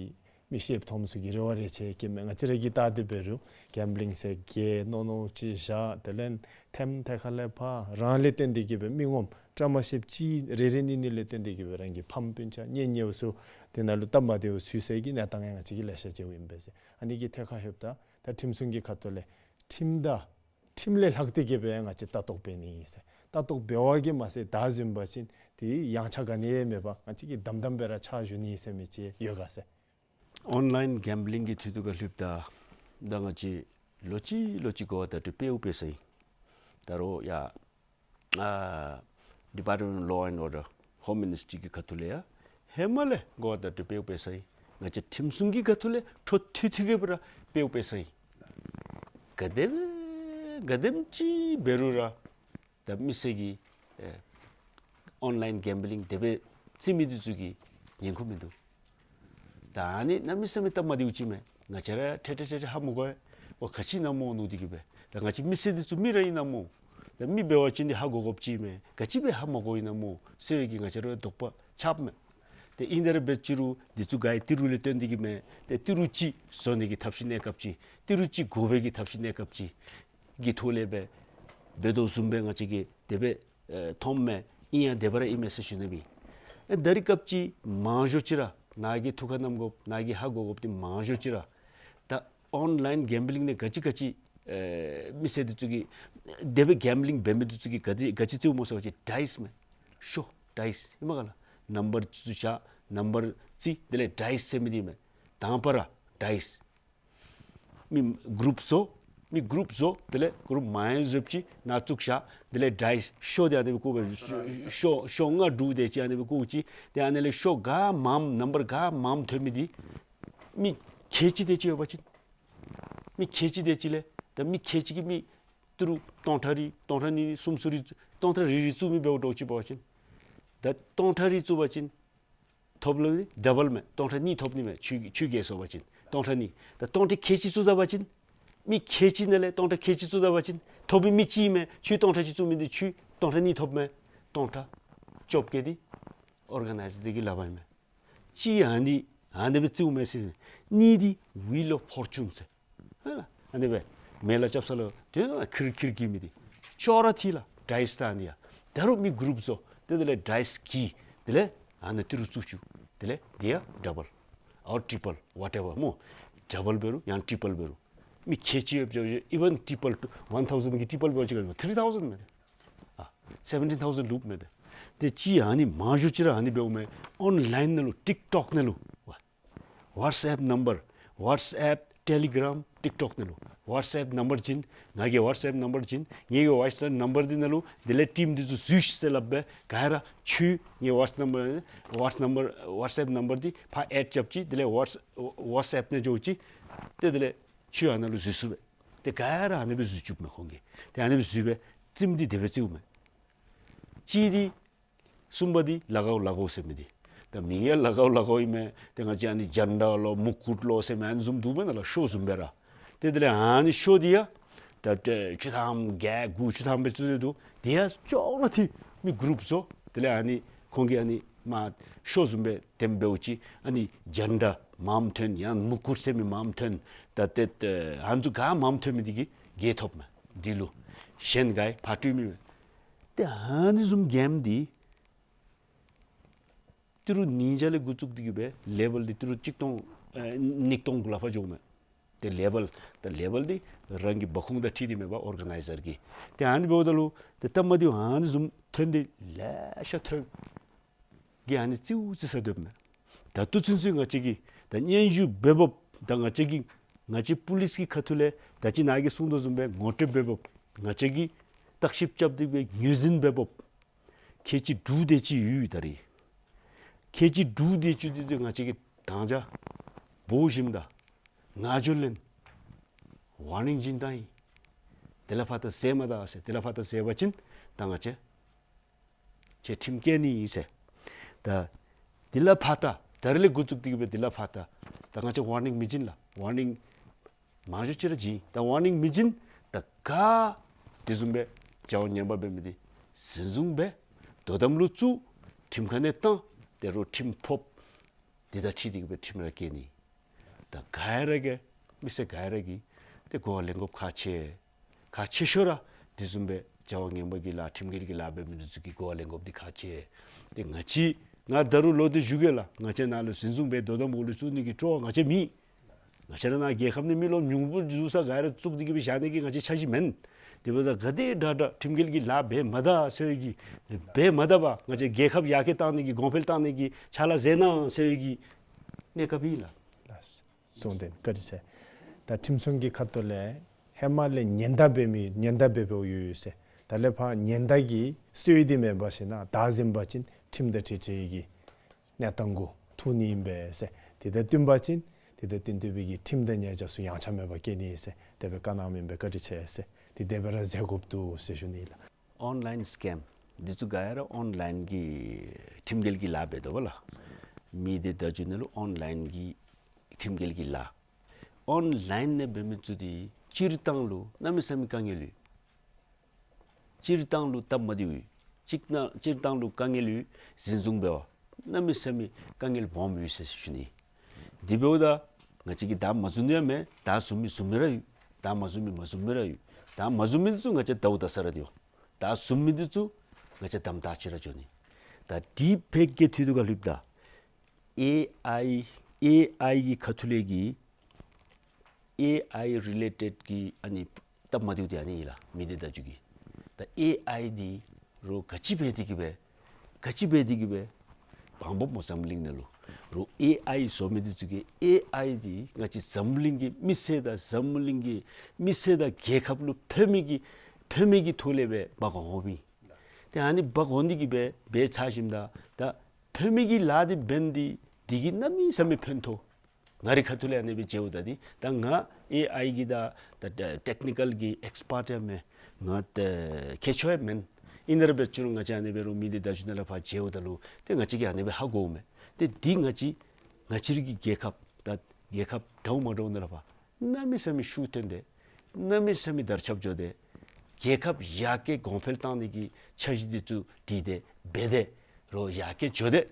མི་ཤེསཔ་མཐོངམ་ཚུ་གིས་རེ་བ་རེ་ཆེ་བསྐྱེདཔ་མས། ང་བཅས་ར་གིས་བལྟ་སྟེ་འབད་རུང་གེམ་བི་ལིང་ཟེར་གི་མནོ་མནོཝ་ཅིག་བཞག། དེ་ལས་ཐེམ་ཐད་ཁ་ལས་ཕར་རང་ལས་བརྟེན་ཏེ་གི་སྦེ་མི་ངོམ་བཀྲ་མ་ཤིསཔ་ཅིག་རེ་རེ་གཉིས་གཉིས་ལས་བརྟེན་ཏེ་གི་སྦེ་རང་གི་ཕམ་སྤུན་ཆ་གཉེན་ཉེཝ་ཚུ་དེ་ནང་ལུ་སྟབས་མ་བདེཝ་ཚུད་སའི་གི་གནས་སྟངས་ཡང་ང་བཅས་ཀྱིས་ལེ་ཤ་མཇལཝ་ཨིན་པས་ཟེར། ཨ་ནི་གི་ཐད་ཁར་ལྷོདཔ་ད་ད་ཁྲིམས་སྲུང་གི་ཁ་ཐུག་ལས་ཁྲིམས་དང་ཁྲིམས་ལས་ལྷག་སྟེ་གི་སྦེ་ང་བཅས་ལྟ་རྟོག་འབད་ནི་ཨིན་ཟེར། ལྟ་རྟོག་འབད་བ་གིས་མ་ཚད་ད་བཟུམ་འབད་བ་ཅིན་དེ་ཡངས་ཆག་ག་ནི་ཡང་མེད་པར་ང་བཅས་ཀྱིས་དམ་དམ་སྦེ་ར་ཕྱག་ཞུ་ནི་ཨིན་ཟེར་མི་ཅིག་ཡོད་ག་ཟེར། ཨོན་ལའིན་གེམ་བི་ལིང་གི་འཐུས་ཐུག་ཁར་ལྷོདཔ་ད་ད་ང་བཅས་ལོག་ཅི་ལོག་ཅི་གོ་བ་བརྡ་སྤྲོད་འབདཝ་འབད་ས་ཨིན། ད་རུང་ཡ་ཨ་Department of Law and Order, Home Ministry གི་ཁ་ཐུག་ལས་ཡང་ཧེ་མ་ལས་གོ་བ་བརྡ་སྤྲོད་འབདཝ་འབད་ས་ཨིན། ང་བཅས་ཁྲིམས་སྲུང་གི་ཁ་ཐུག་ལས་འཕྲོ་མཐུད་མཐུད་དེ་གི་སྦེ་ར་འབདཝ་འབད་ས་ཨིན། ག་དེམ་ག་དེམ་ཅིག་འབད་རུང་ར་ད་མི་སེར་གྱིས་ཨེ་ཨོན་ལའིན་གེམ་བི་ལིང་དེ་སྦེ་རྩེ་མི་འདི་ཚུ་གིས་ཉན་ཁུངས་མིན་འདུག། ད་ཨ་ནི་གནམ་མེད་ས་མེད་སྟབས་མ་བདེཝ་ཅིག་མས། ང་བཅས་ར་ཐད་ཐད་ཐད་ཐད་ཧ་མ་གོ་ཡི། འོ་ག་ཅི་ཨིན་ན་སྨོ་མནོ་སྟེ་གི་སྦེ། ད་ང་བཅས་མི་སེར་འདི་ཚུ་མི་ར་ཨིན་ན་སྨོ། ད་མི་འབད་བ་ཅིན་འདི་ཧ་གོ་དགོཔ་ཅིག་མས། ག་ཅི་སྦེ་ཧ་མ་གོ་ཡི་ན་སྨོ་ཟེར་བའི་གི་ང་བཅས་ར་དོགས་པ་ཆགསཔ་མས། ཏེ་ཨིན་དེ་ར་འབད་ཅི་རུང་འདི་ཚུ་ག་ཡི་ཏི་རུ་ལས་བཏོན་ཏེ་གི་མས། ཏེ་ཏི་རུ་ཅིག་བཟོ་ནི་གི་ཐབས་ཤེས་གནས་སྐབས་ཅིག་ཏི་རུ་ཅིག་དགོ་པའི་གི་ཐབས་ཤེས་གནས་སྐབས་ཅིག་གི་ཐོག་ལས་འབད་འབད་དོ་བཟུམ་སྦེ་ང་བཅས་ཀྱིས་དེ་སྦེ་ཨེ་མཐོངམ་མས། ཨིན་ཡང་དེ་སྦེ་ར་ཨིན་མས་ཟེར་ཞུ་ནི་སྦེ། ཨེ་ད་རིས་སྐབས་ཅིག་མང་ཤོས་ཅིག་ར་ནཱ་གིས་ཐུགས་ཁར་བསྣམ་དགོཔ་ནཱ་གིས་ཧ་གོ་དགོཔ་འདི་མང་ཤོས་ཅིག་ར་ད་ཨོན་ལཱའིན་གེམ་བི་ལིང་ནང་ག་ཅི་ག་ཅི་ཨེ་མི་སེར་འདི་ཚུ་གིས་དེ་སྦེ་གེམ་བི་ལིང་འབད་མི་འདི་ཚུ་གིས་ག་དེ་ག་ཅི་རྩིཝ་སྨོ་ཟེར་བ་ཅིན་ཌའིསི་མས། ཤོ་ཌའིསི་ཨིན་མས་ག་ལགས། ནམ་བར་ཚུ་བཞག་ནམ་བར་རྩི་དེ་ལས་ཌའིསི་ཟེར་མི་འདི་མས། དང་པ་ར་ཌའིསི། མི་གུ་རུབ་བཟོ། མི་གུ་རུབ་བཟོ། དེ་ལས་གུ་རུབ་མང་བཟོཝ་ཅིག་ནཱ་བཙུགས་བཞག་དེ་ལས་ཌའིསི་ཤོ་འདི་ཨ་ནི་སྦེ་བཀོ་སྦེ་ཤོ་ཤོ་ལྔ་དྲུག་དེ་ཅིག་ཨ་ནི་སྦེ་བཀོ་ཅི། ཏེ་ཨ་ནི་ལས་ཤོ་ག་མངམ་ནམ་བར་ག་མངམ་ཐོན་མི་འདི་མི་ཁལ་གཅིག་དེ་ཅིག་ཡོད་པ་ཅིན་མི་ཁལ་གཅིག་དེ་ཅིག་ལས་ད་མི་ཁལ་གཅིག་གིས་མི་ཏི་རུ་སྟོང་ཕྲག་རེ་སྟོང་ཕྲག་གཉིས་སུམ་ཅུ་རེ་སྟོང་ཕྲག་རེ་རེ་བཙུགས་མི་འབདཝ་འདྲཝ་ཅིག་འབད་བ་ཅིན་ད་སྟོང་ཕྲག་རེ་བཙུགས་པ་ཅིན་ཐོབ་ལུ་ཌ་བཱལ་མས། སྟོང་ཕྲག་གཉིས་ཐོབ་ནི་མས། ཁྱོད་ཁྱོད་རྒྱལ་སོང་པ་ཅིན་སྟོང་ཕྲག་གཉིས། ད་སྟོང་ཕྲག་ཁལ་གཅིག་བཙུགས་ད་པ་ཅིན་མི་ཁལ་གཅིག་ནང་ལས་སྟོང་ཕྲག་ཁལ་གཅིག་བཙུགས་ད་པ་ཅིན་ཐོབ་པའི་མི་གཅིག་མས། ཁྱོད་སྟོང་ཕྲག་གཅིག་བཙུགས་མི་འདི་ཁྱོད་སྟོང་ཕྲག་གཉིས་ཐོབ་མས། སྟོང་ཕྲག་བཅོ་བརྒྱད་འདི་ཨོར་ག་ནའིཛ་འདི་གི་ལག་པར་ཨིན་མས། གཅིག་ཨ་ནི་ཨ་ནི་སྦེ་རྩིཝ་མས་ཟེར། གཉིས་འདི་ཝིལ་ཨོཕ་ཕོར་ཅུན་ཟེར། ཧ་ལ་ཨ་ནི་སྦེ་མེ་ལ་རྐྱབ་ས་ལུ་དེ་ཁིར་ཁིར་གྱི་མི་འདི་ཅོག་ར་འཐད་ལགས། ཌའིསི་ད་ཨ་ནི་ཡ། ད་རུང་མི་གུ་རུབ་བཟོ། ཏེ་དེ་ལས་ཌའིསི་གི་དེ་ལས་ཨ་ནི་ཏི་རུ་བཙུགས་བཅུག། དེ་ལས་དེ་ཡང་ཌ་བཱལ་ཨོར་ཊི་པཱལ་ཝ་ཊེ་བར་སྨོ། ཌ་བཱལ་འབད་རུང་ཡང་ཊི་པཱལ་འབད་རུང་མི་ཁལ་གཅིག་ཡོདཔ་ཅིག་ཨི་ཝན་ཊི་པཱལ་ཝན་ཐའུ་ཟེནཌ་གི་ཊི་པཱལ་འབད་བ་ཅིན་ཐི་རི་ཐའུ་ཟེནཌ་མས། ཨ་སེ་བེན་ཊིན་ཐའུ་ཟེནཌ་ལུསཔ་མས། ཏེ་གཅིག་ཨ་ནི་མང་ཤོས་ཅིག་ར་ཨ་ནི་འབདཝ་མས། ཨོན་ལཱའིན་ནང་ལུ་ཊིཀ་ཊོཀ་ནང་ལུ་ཝ་ཝཊསི་ཨེཔ་ནམ་བར་ཝཊསི་ཨེཔ་ཊེ་ལི་གྲམ་ཊིཀ་ཊོཀ་ནང་ལུ་ཝཊསི་ཨེཔ་ནམ་བར་བྱིན། ང་གི་ཝཊསི་ཨེཔ་ནམ་བར་བྱིན། ངེ་གི་ཝཊསི་ཨེཔ་ནམ་བར་འདི་ནང་ལུ་དེ་ལས་ཊིམ་འདི་ཚུ་འཛུལ་ཤིག་ཟེར་སླབ་སྦེ་ག་ར་ཁྱོད་ངེ་ཝཊསི་ནམ་བར་ཝཊསི་ནམ་བར་ཝཊསི་ཨེཔ་ནམ་བར་འདི་ཕར་ཨེཌ་རྐྱབ་ཅི། དེ་ལས་ཝཊསི་ཝཊསི་ཨེཔ་ནང་འགྱོ་ཅི། ཏེ་དེ་ལས་ཁྱོད་ཨ་ནཱ་ལུ་འཛུལ་ཚུགས་པས། ཏེ་ག་ར་ཨ་ནི་སྦེ་འཛུལ་བཅུགཔ་མས་ཁོང་གིས། ཏེ་ཨ་ནི་སྦེ་འཛུལ་སྦེ་རྩིསམ་འདི་དེ་སྦེ་རྩིཝ་མས། གཅིག་འདི་གསུམ་པ་འདི་ལ་གའུ་ལ་གའུ་ཟེར་མི་འདི། ད་མིང་ཡང་ལ་གའུ་ལ་གའུ་ཨིན་མས། ཏེ་ང་བཅས་ཨ་ནི་ཇན་ཌ་ལོ་མུ་ཀུཊ་ལོ་ཟེར་མི་ཨ་ནི་བཟུམ་འདུག་མེན་ན་ལགས། ཤོ་བཟུམ་སྦེ་ར། ཏེ་དེ་ལས་ཨ་ནི་ཤོ་འདི་ཡང་ད་ཏེ་བཅུ་ཐམ་བརྒྱད་དགུ་བཅུ་ཐམ་སྦེ་བཙུགས་ཏེ་འདུག། དེ་ཡང་ཅོག་ར་འཐད། མི་གུ་རུབ་བཟོ། དེ་ལས་ཨ་ནི་ཁོང་གིས་ཨ་ནི་མ་ཤོ་བཟུམ་སྦེ་དེམ་འབདཝ་ཅིག་ཨ་ནི་ཇན་ཌ་མངམ་ཐོན་ཡང་མུ་ཀུཊ་ཟེར་མི་མངམ་ཐོན། ད་ཏེ་ཨ་ནི་ཚུ་ག་མངམ་ཐོན་མི་འདི་གིས་གྱལ་ཐོབ་མས། འདི་ལུ་གཞན་ག་ཡང་ཕར་སྤྲོད་མི་མེད། ཏེ་ཨ་ནི་བཟུམ་གེམ་འདི་ཏི་རུ་ཉིས་བརྒྱ་ལས་འགོ་བཙུགས་ཏེ་གི་སྦེ་ལེ་བཱལ་འདི་ཏི་རུ་གཅིག་སྟོང་ཨེ་ཉིས་སྟོང་གུ་ལས་ཕར་འགྱོཝ་མས། ཏེ་ལེ་བཱལ་ད་ལེ་བཱལ་འདི་རང་གི་འབབ་ཁུངས་དང་འཁྲིལ་ཏེ་མེད་པར་ཨོར་ག་ནའིཛར་གྱི། ཏེ་ཨ་ནི་འབདཝ་ད་ལུ་ཏེ་སྟབས་མ་བདེཝ་ཨ་ནི་བཟུམ་ཐོན་ཏེ་ལེ་ཤ་ཐོན། གིས་ཨ་ནི་རྩིསཝ་རྩིས་ས་སྡོདཔ་མས། ད་ལྟོ་ཚུན་ཚོད་ང་བཅས་ཀྱིས་ད་སྙན་ཞུ་འབད་འབདཝ་ད་ང་བཅས་ཀྱིས་ང་བཅས་པུ་ལིསི་གི་ཁ་ཐུག་ལས་ད་ཅི་ནཱ་གིས་གསུངས་དོ་བཟུམ་སྦེ་ངོ་སྤྲོད་འབད་འབདཝ་ང་བཅས་ཀྱིས་བརྟག་ཞིབ་རྐྱབ་སྟེ་སྦེ་ངོས་འཛིན་འབད་འབདཝ་ཁལ་གཅིག་དྲུག་དེ་ཅིག་ཡོད། ད་རེས་ཁལ་གཅིག་དྲུག་དེ་ཅིག་འདི་ཏེ་ང་བཅས་ཀྱིས་དང་ཅ་འབོ་ཞིནམ་ད་ང་འགྱོ་ལེན་ཝར་ནིང་བྱིན་བཏང་ཡི། དེ་ལས་ཕར་ད་བཟོ་མ་ད་ཟེར། དེ་ལས་ཕར་ད་བཟོ་བ་ཅིན་ད་ང་བཅས་ཁྱོད་ཁྲིམས་བཀལ་ནི་ཨིན་ཟེར། ད་དེ་ལས་ཕར་ད་ད་རེས་ལས་འགོ་བཙུགས་ཏེ་གི་སྦེ་དེ་ལས་ཕར་ད་ད་ང་བཅས་ཝར་ནིང་མི་བྱིན་ལགས། ཝར་ནིང་མང་ཤོས་ཅིག་ར་བྱིན། ད་ཝར་ནིང་མི་བྱིན། ད་ག་དེ་བཟུམ་སྦེ་བྱ་བ་ངན་པ་འབད་མི་འདི་འཛིན་བཟུང་འབད། དོ་དམ་ལུ་བཙུགས། ཁྲིམས་ཁང་ནང་བཏང་། ཏེ་རོགས་ཁྲིམས་ཕོགཔ་འདི་དང་འཁྲིལ་ཏེ་གི་སྦེ་ཁྲིམས་ར་བཀལ་ནི། ད་ག་ར་གིས་མི་སེར་ག་ར་གིས་ཏེ་གོ་བ་ལེན་དགོཔ་ཁག་ཆེ། ཁག་ཆེ་ཤོས་ར་དེ་བཟུམ་སྦེ་བྱ་བ་ངན་པ་གི་ལཱ་ཁྲིམས་འགལ་གྱི་ལཱ་འབད་མི་འདི་ཚུ་གིས་གོ་བ་ལེན་དགོཔ་འདི་ཁག་ཆེ། ཏེ་ང་བཅས་ང་ད་རུང་ལོག་སྟེ་ཞུ་གེ་ལགས། ང་བཅས་ནཱ་ལུ་འཛིན་བཟུང་འབད་དོ་དམ་འོག་ལུ་བཙུགས་ནི་གི་སྤྲོ་བ་ང་བཅས་མེད། ང་བཅས་ར་ནཱ་རྒྱལ་ཁབ་ནང་མི་ལོ་ཉུང་སུ་ས་ག་ར་བཙུགས་ཏེ་གི་སྦེ་བཞག་ནི་གི་ང་བཅས་འཆར་གཞི་མེན། དེ་འབདཝ་ད་ག་དེ་དྲག་དྲག་ཁྲིམས་འགལ་གྱི་ལཱ་འབད་མ་ད་ཟེར་བའི་གི་འབད་མ་ད་པར་ང་བཅས་རྒྱལ་ཁབ་ཡར་རྒྱས་གཏང་ནི་གི་གོང་འཕེལ་གཏང་ནི་གི་ཕྱག་ལཱ་མཛད་གནང་ཟེར་བའི་གི་གནས་སྐབས་ཨིན་ལགས། གསུངས་ཏེ་བཀའ་དྲིན་ཆེ། ད་ཁྲིམས་སྲུང་གི་ཁ་ཐུག་ལས་ཧེ་མ་ལས་ཉེན་བརྡ་འབད་མི་ཉེན་བརྡ་འབད་འབདཝ་ཡོད་ཡོད་ཟེར། ད་ལས་ཕར་ཉེན་བརྡ་གི་སྲོལ་འདི་མེད་པ་ཅིན་ན་བདའ་ཟུན་པ་ཅིན་ཁྲིམས་དང་འཁྲིལ་འཁྲིལ་གྱི་གནས་སྟངས་གུ་ཐུག་ནི་ཨིན་པས་ཟེར། དེ་དང་བསྟུན་པ་ཅིན་དེ་དང་བསྟུན་བསྟུན་པའི་གི་ཁྲིམས་དང་ཉེས་བྱ་ཚུ་ཡངས་ཆག་མེད་པར་བཀལ་ནི་ཨིན་ཟེར་དེ་སྦེ་བཀའ་གནང་མི་ཨིན་པས། བཀའ་དྲིན་ཆེ་ཟེར། དེ་དེ་སྦེ་ར་མཛད་དགོཔ་འདུག་ཟེར་ཞུ་ནི་ལགས། ཨོན་ལཱའིན་སི་ཀེམ་འདི་ཚུ་ག་ར་ཨོན་ལཱའིན་གྱི་ཁྲིམས་འགལ་གྱི་ལཱ་འབད་དོ་བ་ལགས། མི་སྡེ་བརྡ་བརྒྱུད་ནང་ལུ་ཨོན་ལཱའིན་གྱི་ཁྲིམས་འགལ་གྱི་ལཱ། ཨོན་ལཱའིན་ནང་འབད་མི་ཚུ་འདི་སྤྱིར་བཏང་ལུ་གནམ་མེད་ས་མེད་དཀའ་ངལ་ཡོད། སྤྱིར་བཏང་ལུ་སྟབས་མ་བདེཝ་ཡོད། སྤྱིར་བཏང་སྤྱིར་བཏང་ལུ་དཀའ་ངལ་ཡོད། འཛིན་བཟུང་འབད་བ། གནམ་མེད་ས་མེད་དཀའ་ངལ་སྦོམ་ཡོད་ཟེར་ཞུ་ནི། དེ་འབདཝ་ད་ང་བཅས་ཀྱིས་ད་མ་བཟུང་ནི་ཡང་མེད། ད་བཟུང་མི་བཟུང་མི་ར་ཡོད། ད་མ་བཟུང་མི་མ་བཟུང་མི་ར་ཡོད། ད་མ་བཟུང་མི་འདི་ཚུ་ང་བཅས་ཟླཝ་ད་ས་ར་སྡོད། ད་བཟུང་མི་འདི་ཚུ་ང་བཅས་དམ་དྲག་ཅིག་ར་འགྱོ་ནི། ད་དེ་ཕལ་སྐད་ཐོག་ཏུ་ག་ལུ་ད་ཨེ་ཨའི་ཨེ་ཨའི་གི་ཁ་ཐུག་ལས་ཀྱི་ཨེ་ཨའི་རི་ལེ་ཊེཌ་གི་ཨ་ནི་སྟབས་མ་བདེཝ་འདི་ཨ་ནི་ཨིན་ལགས། མི་སྡེ་བརྡ་བརྒྱུད་ཀྱི་ད་ཨེ་ཨའི་འདི་རོགས་ག་ཅི་འབད་དེ་གི་སྦེ་ག་ཅི་འབད་དེ་གི་སྦེ་འབག་འབགཔ་སྨོ་འཛམ་གླིང་ནང་ལུ། རོགས་ཨེ་ཨའི་བཟོ་མི་འདི་ཚུ་གིས་ཨེ་ཨའི་འདི་ང་བཅས་འཛམ་གླིང་གི་མི་སེར་དང་འཛམ་གླིང་གི་མི་སེར་དང་རྒྱལ་ཁབ་ལུ་ཕན་མི་གི་ཕན་མི་གི་ཐོག་ལས་སྦེ་འབག་འོང་མི། ཏེ་ཨ་ནི་འབག་འོང་སྟེ་གི་སྦེ་འབད་ཚར་ཞིནམ་ད་ད་ཕན་མི་གི་ལཱ་འདི་འབད་ནི་འདི་འདི་གིས་གནམ་མེད་ས་མེད་ཕན་ཐོགས། ང་རའི་ཁ་ཐུག་ལས་ཨ་ནི་སྦེ་མཇལཝ་ད་འདི་ད་ང་ཨེ་ཨའི་གི་ད་ད་ད་ཊེཀ་ནི་ཀཱལ་གྱི་ཨེགསི་པཊ་ཡང་མེན། ང་ད་མཁས་མཆོག་ཡང་མེན། ཨིན་རུང་འབད་ཅི་རུང་ང་བཅས་ཨ་ནི་སྦེ་རོགས་མི་སྡེ་བརྡ་བརྒྱུད་ནང་ལུ་ཕར་མཇལཝ་ད་ལུ་ཏེ་ང་བཅས་ཀྱིས་ཨ་ནི་སྦེ་ཧ་གོཝ་མས། ཏེ་འདི་ང་བཅས་ང་བཅས་རའི་གི་རྒྱལ་ཁབ་ད་རྒྱལ་ཁབ་འདྲཝ་མ་འདྲཝ་ནང་ལུ་ཕར་གནམ་མེད་ས་མེད་ཤུགས་ཐོན་ཏེ་གནམ་མེད་ས་མེད་དར་ཁྱབ་འགྱོ་སྟེ་རྒྱལ་ཁབ་ཡར་རྒྱས་གོང་འཕེལ་བཏང་ནི་གི་འཆར་གཞི་འདི་ཚུ་བྲིས་ཏེ་འབད་དེ་རོགས་ཡར་རྒྱས་འགྱོ་སྟེ་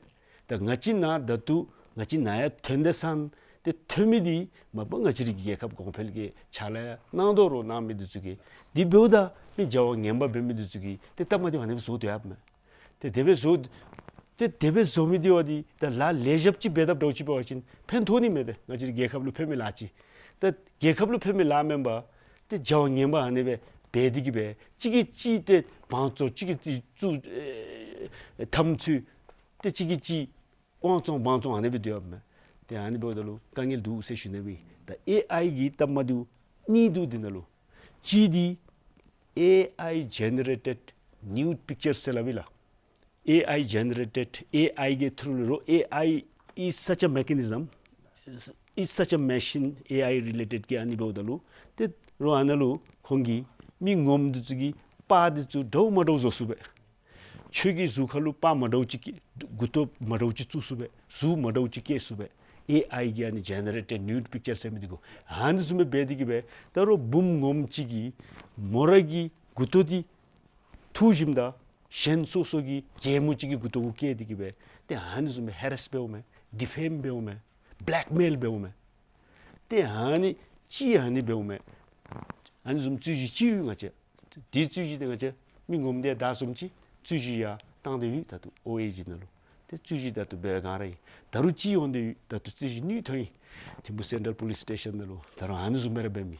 ད་ང་བཅས་ནཱ་ད་ལྟོ་ང་བཅས་ནཱ་ཡར་ཐོན་ཏེ་སོང་སྟེ་ཐོན་མི་འདི་མ་པ་ང་བཅས་རའི་རྒྱལ་ཁབ་གོང་འཕེལ་གྱི་ཕྱག་ལཱ་ཡང་གནང་དོ་རོགས་གནང་མི་འདི་ཚུ་གིས། དེ་འབདཝ་ད་མི་བྱ་བ་ངན་པ་འབད་མི་འདི་ཚུ་གིས་ཏེ་སྟབས་མ་བདེཝ་ཨ་ནི་སྦེ་བཟོ་སྡོད་ཡོདཔ་མས། ཏེ་དེ་སྦེ་བཟོ་ཏེ་དེ་སྦེ་བཟོ་མི་འདི་བ་འདི་ད་ལཱ་ལེགས་ཤོམ་ཅིག་འབད་དཔ་འདྲཝ་ཅིག་འབད་བ་ཅིན་ཕན་ཐོགས་ནི་མས། ཏེ་ང་བཅས་རའི་རྒྱལ་ཁབ་ལུ་ཕན་མི་ལཱ་ཅིག། ད་རྒྱལ་ཁབ་ལུ་ཕན་མི་ལཱ་མེན་པར་ཏེ་བྱ་བ་ངན་པ་ཨ་ནི་སྦེ་འབད་དེ་གི་སྦེ་གཅིག་གིས་གཅིག་ཏེ་བང་བཙོང་གཅིག་གིས་གཅིག་བཙུགས་ཨེ་འཐབ་རྩོད་ཏེ་གཅིག་གིས་གཅིག་དབང་བཙོང་བང་བཙོང་ཨ་ནི་སྦེ་སྡོད་ཡོདཔ་མས། ཏེ་ཨ་ནི་འབདཝ་ད་ལུ་དཀའ་ངལ་འདུག་ཟེར་ཞུ་ནི་སྦེ། ད་ཨེ་ཨའི་གི་སྟབས་མ་བདེཝ་གཉིས་འདུག་འདི་ནང་ལུ། གཅིག་འདི་ཨེ་ཨའི་ཇེ་ནེ་རེ་ཊེཌ་ནིའུཌ་པིཀ་ཅར་ཟེར་སླབ་ཨིན་ལགས། ཨེ་ཨའི་ཇེ་ནེ་རེ་ཊེཌ་ཨེ་ཨའི་གི་ཐུརུ་ལུ་རོགས། ཨེ་ཨའི་is such a mechanism, is such a machine, ཨེ་ཨའི་རི་ལེ་ཊེཌ་གི་ཨ་ནི་འབདཝ་ད་ལུ་ཏེ་རོགས་ཨ་ནཱ་ལུ་ཁོང་གིས་མི་ངོམ་འདི་ཚུ་གི་པར་འདི་ཚུ་འདྲཝ་མ་འདྲཝ་བཟོ་ཚུགས་པས། ཁྱོད་ཀྱི་གཟུགས་ཁར་ལུ་པར་མ་འདྲཝ་ཅིག་བཀལ་མགུ་ཏོ་མ་འདྲཝ་ཅིག་བཙུགས་ཚུགས་པས། གཟུགས་མ་འདྲཝ་ཅིག་བཀལ་ཚུགས་པས། ཨེ་ཨའི་གི་ཨ་ནི་ཇེ་ནེ་རེ་ཊེཌ་ནིའུཌ་པིཀ་ཅར་ཟེར་མི་འདི་གུ་ཨ་ནི་བཟུམ་སྦེ་འབད་དེ་གི་སྦེ་ད་རོགས་བུམོ་ངོམ་ཅིག་གིས་མོ་ར་གི་མགུ་ཏོ་འདི་འཐུ་ཞིནམ་ད་གཞན་སོ་སོ་གི་རྒྱལ་མོ་ཅིག་གི་མགུ་ཏོ་གུ་བཀལ་ཏེ་གི་སྦེ་ཏེ་ཨ་ནི་བཟུམ་སྦེ་ཧེ་རེསི་འབདཝ་མས། ཌི་ཕེམ་འབདཝ་མས། བེ་ལེཀ་མེལ་འབདཝ་མས། ཏེ་ཨ་ནི་ཅིག་ཨ་ནི་འབདཝ་མས། ཨ་ནི་བཟུམ་རྩོད་གཞི་ཅིག་ཡོད། ང་བཅས་དེ་རྩོད་གཞི་འདི་ང་བཅས་མི་ངོམ་དེ་དང་བཟུམ་ཅིག་རྩོད་གཞི་ཡར་བཏང་སྟེ་ཡོད། ད་ལྟོ་ཨོ་ཨེ་ཇི་ནང་ལུ་ཏེ་རྩོད་གཞི་ད་ལྟོ་འབད་བའི་སྒང་ར་ཨིན། ད་རུང་ཅིག་འོང་སྟེ་ཡོད། ད་ལྟོ་རྩོད་གཞི་ནུས་ཐོན་ཡི། ཐིམ་ཕུ་སེན་ཊྲལ་པོ་ལིསི་སི་ཊེ་ཤཱན་ནང་ལུ་ད་རུང་ཨ་ནི་བཟུམ་སྦེ་ར་འབད་མི་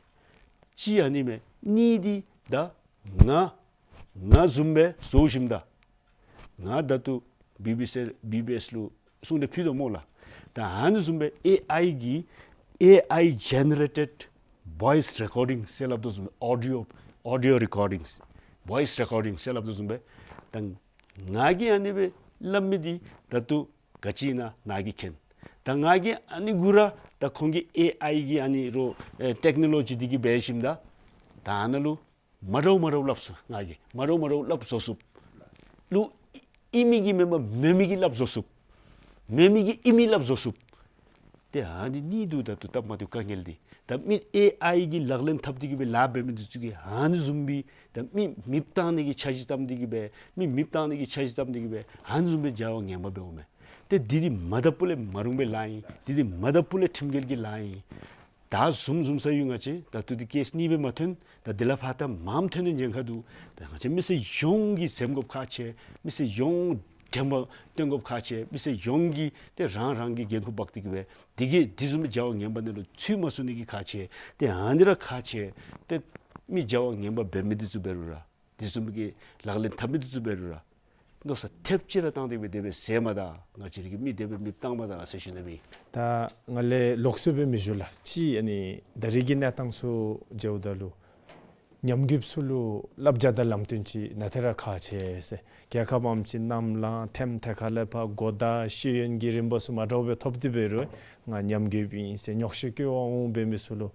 ཅིག་ཨ་ནི་མས། གཉིས་འདི་ད་ང་ང་བཟུམ་སྦེ་བཟོ་ཞིནམ་ད་ང་ད་ལྟོ་བི་བི་སི་བི་བི་ཨེསི་ལུ་གསུང་གྲོས་ཕུལ་དོ་སྨོ་ལགས། ད་ཨ་ནི་བཟུམ་སྦེ་ཨེ་ཨའི་གི་ཨེ་ཨའི་ཇེ་ནེ་རེ་ཊེཌ་བོའིསི་རེ་ཀོར་ཌིང་ཟེར་སླབ་དོ་བཟུམ་སྦེ་ཨོ་ཌི་ཡོ་ཨོ་ཌི་ཡོ་རི་ཀོར་ཌིང་བོའིསི་རེ་ཀོར་ཌིང་ཟེར་སླབ་དོ་བཟུམ་སྦེ་ད་ང་གིས་ཨ་ནི་སྦེ་སླབ་མི་འདི་ད་ལྟོ་ག་ཅི་ཨིན་ན་ང་གིས་མཁྱེན། ད་ང་གིས་ཨ་ནི་གུ་ར་ད་ཁོང་གིས་ཨེ་ཨའི་གི་ཨ་ནི་རོགས་ཨེ་ཊེཀ་ནོ་ལོ་ཇི་འདི་གིས་འབད་ཞིནམ་ད་ད་ཨ་ནཱ་ལུ་མ་འདྲཝ་མ་འདྲཝ་སླབ་ཚུགས། ང་གིས་མ་འདྲཝ་མ་འདྲཝ་སླབ་བཟོ་ཚུགས། ལུ་ཨིན་མི་གི་མེན་པར་མེན་མི་གི་སླབ་བཟོ་ཚུགས། མེན་མི་གི་ཨིན་མི་སླབ་བཟོ་ཚུགས། ཏེ་ཨ་ནི་གཉིས་འདུག། ད་ལྟོ་སྟབས་མ་བདེཝ་དཀའ་ངལ་འདི་ད་མི་ཨེ་ཨའི་གི་ལག་ལེན་འཐབ་སྟེ་གི་སྦེ་ལཱ་འབད་མི་འདི་ཚུ་གིས་ཨ་ནི་བཟུམ་སྦེ་ད་མི་མེདཔ་བཏང་ནི་གི་འཆར་གཞི་བརྩམས་ཏེ་གི་སྦེ་མི་མེདཔ་བཏང་ནི་གི་འཆར་གཞི་བརྩམས་ཏེ་གི་སྦེ་ཨ་ནི་བཟུམ་སྦེ་བྱ་བ་ངན་པ་འབདཝ་མས། ཏེ་འདི་འདི་མ་དག་པ་ལས་མ་རུང་བའི་ལཱ་ཨིན། འདི་འདི་མ་དག་པ་ལས་ཁྲིམས་འགལ་གྱི་ལཱ་ཨིན། ད་བཟུང་བཟུང་ས་ཡོད། ང་བཅས་ད་ལྟོ་འདི་ཀེསི་གཉིས་སྦེ་མ་ཐོན། ད་འདི་ལས་ཕར་ད་མངམ་ཐོན་ནི་ཉེན་ཁ་འདུག། ད་ང་བཅས་མི་སེར་ཡོངས་ཀྱིས་འཛེམ་དགོཔ་ཁག་ཆེ། མི་སེར་ཡོངས་དྲན་པ་བཏོན་དགོཔ་ཁག་ཆེ། མི་སེར་ཡོངས་ཀྱིས་ཏེ་རང་རང་གི་འགན་ཁུར་འབག་སྟེ་གི་སྦེ་འདི་གི་འདི་བཟུམ་མའི་བྱ་བ་ངན་པ་ནང་ལུ་ཚུད་མ་ཚུད་ནི་གི་ཁག་ཆེ། ཏེ་ཨ་ནི་ར་ཁག་ཆེ། ཏེ་མི་བྱ་བ་ངན་པ་འབད་མི་འདི་ཚུ་འབད་རུང་ར་འདི་བཟུམ་གྱི་ལག་ལེན་འཐབ་མི་འདི་ཚུ་འབད་རུང་ར་མནོ་བསམ་ཐེབས་ཅིག་ར་བཏང་སྟེ་སྦེ་དེ་སྦེ་ཟེར་མ་ད། ང་བཅས་ར་གིས་མི་དེ་སྦེ་མེདཔ་བཏང་མ་ད་ཟེར་ཞུ་ནི་མས། ད་ང་ལས་ལོགས་སུ་སྦེ་མི་ཞུ་ལགས། ཅིག་ཨ་ནི་ད་རེས་ཀྱི་གནས་སྟངས་ཚུ་མཇལཝ་ད་ལུ་ཉམས་རྒུདཔ་ཚུ་ལུ་བསླབ་བྱ་དང་ལམ་སྟོན་ཅིག་ནང་ཏེ་ར་ཁག་ཆེ་ཟེར། རྒྱལ་ཁབ་ཨམ་ཅིག་ནམ་ལངས་ཐེམ་ཐེ་ཁ་ལས་ཕར་གོ་བརྡ་ཤེས་ཡོན་གྱི་རིམ་པ་ཚུ་མ་འདྲཝ་སྦེ་ཐོབ་སྟེ་འབད་རུང་ང་ཉམས་རྒུདཔ་ཨིན་ཟེར་རྙོག་གཞི་བཀོད་པར་འོང་འབད་མི་ཚུ་ལུ་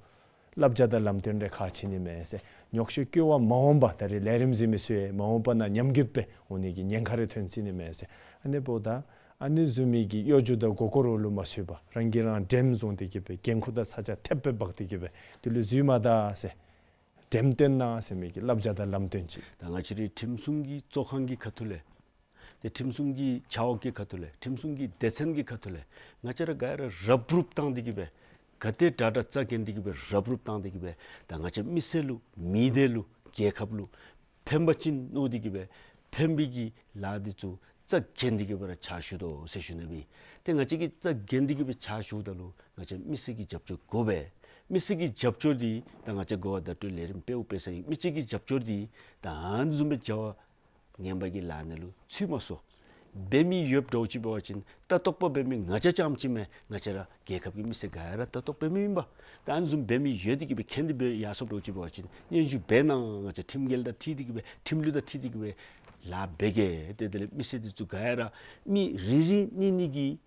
བསླབ་བྱ་དང་ལམ་སྟོན་རེ་ཁག་ཆེ་ནི་མས་ཟེར། རྙོག་གཞི་བཀོད་པར་མ་འོང་པར་ད་རེས་ལས་རིམ་གཟིགས་མི་ཚུ་ཡང་མ་འོངས་པ་ནང་ཉམས་རྒུདཔ་སྦེ་འོང་ནི་གི་ཉེན་ཁ་རེ་ཐོན་སྲིད་ནི་མས་ཟེར། ཨ་ནི་འབདཝ་ད་ཨ་ནི་བཟུམ་མའི་གི་གཡོ་སྒྱུ་དང་མགུ་སྐོར་ལུ་མ་ཚུད་པར་རང་གིས་རང་འདྲེན་བཟུང་སྟེ་གི་སྦེ་འགན་ཁུར་དང་ས་ཆ་ཐེབས་སྦེ་འབག་སྟེ་གི་སྦེ་དེ་ལུ་འཛུལ་མ་ད་ཟེར། འགྲེམས་སྟོན་གནང་ཟེར་མི་གི་བསླབ་བྱ་དང་ལམ་སྟོན་ཅིག། ད་ང་བཅས་རའི་ཁྲིམས་སྲུང་གི་གཙོ་ཁང་གི་ཁ་ཐུག་ལས་ ཏེ་ཁྲིམས་སྲུང་གི་བྱ་བ་གི་ཁ་ཐུག་ལས་ཁྲིམས་སྲུང་གི་སྡེ་ཚན་གྱི་ཁ་ཐུག་ལས་ང་བཅས་ར་ག་ར་རབ་རུབ་བཏང་སྟེ་གི་སྦེ་ག་དེ་དྲག་དྲག་རྩ་འགེངས་ཏེ་གི་སྦེ་རབ་རུབ་བཏང་སྟེ་གི་སྦེ་ད་ང་བཅས་མི་སེར་ལུ་མི་སྡེ་ལུ་རྒྱལ་ཁབ་ལུ་ཕན་པ་ཅིན་མནོ་སྟེ་གི་སྦེ་ཕན་པའི་གི་ལཱ་འདི་ཚུ་རྩ་འགེངས་ཏེ་གི་སྦེ་ར་ཕྱག་ཞུ་དོ་ཟེར་ཞུ་ནི་སྦེ། ཏེ་ང་བཅས་ཀྱིས་རྩ་འགེངས་ཏེ་གི་སྦེ་ཕྱག་ཞུཝ་ད་ལུ་ང་བཅས་མི་སེར་གྱི་རྒྱབ་སྐྱོར་དགོ་པས། མི་སེར་གྱི་རྒྱབ་སྐྱོར་འདི་ད་ང་བཅས་གོ་བ་བརྡ་སྤྲོད་ལས་རིམ་དཔེ་འབད་བ་ཅིན་མི་སེར་གྱི་རྒྱབ་སྐྱོར་འདི་ད་ཨ་ནི་བཟུམ་སྦེ་བྱ་བ་ངན་པ་གི་ལཱ་ནང་ལུ་ཚུད་མ་སོང་། འབད་མི་ཡོདཔ་འདྲཝ་ཅིག་འབད་བ་ཅིན་ལྟ་རྟོག་པ་འབད་མི་ང་བཅས་རྐྱངམ་ཅིག་མེན། ང་བཅས་ར་རྒྱལ་ཁབ་ཀྱི་མི་སེར་ག་ར་ལྟ་རྟོག་འབད་མི་ཨིན་པས། ད་ཨ་ནི་བཟུམ་འབད་མི་ཡོད་དེ་གི་སྦེ་མཁྱེན་ཏེ་སྦེ་ཡར་སོངམ་འདྲཝ་ཅིག་འབད་བ་ཅིན་སྙན་ཞུ་འབད་གནང་། ང་བཅས་ཁྲིམས་འགལ་དང་འཁྲིལ་ཏེ་གི་སྦེ་ཁྲིམས་ལུགས་དང་འཁྲིལ་ཏེ་གི་སྦེ་ལཱ་འབད་གེ། ཏེ་དེ་ལས་མི་སེར་འདི་ཚུ་ག་ར་མི་རེ་རེ་གཉིས་གཉིས་ཀྱིས་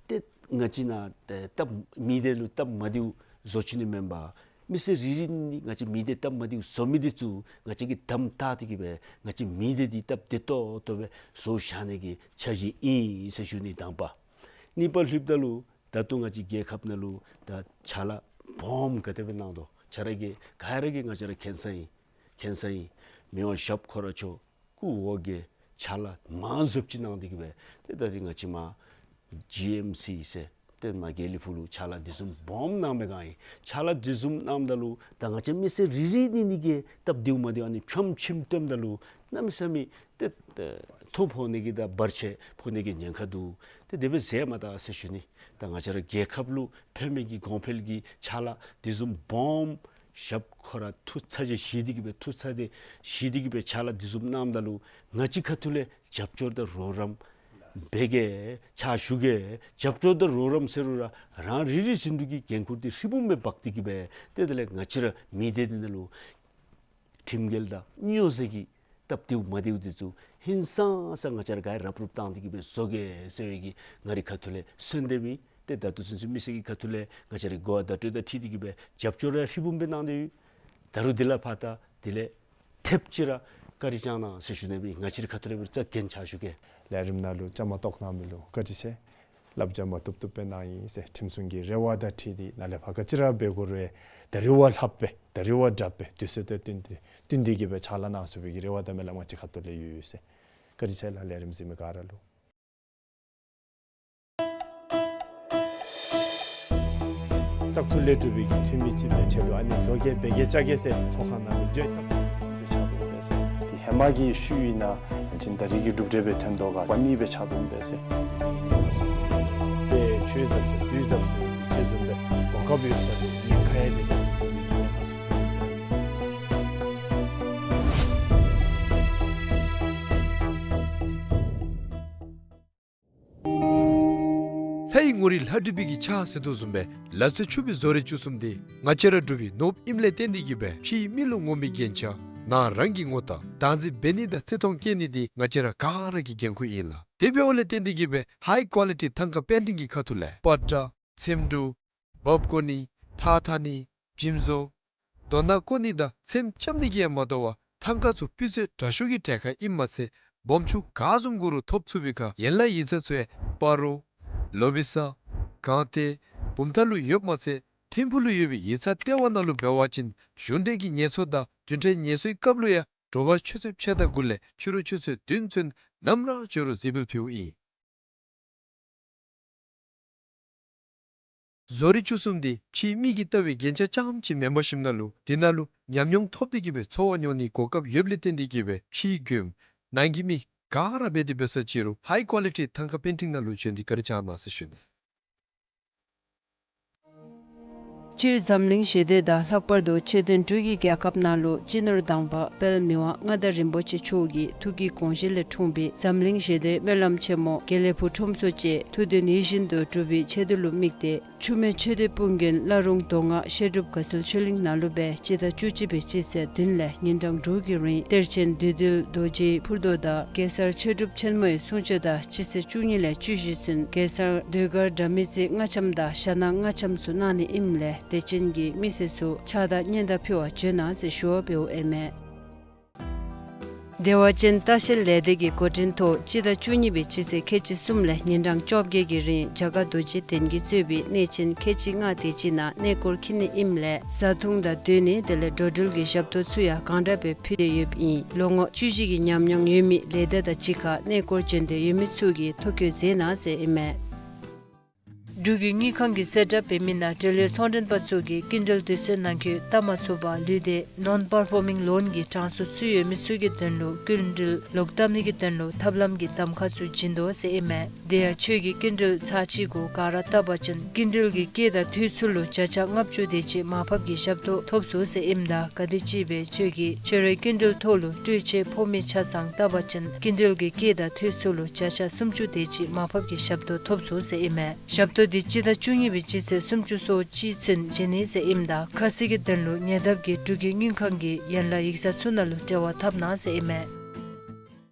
ཏེ་ང་བཅས་ནང་ཏེ་སྟབས་མི་སྡེ་ལུ་སྟབས་མ་བདེཝ་བཟོ་བཅུག་ནི་མེན་པར་མི་སེར་རེ་རེ་གཉིས་ང་བཅས་མི་སྡེ་སྟབས་མ་བདེཝ་བཟོ་མི་འདི་ཚུ་ང་བཅས་ཀྱིས་དམ་བཏགས་ཏེ་གི་སྦེ་ང་བཅས་མི་སྡེ་འདི་སྟབས་བདེ་ཏོག་ཏོ་སྦེ་བཟོ་བཞག་ནི་གི་འཆར་གཞི་ཨིན་ཟེར་ཞུ་ནི་དང་པ། གཉིས་པ་ལྷོདཔ་ད་ལུ་ད་ལྟོ་ང་བཅས་རྒྱལ་ཁབ་ནང་ལུ་ད་ཕྱག་ལཱ་སྦོམ་ག་དེ་སྦེ་གནང་དོ། ཁྱེད་ར་གི་ག་ར་གིས་ང་བཅས་ར་མཁྱེན་ས་ཨིན། མཁྱེན་ས་ཨིན། མི་དབང་ཞབས་ཁོ་ར་མཆོག་སྐུ་འོ་བརྒྱལ་ཕྱག་ལཱ་མང་ཟབ་ཅིག་གནང་སྟེ་གི་སྦེ་ཏེ་ད་རིས་ང་བཅས་མར་ཇི་ཨེམ་སི་ཟེར་ཏེ་མར་དགེ་ལེགས་ཕུག་ལུ་ཕྱག་ལཱ་འདི་བཟུམ་སྦོམ་གནང་མི་ག་ཨིན། ཕྱག་ལཱ་འདི་བཟུམ་གནངམ་ད་ལུ་ད་ང་བཅས་མི་སེར་རེ་རེ་གཉིས་གཉིས་ཀྱིས་སྟབས་བདེཝ་མ་བདེཝ་ཨ་ནི་ཕྱམ་ཕྱིམ་སྟོནམ་ད་ལུ་གནམ་མེད་ས་མེད་ཏེ་ཏེ་ཐོ་ཕོག་ནི་གི་དང་བར་ཆད་ཕོག་ནི་གི་ཉེན་ཁ་འདུག། ཏེ་དེ་སྦེ་ཟེར་མ་ད་ཟེར་ཞུ་ནི། ད་ང་བཅས་ར་རྒྱལ་ཁབ་ལུ་ཕན་མི་གི་གོང་འཕེལ་གྱི་ཕྱག་ལཱ་འདི་བཟུམ་སྦོམ་ཞབས་ཁོ་ར་ཐུགས་ཚ་གྱང་བཞེས་ཏེ་གི་སྦེ་ཐུགས་ཚ་གྱང་བཞེས་ཏེ་གི་སྦེ་ཕྱག་ལཱ་འདི་བཟུམ་གནངམ་ད་ལུ་ང་བཅས་ཁ་ཐུག་ལས་རྒྱབ་སྐྱོར་དང་རོགས་རམ་འབད་གེ། ཕྱག་ཞུ་གེ། རྒྱབ་སྐྱོར་དང་རོགས་རམ་ཟེར་རུང་ར་རང་རེ་རེ་བཞིན་དུ་གི་འགན་ཁུར་འདི་ཧྲིལ་བུམ་སྦེ་འབག་སྟེ་གི་སྦེ་ཏེ་དེ་ལས་ང་བཅས་ར་མི་སྡེ་འདི་ནང་ལུ་ཁྲིམས་འགལ་དང་སྨྱོ་རྫས་ཀྱི་སྟབས་བདེཝ་མ་བདེཝ་འདི་ཚུ་ཧིང་སངས་ས་ང་བཅས་ར་ག་ར་རབ་རུབ་བཏང་སྟེ་གི་སྦེ་བཟོ་གེ་ཟེར་བའི་གི་ང་རའི་ཁ་ཐུག་ལས་གསོལ་འདེབས་ཨིན། ཏེ་ད་ལྟོ་ཚུན་ཚོད་མི་སེར་གྱི་ཁ་ཐུག་ལས་ང་བཅས་རའི་གོ་བ་བརྡ་སྤྲོད་དང་འཁྲིལ་ཏེ་གི་སྦེ་རྒྱབ་སྐྱོར་ར་ཧྲིལ་བུམ་སྦེ་གནང་སྟེ་ཡོད། ད་རུང་འདི་ལས་ཕར་ད་དེ་ལས་ཐེབས་ཅིག་ར་བཀའ་དྲིན་བསྐྱང་གནང་ཟེར་ཞུ་ནི་སྦེ་ང་བཅས་རའི་ཁ་ཐུག་ལས་སྦེ་རྩ་འགེངས་ཕྱག་ཞུ་གེ། ལས་རིམ་ནང་ལུ་བཅའ་མར་གཏོགས་གནང་མི་ལུ་བཀའ་དྲིན་ཆེ། བསླབ་བྱ་མ་བཏུབ་བཏུབ་སྦེ་གནང་ཡི་ཟེར་ཁྲིམས་སྲུང་གི་རེ་བ་དང་འཁྲིལ་ཏེ་ནཱ་ལས་ཕར་ག་ཅི་ར་འབད་དགོ་རུང་ད་རེས་བ་ལྷགཔ་སྦེ་ད་རེས་བ་དྲགཔ་སྦེ་དུས་ཚོད་དང་བསྟུན་ཏེ་བསྟུན་ཏེ་གི་སྦེ་ཕྱག་ལཱ་གནང་ཚུགས་པའི་གི་རེ་བ་དང་སྨོན་ལམ་ང་བཅས་ཁ་ཐུག་ལས་ཡོད་ཟེར། བཀའ་དྲིན་ཆེ་ལགས། ལས་རིམ་གཟིགས་མི་ག་ར་ལུ། བཙག་འཐུ་ལས་གྲུབ་པའི་གི་འཐུས་མི་ཅིག་སྦེ་ཁྱོད་ལུ་ཨ་ནི་བཟོ་གེ་འབད་གེ་རྐྱབ་གེ་ཟེར་ཚོགས་ཁང་ནང་ལུ་བརྗོད་བཙག་འཐུ་སྦེ་ཕྱག་དོན་འབད་ཟེར། དེ་ཧེ་མ་གི་ཤུལ་ཨིན་ན་ཨ་ནི་ད་རིས་ཀྱི་གྲུབ་འབྲས་སྦེ་ཐོན་དོ་ག་པ་ནི་སྦེ་ཕྱག་དོན་འབད་ཟེར། དཔེ་ཆོས་ཟབ་ཟེར་དུས་ཟབ་ཟེར་དེ་བཟུམ་སྦེ་གོ་སྐབས་ཡོད་ས་ལུ་ཉེན་ཁ་ཡང་དེ་ལས་ཉེན་ཁ་ཚུ་ཐོན་འབད་ཟེར། ལྷའི་ངོ་རིས་ལྷ་བྲིས་པའི་གི་ཕྱག་ཟེར་དོ་བཟུམ་སྦེ་ལག་རྩལ་ཕྱུག་པའི་བཟོ་རིག་བཅུ་གསུམ་འདི་ང་བཅས་ར་འབྲུག་པའི་ནོར་བུ་ཨིནམ་ལས་བརྟེན་ཏེ་གི་སྦེ་ཕྱིའི་མི་ལུ་ངོམ་པའི་རྒྱན་ཆ་ནང་རང་གི་ངོ་རྟགས་བདག་འཛིན་འབད་ནི་དང་བརྩི་མཐོང་བསྐྱེད་ནི་འདི་ང་བཅས་ར་ག་ར་གི་འགན་ཁུར་ཨིན་ལགས། དེ་འབདཝ་ལས་བརྟེན་ཏེ་གི་སྦེ་ཧའི་ཀོ་ལི་ཊི་ཐང་ཀ་པེན་ཊིང་གི་ཁ་ཐུག་ལས་པ་ཏྲ་ཚེམ་དྲུབ་འབག་བཀོ་ནི་ཐགས་འཐག་ནི་འཇིམ་བཟོ་རྡོ་ནག་བརྐོ་ནི་དང་ཚེམ་རྐྱབ་ནི་གིས་ཡང་མ་དོ་བར་ཐང་ཀ་ཚུ་སྤུས་ཚད་དྲག་ཤོས་ཀྱི་གྲལ་ཁར་ཨིནམ་མ་ཚད་སྦོམ་ཆུང་ག་བཟུམ་དགོ་རུང་ཐོབ་ཚུགས་པའི་ཁར་ཡན་ལག་ཡིག་ཚང་ཚུ་ཡང་སྤ་རོ་ལོ་བི་ས་སྒང་སྟེང་བུམ་ཐང་ལུ་ཡོདཔ་མ་ཚད་ཐིམ་ཕུག་ལུ་ཡོད་པའི་ཡིག་ཚང་ལྟེ་བ་ནང་ལུ་འབད་བ་ཅིན་གཞུང་འབྲེལ་གྱི་ངལ་འཚོ་དང་རྒྱུན་འབྲེལ་ངལ་གསོའི་སྐབས་ལུ་ཡང་དྲོ་པ་ཆུ་ཚོད་ཕྱེད་དང་དགུ་ལས་ཕྱི་རུ་ཆུ་ཚོད་བདུན་ཚུན་ནམ་ར་འབྱོན་རུང་གཟིགས་འབུལ་ཕུལཝ་ཨིན། བཟོ་རིག་བཅུ་གསུམ་འདི་ཕྱིའི་མི་གིས་ལྟ་བའི་རྒྱན་ཆ་རྐྱངམ་ཅིག་མེན་པར་ཞིནམ་ན་ལུ་འདི་ནང་ལུ་ཉམས་མྱོང་ཐོབ་སྟེ་གི་སྦེ་འཚོ་བ་མྱོང་ནིའི་གོ་སྐབས་ཡོདཔ་ལས་བརྟེན་ཏེ་གི་སྦེ་ཕྱིའི་མགྱོནམ་ནང་གི་མི་ག་ར་འབད་དེ་འབད་ས་ཅིག་རུང་ཧའི་ཀོ་ལི་ཊི་ཐང་ཀ་པེན་ཊིང་ནང་ལུ་བྱོན་ཏེ་བཀའ་དྲིན་བསྐྱང་གནང་ཟེར་ཞུ་ནི། སྤྱིར་འཛམ་གླིང་ཞི་བདེ་དང་ལྷག་པར་དུ་ཆོས་ལྡན་འབྲུག་གི་རྒྱལ་ཁབ་ནང་ལུ་སྤྱི་ནོར་དང་པ་དཔལ་མི་དབང་མངའ་བདག་རིན་པོ་ཆེ་མཆོག་གི་ཐུགས་ཀྱི་དགོངས་བཞེད་ལས་འཁྲུངས་པའི་འཛམ་གླིང་ཞི་བདེའི་སྨོན་ལམ་ཆེན་མོ་དགེ་ལེགས་ཕུག་ཁྲོམ་ཚོགས་བཅས་ཐུགས་འདུན་ཡིད་བཞིན་དུ་འགྲུབ་པའི་ཆེད་དུ་ལུ་དམིགས་ཏེ་ཆུ་སྨད་ཆོས་སྡེ་དཔུང་རྒྱན་བླ་རུང་མདོ་སྔགས་བཤད་སྒྲུབ་དགའ་ཚལ་ཆོས་གླིང་ནང་ལུ་སྦེ་སྤྱི་ཟླ་བཅུ་གཅིག་པའི་སྤྱི་ཚེས་བདུན་ལས་ཉིན་གྲངས་དྲུག་གི་རིང་གཏེར་ཆེན་བདུད་འདུལ་རྡོ་རྗེའི་ཕུར་མདོ་དང་གེ་སར་ཆོས་གྲུབ་ཆེན་མོའི་གསུང་ཆོག་དང་སྤྱི་ཚེས་བཅུ་གཉིས་ལས་བཅུ་བཞི་ཚུན་གེ་སར་ཟློས་གར་སྒྲ་མི་རྩེའི་རྔ་འཆམ་དང་ཞྭ་ནག་རྔ་འཆམ་ཚུ་གནང་ནི་ཨིནམ་ལས་དད་ཅན་གྱི་མི་སེར་ཚུ་ཕྱག་དང་སྙན་དར་ཕུལ་བར་བྱོན་གནང་ཟེར་ཞུ་བ་འབདཝ་ཨིན་མས། བདེ་བ་ཅན་ལྟ་བཤལ་ལས་སྡེ་གི་འགོ་འདྲེན་ཐོག་སྤྱི་ཟླ་བཅུ་གཉིས་པའི་སྤྱི་ཚེས་ཁལ་གཅིག་གསུམ་ལས་ཉིན་གྲངས་བཅོ་བརྒྱད་ཀྱི་རིང་རྒྱ་གར་རྡོ་རྗེ་གདན་གྱིས་གཙོས་པའི་གནས་ཆེན་ཁལ་གཅིག་ལྔ་དེ་ཅིག་ནང་གནས་སྐོར་འཁྱིད་ནི་ཨིནམ་ལས་བཟའ་འཐུང་དང་སྡོད་གནས་དེ་ལས་འགྲོ་འགྲུལ་གྱི་ཞབས་ཏོག་ཚུ་ཡང་གང་དྲག་སྦེ་ཕུལ་ཏེ་ཡོདཔ་ཨིན། ལོ་ངོ་བཅུ་བཞི་གི་ཉམས་མྱོང་ཡོད་མི་ལས་སྡེ་དང་གཅིག་ཁར་གནས་སྐོར་བྱོན་འདོད་ཡོད་མི་ཚུ་གིས་ཐོ་བཀོད་མཛད་གནང་ཟེར་ཨིན་མས། འབྲུག་གི་དངུལ་ཁང་གིས་གསལ་བསྒྲགས་འབད་མི་ནང་འབྲེལ་ཡོད་ཚོང་མགྲོན་པ་ཚུ་གིས་སྐྱིན་འགྲུལ་དུས་ཚོད་ནང་འཁོད་བཏབ་མ་ཚུགས་པར་ལུས་ཏེ་ནོན་པར་ཕོར་མིང་ལོན་གྱི་གྲངས་སུ་ཚུད་ཡོད་མི་ཚུ་གི་དོན་ལུ་སྐྱིན་འགྲུལ་ལོག་བཏབ་ནི་གི་དོན་ལུ་ཐབས་ལམ་གྱི་གདམ་ཁ་ཚུ་བྱིན་དོ་ཟེར་ཨིན་མས། དེ་ཡང་ཁྱོད་ཀྱིས་སྐྱིན་འགྲུལ་ཚར་གཅིག་གུ་ག་ར་བཏབ་པ་ཅིན་སྐྱིན་འགྲུལ་གྱི་སྐྱེད་དང་འཐུས་ཚུ་ལུ་བརྒྱ་ཆ་ལྔ་བཅུ་དེ་ཅིག་མར་ཕབ་ཀྱི་ཞབས་ཏོག་ཐོབ་ཚུགས་ཟེར་ཨིནམ་ད་ག་དེམ་ཅིག་སྦེ་ཁྱོད་ཀྱིས་ཁྱོད་རའི་སྐྱིན་འགྲུལ་ཐོག་ལུ་སྤྲོད་ཆས་ཕོགས་མི་ཆ་ཚང་བཏབ་པ་ཅིན་སྐྱིན་འགྲུལ་གྱི་སྐྱེད་དང་འཐུས་ཚུ་ལུ་བརྒྱ་ཆ་སུམ་ཅུ་དེ་ཅིག་མར་ཕབ་ཀྱི་ཞབས་ཏོག་ཐོབ་ཚུགས་ཟེར་ཨིན་མས། ཞབས་ཏོག་འདི་སྤྱི་ཟླ་བཅུ་གཉིས་པའི་སྤྱི་ཚེས་སུམ་ཅུ་སོ་གཅིག་ཚུན་བྱིན་ནི་ཟེར་ཨིནམ་ད་ཁ་གསལ་གྱི་དོན་ལུ་ཉེ་འདབས་ཀྱི་འབྲུག་གི་དངུལ་ཁང་གི་ཡན་ལག་ཡིག་ཚང་ཚུ་ནང་ལུ་འབྲེལ་བ་འཐབ་གནང་ཟེར་ཨིན་མས།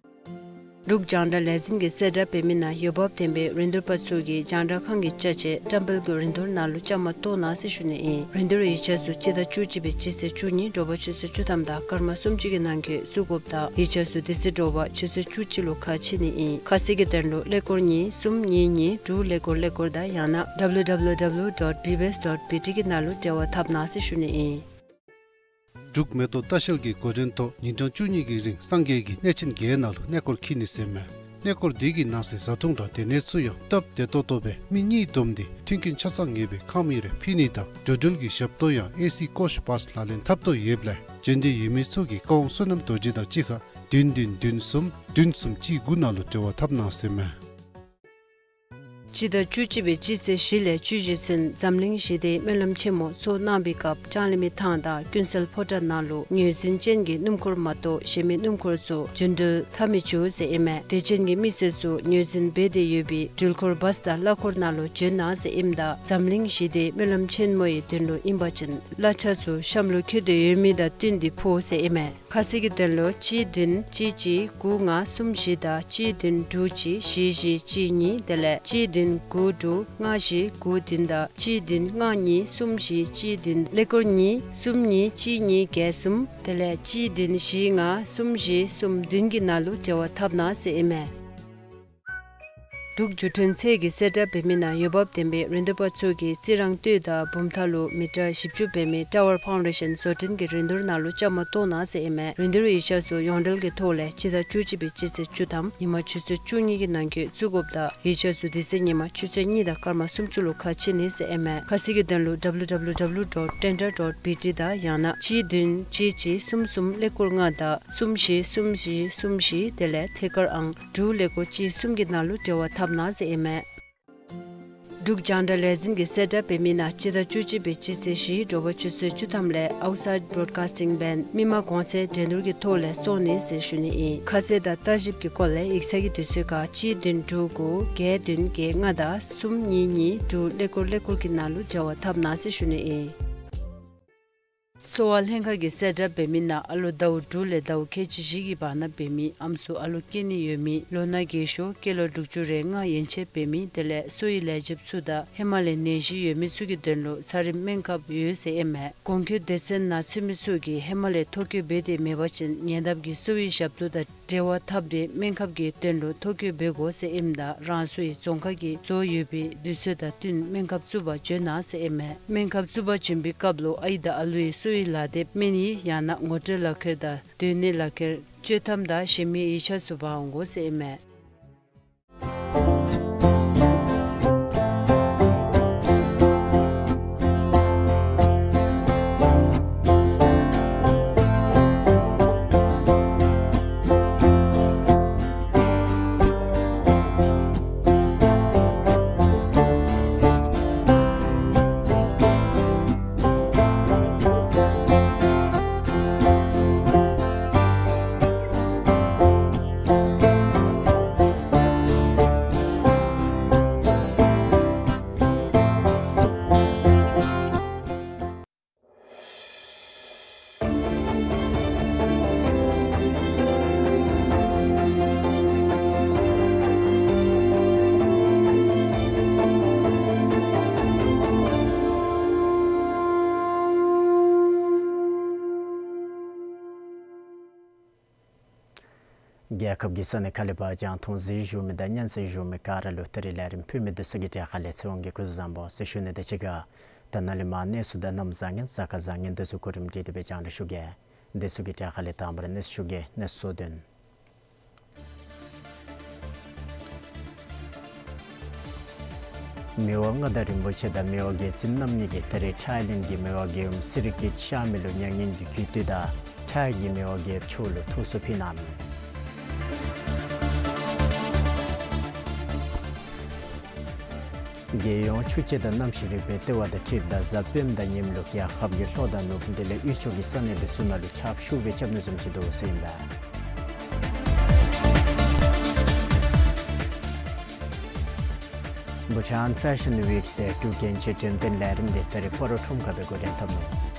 འབྲུག་རྒྱང་བསྒྲགས་ལས་འཛིན་གྱིས་གསལ་བསྒྲགས་འབད་མི་ནང་འོས་འབབ་ལྡན་པའི་རིན་བསྡུར་པ་ཚུ་གིས་རྒྱང་བསྒྲགས་ཁང་གི་ཅ་ཆས་བཀྲམ་སྤེལ་གྱི་རིན་བསྡུར་ནང་ལུ་བཅའ་མར་གཏོགས་གནང་ཟེར་ཞུ་ནི་ཨིན། རིན་བསྡུར་ཡིག་ཆ་ཚུ་སྤྱི་ཟླ་བཅུ་གཅིག་པའི་སྤྱི་ཚེས་བཅུ་གཉིས་དྲོ་པ་ཆུ་ཚོད་བཅུ་ཐམ་དང་སྐར་མ་སུམ་ཅུ་གི་ནང་འཁོད་བཙུགས་དགོཔ་དང་ཡིག་ཆ་ཚུ་དེ་ཚེ་དྲོ་པ་ཆུ་ཚོད་བཅུ་གཅིག་ལུ་ཁ་ཕྱེ་ནི་ཨིན། ཁ་གསལ་གྱི་དོན་ལུ་ཀླད་ཀོར་གཉིས་གསུམ་གཉིས་གཉིས་དྲུག་ཀླད་ཀོར་ཀླད་ཀོར་དང་ཡང་ན་W W W dot B B S dot B T གི་ནང་ལུ་འབྲེལ་བ་འཐབ་གནང་ཟེར་ཞུ་ནི་ཨིན། འབྲུག་མེ་ཏོག་ལྟ་བཤལ་གྱི་འགོ་འདྲེན་ཐོག་ཉིན་གྲངས་བཅུ་གཉིས་ཀྱི་རིང་སངས་རྒྱས་ཀྱི་གནས་ཆེན་བརྒྱད་ནང་ལུ་གནས་སྐོར་འཁྱིད་ནི་ཟེར་མས། གནས་སྐོར་འདི་གི་ནང་གསེས་བཟའ་འཐུང་དང་སྡོད་གནས་ཚུ་ཡང་སྟབས་བདེ་ཏོག་ཏོ་སྦེ་མི་གཉིས་བསྡོམས་ཏེ་མཐུན་རྐྱེན་ཆ་ཚང་ངེས་པའི་ཁང་མིག་རེ་ཕུལ་ནི་དང་འགྲོ་འགྲུལ་གྱི་ཞབས་ཏོག་ཡང་ཨེ་སི་ཀོཆ་བཱས་ལག་ལེན་འཐབ་དོ་ཡོདཔ་ལས་བྱོན་འདོད་ཡོད་མི་ཚུ་གིས་བཀའ་དབང་བསོད་ནམས་རྡོ་རྗེ་དང་གཅིག་ཁར་བདུན་བདུན་བདུན་གསུམ་བདུན་གསུམ་གཅིག་དགུ་ནང་ལུ་འབྲེལ་བ་འཐབ་གནང་ཟེར་མས། སྤྱི་ཟླ་བཅུ་གཅིག་པའི་སྤྱི་ཚེས་བཞི་ལས་བཅུ་བཞི་ཚུན་འཛམ་གླིང་ཞི་བདེའི་སྨོན་ལམ་ཆེན་མོ་ཚོགས་གནང་བའི་སྐབས་ལྕང་གླིང་མི་ཐང་དང་ཀུན་གསལ་ཕོ་བྲང་ནང་ལུ་ངོས་འཛིན་ཅན་གྱི་སྣུམ་འཁོར་མ་གཏོགས་གཞན་མི་སྣུམ་འཁོར་ཚུ་རྒྱུན་འགྲུལ་འཐབ་མི་བཅུག་ཟེར་ཨིན་མས། དད་ཅན་གྱི་མི་སེར་ཚུ་ངོས་འཛིན་འབད་དེ་ཡོད་པའི་འགྲུལ་འཁོར་བཱས་དང་གླ་འཁོར་ནང་ལུ་བྱོན་གནང་ཟེར་ཨིནམ་ད་འཛམ་གླིང་ཞི་བདེའི་སྨོན་ལམ་ཆེན་མོའི་དོན་ལུ་ཨིན་པ་ཅིན་གླ་ཆ་ཚུ་གཤམ་ལུ་འཁོད་དེ་ཡོད་མི་དང་བསྟུན་ཏེ་ཕོག་ཟེར་ཨིན་མས། ཁ་གསལ་གྱི་དོན་ལུ་གཅིག་བདུན་གཅིག་གཅིག་དགུ་ལྔ་གསུམ་བཞི་དང་གཅིག་བདུན་དྲུག་གཅིག་བཞི་བཞི་གཅིག་གཉིས་དེ་ལས་གཅིག་བདུན་དགུ་དྲུག་ལྔ་བཞི་དགུ་བདུན་དང་གཅིག་བདུན་ལྔ་གཉིས་གསུམ་བཞི་གཅིག་བདུན་ཀླད་ཀོར་གཉིས་གསུམ་གཉིས་གཅིག་གཉིས་བརྒྱད་གསུམ་དེ་ལས་གཅིག་བདུན་བཞི་ལྔ་གསུམ་བཞི་གསུམ་བདུན་གྱི་ནང་ལུ་འབྲེལ་བ་འཐབ་གནང་ཟེར་ཨིན་མས། འབྲུག་བརྒྱུད་འཕྲིན་ཚད་ཀྱིས་གསལ་བསྒྲགས་འབད་མི་ནང་འོས་འབབ་ལྡན་པའི་རིན་བསྡུར་པ་ཚུ་གིས་རྩི་རང་སྟོད་དང་བུམ་ཐང་ལུ་མི་ཊར་བཞི་བཅུ་འབད་མི་ཊ་ཝར་ཕའུན་ཌེ་ཤཱན་བཟོ་སྐྲུན་གྱི་རིན་བསྡུར་ནང་ལུ་བཅའ་མར་གཏོགས་གནང་ཟེར་ཨིན་མས། རིན་བསྡུར་ཡིག་ཆ་ཚུ་ཡོངས་འབྲེལ་གྱི་ཐོག་ལས་སྤྱི་ཟླ་བཅུ་གཅིག་པའི་སྤྱི་ཚེས་བཅུ་ཐམ་ཉིན་མ་ཆུ་ཚོད་བཅུ་གཉིས་ཀྱི་ནང་འཁོད་བཙུགས་དགོཔ་དང་ཡིག་ཆ་ཚུ་དེ་ཚེ་ཉིན་མ་ཆུ་ཚོད་གཉིས་དང་སྐར་མ་སུམ་ཅུ་ལུ་ཁ་ཕྱེ་ནི་ཟེར་ཨིན་མས། ཁ་གསལ་གྱི་དོན་ལུ་W W W dot tender dot B T དང་ཡང་ན་གཅིག་བདུན་གཅིག་གཅིག་གསུམ་གསུམ་ཀླད་ཀོར་ལྔ་དང་གསུམ་བཞི་གསུམ་བཞི་གསུམ་བཞི་དེ་ལས་ཐད་ཀར་ཨང་དྲུག་ཀླད་ཀོར་གཅིག་གསུམ་གྱི་ནང་ལུ་འབྲེལ་བ་འཐབ་གནང་ཟེར་ཨིན་མས། འབྲུག་རྒྱང་བསྒྲགས་ལས་འཛིན་གྱིས་གསལ་བསྒྲགས་འབད་མི་ནང་སྤྱི་ཟླ་བཅུ་གཅིག་པའི་སྤྱི་ཚེས་བཞི་དྲོ་པ་ཆུ་ཚོད་བཅུ་ཐམ་ལས་ཨའུཊ་སའིཌ་བྲོཌ་ཀཱསི་ཊིང་བྷེནཌ་མི་མང་གོང་ཚད་འགྲན་བསྡུར་གྱི་ཐོག་ལས་བཙོང་ནི་ཟེར་ཞུ་ནི་ཨིན། ཁ་གསལ་དང་ལྟ་ཞིབ་ཀྱི་སྐོར་ལས་ཡིག་ཚང་གི་དུས་ཚོད་ཁར་གཅིག་བདུན་དྲུག་དགུ་བརྒྱད་བདུན་བརྒྱད་ལྔ་དང་གསུམ་གཉིས་གཉིས་དྲུག་ཀླད་ཀོར་ཀླད་ཀོར་གྱི་ནང་ལུ་འབྲེལ་བ་འཐབ་གནང་ཟེར་ཞུ་ནི་ཨིན། གསོ་བ་ལྷན་ཁག་གིས་གསལ་བསྒྲགས་འབད་མི་ནང་ཨ་ལོ་ཟླཝ་དྲུག་ལས་ཟླཝ་ཁལ་གཅིག་བཞི་གི་བར་ན་འབད་མི་ཨམ་སྲུ་ཨ་ལོ་སྐྱེ་ནི་ཡོད་མི་ལོ་ན་རྒས་ཤོས་སྐྱེས་ལོ་དྲུག་ཅུ་རེ་ལྔ་ཡན་ཆད་འབད་མི་དེ་ལས་གསོ་བའི་ལས་བྱེདཔ་ཚུ་དང་ཧེ་མ་ལས་ནད་གཞི་ཡོད་མི་ཚུ་གི་དོན་ལུ་ཚ་རིམས་སྨན་ཁབ་ཡོད་ཟེར་ཨིན་མས། གོང་འཁོད་སྡེ་ཚན་ནང་ཚུད་མི་ཚུ་གིས་ཧེ་མ་ལས་ཐོ་བཀོད་འབད་དེ་མེད་པ་ཅིན་ཉེ་འདབས་ཀྱི་གསོ་བའི་ཞབས་ཏོག་དང་འབྲེལ་བ་འཐབ་སྟེ་སྨན་ཁབ་ཀྱི་དོན་ལུ་ཐོ་བཀོད་འབད་དགོ་ཟེར་ཨིནམ་ད་རང་སོའི་རྫོང་ཁག་གི་བཟོ་ཡོད་པའི་དུས་ཚོད་དང་བསྟུན་སྨན་ཁབ་བཙུགས་པར་འབྱོན་གནང་ཟེར་ཨིན་མས། སྨན་ཁབ་བཙུགས་པར་འབྱོན་པའི་སྐབས་ལུ་ཨའི་དང་ཨ་ལུའི་གསོ་བའི་ལག་དེབ་སྨན་ཡིག་ཡང་ན་ངོ་སྤྲོད་ལག་ཁྱེར་དང་སྡོད་གནས་ལག་ཁྱེར་སྤྱོད་ཐམ་དང་གཞན་མི་ཡིག་ཆ་ཚུ་འབག་འོང་དགོ་ཟེར་ཨིན་མས། རྒྱལ་ཁབ་ཀྱི་ས་གནས་ཁག་ལས་ཕར་རྒྱང་མཐོང་གཟིགས་བཞུགས་མི་དང་སྙན་གསན་བཞུགས་མི་ག་ར་ལུ་ད་རིས་ལས་རིམ་ཕུལ་མི་འདི་ཚུ་གི་གྲས་ཁ་ལས་ཚེ་དབང་གིས་སྐུ་གཟུགས་བཟང་པོ་ཟེར་ཞུ་ནི་དང་གཅིག་ཁར་ད་ནཱ་ལས་མར་གནས་ཚུལ་དང་གནམ་བཟང་ངན་གཟའ་སྐར་བཟང་ངན་འདི་ཚུ་གོ་རིམ་སྒྲིག་སྟེ་སྦེ་སྤྱན་འདྲེན་ཞུ་གེ། འདི་ཚུ་གི་གྲས་ཁ་ལས་དང་པ་ར་གནས་ཚུལ་ཞུ་གེ། གནས་ཚུལ་གཙོ་དོན། མི་དབང་མངའ་བདག་རིན་པོ་ཆེ་དང་མི་དབང་རྒྱལ་བཙུན་རྣམ་གཉིས་ཀྱིས་ད་རིས་ཐའི་ལེནཌ་གྱི་མི་དབང་རྒྱལ་ཡུམ་སི་རི་ཀིཊ་ཤར་མི་ལུ་མྱ་ངན་གྱི་གུས་བཏུད་དང་ཐའི་གི་མི་དབང་རྒྱལཔོ་མཆོག་ལུ་ཐུགས་གསོ་ཕུལ་གནང་ནུག། རྒྱལ་ཡོངས་ཆུ་དཔྱད་དང་གནམ་གཤིས་རིག་པའི་ལྟེ་བ་དང་འཁྲིལཝ་ད་གཟའ་སྤེནམ་དང་ཉིནམ་ལུ་རྒྱལ་ཁབ་ཀྱི་ལྷོ་དང་ནུབ་དེ་ལས་དབུས་ཕྱོགས་ཀྱི་ས་གནས་འདི་ཚུ་ནང་ལུ་ཆརཔ་ཤུགས་སྦེ་རྐྱབ་ནི་བཟུམ་ཅིག་འདུག་ཟེར་ཨིན་པས། Bhutan Fashion Week ཟེར་འབྲུག་རྒྱན་ཆས་འགྲེམས་སྟོན་ལས་རིམ་འདི་ད་རིས་སྤ་རོ་ཁྲོམ་ཁ་སྦེ་འགོ་འདྲེན་འཐབ་ནུག།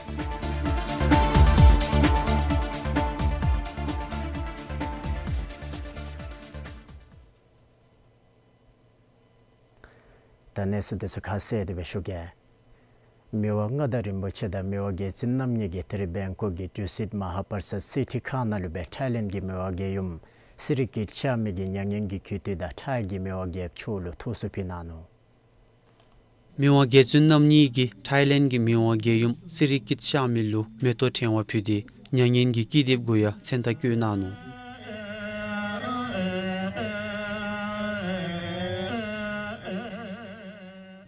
ད་གནས་ཚུལ་འདི་ཚུ་ཁ་གསལ་ཏེ་སྦེ་ཞུ་གེ། མི་དབང་མངའ་བདག་རིན་པོ་ཆེ་དང་མི་དབང་རྒྱལ་བཙུན་རྣམ་གཉིས་ཀྱིས་ད་རིས་བེང་ཀོག་གི་ཌུ་སིཊ་མ་ཧཱ་པར་སཱད་སི་ཊི་ཁང་ནང་ལུ་སྦེ་ཐའི་ལེནཌ་གྱི་མི་དབང་རྒྱལ་ཡུམ་སི་རི་ཀིཊ་ཤར་མི་གི་མྱ་ངན་གྱི་གུས་བཏུད་དང་ཐའི་གི་མི་དབང་རྒྱལཔོ་མཆོག་ལུ་ཐུགས་གསོ་ཕུལ་གནང་ནུག། མི་དབང་རྒྱལ་བཙུན་རྣམ་གཉིས་ཀྱིས་ཐའི་ལེནཌ་གྱི་མི་དབང་རྒྱལ་ཡུམ་སི་རི་ཀིཊ་ཤར་མི་ལུ་མེ་ཏོག་ཕྲེང་བ་ཕུལ་ཏེ་མྱ་ངན་གྱི་ཀི་དེབ་གུ་ཡང་མཚན་རྟགས་བཀོད་གནང་ནུག།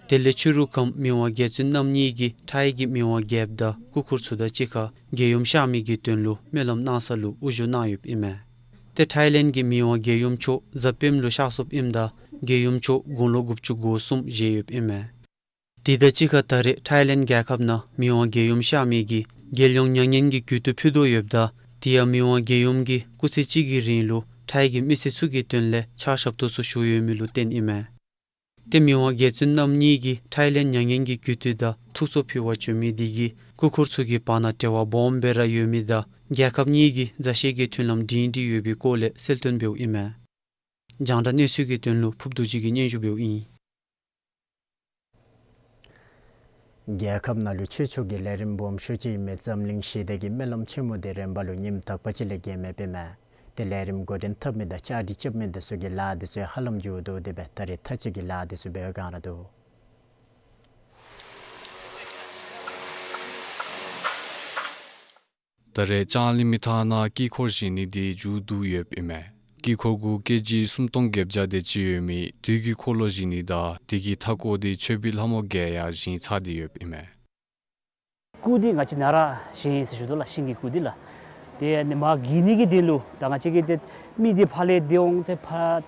དེ་ལས་ཕྱི་རུ་ཁམས་མི་དབང་རྒྱལ་བཙུན་རྣམ་གཉིས་ཀྱིས་ཐའི་གི་མི་དབང་རྒྱལཔོ་དང་སྐུ་འཁོར་ཚུ་དང་གཅིག་ཁར་རྒྱལ་ཡུམ་གཤགས་མི་གི་དོན་ལུ་སྨོན་ལམ་གནང་ས་ལུ་དབུ་བཞུགས་གནང་ཡོདཔ་ཨིན་མས། ཏེ་ཐའི་ལེནཌ་གི་མི་དབང་རྒྱལ་ཡུམ་མཆོག་གཟའ་སྤེནམ་ལུ་གཤགས་སོཔ་ཨིནམ་ད་རྒྱལ་ཡུམ་མཆོག་དགུང་ལོ་དགུ་བཅུ་གོ་གསུམ་བཞེས་ཡོདཔ་ཨིན་མས། དེ་དང་གཅིག་ཁར་ད་རེས་ཐའི་ལེནཌ་རྒྱལ་ཁབ་ནང་མི་དབང་རྒྱལ་ཡུམ་གཤགས་མི་གི་རྒྱལ་ཡོངས་མྱ་ངན་གྱི་གུས་བཏུད་ཕུལ་དོ་ཡོདཔ་ད་དེ་ཡང་མི་དབང་རྒྱལ་ཡུམ་གྱིས་སྐུ་ཚེ་གཅིག་གི་རིང་ལུ་ཐའི་གི་མི་སེར་ཚུ་གི་དོན་ལས་ཕྱག་ཞབས་ཏོག་ཚུ་ཞུ་ཡོད་མི་ལུ་བརྟེན་ཨིན་མས། ཏེ་མི་དབང་རྒྱལ་བཙུན་རྣམ་གཉིས་ཀྱིས་ཐའི་ལེནཌ་མྱ་ངན་གྱི་གུས་བཏུད་དང་ཐུགས་གསོ་ཕུལ་བར་བྱོན་མི་དེ་གིས་སྐུ་འཁོར་ཚུ་གི་བར་ན་འབྲེལ་བ་སྦོམ་སྦེ་ར་ཡོད་མི་དང་རྒྱལ་ཁབ་གཉིས་ཀྱི་མཛའ་བཤེས་ཀྱི་མཐུན་ལམ་སྒྲིང་སྒྲིང་ཡོད་པའི་སྐོར་ལས་གསལ་སྟོན་འབདཝ་ཨིན་མས། རྒྱང་བསྒྲགས་གནས་ཚུལ་གྱི་དོན་ལུ་ཕུརབ་རྡོ་རྗེ་གིས་སྙན་ཞུ་འབདཝ་ཨིན། རྒྱལ་ཁབ་ནང་ལུ་ཆོས་ཕྱོགས་ཀྱི་ལས་རིམ་སྦོམ་ཤོས་ཅིག་ཨིན་མི་འཛམ་གླིང་ཞི་བདེ་གི་སྨོན་ལམ་ཆེན་མོ་འདི་རིམ་པ་ལུ་ཉིནམ་དག་པ་ཅིག་ལས་བརྒལ་མེདཔ་ཨིན་མས། ཏེ་ལས་རིམ་འགོ་འདྲེན་འཐབ་མི་དང་བཅའ་སྒྲིག་རྐྱབ་མི་འདི་ཚུ་གི་ལཱ་འདི་ཚུ་ཧ་ལམ་མཇུག་བསྡུ་སྟེ་སྦེ་ད་རེས་ཐ་ཅིག་གི་ལཱ་འདི་ཚུ་འབད་བའི་བསྒང་ར་འདུག། ད་རེས་ལྕང་གླིང་མི་ཐང་ནང་དཀྱིལ་འཁོར་བཞེངས་ནི་འདི་མཇུག་བསྡུ་ཡོདཔ་ཨིན་མས། དཀྱིལ་འཁོར་གུ་ཀེ་ཇི་སུམ་སྟོང་བརྒྱད་བརྒྱ་དེ་ཅིག་ཡོད་མི་དུས་ཀྱི་འཁོར་ལོ་བཞེངས་ནི་དང་དེ་གི་མཐའ་སྐོར་འདི་མཆོད་པའི་ལྷ་མོ་བརྒྱད་ཡང་བཞེངས་ཚར་ཏེ་ཡོདཔ་ཨིན་མས། སྐུ་འདི་ང་བཅས་ནཱ་ར་བཞེངས་ཡི་ཟེར་ཞུ་དོ་ལགས། ཤིང་གི་སྐུ་འདི་ལགས། ཏེ་ཨ་ནི་མར་བསྒྱིར་ནི་གི་དོན་ལུ་ད་ང་བཅས་ཀྱིས་ཏེ་མི་འདི་ཕར་ལས་འདི་འོང་ཏེ་ཕར་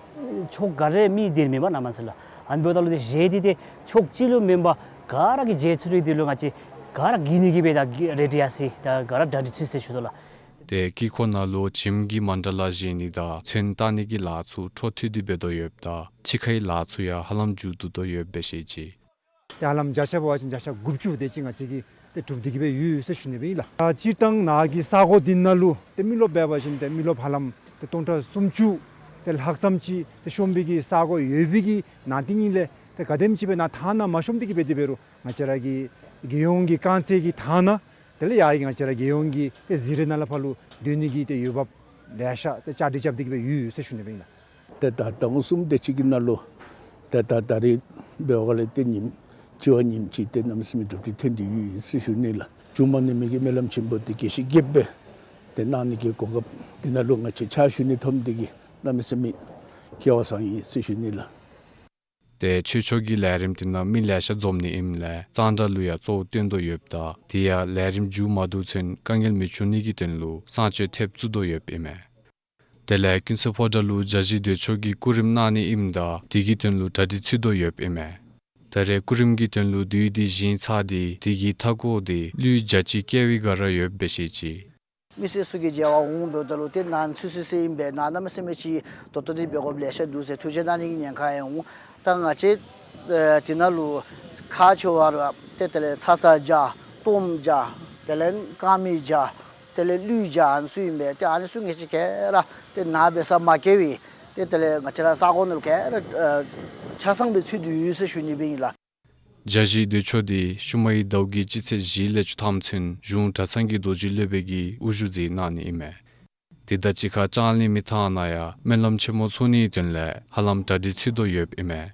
ཕྱོགས་ག་ར་མི་འདི་མེན་པར་གནམ་མེད་ས་མེད་ལགས། ཨ་ནི་འབདཝ་ད་ལུ་ཏེ་གཞས་འདི་ཏེ་ཕྱོགས་གཅིག་ལུ་མེན་པར་ག་ར་གིས་མཇལ་ཚུགས་ནི་དོན་ལུ་ང་བཅས་ག་ར་བསྒྱིར་ནི་གི་སྦེ་ད་རེ་ཌི་ཡར་སི་ད་ག་ར་གྲ་སྒྲིག་ཚུད་ཟེར་ཞུ་དོ་ལགས། ཏེ་དཀྱིལ་འཁོར་ནང་ལུ་བྱེམ་གྱི་མཎྜལ་བཞེངས་ནི་དང་ཚོན་བཏགས་ནི་གི་ལཱ་ཚུ་འཕྲོ་མཐུད་དེ་འབད་དོ་ཡོདཔ་ད་ཕྱི་ཁའི་ལཱ་ཚུ་ཡང་ཧ་ལམ་མཇུག་བསྡུ་དོ་ཡོདཔ་སྦེ་བཤད་ཅི། ཏེ་ཧ་ལམ་བརྒྱ་ཆ་འབད་བ་ཅིན་བརྒྱ་ཆ་དགུ་བཅུ་དེ་ཅིག་ང་བཅས་ཀྱིས་ཏེ་གྲུབ་སྟེ་གི་སྦེ་ཡོད་ཟེར་ཞུ་ནི་སྦེ་ཨིན་ལགས། ཨ་སྤྱིར་བཏང་ནཱ་གི་ས་གོ་འདི་ནང་ལུ་ཏེ་མི་རློབས་འབད་བ་ཅིན་ཏེ་མི་རློབས་ཧ་ལམ་ཏེ་སྟོང་ཕྲག་སུམ་ཅུ་ཏེ་ལྷགཔ་ཙམ་ཅིག་ཏེ་ཤོང་པའི་གི་ས་གོ་ཡོད་པའི་གི་ནང་དེ་ཉིད་ལས་ཏེ་ག་དེམ་ཅིག་སྦེ་ནཱ་ཐང་ནང་མ་ཤོང་སྟེ་གི་སྦེ་དེ་འབད་རུང་ང་བཅས་ར་གི་རྒྱལ་ཡོངས་ཀྱི་རྐང་རྩེད་ཀྱི་ཐང་ནང་དེ་ལས་ཡར་གྱི་ང་བཅས་ར་རྒྱལ་ཡོངས་ཀྱི་ཏེ་གཟིགས་རིས་ནང་ལས་ཕར་ལུ་སྡོད་ནི་གི་ཏེ་འོས་འབབ་ལེ་ཤ་ཏེ་བཅའ་སྒྲིག་རྐྱབ་སྟེ་གི་སྦེ་ཡོད་ཟེར་ཞུ་ནི་སྦེ་ཨིན་ལགས། ཏེ་ད་ཟླཝ་གསུམ་དེ་ཅིག་གི་ནང་ལུ་ཏེ་ད་ད་རེས་འབདཝ་ལས་ཏེ་ཉིནམ་གཅིག་བ་ཉིནམ་གཅིག་ཏེ་གནམ་མེད་ས་མེད་གྲུབ་སྟེ་ཐོན་ཏེ་ཡོད་ཟེར་ཞུ་ནི་ལགས། མཇུག་མ་ནི་མི་གི་སྨོན་ལམ་ཆེན་པོ་འདི་དགེ་བཤེས་རྒྱལཔོ་སྦེ་ཏེ་གནང་ནི་གི་གོ་སྐབས་འདི་ནང་ལུ་ང་བཅས་ཕྱག་ཞུ་ནི་ཐོབ་མི་འདི་གིས་གནམ་མེད་ས་མེད་སྐལ་བ་བཟང་ཡི་ཟེར་ཞུ་ནི་ལགས། ཏེ་ཆོས་ཕྱོགས་ཀྱི་ལས་རིམ་འདི་ནང་མི་ལེ་ཤ་འཛོམས་ནི་ཨིནམ་ལས་གཙང་སྦྲ་ལུ་ཡང་གཙོ་བོ་བཏོན་དོ་ཡོདཔ་ད་དེ་ཡང་ལས་རིམ་མཇུག་མ་བསྡུ་ཚུན་དཀའ་ངལ་མི་འབྱུང་ནི་གི་དོན་ལུ་གསང་སྤྱོད་ཐེབས་བཙུགས་དོ་ཡོདཔ་ཨིན་མས། དེ་ལས་ཀུན་གསལ་ཕོ་བྲང་ལུ་བརྒྱ་བཞི་སྡེ་མཆོག་གིས་སྐུ་རིམ་གནང་ནི་ཨིནམ་ད་དེ་གི་དོན་ལུ་གྲ་སྒྲིག་ཚུད་དོ་ཡོདཔ་ཨིན་མས། ད་རེས་སྐུ་རིམ་གྱི་དོན་ལུ་དུས་འདི་བཞེངས་ཚར་ཏེ་དེ་གི་མཐའ་སྐོར་འདི་ཀླུ་བརྒྱ་བྱིན་བཀལ་བའི་སྒང་ར་ཡོདཔ་སྦེ་བཤད་ཅི། མི་སེར་ཚུ་གིས་མཇལ་བར་འོངམ་ད་ལུ་ཏེ་ནཱ་ཚུད་ཚུད་ཟེར་ཨིན་པས། ནཱ་གནམ་མེད་ས་མེད་ཅིག་ད་ལྟོ་འདི་འབད་དགོཔ་ལེ་ཤ་འདུག་ཟེར་ཐུགས་རྗེ་གནང་ནི་གི་ཉེན་ཁ་ཡང་འོང་། ད་ང་བཅས་ཨེ་འདི་ནང་ལུ་ཁག་ཆེ་བ་ར་ཏེ་དེ་ལས་ཚ་ཚ་བརྒྱ་གཏོརམ་བརྒྱ་དེ་ལས་དཀར་མེ་བརྒྱ་དེ་ལས་ཀླུ་བརྒྱ་ཨ་ནི་ཚུ་ཨིན་པས། ཏེ་ཨ་ནི་ཚུ་ང་བཅས་ག་ར་ཏེ་ནཱ་འབད་ས་མ་བཀལ་བར་ཏེ་དེ་ལས་ང་བཅས་ར་ས་གོ་ནང་ལུ་ག་ར་ཨེ་ཆ་ཚང་སྦེ་ཚུད་དེ་ཡོད་ཟེར་ཞུ་ནི་སྦེ་ཨིན་ལགས། བརྒྱ་བཞི་སྡེ་མཆོག་འདི་ཤུལ་མའི་ཟླཝ་གི་སྤྱི་ཚེས་བཞི་ལས་བཅུ་ཐམ་ཚུན་གཞུང་གྲྭ་ཚང་གི་རྡོ་རྗེ་སློབ་དཔོན་གྱིས་དབུ་བཞུགས་མཛད་གནང་ནི་ཨིན་མས། དེ་དང་གཅིག་ཁར་ལྕང་གླིང་མི་ཐང་ནང་ཡང་སྨོན་ལམ་ཆེན་མོ་ཚོགས་ནིའི་དོན་ལས་ཧ་ལམ་གྲ་སྒྲིག་ཚུད་དོ་ཡོདཔ་ཨིན་མས།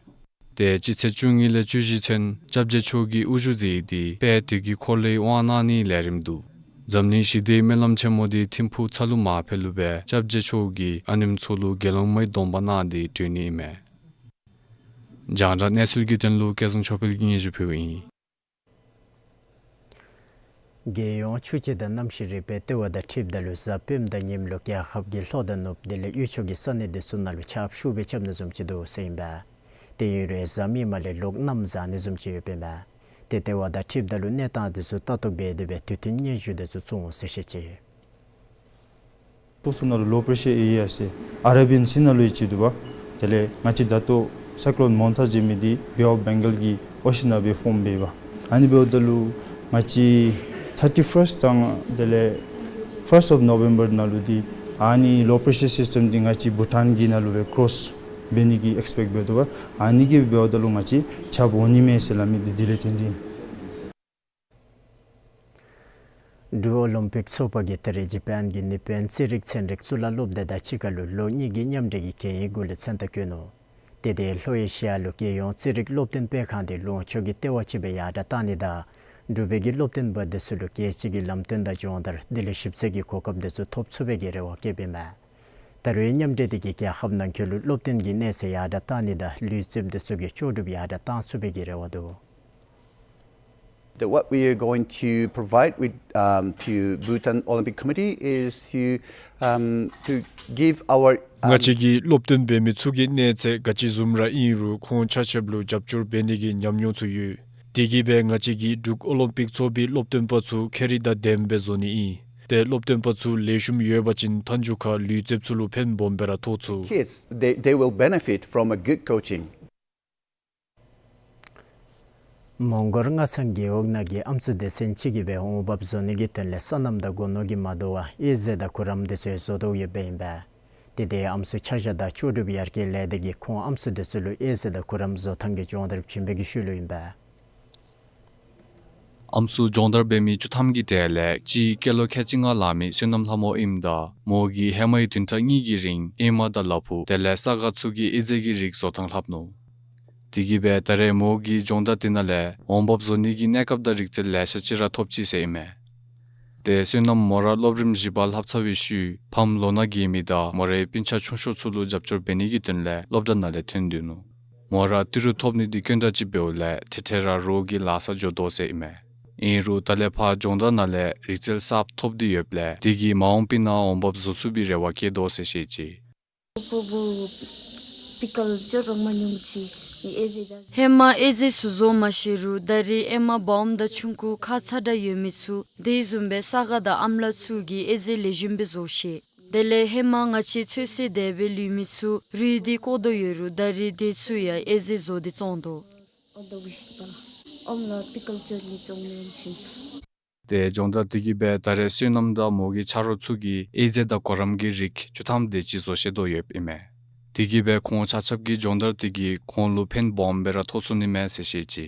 ཏེ་སྤྱི་ཚེས་བཅུ་གཉིས་ལས་བཅུ་བཞི་ཚུན་སྐྱབས་རྗེ་མཆོག་གིས་དབུ་བཞུགས་མཛད་དེ་དཔལ་དུས་ཀྱི་འཁོར་ལོའི་དབང་གནང་ནིའི་ལས་རིམ་འདུག། འཛམ་གླིང་ཞི་བདེའི་སྨོན་ལམ་ཆེན་མོ་འདི་ཐིམ་ཕུག་ཚ་ལུ་མར་ཕེབས་ལུ་སྦེ་སྐྱབས་རྗེ་མཆོག་གིས་ཨ་ནེམ་ཚུ་ལུ་དགེ་སློང་མའི་སྡོམ་པ་གནང་སྟེ་གྲོལ་ནི་ཨིན་མས། རྒྱང་བསྒྲགས་གནས་ཚུལ་གྱི་དོན་ལུ་སྐལ་བཟང་ཆོས་འཕེལ་གྱིས་སྙན་ཞུ་ཕུལཝ་ཨིན། རྒྱལ་ཡོངས་ཆུ་སྤྱི་དང་གནམ་གཤིས་རིག་པའི་ལྟེ་བ་དང་འཁྲིལཝ་ད་ལུ་གཟའ་སྤེནམ་དང་ཉིནམ་ལུ་རྒྱལ་ཁབ་ཀྱི་ལྷོ་དང་ནུབ་དེ་ལས་དབུས་ཕྱོགས་ཀྱི་ས་གནས་དེ་ཚུ་ནང་ལུ་ཆརཔ་ཤུགས་སྦེ་རྐྱབ་ནི་བཟུམ་ཅིག་འདུག་ཟེར་ཨིན་པས། དེ་ཨིན་རུང་གཟའ་མིག་དམར་ལས་ལོག་གནམ་གཟགས་ནི་བཟུམ་ཅིག་ཡོདཔ་ཨིན་པས། ཏེ་ལྟེ་བ་དང་འཁྲིལཝ་ད་ལུ་གནས་སྟངས་དེ་ཚུ་ལྟ་རྟོག་འབད་དེ་སྦེ་དུས་མཐུན་སྙན་ཞུ་དེ་ཚུ་བཙུགས་འོང་ཟེར་བཤད་ཅི། ཕུ་སུ་ནང་ལུ་ལོ་པྲེ་ཤར་ཨེ་རི་ཡ་ཟེར་ཨ་རེ་བི་ཡན་སི་ནང་ལུ་ཡོད་ཅི་འདུག་པ། དེ་ལས་ང་བཅས་ད་ལྟོ་སའི་ཀློན་མོན་ཐཱ་ཟེར་མི་འདི་བེ་ཨོཕ་བེང་གཱལ་གྱི་ཨོ་ཤཱན་ནང་སྦེ་ཕོམ་འབད་བ། ཨ་ནི་འབདཝ་ད་ལུ་ང་བཅས་ཐར་ཊི་ཕརསཊ་དང་དེ་ལས་ཕརསཊ་ཨོཕ་ནོ་བེམ་བར་ནང་ལུ་འདི་ཨ་ནི་ལོ་པྲེ་ཤར་སིསི་ཊེམ་འདི་ང་བཅས་བྷུ་ཊཱན་གྱི་ནང་ལུ་སྦེ་ཀོརོས་འབད་ནི་གི་ཨེགསི་པེཀཊ་འབད་དོ་བ། ཨ་ནི་གིས་འབདཝ་ད་ལུ་ང་བཅས་ཆརཔ་འོང་ནི་མས་ཟེར་སླབ་མི་འདི་དེ་ལས་བརྟེན་ཏེ་ཨིན། འབྲུག་ཨོ་ལིམ་པིག་ཚོགས་པ་གིས་ད་རེས་ཇ་པཱན་གྱི་ནི་པཱན་རྩེད་རིགས་ཚན་རིག་གཙུག་ལག་སློབ་སྡེ་དང་གཅིག་ཁར་ལུ་ལོ་གཉིས་ཀྱི་མཉམ་འབྲེལ་གྱི་གན་ཡིག་གུ་ལུ་མཚན་རྟགས་བཀོད་ནུག། ཏེ་དེ་ལྷོ་ཨེ་ཤི་ཡ་ལུ་རྒྱལ་ཡོངས་རྩེད་རིགས་སློབ་སྟོན་སྤེལ་ཁང་འདི་ལུ་ལོངས་སྤྱོད་ཀྱི་ལྟེ་བ་ཅིག་སྦེ་ཡར་དྲགས་གཏང་ནི་དང་འབྲུག་པའི་གི་སློབ་སྟོན་པ་དེ་ཚུ་ལུ་རྒྱལ་སྤྱི་གི་ལམ་སྟོན་དང་སྦྱོང་བརྡར་དེ་ལས་ཞིབ་འཚོལ་གྱི་གོ་སྐབས་དེ་ཚུ་ཐོབ་ཚུགས་པའི་གི་རེ་བ་བསྐྱེདཔ་ཨིན་མས། ད་རུང་མཉམ་འབྲེལ་དེ་གིས་རྒྱལ་ཁབ་ནང་འཁོད་ལུ་སློབ་སྟོན་གྱི་གནས་ཚད་ཡར་དྲགས་གཏང་ནི་དང་ལུས་རྩལཔ་དེ་ཚུ་གི་ལྕོགས་གྲུབ་ཡར་དྲགས་གཏང་ཚུགས་པའི་གི་རེ་བ་འདུག། That what we are going to provide with, um, to Bhutan Olympic Committee is to, um, to give our, um, ང་བཅས་ཀྱིས་སློབ་སྟོན་འབད་མི་ཚུ་གི་གནས་ཚད་ག་ཅི་བཟུམ་ར་ཨིན་རུང་ཁོང་ཆ་ཁྱབ་ལུ་རྒྱབ་སྐྱོར་འབད་ནི་གི་ཉམས་མྱོང་ཚུ་ཡོད། དེ་གིས་སྦེ་ང་བཅས་ཀྱིས་འབྲུག་ཨོ་ལིམ་པིག་ཚོགས་པའི་སློབ་སྟོན་པ་ཚུ་ཁེ་རི་དང་ལྡནམ་སྦེ་བཟོ་ནི་ཨིན། ཏེ་སློབ་སྟོན་པ་ཚུ་ལེགས་ཤོམ་ཡོད་པ་ཅིན་མཐའ་མཇུག་ཁར་ལུས་རྩལཔ་ཚུ་ལུ་ཕན་སྦོམ་སྦེ་ར་ཐོགས་ཚུགས། Kids, they, they will benefit from a good coaching. མོང་སྒར་སྔ་ཚང་རྒེད་འོག་ནང་གི་ཨམ་སྲུ་སྡེ་ཚན་ཅིག་གིས་འབད་འོང་འབབ་བཟོ་ནི་གི་དོན་ལས་སོ་ནམ་དང་སྒོ་ནོར་གྱིས་མ་དོ་བར་གཡས་གཟེར་དང་གུ་རམ་དེ་ཚུ་བཟོ་དོ་ཡོདཔ་ཨིན་པས། ཏེ་དེ་ཨམ་སྲུ་ཆ་བཞག་དང་ལྕོགས་གྲུབ་ཡར་རྒྱས་ལས་སྡེ་གིས་ཁོང་ཨམ་སྲུ་དེ་ཚུ་ལུ་གཡས་གཟེར་དང་གུ་རམ་བཟོ་ཐངས་ཀྱི་སྦྱོང་བརྡར་བྱིན་པའི་གི་ཤུལ་ལུ་ཨིན་པས། ཨམ་སྲུ་སྦྱོང་བརྡར་འབད་མི་བཅུ་ཐམ་གྱི་གྲས་ལས་གཅིག་སྐྱེས་ལོ་ཁལ་གཅིག་ལྔ་ལང་མི་བསོད་ནམས་ལྷ་མོ་ཨིནམ་ད་མོ་གིས་ཧེ་མའི་བདུན་ཕྲག་གཉིས་ཀྱི་རིང་ཨེ་མ་དང་ལ་ཕུག་དེ་ལས་ས་ག་ཚུ་གི་གཡས་གཟེར་གྱི་རིགས་བཟོ་ཐངས་ལྷབ་ནུག། དེ་གིས་སྦེ་ད་རེས་མོ་གིས་སྦྱོང་བརྡར་དེ་ནང་ལས་འོང་འབབ་བཟོ་ནི་གི་གནས་སྐབས་དང་རིག་རྩལ་ལེ་ཤ་ཅིག་ར་ཐོབ་ཅི་ཟེར་ཨིན་མས། ཏེ་བསོད་ནམས་མོ་ར་སློབ་རིམ་བཞི་པ་ལྷབ་ཚར་བའི་ཤུལ་ཕམ་ལོ་ན་རྒས་མི་དང་མོ་རའི་སྤུན་ཆ་ཆུང་ཤོས་ཚུ་ལུ་རྒྱབ་སྐྱོར་འབད་ནི་གི་དོན་ལས་སློབ་གྲྭ་ནང་ལས་ཐོན་སྡོད་ནུག། མོ་ར་ཏི་རུ་ཐོབ་ནི་འདི་དཀོན་དྲགས་ཅིག་འབདཝ་ལས་ཐེངས་ཐེངས་ར་རོགས་ཀྱི་ལཱ་ས་འགྱོ་དོ་ཟེར་ཨིན་མས། ཨིན་རུང་ད་ལས་ཕར་སྦྱོང་བརྡར་ནང་ལས་རིག་རྩལ་གསརཔ་ཐོབ་སྟེ་ཡོདཔ་ལས་དེ་གིས་མ་འོངས་པའི་ནང་འོང་འབབ་བཟོ་ཚུགས་པའི་རེ་བ་བསྐྱེད་དོ་ཟེར་བཤད་ཅི། ཧེ་མ་གཡས་གཟེར་ཚུ་བཟོ་མ་ཤེས་རུང་ད་རེས་ཨེ་མ་འབག་འོངམ་ད་ཆུང་ཀུ་ཁ་ཚ་དྲགས་ཡོད་མི་ཚུ་དེ་བཟུམ་སྦེ་ས་ག་དང་ཨམ་ལ་ཚུ་གིས་གཡས་གཟེར་ལེགས་ཤོམ་སྦེ་བཟོ་ཤེས། དེ་ལས་ཧེ་མ་ང་བཅས་ཚོད་བསྲེ་དེ་སྦེ་ལུས་མི་ཚུ་རུས་འདི་བཀོག་དོ་ཡོད་རུང་ད་རེས་དེ་ཚུ་ཡང་གཡས་གཟེར་བཟོ་སྟེ་བཙོང་དོ། ཏེ་སྦྱོང་བརྡར་དེ་གིས་སྦེ་ད་རེས་བསོད་ནམས་དང་མོ་གི་ཆ་རོགས་ཚུ་གིས་གཡས་གཟེར་དང་གུ་རམ་གྱི་རིགས་བཅུ་ཐམ་དེ་ཅིག་བཟོ་ཤེས་དོ་ཡོདཔ་ཨིན་མས། དེ་གིས་སྦེ་ཁོང་ཆ་ཁྱབ་ཀྱི་སྦྱོང་བརྡར་དེ་གིས་ཁོང་ལུ་ཕན་སྦོམ་སྦེ་ར་ཐོགས་ཚུགས་ནི་མས་ཟེར་བཤད་ཅི།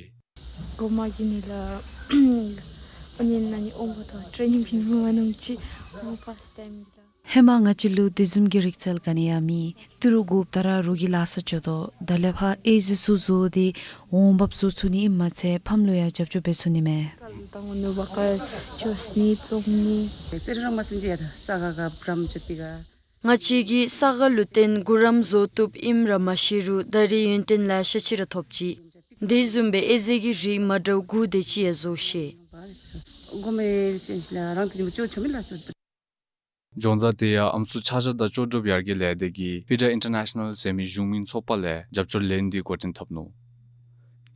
ཧེ་མ་ང་བཅས་ལུ་དེ་བཟུམ་གྱི་རིག་རྩལ་ག་ནི་ཡང་མེད། ཏི་རུ་བཀོགཔ་ད་ར་རོགས་ཀྱི་ལཱ་ས་འགྱོ་དོ། ད་ལས་ཕར་གཡས་གཟེར་ཚུ་བཟོ་སྟེ་འོང་འབབ་བཟོ་ཚུགས་ནི་ཨིནམ་མ་ཚད་ཕམ་ལུ་ཡང་རྒྱབ་སྐྱོར་འབད་ཚུགས་ནི་མས། ང་བཅས་ཀྱིས་ས་ག་ལུ་བརྟེན་གུ་རམ་བཟོ་བཏུབ་ཨིནམ་ར་མ་ཤེས་རུང་ད་རེས་ཡོན་ཏན་ལེ་ཤ་ཅིག་ར་ཐོབ་ཅི། དེ་བཟུམ་སྦེ་གཡས་གཟེར་གྱི་རིགས་མ་འདྲཝ་དགུ་དེ་ཅིག་ཡང་བཟོ་ཤེས། སྦྱོང་བརྡར་དེ་ཡང་ཨམ་སྲུ་ཆ་བཞག་དང་ལྕོགས་གྲུབ་ཡར་རྒྱས་ལས་སྡེ་གིས་ཕི་ཌ་ཨིན་ཊར་ནེ་ཤ་ནཱལ་ཟེར་མི་གཞུང་མིན་ཚོགས་པ་ལས་རྒྱབ་སྐྱོར་ལེན་ཏེ་འགོ་འདྲེན་འཐབ་ནུག།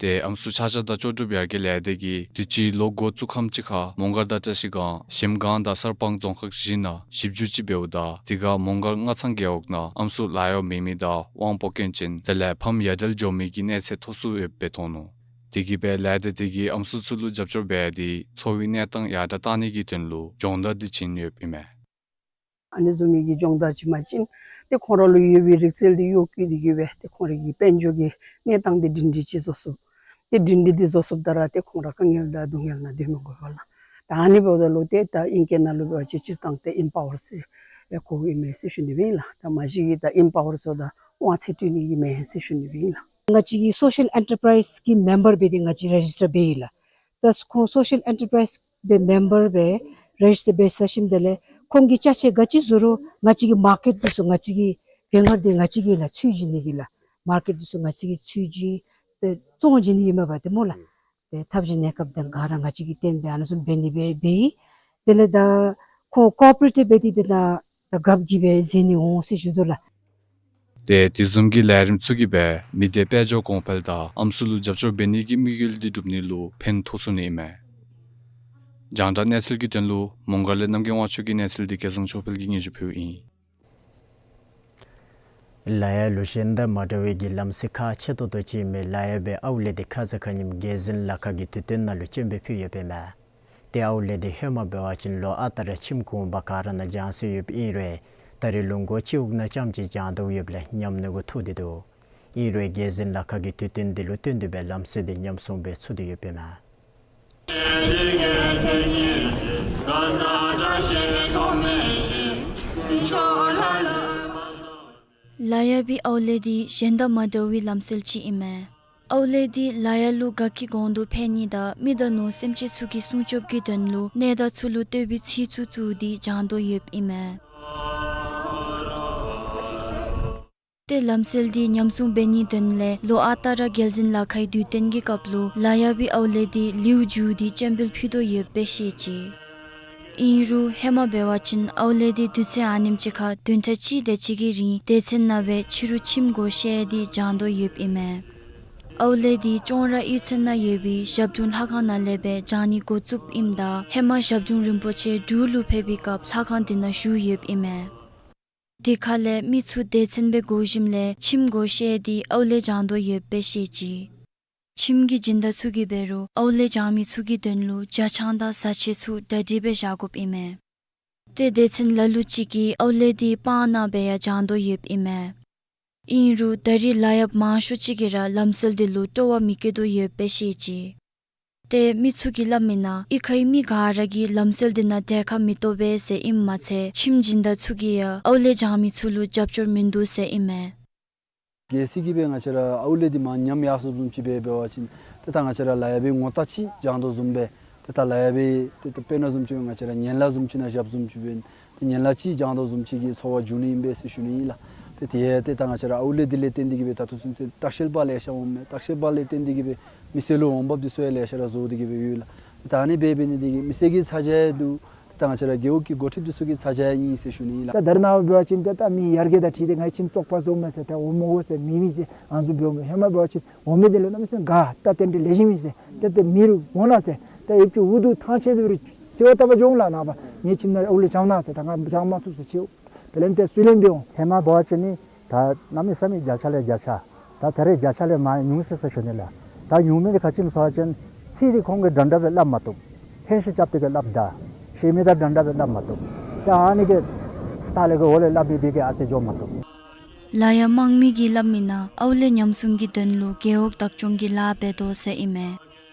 ཏེ་ཨམ་སྲུ་ཆ་བཞག་དང་ལྕོགས་གྲུབ་ཡར་རྒྱས་ལས་སྡེ་གིས་དུས་ཅི་ལོ་འགོ་བཙུགས་ཁམས་ཅིག་ཁར་མོང་སྒར་དང་བཀྲ་ཤིས་སྒང་གཞལམ་སྒང་དང་གསར་སྤང་རྫོང་ཁག་བཞི་ནང་ཞིབ་འཇུག་ཅིག་འབདཝ་ད་དེ་ཁར་མོང་སྒར་སྔ་ཚང་རྒེད་འོག་ནང་ཨམ་སྲུ་ལཱ་གཡོག་མེད་མི་དང་དབང་པོ་སྐྱོན་ཅན་དེ་ལས་ཕམ་ཡ་བྲལ་འགྱོ་མི་གི་གནས་ཚད་མཐོ་སུ་ཡོདཔ་སྦེ་མཐོང་ནུག། དེ་གིས་སྦེ་ལས་སྡེ་དེ་གིས་ཨམ་སྲུ་ཚུ་ལུ་རྒྱབ་སྐྱོར་འབད་དེ་འཚོ་བའི་གནས་སྟངས་ཡར་དྲགས་གཏང་ནི་གི་དོན་ལུ་སྦྱོང་བརྡར་འདི་བྱིན་ཡོདཔ་ཨིན་མས། ཨ་ནི་བཟུམ་མའི་གི་སྦྱོང་བརྡར་ཅིག་མ་བྱིན་ཏེ་ཁོང་ར་ལུ་ཡོད་པའི་རིག་རྩལ་འདི་གཡོག་བཀོལ་ཏེ་གིས་སྦེ་ཏེ་ཁོང་རའི་གི་དཔལ་འབྱོར་གྱི་གནས་སྟངས་འདི་སྒྲིང་སྒྲི་ཅིག་བཟོ་ཚུགས། ཏེ་སྒྲིང་སྒྲི་འདི་བཟོ་ཚུགསཔ་ད་ར་ཏེ་ཁོང་ར་དཀའ་ངལ་དང་སྡུག་བསྔལ་ནང་སྡོད་མི་དགོ་པས་ལགས། ད་ཨ་ནི་འབདཝ་ད་ལུ་ཏེ་ད་ཨིང་སྐད་ནང་ལུ་འབད་བ་ཅིན་སྤྱིར་བཏང་ཏེ་ཨིམ་པ་ཝར་ཟེར་ སྦེ་དགོཔ་ཨིན་མས་ཟེར་ཞུ་ནི་སྦེ་ཨིན་ལགས། ད་མ་གཞི་གི་ད་ཨིམ་པ་ཝར་བཟོ་དང་དབང་ཚད་སྤྲོད་ནི་ཨིན་མས་ཟེར་ཞུ་ནི་སྦེ་ཨིན་ལགས། ང་བཅས་ཀྱི་སོ་ཤལ་ཨེན་ཊར་པ་རའིཛ་ཀྱི་མེམ་བར་སྦེ་འདི་ང་བཅས་རེ་ཇིས་ཊར་འབད་ཡི་ལགས། ད་ཁོང་སོ་ཤལ་ཨེན་ཊར་པ་རའིཛ་སྦེ་མེམ་བར་སྦེ་རེ་ཇིས་ཊར་འབད་ཚར་ཞིནམ་དེ་ལས་ཁོང་གིས་ཅ་ཆས་ག་ཅི་བཟོ་རུང་ང་བཅས་ཀྱི་མར་ཀེཊ་འདི་ཚུ་ང་བཅས་ཀྱིས་གོང་ཁར་འདི་ང་བཅས་ཀྱིས་ལགས་ཚུད་བྱིན་ནི་གི་ལགས། མར་ཀེཊ་འདི་ཚུ་ང་བཅས་ཀྱིས་ཚུད་བྱིན་ཏེ་བཙོང་བྱིན་ནི་ཨིན་མས་པ་ཏེ་སྨོ་ལགས། ཏེ་ཐབས་ཤེས་གནས་སྐབས་དང་ག་ར་ང་བཅས་ཀྱིས་བརྟེན་སྦེ་ཨ་ནི་བཟུམ་འབད་ནི་སྦེ་འབད་ཡི། དེ་ལས་ད་ཁོང་ཀོ་ཨོ་པ་རེ་ཊིབ་འབད་དེ་ཏེ་ད་ད་རྒཔོ་གིས་སྦེ་མཛད་ནི་འོང་ཟེར་ཞུ་དོ་ལགས། ཏེ་དེ་བཟུམ་གྱི་ལས་རིམ་ཚུ་གིས་སྦེ་མི་སྡེ་དཔལ་འབྱོར་གོང་འཕེལ་དང་ཨམ་སྲུ་ལུ་རྒྱབ་སྐྱོར་འབད་ནི་གི་དམིགས་ཡུལ་འདི་འགྲུབ་ནི་ལུ་ཕན་ཐོགས་ཚུགས་ནི་ཨིན་མས། རྒྱང་བསྒྲགས་གནས་ཚུལ་གྱི་དོན་ལུ་མོང་སྒར་ལས་རྣམ་རྒྱལ་དབང་ཕྱུག་གི་གནས་ཚུལ་འདི་སྐལ་བཟང་ཆོས་འཕེལ་གྱིས་སྙན་ཞུ་ཕུལཝ་ཨིན། ལ་ཡ་ལུ་གཞན་དང་མ་འདྲ་བའི་གི་ལམ་སྲོལ་ཁག་ཆེ་ཏོག་ཏོ་ཅིག་ཨིན་མི་ལ་ཡ་བའི་ཨའུ་ལེ་འདི་ཁ་ཙ་ཁ་ཉིནམ་རྒྱལ་གཞུང་ལཱ་ཁག་གི་དུས་སྟོན་ནང་ལུ་སྤྱན་འབུལ་ཕུལ་ཡོདཔ་ཨིན་མས། ཏེ་ཨའུ་ལེ་འདི་ཧེ་མ་འབད་བ་ཅིན་ལོ་ཨ་རྟག་ར་ཁྱིམ་གུང་པ་ག་ར་ནང་བཞེངས་སྲོལ་ཡོདཔ་ཨིན་རུང་ད་རེས་ལུ་སྒོ་ཕྱེད་འོག་ནང་རྐྱངམ་ཅིག་བཞེངས་དོ་ཡོདཔ་ལས་ཉམས་ནི་གུ་ཐུག་སྟེ་འདུག། ཨིན་རུང་རྒྱལ་གཞུང་ལཱ་ཁག་གི་དུས་སྟོན་འདི་ལུ་བསྟུན་ཏེ་སྦེ་ལམ་སྲོལ་འདི་ཉམས་སྲུང་འབད་ཚུགས་ཏེ་ཡོདཔ་ཨིན་མས། ལ་ཡ་བའི་ཨའུ་ལེ་འདི་གཞན་དང་མ་འདྲ་བའི་ལམ་སྲོལ་ཅིག་ཨིན་མས། ཨའུ་ལེ་འདི་ལ་ཡ་ལུ་དགའ་སྐྱིད་གོང་དུ་འཕེལ་ནི་དང་མི་དང་ནོར་སེམས་ཅན་ཚུ་གི་སྲུང་སྐྱོབ་ཀྱི་དོན་ལུ་གནས་བདག་ཚུ་ལུ་བསྟོད་པའི་ཚིག་ཚུ་བཙུགས་ཏེ་བཞེངས་དོ་ཡོདཔ་ཨིན་མས། ཏེ་ལམ་སྲོལ་འདི་ཉམས་སྲུང་འབད་ནིའི་དོན་ལས་ལོ་ཨ་རྟག་ར་རྒྱལ་གཞུང་ལཱ་ཁག་གི་དུས་སྟོན་གྱི་སྐབས་ལུ་ལ་ཡ་བའི་ཨའུ་ལེ་འདི་ལེའུ་བསྒྱུར་ཏེ་སྤྱན་འབུལ་ཕུལ་དོ་ཡོདཔ་སྦེ་བཤད་ཅི། ཨིན་རུང་ཧེ་མ་འབད་བ་ཅིན་ཨའུ་ལེ་འདི་དུས་ཚོད་ཨ་ནེམ་ཅིག་ཁར་བདུན་ཕྲག་གཅིག་དེ་ཅིག་གི་རིང་སྡེ་ཚན་ནང་སྦེ་ཕྱི་རུ་ཁྱིམ་སྒོ་ཕྱེ་སྟེ་བཞེངས་དོ་ཡོདཔ་ཨིན་མས། ཨའུ་ལེ་འདི་ཅོང་ར་གཡུས་ཚན་ནང་ཡོད་པའི་ཞབས་དྲུང་ལྷ་ཁང་ནང་ལས་སྦེ་བཞེངས་ནི་འགོ་བཙུགསཔ་ཨིནམ་ད་ཧེ་མ་ཞབས་དྲུང་རིན་པོ་ཆེ་འབྲུག་ལུ་ཕེབས་པའི་སྐབས་ལྷ་ཁང་འདི་ནང་བཞུགས་ཡོདཔ་ཨིན་མས། དེ་ཁ་ལས་མི་ཚུ་སྡེ་ཚན་སྦེ་བགོ་ཞིནམ་ལས་ཁྱིམ་སྒོ་ཕྱེ་སྟེ་ཨའུ་ལེ་བཞེངས་དོ་ཡོདཔ་སྦེ་བཤད་ཅི། ཁྱིམ་གྱི་སྦྱིན་བདག་ཚུ་གིས་འབད་རུང་ཨའུ་ལེ་བཞེངས་མི་ཚུ་གི་དོན་ལུ་ཇ་ཆང་དང་བཟའ་ཆས་ཚུ་གྲ་སྒྲིག་སྦེ་བཞག་དགོཔ་ཨིན་མས། ཏེ་སྡེ་ཚན་ལ་ལུ་ཅིག་གིས་ཨའུ་ལེ་འདི་སྤང་ནང་སྦེ་ཡང་བཞེངས་དོ་ཡོདཔ་ཨིན་མས། ཨིན་རུང་ད་རེས་ལ་ཡ་མང་ཤོས་ཅིག་གིས་ར་ལམ་སྲོལ་འདི་ལུ་སྤྲོ་བ་མི་བསྐྱེད་དོ་ཡོདཔ་སྦེ་བཤད་ཅི། ཏེ་མི་ཚུ་གིས་སླབ་མི་ནང་ཨི་ཁའི་མི་ག་ར་གིས་ལམ་སྲོལ་འདི་ནང་གྲལ་ཁར་མི་གཏོགས་པས་ཟེར་ཨིནམ་མ་ཚད་ཁྱིམ་སྦྱིན་བདག་ཚུ་གིས་ཡང་ཨའུ་ལེ་བཞེངས་མི་ཚུ་ལུ་རྒྱབ་སྐྱོར་མིན་འདུག་ཟེར་ཨིན་མས། གལ་སྲིད་ཀྱི་སྦེ་ང་བཅས་ར་ཨའུ་ལེ་འདི་མར་ཉམས་ཡར་སོངམ་བཟུམ་ཅིག་སྦེ་འབད་བ་ཅིན་ཏེ་ད་ང་བཅས་ར་ལ་ཡ་བའི་ངོ་རྟགས་ཅིག་བཞེངས་དོ་བཟུམ་སྦེ་ཏེ་ད་ལ་ཡ་བའི་ཏེ་ད་དཔེར་ན་བཟུམ་ཅིག་སྦེ་ང་བཅས་ར་ངན་ལྷ་བཟུམ་ཅིག་ནང་བཞགཔ་བཟུམ་ཅིག་སྦེ་ཏེ་ངན་ལྷ་ཅིག་བཞེངས་དོ་བཟུམ་ཅིག་གི་ཚོར་བ་འབྱུང་ནི་ཨིན་པས་ཟེར་ཞུ་ནི་ཨིན་ལགས། ཏེ་དེ་ཡང་ཏེ་ད་ང་བཅས་ར་ཨའུ་ལེ་འདི་ལས་བརྟེན་ཏེ་གི་སྦེ་ད་ལྟོ་ཚུན་ཚོད་བརྟག་ཤེལ་པ་ལེ་ཤ་འོངམ་མས། བརྟག་ཤེལ་པ་ལས་བརྟེན་ཏེ་གི་སྦེ་མི་སེར་ལུ་འོང་འབབ་འདི་ཚུ་ཡང་ལེ་ཤ་ར་བཟོ་སྟེ་གི་སྦེ་ཡོད་ལགས། ཏེ་ད་ཨ་ནི་སྦེ་འབད་ནི་འདི་གིས་མི་སེར་གྱི་ཚ་གྱང་འདུག། ཏེ་ད་ང་བཅས་ར་རྒེད་འོག་གི་འགོ་ཁྲིདཔ་འདི་ཚུ་གི་ཚ་གྱང་ཨིན་ཟེར་ཞུ་ནི་ཨིན་ལགས། ད་ད་རེས་ནངས་པ་འབད་བ་ཅིན་ཏེ་ད་མི་ཡར་རྒྱས་དང་འཁྲིལ་ཏེ་ང་ཁྱིམ་བཙོག་པ་བཟོཝ་མས་ཟེར་ཏེ་འོང་མི་འོང་ཟེར་མེད་མི་ཟེར་ཨ་ནི་བཟུམ་འབདཝ་མས། ཧེ་མ་འབད་བ་ཅིན་འོང་མི་འདི་ལུ་གནམ་མེད་ས་མེད་དགའ་ད་རྟེན་འབྲེལ་ལེགས་ཤོམ་ཨིན་ཟེར་ཏེ་ཏེ་མི་རུང་འོང་གནང་ཟེར་ཏེ་ཡུདཔ་ཅིག་འུ་སྡུག་ཐང་ཆད་དེ་འབད་རུང་གསོལ་བ་བཏབ་པར་འགྱོ་འོང་ལགས། ནངས་པ་ངེའི་ཁྱིམ་ནང་ཨའུ་ལེ་བཞེངས་གནང་ཟེར། ད་ང་བཞེངས་མ་ཚུགས་ཟེར་ཅིག་དེ་ལས་ཏེ་སུ་ལེན་འབད་འོང་། ཧེ་མ་འབད་བ་ཅིན་ནི་ད་གནམ་མེད་ས་མེད་བརྒྱ་ཆ་ལས་བརྒྱ་ཆ། ད་ད་རེས་བརྒྱ་ཆ་ལས་མར་ཉུང་སི་སི་ཞུ་ནི་ལགས། ད་ཉུང་མི་འདི་ག་ཅི་སྨོ་ཟེར་བ་ཅིན་ཚིག་འདི་ཁོང་གིས་འདྲན་འདྲ་སྦེ་སླབ་མ་བཏུབ། ཧེ་ཤི་རྐྱབ་སྟེ་གི་སླབ་ད། ཤེས་མི་དང་འདྲན་འདྲ་སྦེ་སླབ་མ་བཏུབ། ད་ཨ་ནི་གི་ལྟག་ལས་གི་འོག་ལས་སླབ་མི་འདི་གིས་ཨ་ཙི་འགྱོ་མ་བཏུབ། ལ་ཡ་དམངས་མི་གིས་སླབ་མི་ནང་ཨའུ་ལེ་ཉམས་སྲུང་གི་དོན་ལུ་རྒེད་འོག་བདག་སྐྱོང་གིས་ལཱ་འབད་དོ་ཟེར་ཨིན་མས།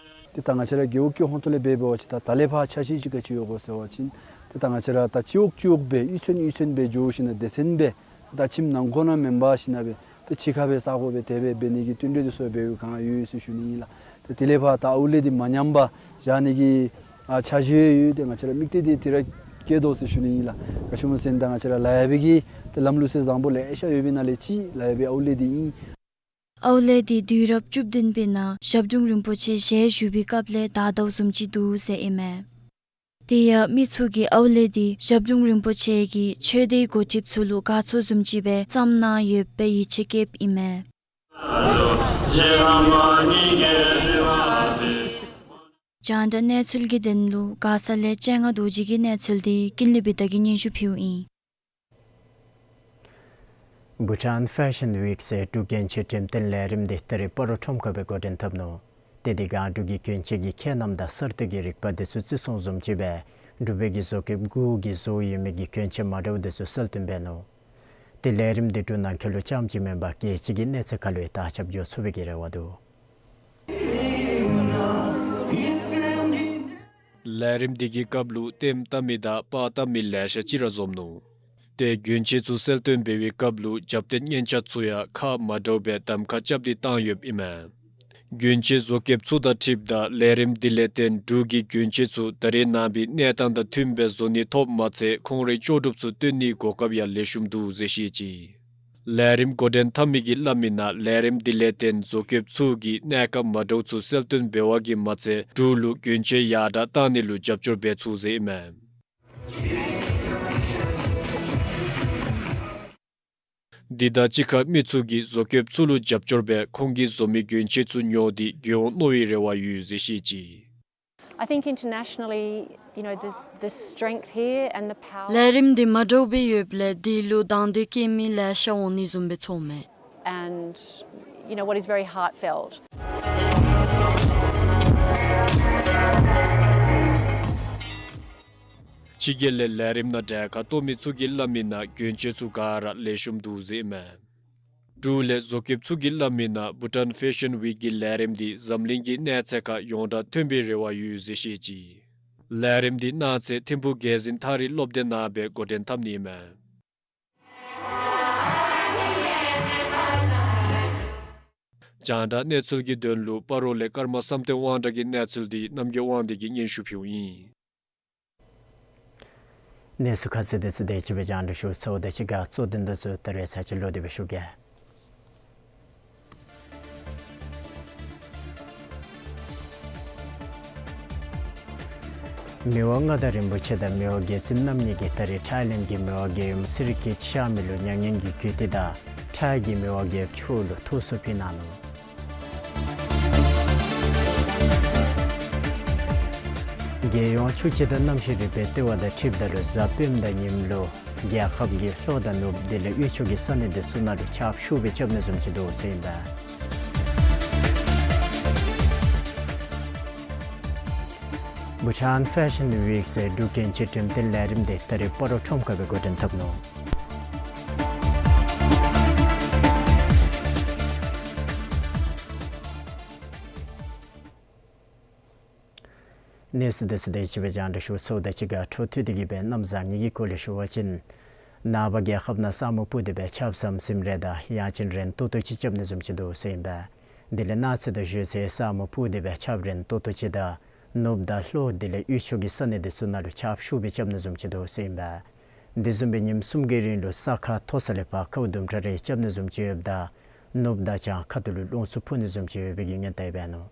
ཏེ་ད་ང་བཅས་ར་རྒེད་འོག་གི་ཧོང་ཐོག་ལས་འབད་འབད་བ་ཅིན་ད་ད་ལས་ཕར་འཆར་གཞི་ཅིག་ག་ཅི་ཡོད་གོ་ཟེར་བ་ཅིན་ཏེ་ད་ང་བཅས་ར་ད་སྤྱི་འོག་སྤྱི་འོག་སྦེ་གཡུས་ཚན་གཡུས་ཚན་སྦེ་འགྱོ་ཞིན་ན་སྡེ་ཚན་སྦེ་ད་ཁྱིམ་ནང་འཁོད་ནང་མེན་པར་ཞིན་ན་སྦེ་ཏེ་ཕྱི་ཁ་སྦེ་ས་གོ་སྦེ་དེ་སྦེ་འབད་ནི་གི་བསྟུན་གྲོས་འདི་ཚུ་འབད་བའི་སྒང་ཡོད་ཟེར་ཞུ་ནི་ཨིན་ལགས། ཏེ་དེ་ལས་ཕར་ད་ཨའུ་ལེ་འདི་མ་ཉམས་པར་བཞག་ནི་གི་ཨ་འཆར་གཞི་ཡོད། ཏེ་ང་བཅས་ར་དམིགས་གཏད་འདི་དེ་ར་བསྐྱེད་དོ་ཟེར་ཞུ་ནི་ཨིན་ལགས། ག་ཅི་སྨོ་ཟེར་ན་ད་ང་བཅས་ར་ལ་ཡ་བའི་གི་ཏེ་ལམ་ལུགས་སྲོལ་བཟང་པོ་ལེ་ཤ་ཡོད་པའི་ནང་ལས་གཅིག་ལ་ཡ་བའི་ཨའུ་ལེ་འདི་ཨིན། ཨའུ་ལེ་འདི་དུས་རབས་བཅུ་བདུན་པའི་ནང་ཞབས་དྲུང་རིན་པོ་ཆེ་ཞལ་བཞུགས་པའི་སྐབས་ལས་དར་དོ་བཟུམ་ཅིག་འདུག་ཟེར་ཨིན་མས། དེ་ཡང་མི་ཚུ་གིས་ཨའུ་ལེ་འདི་ཞབས་དྲུང་རིན་པོ་ཆེ་གིས་ཆོས་སྡེའི་འགོ་ཁྲིདཔ་ཚུ་ལུ་དགའ་ཚོར་བཟུམ་ཅིག་སྦེ་བརྩམས་གནང་ཡོདཔ་སྦེ་ཡིད་ཆེས་བསྐྱེདཔ་ཨིན་མས། རྒྱང་བསྒྲགས་གནས་ཚུལ་གྱི་དོན་ལུ་མགར་ས་ལས་སྤྱན་སྔ་རྡོ་རྗེ་གི་གནས་ཚུལ་འདི་ཀུན་ལེགས་བི་ཏ་གིས་སྙན་ཞུ་ཕུལཝ་ཨིན། བྷུ་ཊཱན་ཕེ་ཤཱན་ཝིག་ཟེར་འབྲུག་གྱོན་ཆས་འགྲེམས་སྟོན་ལས་རིམ་འདི་ད་རེས་སྤ་རོ་ཁྲོམ་ཁ་སྦེ་འགོ་འདྲེན་འཐབ་ནུག། ཏེ་འདི་ག་འབྲུག་གི་གྱོན་ཆས་ཀྱི་ཁྱད་རྣམ་དང་གསར་གཏོད་ཀྱི་རིག་པ་འདི་ཚུ་བརྩི་སྲུང་བཟུམ་ཅིག་སྦེ་འབྲུག་པའི་གི་བཟོ་བཀོད་གུ་གིས་བཟོ་ཡོད་མི་གི་གྱོན་ཆས་མ་འདྲཝ་འདི་ཚུ་གསལ་སྟོན་འབད་ནུག། ཏེ་ལས་རིམ་འདི་འབྲུག་ནང་འཁོད་ལུ་རྐྱངམ་ཅིག་མེན་པར་རྒྱལ་སྤྱི་གི་གནས་ཚད་ཁར་ལུ་ཡང་དར་ཁྱབ་འགྱོ་ཚུགས་པའི་གི་རེ་བ་འདུག། ལས་རིམ་འདི་གི་སྐབས་ལུ་ལྟདམོ་བལྟ་མི་དང་པར་བལྟ་མི་ལེ་ཤ་ཅིག་ར་འཛོམས་ནུག། ཏེ་གྱོན་ཆས་ཚུ་གསལ་སྟོན་འབད་བའི་སྐབས་ལུ་རྒྱབ་རྟེན་མཉེན་ཆས་ཚུ་ཡང་ཁ་མ་འདྲཝ་སྦེ་གདམ་ཁ་རྐྱབ་སྟེ་བཏང་ཡོདཔ་ཨིན་མས། གྱོན་ཆས་བཟོ་བཀོདཔ་ཚུ་དང་འཁྲིལཝ་ད་ལས་རིམ་འདི་ལས་བརྟེན་འབྲུག་གི་གྱོན་ཆས་ཚུ་ད་རེས་ནངས་པའི་གནས་སྟངས་དང་མཐུནམ་སྦེ་བཟོ་ནི་ཐོབ་མ་ཚད་ཁོང་རའི་ལྕོགས་གྲུབ་ཚུ་སྟོན་ནིའི་གོ་སྐབས་ཡང་ལེགས་ཤོམ་འདུག་ཟེར་བཤད་ཅི། ལས་རིམ་འགོ་འདྲེན་འཐབ་མི་གིས་སླབ་མི་ནང་ལས་རིམ་འདི་ལས་བརྟེན་བཟོ་བཀོདཔ་ཚུ་གིས་གནས་སྐབས་མ་འདྲཝ་ཚུ་གསལ་སྟོན་འབད་བ་གིས་མ་ཚད་འབྲུག་ལུ་གྱོན་ཆས་ཡར་དྲགས་བཏང་ནི་ལུ་རྒྱབ་སྐྱོར་འབད་ཚུགས་ཟེར་ཨིན་མས། འདི་དང་གཅིག་ཁར་མི་ཚུ་གིས་བཟོ་བཀོདཔ་ཚུ་ལུ་རྒྱབ་སྐྱོར་འབད་ཁོང་གིས་བཟོ་མི་གྱོན་ཆས་ཚུ་ཉོ་སྟེ་གྱོན་འོང་མནོ་བའི་རེ་བ་ཡོད་ཟེར་བཤད་ཅི། I think internationally, you know, the, the strength here and the power. ལས་རིམ་འདི་མ་འདྲཝ་སྦེ་ཡོདཔ་ལས་འདི་ལུ་དང་འདོད་བསྐྱེད་མི་ལེ་ཤ་འོང་ནི་བཟུམ་སྦེ་ཚོརཝ་མས། And, you know, what is very heartfelt. ཕྱི་རྒྱལ་ལས་ལས་རིམ་ནང་གྲལ་ཁར་གཏོགས་མི་ཚུ་གིས་སླབ་མི་ནང་གྱོན་ཆས་ཚུ་ག་ར་ལེགས་ཤོམ་འདུག་ཟེར་ཨིན་མས། འབྲུག་ལས་བཟོ་བཀོདཔ་ཚུ་གིས་སླབ་མི་ནང་Bhutan Fashion Week གི་ལས་རིམ་འདི་འཛམ་གླིང་གི་གནས་ཚད་ཁར་ཡོངས་གྲགས་ཐོན་པའི་རེ་བ་ཡོད་ཟེར་བཤད་ཅི། ལས་རིམ་འདི་གནངས་ཚེ་ཐིམ་ཕུག་རྒྱལ་འཛིན་ཐག་རིང་སློབ་སྡེ་ནང་སྦེ་འགོ་འདྲེན་འཐབ་ནི་ཨིན་མས། རྒྱང་བསྒྲགས་གནས་ཚུལ་གྱི་དོན་ལུ་སྤ་རོ་ལས་ཀརྨ་བསམ་གཏན་དབང་གྲགས་ཀྱི་གནས་ཚུལ་འདི་རྣམ་རྒྱལ་དབང་འདུས་ཀྱིས་སྙན་ཞུ་ཕུལཝ་ཨིན། གནས་ཚུལ་ཁ་གསལ་དེ་ཚུ་དེ་ཅིག་སྦེ་རྒྱང་བསྒྲགས་ཞུ་ཚརཝ་དང་གཅིག་ཁར་གཙོ་དོན་དེ་ཚུ་ད་རེས་ཚར་གཅིག་ལོག་སྟེ་སྦེ་ཞུ་གེ། མི་དབང་མངའ་བདག་རིན་པོ་ཆེ་དང་མི་དབང་རྒྱལ་བཙུན་རྣམ་གཉིས་ཀྱིས་ད་རེས་ཐའི་ལེནཌ་གྱི་མི་དབང་རྒྱལ་ཡུམ་སི་རི་ཀིཊ་ཤར་མི་ལུ་མྱ་ངན་གྱི་གུས་བཏུད་དང་ཐའི་གི་མི་དབང་རྒྱལཔོ་མཆོག་ལུ་ཐུགས་གསོ་ཕུལ་གནང་ནུག། རྒྱལ་ཡོངས་ཆུ་སྐྱེས་དང་གནམ་གཤིས་རིག་པའི་ལྟེ་བ་དང་འཁྲིལཝ་ད་ལུ་གཟའ་སྤེནམ་དང་ཉིནམ་ལུ་རྒྱལ་ཁབ་ཀྱི་ལྷོ་དང་ནུབ་དེ་ལས་དབུས་ཕྱོགས་ཀྱི་ས་གནས་དེ་ཚུ་ནང་ལུ་ཆརཔ་ཤུགས་སྦེ་རྐྱབ་ནི་བཟུམ་ཅིག་འདུག་ཟེར་ཨིན་པས། Bhutan Fashion Week ཟེར་འབྲུག་གྱོན་ཆས་འགྲེམས་སྟོན་ལས་རིམ་དེ་ད་རེས་སྤ་རོ་ཁྲོམ་ཁ་སྦེ་འགོ་འདྲེན་འཐབ་ནུག། གནས་ཚུལ་དེ་ཚུ་དེ་ཅིག་སྦེ་རྒྱང་བསྒྲགས་ཞུ་ཚརཝ་དང་གཅིག་ཁར་འཕྲོ་མཐུད་དེ་གིས་སྦེ་གནམ་བཟང་ངན་གྱི་སྐོར་ལས་ཞུ་བ་ཅིན། ནངས་པ་རྒྱལ་ཁབ་ནང་ས་སྨུག་སྤུབས་ཏེ་སྦེ་ཆརཔ་ཟམ་ཟིམ་རེ་དང་ཡང་ཅིན་རན་ཏོག་ཏོ་ཅིག་རྐྱབ་ནི་བཟུམ་ཅིག་འདུག་ཟེར་ཨིན་པས། དེ་ལས་གནངས་ཚེ་དང་གཞེས་ཚེ་ས་སྨུག་སྤུབས་ཏེ་སྦེ་ཆརཔ་རན་ཏོག་ཏོ་ཅིག་དང་ནུབ་དང་ལྷོ་དེ་ལས་དབུས་ཕྱོགས་ཀྱི་ས་གནས་དེ་ཚུ་ནང་ལུ་ཆརཔ་ཤུགས་སྦེ་རྐྱབ་ནི་བཟུམ་ཅིག་འདུག་ཟེར་ཨིན་པས། དེ་བཟུམ་སྦེ་ཉིནམ་གསུམ་གྱི་རིང་ལུ་ས་ཁ་མཐོ་ས་ལས་ཕར་ཁཝ་དུམ་གྲ་རེ་རྐྱབ་ནི་བཟུམ་ཅིག་ཡོདཔ་ད་ནུབ་དང་བྱང་ཁ་ཐུག་ལུ་རླུང་འཚུབ་འཕུ་ནི་བཟུམ་ཅིག་ཡོད་པའི་གི་སྔོན་བརྡ་ཡོདཔ་ཨིན་ནོ།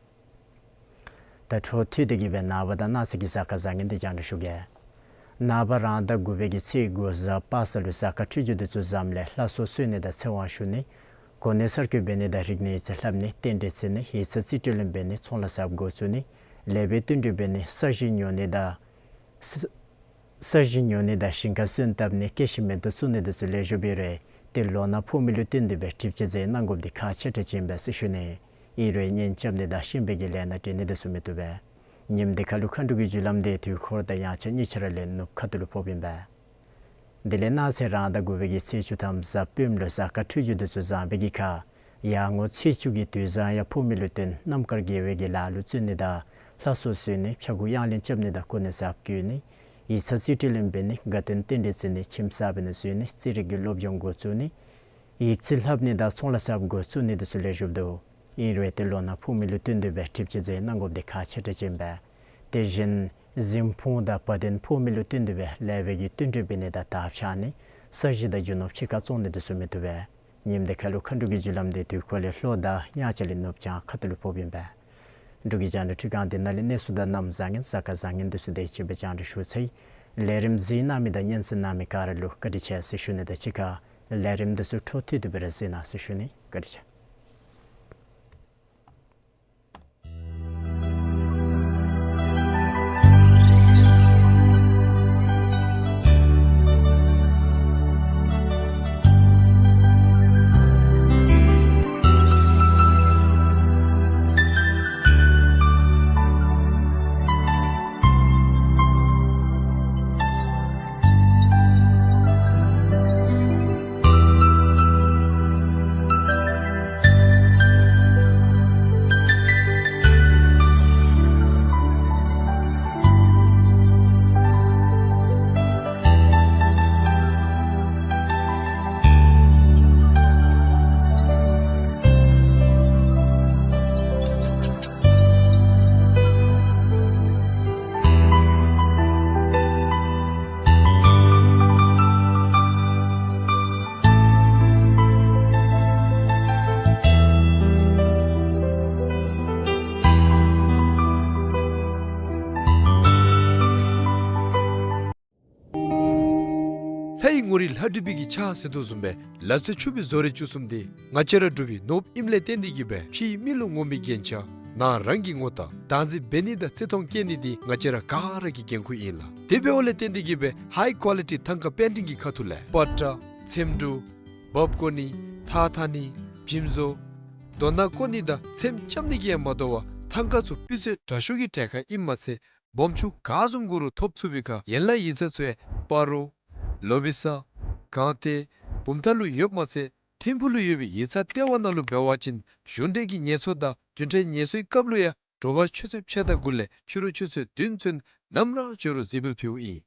ད་འཕྲོ་མཐུད་དེ་གིས་སྦེ་ནངས་པ་དང་གནངས་ཚེ་གི་གཟའ་སྐར་བཟང་ངན་དེ་རྒྱང་བསྒྲགས་ཞུ་གེ། ནངས་པ་རང་ཟླ་དགུ་པའི་གི་ཚེས་དགུ་གཟའ་པ་སངས་ལུ་གཟའ་སྐར་འཕྲོད་སྦྱོར་དེ་ཚུ་བཟངམ་ལས་ལྷ་སྲུང་གསོལ་ནི་དང་ཚེ་དབང་ཞུ་ནི། གོ་གནས་གསར་བསྐོ་འབད་ནི་དང་རིག་གནས་ཡིག་ཚང་ལྷབ་ནི། རྟེན་འབྲེལ་བརྩི་ནི། ཡིག་ཚང་རྩིས་སྤྲོད་ལེན་འབད་ནི། ཚོང་ལཱ་གསརཔ་འགོ་བཙུགས་ནི། ལེགས་པའི་བསྟུན་གྲོས་འབད་ནི། ས་གཞི་ཉོ་ནི་དང་ས་ས་གཞི་ཉོ་ནི་དང་ཞིང་ཁ་སོན་བཏབ་ནི་སྐྱེད་ཤིང་མེ་ཏོག་བཙུགས་ནི་དེ་ཚུ་ལེགས་ཤོམ་སྦེ་རེ་ཏེ་ལོ་ནག་ཕོག་མི་ལུ་བརྟེན་ཏེ་སྦེ་གྲིབ་ཅན་ཟས་གནང་དགོཔ་འདི་ཁག་ཆེ་དྲགས་ཅིག་ཨིན་པས་ཟེར་ཞུ་ནི། ཨིན་རུང་གཉེན་རྐྱབ་ནི་དང་གཤིན་པོའི་གི་ལས་སྣ་འདྲེན་ནི་དེ་ཚུ་མི་བཏུབ་པས། ཉིནམ་དེ་ཁ་ལུ་མཁའ་འགྲོ་གི་རྒྱུ་ལམ་དེ་དུས་འཁོར་དང་དབྱངས་འཆར་གཉིས་ཆ་ར་ལས་ནུབ་ཁ་ཐུག་ལུ་ཕོགཔ་ཨིན་པས། དེ་ལས་གནངས་ཚེ་རང་ཟླ་དགུ་པའི་གི་ཚེས་བཅུ་ཐམ་གཟའ་སྤེནམ་ལུ་གཟའ་སྐར་འཕྲོད་སྦྱོར་དེ་ཚུ་བཟང་པའི་གི་ཁར་ཡར་ངོ་ཚེས་བཅུ་གི་དུས་བཟང་ཡང་ཕོག་མི་ལུ་བརྟེན་རྣམ་དཀར་དགེ་བའི་གི་ལཱ་ལུ་བརྩོན་ནི་དང་ལྷ་སྲུང་གསོལ་ནི། ཕྱྭ་འགུགས་གཡང་ལེན་རྐྱབ་ནི་དང་གོ་གནས་གསརཔ་བསྐོ་ནི། ཡིག་ཚང་རྩིས་སྤྲོད་ལེན་འབད་ནི། དགའ་སྟོན་རྟེན་འབྲེལ་བརྩི་ནི། ཁྱིམ་གསར་པའི་ནང་འཛུལ་ནི། རྩིས་རིག་གི་སློབ་སྦྱོང་འགོ་བཙུགས་ནི། ཡིག་རྩིས་ལྷབ་ནི་དང་ཚོང་ལཱ་གསརཔ་འགོ་བཙུགས་ནི་དེ་ཚུ་ལེགས་ཤོམ་འདུག། ཨིན་རུང་ཏེ་ལོ་ནག་ཕོག་མི་ལུ་བརྟེན་ཏེ་སྦེ་གྲིབ་ཅན་ཟས་གནང་དགོཔ་འདི་ཁག་ཆེ་དྲགས་ཅིག་ཨིན་པས། དེ་བཞིན་གཟིམ་ཕུང་དང་བ་དན་ཕོག་མི་ལུ་བརྟེན་ཏེ་སྦེ་ལེགས་པའི་གི་བསྟུན་གྲོས་འབད་ནི་དང་དར་འཕྱར་ནི། ས་གཞི་དང་རྒྱུ་ནོར་ཕྱི་ཁར་བཙོང་ནི་དེ་ཚུ་མི་བཏུབ་པས། ཉིནམ་དེ་ཁ་ལུ་མཁའ་འགྲོ་གི་རྒྱུ་ལམ་དེ་དུས་འཁོར་ལས་ལྷོ་དང་དབྱངས་འཆར་ལས་ནུབ་བྱང་ཁ་ཐུག་ལུ་ཕོགཔ་ཨིན་པས། འབྲུག་གི་རྒྱང་བསྒྲགས་འཕྲུལ་ཁང་འདི་ནང་ལས་གནས་ཚུལ་དང་གནམ་བཟང་ངན་གཟའ་སྐར་བཟང་ངན་དེ་ཚུ་དེ་ཅིག་སྦེ་རྒྱང་བསྒྲགས་ཞུ་ཚར་ཡི། ལས་རིམ་གཟིགས་གནང་མི་དང་སྙན་གསན་གནང་མི་ག་ར་ལུ་བཀའ་དྲིན་ཆེ་ཟེར་ཞུ་ནི་དང་གཅིག་ཁར་ལས་རིམ་དེ་ཚུ་འཕྲོ་མཐུད་དེ་སྦེ་ར་གཟིགས་གནང་ཟེར་ཞུ་ནི། བཀའ་དྲིན་ཆེ། ཨ་ཌི་པི་གི་ཕྱག་ཟེར་དོ་བཟུམ་སྦེ་ལག་རྩལ་ཕྱུག་པའི་བཟོ་རིག་བཅུ་གསུམ་འདི་ང་བཅས་ར་འབྲུག་པའི་ནོར་བུ་ཨིནམ་ལས་བརྟེན་ཏེ་གིས་སྦེ་ཕྱིའི་མི་ལུ་ངོམ་པའི་རྒྱན་ཆ་ནང་རང་གི་ངོ་རྟགས་བདག་འཛིན་འབད་ནི་དང་བརྩི་མཐོང་བསྐྱེད་ནི་འདི་ང་བཅས་ར་ག་ར་གི་འགན་ཁུར་ཨིན་ལགས། དེ་འབདཝ་ལས་བརྟེན་ཏེ་གིས་སྦེ་ཧའི་ཀོ་ལི་ཊི་ཐང་ཀ་པེན་ཊིང་གི་ཁ་ཐུག་ལས་པ་ཏྲ་ཚེམ་དྲུབ་འབག་བཀོ་ནི་ཐགས་འཐག་ནི་འཇིམ་བཟོ་རྡོ་སྣ་བརྐོ་ནི་དང་ཚེམ་རྐྱབ་ནི་གིས་ཡང་མ་དོ་བར་ཐང་ཀ་ཚུ་སྤུས་ཚད་དྲག་ཤོས་ཀྱི་གྲལ་ཁར་ཨིནམ་མ་ཚད་སྦོམ་ཆུང་ག་བཟུམ་དགོ་རུང་ཐོབ་ཚུགས་པའི་ཁར་ཡན་ལག་ཡིག་ཚང་ཚུ་ཡང་སྤ་རོ་ལོ་བི་ས་སྒང་སྟེང་བུམ་ཐང་ལུ་ཡོདཔ་མ་ཚད་ཐིམ་ཕུག་ལུ་ཡོད་པའི་ཡིག་ཚང་ལྟེ་བ་ནང་ལུ་འབད་བ་ཅིན་གཞུང་འབྲེལ་གྱི་ངལ་གསོ་དང་རྒྱུན་འབྲེལ་ངལ་གསོའི་སྐབས་ལུ་ཡང་དྲོ་པ་ཆུ་ཚོད་ཕྱེད་དང་དགུ་ལས་ཕྱི་རུ་ཆུ་ཚོད་བདུན་ཚུན་ནམ་ར་འབྱོན་རུང་གཟིགས་འབུལ་ཕུལཝ་ཨིན།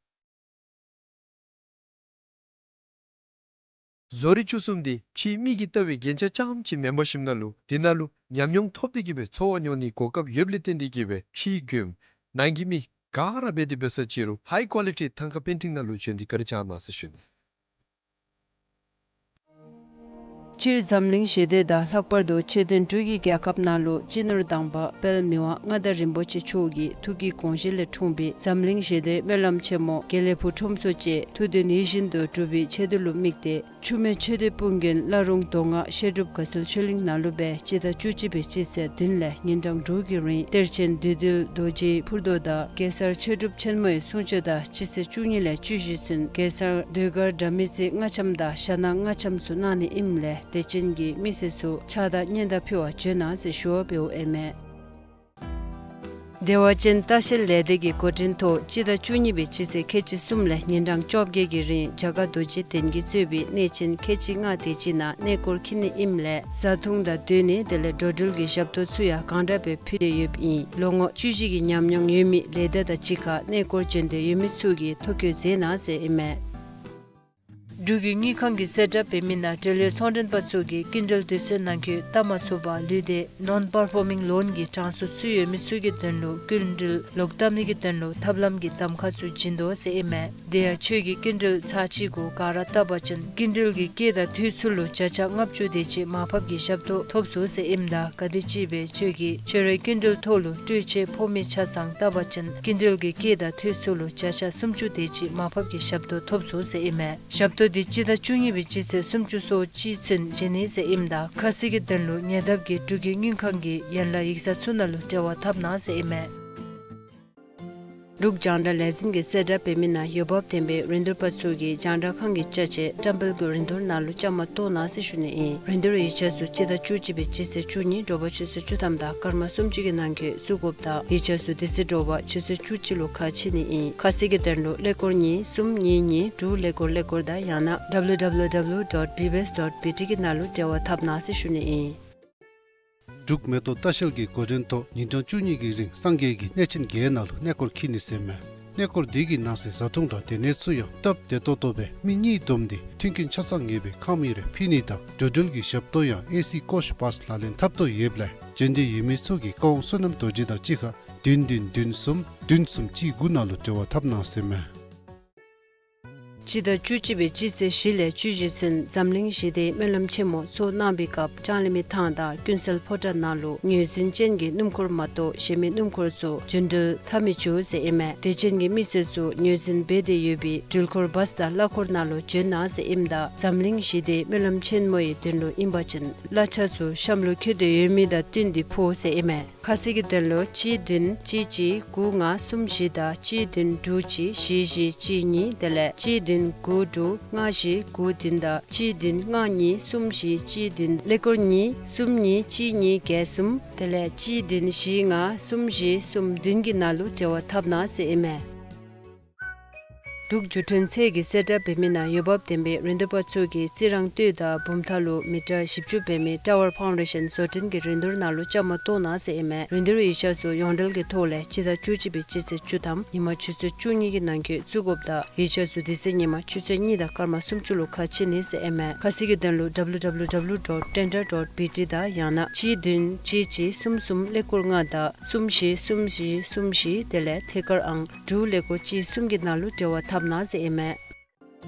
བཟོ་རིག་བཅུ་གསུམ་འདི་ཕྱིའི་མིག་གིས་བལྟ་བའི་རྒྱན་ཆ་རྐྱངམ་ཅིག་མེན་པར་ཞིནམ་ན་ལུ་འདི་ནང་ལུ་ཉམས་མྱོང་ཐོབ་སྟེ་གིས་སྦེ་འཚོ་བ་འཁྱོལ་ནིའི་གོ་སྐབས་ཡོདཔ་ལས་བརྟེན་ཏེ་གིས་སྦེ་ཕྱིའི་མགྱོནམ་ནང་གི་མི་ག་ར་འབད་དེ་འབད་ས་ཅིག་རུང་ཧའི་ཀོ་ལི་ཊི་ཐང་ཀ་པེན་ཊིང་ནང་ལུ་འབྱོན་ཏེ་བཀའ་དྲིན་བསྐྱང་གནང་ཟེར་ཞུ་ནི། སྤྱིར་འཛམ་གླིང་ཞི་བདེ་དང་ལྷག་པར་དུ་ཆོས་ལྡན་འབྲུག་གི་རྒྱལ་ཁབ་ནང་ལུ་སྤྱི་ནོར་དམ་པ་དཔལ་མི་དབང་མངའ་བདག་རིན་པོ་ཆེ་མཆོག་གི་ཐུགས་ཀྱི་དགོངས་བཞེད་ལས་འཁྲུངས་པའི་འཛམ་གླིང་ཞི་བདེའི་སྨོན་ལམ་ཆེན་མོ་དགེ་ལེགས་ཕུག་ཁྲོམ་ཚོགས་བཅས་ཐུགས་འདུན་ཡིད་བཞིན་དུ་འགྲུབ་པའི་ཆེད་དུ་ལུ་དམིགས་ཏེ་ཆུ་སྨད་ཆོས་སྡེ་དཔུང་རྒྱན་བླ་རུང་མདོ་སྔགས་བཤད་སྒྲུབ་དགའ་ཚལ་ཆོས་གླིང་ནང་ལུ་སྦེ་སྤྱི་ཟླ་བཅུ་གཅིག་པའི་སྤྱི་ཚེས་བདུན་ལས་ཉིན་གྲངས་དྲུག་གི་རིང་གཏེར་ཆེན་བདུད་འདུལ་རྡོ་རྗེའི་ཕུར་རྡོ་དང་གེ་སར་ཆོས་དྲུག་ཆེན་མོའི་གསུང་ཆོས་དང་སྤྱི་ཚེས་བཅུ་གཉིས་ལས་བཅུ་བཞི་ཚུན་གེ་སར་ཟློས་གར་དགྲ་མེད་རྩེ་ལྔ་ལྕམ་དང་ཞྭ་ནག་ལྔ་ལྕམ་ཚུ་གནང་ནི་ཨིནམ་ལས་དད་ཅན་གྱི་མི་སེར་ཚུ་ཕྱག་དང་སྙན་དར་ཕུལ་བར་འབྱོན་གནང་ཟེར་ཞུ་བ་འབདཝ་ཨིན་མས། བདེ་བ་ཅན་ལྟ་བཤལ་ལས་སྡེ་གི་འགོ་འདྲེན་ཐོག་སྤྱི་ཟླ་བཅུ་གཉིས་པའི་སྤྱི་ཚེས་ཁལ་གཅིག་གསུམ་ལས་ཉིན་གྲངས་བཅོ་བརྒྱད་ཀྱི་རིང་རྒྱ་གར་རྡོ་རྗེ་གདན་གྱིས་གཙོས་པའི་གནས་ཆེན་ཁལ་གཅིག་ལྔ་དེ་ཅིག་ནང་གནས་སྐོར་འཁྱིད་ནི་ཨིནམ་ལས་བཟའ་འཐུང་དང་སྡོད་གནས་དེ་ལས་འགྲོ་འགྲུལ་གྱི་ཞབས་ཏོག་ཚུ་ཡང་གང་དྲག་སྦེ་ཕུལ་ཏེ་ཡོདཔ་ཨིན། ལོ་ངོ་བཅུ་བཞི་གི་ཉམས་མྱོང་ཡོད་མི་ལས་སྡེ་དང་གཅིག་ཁར་གནས་སྐོར་འབྱོན་འདོད་ཡོད་མི་ཚུ་གིས་ཐོ་བཀོད་མཛད་གནང་ཟེར་ཨིན་མས། འབྲུག་གི་དངུལ་ཁང་གི་གསལ་བསྒྲགས་འབད་མི་ནང་འབྲེལ་ཡོད་ཚོང་མགྲོན་པ་ཚུ་གིས་སྐྱིན་འགྲུལ་དུས་ཚོད་ནང་འཁོད་བཏབ་མ་ཚུགས་པར་ལུས་ཏེ་ནོན་པར་ཕོར་མིང་ལོན་གྱི་གྲངས་སུ་ཚུད་ཡོད་མི་ཚུ་གི་དོན་ལུ་སྐྱིན་འགྲུལ་ལོག་བཏབ་ནི་གི་དོན་ལུ་ཐབས་ལམ་གྱི་གདམ་ཁ་ཚུ་བྱིན་དོ་ཟེར་ཨིན་མས། དེ་ཡང་ཁྱོད་ཀྱིས་སྐྱིན་འགྲུལ་ཚར་གཅིག་གུ་ག་ར་བཏབ་པ་ཅིན་སྐྱིན་འགྲུལ་གྱི་སྐྱེད་དང་འཐུས་ཚུ་ལུ་བརྒྱ་ཆ་ལྔ་བཅུ་དེ་ཅིག་མར་ཕབ་ཀྱི་ཞབས་ཏོག་ཐོབ་ཚུགས་ཟེར་ཨིནམ་ད་ག་དེམ་ཅིག་སྦེ་ཁྱོད་ཀྱིས་ཁྱོད་རའི་སྐྱིན་འགྲུལ་ཐོག་ལུ་སྤྲོད་ཆས་ཕོགས་མི་ཆ་ཚང་བཏབ་པ་ཅིན་སྐྱིན་འགྲུལ་གྱི་སྐྱེད་དང་འཐུས་ཚུ་ལུ་བརྒྱ་ཆ་སུམ་ཅུ་དེ་ཅིག་མར་ཕབ་ཀྱི་ཞབས་ཏོག་ཐོབ་ཚུགས་ཟེར་ཨིན་མས། ཞབས་ཏོག་འདི་སྤྱི་ཟླ་བཅུ་གཉིས་པའི་སྤྱི་ཚེས་སུམ་ཅུ་སོ་གཅིག་ཚུན་བྱིན་ནི་ཟེར་ཨིནམ་ད་ཁ་གསལ་གྱི་དོན་ལུ་ཉེ་འདབས་ཀྱི་འབྲུག་གི་དངུལ་ཁང་གི་ཡན་ལག་ཡིག་ཚང་ཚུ་ནང་ལུ་འབྲེལ་བ་འཐབ་གནང་ཟེར་ཨིན་མས། འབྲུག་རྒྱང་བསྒྲགས་ལས་འཛིན་གྱི་གསལ་བསྒྲགས་འབད་མི་ནང་འོས་འབབ་ལྡན་པའི་རིན་བསྡུར་པ་ཚུ་གིས་རྒྱང་བསྒྲགས་ཁང་གི་ཅ་ཆས་བཀྲམ་སྤེལ་གྱི་རིན་བསྡུར་ནང་ལུ་བཅའ་མར་གཏོགས་གནང་ཟེར་ཞུ་ནི་ཨིན། རིན་བསྡུར་ཡིག་ཆ་ཚུ་སྤྱི་ཟླ་བཅུ་གཅིག་པའི་སྤྱི་ཚེས་བཅུ་གཉིས་དྲོ་པ་ཆུ་ཚོད་བཅུ་ཐམ་དང་སྐར་མ་སུམ་ཅུ་གི་ནང་འཁོད་བཙུགས་དགོཔ་དང་ཡིག་ཆ་ཚུ་དེ་ཚེ་དྲོ་པ་ཆུ་ཚོད་བཅུ་གཅིག་ལུ་ཁ་ཕྱེ་ནི་ཨིན། ཁ་གསལ་གྱི་དོན་ལུ་ཀླད་ཀོར་གཉིས་གསུམ་གཉིས་གཉིས་དྲུག་ཀླད་ཀོར་ཀླད་ཀོར་དང་ཡང་ན་W W W dot B B S dot B T གི་ནང་ལུ་འབྲེལ་བ་འཐབ་གནང་ཟེར་ཞུ་ནི་ཨིན། འབྲུག་མེ་ཏོག་ལྟ་བཤལ་གྱི་འགོ་འདྲེན་ཐོག་ཉིན་གྲངས་བཅུ་གཉིས་ཀྱི་རིང་སངས་རྒྱས་ཀྱི་གནས་ཆེན་བརྒྱད་ནང་ལུ་གནས་སྐོར་འཁྱིད་ནི་ཟེར་མས། གནས་སྐོར་འདི་གི་ནང་གསེས་བཟའ་འཐུང་དང་སྡོད་གནས་ཚུ་ཡང་སྟབས་བདེ་ཏོག་ཏོ་སྦེ་མི་གཉིས་བསྡོམས་ཏེ་མཐུན་རྐྱེན་ཆ་ཚང་ངེས་པའི་ཁམས་ཡུལ་ལས་ཕུལ་ནི་དང་འགྲོ་འགྲུལ་གྱི་ཞབས་ཏོག་ཡང་ཨེ་སི་ཀོ་ཤ་བཱསི་ལག་ལེན་འཐབ་དོ་ཡོདཔ་ལས་འབྱོན་འདོད་ཡོད་མི་ཚུ་གིས་བཀའ་དབང་བསོད་ནམས་རྡོ་རྗེ་དང་གཅིག་ཁར་བདུན་བདུན་བདུན་གསུམ་བདུན་གསུམ་གཅིག་དགུ་ནང་ལུ་འབྲེལ་བ་འཐབ་གནང་ཟེར་མས། སྤྱི་ཟླ་བཅུ་གཅིག་པའི་སྤྱི་ཚེས་བཞི་ལས་བཅུ་བཞི་ཚུན་འཛམ་གླིང་ཞི་བདེའི་སྨོན་ལམ་ཆེན་མོ་ཚོགས་གནང་བའི་སྐབས་ལྕང་གླིང་མི་ཐང་དང་ཀུན་གསལ་ཕོ་བྲང་ནང་ལུ་ངོས་འཛིན་ཅན་གྱི་སྣུམ་འཁོར་མ་གཏོགས་གཞན་མི་སྣུམ་འཁོར་ཚུ་འགྲོ་འགྲུལ་འཐབ་མི་བཅུག་ཟེར་ཨིན་མས། དད་ཅན་གྱི་མི་སེར་ཚུ་ངོས་འཛིན་འབད་དེ་ཡོད་པའི་འགྲུལ་འཁོར་བཱསི་དང་གླ་འཁོར་ནང་ལུ་འབྱོན་གནང་ཟེར་ཨིནམ་ད་འཛམ་གླིང་ཞི་བདེའི་སྨོན་ལམ་ཆེན་མོའི་དོན་ལུ་ཨིན་པ་ཅིན་གླ་ཆ་ཚུ་གཤམ་ལུ་འཁོད་དེ་ཡོད་མི་དང་བསྟུན་ཏེ་ཕོག་ཟེར་ཨིན་མས། ཁ་གསལ་གྱི་དོན་ལུ་གཅིག་བདུན་གཅིག་གཅིག་དགུ་ལྔ་གསུམ་བཞི་དང་གཅིག་བདུན་དྲུག་གཅིག་བཞི་བཞི་གཅིག་གཉིས་དེ་ལས་གཅིག་བདུན་དགུ་དྲུག་ལྔ་བཞི་དགུ་བདུན་དང་གཅིག་བདུན་ལྔ་གཉིས་གསུམ་བཞི་གཅིག་བདུན་ཀླད་ཀོར་གཉིས་གསུམ་གཉིས་གཅིག་གཉིས་བརྒྱད་གསུམ་དེ་ལས་གཅིག་བདུན་བཞི་ལྔ་གསུམ་བཞི་གསུམ་བདུན་གྱི་ནང་ལུ་འབྲེལ་བ་འཐབ་གནང་ཟེར་ཨིན་མས། འབྲུག་འགྲུལ་འཕྲིན་ཚད་ཀྱི་གསལ་བསྒྲགས་འབད་མི་ནང་འོས་འབབ་ལྡན་པའི་རིན་བསྡུར་པ་ཚུ་གིས་རྩི་རང་སྟོད་དང་བུམ་ཐང་ལུ་མི་ཊར་བཞི་བཅུ་འབད་མི་ཊ་ཝར་ཕའུན་ཌེ་ཤན་བཟོ་སྐྲུན་གྱི་རིན་བསྡུར་ནང་ལུ་བཅའ་མར་གཏོགས་གནང་ཟེར་ཨིན་མས། རིན་བསྡུར་ཡིག་ཆ་ཚུ་ཡོངས་འབྲེལ་གྱི་ཐོག་ལས་སྤྱི་ཟླ་བཅུ་གཅིག་པའི་སྤྱི་ཚེས་བཅུ་ཐམ་ཉིན་མ་ཆུ་ཚོད་བཅུ་གཉིས་ཀྱི་ནང་འཁོད་བཙུགས་དགོཔ་དང་ཡིག་ཆ་ཚུ་དེ་ཚེ་ཉིན་མ་ཆུ་ཚོད་གཉིས་དང་སྐར་མ་སུམ་ཅུ་ལུ་ཁ་ཕྱེ་ནི་ཟེར་ཨིན་མས། ཁ་གསལ་གྱི་དོན་ལུ་W W W dot tender dot B T དང་ཡང་ན་གཅིག་བདུན་གཅིག་གཅིག་གསུམ་གསུམ་ཀླད་ཀོར་ལྔ་དང་གསུམ་བཞི་གསུམ་བཞི་གསུམ་བཞི་དེ་ལས་ཐད་ཀར་ཨང་དྲུག་ཀླད་ཀོར་གཅིག་གསུམ་གྱི་ནང་ལུ་འབྲེལ་བ་འཐབ་གནང་ཟེར་ཨིན་མས།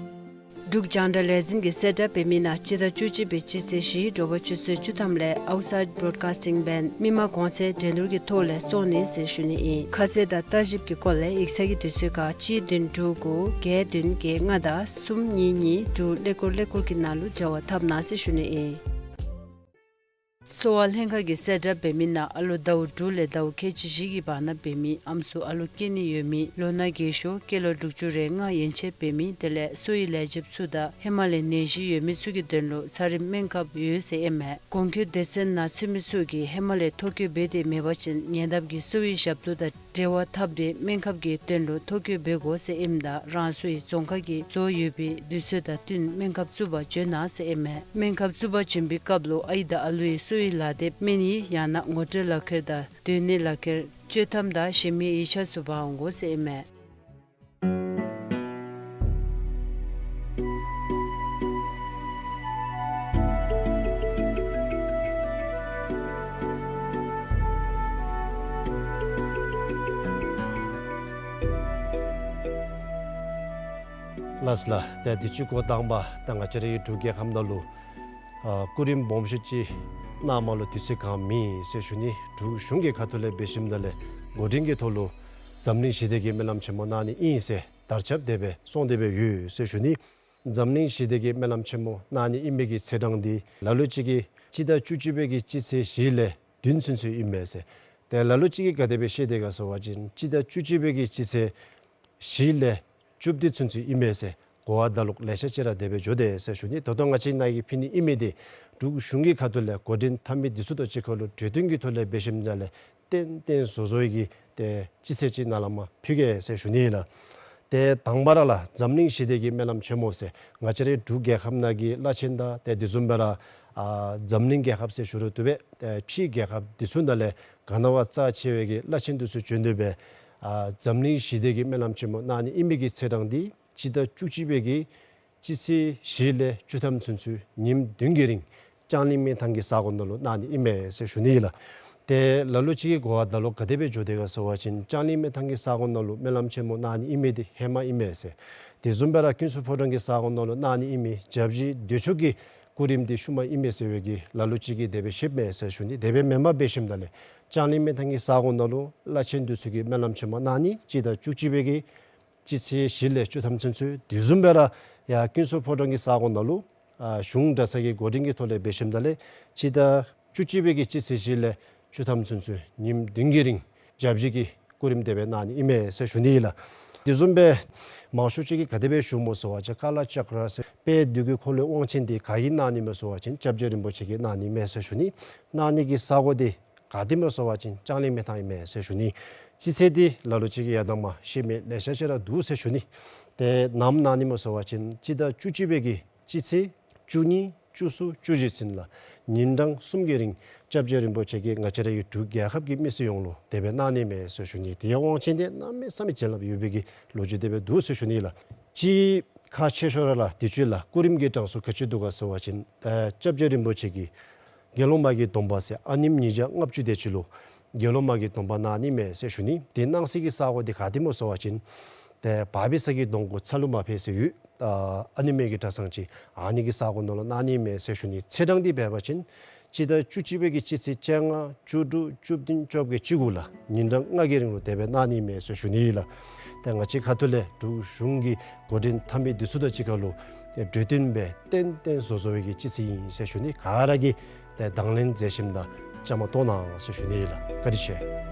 འབྲུག་རྒྱང་བསྒྲགས་ལས་འཛིན་གྱིས་གསལ་བསྒྲགས་འབད་མི་ནང་སྤྱི་ཟླ་བཅུ་གཅིག་པའི་སྤྱི་ཚེས་བཞི་དྲོ་པ་ཆུ་ཚོད་བཅུ་ཐམ་ལས་Outside Broadcasting Band མི་མང་གོང་ཚད་འགྲན་བསྡུར་གྱི་ཐོག་ལས་བཙོང་ནི་ཟེར་ཞུ་ནི་ཨིན། ཁ་གསལ་དང་ལྟ་ཞིབ་ཀྱི་སྐོར་ལས་ཡིག་ཚང་གི་དུས་ཚོད་ཁར་གཅིག་བདུན་དྲུག་དགུ་བརྒྱད་བདུན་བརྒྱད་ལྔ་དང་གསུམ་གཉིས་གཉིས་དྲུག་ཀླད་ཀོར་ཀླད་ཀོར་གྱི་ནང་ལུ་འབྲེལ་བ་འཐབ་གནང་ཟེར་ཞུ་ནི་ཨིན། གསོ་བ་ལྷན་ཁག་གིས་གསལ་བསྒྲགས་འབད་མི་ནང་ཨ་ལོ་ཟླཝ་དྲུག་ལས་ཟླཝ་ཁལ་གཅིག་བཞི་གི་བར་ན་འབད་མི་ཨམ་སྲུ་ཨ་ལོ་སྐྱེ་ནི་ཡོད་མི་ལོ་ན་རྒས་ཤོས་སྐྱེས་ལོ་དྲུག་ཅུ་རེ་ལྔ་ཡན་ཆད་འབད་མི་དེ་ལས་གསོ་བའི་ལས་བྱེདཔ་ཚུ་དང་ཧེ་མ་ལས་ནད་གཞི་ཡོད་མི་ཚུ་གི་དོན་ལུ་ཚ་རིམས་སྨན་ཁབ་ཡོད་ཟེར་ཨིན་མས། གོང་འཁོད་སྡེ་ཚན་ནང་ཚུད་མི་ཚུ་གིས་ཧེ་མ་ལས་ཐོ་བཀོད་འབད་དེ་མེད་པ་ཅིན་ཉེ་འདབས་ཀྱི་གསོ་བའི་ཞབས་ཏོག་དང་འབྲེལ་བ་འཐབ་སྟེ་སྨན་ཁབ་ཀྱི་དོན་ལུ་ཐོ་བཀོད་འབད་དགོ་ཟེར་ཨིནམ་ད་རང་སོའི་རྫོང་ཁག་གིས་བཟོ་ཡོད་པའི་དུས་ཚོད་དང་བསྟུན་སྨན་ཁབ་བཙུགས་པར་བྱོན་གནང་ཟེར་ཨིན་མས། སྨན་ཁབ་བཙུགས་པར་བྱོན་པའི་སྐབས་ལུ་ཨའི་དང་ཨ་ལུའི་གསོ་བའི་ལག་དེབ་སྨན་ཡིག་ཡང་ན་ངོ་སྤྲོད་ལག་ཁྱེར་དང་སྡོད་གནས་ལག་ཁྱེར་སྤྱོད་ཐམ་དང་གཞན་མི་ཡིག་ཆ་ཚུ་འབག་འོང་དགོ་ཟེར་ཨིན་མས། ལགས་སོ་ལགས། ཏེ་དུས་ཅི་འགོ་དང་པ་ད་ང་བཅས་རའི་འབྲུག་རྒྱལ་ཁབ་ནང་ལུ་ཨ་སྐུ་རིམ་སྦོམ་ཤོས་ཅིག་གནངམ་ལུ་དུས་ཚོད་གང་མེད་ཟེར་ཞུ་ནི། འབྲུག་གཞུང་གི་ཁ་ཐུག་ལས་འབད་ཞིནམ་ད་ལས་འགོ་འདྲེན་གྱི་ཐོག་ལུ་འཛམ་གླིང་ཞི་བདེ་གི་སྨོན་ལམ་ཆེན་མོ་གནང་ནི་ཨིན་ཟེར་དར་ཁྱབ་དེ་སྦེ་སོང་སྟེ་སྦེ་ཡོད་ཟེར་ཞུ་ནི། འཛམ་གླིང་ཞི་བདེ་གི་སྨོན་ལམ་ཆེན་མོ་གནང་ནི་ཨིན་པའི་གི་ཚེས་གྲངས་འདི་ལ་ལུ་ཅིག་གིས་སྤྱི་ཟླ་བཅུ་གཅིག་པའི་གི་སྤྱི་ཚེས་བཞི་ལས་བདུན་ཚུན་ཚོད་ཨིན་མས་ཟེར། ཏེ་ལ་ལུ་ཅིག་གིས་ག་དེ་སྦེ་བཤད་དེས་ག་ཟེར་བ་ཅིན་སྤྱི་ཟླ་བཅུ་གཅིག་པའི་གི་སྤྱི་ཚེས་བཞི་ལས་བཅུ་བདུན་ཚུན་ཚོད་ཨིན་མས་ཟེར་གོ་བ་ད་ལོག་ལེ་ཤ་ཅིག་ར་དེ་སྦེ་འགྱོ་དེས་ཟེར་ཞུ་ནི། ད་ལྟོ་ང་བཅས་ནཱ་གིས་ཕུལ་ནི་ཨིན་མི་འདི་འབྲུག་གཞུང་གི་ཁ་ཐུག་ལས་འགོ་འདྲེན་འཐབ་མི་འདི་ཚུ་དང་གཅིག་ཁར་ལུ་གྲོས་བསྟུན་གྱི་ཐོག་ལས་འབད་ཞིནམ་ད་ལས་བརྟན་བརྟན་བཟོ་བཟོ་བའི་གི་ཏེ་སྤྱི་ཚེས་ཅིག་ནཱ་ལས་མར་ཕུལ་གེ་ཟེར་ཞུ་ནི་ལགས། ཏེ་དང་པ་ར་ལགས་འཛམ་གླིང་ཞི་བདེ་གི་སྨོན་ལམ་ཆེན་མོ་ཟེར་ང་བཅས་རའི་འབྲུག་རྒྱལ་ཁབ་ནང་གི་བླ་ཆེན་དང་ཏེ་དེ་བཟུམ་སྦེ་ར་ཨ་འཛམ་གླིང་རྒྱལ་ཁབ་ཟེར་ཞུ་རུང་བཏུབ་པས། ཏེ་ཕྱི་རྒྱལ་ཁབ་འདི་ཚུ་ནང་ལས་ག་ནི་བ་རྩ་ཆེ་བའི་གི་བླ་ཆེན་འདི་ཚུ་བྱོན་ཏེ་སྦེ་ཨ་འཛམ་གླིང་ཞི་བདེ་གི་སྨོན་ལམ་ཆེན་མོ་གནང་ནི་ཨིན་པའི་གི་ཚེས་གྲངས་འདི་སྤྱི་ཟླ་བཅུ་གཅིག་པའི་གི་སྤྱི་ཚེས་བཞི་ལས་བཅུ་ཐམ་ཚུན་ཚོད་ཉིནམ་བདུན་གྱི་རིང་ལྕང་གླིང་སྨན་ཐང་གི་ས་གོ་ནང་ལུ་གནང་ནི་ཨིན་མས་ཟེར་ཞུ་ནི་ལགས། ཏེ་ལ་ལུ་ཅིག་གིས་གོ་བ་ད་ལོག་ག་དེ་སྦེ་འགྱོ་དེས་ག་ཟེར་བ་ཅིན་ལྕང་གླིང་སྨན་ཐང་གི་ས་གོ་ནང་ལུ་སྨོན་ལམ་ཆེན་མོ་གནང་ནི་ཨིན་མི་འདི་ཧེ་མ་ཨིན་མས་ཟེར། དེ་བཟུམ་སྦེ་ར་ཀུན་གསལ་ཕོ་བྲང་གི་ས་གོ་ནང་ལུ་གནང་ནི་ཨིན་མི་བརྒྱ་བཞི་འདོད་ཕྱོགས་ཀྱི་སྐུ་རིམ་འདི་ཤུལ་མ་ཨིན་མས་ཟེར་བའི་གི་ལ་ལུ་ཅིག་གིས་དེ་སྦེ་བཤདཔ་མས་ཟེར་ཞུ་ནི། དེ་སྦེ་མེན་པར་འབད་ཞིནམ་ད་ལས་ལྕང་གླིང་སྨན་ཐང་གི་ས་གོ་ནང་ལུ་བླ་ཆེན་འདི་ཚུ་གིས་སྨོན་ལམ་ཆེན་མོ་གནང་ནི་སྤྱི་ཟླ་བཅུ་གཅིག་པའི་གི་སྤྱི་ཚེས་བཞི་ལས་བཅུ་ཐམ་ཚུན་ཚོད། དེ་བཟུམ་སྦེ་ར་ཡར་ཀུན་གསལ་ཕོ་བྲང་གི་ས་གོ་ནང་ལུ་ཨ་གཞུང་གྲྭ་ཚང་གི་འགོ་འདྲེན་གྱི་ཐོག་ལས་འབད་ཞིནམ་ད་ལས་སྤྱི་ཟླ་བཅུ་གཅིག་པའི་གི་སྤྱི་ཚེས་བཞི་ལས་བཅུ་ཐམ་ཚུན་ཚོད་ཉིནམ་བདུན་གྱི་རིང་བརྒྱ་བཞི་གི་སྐུ་རིམ་དེ་སྦེ་གནང་ནི་ཨིན་མས་ཟེར་ཞུ་ནི་ལགས། དེ་བཟུམ་སྦེ་མང་ཤོས་ཅིག་གིས་ག་དེ་སྦེ་ཞུཝ་སྨོ་ཟེར་བ་ཅིན་ཀ་ལ་ཅཀྲ་ཟེར་དཔལ་དུས་ཀྱི་འཁོར་ལོའི་དབང་ཆེན་འདི་ག་གིས་གནང་ནི་སྨོ་ཟེར་བ་ཅིན་སྐྱབས་རྗེ་རིན་པོ་ཆེ་གིས་གནང་ནི་མས་ཟེར་ཞུ་ནི། གནང་ནི་གི་ས་གོ་འདི་ག་ཏེ་སྨོ་ཟེར་བ་ཅིན་ལྕང་གླིང་སྨན་ཐང་ཨིན་མས་ཟེར་ཞུ་ནི། སྤྱི་ཚེས་འདི་ལ་ལུ་ཅིག་གིས་ཡང་དག་མ་ཤེས་མི་ལེ་ཤ་ཅིག་ར་འདུག་ཟེར་ཞུ་ནི། ཏེ་ནམ་གནང་ནི་སྨོ་ཟེར་བ་ཅིན་སྤྱི་ཟླ་བཅུ་གཅིག་པའི་གི་སྤྱི་ཚེས་བཅུ་གཉིས་བཅུ་གསུམ་བཅུ་བཞི་ཚུན་ལུ་ཉིན་གྲངས་གསུམ་གྱི་རིང་སྐྱབས་རྗེ་རིན་པོ་ཆེ་གིས་ང་བཅས་རའི་འབྲུག་རྒྱལ་ཁབ་ཀྱི་མི་སེར་ཡོངས་ལུ་དེ་སྦེ་གནང་ནི་མས་ཟེར་ཞུ་ནི། དེའི་དབང་ཆེན་འདི་གནམ་མེད་ས་མེད་བྱིན་རླབས་ཡོད་པའི་གི་ལོ་རྒྱུས་དེ་སྦེ་འདུག་ཟེར་ཞུ་ནི་ལགས། གཅིག་ཁག་ཆེ་ཤོས་ར་ལགས་དུས་ཅི་ལགས་སྐུ་རིམ་གྱི་གྲངས་སུ་ག་ཅི་འདུག་ག་ཟེར་བ་ཅིན་ཨེ་སྐྱབས་རྗེ་རིན་པོ་ཆེ་གིས་དགེ་སློང་མ་གི་སྡོམ་པ་ཟེར་ཨ་ནེམ་ཉིས་བརྒྱ་ལྔ་བཅུ་དེ་ཅིག་ལུ་དགེ་སློང་མ་གི་སྡོམ་པ་གནང་ནི་མས་ཟེར་ཞུ་ནི། དེ་གནང་སའི་གི་ས་གོ་འདི་ག་ཏེ་སྨོ་ཟེར་བ་ཅིན་ཏེ་བ་བི་ས་གི་གདོང་གུ་ཚ་ལུ་མ་ཕེ་ཟེར་ཡོད་ཨ་ཨ་ནེམ་གི་གྲྭ་ཚང་ཅིག་ཨ་ནི་གི་ས་གོ་ནང་ལུ་གནང་ནི་མས་ཟེར་ཞུ་ནི། ཚེས་གྲངས་འདི་འབད་བ་ཅིན་སྤྱི་ཟླ་བཅུ་གཅིག་པའི་གི་སྤྱི་ཚེས་བཅོ་ལྔ་བཅུ་དྲུག་བཅུ་བདུན་བཅོ་བརྒྱད་བཅུ་དགུ་ལུ་ཉིན་གྲངས་ལྔ་གི་རིང་ལུ་དེ་སྦེ་གནང་ནི་མས་ཟེར་ཞུ་ནི་ལགས། ཏེ་ང་བཅས་ཁ་ཐུག་ལས་འབྲུག་གཞུང་གི་འགོ་འདྲེན་འཐབ་མི་འདི་ཚུ་དང་གཅིག་ཁར་ལུ་གྲོས་བསྟུན་འབད་བརྟན་བརྟན་བཟོ་བཟོ་བའི་གི་སྤྱི་ཚེས་ཨིན་ཟེར་ཞུ་ནི། ག་ར་གིས་ཏེ་དང་ལེན་མཛད་ཞིནམ་ད་བཅའ་མར་གཏོགས་གནང་ཟེར་ཞུ་ནི་ལགས། བཀའ་དྲིན་ཆེ།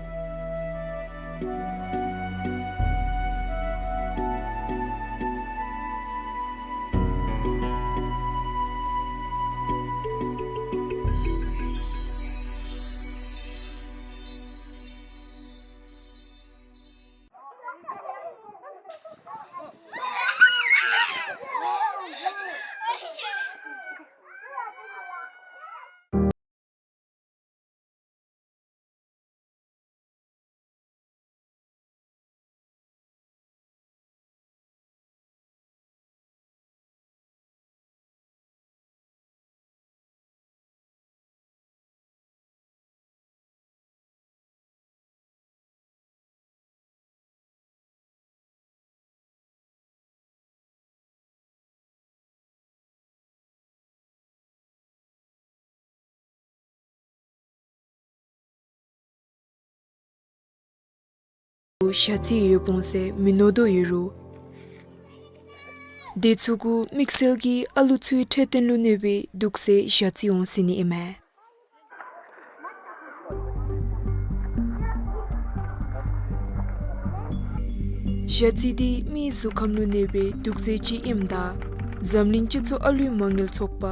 ལུ་ཞ་རྩི་ཡོདཔ་འོང་ཟེར་མི་མནོ་དོ་ཡོད་རུང་། དེ་ཚུ་གུ་དམིགས་བསལ་གྱིས་ཨ་ལུ་ཚུའི་འཕྲོད་བསྟེན་ལུ་གནོད་པའི་དུག་རྫས་ཞ་རྩི་འོང་ཟེར་ནི་ཨིན་མས། ཞ་རྩི་འདི་མིའི་གཟུགས་ཁམས་ལུ་གནོད་པའི་དུག་རྫས་ཅིག་ཨིནམ་ད་འཛམ་གླིང་སྤྱི་ཚོགས་ཨ་ལུའི་མ་དངུལ་ཚོགས་པ་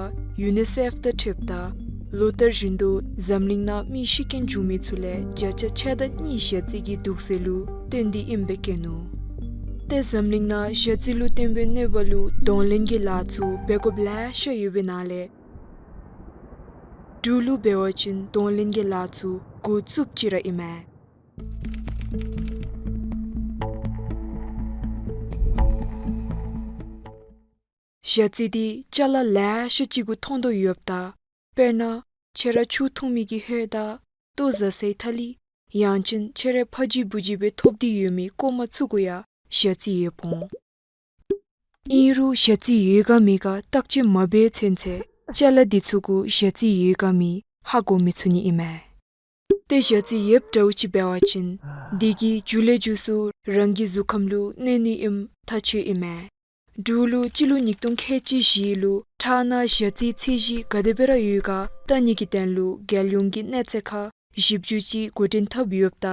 ཡུ་ནི་སེཕ་དང་འཁྲིལཝ་ད་ལོ་ལྟར་བཞིན་དུ་འཛམ་གླིང་ནང་མི་ཤི་རྐྱེན་བྱུང་མི་ཚུ་ལས་བརྒྱ་ཆ་ཕྱེད་དང་གཉིས་ཞ་རྩི་གི་དུག་རྫས་ལུ་བརྟེན་ཏེ་ཨིནམ་སྦེ་བཀོད་ནུག། ཏེ་འཛམ་གླིང་ནང་ཞ་རྩི་ལུ་བརྟེན་པའི་གནོད་པ་ལུ་གདོང་ལེན་གྱི་ལཱ་ཚུ་འབད་དགོཔ་ལེ་ཤ་ཡོད་པའི་ནང་ལས་འབྲུག་ལུ་འབད་བ་ཅིན་གདོང་ལེན་གྱི་ལཱ་ཚུ་འགོ་བཙུགསཔ་ཅིག་ར་ཨིན་མས། ཞ་རྩི་འདི་ཅ་ལ་ལེ་ཤ་ཅིག་གུ་མཐོང་དོ་ཡོདཔ་ད་དཔེར་ན་ཁྱེད་ར་ཆུ་འཐུང་མི་གི་ཧོད་དང་ལྟོ་བཟའ་སའི་ཐ་ལི་ཡང་ཅིན་ཁྱེད་རའི་ཕ་གཞིས་བུ་གཞིས་སྦེ་ཐོབ་སྟེ་ཡོད་མི་ཀོ་མ་ཚུ་གུ་ཡང་ཞ་རྩི་ཡོདཔ་འོང་། ཨིན་རུང་ཞ་རྩི་ཡོད་ག་མེད་ག་བརྟག་དཔྱད་མ་འབད་ཚུན་ཚོད་ཅ་ལ་འདི་ཚུ་གུ་ཞ་རྩི་ཡོད་ག་མེད་ཧ་གོ་མི་ཚུགས་ནི་ཨིན་མས། ཏེ་ཞ་རྩི་ཡོདཔ་འདྲཝ་ཅིག་འབད་བ་ཅིན་དེ་གིས་མཇུག་ལས་མཇུག་སུ་རང་གི་གཟུགས་ཁམས་ལུ་གནོད་ནི་ཨིནམ་ཐག་ཆོད་ཨིན་མས། འབྲུག་ལུ་སྤྱི་ལོ་ཉིས་སྟོང་ཁལ་གཅིག་བཞི་ལུ་ཁྲག་ནང་ཞ་རྩིའི་ཚད་གཞི་ག་དེ་སྦེ་ར་ཡོད་ག་བལྟ་ནི་གི་དོན་ལུ་རྒྱལ་ཡོངས་ཀྱི་གནས་ཚད་ཁག་བཞི་བཅུ་ཅིག་འགོ་འདྲེན་འཐབ་ཡོདཔ་ད་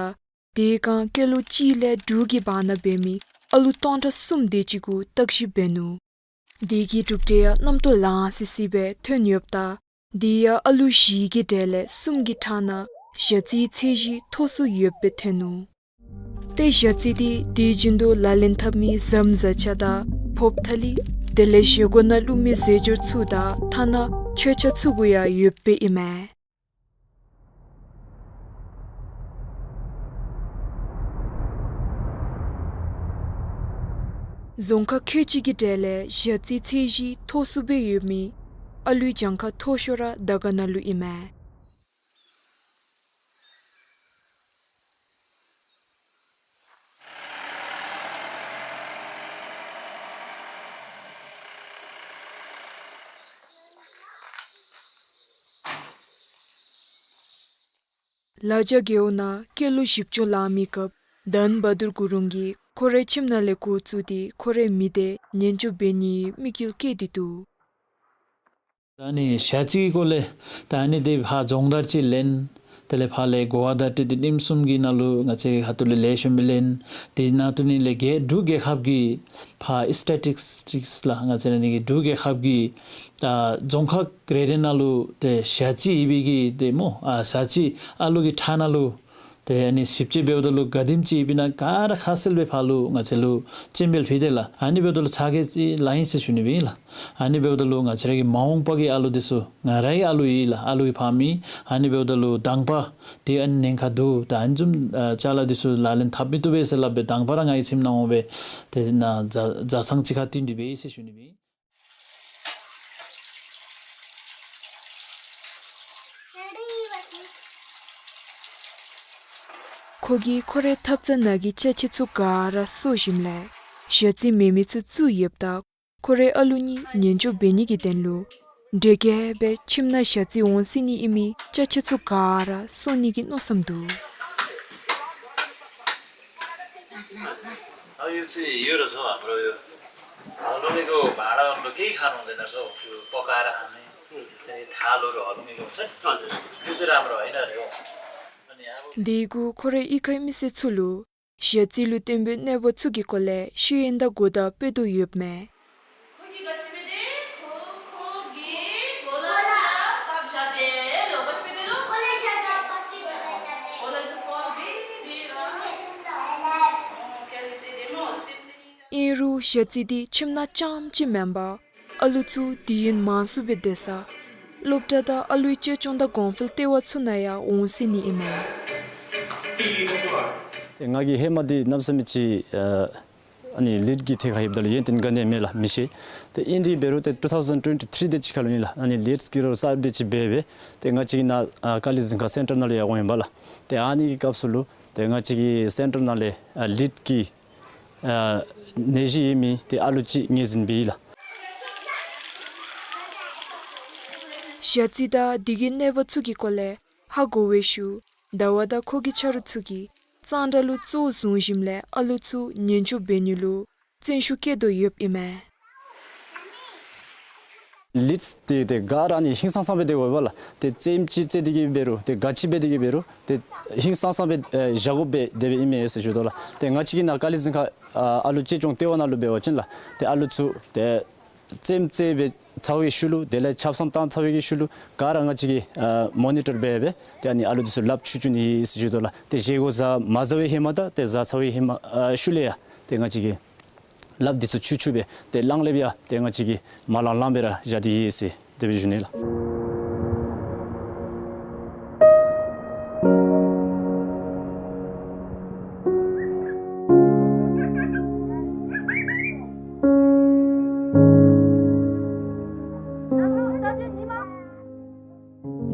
དེ་སྒང་སྐྱེས་ལོ་གཅིག་ལས་དྲུག་གི་བར་ན་འབད་མི་ཨ་ལུ་སྟོང་ཕྲག་གསུམ་དེ་ཅིག་གུ་བརྟག་ཞིབ་འབད་ནུག། དེ་གི་གྲུབ་འབྲས་ཡང་རྣམ་རྟོག་ལང་སི་སི་སྦེ་ཐོན་ཡོདཔ་ད་དེ་ཡང་ཨ་ལུ་བཞི་གི་གྲས་ལས་གསུམ་གྱི་ཁྲག་ནང་ཞ་རྩིའི་ཚད་གཞི་མཐོ་སུ་ཡོདཔ་སྦེ་ཐོན་ནུག། ཏེ་ཞ་རྩི་འདི་དུས་རྒྱུན་དུ་ལག་ལེན་འཐབ་མི་ཟམ་བཟའ་ཆས་དང་ཕོརཔ་ཐ་ལི་དེ་ལས་བཞེས་སྒོ་ནང་བླུག་མི་རྫས་སྦྱོར་ཚུ་དང་ཐ་ན་མཆོད་ཆས་ཚུ་གུ་ཡང་ཡོདཔ་སྦེ་ཨིན་མས། རྫོང་ཁག་ཁལ་གཅིག་གི་གྲས་ལས་ཞ་རྩིའི་ཚད་གཞི་མཐོ་སུ་སྦེ་ཡོད་མི་ཨ་ལུའི་གྱངས་ཁ་མཐོ་ཤོས་ར་དར་དཀར་ན་ལུ་ཨིན་མས། ལ་རྒྱ་རྒེད་འོག་ནང་སྐྱེས་ལོ་བཞི་བཅུ་ལང་མི་སྐབས་དྷན་བྷ་དུར་གུ་རུང་གིས་ཁོ་རའི་ཁྱིམ་ནང་ལས་འགོ་བཙུགས་ཏེ་ཁོ་རའི་མི་སྡེ་ཉེན་སྐྱོབ་འབད་ནིའི་དམིགས་ཡུལ་བསྐྱེད་དེ་འདུག། ད་ནི་ཞ་རྩིའི་སྐོར་ལས་ད་ནི་དེ་ཕར་སྦྱོང་བརྡར་ཅིག་ལེན། དེ་ལས་ཕར་ལས་གོ་བ་བརྡ་སྤྲོད་དེ་ཉིནམ་གསུམ་གྱི་ནང་ལུ་ང་བཅས་ཁ་ཐུག་ལས་ལེགས་ཤོམ་སྦེ་ལེན། དེ་ནང་དུ་ནི་ལས་རྒྱལ་འབྲུག་རྒྱལ་ཁབ་ཀྱི་ཕར་སི་ཊེ་ཊིག་སི་ལགས་ང་བཅས་ར་ནི་གི་འབྲུག་རྒྱལ་ཁབ་ཀྱི་ད་རྫོང་ཁག་རེ་རེ་ནང་ལུ་ཏེ་ཞ་རྩི་ཡོད་པའི་གི་ཏེ་སྨོ་ཨ་ཞ་རྩི་ཨ་ལུ་གི་ཁྲག་ནང་ལུ་ཏེ་ཨ་ནི་ཞིབ་དཔྱད་འབདཝ་ད་ལུ་ག་དེམ་ཅིག་ཡོདཔ་ཨིན་ན་ག་ར་ཁ་གསལ་སྦེ་ཕར་ལུ་ང་བཅས་ལུ་སྤྱན་འབུལ་ཕུལ་ཏེ་ལགས། ཨ་ནི་འབདཝ་ད་ལུ་ཚ་གྱང་ཅིག་ལང་ཡི་ཟེར་ཞུ་ནི་སྦེ་ཨིན་ལགས། ཨ་ནི་འབདཝ་ད་ལུ་ང་བཅས་ར་གི་མ་འོངས་པ་གི་ཨ་ལུ་འདི་ཚུ་ང་རའི་ཨ་ལུ་ཨིན་ལགས། ཨ་ལུ་གི་ཕ་མ་ཨ་ནི་འབདཝ་ད་ལུ་དང་པ་དེ་ཨ་ནི་ཉེན་ཁ་འདུག། ད་ཨ་ནི་བཟུམ་ཨ་ཅ་ལ་འདི་ཚུ་ལག་ལེན་འཐབ་མི་བཏུབ་པས་ཟེར་སླབ་སྦེ་དང་པ་ར་ང་གི་ཁྱིམ་ནང་འོང་སྦེ་དེ་ནང་བཟའ་བཟའ་ཚང་གཅིག་ཁར་བསྟུན་ཏེ་འབད་ཡི་ཟེར་ཞུ་ནི་སྦེ་ཨིན། ཁོ་གིས་ཁོ་རའི་ཐབ་ཚང་ནང་གི་ཅ་ཆས་ཚུ་ག་ར་གསོ་ཞིནམ་ལས་ཞ་རྩི་མེད་མི་ཚུ་བཙུགས་ཡོདཔ་ད་ཁོ་རའི་ཨ་ལུ་གཉིས་ཉེན་སྐྱོབ་འབད་ནི་གི་དོན་ལུ་འདྲེ་རྒྱས་སྦེ་ཁྱིམ་ནང་ཞ་རྩི་འོང་སྲིད་ནི་ཨིན་མི་ཅ་ཆས་ཚུ་ག་ར་གསོ་ནི་གི་མནོ་བསམ་འདུག། དེ་གུ་ཁོ་རའི་གཡུས་ཁའི་མི་སེར་ཚུ་ལུ་ཞ་རྩི་ལུ་བརྟེན་པའི་གནོད་པ་ཚུ་གི་སྐོར་ལས་ཤེས་ཡོན་དང་གོ་བརྡ་སྤེལ་དོ་ཡོདཔ་མས། ཨིན་རུང་ཞ་རྩི་འདི་ཁྱིམ་ནང་རྐྱངམ་ཅིག་མེན་པར་ཨ་ལུ་ཚུ་དུས་ཡུན་མང་སུ་སྦེ་སྡོད་ས་སློབ་གྲྭ་དང་ཨ་ལུའི་གཅེས་སྐྱོང་དང་གོང་འཕེལ་ལྟེ་བ་ཚུ་ནང་ཡང་འོང་སྲིད་ནི་ཨིན་མས། ཏེ་ང་གིས་ཧེ་མ་འདི་གནམ་མེད་ས་མེད་ཅིག་ཨ་ཨ་ནི་ལིཌ་ཀྱི་ཐད་ཁར་ཡོདཔ་ད་ལུ་ཡོན་ཏན་ག་ནི་ཡང་མེད་ལགས། མི་ཤེས། ཏེ་ཨིན་རུང་འབད་རུང་ཏེ་ཊུ་ཐའུ་ཟེན་ཊུ་ཝེན་ཊི་ཐིརི་དེ་ཅིག་ཁར་ལུ་ཨིན་ལགས། ཨ་ནི་ལིཌ་ཀྱི་རོགས་གསརཔ་དེ་ཅིག་འབད་སྦེ་ཏེ་ང་བཅས་ནཱ་ཨ་དཀའ་ལས་གཟིགས་ཁང་སེན་ཊར་ནང་ལུ་ཡང་འོང་ཡི་པ་ལགས། ཏེ་ཨ་ནི་གི་སྐབས་སུ་ལུ་ཏེ་ང་བཅས་ཀྱི་སེན་ཊར་ནང་ལས་ཨ་ལིཌ་ཀྱི་ཨ་ནད་གཞི་ཡོད་མི་ཏེ་ཨ་ལུ་ཅིག་ངོས་འཛིན་འབད་ཡི་ལགས། ཞ་རྩི་དང་དེ་གི་གནོད་པ་ཚུ་གི་སྐོར་ལས་ཧ་གོ་བའི་ཤུལ་ཟླ་བ་དང་ཁོ་གི་ཆ་རོགས་ཚུ་གིས་ གཙང་སྦྲ་ལུ་གཙོ་བོ་བཟུང་ཞིནམ་ལས་ཨ་ལུ་ཚུ་ཉན་སྐྱོབ་འབད་ནི་ལུ་བརྩོན་ཤུགས་བསྐྱེད་དོ་ཡོདཔ་ཨིན་མས། ལིཌསི་འདི་ཏེ་ག་ར་ཨ་ནི་ཧིང་སངས་སངས་སྦེ་སྡོད་དགོ་པས་ལགས། ཏེ་རྩེདམོ་ཅིག་རྩེ་སྟེ་གི་འབད་རུང་ཏེ་ག་ཅི་འབད་དེ་གི་འབད་རུང་ཏེ་ཧིང་སངས་སངས་སྦེ་ཨེ་བཞག་དགོ་པས་དེ་སྦེ་ཨིན་མས་ཟེར་ཞུ་དོ་ལགས། ཏེ་ང་བཅས་ཀྱི་ནཱ་ཀ་ལི་ཟིན་ཁ་ཨ་ཨ་ལུ་གཅེས་སྐྱོང་ལྟེ་བ་ནང་ལུ་འབད་བ་ཅིན་ལགས། ཏེ་ཨ་ལུ་ཚུ་ཏེ་རྩེདམོ་རྩེ་སྦེ་ཚར་བའི་ཤུལ་ལུ་དེ་ལས་ཆབ་གསང་བཏང་ཚར་བའི་གི་ཤུལ་ལུ་ག་ར་ང་བཅས་ཀྱིས་ཨ་མོ་ནི་ཊར་འབད་སྦེ་ཏེ་ཨ་ནི་ཨ་ལུ་འདི་ཚུ་ལགཔ་འཁྱུ་འཁྱུ་ནི་ཨིན་ཟེར་ཞུ་དོ་ལགས། ཏེ་བཞེས་སྒོ་བཟའ་མ་བཟའ་བའི་ཧེ་མ་དང་ཏེ་བཟའ་ཚར་བའི་ཧེ་མ་ཨ་ཤུལ་ལས་ཡང་ཏེ་ང་བཅས་ཀྱིས་ལགཔ་འདི་ཚུ་འཁྱུ་འཁྱུ་སྦེ་ཏེ་གླང་ལེབ་ཡང་ཏེ་ང་བཅས་ཀྱིས་མ་ལང་ལང་སྦེ་ར་བཞག་སྟེ་ཡོད་ཟེར་དེ་སྦེ་ཞུ་ནི་ལགས།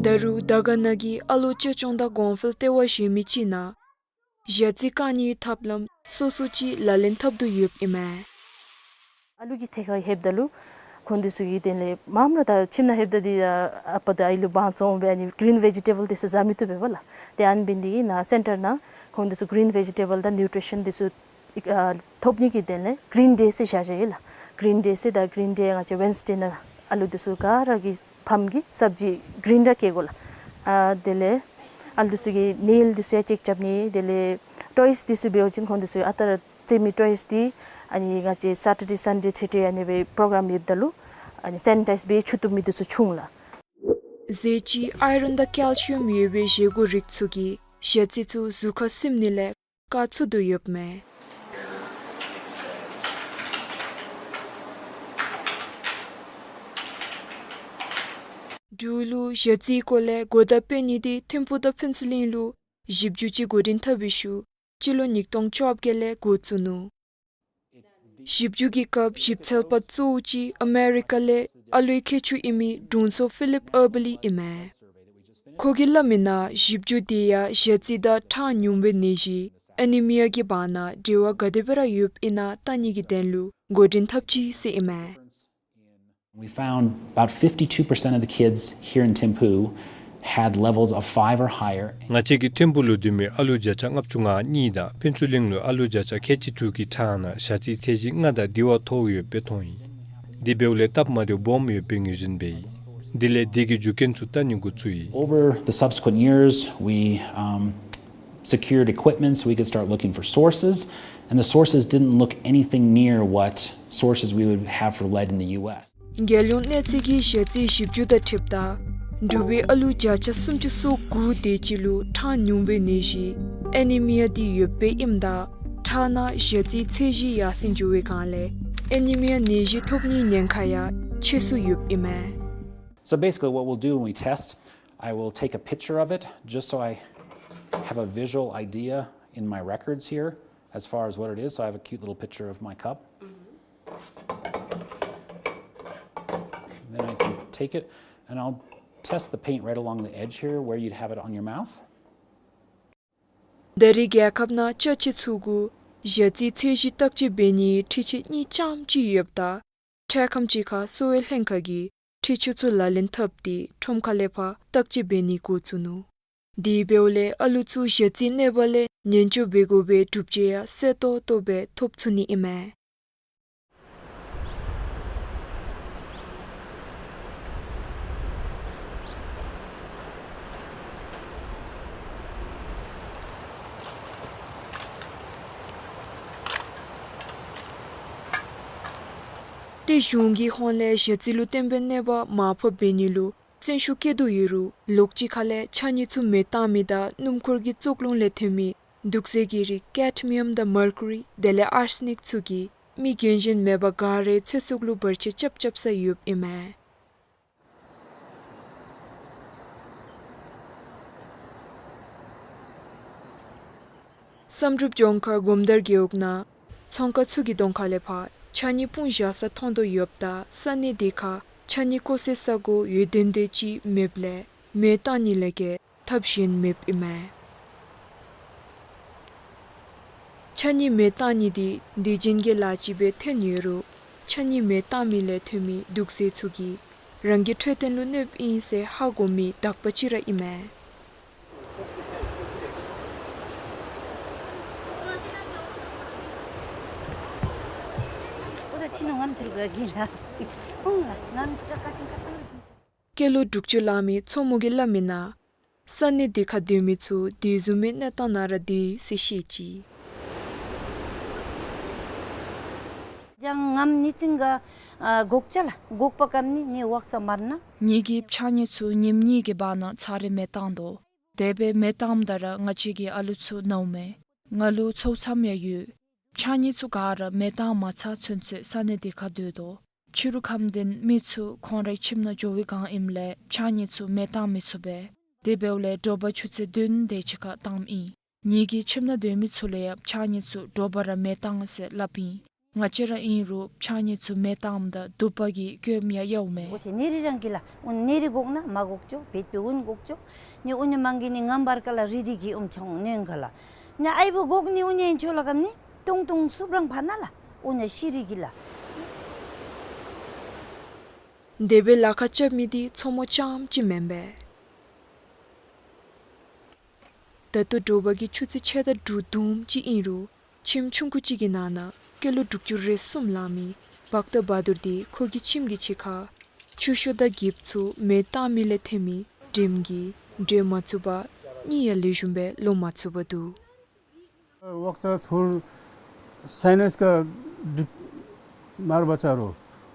ད་རུང་དར་དཀར་ནང་གི་ཨ་ལོ་གཅེས་སྐྱོང་དང་གོང་འཕེལ་ལྟེ་བ་གཞན་མི་ཅིག་ནང་ཞ་རྩི་བཀག་ནིའི་ཐབས་ལམ་སོ་སོ་ཅིག་ལག་ལེན་འཐབ་དོ་ཡོདཔ་ཨིན་མས། ཨ་ལུ་གི་ཐད་ཁར་ལྷོདཔ་ད་ལུ་ཁོང་འདི་ཚུ་གིས་དེ་ལས་མངམ་ར་ད་ཁྱིམ་ནང་ལྷོདཔ་ད་འདི་ཨ་པ་དང་ཨའི་ལུ་དབང་བཙོང་སྦེ་ཨ་ནི་གི་རིན་བེ་ཇི་ཊེ་བཱལ་འདི་ཚུ་བཟའ་མི་བཏུབ་པས་ལགས། ཏེ་ཨ་ནི་འབད་ནི་དེ་གིས་ནཱ་སེན་ཊར་ནང་ཁོང་འདི་ཚུ་གི་རིན་བེ་ཇི་ཊེ་བཱལ་དང་ནིའུ་ཊི་རི་ཤཱན་འདི་ཚུ་ཨ་ཐོབ་ནི་གི་དོན་ལས་གི་རིན་ཌེ་ཟེར་བཞག་བཞགཔ་ཨིན་ལགས། གི་རིན་ཌེ་ཟེར་ད་གི་རིན་ཌེ་ང་བཅས་ཝེན་སི་ཌེ་ནང་ཨ་ལུ་འདི་ཚུ་ག་ར་གི་ཕམ་གྱིས་སབ་ཇི་གི་རིན་ར་བཀལ་དགོ་ལགས། ཨ་དེ་ལས་ཨ་ལུ་འདི་ཚུ་གི་ནེལ་འདི་ཚུ་ཡང་ཅེཀ་རྐྱབ་ནི། དེ་ལས་ཊོའིསི་འདི་ཚུ་འབད་བ་ཅིན་ཁོང་འདི་ཚུ་ཨ་རྟག་ར་རྩེད་མི་ཊོའིསི་འདི་ཨ་ནི་ང་བཅས་སེ་ཊར་ཌེ་སན་ཌེ་ཚུ་ཏེ་ཨ་ནི་སྦེ་པོ་རོ་གརམ་ཡོདཔ་ད་ལུ་ཨ་ནི་སེ་ནི་ཊའིཛ་འབད་འཁྱུ་བཏུབ་མི་འདི་ཚུ་བྱུང་ལགས། ཟས་ཅིག་ཨའི་རོན་དང་ཀེལ་ཤི་ཡམ་ཡོད་པའི་བཞེས་སྒོ་རིགས་ཚུ་གིས་ཞ་རྩི་ཚུ་གཟུགས་ཁར་སིམ་ནི་ལས་བཀག་ཚུགས་དོ་ཡོདཔ་མས། འབྲུག་ལུ་ཞ་རྩིའི་སྐོར་ལས་གོ་བརྡ་སྤེལ་ནི་འདི་ཐིམ་ཕུག་དང་ཕུན་ཚོགས་གླིང་ལུ་ཞིབ་འཇུག་ཅིག་འགོ་འདྲེན་འཐབ་པའི་ཤུལ་སྤྱི་ལོ་ཉིས་སྟོང་བཅོ་བརྒྱད་ལས་འགོ་བཙུགས་ནུག། ཞིབ་འཇུག་གི་སྐབས་ཞིབ་འཚོལ་པ་གཙོ་བོ་ཅིག་ཨ་མེ་རི་ཀ་ལས་ཨ་ལོའི་མཁས་མཆོག་ཨིན་མི་དྲུང་འཚོ་ཕི་ལིབ་ཨར་བ་ལི་ཨིན་མས། ཁོ་གིས་སླབ་མིའི་ནང་ཞིབ་འཇུག་འདི་ཡང་ཞ་རྩི་དང་ཁྲག་ཉུང་བའི་ནད་གཞི་ཨེ་ནི་མི་ཡ་གི་བར་ན་འབྲེལ་བ་ག་དེ་སྦེ་ར་ཡོདཔ་ཨིན་ན་བལྟ་ནི་གི་དོན་ལུ་འགོ་འདྲེན་འཐབ་ཅི་ཟེར་ཨིན་མས། We found about fifty-two percent of the kids here in Thimphu had levels of five or higher. ང་བཅས་ཀྱིས་ཐིམ་ཕུག་ལུ་སྡོད་མི་ཨ་ལུ་བརྒྱ་ཆ་ལྔ་བཅུ་ང་གཉིས་དང་ཕུན་ཚོགས་གླིང་ལུ་ཨ་ལུ་བརྒྱ་ཆ་ཁལ་གཅིག་དྲུག་གི་ཁྲག་ནང་ཞ་རྩིའི་ཚད་གཞི་ལྔ་དང་དེ་བ་མཐོ་ཡོདཔ་སྦེ་མཐོང་ཡི། དེ་འབདཝ་ལས་སྟབས་མ་བདེཝ་སྦོམ་ཡོདཔ་སྦེ་ངོས་འཛིན་འབད་ཡི། དེ་ལས་དེ་གི་རྒྱུ་རྐྱེན་ཚུ་བལྟ་ནི་འགོ་བཙུགས་ཡི། Over the subsequent years, we, um, secured equipment so we could start looking for sources, and the sources didn't look anything near what sources we would have for lead in the U S. རྒྱལ་ཡོངས་གནས་ཚད་ཀྱི་ཞ་རྩིའི་ཞིབ་འཇུག་དང་འཁྲིལཝ་ད་འབྲུག་པའི་ཨ་ལུ་བརྒྱ་ཆ་སུམ་ཅུ་སོ་དགུ་དེ་ཅིག་ལུ་ཁྲག་ཉུང་བའི་ནད་གཞི་ཨེ་ནི་མི་ཡ་འདི་ཡོདཔ་སྦེ་ཨིནམ་ད་ཁྲག་ནང་ཞ་རྩིའི་ཚད་གཞི་ཡར་སེང་འགྱོ་བའི་སྒང་ལས་ཨེ་ནི་མི་ཡ་ནད་གཞི་ཐོབ་ནིའི་ཉེན་ཁ་ཡང་ཆེ་སུ་ཡོདཔ་ཨིན་མས། So basically what we'll do when we test, I will take a picture of it just so I have a visual idea in my records here as far as what it is. So I have a cute little picture of my cup. Then I can take it and I'll test the paint right along the edge here where you'd have it on your mouth. ད་རེས་རྒྱལ་ཁབ་ནང་ཅ་ཆས་ཚུ་གུ་ཞ་རྩིའི་ཚད་གཞི་བརྟག་དཔྱད་འབད་ནིའི་འཕྲུལ་ཆས་གཉིས་ཙམ་ཅིག་ཡོདཔ་ད་འཕྲལ་ཁམས་ཅིག་ཁར་གསོ་བའི་ལྷན་ཁག་གིས་འཕྲུལ་ཆས་ཚུ་ལག་ལེན་འཐབ་སྟེ་ཁྲོམ་ཁ་ལས་ཕར་བརྟག་དཔྱད་འབད་ནི་འགོ་བཙུགས་ནུག། དེ་འབདཝ་ལས་ཨ་ལུ་ཚུ་ཞ་རྩིའི་གནོད་པ་ལས་ཉེན་བཅོལ་འབད་དགོ་པའི་སྒྲུབ་བྱེད་ཡང་གསལ་ཏོག་ཏོ་སྦེ་ཐོབ་ཚུགས་ནི་ཨིན་མས། ཏེ་གཞུང་གི་ཧོངས་ལས་ཞ་རྩི་ལུ་བརྟེན་པའི་གནོད་པ་མར་ཕབ་འབད་ནི་ལུ་བརྩོན་ཤུགས་བསྐྱེད་དོ་ཡོད་རུང་ལོགས་ཅིག་ཁ་ལས་ཕྱགས་སྙིགས་ཚུ་མེ་བཏང་མི་དང་སྣུམ་འཁོར་གྱི་བཙོག་རླུང་ལས་ཐོན་མི་དུག་རྫས་ཀྱི་རིགས་ཀེཌ་མི་ཡམ་དང་མར་ཀུ་རི་དེ་ལས་ཨར་སེ་ནིཀ་ཚུ་གིས་མི་རྒན་གཞོན་མེད་པར་ག་རའི་ཚེ་སྲོག་ལུ་བར་ཆད་རྐྱབ་རྐྱབ་ས་ཡོདཔ་ཨིན་མས། བསམ་གྲུབ་ལྗོངས་མཁར་སྒོམ་དར་རྒེད་འོག་ནང་ཚོང་ཁང་ཚུ་གི་གདོང་ཁ་ལས་ཕར་ཕྱགས་སྙིགས་སྤུངས་བཞག་ས་མཐོང་དོ་ཡོདཔ་ད་ས་གནས་དེ་ཁར་ཕྱགས་སྙིགས་བཀོ་སའི་ས་གོ་ཡོད་དོན་དེ་ཅིག་མེདཔ་ལས་མེ་བཏང་ནི་ལས་བརྒལ་ཐབས་གཞན་མེདཔ་ཨིན་མས། ཕྱགས་སྙིགས་མེ་བཏང་ནི་འདི་སྡིག་ཅན་གྱི་ལཱ་ཅིག་སྦེ་ཐོན་ཡོད་རུང་ཕྱགས་སྙིགས་མེ་བཏང་མི་ལས་ཐོན་མི་དུག་རྫས་ཚུ་གིས་རང་གི་འཕྲོད་བསྟེན་ལུ་གནོདཔ་ཨིན་ཟེར་ཧ་གོ་མི་དག་པ་ཅིག་ར་ཨིན་མས། སྐྱེས་ལོ་དྲུག་ཅུ་ལང་མི་མཚོ་མོ་གིས་སླབ་མི་ནང་ས་གནས་འདི་ཁར་སྡོད་མི་ཚུ་དེ་བཟུམ་མའི་གནས་སྟངས་ནང་ར་སྡོད་ཡི་ཟེར་བཤད་ཅི། ངམ་ནི་ཅིག་ག་ཨ་གོག་ཅ་ལ་གོག་པ་ཀམ་ནི་ནི་ཝག་ས་མར་ན། ངེ་གི་ཕྱགས་སྙིགས་ཚུ་ཉིནམ་གཉིས་ཀྱི་བར་ན་ཚར་རེ་མེ་བཏང་དོ། དེ་སྦེ་མེ་བཏངམ་ད་ར་ང་བཅས་ཀྱི་ཨ་ལུ་ཚུ་ནཝ་མས། ང་ལུ་ཚཝ་ཙམ་ཡང་ཡོད། ཕྱགས་སྙིགས་ཚུ་ག་ར་མེ་བཏང་མ་ཚར་ཚུན་ཚོད་ས་གནས་འདི་ཁར་སྡོད་དོ། ཕྱི་རུ་ཁམས་ལྡན་མི་ཚུ་ཁོང་རའི་ཁྱིམ་ནང་འགྱོ་བའི་སྒང་ཨིནམ་ལས་ཕྱགས་སྙིགས་ཚུ་མེ་བཏང་མི་ཚུགས་པས། དེ་འབདཝ་ལས་དྲོ་པ་ཆུ་ཚོད་བདུན་དེ་ཅིག་ཁར་བཏངམ་ཨིན། ངེ་གི་ཁྱིམ་ནང་སྡོད་མི་ཚུ་ལུ་ཡང་ཕྱགས་སྙིགས་ཚུ་དྲོ་པ་ར་མེ་བཏང་ཟེར་སླབ་ཨིན། ང་བཅས་ར་ཨིན་རུང་ཕྱགས་སྙིགས་ཚུ་མེ་བཏངམ་ད་དུ་པ་གིས་སྐྱོམ་ཡང་ཡོདཔ་མས། འོ་ཏེ་ནེ་རི་རང་གི་ལ་འོ་ནེ་རི་གོག་ན་མ་གོག་ཅོ་བེད་པེ་འུན་གོག་ཅོ། ནི་འུ་ནི་མང་གི་ནི་ངམ་བར་ཀ་ལ་རི་དི་གི་ཨུམ་ཆང་ནོན་ག་ལ། ནི་ཨའི་བུ་གོག་ནི་འུ་ནི་ཨིན་ཆོ་ལ་ཀམ་ནི་ཏུང་ཏུང་སུབ་རང་ཕ་ན་ལ་འུ་ནི་ཤི་རི་གི་ལ། དེ་སྦེ་ལཱ་ཁག་རྐྱབ་མི་འདི་མཚོ་མོ་རྐྱངམ་ཅིག་མེན་པས། ད་ལྟོ་དྲོ་པ་གི་ཆུ་ཚོད་ཕྱེད་དང་དྲུག་བརྡུངམ་ཅིག་ཨིན་རུང་ཁྱིམ་ཆུང་ཀུ་ཅིག་གི་ནང་ན་སྐྱེས་ལོ་དྲུག་ཅུ་རེ་གསུམ་ལང་མི་བཀྟ་བ་དུར་འདི་ཁོ་གི་ཁྱིམ་གྱི་ཕྱི་ཁར་ཆུ་ཤོག་དང་འགྱིབ་ཚུ་མེ་བཏང་མི་ལས་ཐོན་མི་དྲིམ་གྱིས་འགྲོལ་མ་ཚུགས་པར་གཉིད་ཡང་ལེགས་ཤོམ་སྦེ་ལོག་མ་ཚུགས་པར་འདུག། ཝག་ས་ཐུར་སའི་ནས་ཀ་ཌིབ་མར་བ་ཆ་རོ།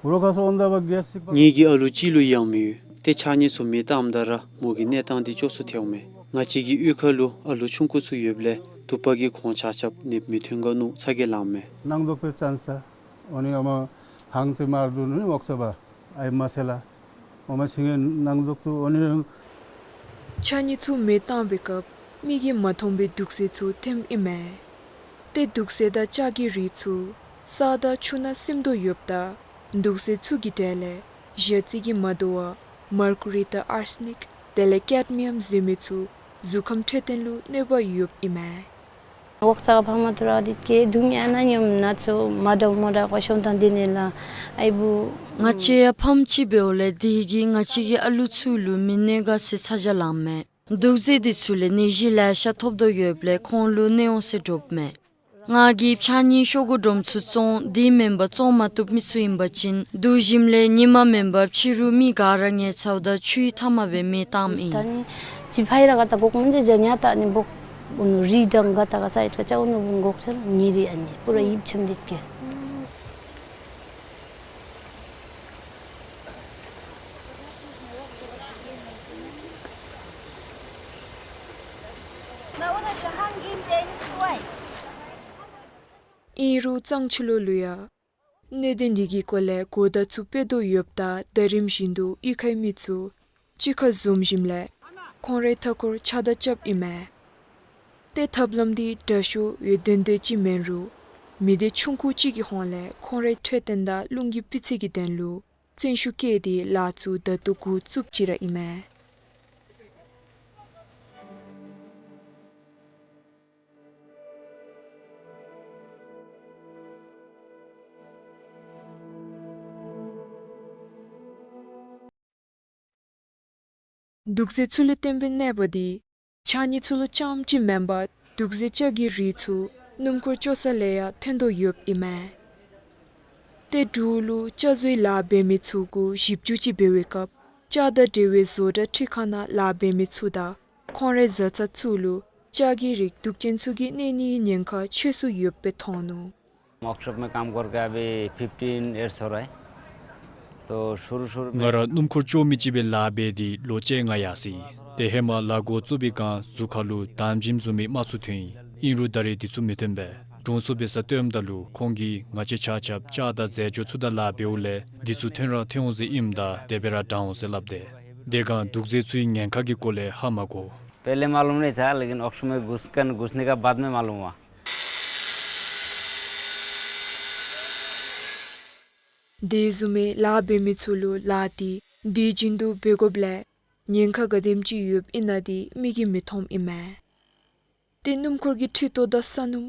རོ་ཁ་སོ་འོན་ད་བ་གེས་སིག་པ། ངེ་གི་ཨ་ལུ་གཅིག་ལུ་ཡང་མི་ཡོད། ཏེ་ཕྱགས་སྙིགས་ཚུ་མེ་བཏངམ་ད་ར་མོ་གི་གནས་སྟངས་འདི་སྐྱོ་སུ་ཐལཝ་མས། ང་བཅས་ཀྱི་གཡུས་ཁ་ལུ་ཨ་ལུ་ཆུང་ཀུ་ཚུ་ཡོདཔ་ལས་དུ་པ་གིས་ཁོང་ཆ་ཁྱབ་ནདཔ་མི་ཐོན་ག་མནོ་ཚ་གྱང་ལངམ་མས། ནང་ལོག་པའི་ཅན་ས་འོ་ནི་ཨ་མ་ཧང་ཙི་མར་དུ་ནི་ཝག་ས་བ་ཨའི་མ་སེ་ལ། འོ་མ་ཤིང་ངེ་ནང་ལོག་ཏུ་འོ་ནི། ཕྱགས་སྙིགས་ཚུ་མེ་བཏང་བའི་སྐབས་མིག་གིས་མ་མཐོང་བའི་དུག་རྫས་ཚུ་ཐོནམ་ཨིན་མས། ཏེ་དུག་རྫས་དང་ལྕགས་ཀྱི་རིགས་ཚུ་ས་དང་ཆུ་ནང་སིམ་དོ་ཡོདཔ་ད་དུག་རྫས་ཚུ་གི་གྲས་ལས་ཞ་རྩི་གི་མ་དོ་བ་མར་ཀུ་རི་དང་ཨར་སི་ནིཀ་དེ་ལས་ཀེཌ་མི་ཡམ་ཟེར་མི་ཚུ་གཟུགས་ཁམས་འཕྲོད་བསྟེན་ལུ་གནོད་པ་ཡོདཔ་ཨིན་མས། ཝག་ས་ཕ་མ་ཐུར་ཨ་དིད་ཀེ་དུང་ཡ་ན་ཉོམ་ན་ཚུ་མ་དྲག་མ་དྲག་ཀོ་ཤོང་ཐང་དེ་ནེ་ལ་ཨའི་བུ། ང་བཅས་ཡང་ཕམ་ཅིག་འབདཝ་ལས་དེ་གིས་ང་བཅས་ཀྱི་ཨ་ལུ་ཚུ་ལུ་མི་གནོད་ག་ཟེར་ཚ་གྱང་ལངམ་མས། དུག་རྫས་འདི་ཚུ་ལས་ནད་གཞི་ལེ་ཤ་ཐོབ་དོ་ཡོདཔ་ལས་ཁོང་ལུ་གནོད་འོང་ཟེར་དྲོཔ་མས། ང་གིས་ཕྱགས་སྙིགས་ཤོག་གུ་སྒྲོམ་ཚུ་བཙོང་དེ་མེན་པར་བཙོང་མ་བཏུབ་མི་ཚུ་ཨིན་པ་ཅིན་དུག་ཞིམ་ལས་ཉི་མ་མེན་པར་ཕྱི་རུ་མི་ག་ར་ངལ་ཚཝ་ད་ཆུའི་མཐའ་མ་སྦེ་མེ་བཏངམ་ཨིན། ད་ནི་ཅི་ཕའི་ར་ག་ད་གོག་མན་ཇ་ཇ་ཉ་ད་ནི་བོག་འུ་ནུ་རི་དང་ག་ད་ག་སའིཌ་ག་ཅ་འུ་ནུ་བུ་གོག་ཆ་ལ་ཉེ་རི་ཨ་ནི་པུ་ར་ཡིབ་ཆམ་དིད་ཀེ། ཨིན་རུང་གཙང་ཆུ་ལོག་ལུ་ཡང་གནད་དོན་འདི་གི་སྐོར་ལས་གོ་བརྡ་ཚུ་སྤེལ་དོ་ཡོདཔ་ད་ཟླ་རིམ་བཞིན་དུ་གཡུས་ཁའི་མི་ཚུ་གཅིག་ཁར་འཛོམས་ཞིནམ་ལས་ཁོང་རའི་མཐའ་འཁོར་ཕྱགས་བདའ་རྐྱབ་ཨིན་མས། ཏེ་ཐབས་ལམ་འདི་དྲག་ཤོས་ཡོད་དོན་དོན་ཅིག་མེན་རུང་མི་སྡེ་ཆུང་ཀུ་ཅིག་གི་ཧོངས་ལས་ཁོང་རའི་འཕྲོད་བསྟེན་དང་རླུང་གི་སྤུས་ཚད་ཀྱི་དོན་ལུ་བརྩོན་ཤུགས་བསྐྱེད་དེ་ལཱ་ཚུ་ད་ལྟོ་འགོ་བཙུགསཔ་ཅིག་ར་ཨིན་མས། དུག་རྫས་ཚུ་ལས་བརྟེན་པའི་ནད་པ་འདི་ཕྱགས་སྙིགས་ཚུ་ལུ་རྐྱངམ་ཅིག་མེན་པར་དུག་རྫས་ལྕགས་ཀྱི་རིགས་ཚུ་སྣུམ་འཁོར་བཅོ་ས་ལས་ཡང་ཐོན་དོ་ཡོདཔ་ཨིན་མས། ཏེ་འབྲུག་ལུ་ལྕགས་བཟོའི་ལཱ་འབད་མི་ཚུ་གུ་ཞིབ་འཇུག་ཅིག་འབད་བའི་སྐབས་ལྕགས་དང་འབྲེལ་བའི་བཟོ་གྲྭ་ཁྲི་ཁང་ནང་ལཱ་འབད་མི་ཚུ་དང་ཁོང་རའི་བཟའ་ཚང་ཚུ་ལུ་ལྕགས་ཀྱི་རིགས་དུག་ཅན་ཚུ་གིས་གནོད་ནིའི་ཉེན་ཁ་ཆེ་སུ་ཡོདཔ་སྦེ་མཐོང་ནུག། ཝརཀ་ཤོཔ་མེ་ཀམ་ཀོར་ཀ་བི་ཕིཕ་ཊིན་ཡརསི་ཧོ་ར་ཨིན། ཏོ་ཤུ་རུ་ཤུ་རུ་མེ་ང་ར་སྣུམ་འཁོར་བཅོ་མི་ཅིག་སྦེ་ལཱ་འབད་དེ་ལོ་བཅོ་ལྔ་ཡར་སོ་ཡི། ཏེ་ཧེ་མ་ལཱ་འགོ་བཙུགས་པའི་སྒང་གཟུགས་ཁ་ལུ་དམ་ཞིམ་བཟུམ་མའི་རྨ་ཚུ་ཐོན་ཡི། ཨིན་རུང་ད་རེས་འདི་ཚུ་མི་ཐོན་པས། དྲུང་འཚོ་འབད་སར་སྟོནམ་ད་ལུ་ཁོང་གིས་ང་བཅས་ཆ་ཁྱབ་ལྕགས་དང་རྫས་སྦྱོར་ཚུ་དང་ལཱ་འབདཝ་ལས་འདི་ཚུ་ཐོན་ར་ཐོན་འོང་ཟེར་ཨིནམ་ད་དེ་སྦེ་ར་དྲང་འོང་ཟེར་སླབ་དེས། དེ་སྒང་དུག་རྫས་ཚུའི་ཉེན་ཁ་གི་སྐོར་ལས་ཧ་མ་གོ། पहले मालूम नहीं था, लेकिन ཝརཀ་ཤོཔ་མེ་གུས་ཁན་གུས་ནེ་ཀ་བཱད་མེ་མ་ལུམ་ཧུઆ། དེ་བཟུམ་མའི་ལཱ་འབད་མི་ཚུ་ལུ་ལཱ་འདི་དུས་རྒྱུན་དུ་འབད་དགོཔ་ལས་ཉེན་ཁ་ག་དེམ་ཅིག་ཡོདཔ་ཨིན་ན་འདི་མིག་གིས་མི་མཐོངམ་ཨིན་མས། ཏེ་སྣུམ་འཁོར་གྱི་འཕྲུལ་ཐོག་དང་ས་སྣུམ་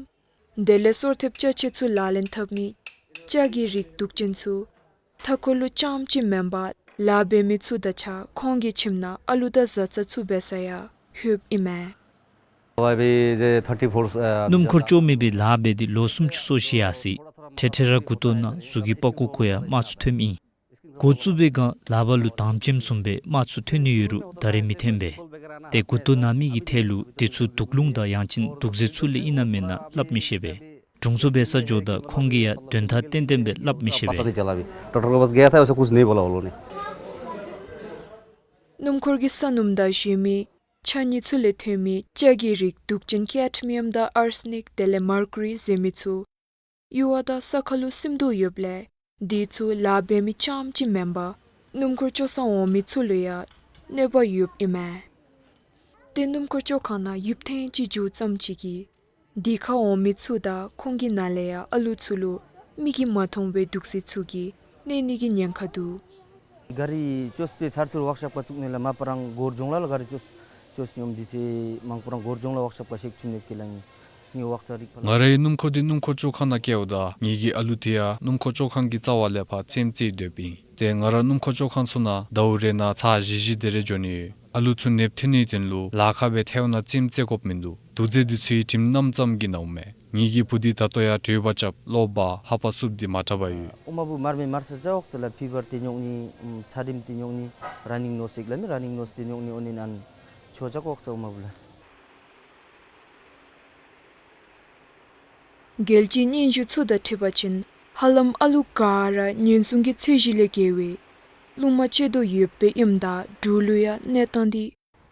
དེ་ལས་སོར་ཐེབས་ཅ་ཆས་ཚུ་ལག་ལེན་འཐབ་ནི་ལྕགས་ཀྱི་རིགས་དུག་ཅན་ཚུ་མཐའ་འཁོར་ལུ་རྐྱངམ་ཅིག་མེན་པར་ལཱ་འབད་མི་ཚུ་དང་གཅིག་ཁར་ཁོང་གི་ཁྱིམ་ནང་ཨ་ལུ་དང་བཟའ་ཚང་ཚུ་འབད་སར་ཡང་ལྷོདཔ་ཨིན་མས། भाई भी जे thirty four, अ, སྣུམ་འཁོར་བཅོ་མི་སྦེ་ལཱ་འབད་དེ་ལོ་སུམ་ཅུ་སོ་བཞི་ཡར་སོ་ཡི། ཐེངས་ཐེངས་ར་མགུ་ཏོ་ནང་གཟུགས་ཀྱི་པགས་ཀོ་ཁར་ཡང་རྨ་ཚུ་ཐོནམ་ཨིན། འགོ་བཙུགས་པའི་སྒང་ལག་པ་ལུ་དམ་ཅན་བཟུམ་སྦེ་རྨ་ཚུ་ཐོན་ནི་ཡོད་རུང་ད་རེས་མི་ཐོན་པས། ཏེ་མགུ་ཏོ་ན་མི་གི་ཐད་ལུ་དེ་ཚུ་དུག་རླུང་དང་ཡང་ཅིན་དུག་རྫས་ཚུ་ལས་ཨིན་ན་མེན་ན་སླབ་མི་ཤེས་པས། དྲུང་འཚོ་འབད་སར་འགྱོཝ་ད་ཁོང་གིས་ཡང་དོན་དག་ཏན་ཏན་སྦེ་སླབ་མི་ཤེས་པས། पता नहीं चला अभी। डॉक्टर के पास गया था, वैसे कुछ नहीं बोला वो लोगों ने। སྣུམ་འཁོར་གྱི་ས་སྣུམ་དང་གཞན་མི་ཆ་གཉིས་ཚུ་ལས་ཐོན་མི་ལྕགས་ཀྱི་རིགས་དུག་ཅན་ཀེཌ་མི་ཡམ་དང་ཨར་སེ་ནིཀ་དེ་ལས་མར་ཀུ་རི་ཟེར་མི་ཚུ་ཡུར་བ་དང་ས་ཁ་ལུ་སིམ་དོ་ཡོདཔ་ལས་དེ་ཚུ་ལཱ་འབད་མི་རྐྱངམ་ཅིག་མེན་པར་སྣུམ་འཁོར་བཅོ་སར་འོང་མི་ཚུ་ལུ་ཡང་གནོད་པ་ཡོདཔ་ཨིན་མས། ཏེ་སྣུམ་འཁོར་བཅོ་ཁང་ནང་ཡུདཔ་ཐེངས་ཅིག་འགྱོ་ཙམ་ཅིག་གིས་དེ་ཁར་འོང་མི་ཚུ་དང་ཁོང་གི་ནང་ལས་ཡང་ཨ་ལུ་ཚུ་ལུ་མིག་གིས་མ་མཐོང་བའི་དུག་རྫས་ཚུ་གིས་གནོད་ནི་གི་ཉེན་ཁ་འདུག། गाडी चोस पे छार थुर वर्कशॉप का चुकने ला मा परंग गोर जोंगला ला गाडी चोस चोस ཉོམ་འདི་ཚེ་མང་པོ་རང་སྒོར་སྦྱོང་ལ་ཝརཀ་ཤོབ་ག་ཤེག་ཆུ་ནེབ་ཀྱི་ལ་ངེ་ངེ་ཝརཀ་ཙ་རིག་པ་ལ། ང་རའི་སྣུམ་འཁོར་འདི་སྣུམ་འཁོར་བཅོ་ཁང་ནང་བསྐྱལཝ་ད་ངེ་གི་ཨ་ལུ་དེ་ཡང་སྣུམ་འཁོར་བཅོ་ཁང་གི་རྩ་བ་ལས་ཕར་རྩེདམོ་རྩེ་སྡོདཔ་ཨིན། ཏེ་ང་ར་སྣུམ་འཁོར་བཅོ་ཁང་ཚུ་ནང་ཟླཝ་རེ་ནང་ཚར་བཞི་བཞི་དེ་རེ་འགྱོ་ནི་ཡོད། ཨ་ལུ་ཚུ་ནེབ་ཐོན་ནིའི་དོན་ལུ་ལཱ་ཁག་སྦེ་ཐལཝ་ནང་རྩེདམོ་རྩེ་དགོཔ་མིན་འདུག། དུག་རྫས་འདི་ཚུའི་དྲིམ་གནམ་ཙམ་གྱིས་ནཝ་མས། ངེ་གི་བུ་འདི་ད་ལྟོ་ཡང་དྲོད་འབར་རྐྱབ་གློ་བ་ཧ་པ་སུབ་སྟེ་མ་དྲག་པར་ཡོད། ཨོ་མ་བུ་མར་མེ་མར་ས་ཅ་ཝརཀ་ཙ་ལ་ཕི་བར་ཏེ་ཉོག་ནི་ཨམ་ཚ་དྲིམ་ཏེ་ཉོག་ནི་ར་ནིང་ནོས་ཟེར་གི་ལ་མི་ར་ནིང་ནོས་ཏེ་ཉོག་ནི་ཨོ་ནི་ཨན་ཆོ་ཅ་ཝརཀ་ཙ་ཨོ་མ་བུ་ལ། རྒྱལ་སྤྱིའི་སྙན་ཞུ་ཚུ་དང་འཁྲིལ་བ་ཅིན་ཧ་ལམ་ཨ་ལུ་ག་ར་ཉེན་སྲུང་གི་ཚད་གཞི་ལས་བརྒལ་བའི་རླུང་མ་བཅད་དོ་ཡོདཔ་སྦེ་ཨིནམ་ད་འབྲུག་ལུ་ཡང་གནས་སྟངས་འདི་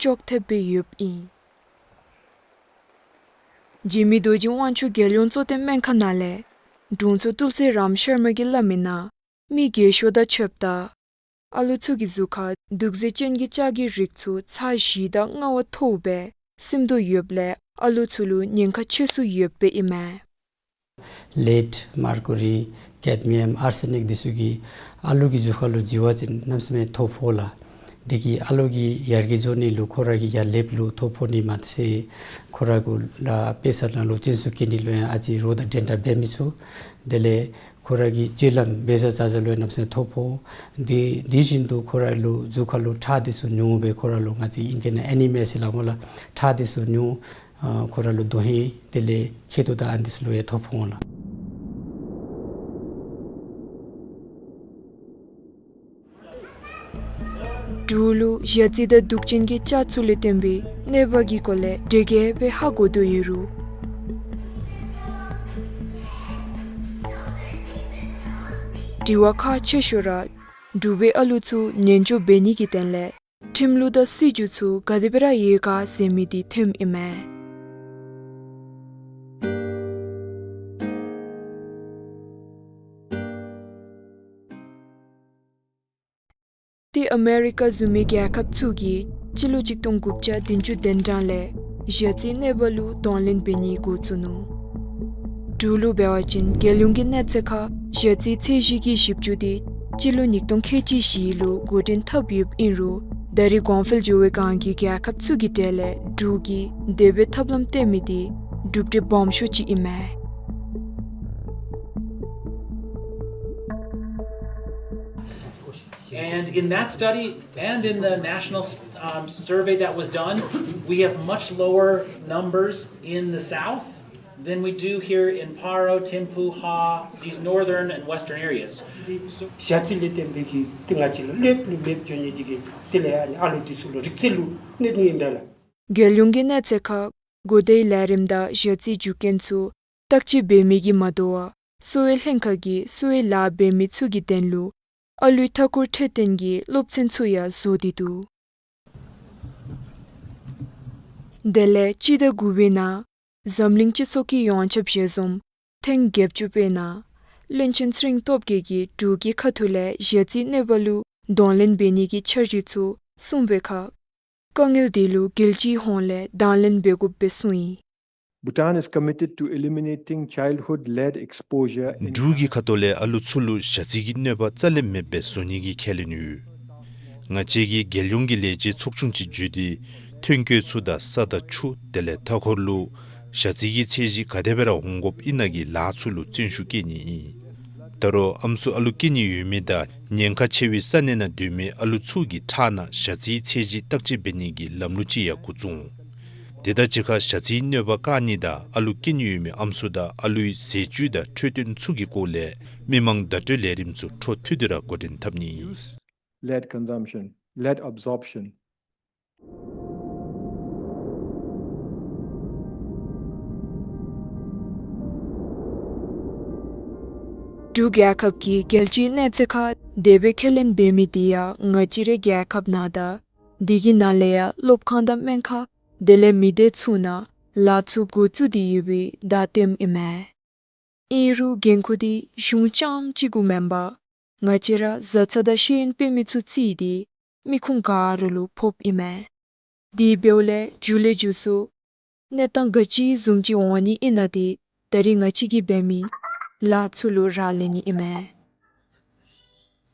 ཅོག་འཐདཔ་སྦེ་ཡོདཔ་ཨིན། འཇིགས་མེད་རྡོ་རྗེ་དབང་ཕྱུག་རྒྱལ་ཡོངས་གཙོ་བསྟེན་སྨན་ཁང་ནང་ལས་དྲུང་འཚོ་ཏུལ་སི་རམ་ཤར་མ་གིས་སླབ་མིའི་ནང་མི་རྒས་ཤོས་དང་ཕྱདཔ་ད་ཨ་ལུ་ཚུ་གི་གཟུགས་ཁར་དུག་རྫས་ཅན་གྱི་ལྕགས་ཀྱི་རིགས་ཚུ་ཚར་བཞི་དང་ལྔ་བ་མཐོཝ་སྦེ་སིམ་དོ་ཡོདཔ་ལས་ཨ་ལུ་ཚུ་ལུ་ཉེན་ཁ་ཆེ་སུ་ཡོདཔ་སྦེ་ཨིན་མས། ལེཌ་མར་ཀུ་རི་ཀེཌ་མི་ཡམ་ཨར་སེ་ནིཀ་འདི་ཚུ་གིས་ཨ་ལུ་གི་གཟུགས་ཁར་ལུ་འཛུལ་བ་ཅིན་གནམ་མེད་ས་མེད་ཐོ་ཕོག་ལགས། དེ་གིས་ཨ་ལུ་གི་ཡར་རྒྱས་འགྱོ་ནི་ལུ་ཁོ་ར་གི་ཡར་ལེབ་ལུ་ཐོ་ཕོག་ནི་མ་ཚད་ཁོ་ར་གུ་ལུ་དཔེ་ས་ནང་ལུ་བཙོན་འཇུག་བཀལ་ནི་ལུ་ཡང་ཨ་ཙི་རོགས་དང་འདྲན་འདྲ་འབད་མི་ཚུགས། དེ་ལས་ཁོ་ར་གི་སྤྱོད་ལམ་འབད་ས་བྱ་བྱ་ལུ་ཡང་གནམ་མེད་ས་མེད་ཐོ་ཕོག། དེ་དེ་བཞིན་དུ་ཁོ་ར་ལུ་གཟུགས་ཁར་ལུ་ཁྲག་འདི་ཚུ་ཉུང་སྦེ་ཁོ་ར་ལུ་ང་བཅས་ཨིང་སྐད་ནང་ཨེ་ནི་མི་ཡ་ཟེར་སླབ་སྨོ་ལགས། ཁྲག་འདི་ཚུ་ཉུང་། ཨ་ཁོ་ར་ལུ་དོན་ཧིང་དེ་ལས་མཁལ་རྡོག་དང་ཨ་ནི་འདི་ཚུ་ལུ་ཡང་ཐོ་ཕོག་འོང་ལགས། འབྲུག་ལུ་ཞ་རྩི་དང་དུག་ཅན་གྱི་ལྕགས་ཚུ་ལས་བརྟེན་པའི་གནོད་པ་གི་སྐོར་ལས་འགྲེལ་བཤད་འབད་ཧ་གོ་དོ་ཡོད་རུང་དྲི་བ་ཁག་ཆེ་ཤོས་ར་འབྲུག་པའི་ཨ་ལུ་ཚུ་ཉེན་སྐྱོབ་འབད་ནི་གི་དོན་ལས་ཁྲིམས་ལུགས་དང་སྲིད་བྱུས་ཚུ་ག་དེ་སྦེ་ར་ཡོད་ག་ཟེར་མི་འདི་ཐོནམ་ཨིན་མས། ཏེ་ཨ་མེ་རི་ཀ་བཟུམ་མའི་རྒྱལ་ཁབ་ཚུ་གིས་སྤྱི་ལོ་གཅིག་སྟོང་དགུ་བརྒྱ་བདུན་ཅུ་དོན་གྲངས་ལས་ཞ་རྩིའི་གནོད་པ་ལུ་གདོང་ལེན་འབད་ནི་འགོ་བཙུགས་ནུག། འབྲུག་ལུ་འབད་བ་ཅིན་རྒྱལ་ཡོངས་ཀྱི་གནས་ཚད་ཁར་ཞ་རྩིའི་ཚད་གཞི་གི་ཞིབ་འཇུག་འདི་སྤྱི་ལོ་ཉིས་སྟོང་ཁལ་གཅིག་བཞི་ལུ་འགོ་འདྲེན་འཐབ་ཡོདཔ་ཨིན་རུང་ད་རེས་གོང་འཕེལ་འགྱོ་བའི་སྒང་གི་རྒྱལ་ཁབ་ཚུ་གི་གྲས་ལས་འབྲུག་གིས་དེ་སྦེ་ཐབས་ལམ་བཏོན་མི་འདི་གྲུབ་འབྲས་སྦོམ་ཤོས་ཅིག་ཨིན་མས། And in that study and in the national, um, survey that was done, we have much lower numbers in the South than we do here in Paro, Thimphu, Ha, these northern and western areas. ཞ་རྩི་ལས་བརྟེན་པའི་གི་ཏེ་ང་བཅས་ལུ་ལེབ་ལུ་མེདཔ་འགྱོ་ནི་འདི་གིས་དེ་ལས་ཨ་ནི་ཨ་ལུ་འདི་ཚུ་ལུ་རིག་རྩལ་ལུ་གནོད་ནི་ཨིན་འདྲ་ལགས། རྒྱལ་ཡོངས་ཀྱི་གནས་ཚད་ཁར་གོ་བརྡའི་ལས་རིམ་དང་ཞ་རྩིའི་རྒྱུ་རྐྱེན་ཚུ་བརྟག་དཔྱད་འབད་མི་གིས་མ་དོ་བར་གསོ་བའི་ལྷན་ཁག་གིས་གསོ་བའི་ལཱ་འབད་མི་ཚུ་གི་དོན་ལུ་ཨ་ལུའི་མཐའ་འཁོར་འཕྲོད་བསྟེན་གྱི་སློབ་ཚན་ཚུ་ཡང་བཟོ་སྟེ་འདུག། དེ་ལས་སྤྱི་ཟླ་དགུ་པའི་ནང་འཛམ་གླིང་སྤྱི་ཚོགས་ཀྱི་ཡོངས་ཁྱབ་ཞལ་འཛོམས་ཐེངས་བརྒྱད་ཅུ་པའི་ནང་བློན་ཆེན་ཚེ་རིང་སྟོབས་རྒྱས་ཀྱིས་འབྲུག་གི་ཁ་ཐུག་ལས་ཞ་རྩིའི་གནོད་པ་ལུ་གདོང་ལེན་འབད་ནི་གི་འཆར་གཞི་ཚུ་གསུངས་པའི་ཁར་དཀའ་ངལ་འདི་ལུ་རྒྱལ་སྤྱིའི་ཧོངས་ལས་དང་ལེན་འབད་དགོཔ་སྦེ་གསུངས་ཡི། Bhutan is committed to eliminating childhood lead exposure in འབྲུག་གི་ཁ་ཐུག་ལས་ཨ་ལུ་ཚུ་ལུ་ཞ་རྩི་གི་གནོད་པ་རྩ་ལས་མེདཔ་སྦེ་བཟོ་ནི་གི་ཁས་ལེན་ཡོད། ང་བཅས་ཀྱིས་རྒྱལ་ཡོངས་ཀྱི་ལས་བྱེད་ཚོགས་ཆུང་ཅིག་བརྒྱུད་དེ་ཐོན་སྐྱེད་ཚུ་དང་ས་དང་ཆུ་དེ་ལས་མཐའ་འཁོར་ལུ་ཞ་རྩི་གི་ཚད་གཞི་ག་དེ་སྦེ་ར་འོང་དགོཔ་ཨིན་ན་གི་ལཱ་ཚུ་ལུ་བརྩོན་ཤུགས་བསྐྱེད་ནི་ཨིན། ད་རུང་ཨམ་སྲུ་ཨ་ལུ་སྐྱེ་ནི་ཡོད་མི་དང་ཉེན་ཁ་ཆེ་བའི་ས་གནས་ནང་སྡོད་མི་ཨ་ལུ་ཚུ་གི་ཁྲག་ནང་ཞ་རྩིའི་ཚད་གཞི་བརྟག་དཔྱད་འབད་ནི་གི་ལམ་ལུགས་ཅིག་ཡང་འགོ་བཙུགས། དེ་དང་གཅིག་ཁར་ཞ་རྩིའི་གནོད་པ་བཀག་ནི་དང་ཨ་ལུ་སྐྱེ་ནི་ཡོད་མི་ཨམ་སྲུ་དང་ཨ་ལུའི་ཟས་བཅུད་དང་འཕྲོད་བསྟེན་ཚུ་གི་སྐོར་ལས་མི་མང་བརྡ་སྤྲོད་ལས་རིམ་ཚུ་འཕྲོ་མཐུད་དེ་ར་འགོ་འདྲེན་འཐབ་ནི་ཨིན། Use lead consumption, lead absorption. འབྲུག་རྒྱལ་ཁབ་ཀྱི་རྒྱལ་སྤྱིའི་གནས་ཚད་ཁར་དེ་སྦེ་ཁས་ལེན་འབད་མི་དེ་ཡང་ང་བཅས་རའི་རྒྱལ་ཁབ་ནང་དང་དེ་གི་ནང་ལས་ཡང་སློབ་ཁང་དང་སྨན་ཁང་དེ་ལས་མི་སྡེ་ཚུ་ནང་ལཱ་ཚུ་འགོ་བཙུགས་ཏེ་ཡོད་པའི་བརྡ་སྟོནམ་ཨིན་མས། ཨིན་རུང་འགན་ཁུར་འདི་གཞུང་རྐྱངམ་གཅིག་གུ་མེན་པར་ང་བཅས་ར་བཟའ་ཚང་དང་ཤེས་ཡོན་དཔེ་མི་ཚུ་བརྩིས་ཏེ་མི་ཁུངས་ག་ར་ལུ་ཕོགཔ་ཨིན་མས། དེ་འབདཝ་ལས་མཇུག་ལས་མཇུག་སུ་གནས་སྟངས་ག་ཅི་བཟུམ་ཅིག་འོང་ནི་ཨིན་ན་དེ་ད་རིས་ང་བཅས་ཀྱིས་འབད་མི་ལཱ་ཚུ་ལུ་རག་ལས་ནི་ཨིན་མས།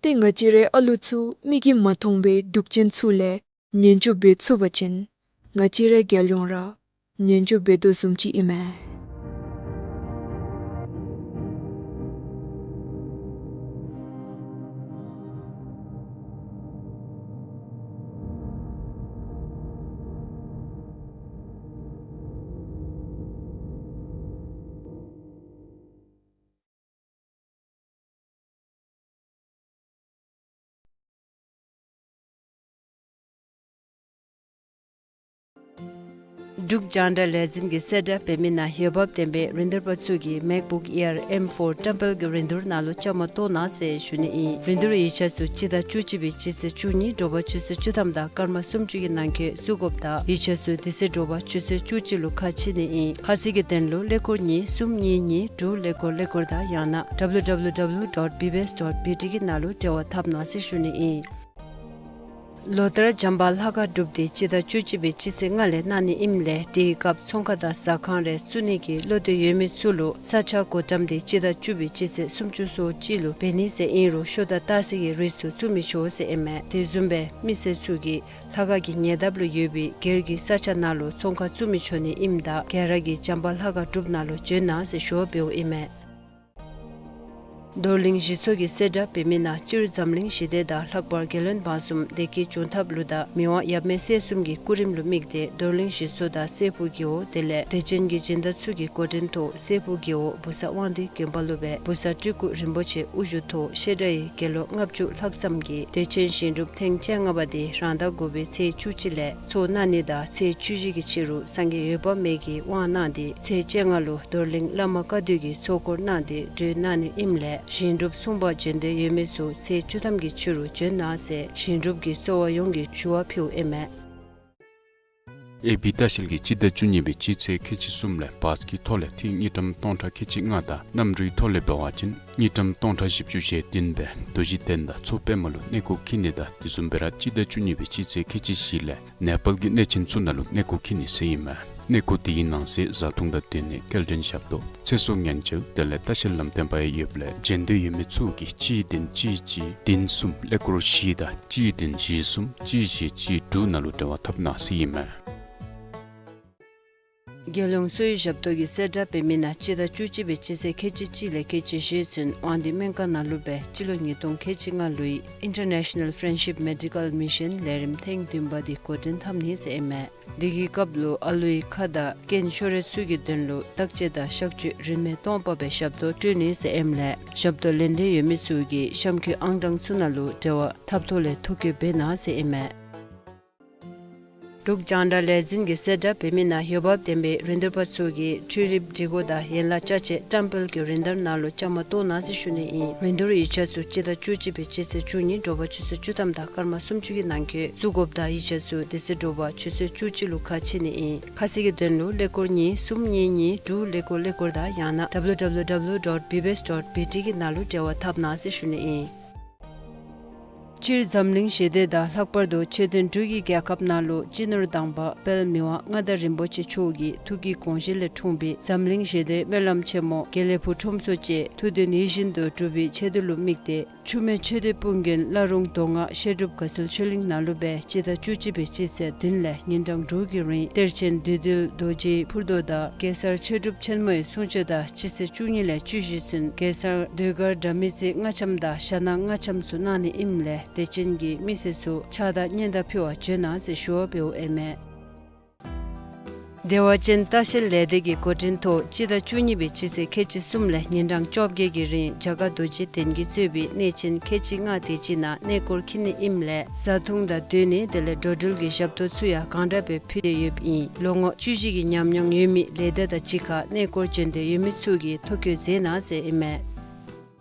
ཏེ་ང་བཅས་རའི་ཨ་ལུ་ཚུ་མིག་གིས་མ་མཐོང་བའི་སྡུག་ཅན་ཚུ་ལས་ཉེན་བཅོལ་འབད་ཚུགས་པ་ཅིན་ང་བཅས་རའི་རྒྱལ་ཡོངས་ར་ཉེན་བཅོལ་འབད་དོ་བཟུམ་ཅིག་ཨིན་མས། འབྲུག་རྒྱང་བསྒྲགས་ལས་འཛིན་གྱིས་གསལ་བསྒྲགས་འབད་མི་ནང་འོས་འབབ་ལྡན་པའི་རིན་བསྡུར་པ་ཚུ་གིས་MacBook Air M four ཏྲམ་དཔལ་གྱི་རིན་བསྡུར་ནང་ལུ་བཅའ་མར་གཏོགས་གནང་ཟེར་ཞུ་ནི་ཨིན། རིན་བསྡུར་ཡིག་ཆ་ཚུ་སྤྱི་ཟླ་བཅུ་གཅིག་པའི་སྤྱི་ཚེས་བཅུ་གཉིས་དྲོ་པ་ཆུ་ཚོད་བཅུ་ཐམ་དང་སྐར་མ་སུམ་ཅུ་གི་ནང་འཁོད་བཙུགས་དགོཔ་དང་ཡིག་ཆ་ཚུ་དེ་ཚེ་དྲོ་པ་ཆུ་ཚོད་བཅུ་གཅིག་ལུ་ཁ་ཕྱེ་ནི་ཨིན། ཁ་གསལ་གྱི་དོན་ལུ་ཀླད་ཀོར་གཉིས་གསུམ་གཉིས་གཉིས་དྲུག་ཀླད་ཀོར་ཀླད་ཀོར་དང་ཡང་ན་W W W dot B B S dot B T གི་ནང་ལུ་འབྲེལ་བ་འཐབ་གནང་ཟེར་ཞུ་ནི་ཨིན། ལོ་ལྟར་བྱམས་པ་ལྷ་ཁང་སྒྲུབ་སྡེ་སྤྱི་ཟླ་བཅུ་གཅིག་པའི་སྤྱི་ཚེས་ལྔ་ལས་གནང་ནི་ཨིནམ་ལས་དེའི་སྐབས་ཚོང་ཁང་དང་ཟ་ཁང་རེ་བཙུགས་ནི་གི་བློ་འདོད་ཡོད་མི་ཚུ་ལུ་ས་ཆ་བགོ་བཀྲམ་འདི་སྤྱི་ཟླ་བཅུ་པའི་སྤྱི་ཚེས་སུམ་ཅུ་སོ་གཅིག་ལུ་འབད་ནི་ཟེར་ཨིན་རུང་ཤོ་དང་སྟག་གཟིག་གི་རིགས་ཚུ་བཙུགས་མི་ཆོག་ཟེར་ཨིན་མས། དེ་བཟུམ་སྦེ་མི་སེར་ཚུ་གིས་ལྷ་ཁང་གི་ཉེ་འདབས་ལུ་ཡོད་པའི་སྒེར་གྱི་ས་ཆ་ནང་ལུ་ཚོང་ཁང་བཙུགས་མི་ཆོག་ནི་ཨིནམ་ད་ག་ར་གིས་བྱམས་པ་ལྷ་ཁང་སྒྲུབ་ནང་ལུ་འབྱོན་གནང་ཟེར་ཞུ་བ་འབདཝ་ཨིན་མས། རྡོར་གླིང་གཞི་ཚོགས་ཀྱིས་གསལ་བསྒྲགས་འབད་མི་ནང་སྤྱིར་འཛམ་གླིང་ཞི་བདེ་དང་ལྷག་པར་རྒྱལ་བློན་འབངས་གསུམ་བདེ་སྐྱིད་འབྱུང་ཐབས་ལུ་དང་མི་དབང་ཡབ་མེས་སྲས་གསུམ་གྱི་སྐུ་རིམ་ལུ་དམིགས་ཏེ་རྡོར་གླིང་གཞི་ཚོགས་དང་སྲས་ཕུག་རྒེད་འོག་དེ་ལས་དད་ཅན་གྱི་སྦྱིན་བདག་ཚུ་གི་འགོ་འདྲེན་ཐོག་སྲས་ཕུག་རྒེད་འོག་བུ་གསར་དབང་འདུས་དགོན་པ་ལུ་སྦེ་བུ་གསར་སྤྲུལ་སྐུ་རིན་པོ་ཆེ་དབུ་བཞུགས་ཐོག་བཤད་གྲྭ་ཡི་དགེ་སློང་ལྔ་བཅུ་ལྷག་ཙམ་གྱིས་དད་ཅན་ཞིང་སྒྲུབ་ཐེངས་བཅོ་ལྔ་པ་དེ་རང་ཟླ་དགུ་པའི་ཚེས་བཅུ་གཅིག་ལས་ཚོགས་གནང་ནི་དང་ཚེས་བཅུ་བཞི་གི་ཕྱི་རུ་སངས་རྒྱས་འོད་དཔག་མེད་ཀྱིས་དབང་གནང་སྟེ་ཚེས་བཅོ་ལྔ་ལུ་རྡོར་གླིང་བླ་མ་བཀའ་བསྡུ་གིས་ཚོགས་འཁོར་གནང་སྟེ་གྲོལ་གནང་ནི་ཨིནམ་ལས་ཞིང་སྒྲུབ་སྲུང་པར་འབྱོན་འདོད་ཡོད་མི་ཚུ་ཚེས་བཅུ་ཐམ་གྱི་ཕྱི་རུ་འབྱོན་གནང་ཟེར་ཞིང་སྒྲུབ་ཀྱི་ཚོ་བ་ཡོངས་ཀྱིས་ཞུ་བ་ཕུལཝ་ཨིན་མས། ཨེ་པི་ལྟ་བཤལ་གྱིས་སྤྱི་ཟླ་བཅུ་གཉིས་པའི་སྤྱི་ཚེས་ཁལ་གཅིག་གསུམ་ལས་བཱས་ཀྱི་ཐོག་ལས་ཐིག་དངུལ་ཀྲམ་སྟོང་ཕྲག་ཁལ་གཅིག་ལྔ་དང་གནམ་གྲུའི་ཐོག་ལས་འབད་བ་ཅིན་དངུལ་ཀྲམ་སྟོང་ཕྲག་བཞི་བཅུ་ཞེ་བདུན་སྦེ་རྡོ་རྗེ་གདན་དང་མཚོ་པདྨ་ལུ་གནས་སྐོར་འཁྱིད་ནི་དང་དེ་བཟུམ་སྦེ་ར་སྤྱི་ཟླ་བཅུ་གཉིས་པའི་སྤྱི་ཚེས་ཁལ་གཅིག་བཞི་ལས་ནེ་པཱལ་གྱི་གནས་ཆེན་ཚུ་ནང་ལུ་གནས་སྐོར་འཁྱིད་ནི་ཟེར་ཨིན་མས། གནས་སྐོར་དེའི་ནང་གསེས་བཟའ་འཐུང་དང་སྡོད་གནས་སྐྱེལ་འདྲེན་ཞབས་ཏོག་ཚེ་སྲོག་ཉེན་བཅོལ་དེ་ལས་ལྟ་བཤལ་ལམ་སྟོན་པ་ཡང་ཡོདཔ་ལས་འབྱོན་འདོད་ཡོད་མི་ཚུ་གིས་གཅིག་བདུན་གཅིག་གཅིག་བདུན་གསུམ་ཀླད་ཀོར་བཞི་དང་གཅིག་བདུན་བཞི་གསུམ་གཅིག་བཞི་གཅིག་དྲུག་ནང་ལུ་འབྲེལ་བ་འཐབ་གནང་ཟེར་ཨིན་མས། རྒྱལ་ཡོངས་གསོ་བའི་ཞབས་ཏོག་གིས་གསལ་བསྒྲགས་འབད་མི་ནང་སྤྱི་ཟླ་བཅུ་གཅིག་པའི་སྤྱི་ཚེས་ཁལ་གཅིག་གཅིག་ལས་ཁལ་གཅིག་བཞི་ཚུན་དབང་འདུས་སྨན་ཁང་ནང་ལུ་སྦེ་སྤྱི་ལོ་ཉིས་སྟོང་ཁལ་གཅིག་ལྔ་ལོའི་International Friendship Medical Mission ལས་རིམ་ཐེངས་བདུན་པ་དེ་འགོ་འདྲེན་འཐབ་ནི་ཟེར་ཨིན་མས། དེ་གི་སྐབས་ལུ་ཨ་ལུའི་ཁ་དང་རྐན་ཤོར་ར་ཚུ་གི་དོན་ལུ་བརྟག་དཔྱད་དང་གཤག་བཅོས་རིན་མེད་སྟོང་པ་སྦེ་ཞབས་ཏོག་སྤྲོད་ནི་ཟེར་ཨིནམ་ལས་ཞབས་ཏོག་ལེན་འདོད་ཡོད་མི་ཚུ་གིས་གཤམ་འཁོད་ཨང་གྲངས་ཚུ་ནང་ལུ་འབྲེལ་བ་འཐབ་ཐོག་ལས་ཐོ་བཀོད་འབད་གནང་ཟེར་ཨིན་མས། འབྲུག་རྒྱང་བསྒྲགས་ལས་འཛིན་གྱིས་གསལ་བསྒྲགས་འབད་མི་ནང་འོས་འབབ་ལྡན་པའི་རིན་བསྡུར་པ་ཚུ་གིས་འཕྲུལ་རིག་སྒྲིག་གོ་དང་ཡན་ལག་ཅ་ཆས་ཏྲམ་དཔལ་གྱི་རིན་བསྡུར་ནང་ལུ་བཅའ་མར་གཏོགས་གནང་ཟེར་ཞུ་ནི་ཨིན། རིན་བསྡུར་ཡིག་ཆ་ཚུ་སྤྱི་ཟླ་བཅུ་གཅིག་པའི་སྤྱི་ཚེས་བཅུ་གཉིས་དྲོ་པ་ཆུ་ཚོད་བཅུ་ཐམ་དང་སྐར་མ་སུམ་ཅུ་གི་ནང་འཁོད་བཙུགས་དགོཔ་དང་ཡིག་ཆ་ཚུ་དེ་ཚེ་དྲོ་པ་ཆུ་ཚོད་བཅུ་གཅིག་ལུ་ཁ་ཕྱེ་ནི་ཨིན། ཁ་གསལ་གྱི་དོན་ལུ་ཀླད་ཀོར་གཉིས་གསུམ་གཉིས་གཉིས་དྲུག་ཀླད་ཀོར་ཀླད་ཀོར་དང་ཡང་ན་W W W dot B B S dot B T གི་ནང་ལུ་འབྲེལ་བ་འཐབ་གནང་ཟེར་ཞུ་ནི་ཨིན། སྤྱིར་འཛམ་གླིང་ཞི་བདེ་དང་ལྷག་པར་དུ་ཆོས་ལྡན་འབྲུག་གི་རྒྱལ་ཁབ་ནང་ལུ་སྤྱི་ནོར་དང་པ་དཔལ་མི་དབང་མངའ་བདག་རིན་པོ་ཆེ་མཆོག་གི་ཐུགས་ཀྱི་དགོངས་བཞེད་ལས་འཁྲུངས་པའི་འཛམ་གླིང་ཞི་བདེའི་སྨོན་ལམ་ཆེན་མོ་དགེ་ལེགས་ཕུག་ཁྲོམ་ཚོགས་བཅས་ཐུགས་འདུན་ཡིད་བཞིན་དུ་འགྲུབ་པའི་ཆེད་དུ་ལུ་དམིགས་ཏེ་འཆུ་མེད་ཆོས་སྡེ་སྤུངས་རྒྱན་བླ་རུང་མདོ་སྔགས་བཤད་སྒྲུབ་དགའ་ཚལ་ཆོས་གླིང་ནང་ལུ་སྦེ་སྤྱི་ཟླ་བཅུ་གཅིག་པའི་སྤྱི་ཚེས་བདུན་ལས་ཉིན་གྲངས་དྲུག་གི་རིང་གཏེར་ཆེན་བདུད་འདུལ་རྡོ་རྗེའི་ཕུར་མདོ་དང་གེ་སར་ཆོས་གྲུབ་ཆེན་མོའི་གསུང་ཆོས་དང་སྤྱི་ཚེས་བཅུ་གཉིས་ལས་བཅུ་བཞི་ཚུན་གེ་སར་ཟློས་གར་སྒྲ་མི་རྩེ་རྔ་འཆམ་དང་ཞྭ་ནག་རྔ་འཆམ་ཚུ་གནང་ནི་ཨིནམ་ལས་དད་ཅན་གྱི་མི་སེར་ཚུ་ཕྱག་དང་སྙན་དར་ཕུལ་བར་འབྱོན་གནང་ཟེར་ཞུ་བ་འབདཝ་ཨིན་མས། བདེ་བ་ཅན་ལྟ་བཤལ་ལས་སྡེ་གི་འགོ་འདྲེན་ཐོག་སྤྱི་ཟླ་བཅུ་གཉིས་པའི་སྤྱི་ཚེས་ཁལ་གཅིག་གསུམ་ལས་ཉིན་གྲངས་བཅོ་བརྒྱད་ཀྱི་རིང་རྒྱ་གར་རྡོ་རྗེ་གདན་གྱིས་གཙོས་པའི་གནས་ཆེན་ཁལ་གཅིག་ལྔ་དེ་ཅིག་ནང་གནས་སྐོར་འཁྱིད་ནི་ཨིནམ་ལས་བཟའ་འཐུང་དང་སྡོད་གནས་དེ་ལས་འགྲོ་འགྲུལ་གྱི་ཞབས་ཏོག་ཚུ་ཡང་གང་དྲག་སྦེ་ཕུལ་ཏེ་ཡོདཔ་ཨིན། ལོ་ངོ་བཅུ་བཞི་གི་ཉམས་མྱོང་ཡོད་མི་ལས་སྡེ་དང་གཅིག་ཁར་གནས་སྐོར་འབྱོན་འདོད་ཡོད་མི་ཚུ་གིས་ཐོ་བཀོད་མཛད་གནང་ཟེར་ཨིན་མས།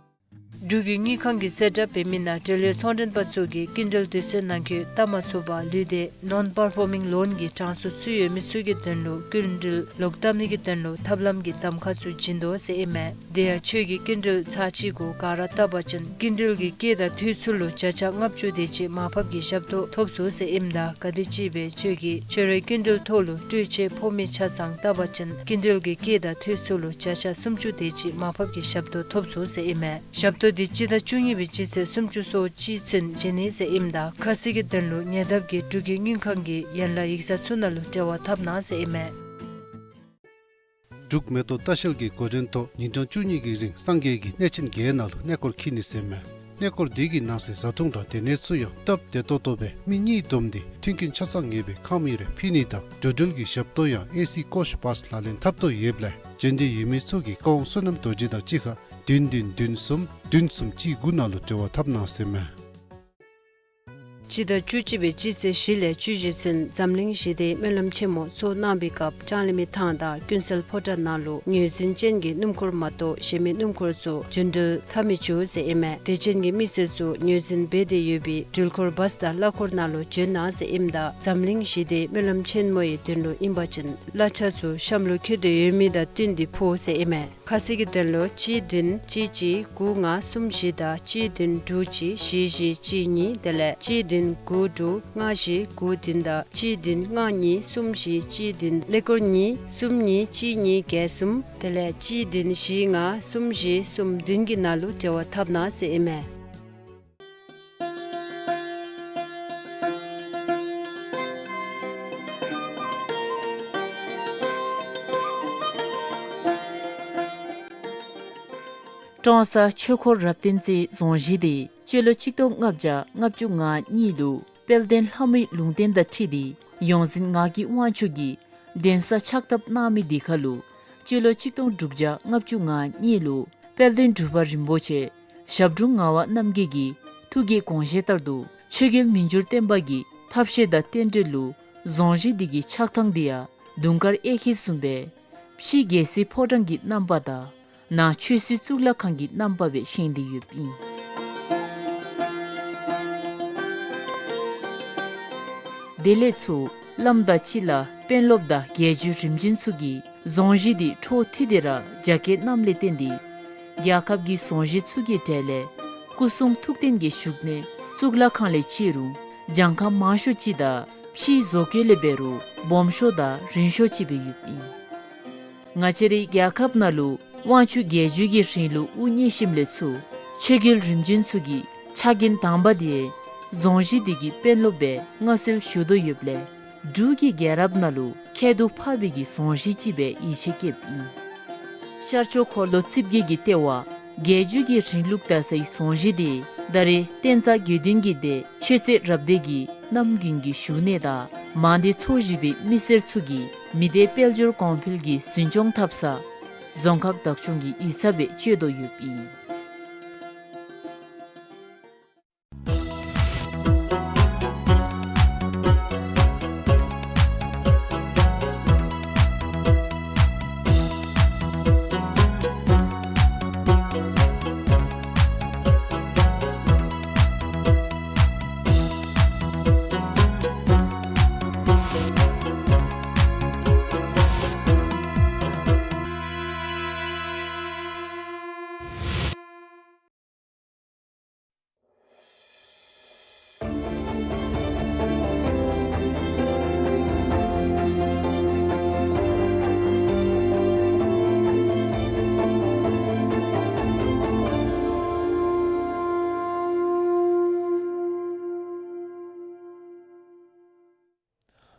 འབྲུག་གི་དངུལ་ཁང་གིས་གསལ་བསྒྲགས་འབད་མི་ནང་འབྲེལ་ཡོད་ཚོང་མགྲོན་པ་ཚུ་གིས་སྐྱིན་འགྲུལ་དུས་ཚོད་ནང་འཁོད་བཏབ་མ་ཚུགས་པར་ལུས་ཏེ་ནོན་པར་ཕོར་མིང་ལོན་གྱི་གྲངས་སུ་ཚུད་ཡོད་མི་ཚུ་གི་དོན་ལུ་སྐྱིན་འགྲུལ་ལོག་བཏབ་ནི་གི་དོན་ལུ་ཐབས་ལམ་གྱི་གདམ་ཁ་ཚུ་བྱིན་དོ་ཟེར་ཨིན་མས། དེ་ཡང་ཁྱོད་ཀྱིས་སྐྱིན་འགྲུལ་ཚར་གཅིག་གུ་ག་ར་བཏབ་པ་ཅིན་སྐྱིན་འགྲུལ་གྱི་སྐྱེད་དང་འཐུས་ཚུ་ལུ་བརྒྱ་ཆ་ལྔ་བཅུ་དེ་ཅིག་མར་ཕབ་ཀྱི་ཞབས་ཏོག་ཐོབ་ཚུགས་ཟེར་ཨིནམ་ད་ག་དེམ་ཅིག་སྦེ་ཁྱོད་ཀྱིས་ཁྱོད་རའི་སྐྱིན་འགྲུལ་ཐོག་ལུ་སྤྲོད་ཆས་ཕོག་མི་ཆ་ཚང་བཏབ་པ་ཅིན་སྐྱིན་འགྲུལ་གྱི་སྐྱེད་དང་འཐུས་ཚུ་ལུ་བརྒྱ་ཆ་སུམ་ཅུ་དེ་ཅིག་མར་ཕབ་ཀྱི་ཞབས་ཏོག་ཐོབ་ཚུགས་ཟེར་ཨིན་མས། ཞབས་ཏོག་འདི་སྤྱི་ཟླ་བཅུ་གཉིས་པའི་སྤྱི་ཚེས་སུམ་ཅུ་སོ་གཅིག་ཚུན་བྱིན་ནི་ཟེར་ཨིནམ་ད་ཁ་གསལ་གྱི་དོན་ལུ་ཉེ་འདབས་ཀྱི་འབྲུག་གི་དངུལ་ཁང་གི་ཡན་ལག་ཡིག་ཚང་ཚུ་ནང་ལུ་འབྲེལ་བ་འཐབ་གནང་ཟེར་ཨིན་མས། འབྲུག་མེ་ཏོག་ལྟ་བཤལ་གྱི་འགོ་འདྲེན་ཐོག་ཉིན་གྲངས་བཅུ་གཉིས་ཀྱི་རིང་སངས་རྒྱས་ཀྱི་གནས་ཆེན་བརྒྱད་ནང་ལུ་གནས་སྐོར་འཁྱིད་ནི་ཟེར་མས། གནས་སྐོར་འདི་གི་ནང་གསེས་བཟའ་འཐུང་དང་སྡོད་གནས་ཚུ་ཡང་སྟབས་བདེ་ཏོག་ཏོ་སྦེ་མི་གཉིས་བསྡོམས་ཏེ་མཐུན་རྐྱེན་ཆ་ཚང་ངེས་པའི་ཁང་མིག་རེ་ཕུལ་ནི་དང་འགྲོ་འགྲུལ་གྱི་ཞབས་ཏོག་ཡང་ཨེ་སི་ཀོཆ་བཱས་ལག་ལེན་འཐབ་དོ་ཡོདཔ་ལས་འབྱོན་འདོད་ཡོད་མི་ཚུ་གིས་བཀའ་དབང་བསོད་ནམས་རྡོ་རྗེ་དང་གཅིག་ཁར་བདུན་བདུན་བདུན་གསུམ་བདུན་གསུམ་གཅིག་དགུ་ནང་ལུ་འབྲེལ་བ་འཐབ་གནང་ཟེར་མས། སྤྱི་ཟླ་བཅུ་གཅིག་པའི་སྤྱི་ཚེས་བཞི་ལས་བཅུ་བཞི་ཚུན་འཛམ་གླིང་ཞི་བདེའི་སྨོན་ལམ་ཆེན་མོ་ཚོགས་གནང་བའི་སྐབས་ལྕང་གླིང་མི་ཐང་དང་ཀུན་གསལ་ཕོ་བྲང་ནང་ལུ་ངོས་འཛིན་ཅན་གྱི་སྣུམ་འཁོར་མ་གཏོགས་གཞན་མི་སྣུམ་འཁོར་ཚུ་འགྲུལ་འཐབ་མི་ཚུགས་ཟེར་ཨིན་མས། དད་ཅན་གྱི་མི་སེར་ཚུ་ངོས་འཛིན་འབད་དེ་ཡོད་པའི་འགྲུལ་འཁོར་བཱས་དང་གླ་འཁོར་ནང་ལུ་འབྱོན་གནང་ཟེར་ཨིནམ་ད་འཛམ་གླིང་ཞི་བདེའི་སྨོན་ལམ་ཆེན་མོའི་དོན་ལུ་ཨིན་པ་ཅིན་གླ་ཆ་ཚུ་གཤམ་ལུ་འཁོད་དེ་ཡོད་མི་དང་བསྟུན་ཏེ་ཕོག་ཟེར་ཨིན་མས། ཁ་གསལ་གྱི་དོན་ལུ་གཅིག་བདུན་གཅིག་གཅིག་དགུ་ལྔ་གསུམ་བཞི་དང་གཅིག་བདུན་དྲུག་གཅིག་བཞི་བཞི་གཅིག་གཉིས་དེ་ལས་གཅིག་བདུན་དགུ་དྲུག་ལྔ་བཞི་དགུ་བདུན་དང་གཅིག་བདུན་ལྔ་གཉིས་གསུམ་བཞི་གཅིག་བདུན་ཀླད་ཀོར་གཉིས་གསུམ་གཉིས་གཅིག་གཉིས་བརྒྱད་གསུམ་དེ་ལས་གཅིག་བདུན་བཞི་ལྔ་གསུམ་བཞི་གསུམ་བདུན་གྱི་ནང་ལུ་འབྲེལ་བ་འཐབ་གནང་ཟེར་ཨིན་མས། ཀྲོང་གསར་ཆོས་འཁོར་རབ་བརྟན་རྩེ་རྫོང་གཞིས་དེ་སྤྱི་ལོ་ཆིག་སྟོང་ལྔ་བརྒྱ་ལྔ་བཅུ་ང་གཉིས་ལུ་དཔལ་ལྡན་ལྷ་མོའི་ལུང་བསྟན་དང་འཁྲིལ་ཏེ་ཡོངས་འཛིན་ངག་གི་དབང་ཕྱུག་གིས་གདན་ས་ཕྱག་བཏབ་གནང་མི་དེ་ཁར་ལུ་སྤྱི་ལོ་ཆིག་སྟོང་དྲུག་བརྒྱ་ལྔ་བཅུ་ང་གཉིས་ལུ་དཔལ་ལྡན་འབྲུག་པ་རིན་པོ་ཆེ་ཞབས་དྲུང་ངག་དབང་རྣམ་རྒྱལ་གྱི་ཐུགས་ཀྱི་དགོངས་བཞེད་ལྟར་དུ་ཆོས་རྒྱལ་མི་འགྱུར་བརྟན་པ་གི་ཐབས་ཤེས་དང་རྟེན་འབྲེལ་ལུ་རྫོང་གཞིས་འདི་གི་ཆགས་ཐངས་འདི་ཡང་དུང་དཀར་གཡས་འཁྱིལ་བཟུམ་སྦེ་ཕྱི་རྒྱལ་སྲིད་ཕོ་བྲང་གི་རྣམ་པ་དང་ནང་ཆོས་སྲིད་གཙུག་ལག་ཁང་གི་རྣམ་པ་སྦེ་བཞེངས་ཏེ་ཡོདཔ་ཨིན། དེ་ལས་ཚུར་བླམ་དང་སྤྱི་བླ་དཔོན་སློབ་དང་རྒྱལ་བརྒྱུད་རིམ་བྱོན་ཚུ་གིས་རྫོང་གཞིས་འདི་འཕྲོ་མཐུད་དེ་ར་རྒྱ་བསྐྱེད་གནངམ་ལས་བརྟེན་ཏེ་རྒྱལ་ཁབ་ཀྱི་རྫོང་གཞིས་ཚུ་གི་གྲས་ལས་སྐུ་གསུང་ཐུགས་རྟེན་གྱི་བཞུགས་གནས་གཙུག་ལག་ཁང་ལས་བརྩི་རུང་གྱངས་ཁ་མང་ཤོས་ཅིག་དང་ཕྱིའི་བཟོ་བཀོད་ལས་འབད་རུང་སྦོམ་ཤོས་དང་རིང་ཤོས་ཅིག་སྦེ་ཡོདཔ་ཨིན། ང་བཅས་རའི་རྒྱལ་ཁབ་ནང་ལུ་དབང་ཕྱུག་རྒྱལ་བརྒྱུད་ཀྱི་རིང་ལུགས་དབུ་བརྙེས་ཞིནམ་ལས་ཚུར་ཆོས་རྒྱལ་རིམ་བྱོན་ཚུ་གི་ཕྱག་འགན་དང་པ་དེ་རྫོང་གཞིས་འདི་གི་དཔོན་སློབ་སྦེ་མངའ་གསོལ་ཞུ་དོ་ཡོདཔ་ལས་འབྲུག་གི་རྒྱལ་རབས་ནང་ལུ་ཁྱད་དུ་འཕགས་པའི་གི་རྫོང་གཞིས་ཅིག་སྦེ་ཡིད་ཆེས་བསྐྱེདཔ་ཨིན། ཤར་ཕྱོགས་འཁོར་ལོ་རྩིབས་བརྒྱད་ཀྱི་ལྟེ་བ་རྒྱལ་བརྒྱུད་ཀྱི་རིང་ལུགས་དར་སའི་རྫོང་གཞིས་འདི་ད་རེས་བསྟན་རྩ་དགེ་འདུན་གྱི་སྡེ་ཆོས་རྩེ་རབ་སྡེ་གི་རྣམ་རྒྱུན་གྱི་བཞུགས་གནས་དང་མང་སྡེ་ཚོ་བཞི་པའི་མི་སེར་ཚུ་གིས་མི་སྡེ་དཔལ་འབྱོར་གོང་འཕེལ་གྱི་འཛིན་སྐྱོང་འཐབ་ས་རྫོང་ཁག་བདག་སྐྱོང་གི་ཡིག་ཚང་སྦེ་སྤྱོད་དོ་ཡོདཔ་ཨིན།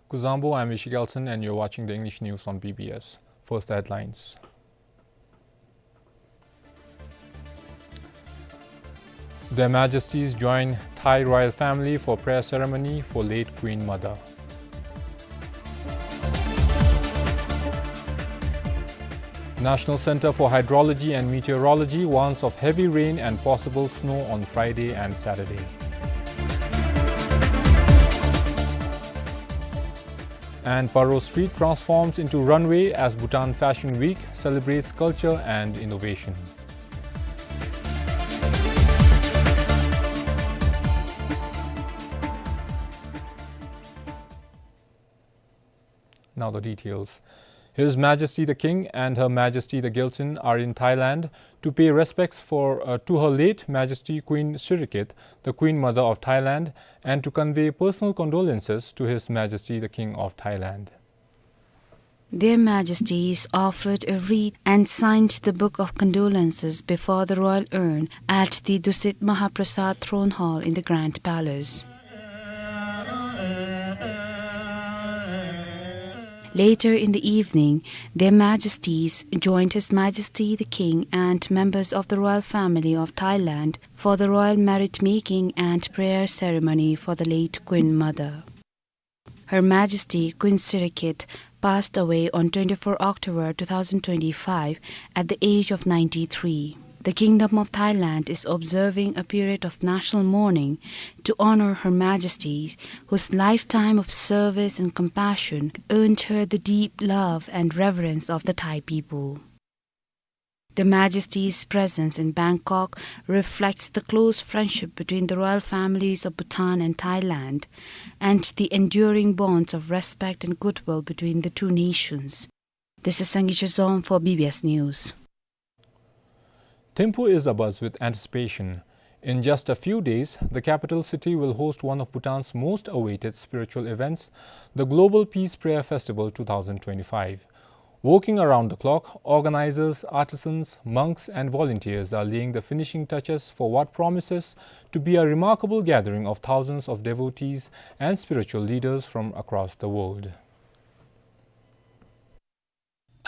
Kuzuzangpo, I'm Vishy Gyaltshen and you're watching the English news on B B S. First, the headlines. Their Majesties join Thai royal family for prayer ceremony for late Queen Mother. National Center for Hydrology and Meteorology warns of heavy rain and possible snow on Friday and Saturday. And Paro Street transforms into runway as Bhutan Fashion Week celebrates culture and innovation. Now the details. His Majesty the King and Her Majesty the Gyaltsuen are in Thailand to pay respects for, uh, to Her late Majesty Queen Sirikit, the Queen Mother of Thailand, and to convey personal condolences to His Majesty the King of Thailand. Their Majesties offered a wreath and signed the book of condolences before the royal urn at the Dusit Mahaprasad Throne Hall in the Grand Palace. Later in the evening, Their Majesties joined His Majesty the King and members of the royal family of Thailand for the royal merit making and prayer ceremony for the late Queen Mother. Her Majesty Queen Sirikit passed away on twenty-four October two thousand twenty-five at the age of ninety-three. The Kingdom of Thailand is observing a period of national mourning to honor Her Majesty, whose lifetime of service and compassion earned her the deep love and reverence of the Thai people. Their Majesty's presence in Bangkok reflects the close friendship between the royal families of Bhutan and Thailand and the enduring bonds of respect and goodwill between the two nations. This is Sangay Chezom for B B S News. Thimphu is abuzz with anticipation. In just a few days, the capital city will host one of Bhutan's most awaited spiritual events, the Global Peace Prayer Festival two thousand twenty-five. Working around the clock, organizers, artisans, monks, and volunteers are laying the finishing touches for what promises to be a remarkable gathering of thousands of devotees and spiritual leaders from across the world.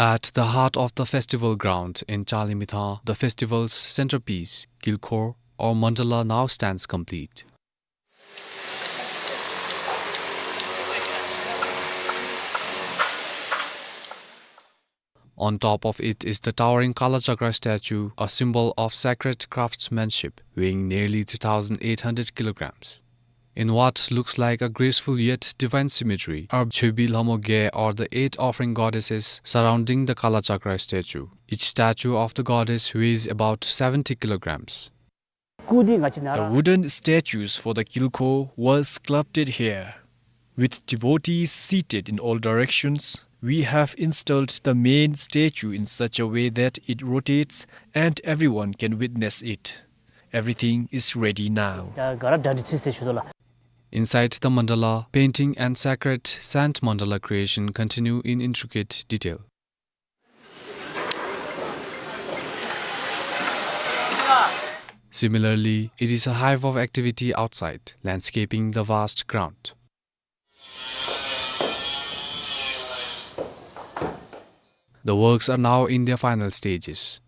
At the heart of the festival ground in Chalimithang, the festival's centerpiece, Kilkhor, or mandala, now stands complete. On top of it is the towering Kalachakra statue, a symbol of sacred craftsmanship, weighing nearly two thousand eight hundred kilograms. In what looks like a graceful yet divine symmetry, are Choebi Lhamo Ge, or the eight offering goddesses, surrounding the Kalachakra statue. Each statue of the goddess weighs about seventy kilograms. The wooden statues for the Kilkhor were sculpted here. With devotees seated in all directions, we have installed the main statue in such a way that it rotates and everyone can witness it. Everything is ready now. Inside the mandala, painting and sacred sand mandala creation continue in intricate detail. Similarly, it is a hive of activity outside, landscaping the vast ground. The works are now in their final stages.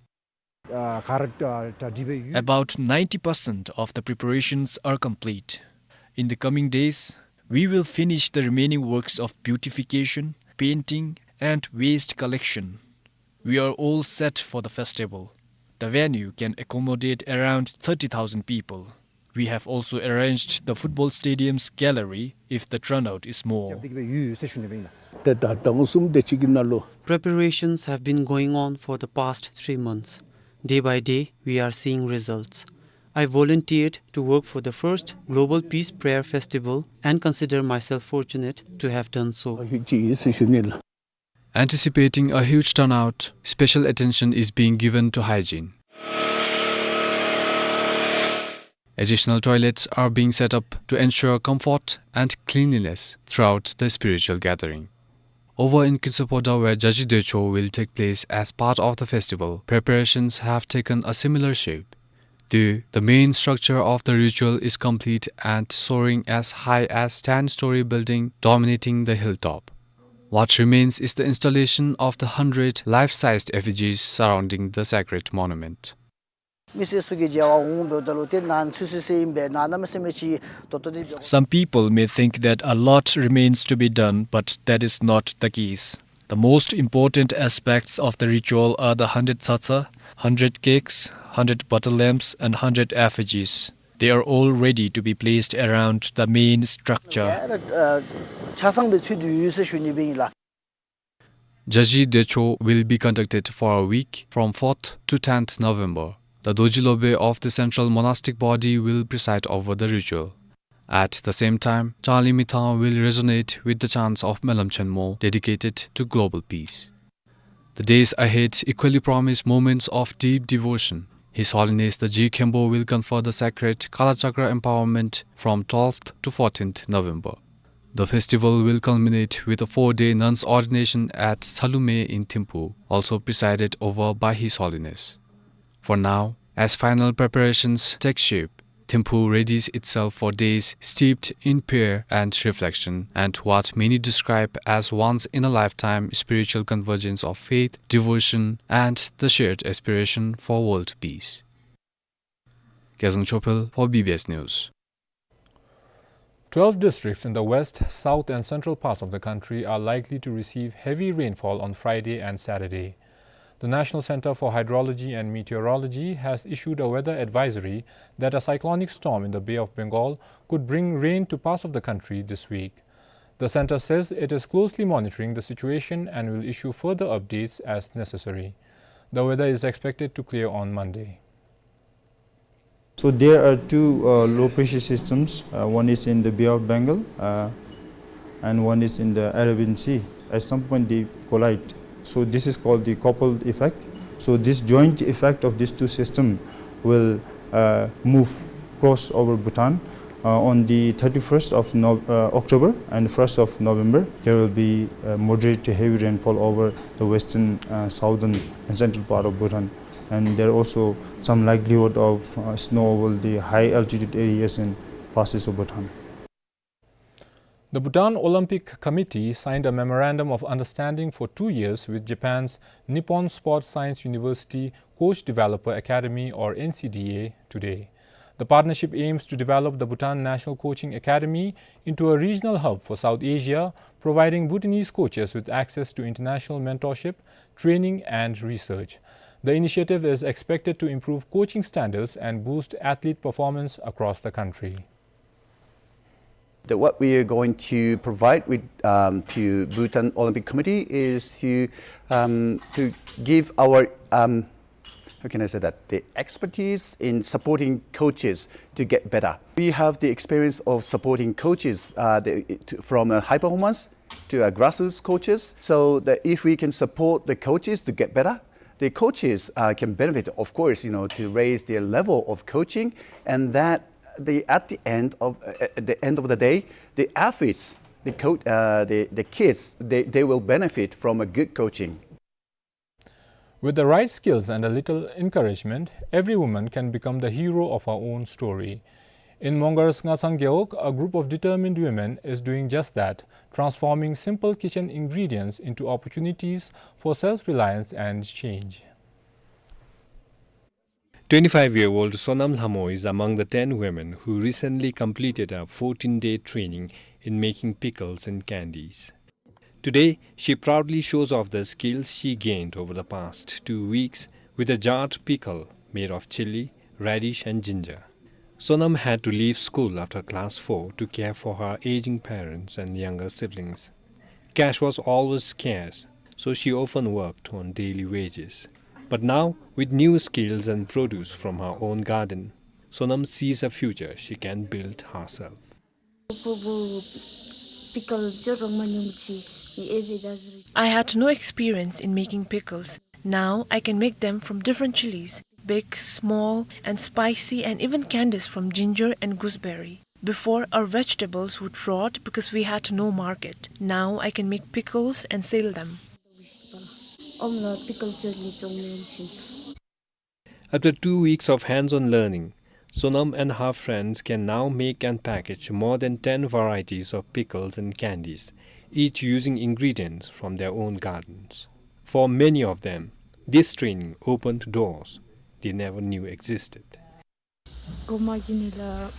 About ninety percent of the preparations are complete. In the coming days, we will finish the remaining works of beautification, painting, and waste collection. We are all set for the festival. The venue can accommodate around thirty thousand people. We have also arranged the football stadium's gallery if the turnout is more. Preparations have been going on for the past three months. Day by day, we are seeing results. I volunteered to work for the first Global Peace Prayer Festival and consider myself fortunate to have done so. Anticipating a huge turnout, special attention is being given to hygiene. Additional toilets are being set up to ensure comfort and cleanliness throughout the spiritual gathering. Over in Kintsaphoda, where Jaji Decho will take place as part of the festival, preparations have taken a similar shape. The, the main structure of the ritual is complete and soaring as high as ten-story building dominating the hilltop. What remains is the installation of the hundred life-sized effigies surrounding the sacred monument. Some people may think that a lot remains to be done, but that is not the case. The most important aspects of the ritual are the hundred tsatsa, hundred cakes, hundred butter lamps, and hundred effigies. They are all ready to be placed around the main structure. ཆ་ཚང་སྦེ་ཚུད་དེ་ཡོད་ཟེར་ཞུ་ནི་སྦེ་ཨིན་ལགས། Jaji Decho will be conducted for a week from fourth to tenth November. The Dorji Lobey of the central monastic body will preside over the ritual. At the same time, Changli Mithang will resonate with the chants of Melam Chenmo dedicated to global peace. The days ahead equally promise moments of deep devotion. His Holiness the Je Khenpo will confer the sacred Kalachakra empowerment from twelfth to fourteenth November. The festival will culminate with a four-day nuns' ordination at Salume in Thimphu, also presided over by His Holiness. For now, as final preparations take shape, Thimphu readies itself for days steeped in prayer and reflection, and what many describe as once-in-a-lifetime spiritual convergence of faith, devotion, and the shared aspiration for world peace. Gyaltsang Chophel for B B S News. Twelve districts in the west, south, and central parts of the country are likely to receive heavy rainfall on Friday and Saturday. The National Center for Hydrology and Meteorology has issued a weather advisory that a cyclonic storm in the Bay of Bengal could bring rain to parts of the country this week. The center says it is closely monitoring the situation and will issue further updates as necessary. The weather is expected to clear on Monday. So there are two, uh, low pressure systems. Uh, one is in the Bay of Bengal, uh, and one is in the Arabian Sea. At some point they collide. So this is called the coupled effect. So this joint effect of these two systems will, uh, move, cross over Bhutan, uh, on the thirty-first of No-, uh, October and first of November. There will be, uh, moderate to heavy rainfall over the western, uh, southern and central part of Bhutan. And there are also some likelihood of, uh, snow over the high altitude areas and passes of Bhutan. The Bhutan Olympic Committee signed a memorandum of understanding for two years with Japan's Nippon Sports Science University Coach Developer Academy, or N C D A, today. The partnership aims to develop the Bhutan National Coaching Academy into a regional hub for South Asia, providing Bhutanese coaches with access to international mentorship, training, and research. The initiative is expected to improve coaching standards and boost athlete performance across the country. That what we are going to provide with, um, to Bhutan Olympic Committee is to, um, to give our, um, how can I say that, the expertise in supporting coaches to get better. We have the experience of supporting coaches, uh, the, to, from a high performance to a grassroots coaches, so that if we can support the coaches to get better, the coaches, uh, can benefit, of course, you know, to raise their level of coaching, and that the, at the end of, uh, at the end of the day, the athletes, the co-, uh, the, the kids, they, they will benefit from a good coaching. With the right skills and a little encouragement, every woman can become the hero of her own story. In Mongar's Ngathsang Gewog, a group of determined women is doing just that, transforming simple kitchen ingredients into opportunities for self-reliance and change. Twenty-five-year-old Sonam Lhamo is among the ten women who recently completed a fourteen-day training in making pickles and candies. Today, she proudly shows off the skills she gained over the past two weeks with a jarred pickle made of chili, radish and ginger. Sonam had to leave school after class four to care for her aging parents and younger siblings. Cash was always scarce, so she often worked on daily wages. But now, with new skills and produce from her own garden, Sonam sees a future she can build herself. I had no experience in making pickles. Now I can make them from different chilies, big, small, and spicy, and even candies from ginger and gooseberry. Before, our vegetables would rot because we had no market. Now I can make pickles and sell them. After two weeks of hands-on learning, Sonam and her friends can now make and package more than ten varieties of pickles and candies, each using ingredients from their own gardens. For many of them, this training opened doors they never knew existed. Goma gini la,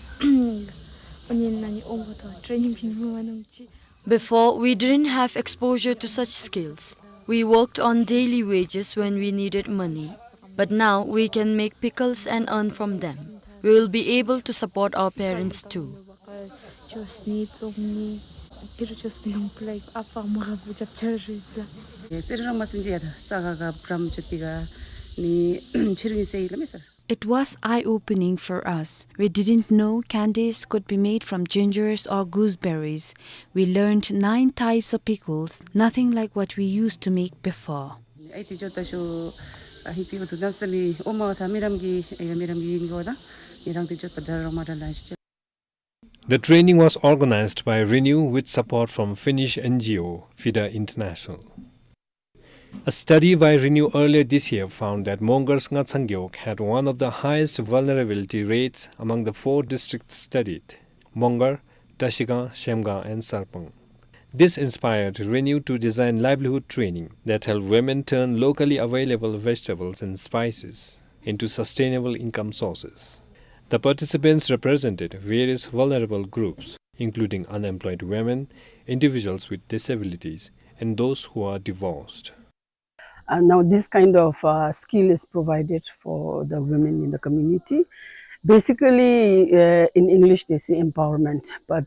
oni nani ongo to training bin mu manum chi. Before, we didn't have exposure to such skills. We worked on daily wages when we needed money. But now we can make pickles and earn from them. We will be able to support our parents too. It was eye-opening for us. We didn't know candies could be made from gingers or gooseberries. We learned nine types of pickles, nothing like what we used to make before. The training was organized by Renew with support from Finnish N G O, Fida International. A study by Renew earlier this year found that Mongar's Ngatshangyeok had one of the highest vulnerability rates among the four districts studied: Mongar, Trashigang, Zhemgang, and Sarpang. This inspired Renew to design livelihood training that help women turn locally available vegetables and spices into sustainable income sources. The participants represented various vulnerable groups, including unemployed women, individuals with disabilities, and those who are divorced. Uh, now, this kind of, uh, skill is provided for the women in the community. Basically, uh, in English, they say empowerment, but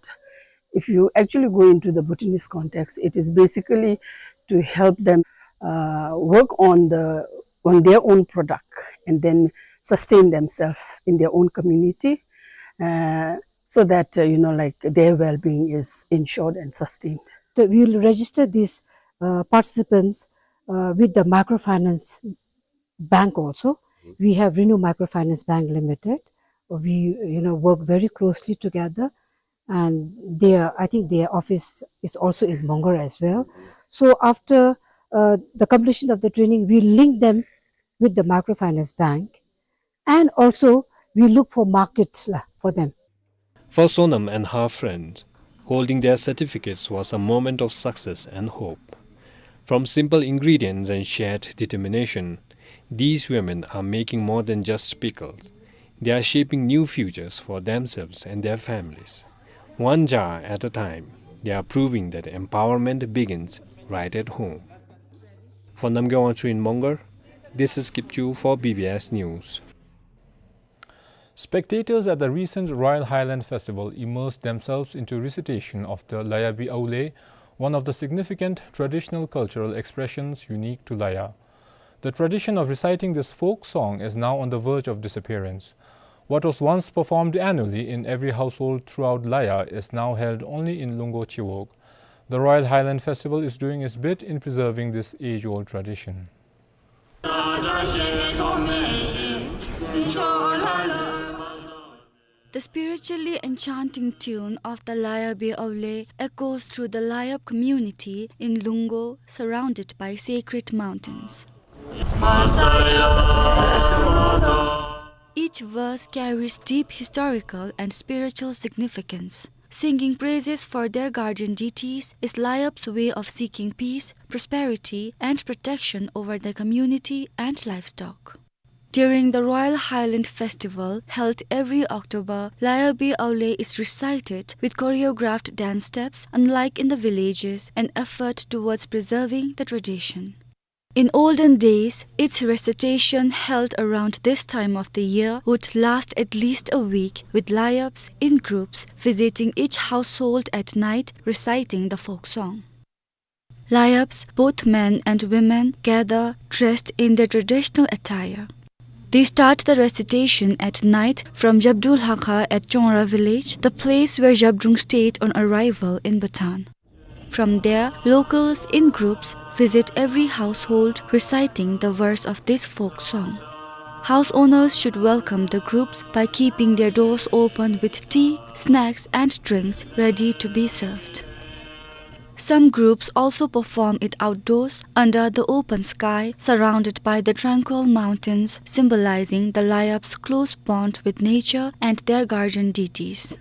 if you actually go into the Bhutanese context, it is basically to help them, uh, work on the, on their own product and then sustain themselves in their own community, uh, so that, uh, you know, like, their well-being is ensured and sustained. So we will register these, uh, participants, uh, with the microfinance bank also. We have Renew Microfinance Bank Limited. We, you know, work very closely together, and their, I think their office is also in Mongar as well. So after, uh, the completion of the training, we link them with the microfinance bank, and also we look for market la for them. For Sonam and her friends, holding their certificates was a moment of success and hope. From simple ingredients and shared determination, these women are making more than just pickles. They are shaping new futures for themselves and their families. One jar at a time, they are proving that empowerment begins right at home. For Namgay Wangchuk in Mongar, this is Kipchu for B B S News. Spectators at the recent Royal Highland Festival immersed themselves into recitation of the Laya Bi Aule, one of the significant traditional cultural expressions unique to Laya. The tradition of reciting this folk song is now on the verge of disappearance. What was once performed annually in every household throughout Laya is now held only in Lungo Chiwog. The Royal Highland Festival is doing its bit in preserving this age-old tradition. The spiritually enchanting tune of the Laya Bi Aule echoes through the Layap community in Lungo, surrounded by sacred mountains. Each verse carries deep historical and spiritual significance. Singing praises for their guardian deities is Layap's way of seeking peace, prosperity, and protection over their community and livestock. During the Royal Highland Festival, held every October, Laya Bi Aule is recited with choreographed dance steps, unlike in the villages, an effort towards preserving the tradition. In olden days, its recitation, held around this time of the year, would last at least a week, with Layaps in groups visiting each household at night, reciting the folk song. Layaps, both men and women, gather dressed in their traditional attire. They start the recitation at night from Jabdul Hakha at Chongra village, the place where Zhabdrung stayed on arrival in Bhutan. From there, locals in groups visit every household reciting the verse of this folk song. House owners should welcome the groups by keeping their doors open with tea, snacks, and drinks ready to be served. Some groups also perform it outdoors under the open sky, surrounded by the tranquil mountains, symbolizing the Layap's close bond with nature and their guardian deities.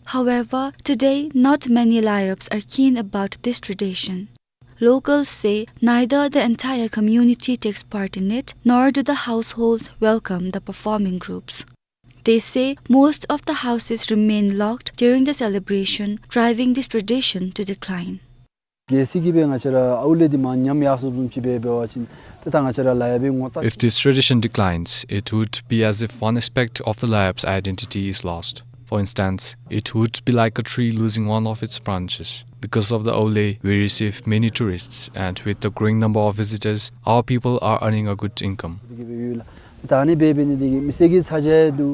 However, today, not many Layaps are keen about this tradition. Locals say neither the entire community takes part in it, nor do the households welcome the performing groups. They say most of the houses remain locked during the celebration, driving this tradition to decline. གལ་སྲིད་ཀྱི་སྦེ་ང་བཅས་ར་ཨའུ་ལེ་འདི་མར་ཉམས་ཡར་སོཔ་བཟུམ་ཅིག་སྦེ་འབད་བ་ཅིན་ཏེ་ད་ང་བཅས་ར་ལ་ཡབ་པའི་ངོ་རྟགས། If this tradition declines, it would be as if one aspect of the Layab's identity is lost. For instance, it would be like a tree losing one of its branches. Because of the Aule, we receive many tourists, and with the growing number of visitors, our people are earning a good income. ད་ཨ་ནི་འབད་འབད་ནི་འདི་གིས་མི་སེར་གྱི་ཚ་གྱང་འདི་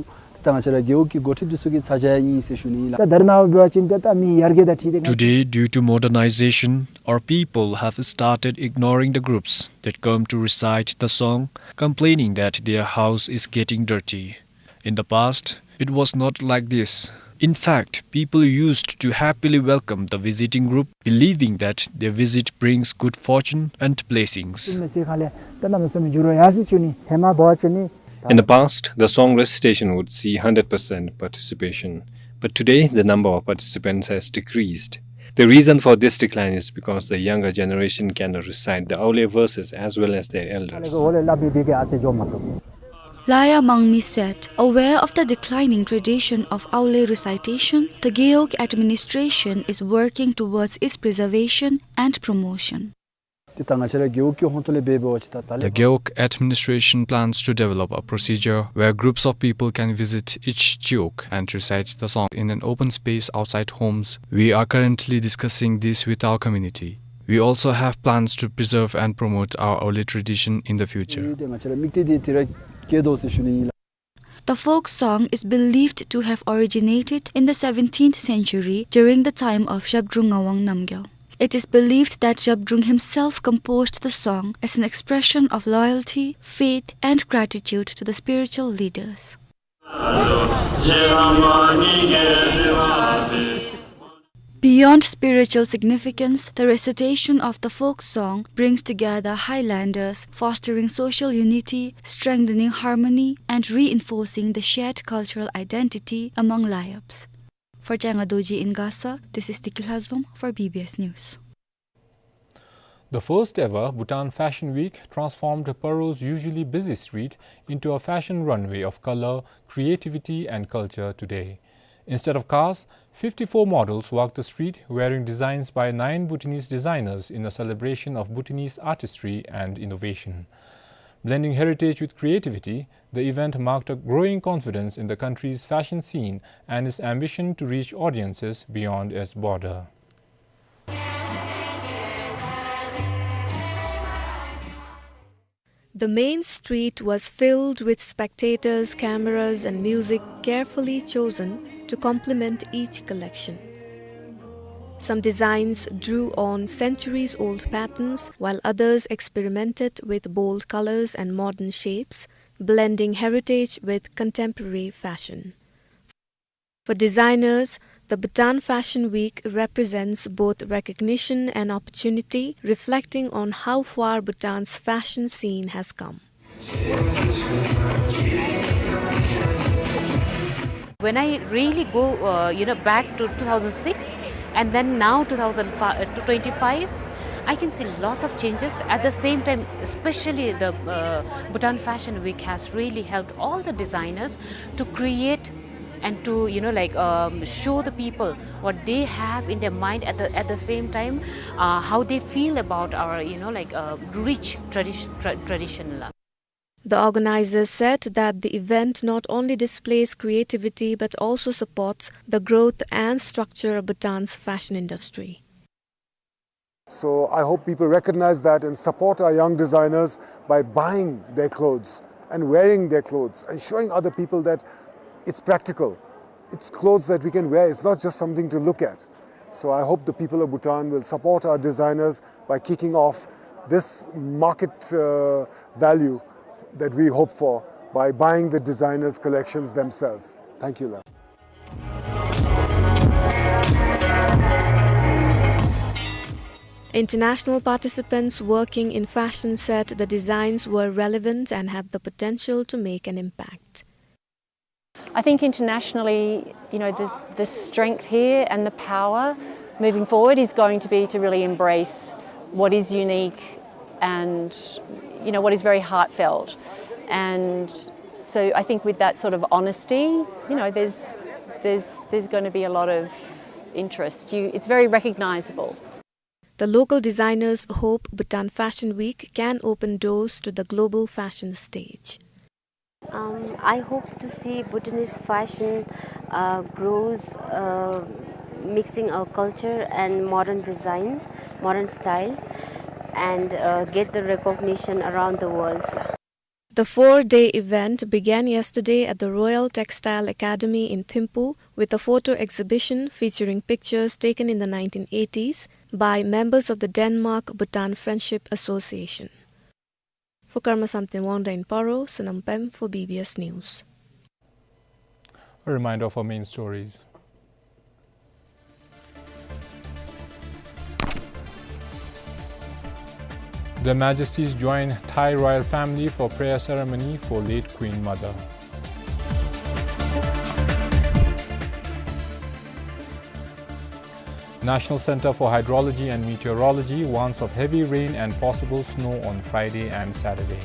ད་ང་བཅས་ར་རྒེད་འོག་གི་འགོ་ཁྲིདཔ་འདི་ཚུ་གི་ཚ་གྱང་ཨིན་ཟེར་ཞུ་ནི་ཨིན་ལགས། ད་ད་རེས་ནངས་པ་འབད་བ་ཅིན་ཏེ་ད་མི་ཡར་རྒྱས་དང་འཁྲིལ་ཏེ་ག། Today, due to modernization, our people have started ignoring the groups that come to recite the song, complaining that their house is getting dirty. In the past, it was not like this. In fact, people used to happily welcome the visiting group, believing that their visit brings good fortune and blessings. མི་སེར་ཁ་ལས་ད་གནམ་མེད་ས་མེད་འགྱུར་བ་ཡར་སོ་ཅི་ནི་ཧེ་མ་འབད་བ་ཅིན་ནི། In the past, the song recitation would see hundred percent participation, but today the number of participants has decreased. The reason for this decline is because the younger generation cannot recite the Aule verses as well as their elders. Laya Mangmi said, aware of the declining tradition of Aule recitation, the Gewog administration is working towards its preservation and promotion. ཏེ་ད་ང་བཅས་ར་རྒེད་འོག་གི་ཧོང་ཏོ་ལས་འབད་འབད་བ་ཅིན་ད་ད་ལས། The Gewog administration plans to develop a procedure where groups of people can visit each chiwog and recite the song in an open space outside homes. We are currently discussing this with our community. We also have plans to preserve and promote our Aule tradition in the future. ཏེ་ང་བཅས་ར་མིག་ཏོ་འདི་དེ་ར་སྐྱེད་དོ་ཟེར་ཞུ་ནི་ཨིན་ལགས། The folk song is believed to have originated in the seventeenth century during the time of Zhabdrung Ngawang Namgyal. It is believed that Zhabdrung himself composed the song as an expression of loyalty, faith, and gratitude to the spiritual leaders. Beyond spiritual significance, the recitation of the folk song brings together highlanders, fostering social unity, strengthening harmony, and reinforcing the shared cultural identity among Layabs. For Changa Dorji in Gasa, this is Tiki Lhazom for B B S News. The first ever Bhutan Fashion Week transformed Paro's usually busy street into a fashion runway of color, creativity, and culture today. Instead of cars, fifty-four models walked the street wearing designs by nine Bhutanese designers in a celebration of Bhutanese artistry and innovation. Blending heritage with creativity, the event marked a growing confidence in the country's fashion scene and its ambition to reach audiences beyond its border. The main street was filled with spectators, cameras, and music carefully chosen to complement each collection. Some designs drew on centuries-old patterns, while others experimented with bold colors and modern shapes, blending heritage with contemporary fashion. For designers, the Bhutan Fashion Week represents both recognition and opportunity, reflecting on how far Bhutan's fashion scene has come. When I really go, uh, you know, back to two thousand six and then now two thousand five, uh, to twenty-five, I can see lots of changes. At the same time, especially the, uh, Bhutan Fashion Week has really helped all the designers to create and to, you know, like, um, show the people what they have in their mind, at the, at the same time, uh, how they feel about our, you know, like, uh, rich tradition, tra- tradition la. The organizers said that the event not only displays creativity but also supports the growth and structure of Bhutan's fashion industry. So I hope people recognize that and support our young designers by buying their clothes and wearing their clothes and showing other people that it's practical. It's clothes that we can wear. It's not just something to look at. So I hope the people of Bhutan will support our designers by kicking off this market, uh, value that we hope for by buying the designers' collections themselves. Thank you, Lam. International participants working in fashion said the designs were relevant and had the potential to make an impact. I think internationally, you know, the, the strength here and the power moving forward is going to be to really embrace what is unique and, you know, what is very heartfelt. And So I think with that sort of honesty, you know, there's, there's, there's gonna be a lot of interest. You, it's very recognizable. The local designers hope Bhutan Fashion Week can open doors to the global fashion stage. Um, I hope to see Bhutanese fashion, uh, grows, uh, mixing our culture and modern design, modern style, and, uh, get the recognition around the world. The four-day event began yesterday at the Royal Textile Academy in Thimphu with a photo exhibition featuring pictures taken in the nineteen eighties by members of the Denmark-Bhutan Friendship Association. For Karma Samten Wangda in Paro, Sonam Pem for B B S News. A reminder of our main stories. Their Majesties join Thai royal family for prayer ceremony for late Queen Mother. National Centre for Hydrology and Meteorology warns of heavy rain and possible snow on Friday and Saturday.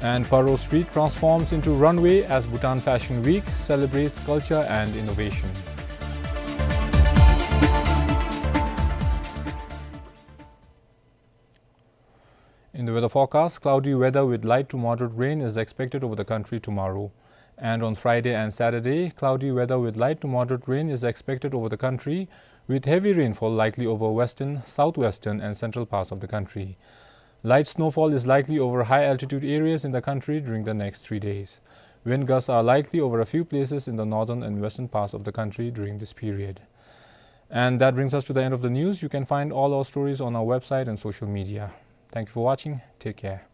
And Paro Street transforms into runway as Bhutan Fashion Week celebrates culture and innovation. In the weather forecast, cloudy weather with light to moderate rain is expected over the country tomorrow. And on Friday and Saturday, cloudy weather with light to moderate rain is expected over the country, with heavy rainfall likely over western, southwestern, and central parts of the country. Light snowfall is likely over high-altitude areas in the country during the next three days. Wind gusts are likely over a few places in the northern and western parts of the country during this period. And that brings us to the end of the news. You can find all our stories on our website and social media. Thank you for watching. Take care.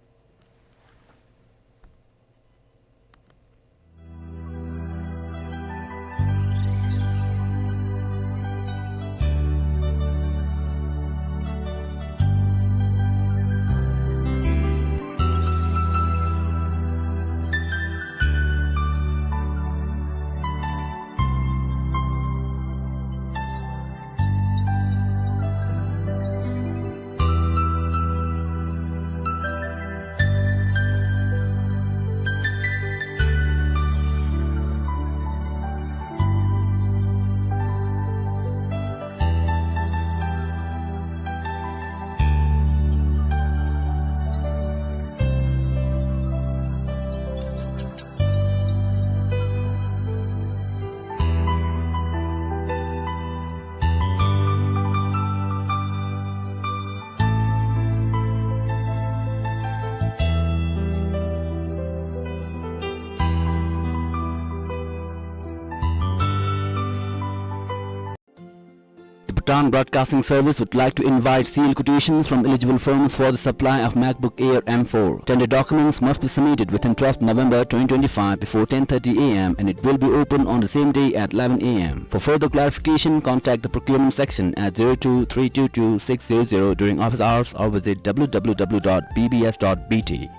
The Bhutan Broadcasting Service would like to invite sealed quotations from eligible firms for the supply of MacBook Air M four. Tender documents must be submitted within twelfth November twenty twenty-five before ten thirty A M and it will be open on the same day at eleven A M. For further clarification, contact the procurement section at zero two three two two six zero zero during office hours or visit W W W dot B B S dot B T.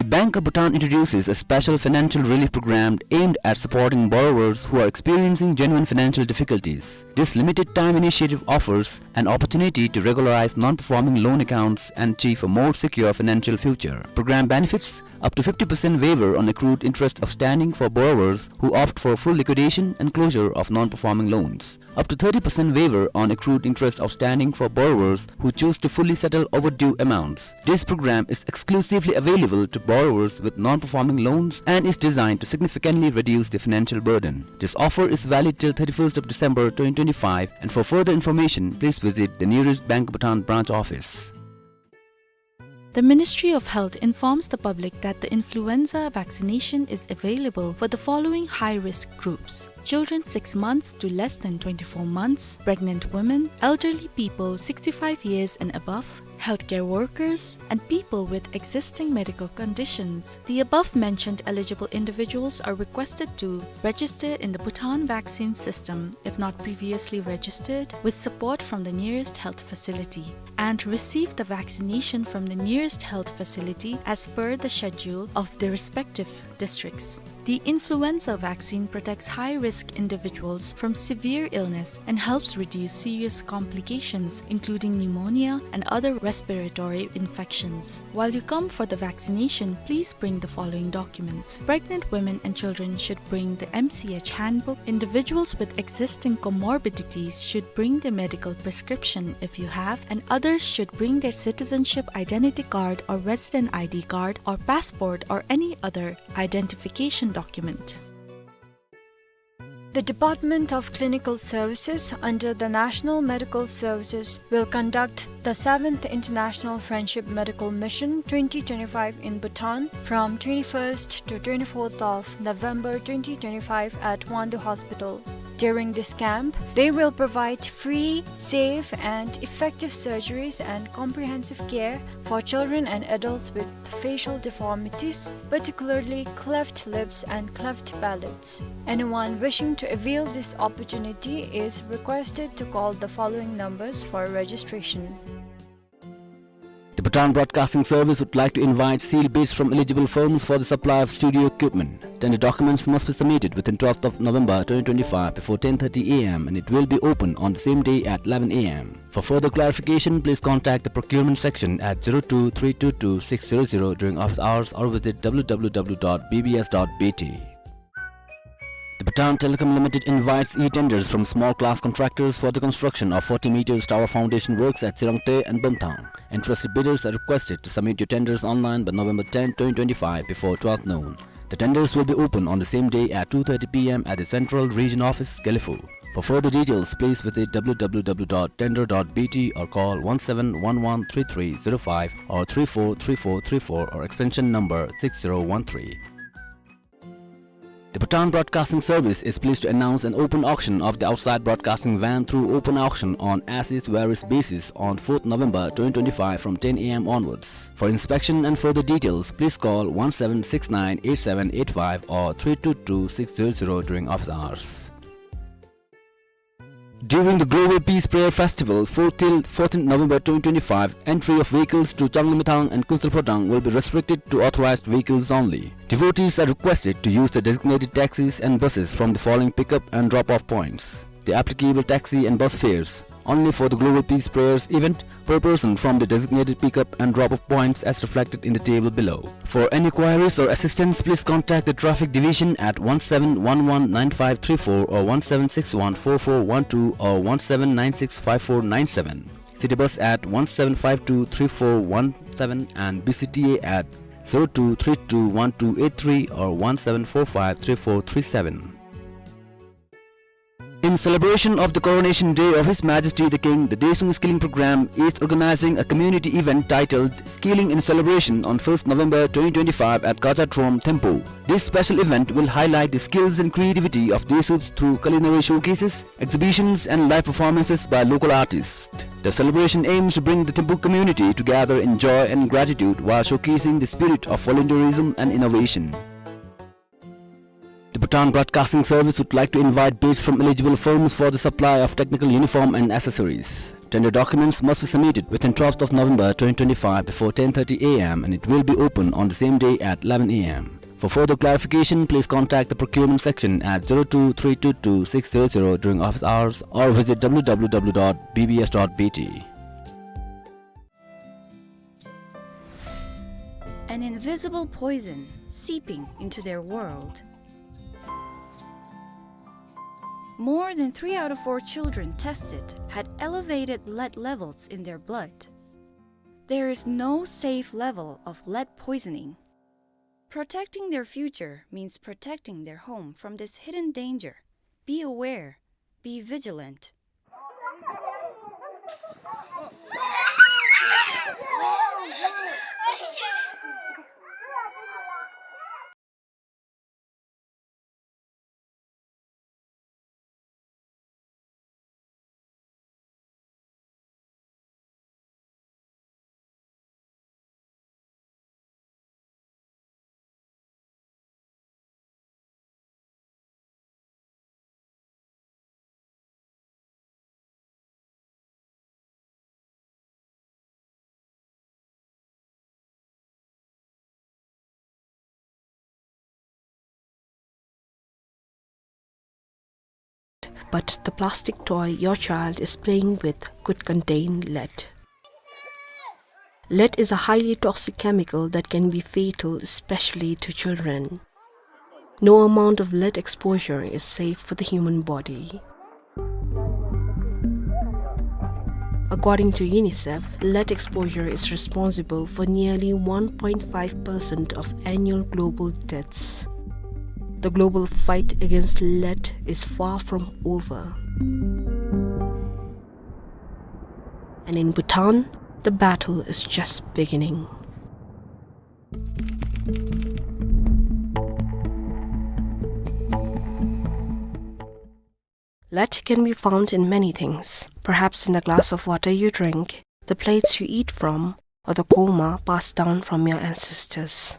The Bank of Bhutan introduces a special financial relief program aimed at supporting borrowers who are experiencing genuine financial difficulties. This limited time initiative offers an opportunity to regularize non-performing loan accounts and achieve a more secure financial future. Program benefits up to fifty percent waiver on accrued interest outstanding for borrowers who opt for full liquidation and closure of non-performing loans. Up to thirty percent waiver on accrued interest outstanding for borrowers who choose to fully settle overdue amounts. This program is exclusively available to borrowers with non-performing loans and is designed to significantly reduce their financial burden. This offer is valid till thirty-first of December twenty twenty-five, and for further information, please visit the nearest Bank of Bhutan branch office. The Ministry of Health informs the public that the influenza vaccination is available for the following high-risk groups: children six months to less than twenty-four months, pregnant women, elderly people sixty-five years and above, healthcare workers, and people with existing medical conditions. The above-mentioned eligible individuals are requested to register in the Bhutan Vaccine System, if not previously registered, with support from the nearest health facility, and receive the vaccination from the nearest health facility as per the schedule of the respective districts. The influenza vaccine protects high-risk individuals from severe illness and helps reduce serious complications, including pneumonia and other respiratory infections. While you come for the vaccination, please bring the following documents. Pregnant women and children should bring the M C H handbook. Individuals with existing comorbidities should bring their medical prescription if you have, and others should bring their citizenship identity card or resident I D card or passport or any other identification document. The Department of Clinical Services under the National Medical Services will conduct the seventh International Friendship Medical Mission twenty twenty-five in Bhutan from twenty-first to twenty-fourth of November twenty twenty-five at Hwangdu Hospital. During this camp, they will provide free, safe, and effective surgeries and comprehensive care for children and adults with facial deformities, particularly cleft lips and cleft palates. Anyone wishing to avail this opportunity is requested to call the following numbers for registration. The Bhutan Broadcasting Service would like to invite sealed bids from eligible firms for the supply of studio equipment. Tender documents must be submitted within twelfth of November twenty twenty-five before ten thirty A M and it will be open on the same day at eleven A M. For further clarification, please contact the procurement section at zero two three two two six zero zero during office hours or visit W W W dot B B S dot B T. The Bhutan Telecom Limited invites e-tenders from small-class contractors for the construction of forty meters tower foundation works at Tsirangte and Bomthang. Interested bidders are requested to submit your tenders online by November tenth, twenty twenty-five, before twelve noon. The tenders will be open on the same day at two thirty P M at the Central Region Office, Gelephu. For further details, please visit W W W dot tender dot B T or call one seven one one three three zero five or three four three four three four or extension number six zero one three. The Bhutan Broadcasting Service is pleased to announce an open auction of the outside broadcasting van through open auction on as-is various basis on fourth November twenty twenty-five from ten A M onwards. For inspection and further details, please call one seven six nine eight seven eight five or three two two six zero zero during office hours. During the Global Peace Prayer Festival, fourth till fourteenth November twenty twenty-five, entry of vehicles to Changlimithang and Kunsil Phodrang will be restricted to authorized vehicles only. Devotees are requested to use the designated taxis and buses from the following pickup and drop-off points. The applicable taxi and bus fares only for the Global Peace Prayers event per person from the designated pickup and drop-off points as reflected in the table below. For any queries or assistance, please contact the Traffic Division at one seven one one nine five three four or one seven six one four four one two or one seven nine six five four nine seven. City Bus at one seven five two three four one seven and B C T A at zero two three two one two eight three or one seven four five three four three seven. In celebration of the coronation day of His Majesty the King, the Desung Skilling Program is organizing a community event titled Skilling in Celebration on first November twenty twenty-five at Kachadrom, Thimphu. This special event will highlight the skills and creativity of Desuups through culinary showcases, exhibitions, and live performances by local artists. The celebration aims to bring the Thimphu community together in joy and gratitude while showcasing the spirit of volunteerism and innovation. The Bhutan Broadcasting Service would like to invite bids from eligible firms for the supply of technical uniform and accessories. Tender documents must be submitted within twelfth of November twenty twenty-five before ten thirty A M and it will be open on the same day at eleven A M. For further clarification, please contact the procurement section at zero two three two two six zero zero during office hours or visit W W W dot B B S dot B T. An invisible poison seeping into their world. More than three out of four children tested had elevated lead levels in their blood. There is no safe level of lead poisoning. Protecting their future means protecting their home from this hidden danger. Be aware. Be vigilant. but the plastic toy your child is playing with could contain lead. Lead is a highly toxic chemical that can be fatal, especially to children. No amount of lead exposure is safe for the human body. According to UNICEF, lead exposure is responsible for nearly one point five percent of annual global deaths. The global fight against lead is far from over. And in Bhutan, the battle is just beginning. Lead can be found in many things, perhaps in the glass of water you drink, the plates you eat from, or the kurma passed down from your ancestors.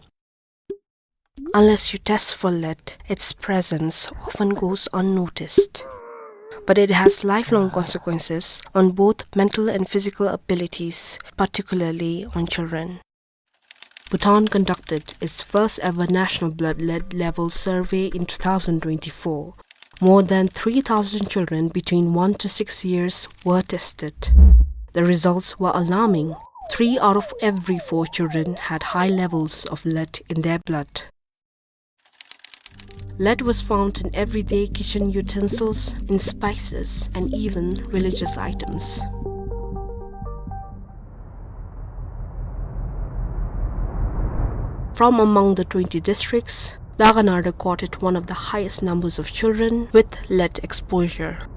Unless you test for lead, its presence often goes unnoticed. But it has lifelong consequences on both mental and physical abilities, particularly on children. Bhutan conducted its first ever national blood lead level survey in two thousand twenty-four. More than three thousand children between one to six years were tested. The results were alarming. Three out of every four children had high levels of lead in their blood. Lead was found in everyday kitchen utensils, in spices, and even religious items. From among the twenty districts, Dagana recorded one of the highest numbers of children with lead exposure.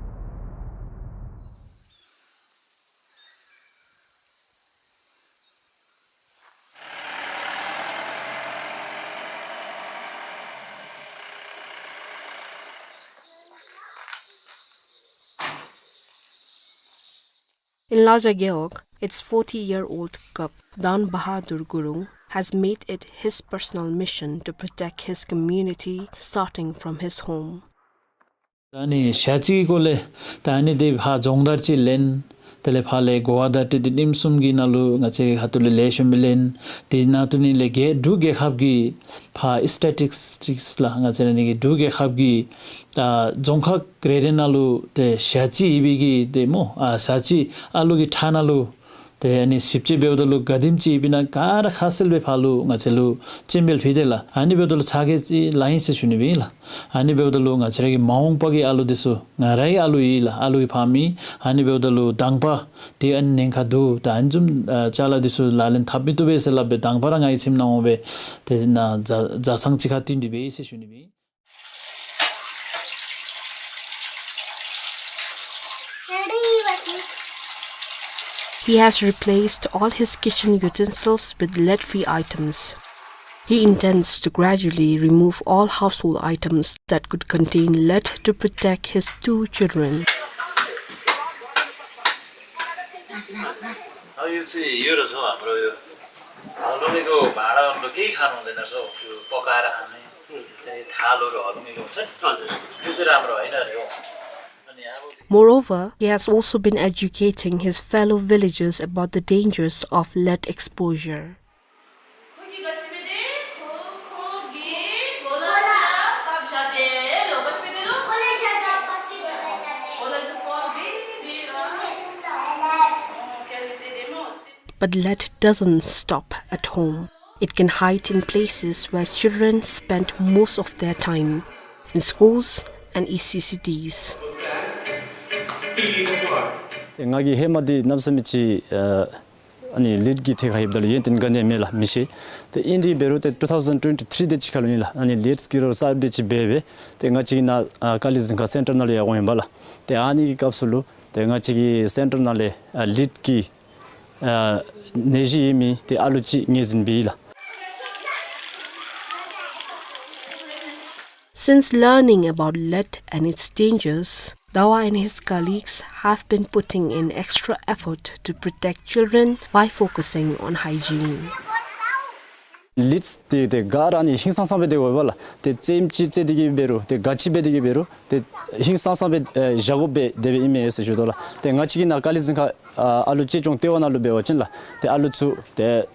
In Laja Gewog, its forty-year-old Kap, Dan Bahadur Gurung, has made it his personal mission to protect his community, starting from his home. ད་ནི་ཞག་གཅིག་གི་སྐོར་ལས་ད་ནི་དེ་ཕར་རྫོང་བདག་ཅིག་ལེན། དེ་ལས་ཕར་ལས་གོ་བ་བརྡ་སྤྲོད་དེ་ཉིནམ་གསུམ་གྱི་ནང་ལུ་ང་བཅས་རའི་ཁ་ཐུག་ལས་ལེགས་ཤོམ་སྦེ་ལེན། དེ་ནང་དུ་ནི་ལས་རྒྱལ་འབྲུག་རྒྱལ་ཁབ་ཀྱི་ཕར་སི་ཊེ་ཊིག་སི་ལགས། ང་བཅས་ར་ནི་གི་འབྲུག་རྒྱལ་ཁབ་ཀྱི་ད་རྫོང་ཁག་རེ་རེ་ནང་ལུ་ཏེ་ཞག་གཅིག་ཨིན་པའི་གི་ཏེ་སྨོ་ཨ་ཞག་གཅིག་ཨ་ལུ་གི་ཁྲག་ནང་ལུ་ཏེ་ཨ་ནི་ཞིབ་དཔྱད་འབདཝ་ད་ལུ་ག་དེམ་ཅིག་ཨིན་པས་ན་ག་ར་ཁ་གསལ་སྦེ་ཕར་ལུ་ང་བཅས་ལུ་སྤྱན་འབུལ་ཕུལ་ཏེ་ལགས། ཨ་ནི་འབདཝ་ད་ལུ་ཚ་གྱང་ཅིག་ལང་ཡི་ཟེར་ཞུ་ནི་སྦེ་ཨིན་ལགས། ཨ་ནི་འབདཝ་ད་ལུ་ང་བཅས་ར་གི་མ་འོངས་པ་གི་ཨ་ལུ་འདི་ཚུ་ང་རའི་ཨ་ལུ་ཨིན་ལགས། ཨ་ལུ་གི་ཕམ་ཨིན། ཨ་ནི་འབདཝ་ད་ལུ་དང་པ་ཏེ་ཨ་ནི་ཉེན་ཁ་འདུག། ད་ཨ་ནི་བཟུམ་ཨ་ཅ་ལ་འདི་ཚུ་ལག་ལེན་འཐབ་མི་བཏུབ་པས་ཟེར་སླབ་སྦེ་དང་པ་ར་ང་གི་ཁྱིམ་ནང་འོང་སྦེ་ཏེ་ནཱ་བཟའ་བཟའ་ཚང་གཅིག་ཁར་བསྟུན་ཏེ་འབད་ཡི་ཟེར་ཞུ་ནི་སྦེ་ཨིན། He has replaced all his kitchen utensils with lead-free items. He intends to gradually remove all household items that could contain lead to protect his two children. अब यो चाहिँ यो रहेछ हौ हाम्रो यो हलुङ्गेको भाँडाहरू केही खानु हुँदैन रहेछ हौ, त्यो पकाएर खाने। त्यही थालहरू हलुङ्गेको हुन्छ नि, त्यो चाहिँ राम्रो होइन अरे हौ। अनि अब Moreover, he has also been educating his fellow villagers about the dangers of lead exposure. But lead doesn't stop at home. It can hide in places where children spend most of their time, in schools and E C C Ds. ཏེ་ང་གིས་ཧེ་མ་འདི་གནམ་མེད་ས་མེད་ཅིག་ཨ་ཨ་ནི་ལིཌ་ཀྱི་ཐད་ཁར་ལྷོདཔ་ད་ལུ་ཡོན་ཏན་ག་ནི་ཡང་མེད་ལགས། མི་ཤེས། ཏེ་ཨིན་དེ་འབད་རུང་ཏེ་two thousand twenty-three དེ་ཅིག་ཁར་ལུ་ཨིན་ལགས། ཨ་ནི་ལིཌ་ཀྱི་རོགས་གསརཔ་དེ་ཅིག་འབད་སྦེ་ཏེ་ང་བཅས་ཀྱི་ནཱ་ཨ་ཀ་ལི་གཟིམ་ཁང་སེན་ཊར་ནང་ལུ་ཡར་འོང་ཡི་པ་ལགས། ཏེ་ཨ་ནི་གི་སྐབས་སུ་ལུ་ཏེ་ང་བཅས་ཀྱི་སེན་ཊར་ནང་ལས་ཨ་ལིཌ་ཀྱི་ཨ་ནད་གཞི་ཡོད་མི་ཏེ་ཨ་ལུ་ཅིག་ངོས་འཛིན་འབད་ཡི་ལགས། Since learning about lead and its dangers, Dawa and his colleagues have been putting in extra effort to protect children by focusing on hygiene. ལིཌ་དེ་ཏེ་ག་ར་ཨ་ནི་ཧིང་སང་སང་སྦེ་སྡོད་དགོ་པས་ལགས། ཏེ་རྩེདམོ་ཅིག་རྩེ་སྟེ་གི་འབད་རུང་ཏེ་ག་ཅི་འབད་དེ་གི་འབད་རུང་ཏེ་ཧིང་སང་སང་སྦེ་ཨེ་བཞག་དགོ་པས་དེ་སྦེ་ཨིན་མས་ཟེར་ཞུ་དོ་ལགས། ཏེ་ང་བཅས་ཀྱི་ནཱ་ཀ་ལི་གཟིམ་ཁང་ཨ་ཨ་ལུ་གཅེས་སྐྱོང་ལྟེ་བ་ནང་ལུ་འབད་བ་ཅིན་ལགས་ཏེ་ཨ་ལུ་ཚུ་ཏེ་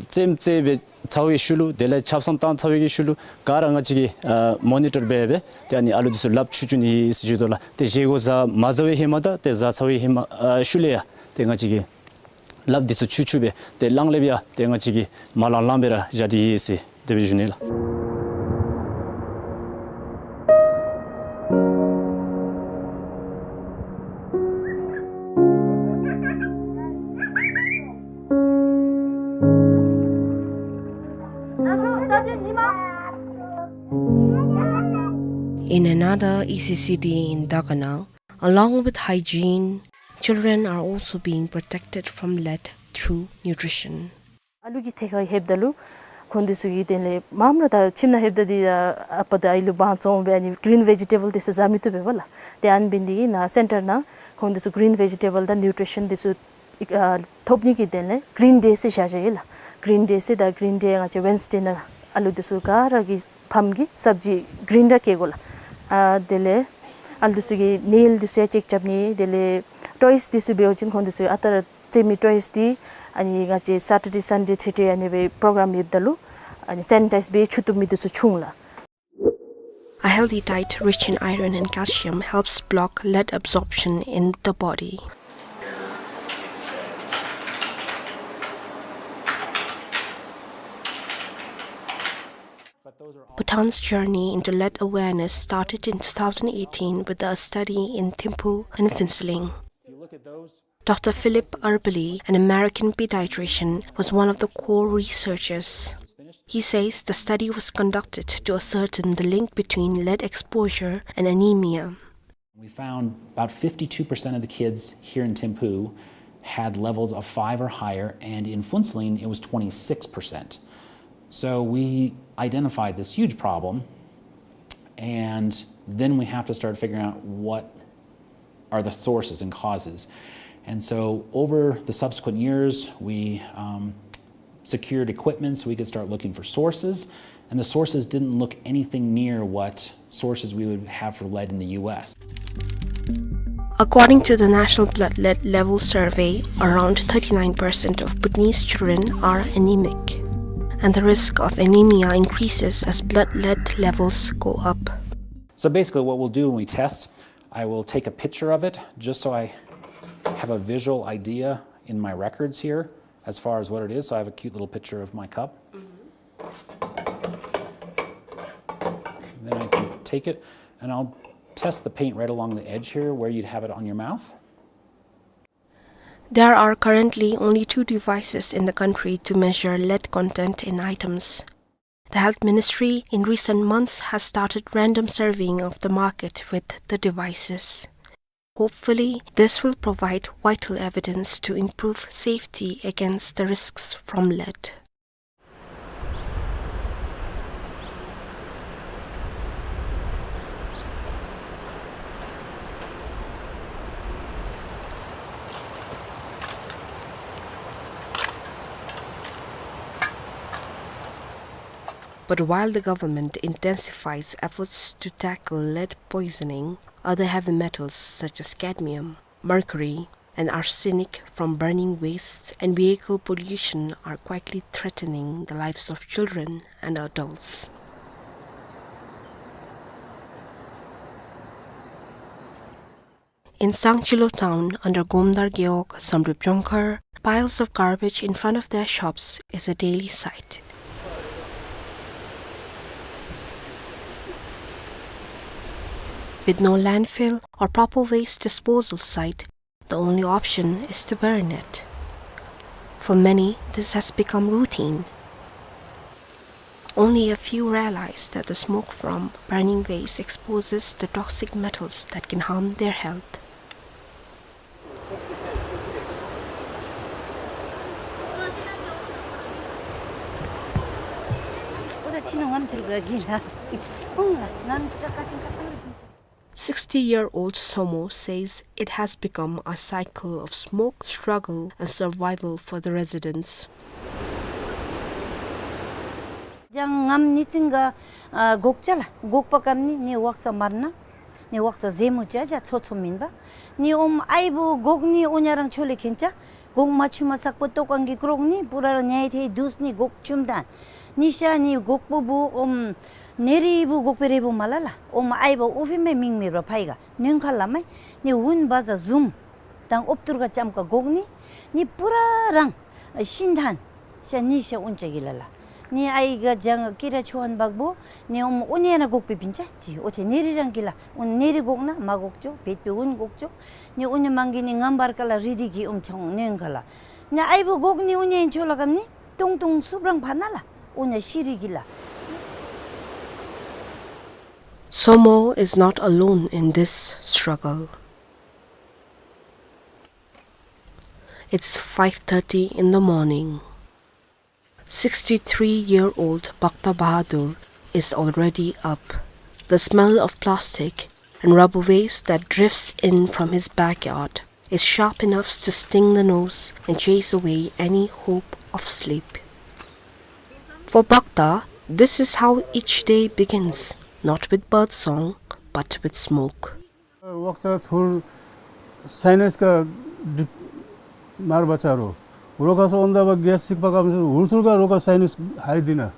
རྩེདམོ་རྩེ་སྦེ་ཚར་བའི་ཤུལ་ལུ་དེ་ལས་ཆབ་གསང་བཏང་ཚར་བའི་གི་ཤུལ་ལུ་ག་ར་ང་བཅས་ཀྱིས་ཨ་མོ་ནི་ཊར་འབད་སྦེ་ཏེ་ཨ་ནི་ཨ་ལུ་འདི་ཚུ་ལགཔ་འཁྱུ་འཁྱུ་ནི་ཨིན་ཟེར་ཞུ་དོ་ལགས། ཏེ་བཞེས་སྒོ་བཟའ་མ་བཟའ་བའི་ཧེ་མ་དང་ཏེ་བཟའ་ཚར་བའི་ཧེ་མ་ཨ་ཤུལ་ལས་ཡང་ཏེ་ང་བཅས་ཀྱིས་ལགཔ་འདི་ཚུ་འཁྱུ་འཁྱུ་སྦེ་ཏེ་གླང་ལེབ་ཡང་ཏེ་ང་བཅས་ཀྱིས་མ་ལང་ལང་སྦེ་ར་བཞག་སྟེ་ཡོད་ཟེར་དེ་སྦེ་ཞུ་ནི་ལགས། In another E C C D in Daganal, along with hygiene, children are also being protected from lead through nutrition. ཨ་ལུ་གི་ཐད་ཁར་ལྷོདཔ་ད་ལུ་ཁོང་འདི་ཚུ་གིས་དེ་ལས་མངམ་ར་ད་ཁྱིམ་ནང་ལྷོདཔ་ད་འདི་ཨ་པ་དང་ཨའི་ལུ་དབང་བཙོང་སྦེ་ཨ་ནི་གི་རིན་ཝེ་ཇི་ཊེ་བཱལ་འདི་ཚུ་བཟའ་མི་བཏུབ་པས་ལགས། ཏེ་ཨ་ནི་འབད་ནི་འདི་གིས་ནཱ་སེན་ཊར་ནང་ཁོང་འདི་ཚུ་གི་རིན་ཝེ་ཇི་ཊེ་བཱལ་དང་ནིའུ་ཊི་རི་ཤཱན་འདི་ཚུ་ཨ་ཐོབ་ནི་གི་དོན་ལས་གི་རིན་ཌེ་ཟེར་བཞག་བཞགཔ་ཨིན་ལགས། གི་རིན་ཌེ་ཟེར་ད་གི་རིན་ཌེ་ང་བཅས་ཝེན་སི་ཌེ་ནང་ཨ་ལུ་འདི་ཚུ་ག་ར་གི་ཕམ་གིས་སབ་ཇི་གི་རིན་ར་བཀལ་དགོ་ལགས། ཨ་དེ་ལས་ཨ་ལུ་འདི་ཚུ་གི་ནེལ་འདི་ཚུ་ཡང་ཅེཀ་རྐྱབ་ནི། དེ་ལས་ཊོའིས་འདི་ཚུ་འབད་བ་ཅིན་ཁོང་འདི་ཚུ་ཨ་རྟག་ར་རྩེད་མི་ཊོའིས་འདི་ཨ་ནི་ང་བཅས་སེ་ཊར་ཌེ་སན་ཌེ་ཚུ་ཏེ་ཨ་ནི་སྦེ་པོ་རོ་གརམ་ཡོདཔ་ད་ལུ་ཨ་ནི་སེ་ནི་ཊའིཛ་སྦེ་འཁྱུ་བཏུབ་མི་འདི་ཚུ་བྱུང་ལགས། A healthy diet rich in iron and calcium helps block lead absorption in the body. Bhutan's journey into lead awareness started in two thousand eighteen with a study in Thimphu and Phuentsholing. Doctor Philip Erbally, an American pediatrician, was one of the core researchers. He says the study was conducted to ascertain the link between lead exposure and anemia. We found about fifty-two percent of the kids here in Thimphu had levels of five or higher, and in Phuentsholing it was twenty-six percent. So we identified this huge problem, and then we have to start figuring out what are the sources and causes. And so over the subsequent years, we, um, secured equipment so we could start looking for sources, and the sources didn't look anything near what sources we would have for lead in the U S. According to the National Blood Lead Level Survey, around thirty-nine percent of Bhutanese children are anemic, and the risk of anemia increases as blood lead levels go up. So basically what we'll do when we test, I will take a picture of it just so I have a visual idea in my records here as far as what it is. So I have a cute little picture of my cup. Then I can take it and I'll test the paint right along the edge here where you'd have it on your mouth. There are currently only two devices in the country to measure lead content in items. The Health Ministry in recent months has started random surveying of the market with the devices. Hopefully, this will provide vital evidence to improve safety against the risks from lead. But while the government intensifies efforts to tackle lead poisoning, other heavy metals such as cadmium, mercury, and arsenic from burning wastes and vehicle pollution are quietly threatening the lives of children and adults. In Sangchilo town, under Gomdar Gewog, Samdrup Jongkhar, piles of garbage in front of their shops is a daily sight. With no landfill or proper waste disposal site, the only option is to burn it. For many, this has become routine. Only a few realize that the smoke from burning waste exposes the toxic metals that can harm their health. Sixty-year-old Somo says it has become a cycle of smoke, struggle, and survival for the residents. ཅང་ངམ་ནི་ཅིང་ག་ཨ་གོག་ཅ་ལ་གོག་པ་ཀམ་ནི་ནི་ཝག་ཙ་མར་ན་ནི་ཝག་ཙ་ཟེ་མུ་ཅ་ཅ་ཚོ་ཚོ་མིན་པ། ནི་ཨོམ་ཨའི་བུ་གོག་ནི་ཨོ་ཉ་རང་ཆོ་ལེ་ཁེན་ཅ། གོག་མ་ཆུང་མ་སག་པོ་ཏོག་ཨང་གི་ཀྲོག་ནི་པུ་ར་ར་ཉའི་ཐེ་དུས་ནི་གོག་ཆུམ་ད། ནི་ཤ་ནི་གོག་པོ་བུ་ཨོམ་ནེ་རི་བུ་གོག་པེ་རེ་བུ་མ་ལ་ལ། ཨོམ་ཨའི་བ་ཨུ་ཕི་མེ་མིང་མེ་བ་ཕའི་ག་ནོན་ཁ་ལ་མའི་ནི་ཝུན་བ་ཟ་ཟུམ་དང་ཨོབ་ཏུར་ག་ཅམ་ཀ་གོག་ནི་ནི་པུ་ར་རང་ཤིན་ཐན་ཤ་ནི་ཤ་ཨུན་ཅ་གི་ལ་ལ། ནི་ཨའི་ག་ཇང་ཀི་ར་ཆོ་ཧན་བག་བུ་ནི་ཨོམ་ཨུ་ནེ་ན་གོག་པེ་པིན་ཅ་ཅི་ཨོ་ཐེ་ནེ་རི་རང་གི་ལ་ཨུན་ནེ་རི་གོག་ན་མ་གོག་ཅོ་བེད་པེ་ཨུན་གོག་ཅོ། ནི་ཨུ་ནེ་མང་གི་ནི་ངམ་བར་ཀ་ལ་རི་དི་གི་ཨོམ་ཆང་ནོན་ཁ་ལ། ནི་ཨའི་བུ་གོག་ནི་ཨུ་ནེ་ཆོ་ལ་གམ་ནི་ཏུང་ཏུང་སུབ་རང་ཕ་ན་ལ་ཨུ་ནེ་ཤི་རི་གི་ལ། Somo is not alone in this struggle. It's five thirty in the morning. Sixty-three-year-old Bhakta Bahadur is already up. The smell of plastic and rubber waste that drifts in from his backyard is sharp enough to sting the nose and chase away any hope of sleep. For Bhakta, this is how each day begins, not with bird song, but with smoke. वक्ता थुर साइनस का डिप मार बचा रो। रोका सो ओंदा बा गैस सिक पका में से हुरसुर का रोका साइनस हाई दिना।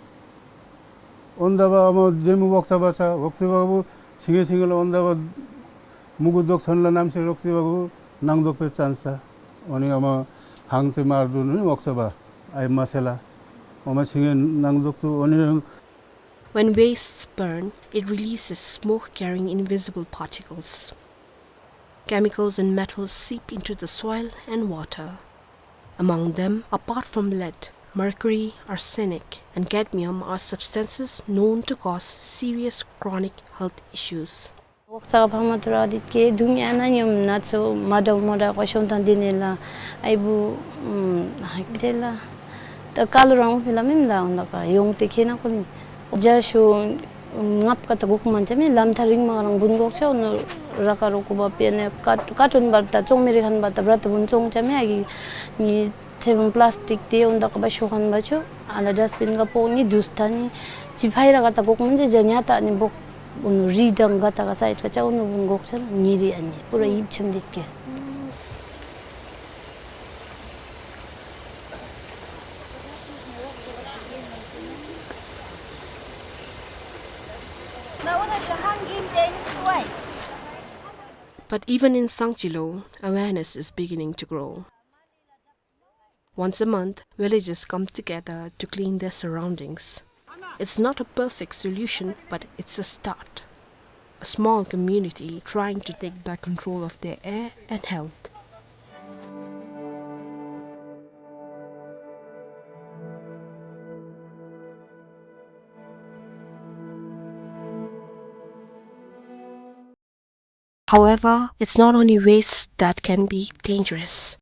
ओंदा बा अमा जेमु वक्ता बचा, वक्ता बा बु छिंगे छिंगे ला ओंदा बा मुगु दोक सन ला नाम से रोकती बा बु नांग दोक पे चांस था। ओनी अमा हांग ते मार दु नी वक्ता बा आई मसेला। ओमा छिंगे नांग दोक तु ओनी When wastes burn, it releases smoke carrying invisible particles. Chemicals and metals seep into the soil and water. Among them, apart from lead, mercury, arsenic, and cadmium are substances known to cause serious chronic health issues. वक्ता का फामा तुरा दित के दुनिया ना नियम ना चो माडा माडा को शोन तन दिने ला। आई बु, उम, हाई बिते ला। त कालो रंग फिला मिम ला उन्दा का योंग ते खेना कोनी। जा शो, उम, ngap ka ta gok mancha me lam tha ring ma rang bun gok cha, ono raka roko ba pe ne kat-, katun bar ta chong meri khan bar ta brat bun chong cha me agi ni Thebung plastic te unda kaba shokan bacho. Ala dustbin ka poni dustani. Chiphai ra kata gok manje janya ta ni bok unu ridang kata ka side ka cha unu bung gok cha niri ani. Pura ip chum dit ke. But even in Sangchilo, awareness is beginning to grow. Once a month, villagers come together to clean their surroundings. It's not a perfect solution, but it's a start. A small community trying to take back control of their air and health. However, it's not only waste that can be dangerous.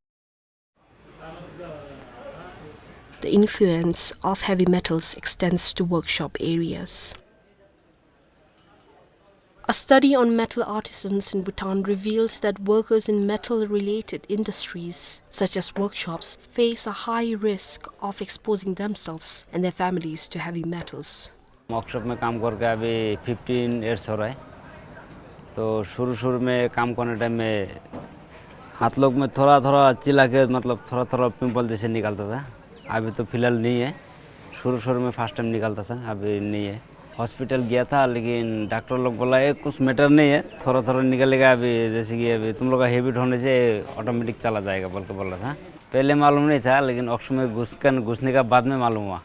The influence of heavy metals extends to workshop areas. A study on metal artisans in Bhutan reveals that workers in metal-related industries, such as workshops, face a high risk of exposing themselves and their families to heavy metals. Workshop में काम करके अभी fifteen years हो रहा है। तो शुरू-शुरू में काम करने टाइम में हाथ लोग में थोड़ा-थोड़ा चिल्ला के, मतलब, थोड़ा-थोड़ा पिंपल जैसे निकलता था। अभी तो फिलहाल नहीं है। शुरू-शुरू में फर्स्ट टाइम निकलता था, अभी नहीं है। हॉस्पिटल गया था, लेकिन डॉक्टर लोग बोला, "ये कुछ मैटर नहीं है, थोड़ा-थोड़ा निकलेगा अभी, जैसे कि अभी तुम लोग का हैबिट होने से ऑटोमेटिक चला जाएगा," बोल के बोला था। पहले मालूम नहीं था, लेकिन वर्कशॉप में घुस कर, घुसने का बाद में मालूम हुआ।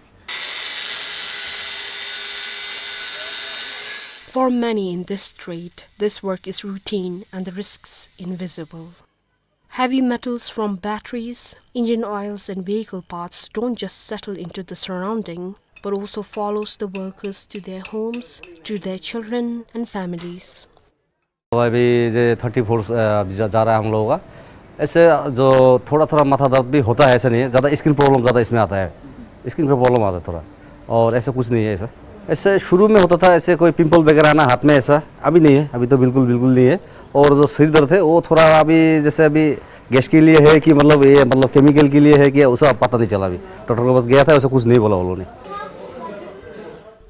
For many in this trade, this work is routine and the risks invisible. Heavy metals from batteries, engine oils and vehicle parts don't just settle into the surrounding, but also follows the workers to their homes, to their children and families. अभी ये thirty four, अ, जा, जा रहा है हम लोगों का। ऐसे जो थोड़ा-थोड़ा माथा दर्द भी होता है, ऐसा नहीं है। ज़्यादा स्किन प्रॉब्लम ज़्यादा इसमें आता है। स्किन का प्रॉब्लम आता है थोड़ा। और ऐसा कुछ नहीं है ऐसा। ऐसे शुरू में होता था, ऐसे कोई पिंपल वगैरह आना हाथ में ऐसा, अभी नहीं है। अभी तो बिल्कुल, बिल्कुल नहीं है। और जो सिर दर्द है, वो थोड़ा अभी, जैसे अभी गैस के लिए है कि मतलब ये, मतलब केमिकल के लिए है कि उसका पता नहीं चला अभी। डॉक्टर के पास गया था, ऐसा कुछ नहीं बोला उन्होंने।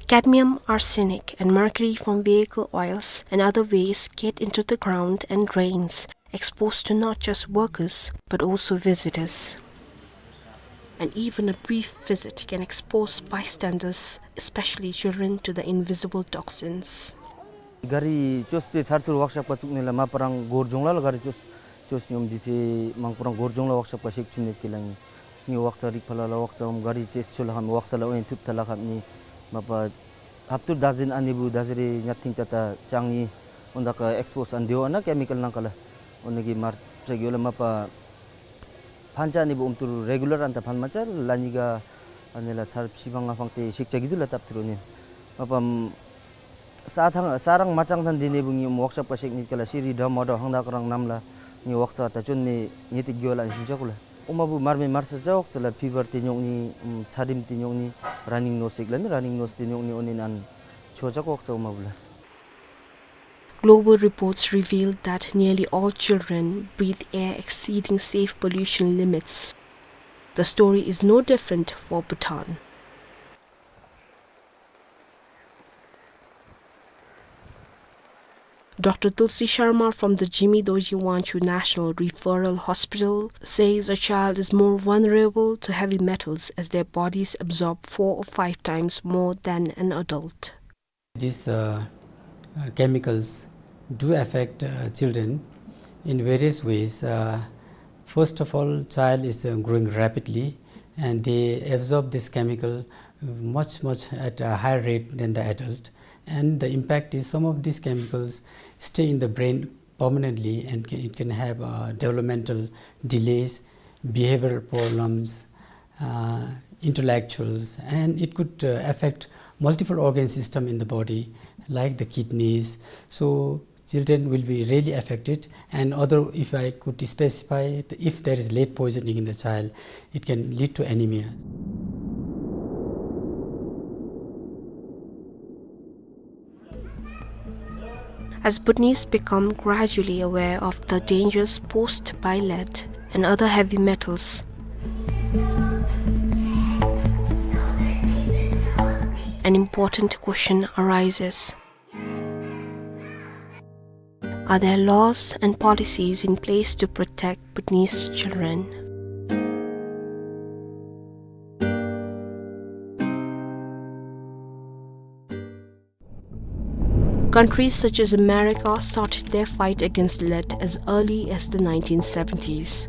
Cadmium, arsenic, and mercury from vehicle oils and other waste get into the ground and drains, exposed to not just workers, but also visitors. And even a brief visit can expose bystanders, especially children, to the invisible toxins. གཱ་རི་བཅོས་པའི་ཚར་ཐུར་ཝརཀ་ཤོབ་ཀ་བཙུགས་ནི་ལགས་མ་པ་རང་སྒོར་ལྗོངས་ལ་ལགས་གཱ་རི་བཅོས་བཅོས་ཉོམ་འདི་ཚེ་མང་པོ་རང་སྒོར་ལྗོངས་ལ་ཝརཀ་ཤོབ་ཀ་ཤེག་ཆུ་ནི་གི་ལགས། ངེ་ངེ་ཝརཀ་ཚ་རིག་ཕ་ལ་ལགས་ཝརཀ་ཚ་འོམ་གཱ་རི་བཅོས་ཆོ་ལགས་ཧམ་ཝརཀ་ཚ་ལགས་འོང་ཐུབ་ཐ་ལགས་ཧམ་ནི་མ་པ་ཧབ་ཏུ་ཌ་ཛིན་ཨ་ནི་བུ་ད་ཟེར་རེ་ཉ་ཐིང་ཏ་ཏ་ཅང་ནི་འོ་ད་ཀ་ཨེགསི་པོ་སི་ཨན་དེ་འོ་ན་ཀེ་མི་ཀལ་ནང་ཀ་ལགས་འོ་ནི་གི་མར་ཅེག་ཡོད་ལགས་མ་པ། ཕན་ཆ་ནི་བུ་ཨོམ་ཐུར་རེ་གུ་ལར་ཨན་ད་ཕན་མ་ཆ་ལགས་ཉི་ག་ཨ་ནི་ལགས་ཚར་ཕྱི་ཕང་ང་ཕང་ཏེ་ཤེག་ཆ་གི་དུ་ལགས་སྟབས་ཐུར་འོ་ནི་མ་པ། ས་ཐང་ས་རང་མ་ཅང་ཐང་འདི་ནི་བུ་ངེ་ཝརཀ་ཤོབ་ཀ་ཤེག་ནི་ཀ་ལགས་ཤེ་རི་ཌམ་མོ་ཌོ་ཧང་ད་ཀ་རང་ནམ་ལགས་ངེ་ཝརཀ་ཚ་ད་ཅོན་མེ་ངེ་ཏེ་གི་ཝ་ལགས་ཨན་ཤིན་ཆ་ཀུ་ལགས། འོ་མ་བུ་མར་མེ་མར་ས་ཆ་ཝརཀ་ཚ་ལགས་ཕི་བར་ཏེ་ཉོག་ནི་ཚ་རིམ་ཏེ་ཉོག་ནི་ར་ནིང་ནོ་སི་ལགས་ནི་ར་ནིང་ནོ་སི་ཏེ་ཉོག་ནི་འོ་ནི་ཨན་ཆོ་ཆ་ཝརཀ་ཚ་འོ་མ་བུ་ལགས། Global reports reveal that nearly all children breathe air exceeding safe pollution limits. The story is no different for Bhutan. Doctor Tulsi Sharma from the Jigme Dorji Wangchuk National Referral Hospital says a child is more vulnerable to heavy metals as their bodies absorb four or five times more than an adult. These uh, uh, chemicals do affect uh, children in various ways. Uh, first of all, child is uh, growing rapidly and they absorb this chemical much, much at a higher rate than the adult. And the impact is some of these chemicals stay in the brain permanently and ca- it can have uh, developmental delays, behavioral problems, uh, intellectuals, and it could uh, affect multiple organ system in the body, like the kidneys. So children will be really affected. And other, if I could specify, if there is lead poisoning in the child, it can lead to anemia. As Bhutanese become gradually aware of the dangers posed by lead and other heavy metals, an important question arises. Are there laws and policies in place to protect Bhutanese children? Countries such as America started their fight against lead as early as the nineteen seventies.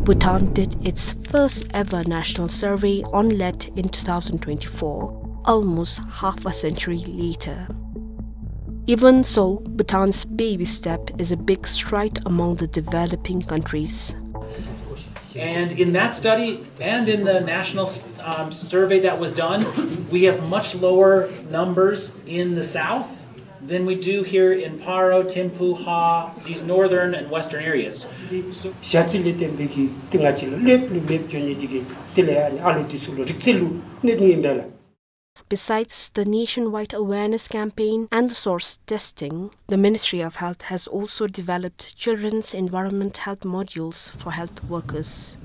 Bhutan did its first ever national survey on lead in two thousand twenty-four, almost half a century later. Even so, Bhutan's baby step is a big stride among the developing countries. And in that study and in the national um, survey that was done, we have much lower numbers in the south than we do here in Paro, Thimphu, Ha, these northern and western areas. ཞ་ཚི་ལས་བརྟེན་པའི་གི་ཏི་ང་ཅི་ལ་ལེབ་ལུ་མེབ་ཅོ་ནི་དེ་གི་དེ་ལས་ཨ་ནི་ཨ་ལོ་དེ་ཚུ་ལུ་རིག་རྩལ་ལུ་གནོད་ནི་ཨིན་པས་ལགས། Besides the nationwide awareness campaign and the source testing, the Ministry of Health has also developed children's environment health modules for health workers.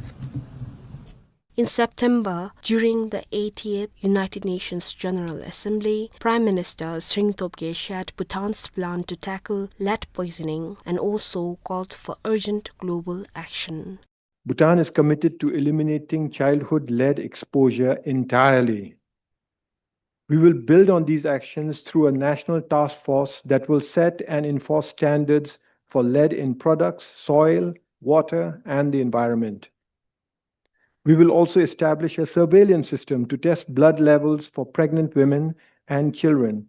In September, during the eightieth United Nations General Assembly, Prime Minister Tshering Tobgay shared Bhutan's plan to tackle lead poisoning and also called for urgent global action. Bhutan is committed to eliminating childhood lead exposure entirely. We will build on these actions through a national task force that will set and enforce standards for lead in products, soil, water, and the environment. We will also establish a surveillance system to test blood levels for pregnant women and children,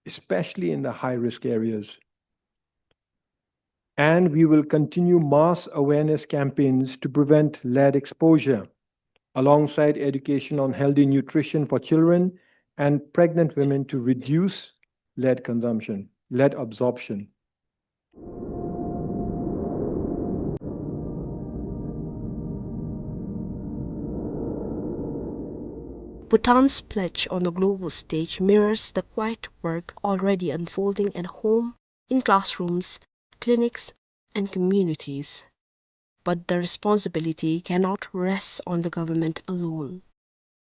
especially in the high-risk areas. And we will continue mass awareness campaigns to prevent lead exposure, alongside education on healthy nutrition for children and pregnant women to reduce lead consumption, lead absorption. Bhutan's pledge on the global stage mirrors the quiet work already unfolding at home, in classrooms, clinics, and communities. But the responsibility cannot rest on the government alone.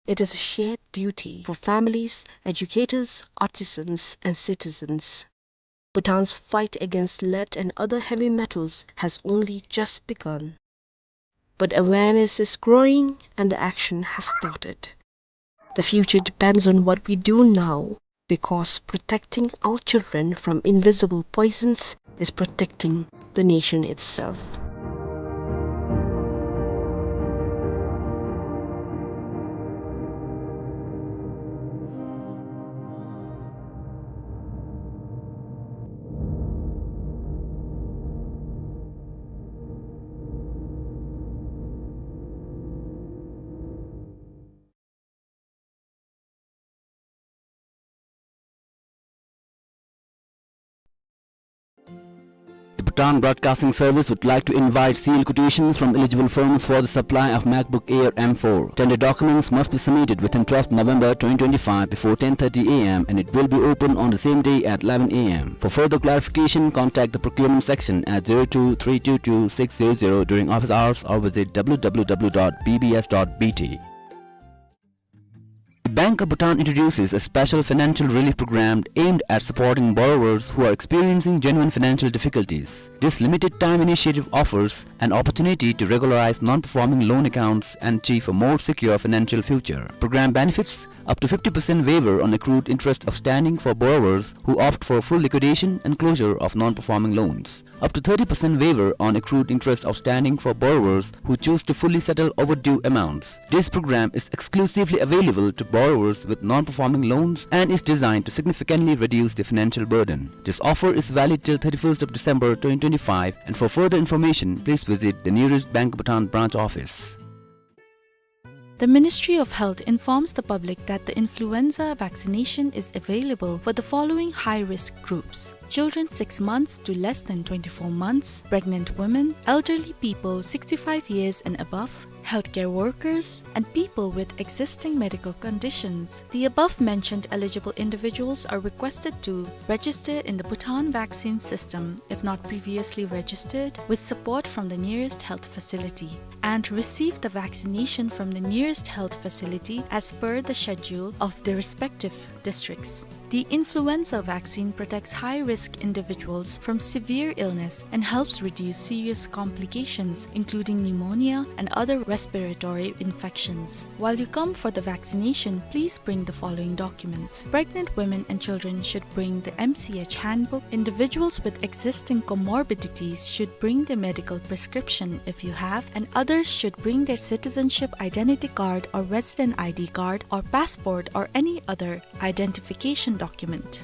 It is a shared duty for families, educators, artisans, and citizens. Bhutan's fight against lead and other heavy metals has only just begun. but awareness is growing and the action has started. The future depends on what we do now, because protecting our children from invisible poisons is protecting the nation itself. The Bhutan Broadcasting Service would like to invite sealed quotations from eligible firms for the supply of MacBook Air M four. Tender documents must be submitted within twelfth November twenty twenty-five before ten thirty A M, and it will be open on the same day at eleven A M. For further clarification, contact the procurement section at zero two three two two six zero zero during office hours or visit W W W dot B B S dot B T. The Bank of Bhutan introduces a special financial relief program aimed at supporting borrowers who are experiencing genuine financial difficulties. This limited time initiative offers an opportunity to regularize non-performing loan accounts and achieve a more secure financial future. Program benefits up to fifty percent waiver on accrued interest outstanding for borrowers who opt for full liquidation and closure of non-performing loans. Up to thirty percent waiver on accrued interest outstanding for borrowers who choose to fully settle overdue amounts. This program is exclusively available to borrowers with non-performing loans and is designed to significantly reduce the financial burden. This offer is valid till thirty-first of December twenty twenty-five, and for further information, please visit the nearest Bank of Bhutan branch office. The Ministry of Health informs the public that the influenza vaccination is available for the following high-risk groups: children six months to less than twenty-four months, pregnant women, elderly people sixty-five years and above, healthcare workers, and people with existing medical conditions. The above-mentioned eligible individuals are requested to register in the Bhutan Vaccine System if not previously registered, with support from the nearest health facility, and receive the vaccination from the nearest health facility as per the schedule of the respective districts. The influenza vaccine protects high-risk individuals from severe illness and helps reduce serious complications, including pneumonia and other respiratory infections. While you come for the vaccination, please bring the following documents. Pregnant women and children should bring the M C H handbook. Individuals with existing comorbidities should bring their medical prescription if you have, and others should bring their citizenship identity card or resident I D card or passport or any other identification document.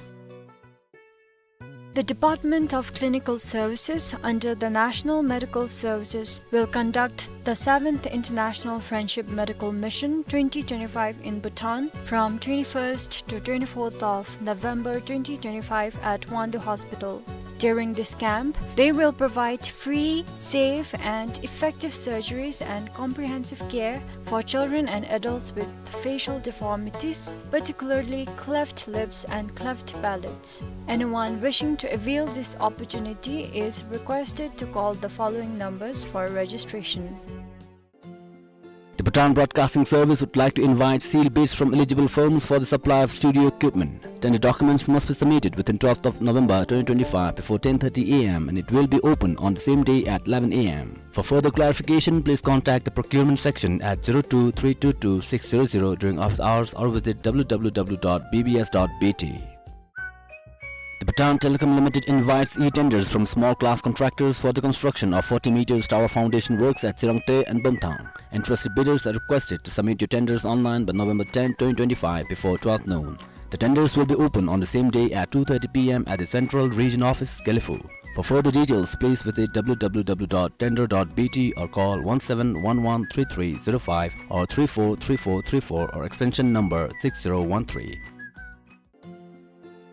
The Department of Clinical Services under the National Medical Services will conduct the seventh International Friendship Medical Mission twenty twenty-five in Bhutan from twenty-first to twenty-fourth of November twenty twenty-five at Wangdue Hospital. During this camp, they will provide free, safe, and effective surgeries and comprehensive care for children and adults with facial deformities, particularly cleft lips and cleft palates. Anyone wishing to avail this opportunity is requested to call the following numbers for registration. The Bhutan Broadcasting Service would like to invite sealed bids from eligible firms for the supply of studio equipment. Tender documents must be submitted within twelfth of November twenty twenty-five before ten thirty A M, and it will be open on the same day at eleven A M. For further clarification, please contact the procurement section at zero two three two two six zero zero during office hours or visit W W W dot B B S dot B T. The Bhutan Telecom Limited invites e-tenders from small-class contractors for the construction of forty meters tower foundation works at Tsirangte and Bumthang. Interested bidders are requested to submit your tenders online by November tenth, twenty twenty-five, before twelve noon. The tenders will be open on the same day at two thirty P M at the Central Region Office, Gelephu. For further details, please visit W W W dot tender dot B T or call one seven one one three three zero five or three four three four three four or extension number six zero one three.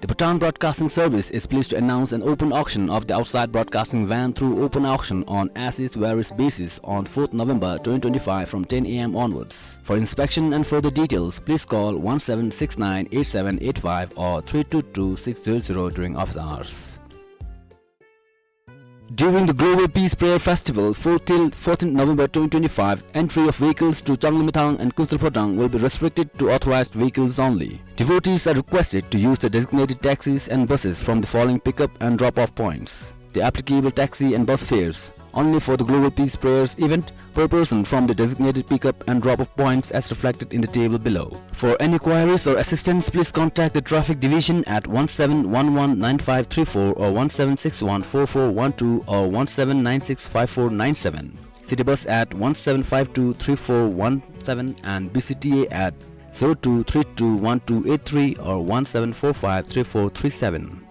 The Bhutan Broadcasting Service is pleased to announce an open auction of the outside broadcasting van through open auction on as is where is basis on fourth November twenty twenty-five from ten A M onwards. For inspection and further details, please call one seven six nine eight seven eight five or three two two six zero zero during office hours. During the Global Peace Prayer Festival, fourth till fourteenth November twenty twenty-five, entry of vehicles to Changlimithang and Kunsil Phodrang will be restricted to authorized vehicles only. Devotees are requested to use the designated taxis and buses from the following pickup and drop-off points. The applicable taxi and bus fares only for the Global Peace Prayers event per person from the designated pickup and drop-off points as reflected in the table below. For any queries or assistance, please contact the Traffic Division at one seven one one nine five three four or one seven six one four four one two or one seven nine six five four nine seven. City Bus at one seven five two three four one seven and B C T A at zero two three two one two eight three or one seven four five three four three seven.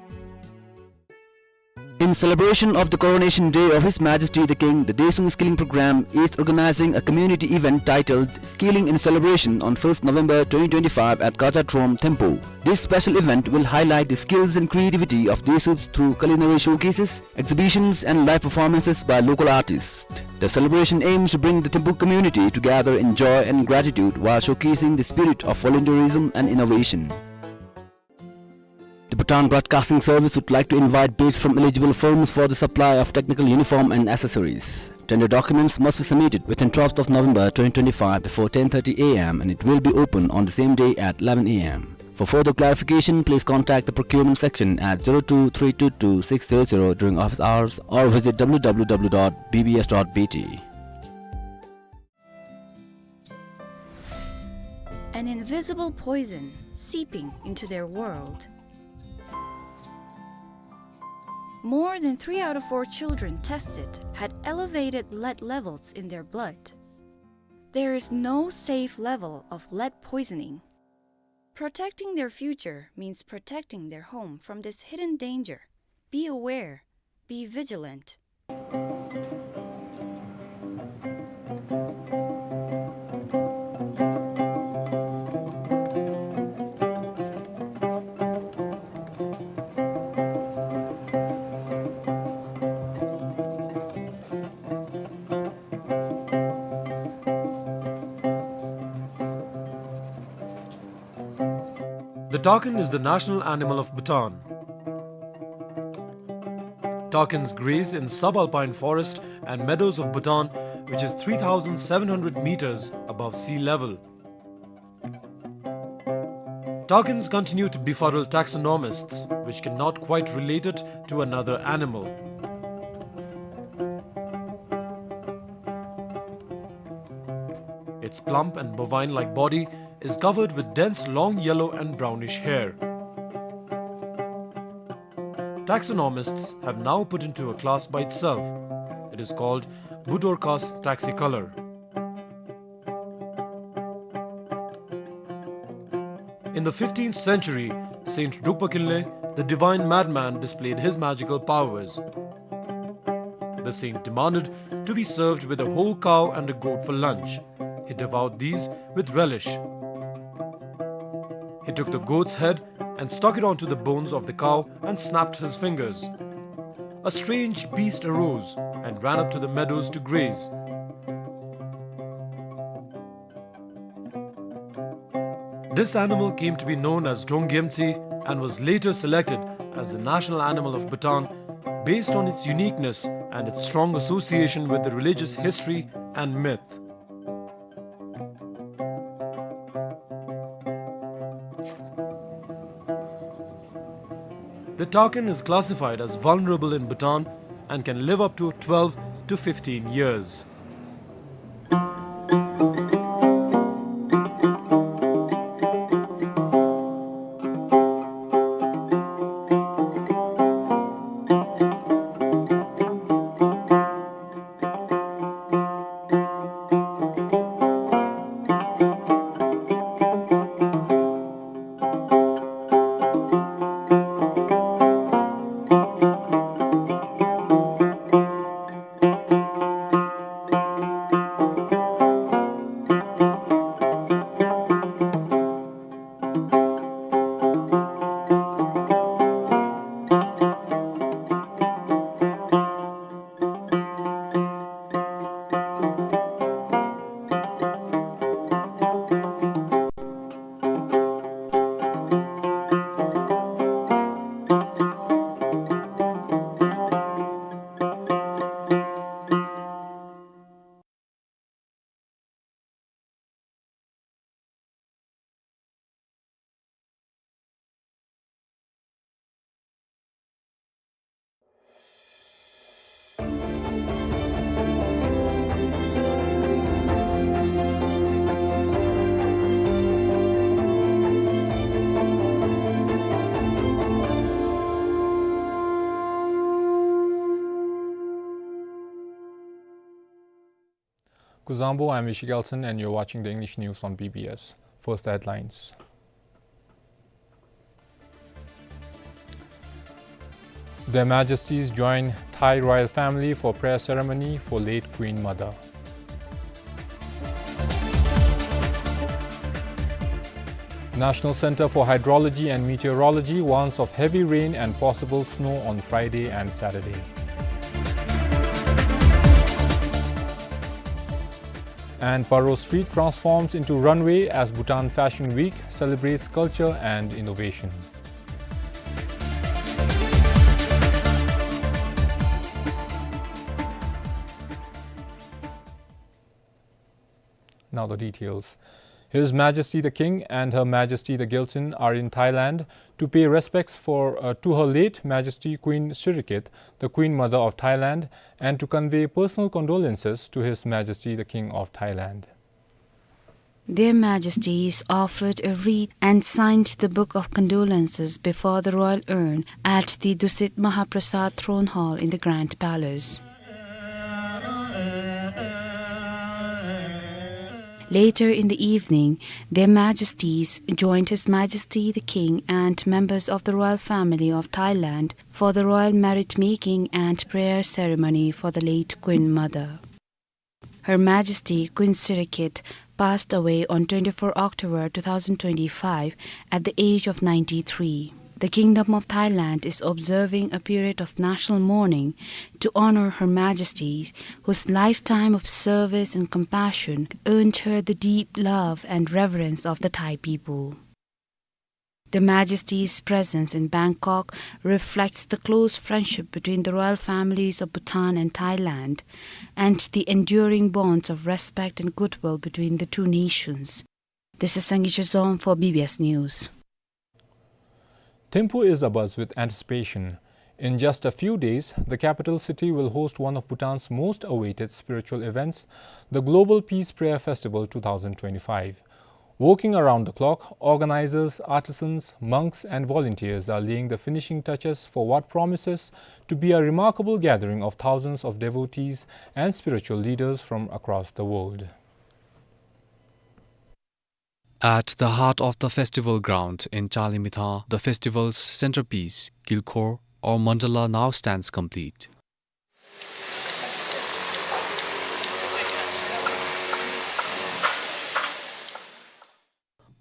In celebration of the coronation day of His Majesty the King, the Daesung Skilling Program is organizing a community event titled Skilling in Celebration on first November twenty twenty-five at Kaja Trom Thimphu. This special event will highlight the skills and creativity of Daesups through culinary showcases, exhibitions and live performances by local artists. The celebration aims to bring the Thimphu community together in joy and gratitude while showcasing the spirit of volunteerism and innovation. The Bhutan Broadcasting Service would like to invite bids from eligible firms for the supply of technical uniform and accessories. Tender documents must be submitted within twelfth of November twenty twenty-five before ten thirty A M and it will be open on the same day at eleven A M. For further clarification, please contact the procurement section at zero two three two two six zero zero during office hours or visit W W W dot B B S dot B T. An invisible poison seeping into their world. More than three out of four children tested had elevated lead levels in their blood. There is no safe level of lead poisoning. Protecting their future means protecting their home from this hidden danger. Be aware. Be vigilant. The takin is the national animal of Bhutan. Takins graze in subalpine forest and meadows of Bhutan, which is three thousand seven hundred meters above sea level. Takins continue to befuddle taxonomists, which cannot quite relate it to another animal. Its plump and bovine-like body is covered with dense long yellow and brownish hair. Taxonomists have now put into a class by itself. It is called Budorcas taxicolor. In the fifteenth century, Saint Drukpa Kinley, the divine madman, displayed his magical powers. The saint demanded to be served with a whole cow and a goat for lunch. He devoured these with relish. He took the goat's head and stuck it onto the bones of the cow and snapped his fingers. A strange beast arose and ran up to the meadows to graze. This animal came to be known as Drongyemtsi and was later selected as the national animal of Bhutan based on its uniqueness and its strong association with the religious history and myth. The takin is classified as vulnerable in Bhutan and can live up to twelve to fifteen years. Kuzuzangpo, I'm Ishi Gelson, and you're watching the English news on B B S. First, the headlines. Their Majesties join Thai royal family for prayer ceremony for late Queen Mother. National Centre for Hydrology and Meteorology warns of heavy rain and possible snow on Friday and Saturday. And Paro Street transforms into runway as Bhutan Fashion Week celebrates culture and innovation. Now the details. His Majesty the King and Her Majesty the Gyaltsuen are in Thailand to pay respects for, uh, to Her late Majesty Queen Sirikit, the Queen Mother of Thailand, and to convey personal condolences to His Majesty the King of Thailand. Their Majesties offered a wreath and signed the book of condolences before the royal urn at the Dusit Mahaprasad Throne Hall in the Grand Palace. Later in the evening, Their Majesties joined His Majesty the King and members of the royal family of Thailand for the royal merit making and prayer ceremony for the late Queen Mother. Her Majesty Queen Sirikit passed away on twenty-four October two thousand twenty-five at the age of ninety-three. The Kingdom of Thailand is observing a period of national mourning to honor Her Majesty, whose lifetime of service and compassion earned her the deep love and reverence of the Thai people. The Majesty's presence in Bangkok reflects the close friendship between the royal families of Bhutan and Thailand and the enduring bonds of respect and goodwill between the two nations. This is Sangay Chezom for B B S News. Thimphu is abuzz with anticipation. In just a few days, the capital city will host one of Bhutan's most awaited spiritual events, the Global Peace Prayer Festival two thousand twenty-five. Working around the clock, organizers, artisans, monks, and volunteers are laying the finishing touches for what promises to be a remarkable gathering of thousands of devotees and spiritual leaders from across the world. At the heart of the festival ground in Chalimithang, the festival's centerpiece, Kilkhor, or mandala, now stands complete.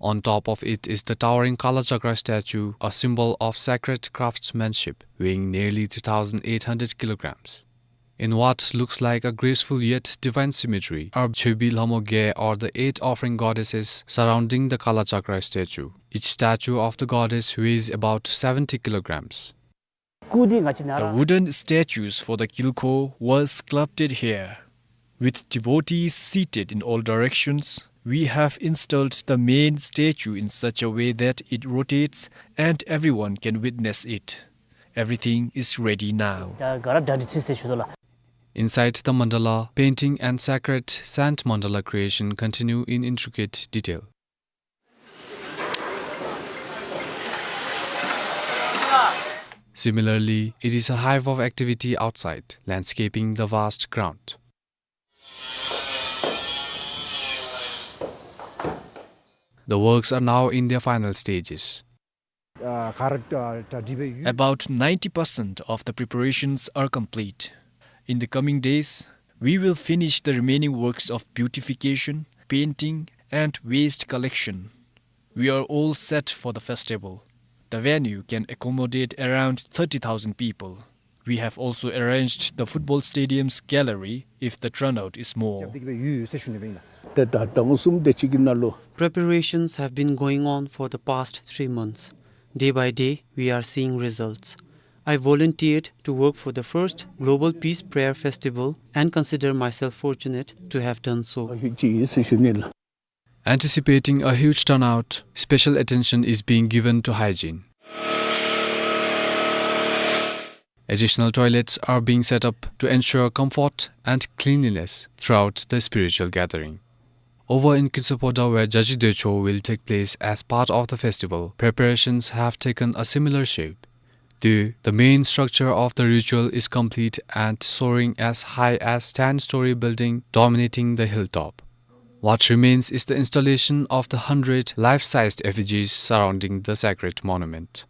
On top of it is the towering Kalachakra statue, a symbol of sacred craftsmanship, weighing nearly three thousand eight hundred kilograms. In what looks like a graceful yet divine symmetry are Choebi Lhamo Ge, or the eight offering goddesses, surrounding the Kalachakra statue. Each statue of the goddess weighs about seventy kilograms. The wooden statues for the Kilkhor were sculpted here. With devotees seated in all directions, we have installed the main statue in such a way that it rotates and everyone can witness it. Everything is ready now. Inside the mandala, painting and sacred sand mandala creation continue in intricate detail. Similarly, it is a hive of activity outside, landscaping the vast ground. The works are now in their final stages. About ninety percent of the preparations are complete. In the coming days, we will finish the remaining works of beautification, painting, and waste collection. We are all set for the festival. The venue can accommodate around thirty thousand people. We have also arranged the football stadium's gallery if the turnout is more. Preparations have been going on for the past three months. Day by day, we are seeing results. I volunteered to work for the first Global Peace Prayer Festival and consider myself fortunate to have done so. Anticipating a huge turnout, special attention is being given to hygiene. Additional toilets are being set up to ensure comfort and cleanliness throughout the spiritual gathering. Over in Kintsaphoda, where Jaji Dechho will take place as part of the festival, preparations have taken a similar shape. Today, the main structure of the ritual is complete and soaring as high as ten-story building dominating the hilltop. What remains is the installation of the hundred life-sized effigies surrounding the sacred monument.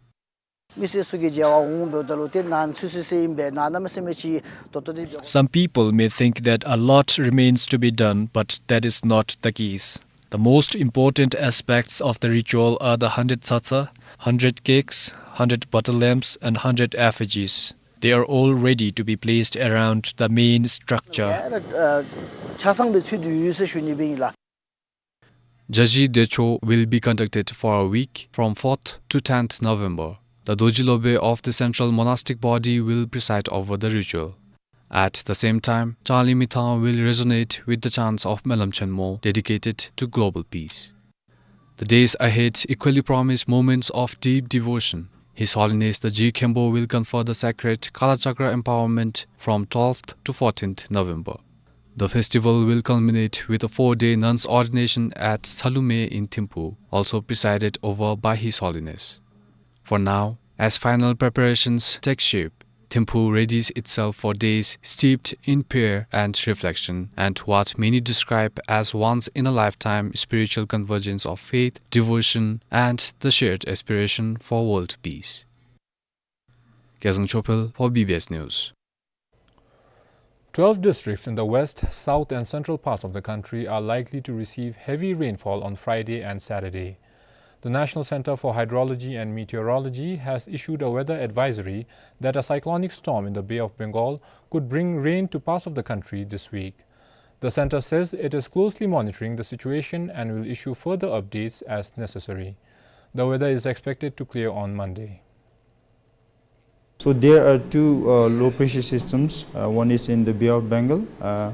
མི་སེར་ཚུ་གིས་མཇལ་བར་འོང་འབདཝ་ད་ལུ་ཏེ་ནང་ཚུད་ཚུད་ཟེར་ཨིན་པས། ནང་གནམ་མེད་ས་མེད་ཅིག་ཏོག་ཏོ་ཏེ་འབད། Some people may think that a lot remains to be done, but that is not the case. The most important aspects of the ritual are the hundred tsatsa, hundred cakes, hundred butter lamps, and hundred effigies. They are all ready to be placed around the main structure. ཨ་ཆ་ཚང་སྦེ་ཚུད་དེ་ཡོད་ཟེར་ཞུ་ནི་སྦེ་ཨིན་ལགས། Jaji Decho will be conducted for a week from fourth to tenth November. The Dorji Lobey of the central monastic body will preside over the ritual. At the same time, Changli Mithang will resonate with the chants of Melam Chenmo dedicated to global peace. The days ahead equally promise moments of deep devotion. His Holiness the Je Khenpo will confer the sacred Kalachakra empowerment from twelfth to fourteenth November. The festival will culminate with a four-day nuns' ordination at Salume in Thimphu, also presided over by His Holiness. For now, as final preparations take shape, Thimphu readies itself for days steeped in prayer and reflection, and what many describe as once-in-a-lifetime spiritual convergence of faith, devotion, and the shared aspiration for world peace. Kezang Chopel for B B S News. Twelve districts in the west, south and central parts of the country are likely to receive heavy rainfall on Friday and Saturday. The National Center for Hydrology and Meteorology has issued a weather advisory that a cyclonic storm in the Bay of Bengal could bring rain to parts of the country this week. The center says it is closely monitoring the situation and will issue further updates as necessary. The weather is expected to clear on Monday. So there are two, uh, low pressure systems. Uh, one is in the Bay of Bengal, uh,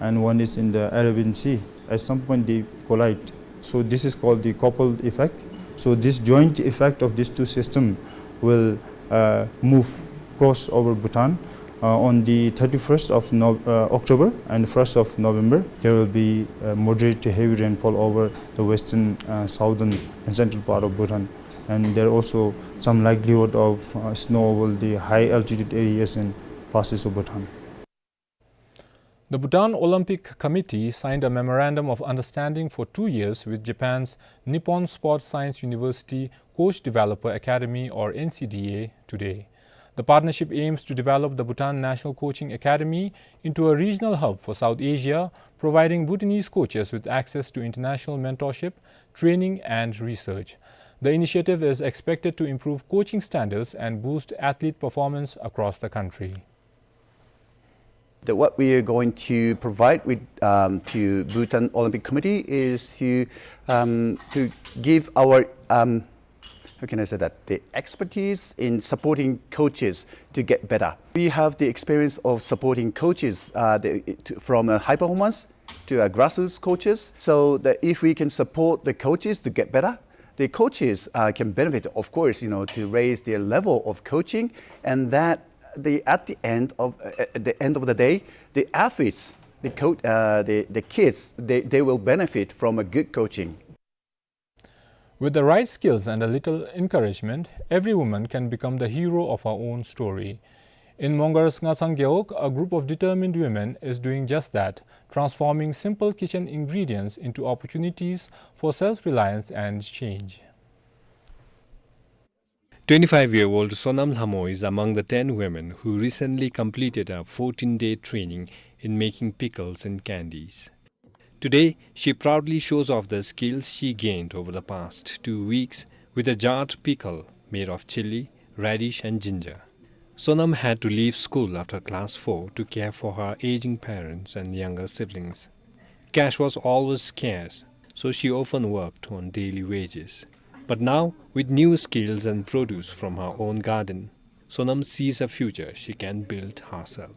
and one is in the Arabian Sea. At some point they collide. So this is called the coupled effect. So this joint effect of these two systems will, uh, move, cross over Bhutan. Uh, on the thirty-first of Nov-, uh, October and first of November, there will be, uh, moderate to heavy rainfall over the western, uh, southern and central part of Bhutan. And there are also some likelihood of, uh, snow over the high altitude areas and passes of Bhutan. The Bhutan Olympic Committee signed a memorandum of understanding for two years with Japan's Nippon Sports Science University Coach Developer Academy, or N C D A, today. The partnership aims to develop the Bhutan National Coaching Academy into a regional hub for South Asia, providing Bhutanese coaches with access to international mentorship, training, and research. The initiative is expected to improve coaching standards and boost athlete performance across the country. That what we are going to provide with, um, to Bhutan Olympic Committee is to, um, to give our, um, how can I say that, the expertise in supporting coaches to get better. We have the experience of supporting coaches, uh, the, to, from a high performance to a grassroots coaches. So that if we can support the coaches to get better, the coaches, uh, can benefit, of course, you know, to raise their level of coaching, and that the, at the end of, uh, at the end of the day, the athletes, the co-, uh, the, the kids, they, they will benefit from a good coaching. With the right skills and a little encouragement, every woman can become the hero of her own story. In Mongar's Ngathang Gewog, a group of determined women is doing just that, transforming simple kitchen ingredients into opportunities for self-reliance and change. Twenty-five-year-old Sonam Lhamo is among the ten women who recently completed a fourteen-day training in making pickles and candies. Today, she proudly shows off the skills she gained over the past two weeks with a jarred pickle made of chili, radish and ginger. Sonam had to leave school after class four to care for her aging parents and younger siblings. Cash was always scarce, so she often worked on daily wages. But now, with new skills and produce from her own garden, Sonam sees a future she can build herself.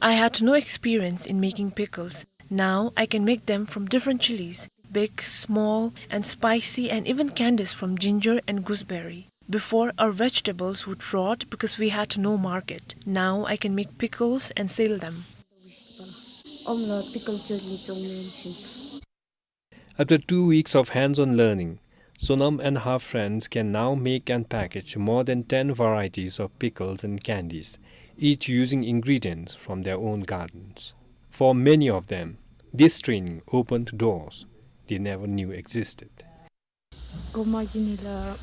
I had no experience in making pickles. Now I can make them from different chilies, big, small, and spicy, and even candies from ginger and gooseberry. Before, our vegetables would rot because we had no market. Now I can make pickles and sell them. After two weeks of hands-on learning, Sonam and her friends can now make and package more than ten varieties of pickles and candies, each using ingredients from their own gardens. For many of them, this training opened doors they never knew existed. Goma gini la,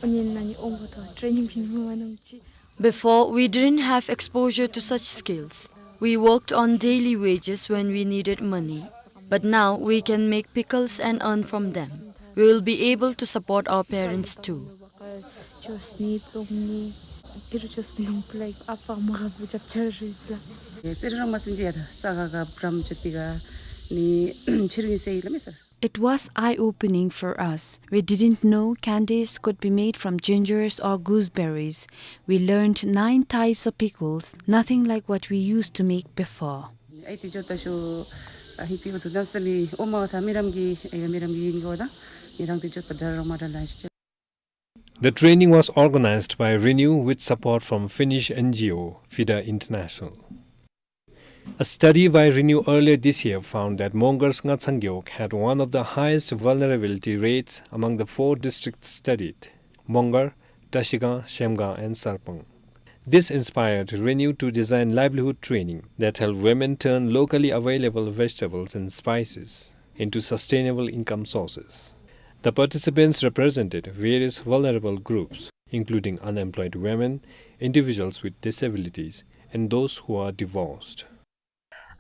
onion nani ongko to training bin mo manam chi. Before, we didn't have exposure to such skills. We worked on daily wages when we needed money. But now we can make pickles and earn from them. We will be able to support our parents too. It was eye-opening for us. We didn't know candies could be made from gingers or gooseberries. We learned nine types of pickles, nothing like what we used to make before. The training was organized by Renew with support from Finnish N G O Fida International. A study by Renew earlier this year found that Mongar's Ngatshang Gewog had one of the highest vulnerability rates among the four districts studied: Mongar, Trashigang, Zhemgang, and Sarpang. This inspired Renew to design livelihood training that help women turn locally available vegetables and spices into sustainable income sources. The participants represented various vulnerable groups, including unemployed women, individuals with disabilities, and those who are divorced.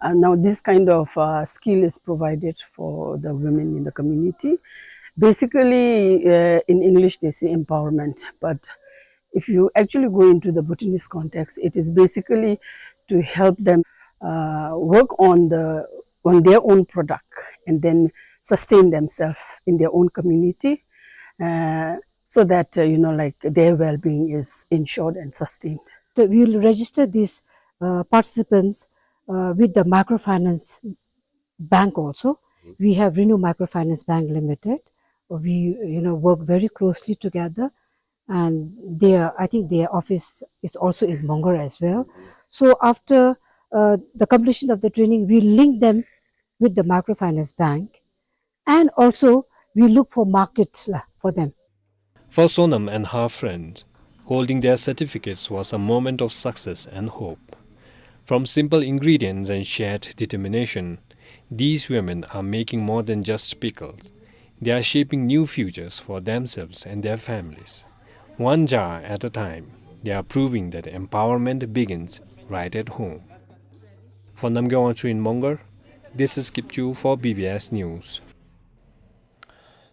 Uh, now, this kind of, uh, skill is provided for the women in the community. Basically, uh, in English, they say empowerment, but if you actually go into the Bhutanese context, it is basically to help them, uh, work on the, on their own product and then sustain themselves in their own community, uh, so that, uh, you know, like, their well-being is ensured and sustained. So we will register these, uh, participants, uh, with the microfinance bank also. We have Renew Microfinance Bank Limited. We, you know, work very closely together, and their, I think their office is also in Mongar as well. So after, uh, the completion of the training, we link them with the microfinance bank, and also we look for market la for them. For Sonam and her friends, holding their certificates was a moment of success and hope. From simple ingredients and shared determination, these women are making more than just pickles. They are shaping new futures for themselves and their families. One jar at a time, they are proving that empowerment begins right at home. For Namgay Wangchuk in Mongar, this is Kipchoo for B B S News.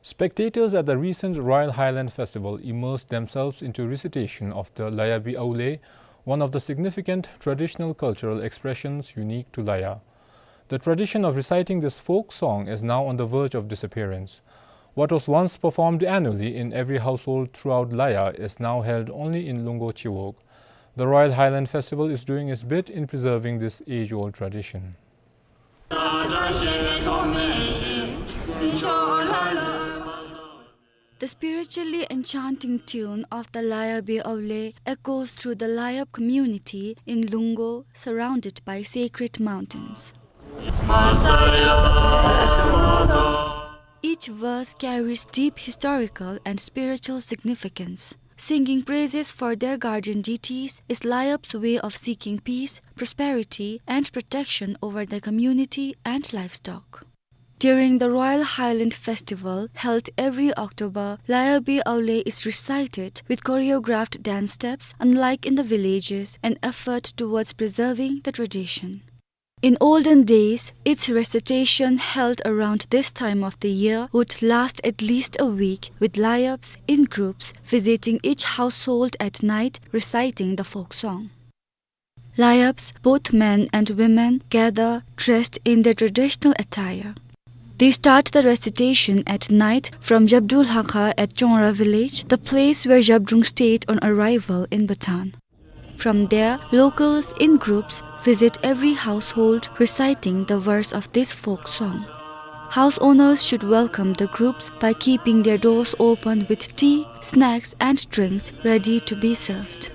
Spectators at the recent Royal Highland Festival immersed themselves into recitation of the Layabi Aule, one of the significant traditional cultural expressions unique to Laya. The tradition of reciting this folk song is now on the verge of disappearance. What was once performed annually in every household throughout Laya is now held only in Lunggo Chiwog. The Royal Highland Festival is doing its bit in preserving this age-old tradition. The spiritually enchanting tune of the Layabi Aule echoes through the Layap community in Lunggo, surrounded by sacred mountains. Each verse carries deep historical and spiritual significance. Singing praises for their guardian deities is Layap's way of seeking peace, prosperity, and protection over the community and livestock. During the Royal Highland Festival, held every October, Layabi Aule is recited with choreographed dance steps, unlike in the villages, an effort towards preserving the tradition. In olden days, its recitation, held around this time of the year, would last at least a week, with Layaps in groups visiting each household at night, reciting the folk song. Layaps, both men and women, gather dressed in their traditional attire. They start the recitation at night from Jabdul Hakha at Chongra village, the place where Zhabdrung stayed on arrival in Bhutan. From there, locals in groups visit every household reciting the verse of this folk song. House owners should welcome the groups by keeping their doors open with tea, snacks, and drinks ready to be served.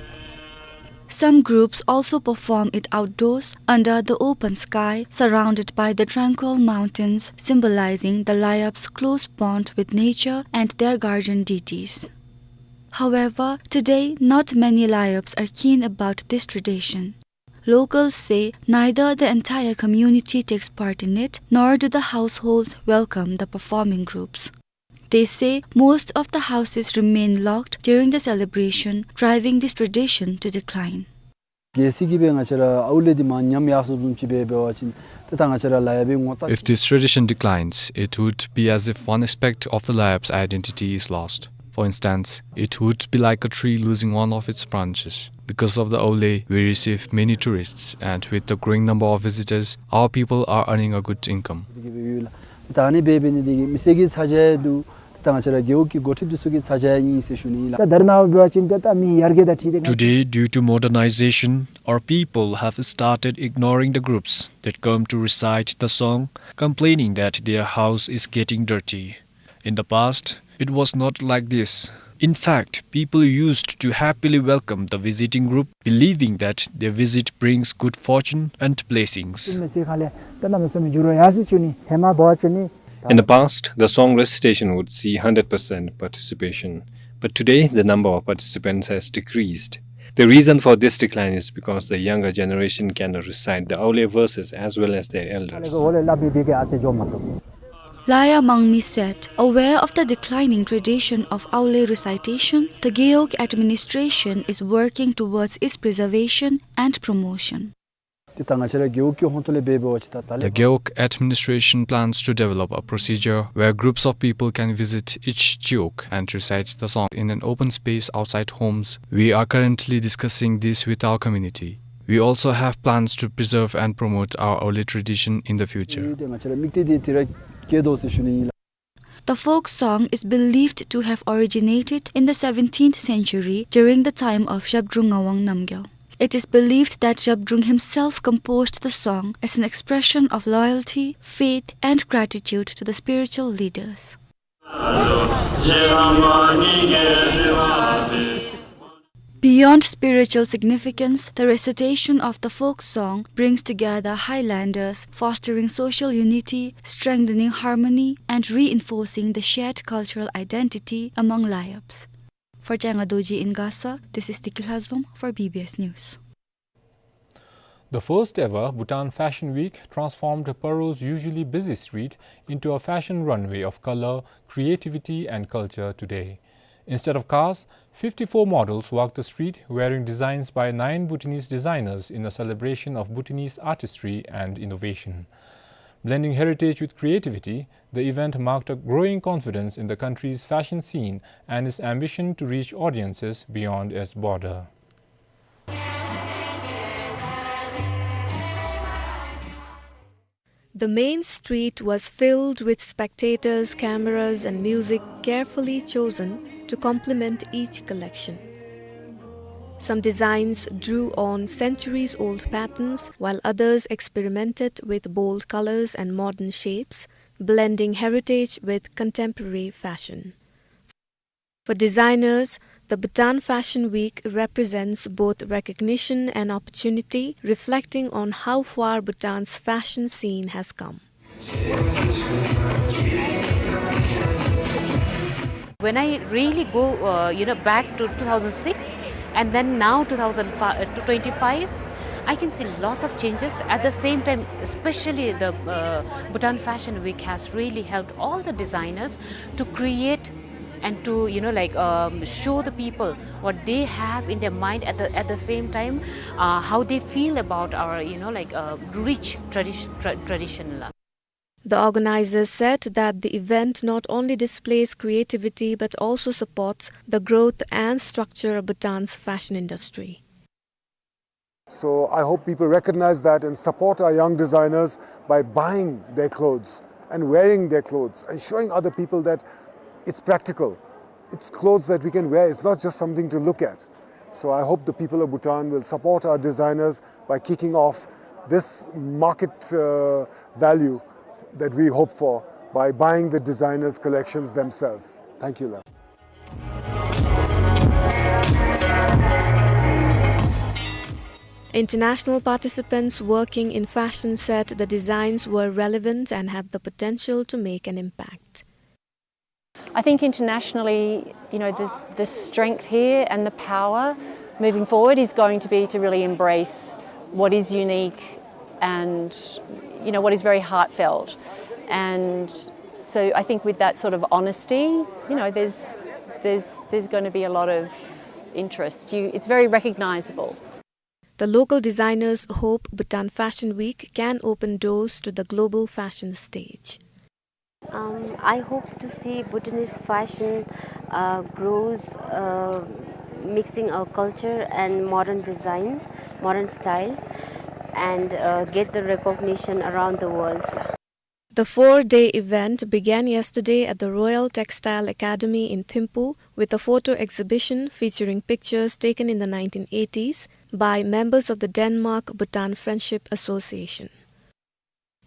Some groups also perform it outdoors under the open sky, surrounded by the tranquil mountains, symbolizing the Layap's close bond with nature and their guardian deities. However, today, not many Layaps are keen about this tradition. Locals say neither the entire community takes part in it, nor do the households welcome the performing groups. They say most of the houses remain locked during the celebration, driving this tradition to decline. གལ་སྲིད་ཀྱི་སྦེ་ང་བཅས་ར་ཨའུ་ལེ་འདི་མར་ཉམས་ཡར་སོངམ་བཟུམ་ཅིག་སྦེ་འབད་བ་ཅིན་ཏེ་ད་ང་བཅས་ར་ལ་ཡ་པའི་ངོ་རྟགས། If this tradition declines, it would be as if one aspect of the Layap's identity is lost. For instance, it would be like a tree losing one of its branches. Because of the Aule, we receive many tourists, and with the growing number of visitors, our people are earning a good income. ད་ཨ་ནི་སྦེ་འབད་ནི་འདི་གིས་མི་སེར་གྱི་ཚ་གྱང་འདུག། ད་ང་བཅས་ར་རྒེད་འོག་གི་འགོ་ཁྲིདཔ་འདི་ཚུ་གི་ཚ་གྱང་ཨིན་ཟེར་ཞུ་ནི་ཨིན་ལགས། ད་ད་རེས་ནངས་པ་འབད་བ་ཅིན་ཏེ་ད་མི་ཡར་རྒྱས་དང་འཁྲིལ་ཏེ། Today, due to modernization, our people have started ignoring the groups that come to recite the song, complaining that their house is getting dirty. In the past, it was not like this. In fact, people used to happily welcome the visiting group, believing that their visit brings good fortune and blessings. མི་སེར་ཁ་ལས་ད་གནམ་མེད་ས་མེད་འགྱུར་བ་ཡར་སོང་ཅི་ནི་ཧེ་མ་འབད་བ་ཅིན་ནི། In the past, the song recitation would see hundred percent participation, but today the number of participants has decreased. The reason for this decline is because the younger generation cannot recite the Aule verses as well as their elders. Laya Mangmi said, aware of the declining tradition of Aule recitation, the Gewog administration is working towards its preservation and promotion. ཏེ་ད་ང་བཅས་ར་རྒེད་འོག་གི་ཧོང་ཏོ་ལས་འབད་འབད་བ་ཅིན་ད་ད་ལས། The Gewog administration plans to develop a procedure where groups of people can visit each gewog and recite the song in an open space outside homes. We are currently discussing this with our community. We also have plans to preserve and promote our Aule tradition in the future. ཏེ་ང་བཅས་ར་དམིགས་གཏད་འདི་དེ་ར་བསྐྱེད་དོ་ཟེར་ཞུ་ནི་ཨིན་ལགས། The folk song is believed to have originated in the seventeenth century during the time of Zhabdrung Ngawang Namgyal. It is believed that Zhabdrung himself composed the song as an expression of loyalty, faith, and gratitude to the spiritual leaders. Beyond spiritual significance, the recitation of the folk song brings together highlanders, fostering social unity, strengthening harmony, and reinforcing the shared cultural identity among Layaps. For Changa Dorji in Gasa, this is Tiki Lhazom for B B S News. The first ever Bhutan Fashion Week transformed Paro's usually busy street into a fashion runway of color, creativity, and culture today. Instead of cars, fifty-four models walked the street wearing designs by nine Bhutanese designers in a celebration of Bhutanese artistry and innovation. Blending heritage with creativity, the event marked a growing confidence in the country's fashion scene and its ambition to reach audiences beyond its border. The main street was filled with spectators, cameras, and music carefully chosen to complement each collection. Some designs drew on centuries-old patterns, while others experimented with bold colors and modern shapes, blending heritage with contemporary fashion. For designers, the Bhutan Fashion Week represents both recognition and opportunity, reflecting on how far Bhutan's fashion scene has come. When I really go, uh, you know, back to two thousand six and then now two thousand five, uh, to twenty-five, I can see lots of changes. At the same time, especially the, uh, Bhutan Fashion Week has really helped all the designers to create and to, you know, like, um, show the people what they have in their mind at the, at the same time, uh, how they feel about our, you know, like, uh, rich tradition, tra- tradition la. The organizers said that the event not only displays creativity but also supports the growth and structure of Bhutan's fashion industry. So I hope people recognize that and support our young designers by buying their clothes and wearing their clothes and showing other people that it's practical. It's clothes that we can wear. It's not just something to look at. So I hope the people of Bhutan will support our designers by kicking off this market, uh, value that we hope for by buying the designers' collections themselves. Thank you, Lam. International participants working in fashion said the designs were relevant and had the potential to make an impact. I think internationally, you know, the, the strength here and the power moving forward is going to be to really embrace what is unique and, you know, what is very heartfelt. And so I think with that sort of honesty, you know, there's, there's, there's gonna be a lot of interest. You, it's very recognizable. The local designers hope Bhutan Fashion Week can open doors to the global fashion stage. Um, I hope to see Bhutanese fashion, uh, grows, uh, mixing our culture and modern design, modern style, and, uh, get the recognition around the world. The four-day event began yesterday at the Royal Textile Academy in Thimphu with a photo exhibition featuring pictures taken in the nineteen eighties by members of the Denmark-Bhutan Friendship Association.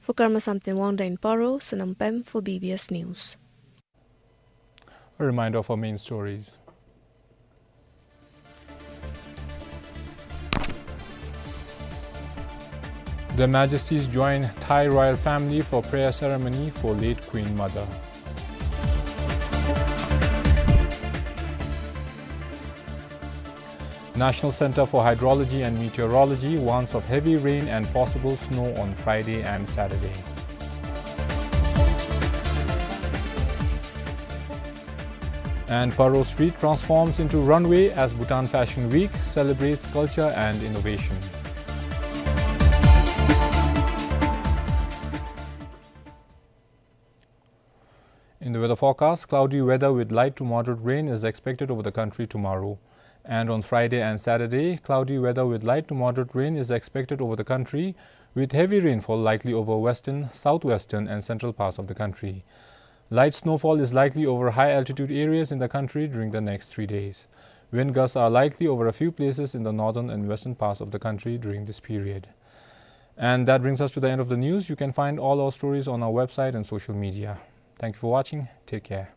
For Karma Samten Wangda in Paro, Sonam Pem for B B S News. A reminder of our main stories. Their Majesties join Thai royal family for prayer ceremony for late Queen Mother. National Centre for Hydrology and Meteorology warns of heavy rain and possible snow on Friday and Saturday. And Paro Street transforms into runway as Bhutan Fashion Week celebrates culture and innovation. In the weather forecast, cloudy weather with light to moderate rain is expected over the country tomorrow. And on Friday and Saturday, cloudy weather with light to moderate rain is expected over the country, with heavy rainfall likely over western, southwestern, and central parts of the country. Light snowfall is likely over high-altitude areas in the country during the next three days. Wind gusts are likely over a few places in the northern and western parts of the country during this period. And that brings us to the end of the news. You can find all our stories on our website and social media. Thank you for watching. Take care.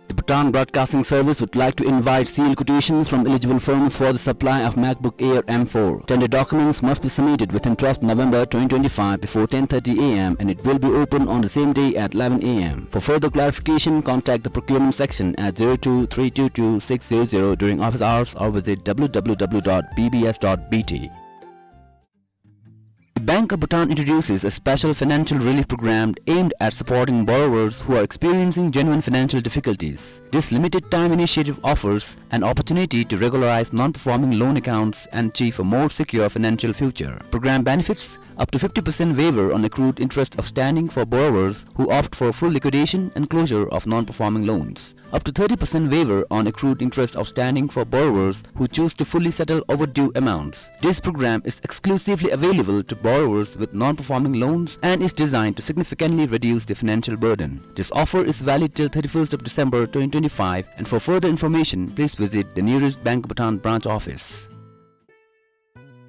The Bhutan Broadcasting Service would like to invite sealed quotations from eligible firms for the supply of MacBook Air M four. Tender documents must be submitted within twelfth November twenty twenty-five before ten thirty A M and it will be open on the same day at eleven A M. For further clarification, contact the procurement section at zero two three two two six zero zero during office hours or visit W W W dot B B S dot B T. The Bank of Bhutan introduces a special financial relief program aimed at supporting borrowers who are experiencing genuine financial difficulties. This limited time initiative offers an opportunity to regularize non-performing loan accounts and achieve a more secure financial future. Program benefits: up to fifty percent waiver on accrued interest outstanding for borrowers who opt for full liquidation and closure of non-performing loans. Up to thirty percent waiver on accrued interest outstanding for borrowers who choose to fully settle overdue amounts. This program is exclusively available to borrowers with non-performing loans and is designed to significantly reduce the financial burden. This offer is valid till thirty-first of December twenty twenty-five, and for further information, please visit the nearest Bank of Bhutan branch office.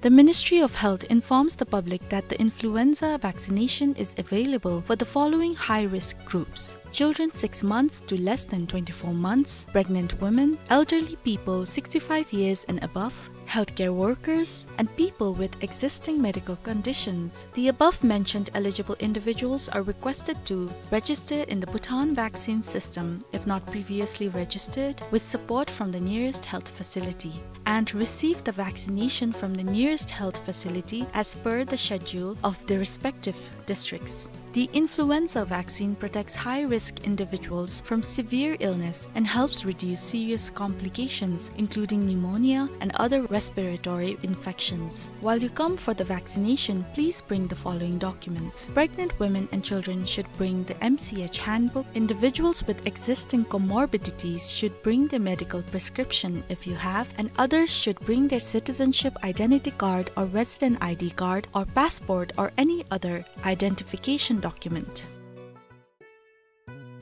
The Ministry of Health informs the public that the influenza vaccination is available for the following high-risk groups: children six months to less than twenty-four months, pregnant women, elderly people sixty-five years and above, healthcare workers, and people with existing medical conditions. The above mentioned eligible individuals are requested to register in the Bhutan vaccine system if not previously registered, with support from the nearest health facility, and receive the vaccination from the nearest health facility as per the schedule of the respective districts. The influenza vaccine protects high-risk individuals from severe illness and helps reduce serious complications, including pneumonia and other respiratory infections. While you come for the vaccination, please bring the following documents. Pregnant women and children should bring the M C H handbook. Individuals with existing comorbidities should bring their medical prescription, if you have, and others should bring their citizenship identity card or resident I D card or passport or any other identification document.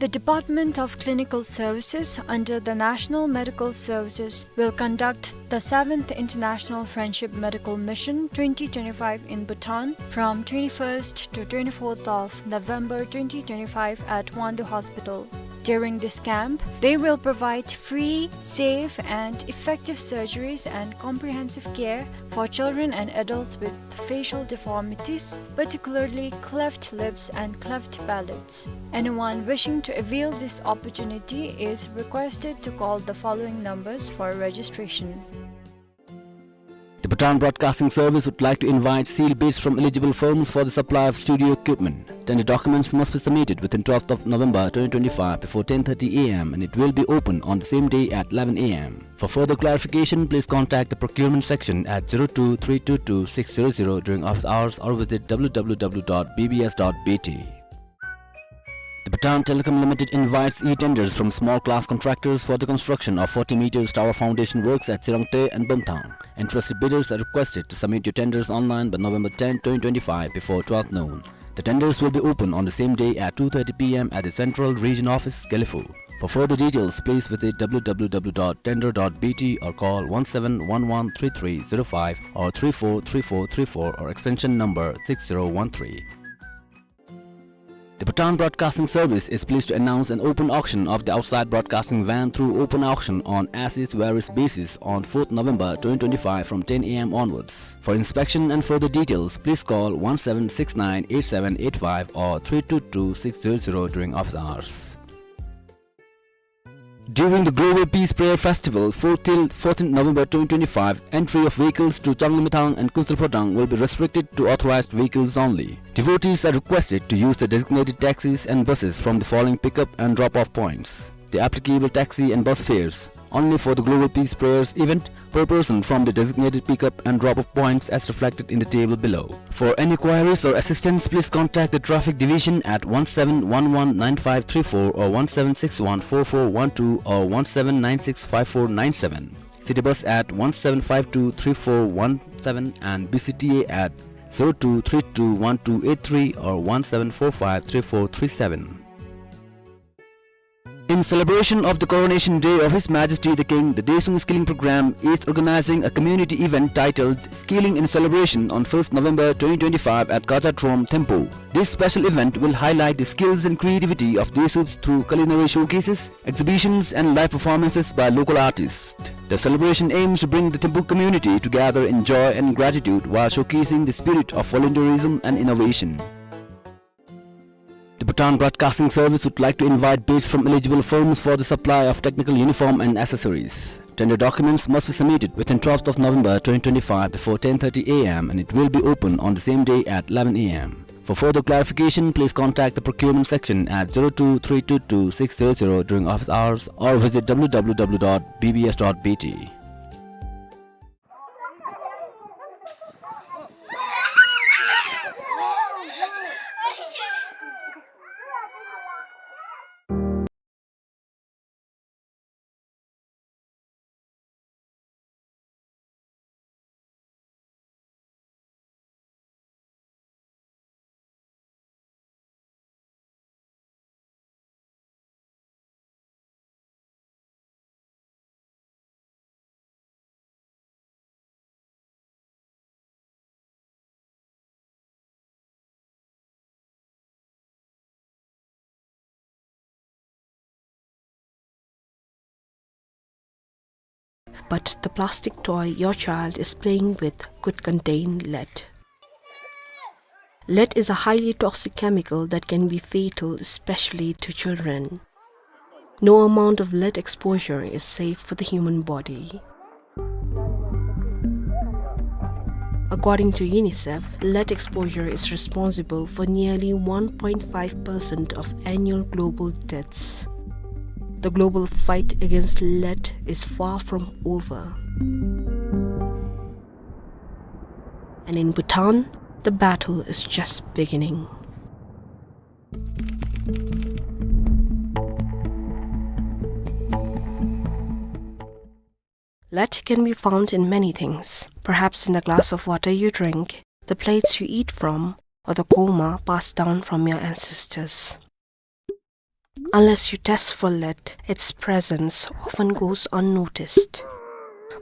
The Department of Clinical Services under the National Medical Services will conduct the seventh International Friendship Medical Mission twenty twenty-five in Bhutan from twenty-first to twenty-fourth of November twenty twenty-five at Wangdue Hospital. During this camp, they will provide free, safe, and effective surgeries and comprehensive care for children and adults with facial deformities, particularly cleft lips and cleft palates. Anyone wishing to avail this opportunity is requested to call the following numbers for registration. The Bhutan Broadcasting Service would like to invite sealed bids from eligible firms for the supply of studio equipment. Tender documents must be submitted within twelfth of November twenty twenty-five before ten thirty A M and it will be open on the same day at eleven A M. For further clarification, please contact the procurement section at zero two three two two six zero zero during office hours or visit W W W dot B B S dot B T. The Bhutan Telecom Limited invites e-tenders from small class contractors for the construction of forty meters tower foundation works at Tsirangte and Bumthang. Interested bidders are requested to submit your tenders online by November tenth, twenty twenty-five before twelve noon. The tenders will be open on the same day at two thirty P M at the Central Region Office, Gelephu. For further details, please visit W W W dot tender dot B T or call one seven one one three three zero five or three four three four three four or extension number six zero one three. The Bhutan Broadcasting Service is pleased to announce an open auction of the outside broadcasting van through open auction on as is where is basis on fourth November twenty twenty-five from ten A M onwards. For inspection and further details, please call one seven six nine eight seven eight five or three two two six zero zero during office hours. During the Global Peace Prayer Festival, fourth till fourteenth November twenty twenty-five, entry of vehicles to Changlimithang and Kunsil Phodrang will be restricted to authorized vehicles only. Devotees are requested to use the designated taxis and buses from the following pickup and drop-off points. The applicable taxi and bus fares, only for the Global Peace Prayers event, per person from the designated pickup and drop-off points as reflected in the table below. For any queries or assistance, please contact the Traffic Division at one seven one one nine five three four or one seven six one four four one two or one seven nine six five four nine seven. City Bus at one seven five two three four one seven and B C T A at zero two three two one two eight three or one seven four five three four three seven. In celebration of the coronation day of His Majesty the King, the Dechung Skilling Program is organizing a community event titled Skilling in Celebration on first November twenty twenty-five at Kaja Trom, Thimphu. This special event will highlight the skills and creativity of Dechuks through culinary showcases, exhibitions, and live performances by local artists. The celebration aims to bring the Thimphu community together in joy and gratitude while showcasing the spirit of volunteerism and innovation. The Bhutan Broadcasting Service would like to invite bids from eligible firms for the supply of technical uniform and accessories. Tender documents must be submitted within twelfth of November twenty twenty-five before ten thirty A M and it will be open on the same day at eleven A M. For further clarification, please contact the procurement section at zero two three two two six zero zero during office hours or visit W W W dot B B S dot B T. but the plastic toy your child is playing with could contain lead. Lead is a highly toxic chemical that can be fatal, especially to children. No amount of lead exposure is safe for the human body. According to UNICEF, lead exposure is responsible for nearly one point five percent of annual global deaths. The global fight against lead is far from over. And in Bhutan, the battle is just beginning. Lead can be found in many things, perhaps in the glass of water you drink, the plates you eat from, or the kurma passed down from your ancestors. Unless you test for lead, its presence often goes unnoticed.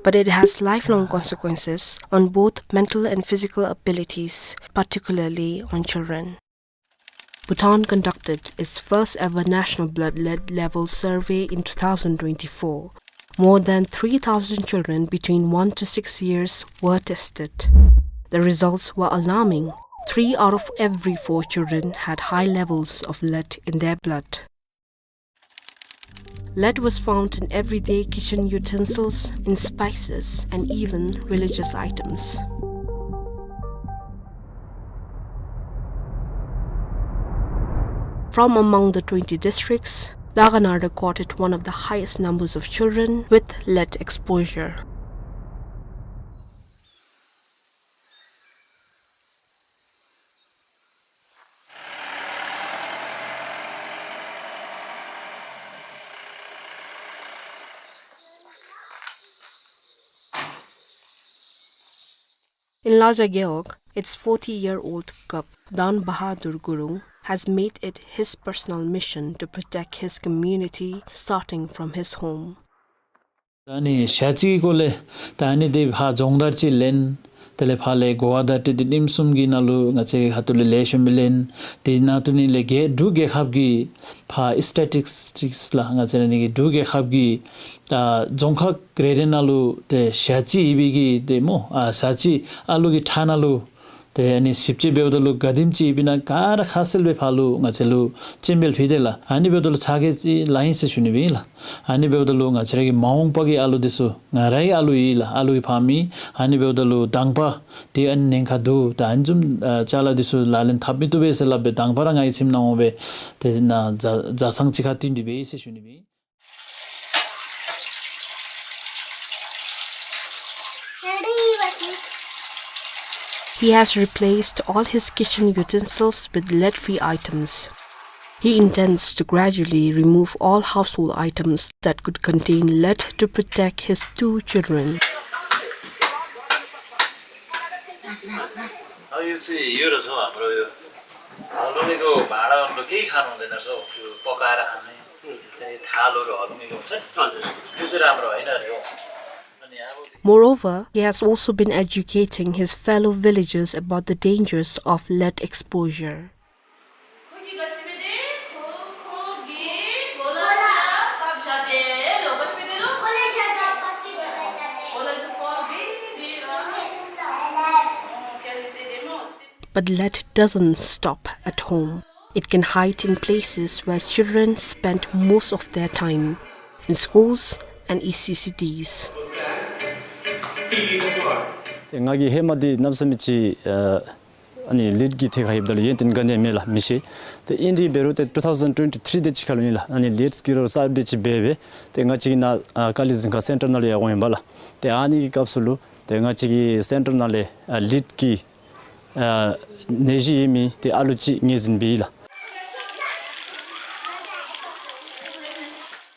But it has lifelong consequences on both mental and physical abilities, particularly on children. Bhutan conducted its first ever national blood lead level survey in two thousand twenty-four. More than three thousand children between one to six years were tested. The results were alarming. Three out of every four children had high levels of lead in their blood. Lead was found in everyday kitchen utensils, in spices, and even religious items. From among the twenty districts, Naga Nang recorded one of the highest numbers of children with lead exposure. In Laja Gewog, its forty-year-old Kap Dan Bahadur Gurung has made it his personal mission to protect his community, starting from his home. ད་ནི་ཞག་གཅིག་གི་སྐོར་ལས་ད་ནི་དེ་ཕར་རྫོང་བདག་ཅིག་ལེན། དེ་ལས་ཕར་ལས་གོ་བ་བདག་ཏེ་དེ་ཉིནམ་གསུམ་གྱི་ནང་ལུ་ང་བཅས་ཁ་ཐུག་ལས་ལེགས་ཤོམ་སྦེ་ལེན། དེ་ནང་དུ་ནི་ལས་རྒྱལ་འབྲུག་རྒྱལ་ཁབ་ཀྱི་ཕར་སི་ཊེ་ཊིག་སི་ཊིག་སི་ལགས། ང་བཅས་ར་ནི་གི་འབྲུག་རྒྱལ་ཁབ་ཀྱི་ད་རྫོང་ཁག་རེ་རེ་ནང་ལུ་ཏེ་ཞག་གཅིག་ཡོད་པའི་གི་ཏེ་སྨོ། ཨ་ཞག་གཅིག་ཨ་ལུ་གི་ཁྲག་ནང་ལུ་ཏེ་ཨ་ནི་ཞིབ་དཔྱད་འབདཝ་ད་ལུ་ག་དེམ་ཅིག་ཡོདཔ་ཨིན་ན་ག་ར་ཁ་གསལ་སྦེ་ཕར་ལུ་ང་བཅས་ལུ་སྤྱན་འབུལ་ཕུལ་དེས་ལགས། ཨ་ནི་འབདཝ་ད་ལུ་ཚ་གྱང་ཅིག་ལང་ཡི་ཟེར་ཞུ་ནི་སྦེ་ཨིན་ལགས། ཨ་ནི་འབདཝ་ད་ལུ་ང་བཅས་ར་གི་མ་འོངས་པ་གི་ཨ་ལུ་འདི་ཚུ་ང་རའི་ཨ་ལུ་ཨིན་ལགས། ཨ་ལུ་གི་ཕ་མ་ཨིན། ཨ་ནི་འབདཝ་ད་ལུ་དང་པ་ཏེ་ཨ་ནི་ཉེན་ཁ་འདུག། ད་ཨ་ནི་བཟུམ་ཨ་ཅ་ལ་འདི་ཚུ་ལག་ལེན་འཐབ་མི་བཏུབ་པས་ཟེར་སླབ་སྦེ་དང་པ་ར་ང་གི་ཁྱིམ་ནང་འོང་སྦེ་ཏེ་ནཱ་བཟའ་བཟའ་ཚང་གཅིག་ཁར་བསྟུན་ཏེ་འབད་ཡི་ཟེར་ཞུ་ནི་སྦེ་ཨིན། He has replaced all his kitchen utensils with lead-free items. He intends to gradually remove all household items that could contain lead to protect his two children. अब यो चाहिँ यो रहेछ हाम्रो यो हलुङ्गेको भाँडाहरू केही खानु हुँदैन रहेछ हौ। त्यो पकाएर खाने, त्यो चाहिँ थालहरू हलुङ्गेको हुन्छ नि, त्यो चाहिँ राम्रो होइन अरे हौ। अनि अब Moreover, he has also been educating his fellow villagers about the dangers of lead exposure. But lead doesn't stop at home. It can hide in places where children spend most of their time, in schools and E C C Ds. ཏེ་ང་གིས་ཧེ་མ་འདི་གནམ་མེད་ས་མེད་ཅིག་ཨ་ཨ་ནི་ལིཌ་ཀྱི་ཐད་ཁར་ཡོདཔ་ད་ལུ་ཡོན་ཏན་ག་ནི་ཡང་མེད་ལགས། མི་ཤེས། ཏེ་ཨིན་དེ་འབད་རུང་ཏེ་ཊུ་ཐའུ་ཟེན་ཊུ་ཝེན་ཊི་ཐིརི་དེ་ཅིག་ཁར་ལུ་ཨིན་ལགས། ཨ་ནི་ལིཌ་ཀྱི་རོགས་གསརཔ་ཅིག་འབད་སྦེ་ཏེ་ང་བཅས་ཀྱི་ནཱ་ཨ་ཀ་ལི་གཟིམ་ཁང་སེན་ཊར་ནང་ལུ་ཡར་འོང་ཡི་པ་ལགས། ཏེ་ཨ་ནི་གི་སྐབས་སུ་ལུ་ཏེ་ང་བཅས་ཀྱི་སེན་ཊར་ནང་ལས་ཨ་ལིཌ་ཀྱི་ཨ་ནད་གཞི་ཡོད་མི་ཏེ་ཨ་ལུ་ཅིག་ངོས་འཛིན་འབད་ཡི་ལགས།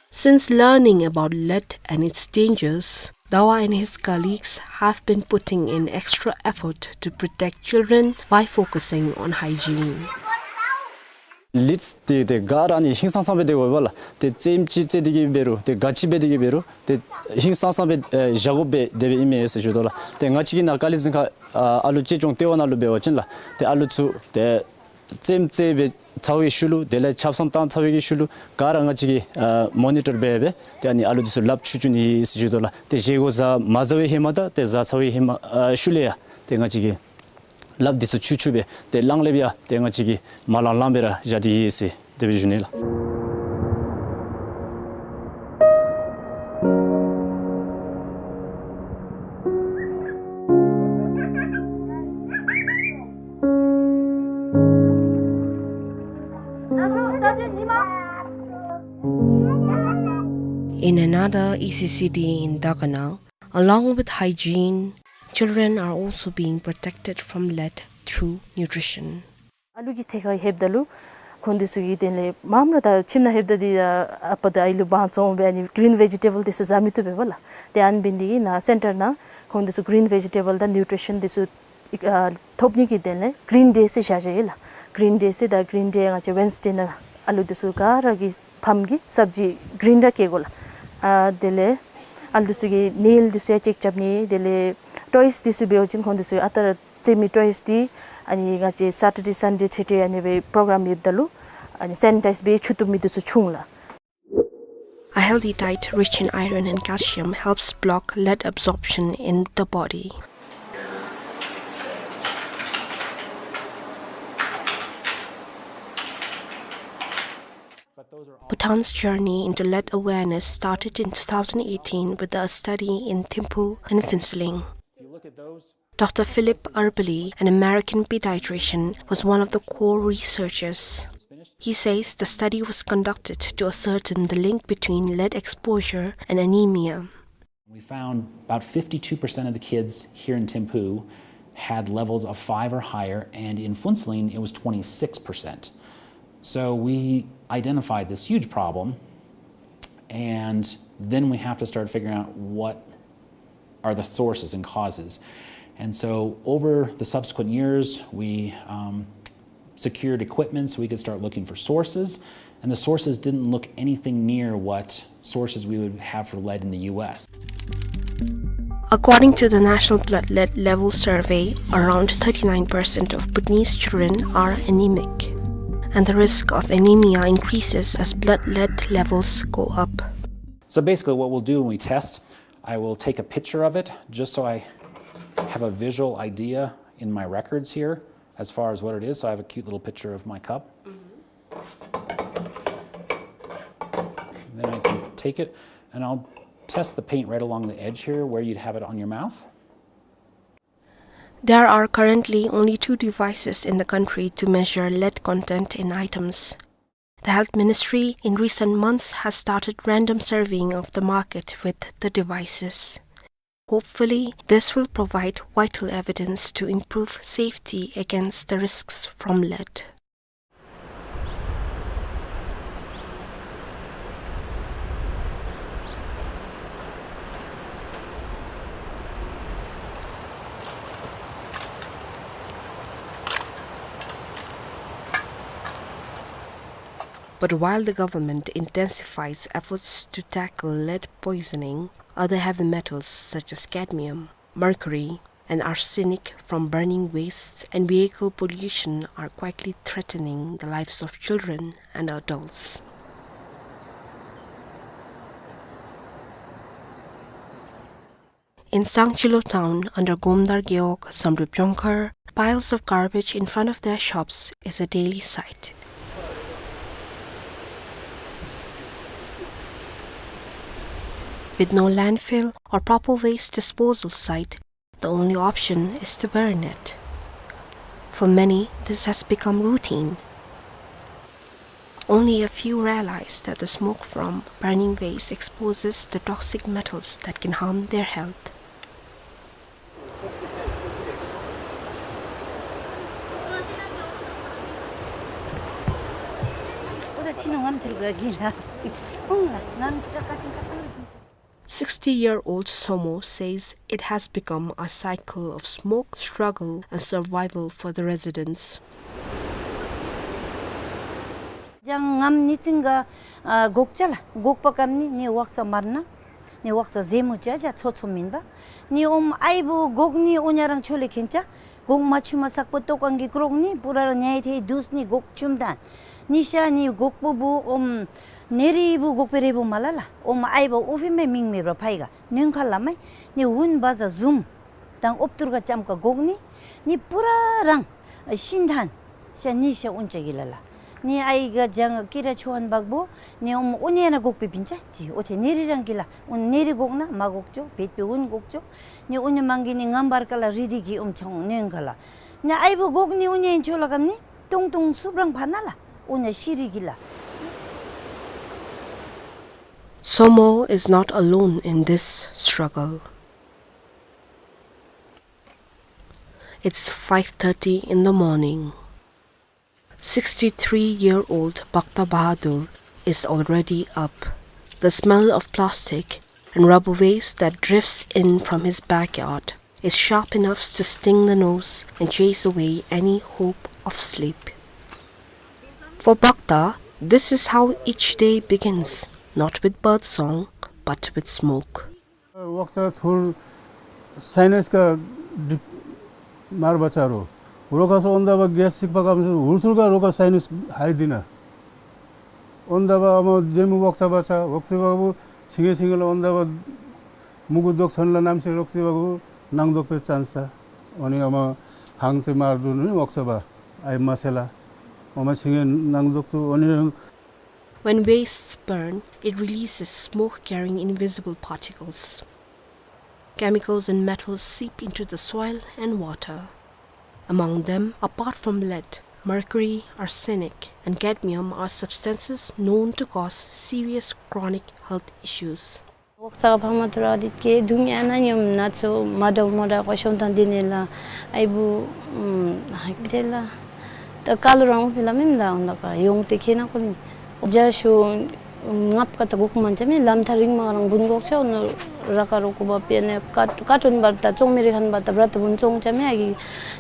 Since learning about lead and its dangers, Dawa and his colleagues have been putting in extra effort to protect children by focusing on hygiene. ལིཌ་འདི་ཏེ་ག་ར་ཨ་ནི་ཧིང་སངས་སངས་སྦེ་སྡོད་དགོ་པས་ལགས། ཏེ་རྩེདམོ་ཅིག་རྩེ་སྟེ་གི་འབད་རུང་ཏེ་ག་ཅི་འབད་དེ་གི་འབད་རུང་ཏེ་ཧིང་སངས་སངས་སྦེ་ཨེ་བཞག་དགོ་པས་དེ་སྦེ་ཨིན་མས་ཟེར་ཞུ་དོ་ལགས། ཏེ་ང་བཅས་ཀྱི་ནཱ་ཀ་ལི་གཟིམ་ཁང་ཨ་ཨ་ལུ་གཅེས་སྐྱོང་ལྟེ་བ་ནང་ལུ་འབད་བ་ཅིན་ལགས། ཏེ་ཨ་ལུ་ཚུ་ཏེ་ རྩེདམོ་རྩེ་བའི་ཚར་བའི་ཤུལ་ལུ་དེ་ལས་ཆབ་གསང་བཏང་ཚར་བའི་གི་ཤུལ་ལུ་ག་ར་ང་བཅས་ཀྱིས་ཨ་མོ་ནི་ཊར་འབད་སྦེ་ཏེ་ཨ་ནི་ཨ་ལུ་འདི་ཚུ་ལགཔ་འཁྱུ་འཁྱུ་ནི་ཨིན་ཟེར་ཞུ་དོ་ལགས། ཏེ་བཞེས་སྒོ་བཟའ་མ་བཟའ་བའི་ཧེ་མ་དང་ཏེ་བཟའ་ཚར་བའི་ཧེ་མ་ཨ་ཤུལ་ལས་ཡང་ཏེ་ང་བཅས་ཀྱིས་ལགཔ་འདི་ཚུ་འཁྱུ་འཁྱུ་སྦེ་ཏེ་གླང་ལེབ་ཡང་ཏེ་ང་བཅས་ཀྱིས་མ་ལང་ལང་སྦེ་ར་བཞག་སྟེ་ཡོད་ཟེར་དེ་སྦེ་ཞུ་ནི་ལགས། In another E C C D in Dagana, along with hygiene, children are also being protected from lead through nutrition. ཨ་ལུ་གི་ཐད་ཁར་ལྷོདཔ་ད་ལུ་ཁོང་འདི་ཚུ་གིས་དེ་ལས་མངམ་ར་ད་ཁྱིམ་ནང་ལྷོདཔ་ད་འདི་ཨ་པ་དང་ཨའི་ལུ་བང་བཙོང་སྦེ་ཨ་ནི་གི་རིན་བེ་ཇི་ཊེ་བཱལ་འདི་ཚུ་བཟའ་མི་བཏུབ་པས་པ་ལགས། ཏེ་ཨ་ནི་འབད་ནི་འདི་གིས་ནཱ་སེན་ཊར་ནང་ཁོང་འདི་ཚུ་གི་རིན་བེ་ཇི་ཊེ་བཱལ་དང་ནིའུ་ཊི་རི་ཤཱན་འདི་ཚུ་ཨ་ཐོབ་ནི་གི་དོན་ལས་གི་རིན་ཌེ་ཟེར་བཞག་བཞགཔ་ཨིན་ལགས། གི་རིན་ཌེ་ཟེར་ད་གི་རིན་ཌེ་ང་བཅས་ཝེན་སི་ཌེ་ནང་ཨ་ལུ་འདི་ཚུ་ག་ར་གི་ཕམ་གྱིས་སབ་ཇི་གི་རིན་ར་བཀལ་དགོ་ལགས། ཨ་དེ་ལས་ཨ་ལུ་འདི་ཚུ་གི་ནེལ་འདི་ཚུ་ཡང་ཅེཀ་རྐྱབ་ནི། དེ་ལས་ཊོའིས་འདི་ཚུ་འབད་བ་ཅིན་ཁོང་འདི་ཚུ་ཨ་རྟག་ར་རྩེད་མི་ཊོའིས་འདི་ཨ་ནི་ང་བཅས་སེ་ཊར་ཌེ་སན་ཌེ་ཐེ་ཐེ་ཨ་ནི་སྦེ་པོ་རོ་གརམ་ཡོདཔ་ད་ལུ་ཨ་ནི་སེ་ནི་ཊའིཛ་འབད་འཁྱུ་བཏུབ་མི་འདི་ཚུ་བྱུང་ལགས། A healthy diet rich in iron and calcium helps block lead absorption in the body. Bhutan's journey into lead awareness started in two thousand eighteen with a study in Thimphu and Phuentsholing. Doctor Philip Eberle, an American pediatrician, was one of the core researchers. He says the study was conducted to ascertain the link between lead exposure and anemia. We found about fifty-two percent of the kids here in Thimphu had levels of five or higher, and in Phuentsholing it was twenty-six percent. So we identified this huge problem, and then we have to start figuring out what are the sources and causes. And so over the subsequent years, we, um, secured equipment so we could start looking for sources, and the sources didn't look anything near what sources we would have for lead in the U S. According to the National Blood Lead Level Survey, around thirty-nine percent of Bhutanese children are anemic, and the risk of anemia increases as blood lead levels go up. So basically what we'll do when we test, I will take a picture of it just so I have a visual idea in my records here as far as what it is. So I have a cute little picture of my cup. Then I can take it and I'll test the paint right along the edge here where you'd have it on your mouth. There are currently only two devices in the country to measure lead content in items. The Health Ministry in recent months has started random surveying of the market with the devices. Hopefully, this will provide vital evidence to improve safety against the risks from lead. But while the government intensifies efforts to tackle lead poisoning, other heavy metals such as cadmium, mercury, and arsenic from burning wastes and vehicle pollution are quietly threatening the lives of children and adults. In Sangchilo town, under Gomdar Gewog Samdrup Jongkhar, piles of garbage in front of their shops is a daily sight. With no landfill or proper waste disposal site, the only option is to burn it. For many, this has become routine. Only a few realize that the smoke from burning waste exposes the toxic metals that can harm their health. Sixty-year-old Somo says it has become a cycle of smoke, struggle, and survival for the residents. ཡང་ངམ་ནི་ཅིག་ག་ཨ་གོག་ཅ་ལགས། གོག་པ་ཀམ་ནི་ནི་ཝག་ཙ་མར་ན་ནི་ཝག་ཙ་ཟེ་མུ་ཅ་ཅ་ཚོ་ཚོ་མིན་པ། ནི་ཨོམ་ཨའི་བུ་གོག་ནི་ཨོ་ཉ་རང་ཆོ་ལེ་ཁེན་ཅ། གོག་མ་ཆུང་མ་སག་པོ་ཏོག་ཁང་གི་ཀྲོག་ནི་པུ་ར་ར་ཉའི་ཐེ་དུས་ནི་གོག་ཆུམ་ད། ནི་ཤ་ནི་གོག་པོ་བུ་ཨོམ་ནེ་རི་བུ་གོག་པེ་རེ་བུ་མ་ལ་ལ་ཨོམ་ཨའི་བ་ཨུ་ཕི་མེ་མིང་མེ་བ་ཕའི་ག་ནོན་ཁ་ལ་མའི་ནི་ཝུན་བ་ཟ་ཟུམ་དང་ཨོབ་ཏུར་ག་ཅམ་ཀ་གོག་ནི་ནི་པུ་ར་རང་ཤིན་ཐན་ཤ་ནི་ཤ་ཨུན་ཅ་གི་ལ་ལ། ནི་ཨའི་ག་ཇང་ཀི་ར་ཆོ་ཧན་བག་བུ་ནི་ཨོམ་ཨུ་ནེ་ན་གོག་པེ་བིན་ཅ་ཅི་ཨོ་ཐེ་ནེ་རི་རང་གི་ལ་ཨུན་ནེ་རི་གོག་ན་མ་གོག་ཅོ་བེད་པེ་ཨུན་གོག་ཅོ། ནི་ཨུན་མང་གི་ནི་ངམ་བར་ཀ་ལ་རི་དི་གི་ཨོམ་ཆང་ནོན་ག་ལ། ནི་ཨའི་བུ་གོག་ནི་ཨུན་ཡན་ཆོ་ལ་གམ་ནི་ཏུང་ཏུང་སུབ་རང་ཕ་ན་ལ་ཨུན་ཤི་རི་གི་ལ། Somo is not alone in this struggle. It's five thirty in the morning. Sixty-three-year-old Bhakta Bahadur is already up. The smell of plastic and rubber waste that drifts in from his backyard is sharp enough to sting the nose and chase away any hope of sleep. For Bhakta, this is how each day begins, not with bird song, but with smoke. वक्ता थुर साइनस का डि-, मार बचा रो। रोका सो ओंदा बा गैस सिक पका में से उर्सुर का रोका साइनस हाई दिना। ओंदा बा अमा जेमु वक्ता बचा, वक्ता बा बु छिंगे छिंगे ला ओंदा बा मुगु दोक छन ला नाम से रोकती बा बु नांग दोक पे चांस सा। ओनी अमा हांग ते मार दु नी वक्ता बा आई मसेला। अमा छिंगे नांग दोक तु ओनी When wastes burn, it releases smoke carrying invisible particles. Chemicals and metals seep into the soil and water. Among them, apart from lead, mercury, arsenic, and cadmium are substances known to cause serious chronic health issues. वक्ता का भामा तुरा दित के दुनिया ना नियम ना चो माडा माडा को शोंता देने ला। आई बु, उम, हाई पिते ला। त कालो रंग फिला मिम ला उन्दा का योंग ते खेना कोनी। जा शो, उम, ngap kata gok mancha mi lam tharing ma rang bun gok cha, ono raka roko ba piane kat-, katon ba ta chong meri khan ba ta brat bun chong cha mi agi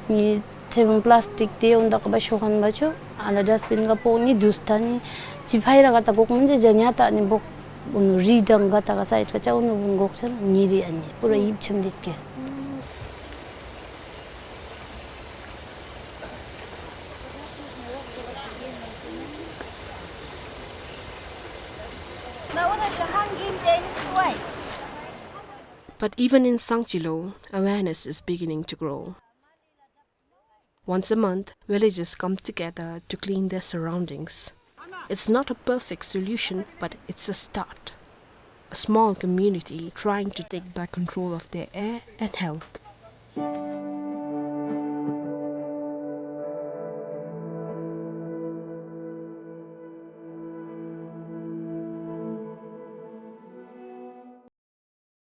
ni Thebun plastic te unda kaba shohan bacho, ala dustbin ka poni dustani, chiphai ra kata gok manje janya ta ni bok, unu ridang kata ka side ka cha unu bun gok cha, niri ani, pura ip chum dit ke. But even in Sangchilo, awareness is beginning to grow. Once a month, villagers come together to clean their surroundings. It's not a perfect solution, but it's a start. A small community trying to take back control of their air and health.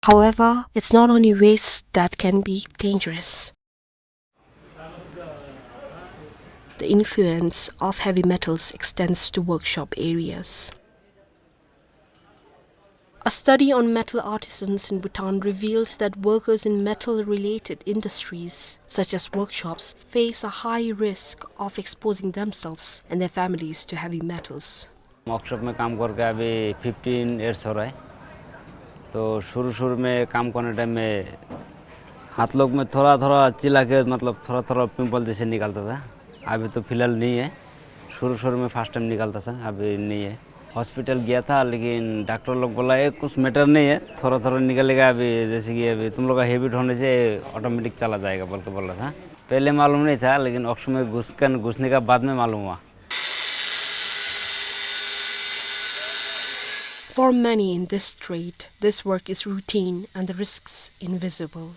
However, it's not only waste that can be dangerous. The influence of heavy metals extends to workshop areas. A study on metal artisans in Bhutan reveals that workers in metal-related industries, such as workshops, face a high risk of exposing themselves and their families to heavy metals. Workshop में काम करके अभी fifteen years हो रहा है। तो शुरू शुरू में काम करने टाइम में हाथ लोग में थोड़ा थोड़ा चिल्ला के, मतलब, थोड़ा थोड़ा पिंपल जैसे निकलता था। अभी तो फिलहाल नहीं है, शुरू शुरू में फर्स्ट टाइम निकलता था, अभी नहीं है। हॉस्पिटल गया था, लेकिन डॉक्टर लोग बोला, "ये कुछ मैटर नहीं है, थोड़ा थोड़ा निकलेगा, अभी जैसे कि अभी तुम लोग का हैबिट होने से ऑटोमेटिक चला जाएगा," बोल के बोला था। पहले मालूम नहीं था, लेकिन वर्कशॉप में घुस कर, घुसने का बाद में मालूम हुआ। For many in this trade, this work is routine and the risks invisible.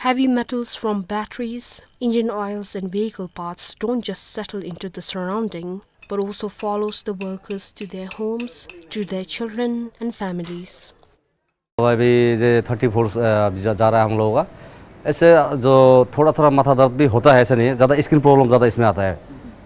Heavy metals from batteries, engine oils, and vehicle parts don't just settle into the surrounding, but also follows the workers to their homes, to their children and families. अभी ये thirty four, अ, जा, जा रहा है हम लोगों का। ऐसे जो थोड़ा-थोड़ा माथा दर्द भी होता है, ऐसा नहीं है। ज़्यादा स्किन प्रॉब्लम ज़्यादा इसमें आता है।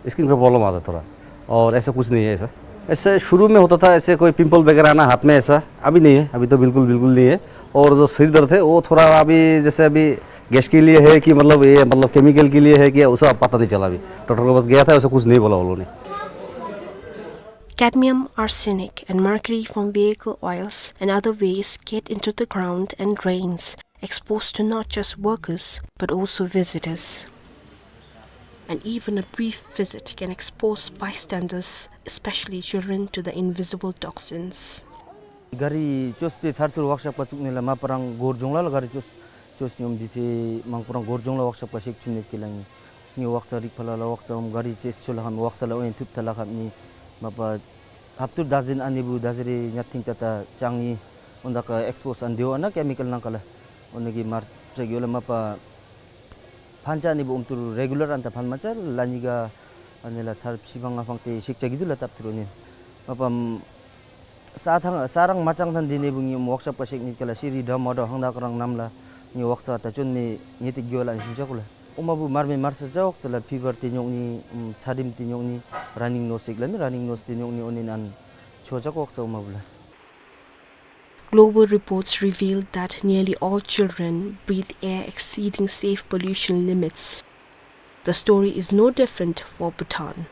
स्किन का प्रॉब्लम आता है थोड़ा। और ऐसा कुछ नहीं है ऐसा। ऐसे शुरू में होता था, ऐसे कोई पिंपल वगैरह आना हाथ में ऐसा, अभी नहीं है। अभी तो बिल्कुल, बिल्कुल नहीं है। और जो सिर दर्द है, वो थोड़ा अभी जैसे अभी गैस के लिए है कि मतलब ये मतलब केमिकल के लिए है कि उसका पता नहीं चला अभी। डॉक्टर के पास गया था, ऐसा कुछ नहीं बोला उन्होंने। Cadmium, arsenic, and mercury from vehicle oils and other waste get into the ground and drains, exposed to not just workers, but also visitors. And even a brief visit can expose bystanders, especially children, to the invisible toxins. གཱ་རི་བཅོས་པའི་ཚར་ཐུར་ཝརཀ་ཤོབ་ཀ་བཙུགས་ནི་ལགས། མ་པ་རང་སྒོར་ལྗང་ལ་ལགས་གཱ་རི་བཅོས་བཅོས་ནི་འོང་། དུས་ཚོད་མང་པོ་རང་སྒོར་ལྗང་ལ་ཝརཀ་ཤོབ་ཀ་ཤེག་ཆུ་ནི་ཀི་ལགས། ནི་ནི་ཝརཀ་ཚ་རིག་ཕ་ལ་ལགས་ཝརཀ་ཚ་འོང་གཱ་རི་ཅེས་ཆོ་ལ་ཧམ་ཝརཀ་ཚ་ལ་འོང་ཐུབ་ཐ་ལ་ཧམ་ནི་མ་པ་ཧབ་ཏུར་ད་ཟིན་ཨ་ནི་བུ་ད་ཟེར་རེ་ཉ་ཐིང་ཏ་ཏ་ཅང་ནི་འོང་ད་ཀ་ཨེགསི་པོ་ཟ་ཨན་དེའོ་ཨ་ན་ཀེ་མི་ཀལ་ནང་ཀ་ལགས། འོ་ནི་གི་མར་ཊེག་ཡོད་ལགས། མ་པ་ཕན་ཆ་ནི་བུ་ཨུམ་ཏུར་རེ་གུ་ལར་ཨན་ཏ་ཕན་མ་ཆ་ལགས། ཉི་ག་ཨ་ནི་ལགས་ཚར་ཕྱི་མ་ང་ཕང་ཏེ་ཤེག་ཆ་གི་དུ་ལགས་སྟབས་ཐུར་འོང་ནི་མ་པ་ས་ཐང་ས་རང་མ་ཅང་ཐང་འདི་ནི་བུ་ངེ་ཝརཀ་ཤོབ་ཀ་ཤེག་ནི་ཀ་ལགས་ཤེ་རི་ཌམ་མ་འདྲ་ཧང་ད་ཀ་རང་ནམ་ལགས་ངེ་ཝརཀ་ཚ་ད་ཅོན་མི་ངེ་ཏེ་གི་ཝ་ལ་ཨན་ཤིན་ཆ་ཀུ་ལགས། ཨོ་མ་བུ་མར་མེ་མར་ས་ཅ་ཝརཀ་ཚ་ལགས་ཕི་བར་ཏེ་ཉོག་ནི་ཚ་རིམ་ཏེ་ཉོག་ནི་ར་ནིང་ནོ་སི་ལགས་ནི་ར་ནིང་ནོ་སི་ཏེ་ཉོག་ནི་འོ་ནི་ཨན་ཆོ་ཅ་ཝརཀ་ཚ་ཨོ་མ་བུ་ལགས། Global reports reveal that nearly all children breathe air exceeding safe pollution limits. The story is no different for Bhutan.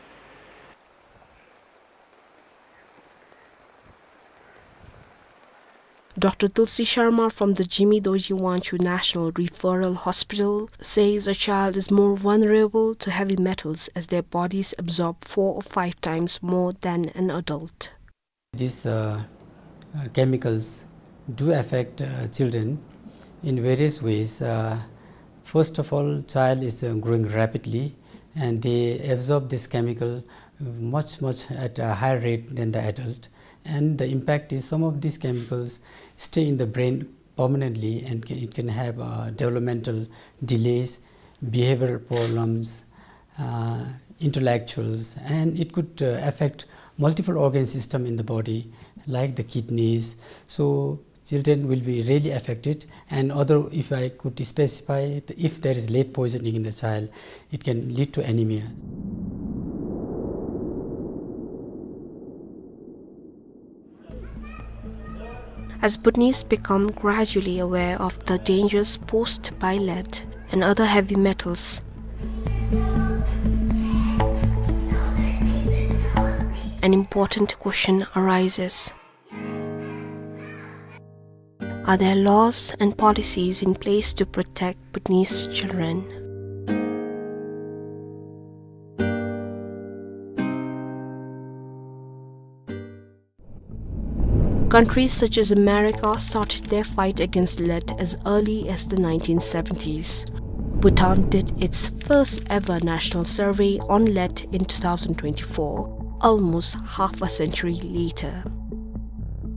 Doctor Tulsi Sharma from the Jigme Dorji Wangchuk National Referral Hospital says a child is more vulnerable to heavy metals as their bodies absorb four or five times more than an adult. These uh, uh, chemicals do affect uh, children in various ways. Uh, first of all, child is uh, growing rapidly and they absorb this chemical much, much at a higher rate than the adult. And the impact is some of these chemicals stay in the brain permanently and ca- it can have uh, developmental delays, behavioral problems, uh, intellectuals, and it could uh, affect multiple organ system in the body, like the kidneys. So children will be really affected. And other, if I could specify, if there is lead poisoning in the child, it can lead to anemia. As Bhutanese become gradually aware of the dangers posed by lead and other heavy metals, an important question arises. Are there laws and policies in place to protect Bhutanese children? Countries such as America started their fight against lead as early as the nineteen seventies. Bhutan did its first ever national survey on lead in two thousand twenty-four, almost half a century later.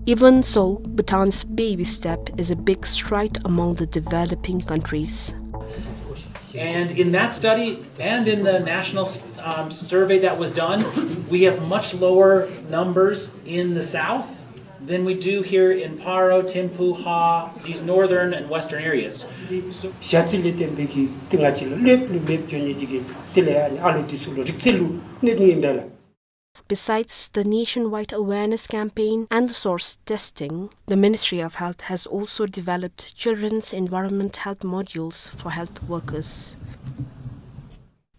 Even so, Bhutan's baby step is a big stride among the developing countries. And in that study and in the national um, survey that was done, we have much lower numbers in the south than we do here in Paro, Thimphu, Ha, these northern and western areas. ཞ་ཚི་ལས་བརྟེན་པའི་གི་ཏེ་ང་བཅས་ལུ་ལེབ་ལུ་མེདཔ་འགྱོ་ནི་འདི་གིས་དེ་ལས་ཨ་ནི་ཨ་ལོ་འདི་ཚུ་ལུ་རིག་རྩལ་ལུ་གནོད་ནི་ཨིན་ད་ལགས། Besides the nationwide awareness campaign and the source testing, the Ministry of Health has also developed children's environment health modules for health workers.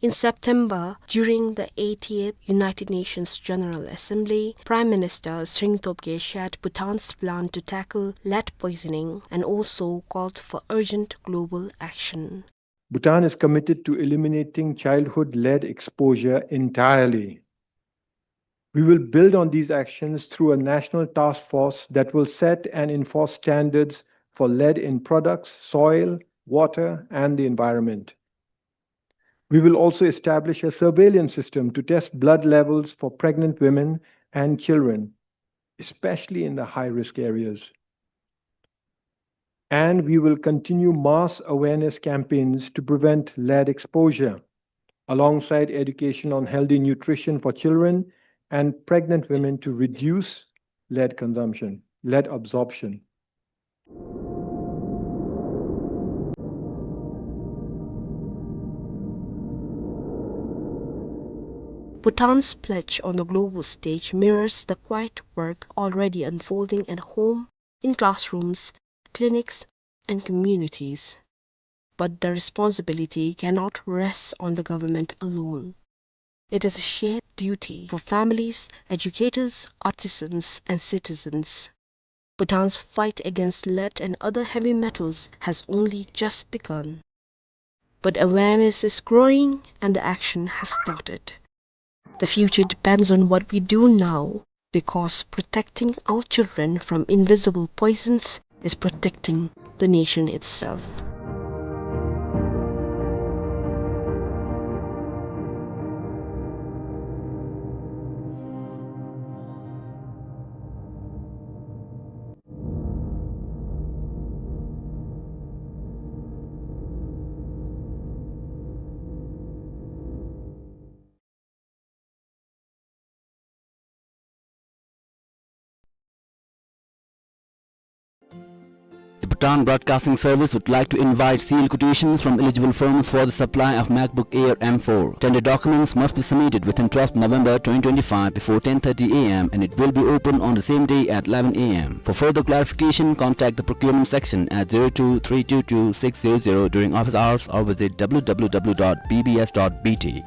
In September, during the eightieth United Nations General Assembly, Prime Minister Tshering Tobgay shared Bhutan's plan to tackle lead poisoning and also called for urgent global action. Bhutan is committed to eliminating childhood lead exposure entirely. We will build on these actions through a national task force that will set and enforce standards for lead in products, soil, water, and the environment. We will also establish a surveillance system to test blood levels for pregnant women and children, especially in the high-risk areas. And we will continue mass awareness campaigns to prevent lead exposure, alongside education on healthy nutrition for children and pregnant women to reduce lead consumption, lead absorption. Bhutan's pledge on the global stage mirrors the quiet work already unfolding at home, in classrooms, clinics, and communities. But the responsibility cannot rest on the government alone. It is a shared duty for families, educators, artisans, and citizens. Bhutan's fight against lead and other heavy metals has only just begun. but awareness is growing and the action has started. The future depends on what we do now, because protecting our children from invisible poisons is protecting the nation itself. The Bhutan Broadcasting Service would like to invite sealed quotations from eligible firms for the supply of MacBook Air M four. Tender documents must be submitted within twelfth November twenty twenty-five before ten thirty A M, and it will be open on the same day at eleven A M. For further clarification, contact the procurement section at zero two three two two six zero zero during office hours or visit W W W dot B B S dot B T.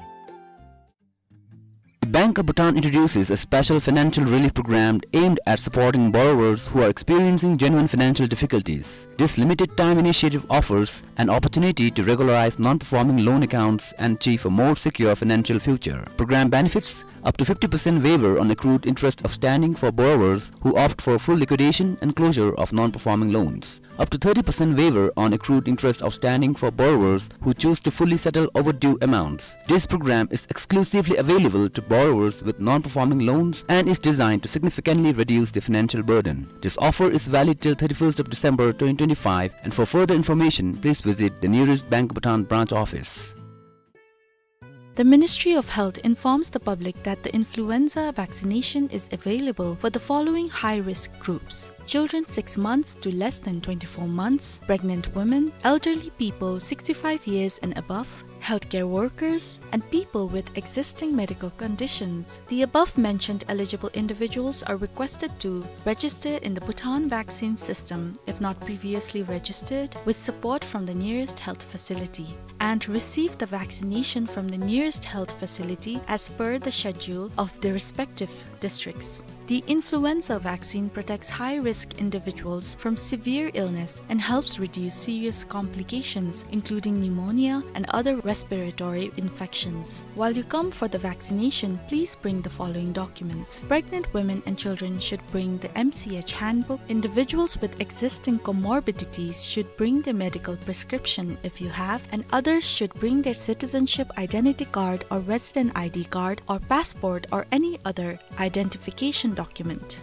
The Bank of Bhutan introduces a special financial relief program aimed at supporting borrowers who are experiencing genuine financial difficulties. This limited time initiative offers an opportunity to regularize non-performing loan accounts and achieve a more secure financial future. Program benefits up to fifty percent waiver on accrued interest outstanding for borrowers who opt for full liquidation and closure of non-performing loans. Up to thirty percent waiver on accrued interest outstanding for borrowers who choose to fully settle overdue amounts. This program is exclusively available to borrowers with non-performing loans and is designed to significantly reduce their financial burden. This offer is valid till thirty-first of December twenty twenty-five, and for further information, please visit the nearest Bank Bhutan branch office. The Ministry of Health informs the public that the influenza vaccination is available for the following high-risk groups: children six months to less than twenty-four months, pregnant women, elderly people sixty-five years and above, healthcare workers, and people with existing medical conditions. The above-mentioned eligible individuals are requested to register in the Bhutan Vaccine System if not previously registered, with support from the nearest health facility, and receive the vaccination from the nearest health facility as per the schedule of their respective districts. The influenza vaccine protects high-risk individuals from severe illness and helps reduce serious complications, including pneumonia and other respiratory infections. While you come for the vaccination, please bring the following documents. Pregnant women and children should bring the M C H handbook. Individuals with existing comorbidities should bring their medical prescription if you have, and others should bring their citizenship identity card or resident I D card or passport or any other identification document.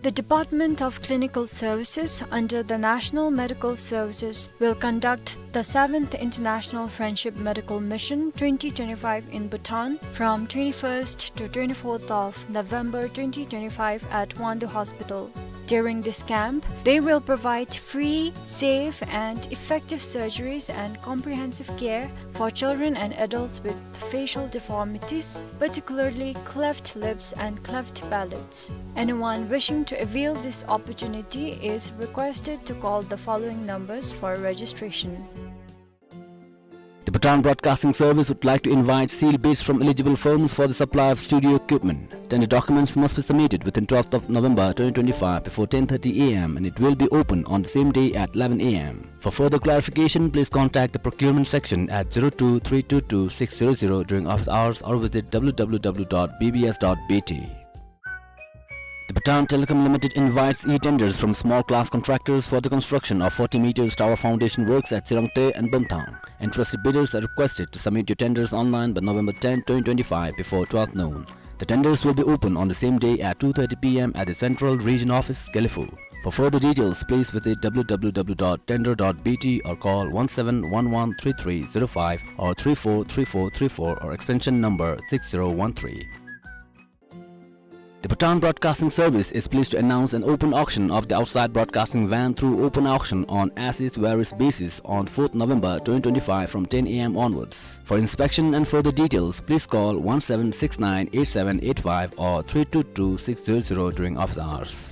The Department of Clinical Services under the National Medical Services will conduct the seventh International Friendship Medical Mission twenty twenty-five in Bhutan from twenty-first to twenty-fourth of November twenty twenty-five at Wangdue Hospital. During this camp, they will provide free, safe, and effective surgeries and comprehensive care for children and adults with facial deformities, particularly cleft lips and cleft palates. Anyone wishing to avail this opportunity is requested to call the following numbers for registration. The Bhutan Broadcasting Service would like to invite sealed bids from eligible firms for the supply of studio equipment. Tender documents must be submitted within twelfth of November twenty twenty-five before ten thirty A M, and it will be open on the same day at eleven A M. For further clarification, please contact the procurement section at zero two three two two six zero zero during office hours or visit W W W dot B B S dot B T. The Bhutan Telecom Limited invites e-tenders from small class contractors for the construction of forty meters tower foundation works at Tsirangte and Bomthang. Interested bidders are requested to submit your tenders online by November tenth, twenty twenty-five, before twelve noon. The tenders will be open on the same day at two thirty P M at the Central Region Office, Gelephu. For further details, please visit W W W dot tender dot B T or call one seven one one three three zero five or three four three four three four or extension number six zero one three. The Bhutan Broadcasting Service is pleased to announce an open auction of the outside broadcasting van through open auction on as is where is basis on fourth November twenty twenty-five from ten A M onwards. For inspection and further details, please call one seven six nine eight seven eight five or three two two six zero zero during office hours.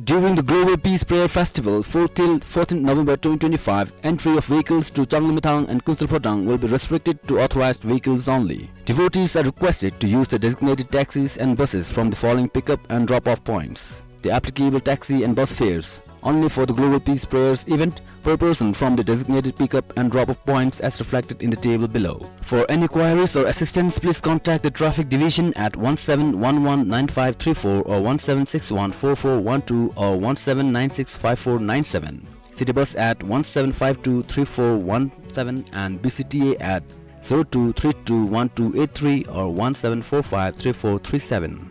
During the Global Peace Prayer Festival, fourth till fourteenth November twenty twenty-five, entry of vehicles to Changlimithang and Kunsil Phodang will be restricted to authorized vehicles only. Devotees are requested to use the designated taxis and buses from the following pickup and drop-off points. The applicable taxi and bus fares only for the Global Peace Prayers event per person from the designated pickup and drop-off points as reflected in the table below. For any queries or assistance, please contact the Traffic Division at one seven one one nine five three four or one seven six one four four one two or one seven nine six five four nine seven. City Bus at one seven five two three four one seven and B C T A at zero two three two one two eight three or one seven four five three four three seven.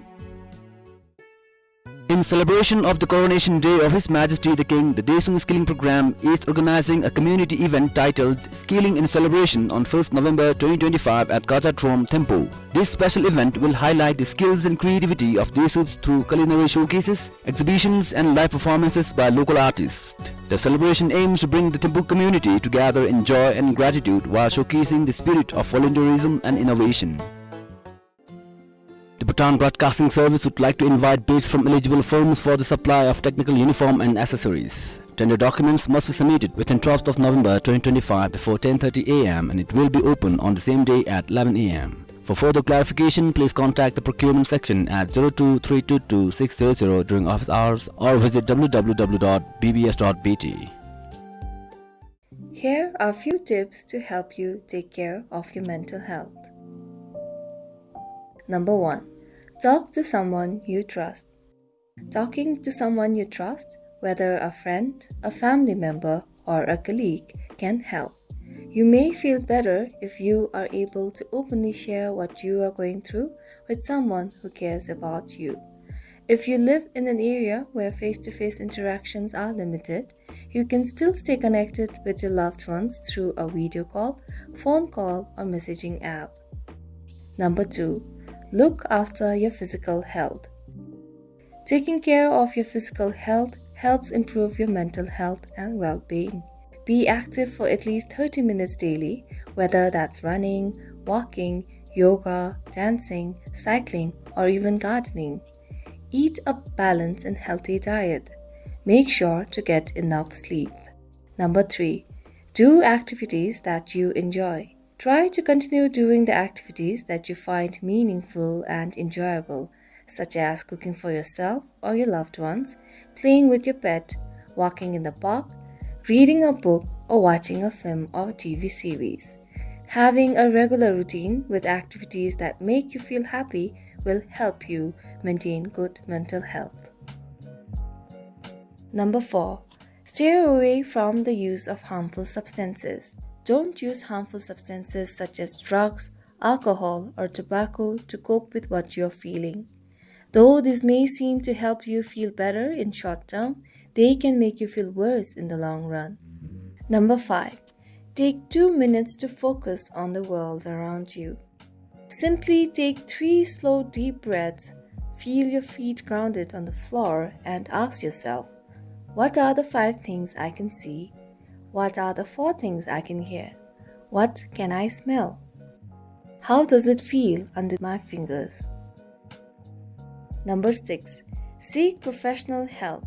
In celebration of the coronation day of His Majesty the King, the Dechung Skilling Program is organizing a community event titled Skilling in Celebration on first November twenty twenty-five at Kachadrom, Thimphu. This special event will highlight the skills and creativity of Dechuks through culinary showcases, exhibitions and live performances by local artists. The celebration aims to bring the Thimphu community together in joy and gratitude while showcasing the spirit of volunteerism and innovation. The Bhutan Broadcasting Service would like to invite bids from eligible firms for the supply of technical uniform and accessories. Tender documents must be submitted within twelfth of November twenty twenty-five before ten thirty A M and it will be open on the same day at eleven A M. For further clarification, please contact the procurement section at zero two three two two six zero zero during office hours or visit W W W dot B B S dot B T. Here are few tips to help you take care of your mental health. Number one, talk to someone you trust. Talking to someone you trust, whether a friend, a family member, or a colleague, can help. You may feel better if you are able to openly share what you are going through with someone who cares about you. If you live in an area where face-to-face interactions are limited, you can still stay connected with your loved ones through a video call, phone call, or messaging app. Number two, look after your physical health. Taking care of your physical health helps improve your mental health and well-being. Be active for at least thirty minutes daily, whether that's running, walking, yoga, dancing, cycling, or even gardening. Eat a balanced and healthy diet. Make sure to get enough sleep. Number three, do activities that you enjoy. Try to continue doing the activities that you find meaningful and enjoyable, such as cooking for yourself or your loved ones, playing with your pet, walking in the park, reading a book, or watching a film or T V series. Having a regular routine with activities that make you feel happy will help you maintain good mental health. Number four, steer away from the use of harmful substances. Don't use harmful substances such as drugs, alcohol, or tobacco to cope with what you're feeling. Though this may seem to help you feel better in short term, they can make you feel worse in the long run. Number five, take two minutes to focus on the world around you. Simply take three slow, deep breaths, feel your feet grounded on the floor, and ask yourself, "What are the five things I can see? What are the four things I can hear? What can I smell? How does it feel under my fingers?" Number six, seek professional help.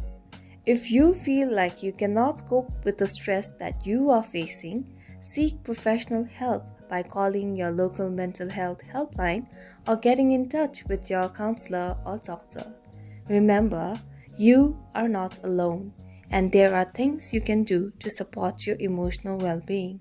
If you feel like you cannot cope with the stress that you are facing, seek professional help by calling your local mental health helpline or getting in touch with your counselor or doctor. Remember, you are not alone, and there are things you can do to support your emotional well-being.